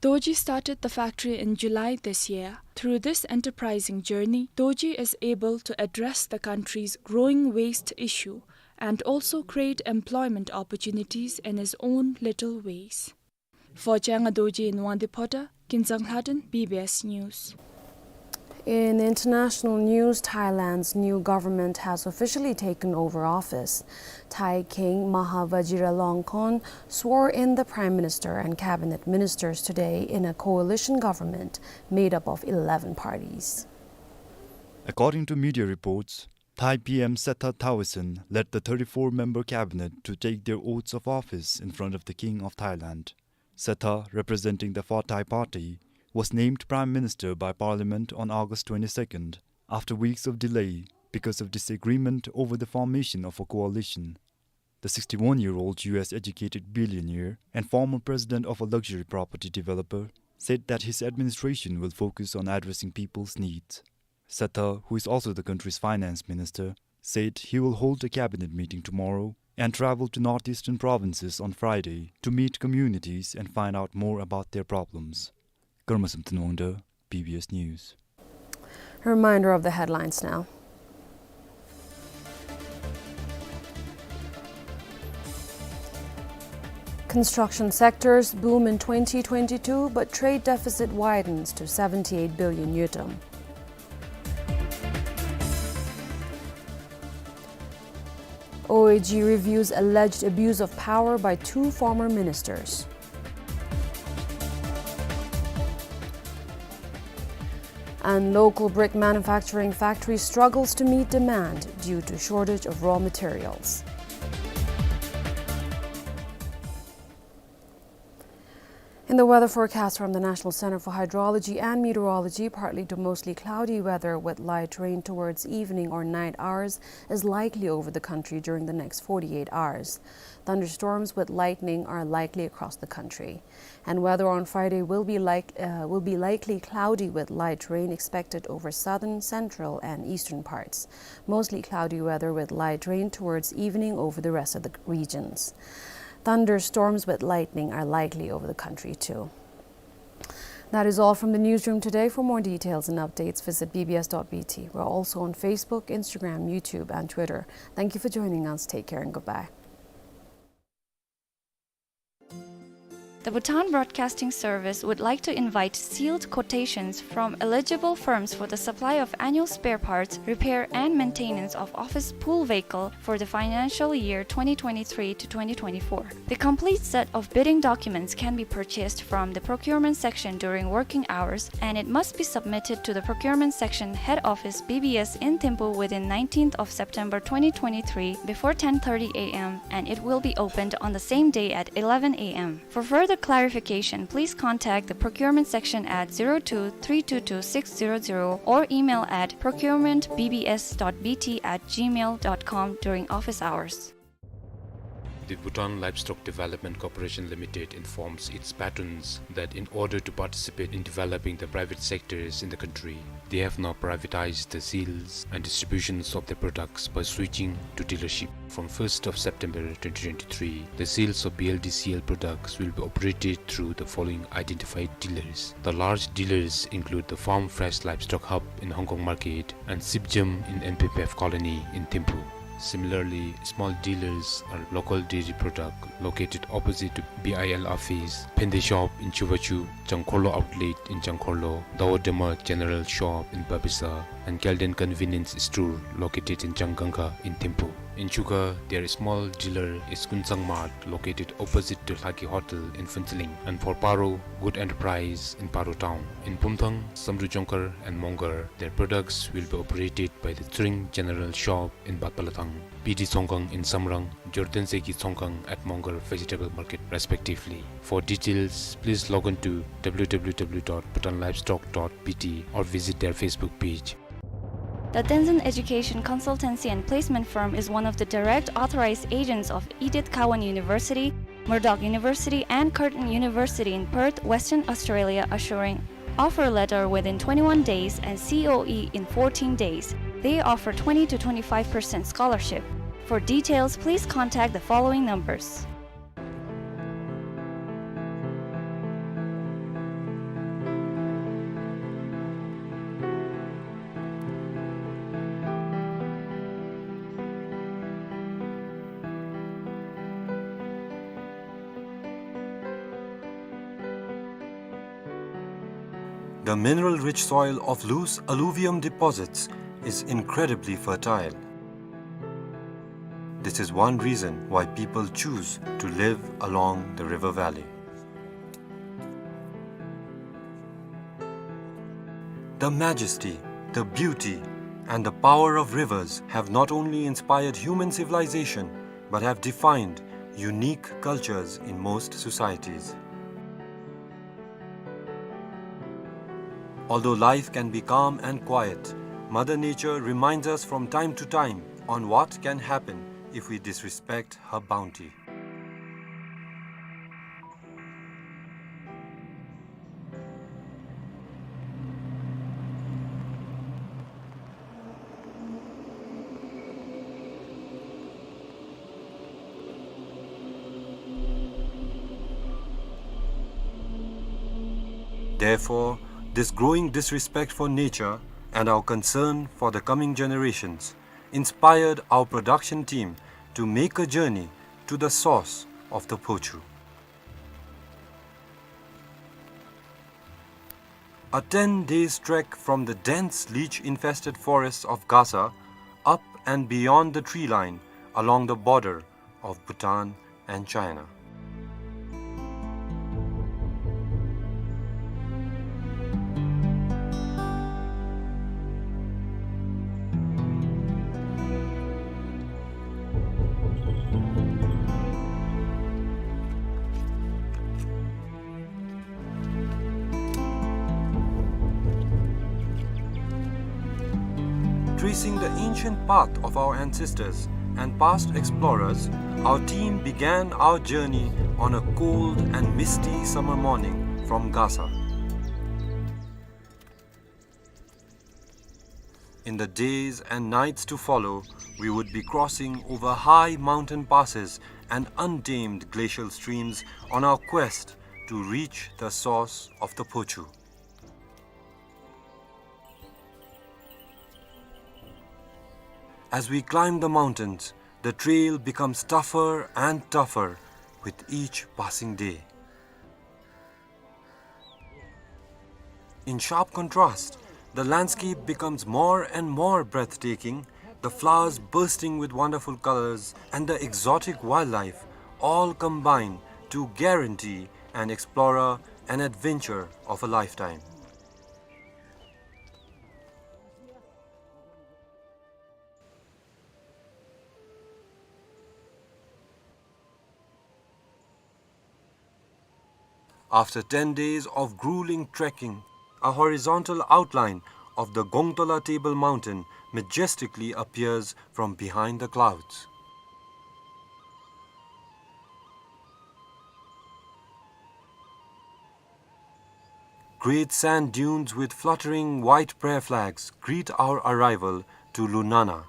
Dorji started the factory in July this year. Through this enterprising journey, Dorji is able to address the country's growing waste issue and also create employment opportunities in his own little ways. For Changa Dorji in Wangdue Phodrang, Kinzang Lhaden, B B S News. In international news, Thailand's new government has officially taken over office. Thai King Maha Vajiralongkorn swore in the Prime Minister and cabinet ministers today in a coalition government made up of eleven parties. According to media reports, Thai P M Srettha Thavisin led the thirty-four member cabinet to take their oaths of office in front of the King of Thailand. Srettha, representing the Phra Thai Party, was named Prime Minister by Parliament on August twenty-second, after weeks of delay because of disagreement over the formation of a coalition. The sixty-one-year-old U S educated billionaire and former president of a luxury property developer said that his administration will focus on addressing people's needs. Srettha, who is also the country's finance minister, said he will hold a cabinet meeting tomorrow and travel to northeastern provinces on Friday to meet communities and find out more about their problems. Karma Samten Wangda, B B S News. A reminder of the headlines now. Construction sectors boom in twenty twenty-two, but trade deficit widens to seventy-eight billion ngultrum. O A G reviews alleged abuse of power by two former ministers. And local brick manufacturing factory struggles to meet demand due to shortage of raw materials. In the weather forecast from the National Center for Hydrology and Meteorology, partly to mostly cloudy weather with light rain towards evening or night hours is likely over the country during the next forty-eight hours. Thunderstorms with lightning are likely across the country. And weather on Friday will be like, uh, will be likely cloudy with light rain expected over southern, central, and eastern parts. Mostly cloudy weather with light rain towards evening over the rest of the regions. Thunderstorms with lightning are likely over the country too. That is all from the newsroom today. For more details and updates, visit B B S dot B T. We're also on Facebook, Instagram, YouTube, and Twitter. Thank you for joining us. Take care and goodbye. The Bhutan Broadcasting Service would like to invite sealed quotations from eligible firms for the supply of annual spare parts, repair and maintenance of office pool vehicle for the financial year twenty twenty-three to twenty twenty-four. The complete set of bidding documents can be purchased from the procurement section during working hours, and it must be submitted to the procurement section head office B B S in Thimphu within nineteenth of September twenty twenty-three before ten thirty A M, and it will be opened on the same day at eleven A M. For further clarification, please contact the procurement section at zero two three two two six zero zero or email at procurement B B S dot B T at gmail dot com during office hours. The Bhutan Livestock Development Corporation Limited informs its patrons that in order to participate in developing the private sectors in the country, They have now privatized the sales and distributions of their products by switching to dealership. From first of September twenty twenty-three, the sales of B L D C L products will be operated through the following identified dealers. The large dealers include the Farm Fresh Livestock Hub in Hong Kong Market and Sipjam in N P P F Colony in Thimphu. Similarly, small dealers are Local Dairy Product, located opposite to B I L office, Phende Shop in Chuvachu, Changkhorlo Outlet in Changkhorlo, Dawa Dema General Shop in Babisa, and Kelden Convenience Store, located in Changkangkha in Thimphu. In Chuka, their small dealer is Kunsang Mart, located opposite to Lhaki Hotel in Phuentsholing, and for Paro, Good Enterprise in Paro Town. In Pumthang, Samdrup Jongkhar and Mongar, their products will be operated by the Tshering General Shop in Batpalathang, P D Tsongkhang in Samrang, Jordan Zeki Tsongkhang at Mongar Vegetable Market, respectively. For details, please log on to W W W dot bhutan livestock dot B T or visit their Facebook page. The Tenzin Education Consultancy and Placement Firm is one of the direct authorized agents of Edith Cowan University, Murdoch University, and Curtin University in Perth, Western Australia, assuring offer letter within twenty-one days and C O E in fourteen days. They offer twenty to twenty-five percent scholarship. For details, please contact the following numbers. The mineral-rich soil of loose alluvium deposits is incredibly fertile. This is one reason why people choose to live along the river valley. The majesty, the beauty, and the power of rivers have not only inspired human civilization, but have defined unique cultures in most societies. Although life can be calm and quiet, Mother Nature reminds us from time to time on what can happen if we disrespect her bounty. Therefore, this growing disrespect for nature and our concern for the coming generations inspired our production team to make a journey to the source of the Phochu. A ten days trek from the dense leech-infested forests of Gasa, up and beyond the tree line, along the border of Bhutan and China. Tracing the ancient path of our ancestors and past explorers, our team began our journey on a cold and misty summer morning from Gasa. In the days and nights to follow, we would be crossing over high mountain passes and untamed glacial streams on our quest to reach the source of the Phochu. As we climb the mountains, the trail becomes tougher and tougher with each passing day. In sharp contrast, the landscape becomes more and more breathtaking, the flowers bursting with wonderful colors and the exotic wildlife all combine to guarantee an explorer an adventure of a lifetime. After ten days of grueling trekking, a horizontal outline of the Gongtola Table Mountain majestically appears from behind the clouds. great sand dunes with fluttering white prayer flags greet our arrival to Lunana.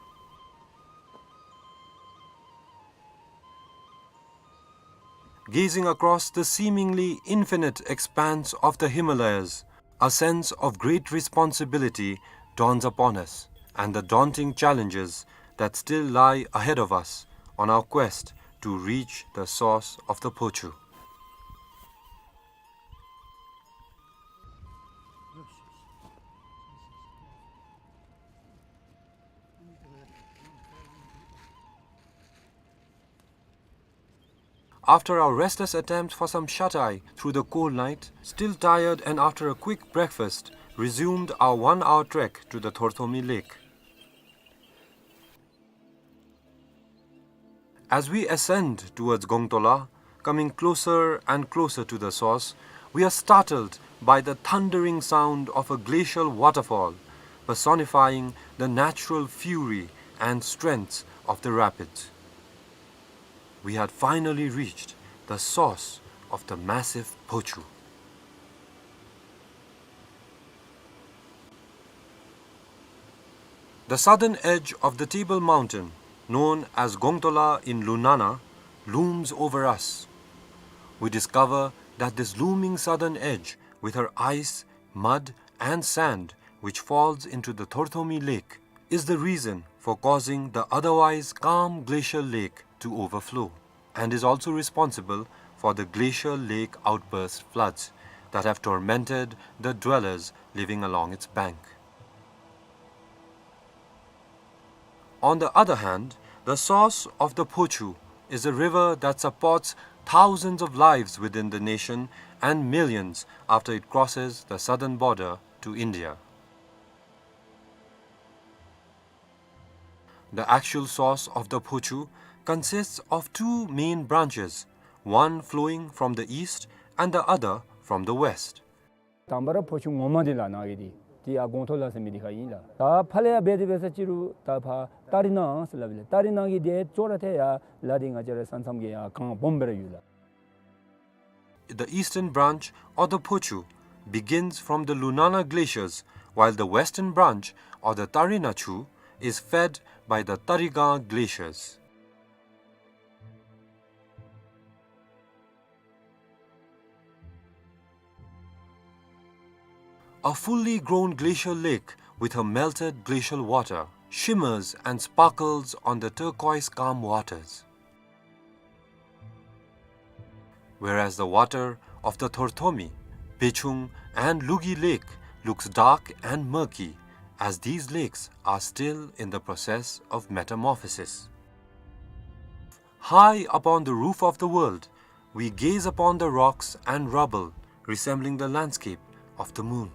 Gazing across the seemingly infinite expanse of the Himalayas, a sense of great responsibility dawns upon us, and the daunting challenges that still lie ahead of us on our quest to reach the source of the Phochu. After our restless attempt for some shut-eye through the cold night, still tired and after a quick breakfast, resumed our one-hour trek to the Thorthomi Lake. As we ascend towards Gongtola, coming closer and closer to the source, we are startled by the thundering sound of a glacial waterfall, personifying the natural fury and strength of the rapids. We had finally reached the source of the massive Phochu. The southern edge of the Table Mountain, known as Gongtola in Lunana, looms over us. We discover that this looming southern edge, with her ice, mud, and sand, which falls into the Thorthomi Lake, is the reason for causing the otherwise calm glacial lake to overflow, and is also responsible for the glacial lake outburst floods that have tormented the dwellers living along its bank. On the other hand, the source of the Phochu is a river that supports thousands of lives within the nation and millions after it crosses the southern border to India. The actual source of the Phochu consists of two main branches, one flowing from the east and the other from the west. དང་པ་ར་ཕོ་ཆུ་ངོ་མ་འདི་ལགས་ནཱ་གི་འདི་ཏེ་ཡར་སྒོང་ཐོག་ལ་ཟེར་མི་འདི་ཁར་ཨིན་ལགས། ད་ཕར་ལས་ཡར་འབད་དེ་འབད་ས་ཅིག་རུང་ད་ཕར་ཏ་རི་ནང་ཟེར་སླབ་ཨིན་ལགས། ཏ་རི་ནང་གི་འདི་ཅོག་ར་ཏེ་ཡར་ལ་འདི་ང་བཅས་ར་ས་མཚམས་ཀྱི་ཡར་གངས་སྦོམ་སྦེ་ར་ཡོད་ལགས། The eastern branch of the Phochu begins from the Lunana glaciers, while the western branch of the Tarina Chu is fed by the Tarigang glaciers. A fully grown glacial lake with her melted glacial water shimmers and sparkles on the turquoise calm waters. Whereas the water of the Thorthomi, Bechung, and Lugi Lake looks dark and murky, as these lakes are still in the process of metamorphosis. High upon the roof of the world, we gaze upon the rocks and rubble resembling the landscape of the moon.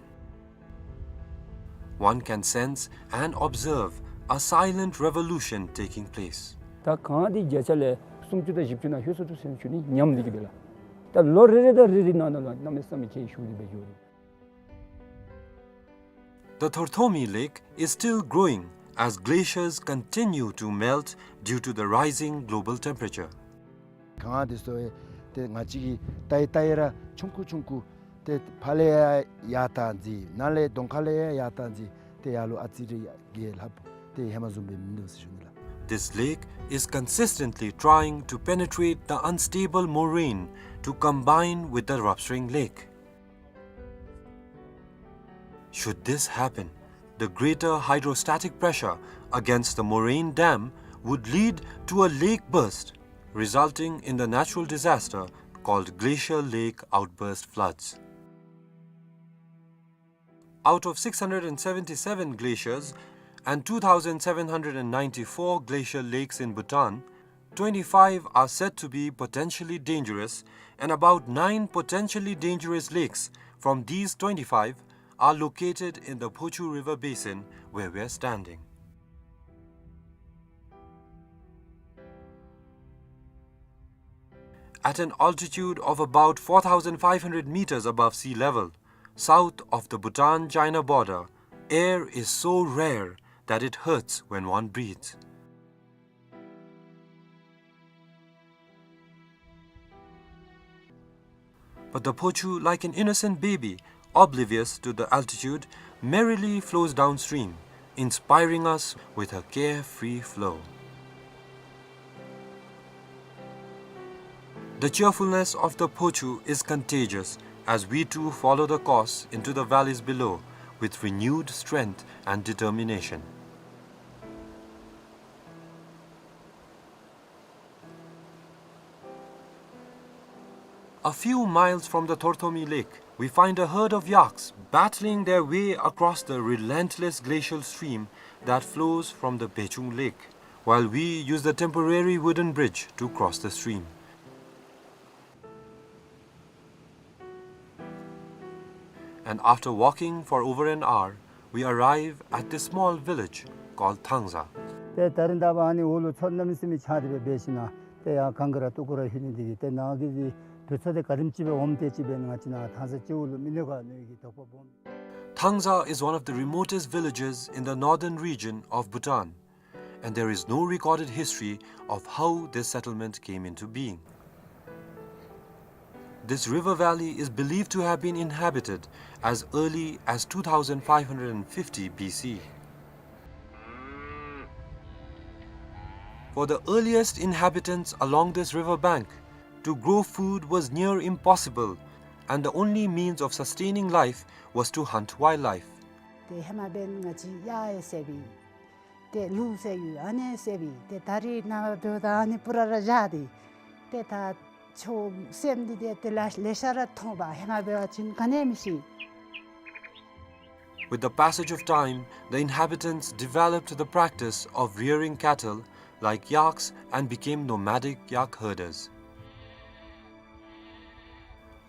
One can sense and observe a silent revolution taking place. ད་གངས་འདི་བརྒྱ་ཆ་ལས་སུམ་ཅུ་དང་བཞི་བཅུ་ནང་ལྷོད་སོང་འདུག་ཟེར་ཞུ་ནི་ཉམས་འདི་གིས་སྦེ་ལགས། ད་ལོ་རེ་རེ་དང་རེ་རེ་ནང་ན་ལུ་གནམ་མེད་ས་མེད་ཁྱད་ཞུགས་ཏེ་སྦེ་འགྱོ་རུང་། The Thorthomi Lake is still growing as glaciers continue to melt due to the rising global temperature. གངས་འདི་ཚུ་ཏེ་ང་བཅས་ཀྱིས་བལྟ་ཡི་བལྟ་ཡི་ར་ཆུང་ཀུ་ཆུང་ཀུ་ཏེ་ཕར་ལས་ཡར་ཡར་བཏང་ཅི་ནཱ་ལས་གདོང་ཁ་ལས་ཡར་ཡར་བཏང་ཅི་ཏེ་ཡར་ལུ་ཨ་ཙི་རེ་གིས་ལྷགཔ་ཏེ་ཧེ་མ་བཟུམ་སྦེ་མིན་འདུག་ཟེར་ཞུ་ནི་ལགས། This lake is consistently trying to penetrate the unstable moraine to combine with the Ravsring Lake. Should this happen, the greater hydrostatic pressure against the moraine dam would lead to a lake burst, resulting in the natural disaster called glacial lake outburst floods. Out of six hundred and seventy-seven glaciers and two thousand seven hundred and ninety-four glacial lakes in Bhutan, twenty-five are said to be potentially dangerous, and about nine potentially dangerous lakes from these twenty-five are located in the Phochu River basin where we are standing. At an altitude of about four thousand five hundred meters above sea level, south of the Bhutan-China border, air is so rare that it hurts when one breathes. But the Phochu, like an innocent baby, oblivious to the altitude, merrily flows downstream, inspiring us with her carefree flow. The cheerfulness of the Phochu is contagious as we too follow the course into the valleys below with renewed strength and determination. A few miles from the Thorthomi Lake, we find a herd of yaks battling their way across the relentless glacial stream that flows from the Bechung Lake, while we use the temporary wooden bridge to cross the stream. And after walking for over an hour, we arrive at this small village called Thangza. ཏེ་ད་རིས་ད་འབདན་ཨ་ནི་འོག་ལུ་མཚོ་གནམ་མེད་ས་མེད་ཆགས་ཏེ་སྦེ་འབད་ཞིནམ་ཏེ་ཡར་གངས་ཀྱི་ར་སྟུག་པོ་ར་ལྷོད་ནི་འདི་གིས་ཏེ་ནཱ་གི་དུས་ཚོད་འདི་ག་དེམ་ཅིག་སྦེ་འོངམ་དེ་ཅིག་སྦེ་ང་བཅས་ནཱ་ཐང་ས་སྤྱི་འོག་ལུ་མི་ལུས་ག་མནོ་ནི་གི་དོགས་པ་སྦོམ། Thangza is one of the remotest villages in the northern region of Bhutan, and there is no recorded history of how this settlement came into being. This river valley is believed to have been inhabited as early as two thousand five hundred fifty B C. For the earliest inhabitants along this river bank, to grow food was near impossible, and the only means of sustaining life was to hunt wildlife. ཏེ་ཧེ་མ་འབདན་ང་བཅས་གཡག་ཡང་བསད་པས། ཏེ་ལུག་བསད་ཡོད། ཨ་ནི་བསད་པས། ཏེ་ད་རིས་ནངས་པ་འབདཝ་ད་ཨ་ནི་སྤུ་ར་ར་བཞག་སྟེ་ཏེ་ད་ཆོས་སེམས་འདི་ཏེ་དེ་ལས་ལེ་ཤ་ར་མཐོང་པས། ཧེ་མ་འབད་བ་ཅིན་ག་ནི་མི་ཤེས། With the passage of time, the inhabitants developed the practice of rearing cattle like yaks and became nomadic yak herders.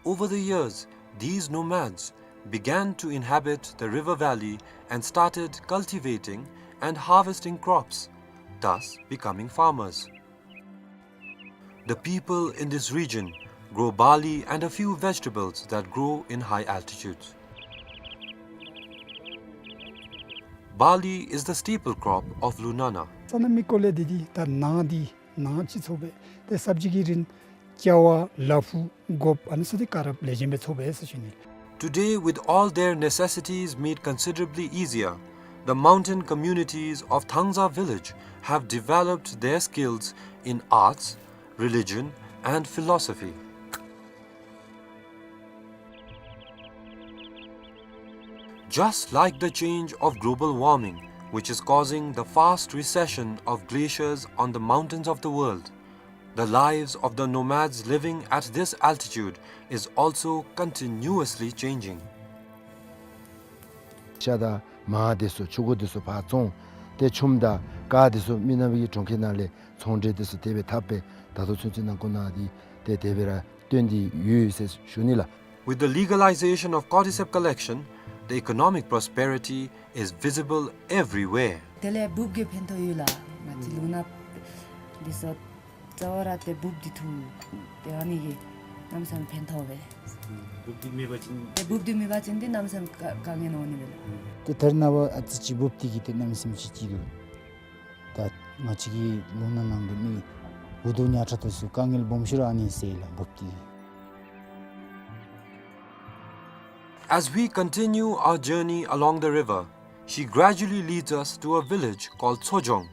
Over the years, these nomads began to inhabit the river valley and started cultivating and harvesting crops, thus becoming farmers. The people in this region grow barley and a few vegetables that grow in high altitudes. Barley is the staple crop of Lunana. ས་གནམ་གྱི་སྐོར་ལས་འདི་འདི་ད་ནཱ་འདི་ནཱ་ཅིག་ཚོགས་པས། ཏེ་སབ་ཇི་གི་རིན་ཀྱ་བ་ལ་ཕུག་གོཔ་ཨ་ནི་ཚུ་འདི་ག་ར་ལེགས་ཤོམ་སྦེ་ཚོགས་པས་ཟེར་ཞུ་ནི། Today, with all their necessities made considerably easier, the mountain communities of Thangza village have developed their skills in arts, religion, and philosophy. Just like the change of global warming, which is causing the fast recession of glaciers on the mountains of the world, the lives of the nomads living at this altitude is also continuously changing. ཤ་དང་མར་འདི་ཚུ་ཕྱུར་འགོ་འདི་ཚུ་ཕར་བཙོང་། ཏེ་ཆུམ་དང་ཀར་འདི་ཚུ་མི་ནག་པའི་གྲོང་ཁྱེར་ནང་ལས་ཚོང་འབྲེལ་འདི་ཚུ་དེ་སྦེ་འཐབ་སྦེ་ད་ལྟོ་ཚུན་ཚོད་ནང་འཁོད་ནང་འདི་ཏེ་དེ་སྦེ་ར་སྟོན་ཏེ་ཡོད་ཟེར་ཞུ་ནི་ལགས། With the legalization of cordyceps collection, the economic prosperity is visible everywhere. དེ་ལས་འབུཔ་གིས་ཕན་ཐོགས་ཡོད་ལགས། ང་བཅས་ལུང་ནག་འདི་ཚུ་རྩ་བ་ར་ཏེ་འབུཔ་འདི་འཐུ། ཏེ་ཨ་ནི་གིས་གནམ་མེད་ས་མེད་ཕན་ཐོགས་པས། འབུཔ་འདི་མེད་པ་ཅིན་ཏེ་འབུཔ་འདི་མེད་པ་ཅིན་ཏེ་གནམ་མེད་ས་མེད་དཀའ་དཀའ་ངལ་འོང་ནི་མས་ལགས། ཏེ་ད་རེས་ནངས་པ་ཨ་ཙི་ཅིག་འབུཔ་འདི་གིས་ཏེ་གནམ་མེད་ས་མེད་ཅིག་ཅིག་འདུག། ད་ང་བཅས་ཀྱི་ལུང་ནག་ནང་གི་མི་འུ་སྡུག་ཉག་ཕྲ་དེ་ཚུ་དཀའ་ངལ་སྦོམ་ཤོས་ར་ཨ་ནི་སེལ་ལགས་འབུཔ་འདི་གིས། As we continue our journey along the river, she gradually leads us to a village called Tsojong.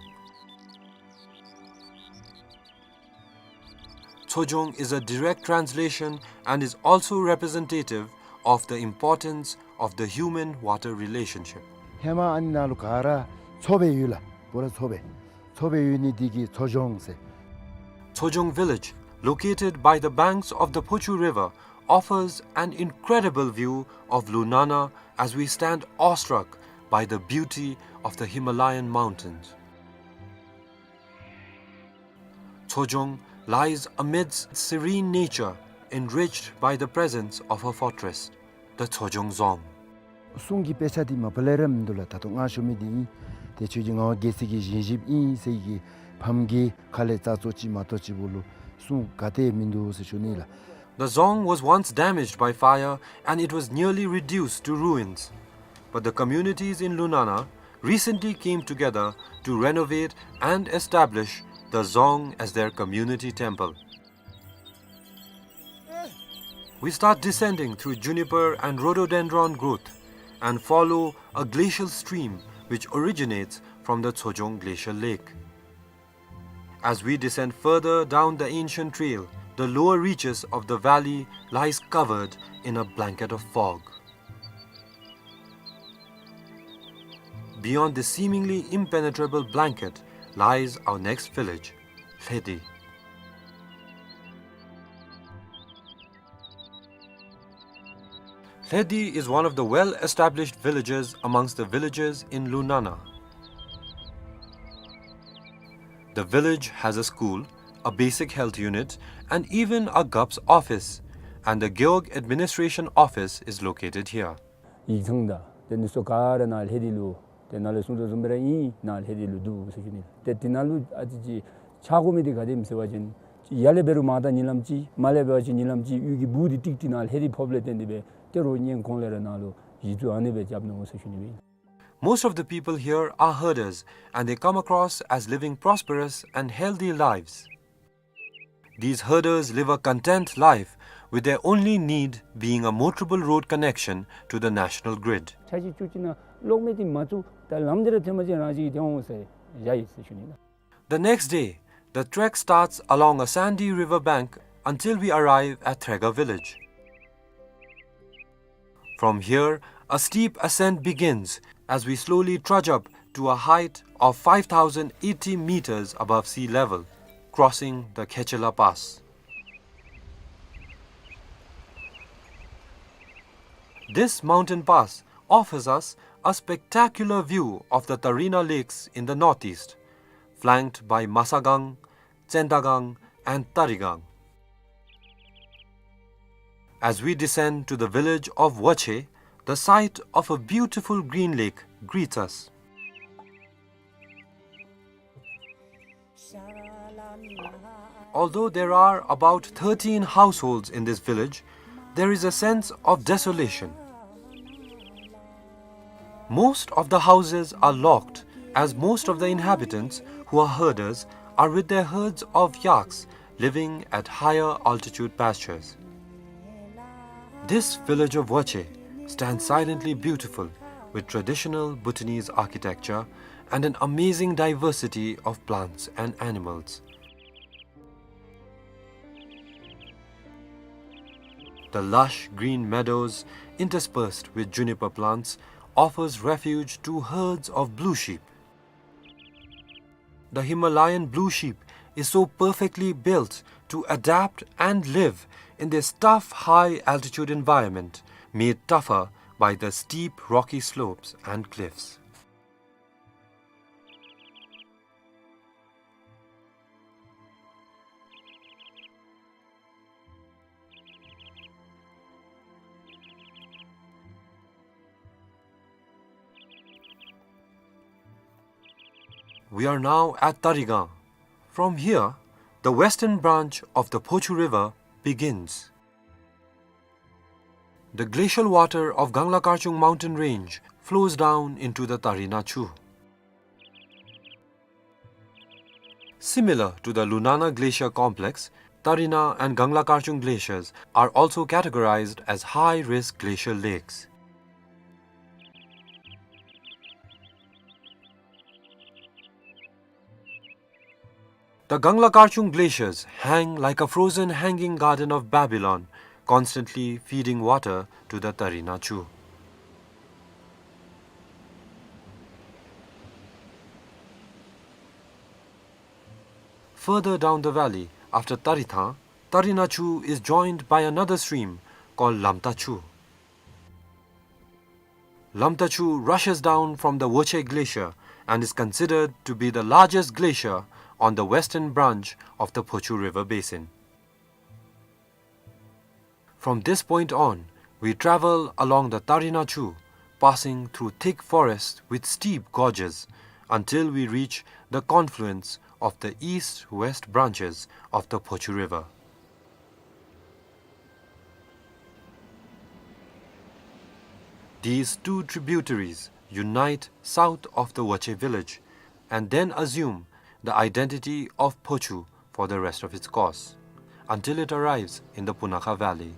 Tsojong is a direct translation and is also representative of the importance of the human-water relationship. ཧེ་མ་ཨ་ནི་ནང་ལུ་ག་ར་མཚོ་སྦེ་ཡོད་ལགས། པུ་ར་མཚོ་སྦེ། མཚོ་སྦེ་ཡོད་ནི་འདི་གིས་མཚོ་ལྗོངས་ཟེར། Tsojong village, located by the banks of the Phochu River, offers an incredible view of Lunana as we stand awestruck by the beauty of the Himalayan mountains. Tsojong lies amidst serene nature, enriched by the presence of her fortress, the Tsojong Dzong. སྲུང་གི་དཔེ་ཆ་འདི་མ་པ་ལས་ར་མིན་འདུག་ལགས། ད་ལྟོ་ང་ཞུ་མི་འདི་ཨིན། ཏེ་ཁྱོད་ཀྱི་ངག་དབང་རྒྱལ་མཚན་གྱི་བཞེངས་གཞིཔ་ཨིན་ཟེར་གྱི་ཕམ་གྱི་ཁ་ལས་རྩ་ཚོ་ཅིག་མ་གཏོགས་ཅིག་པོ་ལུ་སྲུང་ག་ཏེ་མིན་འདུག་ཟེར་ཞུ་ནི་ལགས། The dzong was once damaged by fire and it was nearly reduced to ruins. But the communities in Lunana recently came together to renovate and establish the dzong as their community temple. We start descending through juniper and rhododendron growth and follow a glacial stream which originates from the Tsojong Glacial Lake. As we descend further down the ancient trail, the lower reaches of the valley lies covered in a blanket of fog. Beyond this seemingly impenetrable blanket lies our next village, Lhedi. Lhedi is one of the well-established villages amongst the villages in Lunana. The village has a school, a basic health unit, and even a Gap's office, and the Gewog administration office is located here. ཡིག་ཚང་དང་དེ་ནི་སོ་ག་ར་ནཱ་ལྷེ་དི་ལུ་དེ་ནཱ་ལས་གསུང་དོ་བཟུམ་སྦེ་ར་ཨིན། ནཱ་ལྷེ་དི་ལུ་འདུག་ཟེར་ཞུ་ནི། ཏེ་དེ་ནང་ལུ་ཨ་ཙི་ཅིག་ཆག་དགོ་མི་དེ་ག་དེམ་ཟེར་བ་ཅིན་ཡར་ལས་འབད་རུང་མར་ད་ཉིན་ལམ་ཅིག་མར་ལས་འབད་བ་ཅིན་ཉིན་ལམ་ཅིག་གཡུས་ཀྱི་སྦུག་དེ་ཀྲིག་ཀྲི་ནཱ་ལྷེ་དི་ཕོགཔ་ལས་བརྟེན་ཏེ་སྦེ་ཏེ་རོགས་ཉན་གོང་ལས་ར་ནཱ་ལུ་གཞི་བཙུགས་ཨ་ནི་སྦེ་རྐྱབ་ནུག་ཟེར་ཞུ་ནི་སྦེ། Most of the people here are herders and they come across as living prosperous and healthy lives. These herders live a content life, with their only need being a motorable road connection to the national grid. ཆ་ཅིག་ཅུ་ཅིག་ནང་གློག་མེ་དེ་མ་བཙུགས་ད་ལམ་དེ་ར་ཐོན་པ་ཅིན་རང་ཅིག་གིས་ཏེ་འོང་ཟེར་བཞག་ཡི་ཟེར་ཞུ་ནི་ལགས། The next day, the trek starts along a sandy river bank until we arrive at Threga village. From here, a steep ascent begins as we slowly trudge up to a height of five thousand eighty meters above sea level, crossing the Khechela Pass. This mountain pass offers us a spectacular view of the Tarina Lakes in the northeast, flanked by Masagang, Tsendagang, and Tarigang. As we descend to the village of Wache, the sight of a beautiful green lake greets us. Although there are about thirteen households in this village, there is a sense of desolation. Most of the houses are locked, as most of the inhabitants, who are herders, are with their herds of yaks living at higher altitude pastures. This village of Wache stands silently beautiful, with traditional Bhutanese architecture and an amazing diversity of plants and animals. The lush green meadows, interspersed with juniper plants, offers refuge to herds of blue sheep. The Himalayan blue sheep is so perfectly built to adapt and live in this tough high-altitude environment, made tougher by the steep rocky slopes and cliffs. We are now at Tarigang. From here, the western branch of the Phochu River begins. The glacial water of Gangla Karchung mountain range flows down into the Tarina Chu. Similar to the Lunana Glacier Complex, Tarina and Gangla Karchung glaciers are also categorized as high-risk glacial lakes. The Gangla Karchung glaciers hang like a frozen hanging garden of Babylon, constantly feeding water to the Tarina Chu. Further down the valley, after Tarithang, Tarina Chu is joined by another stream called Lamta Chu. Lamta Chu rushes down from the Woche Glacier and is considered to be the largest glacier on the western branch of the Phochu River basin. From this point on, we travel along the Tarina Chu, passing through thick forests with steep gorges, until we reach the confluence of the east-west branches of the Phochu River. These two tributaries unite south of the Woche village and then assume the identity of Phochu for the rest of its course, until it arrives in the Punakha Valley.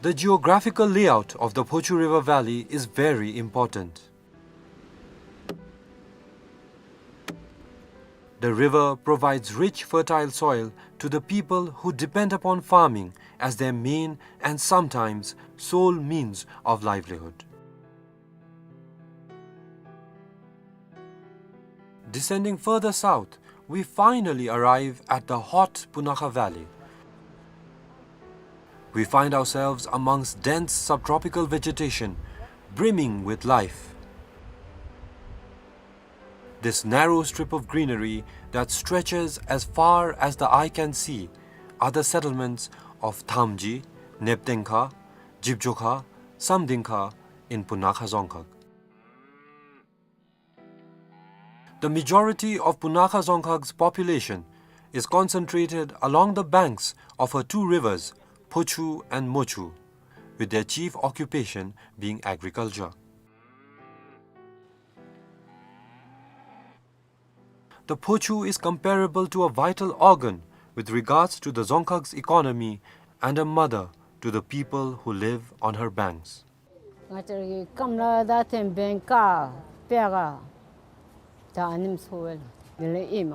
The geographical layout of the Phochu River Valley is very important. The river provides rich, fertile soil to the people who depend upon farming as their main and sometimes sole means of livelihood. Descending further south, we finally arrive at the hot Punakha Valley. We find ourselves amongst dense subtropical vegetation, brimming with life. This narrow strip of greenery that stretches as far as the eye can see are the settlements of Thamji, Neptengkha, Jibjokha, Samdingkha in Punakha Dzongkhag. The majority of Punakha Dzongkhag's population is concentrated along the banks of her two rivers, Phochu and Mochu, with their chief occupation being agriculture. The Phochu is comparable to a vital organ with regards to the Dzongkhag's economy and a mother to the people who live on her banks. ང་བཅས་ར་གི་སྐམ་ལ་ད་ཐེམ་བེན་ཀ་པེ་ག་ད་ཨ་ནེམ་འཚོ་བས་ལགས། དེ་ལས་ཨེ་མ་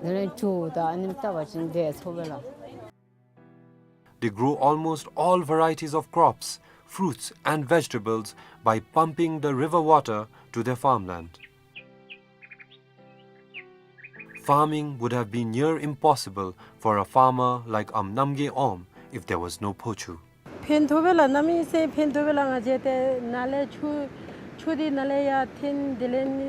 དེ་ལས་ཇོ་ད་ཨ་ནེམ་བཏབ་པ་ཅིན་དེ་འཚོ་བས་ལགས། They grow almost all varieties of crops, fruits and vegetables by pumping the river water to their farmland. Farming would have been near impossible for a farmer like Am Namgay Om if there was no Phochu. ཕན་ཐོགས་པས་ལགས། གནམ་མེད་ས་མེད་ཕན་ཐོགས་པས་ལགས། ང་བཅས་ཏེ་ནཱ་ལས་ཆུ་ཆུ་འདི་ནཱ་ལས་ཡར་འཐེན། དེ་ལས་ནི་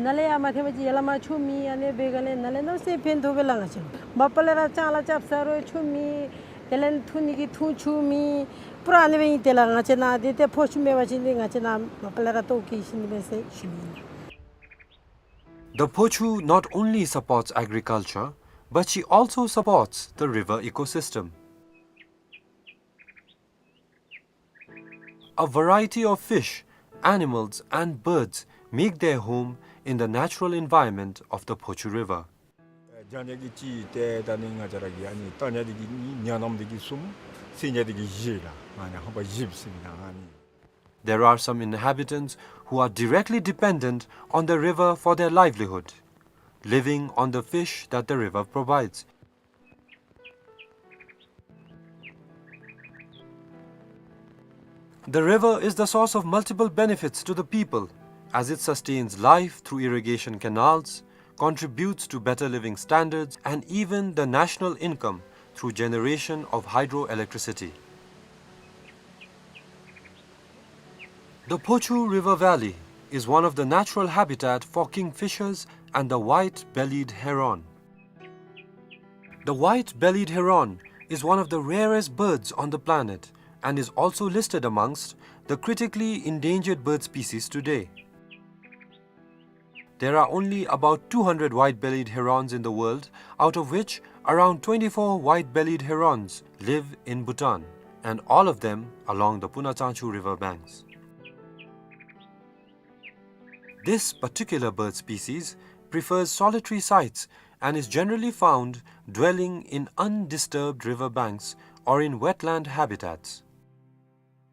ནཱ་ལས་ཡར་མ་འཐེན་པ་ཅིན་ཡར་ལས་མར་ཆུ་མེད། ཨ་ནི་འབད་ག་ལས་ནཱ་ལས་གནམ་མེད་ས་མེད་ཕན་ཐོགས་པས་ལགས། ང་བཅས་མ་པ་ལས་ར་ལྕང་ལཱ་རྐྱབ་ས་རུང་ཆུ་མེད། དེ་ལས་འཐུང་ནི་གི་འཐུང་ཆུ་མེད། པུ་ར་ཨ་ནི་སྦེ་ཨིན། དེ་ལས་ང་བཅས་ནཱ་འདི་ཏེ་ཕོ་ཆུ་མེད་པ་ཅིན་འདི་ང་བཅས་ནཱ་མ་པ་ལས་ར་ལྟོཝ་བཀྱེས་ཤི་ནི་མས་ཟེར་ཞུ་ནི་ཨིན། The Phochu not only supports agriculture, but she also supports the river ecosystem. A variety of fish, animals and birds make their home in the natural environment of the Phochu River. རྒྱགས་ནི་གི་གཅིག་ཏེ་ད་ནི་ང་བཅས་ར་གི་ཨ་ནི་བཏང་ནི་དེ་གིས་གཉིས། ཉ་ནམ་དེ་གིས་གསུམ། བསད་ནི་དེ་གིས་བཞི་ལགས། ཨ་ནི་ཧམ་པ་བཞི་བསད་ནི་ཨ་ནི། There are some inhabitants who are directly dependent on the river for their livelihood, living on the fish that the river provides. The river is the source of multiple benefits to the people, as it sustains life through irrigation canals, contributes to better living standards, and even the national income through generation of hydroelectricity. The Phochu River Valley is one of the natural habitat for kingfishers and the white-bellied heron. The white-bellied heron is one of the rarest birds on the planet and is also listed amongst the critically endangered bird species today. There are only about two hundred white-bellied herons in the world, out of which around twenty-four white-bellied herons live in Bhutan, and all of them along the Puna Tsangchu river banks. This particular bird species prefers solitary sites and is generally found dwelling in undisturbed river banks or in wetland habitats.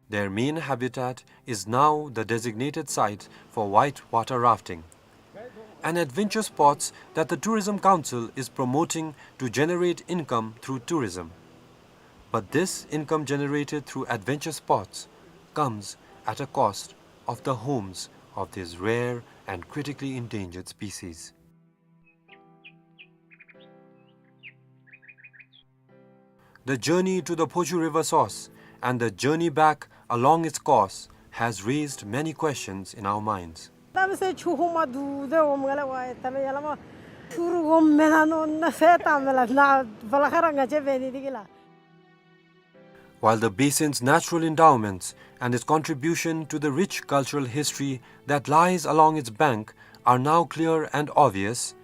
Their main habitat is now the designated site for white water rafting, an adventure sports that the Tourism Council is promoting to generate income through tourism. But this income generated through adventure sports comes at a cost of the homes of these rare and critically endangered species. The journey to the Phochu River source and the journey back along its course has raised many questions in our minds. ད་མི་སེར་ཆུ་ཧོ་མ་དུ་དེ་འོང་མ་ག་ལ་བ་ད་མི་ཡ་ལ་མ་ཆུ་རུ་འོང་མེ་ན་ནོ་ན་སེ་ད་མེ་ལ་ན་བ་ལ་ཁ་ར་ང་ཅེ་བེ་ནི་དི་གི་ལ། While the basin's natural endowments and its contribution to the rich cultural history that lies along its bank are now clear and obvious,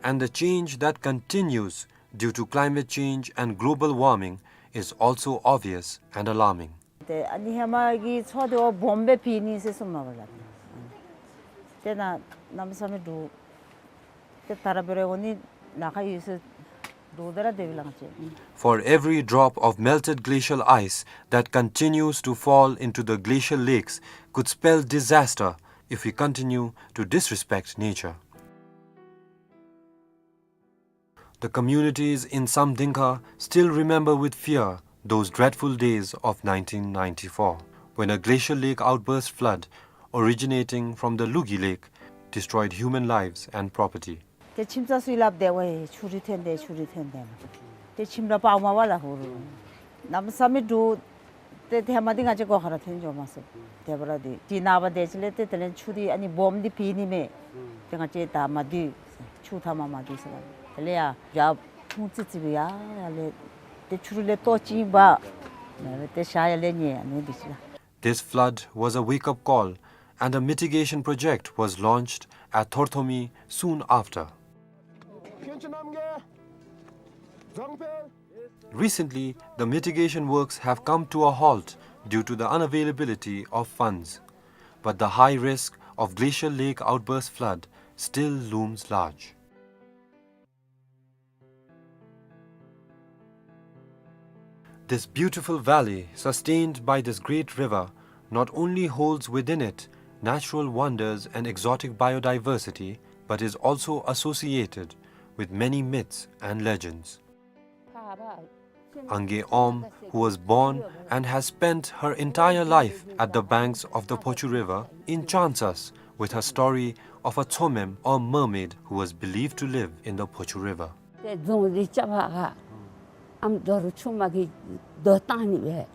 and the change that continues due to climate change and global warming is also obvious and alarming. ཏེ་ཨ་ནི་ཧེ་མ་གི་ཚོ་དེ་བ་སྦོམ་སྦེ་ཕི་ནི་ཟེར་གསུངམ་མས་ལགས། ཏེ་ན་གནམ་མེད་ས་མེད་འདུག། ཏེ་ད་ར་འབད་རུང་འོ་ནི་ལཱ་ཁག་ཡོད་ཟེར། འགྲོ་དེ་ར་དེ་བི་ལང་ཅེ། For every drop of melted glacial ice that continues to fall into the glacial lakes could spell disaster if we continue to disrespect nature. The communities in Samdingkha still remember with fear those dreadful days of nineteen ninety-four, when a glacial lake outburst flood originating from the Lugi Lake destroyed human lives and property. ཏེ་ཁྱིམ་ཚང་ཚུ་སླབ་དེ་ཝའེ་ཆུ་རུད་ཐོན་ཏེ་ཆུ་རུད་ཐོན་ཏེ་ཏེ་ཁྱིམ་ར་པར་མ་པ་ལ་ཧུ་རུ་གནམ་མེད་ས་མེད་འདྲོག་སྟེ་ཏེ་ཧེ་མ་འདི་ང་བཅས་སྒོ་ཁར་ཐོན་འགྱོ་མ་ཚུགས། དེ་སྦེ་ར་འདི་ཏེ་ནངས་པ་དེ་ཅིག་ལས་ཏེ་དེ་ལས་ཆུ་འདི་ཨ་ནི་སྦོམ་འདི་ཕྱེ་ནི་མས། ཏེ་ང་བཅས་ད་མ་འདུས་ཆུ་མཐའ་མ་མ་འདུས་ཟེར་བ་དེ་ལས་ཡར་ཡར་ཕུང་ཙི་ཙི་སྦེ་ཡར་ཡར་ལས་ཏེ་ཆུ་རུད་ལས་ལྟོ་ཅིག་འབག་ཏེ་ཤར་ཡར་ལས་ཉལ་ཨ་ནི་འདི་ཅིག་ལགས། This flood was a wake-up call, and a mitigation project was launched at Thorthomi soon after. Recently, the mitigation works have come to a halt due to the unavailability of funds. But the high risk of glacial lake outburst flood still looms large. This beautiful valley, sustained by this great river, not only holds within it natural wonders and exotic biodiversity, but is also associated with many myths and legends. Ange Om, who was born and has spent her entire life at the banks of the Phochu River, enchants us with her story of a Tsomem or mermaid who was believed to live in the Phochu River. ཏེ་རྫོང་འདི་རྐྱབ་པར་ཨམ་རྡོ་རུ་ཆུ་མ་གིས་རྡོ་བཏང་ནི་སྦེ།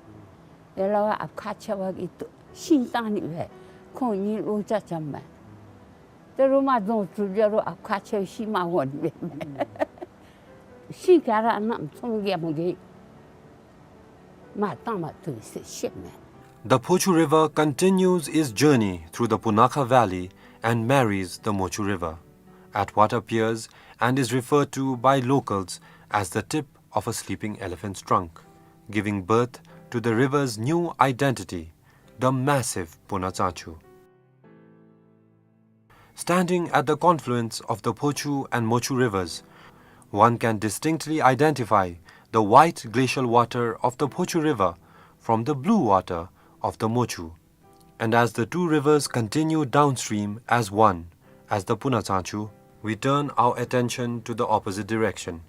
ཡ་ལ་བ་ཨཔ་ཁ་ཆེ་བ་གིས་ཤིང་བཏང་ནི་སྦེ། ཁོང་གཉིས་ལོ་ཅ་ཅམ་མས། ཏེ་རུ་མ་རྫོང་གྲུབ་རྒྱ་རུ་ཨཔ་ཁ་ཆེ་བ་ཤིང་མ་འོང་ནི་སྦེ། ཤིང་ག་ར་གནམ་ཚོང་རྒྱ་མོ་གིས་མར་བཏང་མ་བཏུབ་ཟེར་བཤད་མས། The Phochu River continues its journey through the Punakha Valley and marries the Mochu River at what appears and is referred to by locals as the tip of a sleeping elephant's trunk, giving birth to the river's new identity, the massive Punatsachu. Standing at the confluence of the Phochu and Mochu rivers, one can distinctly identify the white glacial water of the Phochu River from the blue water of the Mochu. And as the two rivers continue downstream as one, as the Punatsachu, we turn our attention to the opposite direction,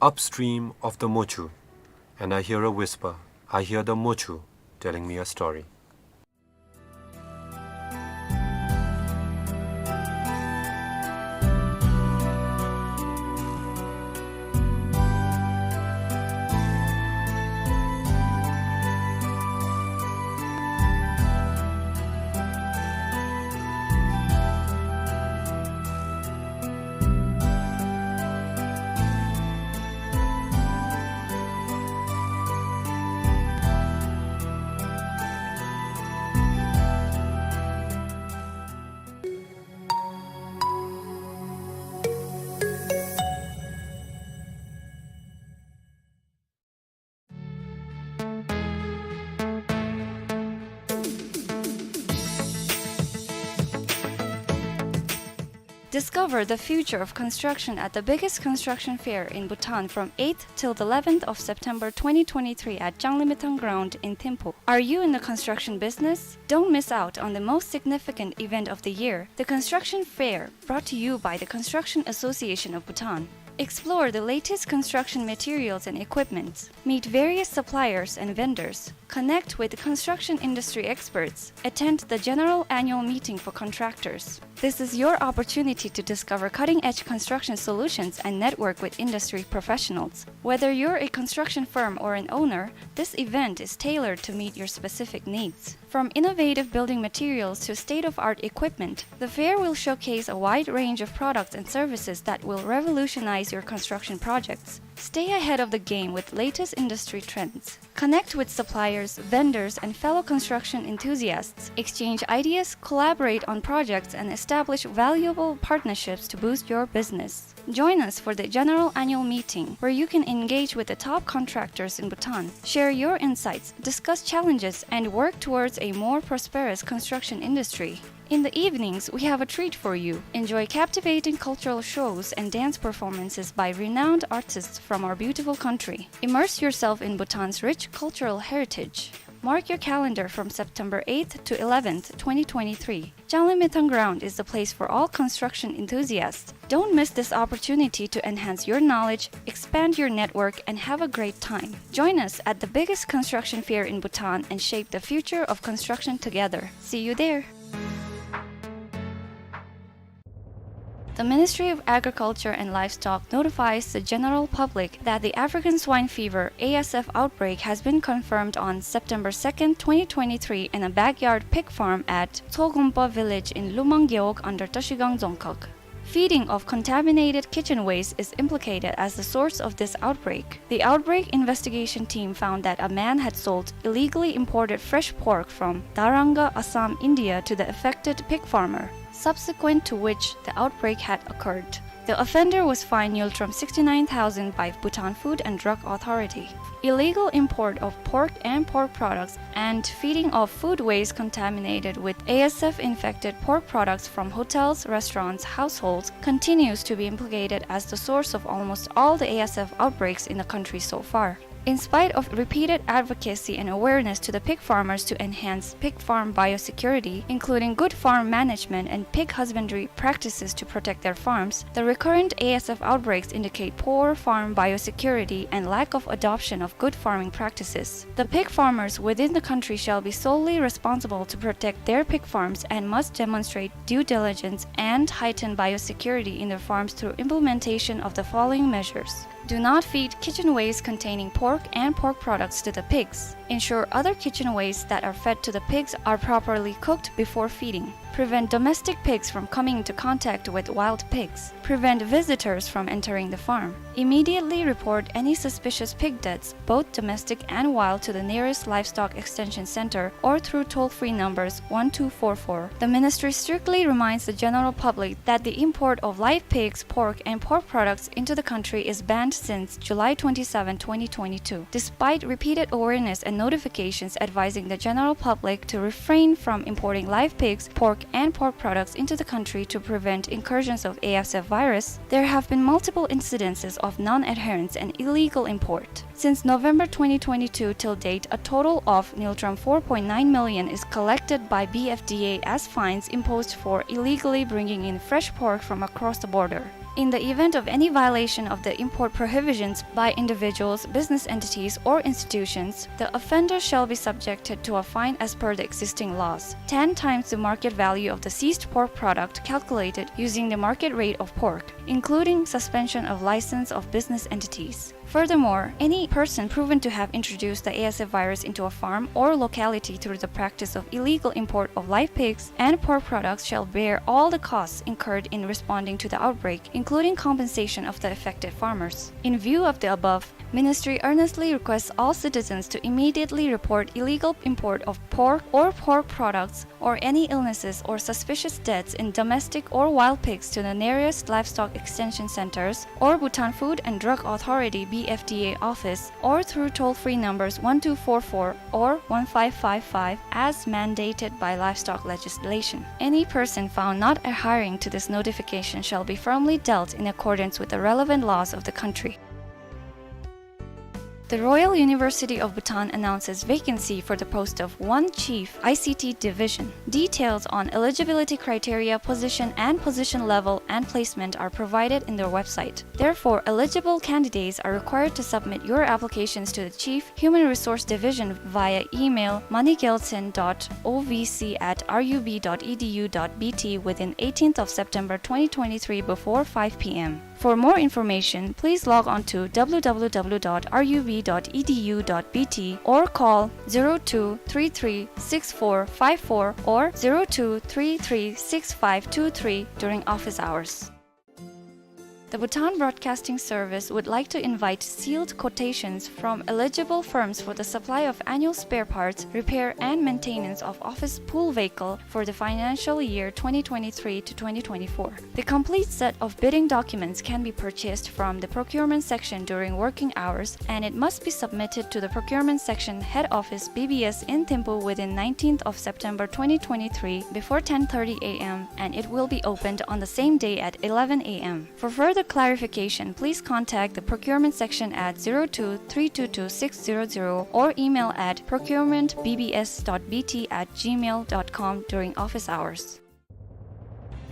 upstream of the Mochu, and I hear a whisper. I hear the Mochu telling me a story. Discover the future of construction at the biggest construction fair in Bhutan from eighth till the eleventh of September twenty twenty-three at Changlimithang Ground in Thimphu. Are you in the construction business? Don't miss out on the most significant event of the year, the Construction Fair, brought to you by the Construction Association of Bhutan. Explore the latest construction materials and equipments, meet various suppliers and vendors, connect with construction industry experts, attend the general annual meeting for contractors. This is your opportunity to discover cutting-edge construction solutions and network with industry professionals. Whether you're a construction firm or an owner, this event is tailored to meet your specific needs. From innovative building materials to state-of-art equipment, the fair will showcase a wide range of products and services that will revolutionize your construction projects. Stay ahead of the game with latest industry trends. Connect with suppliers, vendors, and fellow construction enthusiasts. Exchange ideas, collaborate on projects, and establish valuable partnerships to boost your business. Join us for the general annual meeting, where you can engage with the top contractors in Bhutan, share your insights, discuss challenges, and work towards a more prosperous construction industry. In the evenings, we have a treat for you. Enjoy captivating cultural shows and dance performances by renowned artists from our beautiful country. Immerse yourself in Bhutan's rich cultural heritage. Mark your calendar from September eighth to eleventh, twenty twenty-three. Changlimethang Ground is the place for all construction enthusiasts. Don't miss this opportunity to enhance your knowledge, expand your network, and have a great time. Join us at the biggest construction fair in Bhutan and shape the future of construction together. See you there! The Ministry of Agriculture and Livestock notifies the general public that the African swine fever, A S F, outbreak has been confirmed on September second, twenty twenty-three, in a backyard pig farm at Tsogumpa village in Lumang Gewog under Trashigang Dzongkhag. Feeding of contaminated kitchen waste is implicated as the source of this outbreak. The outbreak investigation team found that a man had sold illegally imported fresh pork from Daranga, Assam, India, to the affected pig farmer, subsequent to which the outbreak had occurred. The offender was fined Ngultrum sixty-nine thousand by Bhutan Food and Drug Authority. Illegal import of pork and pork products and feeding of food waste contaminated with A S F infected pork products from hotels, restaurants, households continues to be implicated as the source of almost all the A S F outbreaks in the country so far. In spite of repeated advocacy and awareness to the pig farmers to enhance pig farm biosecurity, including good farm management and pig husbandry practices to protect their farms, the recurrent A S F outbreaks indicate poor farm biosecurity and lack of adoption of good farming practices. The pig farmers within the country shall be solely responsible to protect their pig farms and must demonstrate due diligence and heighten biosecurity in their farms through implementation of the following measures. Do not feed kitchen waste containing pork and pork products to the pigs. Ensure other kitchen waste that are fed to the pigs are properly cooked before feeding. Prevent domestic pigs from coming into contact with wild pigs. Prevent visitors from entering the farm. Immediately report any suspicious pig deaths, both domestic and wild, to the nearest livestock extension center or through toll-free numbers one two four four. The ministry strictly reminds the general public that the import of live pigs, pork, and pork products into the country is banned since July twenty-seventh, twenty twenty-two. Despite repeated awareness and notifications advising the general public to refrain from importing live pigs, pork, and pork products into the country to prevent incursions of A S F virus, there have been multiple incidences of non-adherence and illegal import. Since November twenty twenty-two till date, a total of Ngultrum four point nine million is collected by B F D A as fines imposed for illegally bringing in fresh pork from across the border. In the event of any violation of the import prohibitions by individuals, business entities, or institutions, the offender shall be subjected to a fine as per the existing laws, ten times the market value of the seized pork product calculated using the market rate of pork, including suspension of license of business entities. Furthermore, any person proven to have introduced the A S F virus into a farm or locality through the practice of illegal import of live pigs and pork products shall bear all the costs incurred in responding to the outbreak, including compensation of the affected farmers. In view of the above, Ministry earnestly requests all citizens to immediately report illegal import of pork or pork products or any illnesses or suspicious deaths in domestic or wild pigs to the nearest livestock extension centers or Bhutan Food and Drug Authority, B F D A, office or through toll-free numbers one two four four or one five five five as mandated by livestock legislation. Any person found not adhering to this notification shall be firmly dealt in accordance with the relevant laws of the country. The Royal University of Bhutan announces vacancy for the post of one chief I C T division. Details on eligibility criteria, position and position level, and placement are provided in their website. Therefore, eligible candidates are required to submit your applications to the Chief Human Resource Division via email money gyaltshen dot O V C at R U B dot E D U dot B T within eighteenth of September twenty twenty-three before five P M. For more information, please log on to W W W dot R U B dot E D U dot B T or call zero two three three six four five four or zero two three three six five two three during office hours. The Bhutan Broadcasting Service would like to invite sealed quotations from eligible firms for the supply of annual spare parts, repair and maintenance of office pool vehicle for the financial year twenty twenty-three to twenty twenty-four. The complete set of bidding documents can be purchased from the procurement section during working hours, and it must be submitted to the procurement section head office B B S in Thimphu within nineteenth of September twenty twenty-three before ten thirty A M, and it will be opened on the same day at eleven A M. For further clarification, please contact the procurement section at zero two three two two six zero zero or email at procurement B B S dot B T at gmail dot com during office hours.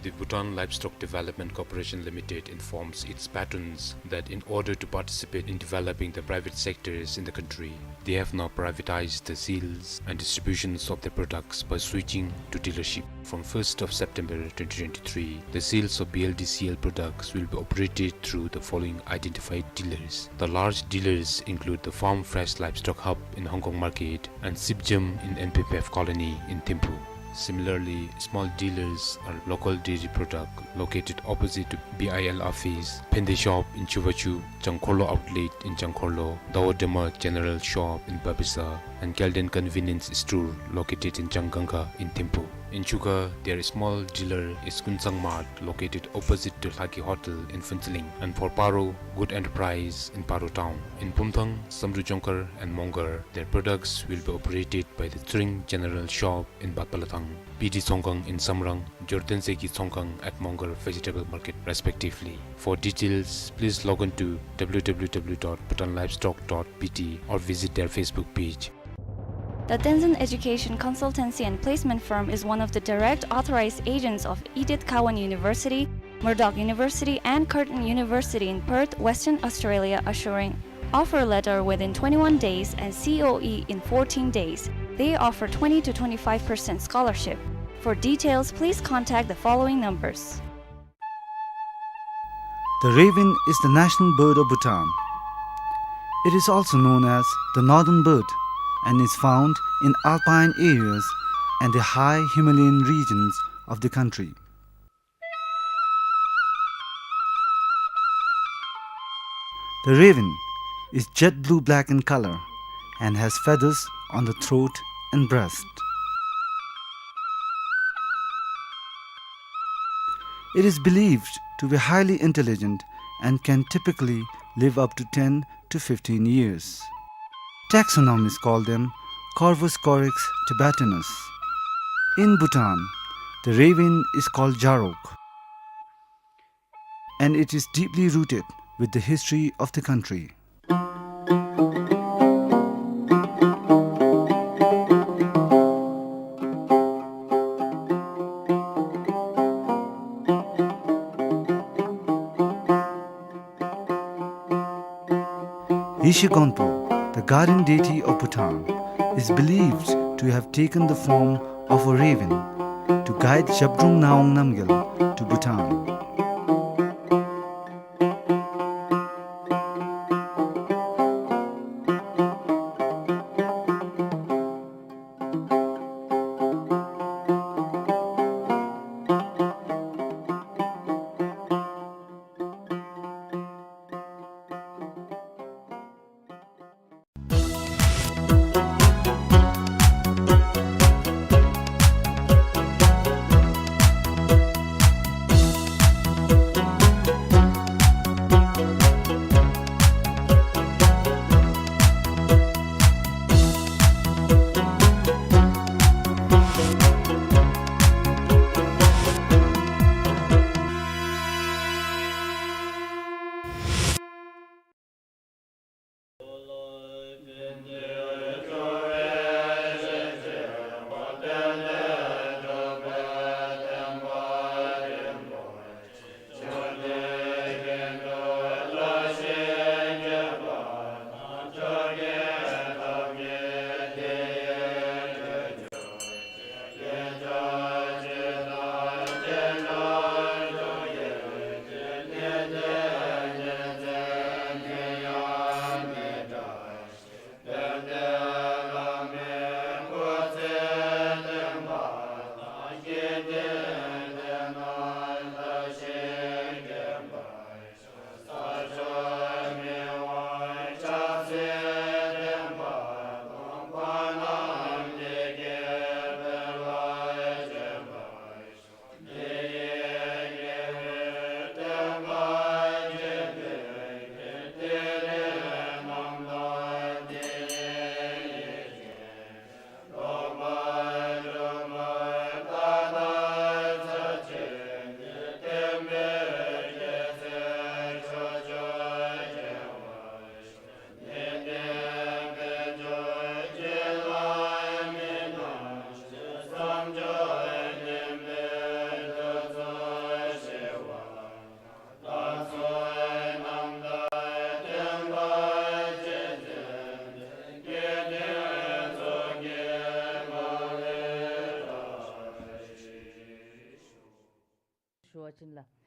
The Bhutan Livestock Development Corporation Limited informs its patrons that in order to participate in developing the private sectors in the country, they have now privatized the sales and distributions of their products by switching to dealership. From first of September twenty twenty-three, the sales of B L D C L products will be operated through the following identified dealers. The large dealers include the Farm Fresh Livestock Hub in Hong Kong Market and Sipjam in N P P F Colony in Thimphu. Similarly, small dealers are Local Dairy Product, located opposite to B I L office, Phende Shop in Chuvachu, Changkhorlo Outlet in Changkhorlo, Dawa Dema General Shop in Babisa, and Kelden Convenience Store, located in Changangkha in Thimphu. In Chuka, their small dealer is Kunsang Mart, located opposite to Lhagi Hotel in Phuentsholing, and for Paro, Good Enterprise in Paro Town. In Pumthang, Samdrup Jongkhar and Mongar, their products will be operated by the Tshering General Shop in Batpalathang, P D Tsongkhang in Samrang, Jordan Zeki Tsongkhang at Mongar Vegetable Market, respectively. For details, please log on to W W W dot bhutan livestock dot B T or visit their Facebook page. The Tenzin Education Consultancy and Placement Firm is one of the direct authorized agents of Edith Cowan University, Murdoch University, and Curtin University in Perth, Western Australia, assuring offer letter within twenty-one days and C O E in fourteen days. They offer twenty to twenty-five percent scholarship. For details, please contact the following numbers. The raven is the national bird of Bhutan. It is also known as the northern bird and is found in alpine areas and the high Himalayan regions of the country. The raven is jet blue-black in color and has feathers on the throat and breast. It is believed to be highly intelligent and can typically live up to ten to fifteen years. Taxonomists call them Corvus corax tibetanus. In Bhutan, the raven is called jarok, and it is deeply rooted with the history of the country. Yeshe Gonpo, the guardian deity of Bhutan, is believed to have taken the form of a raven to guide Zhabdrung Ngawang Namgyal to Bhutan. ཞུ་བ་ཅིན་ལགས།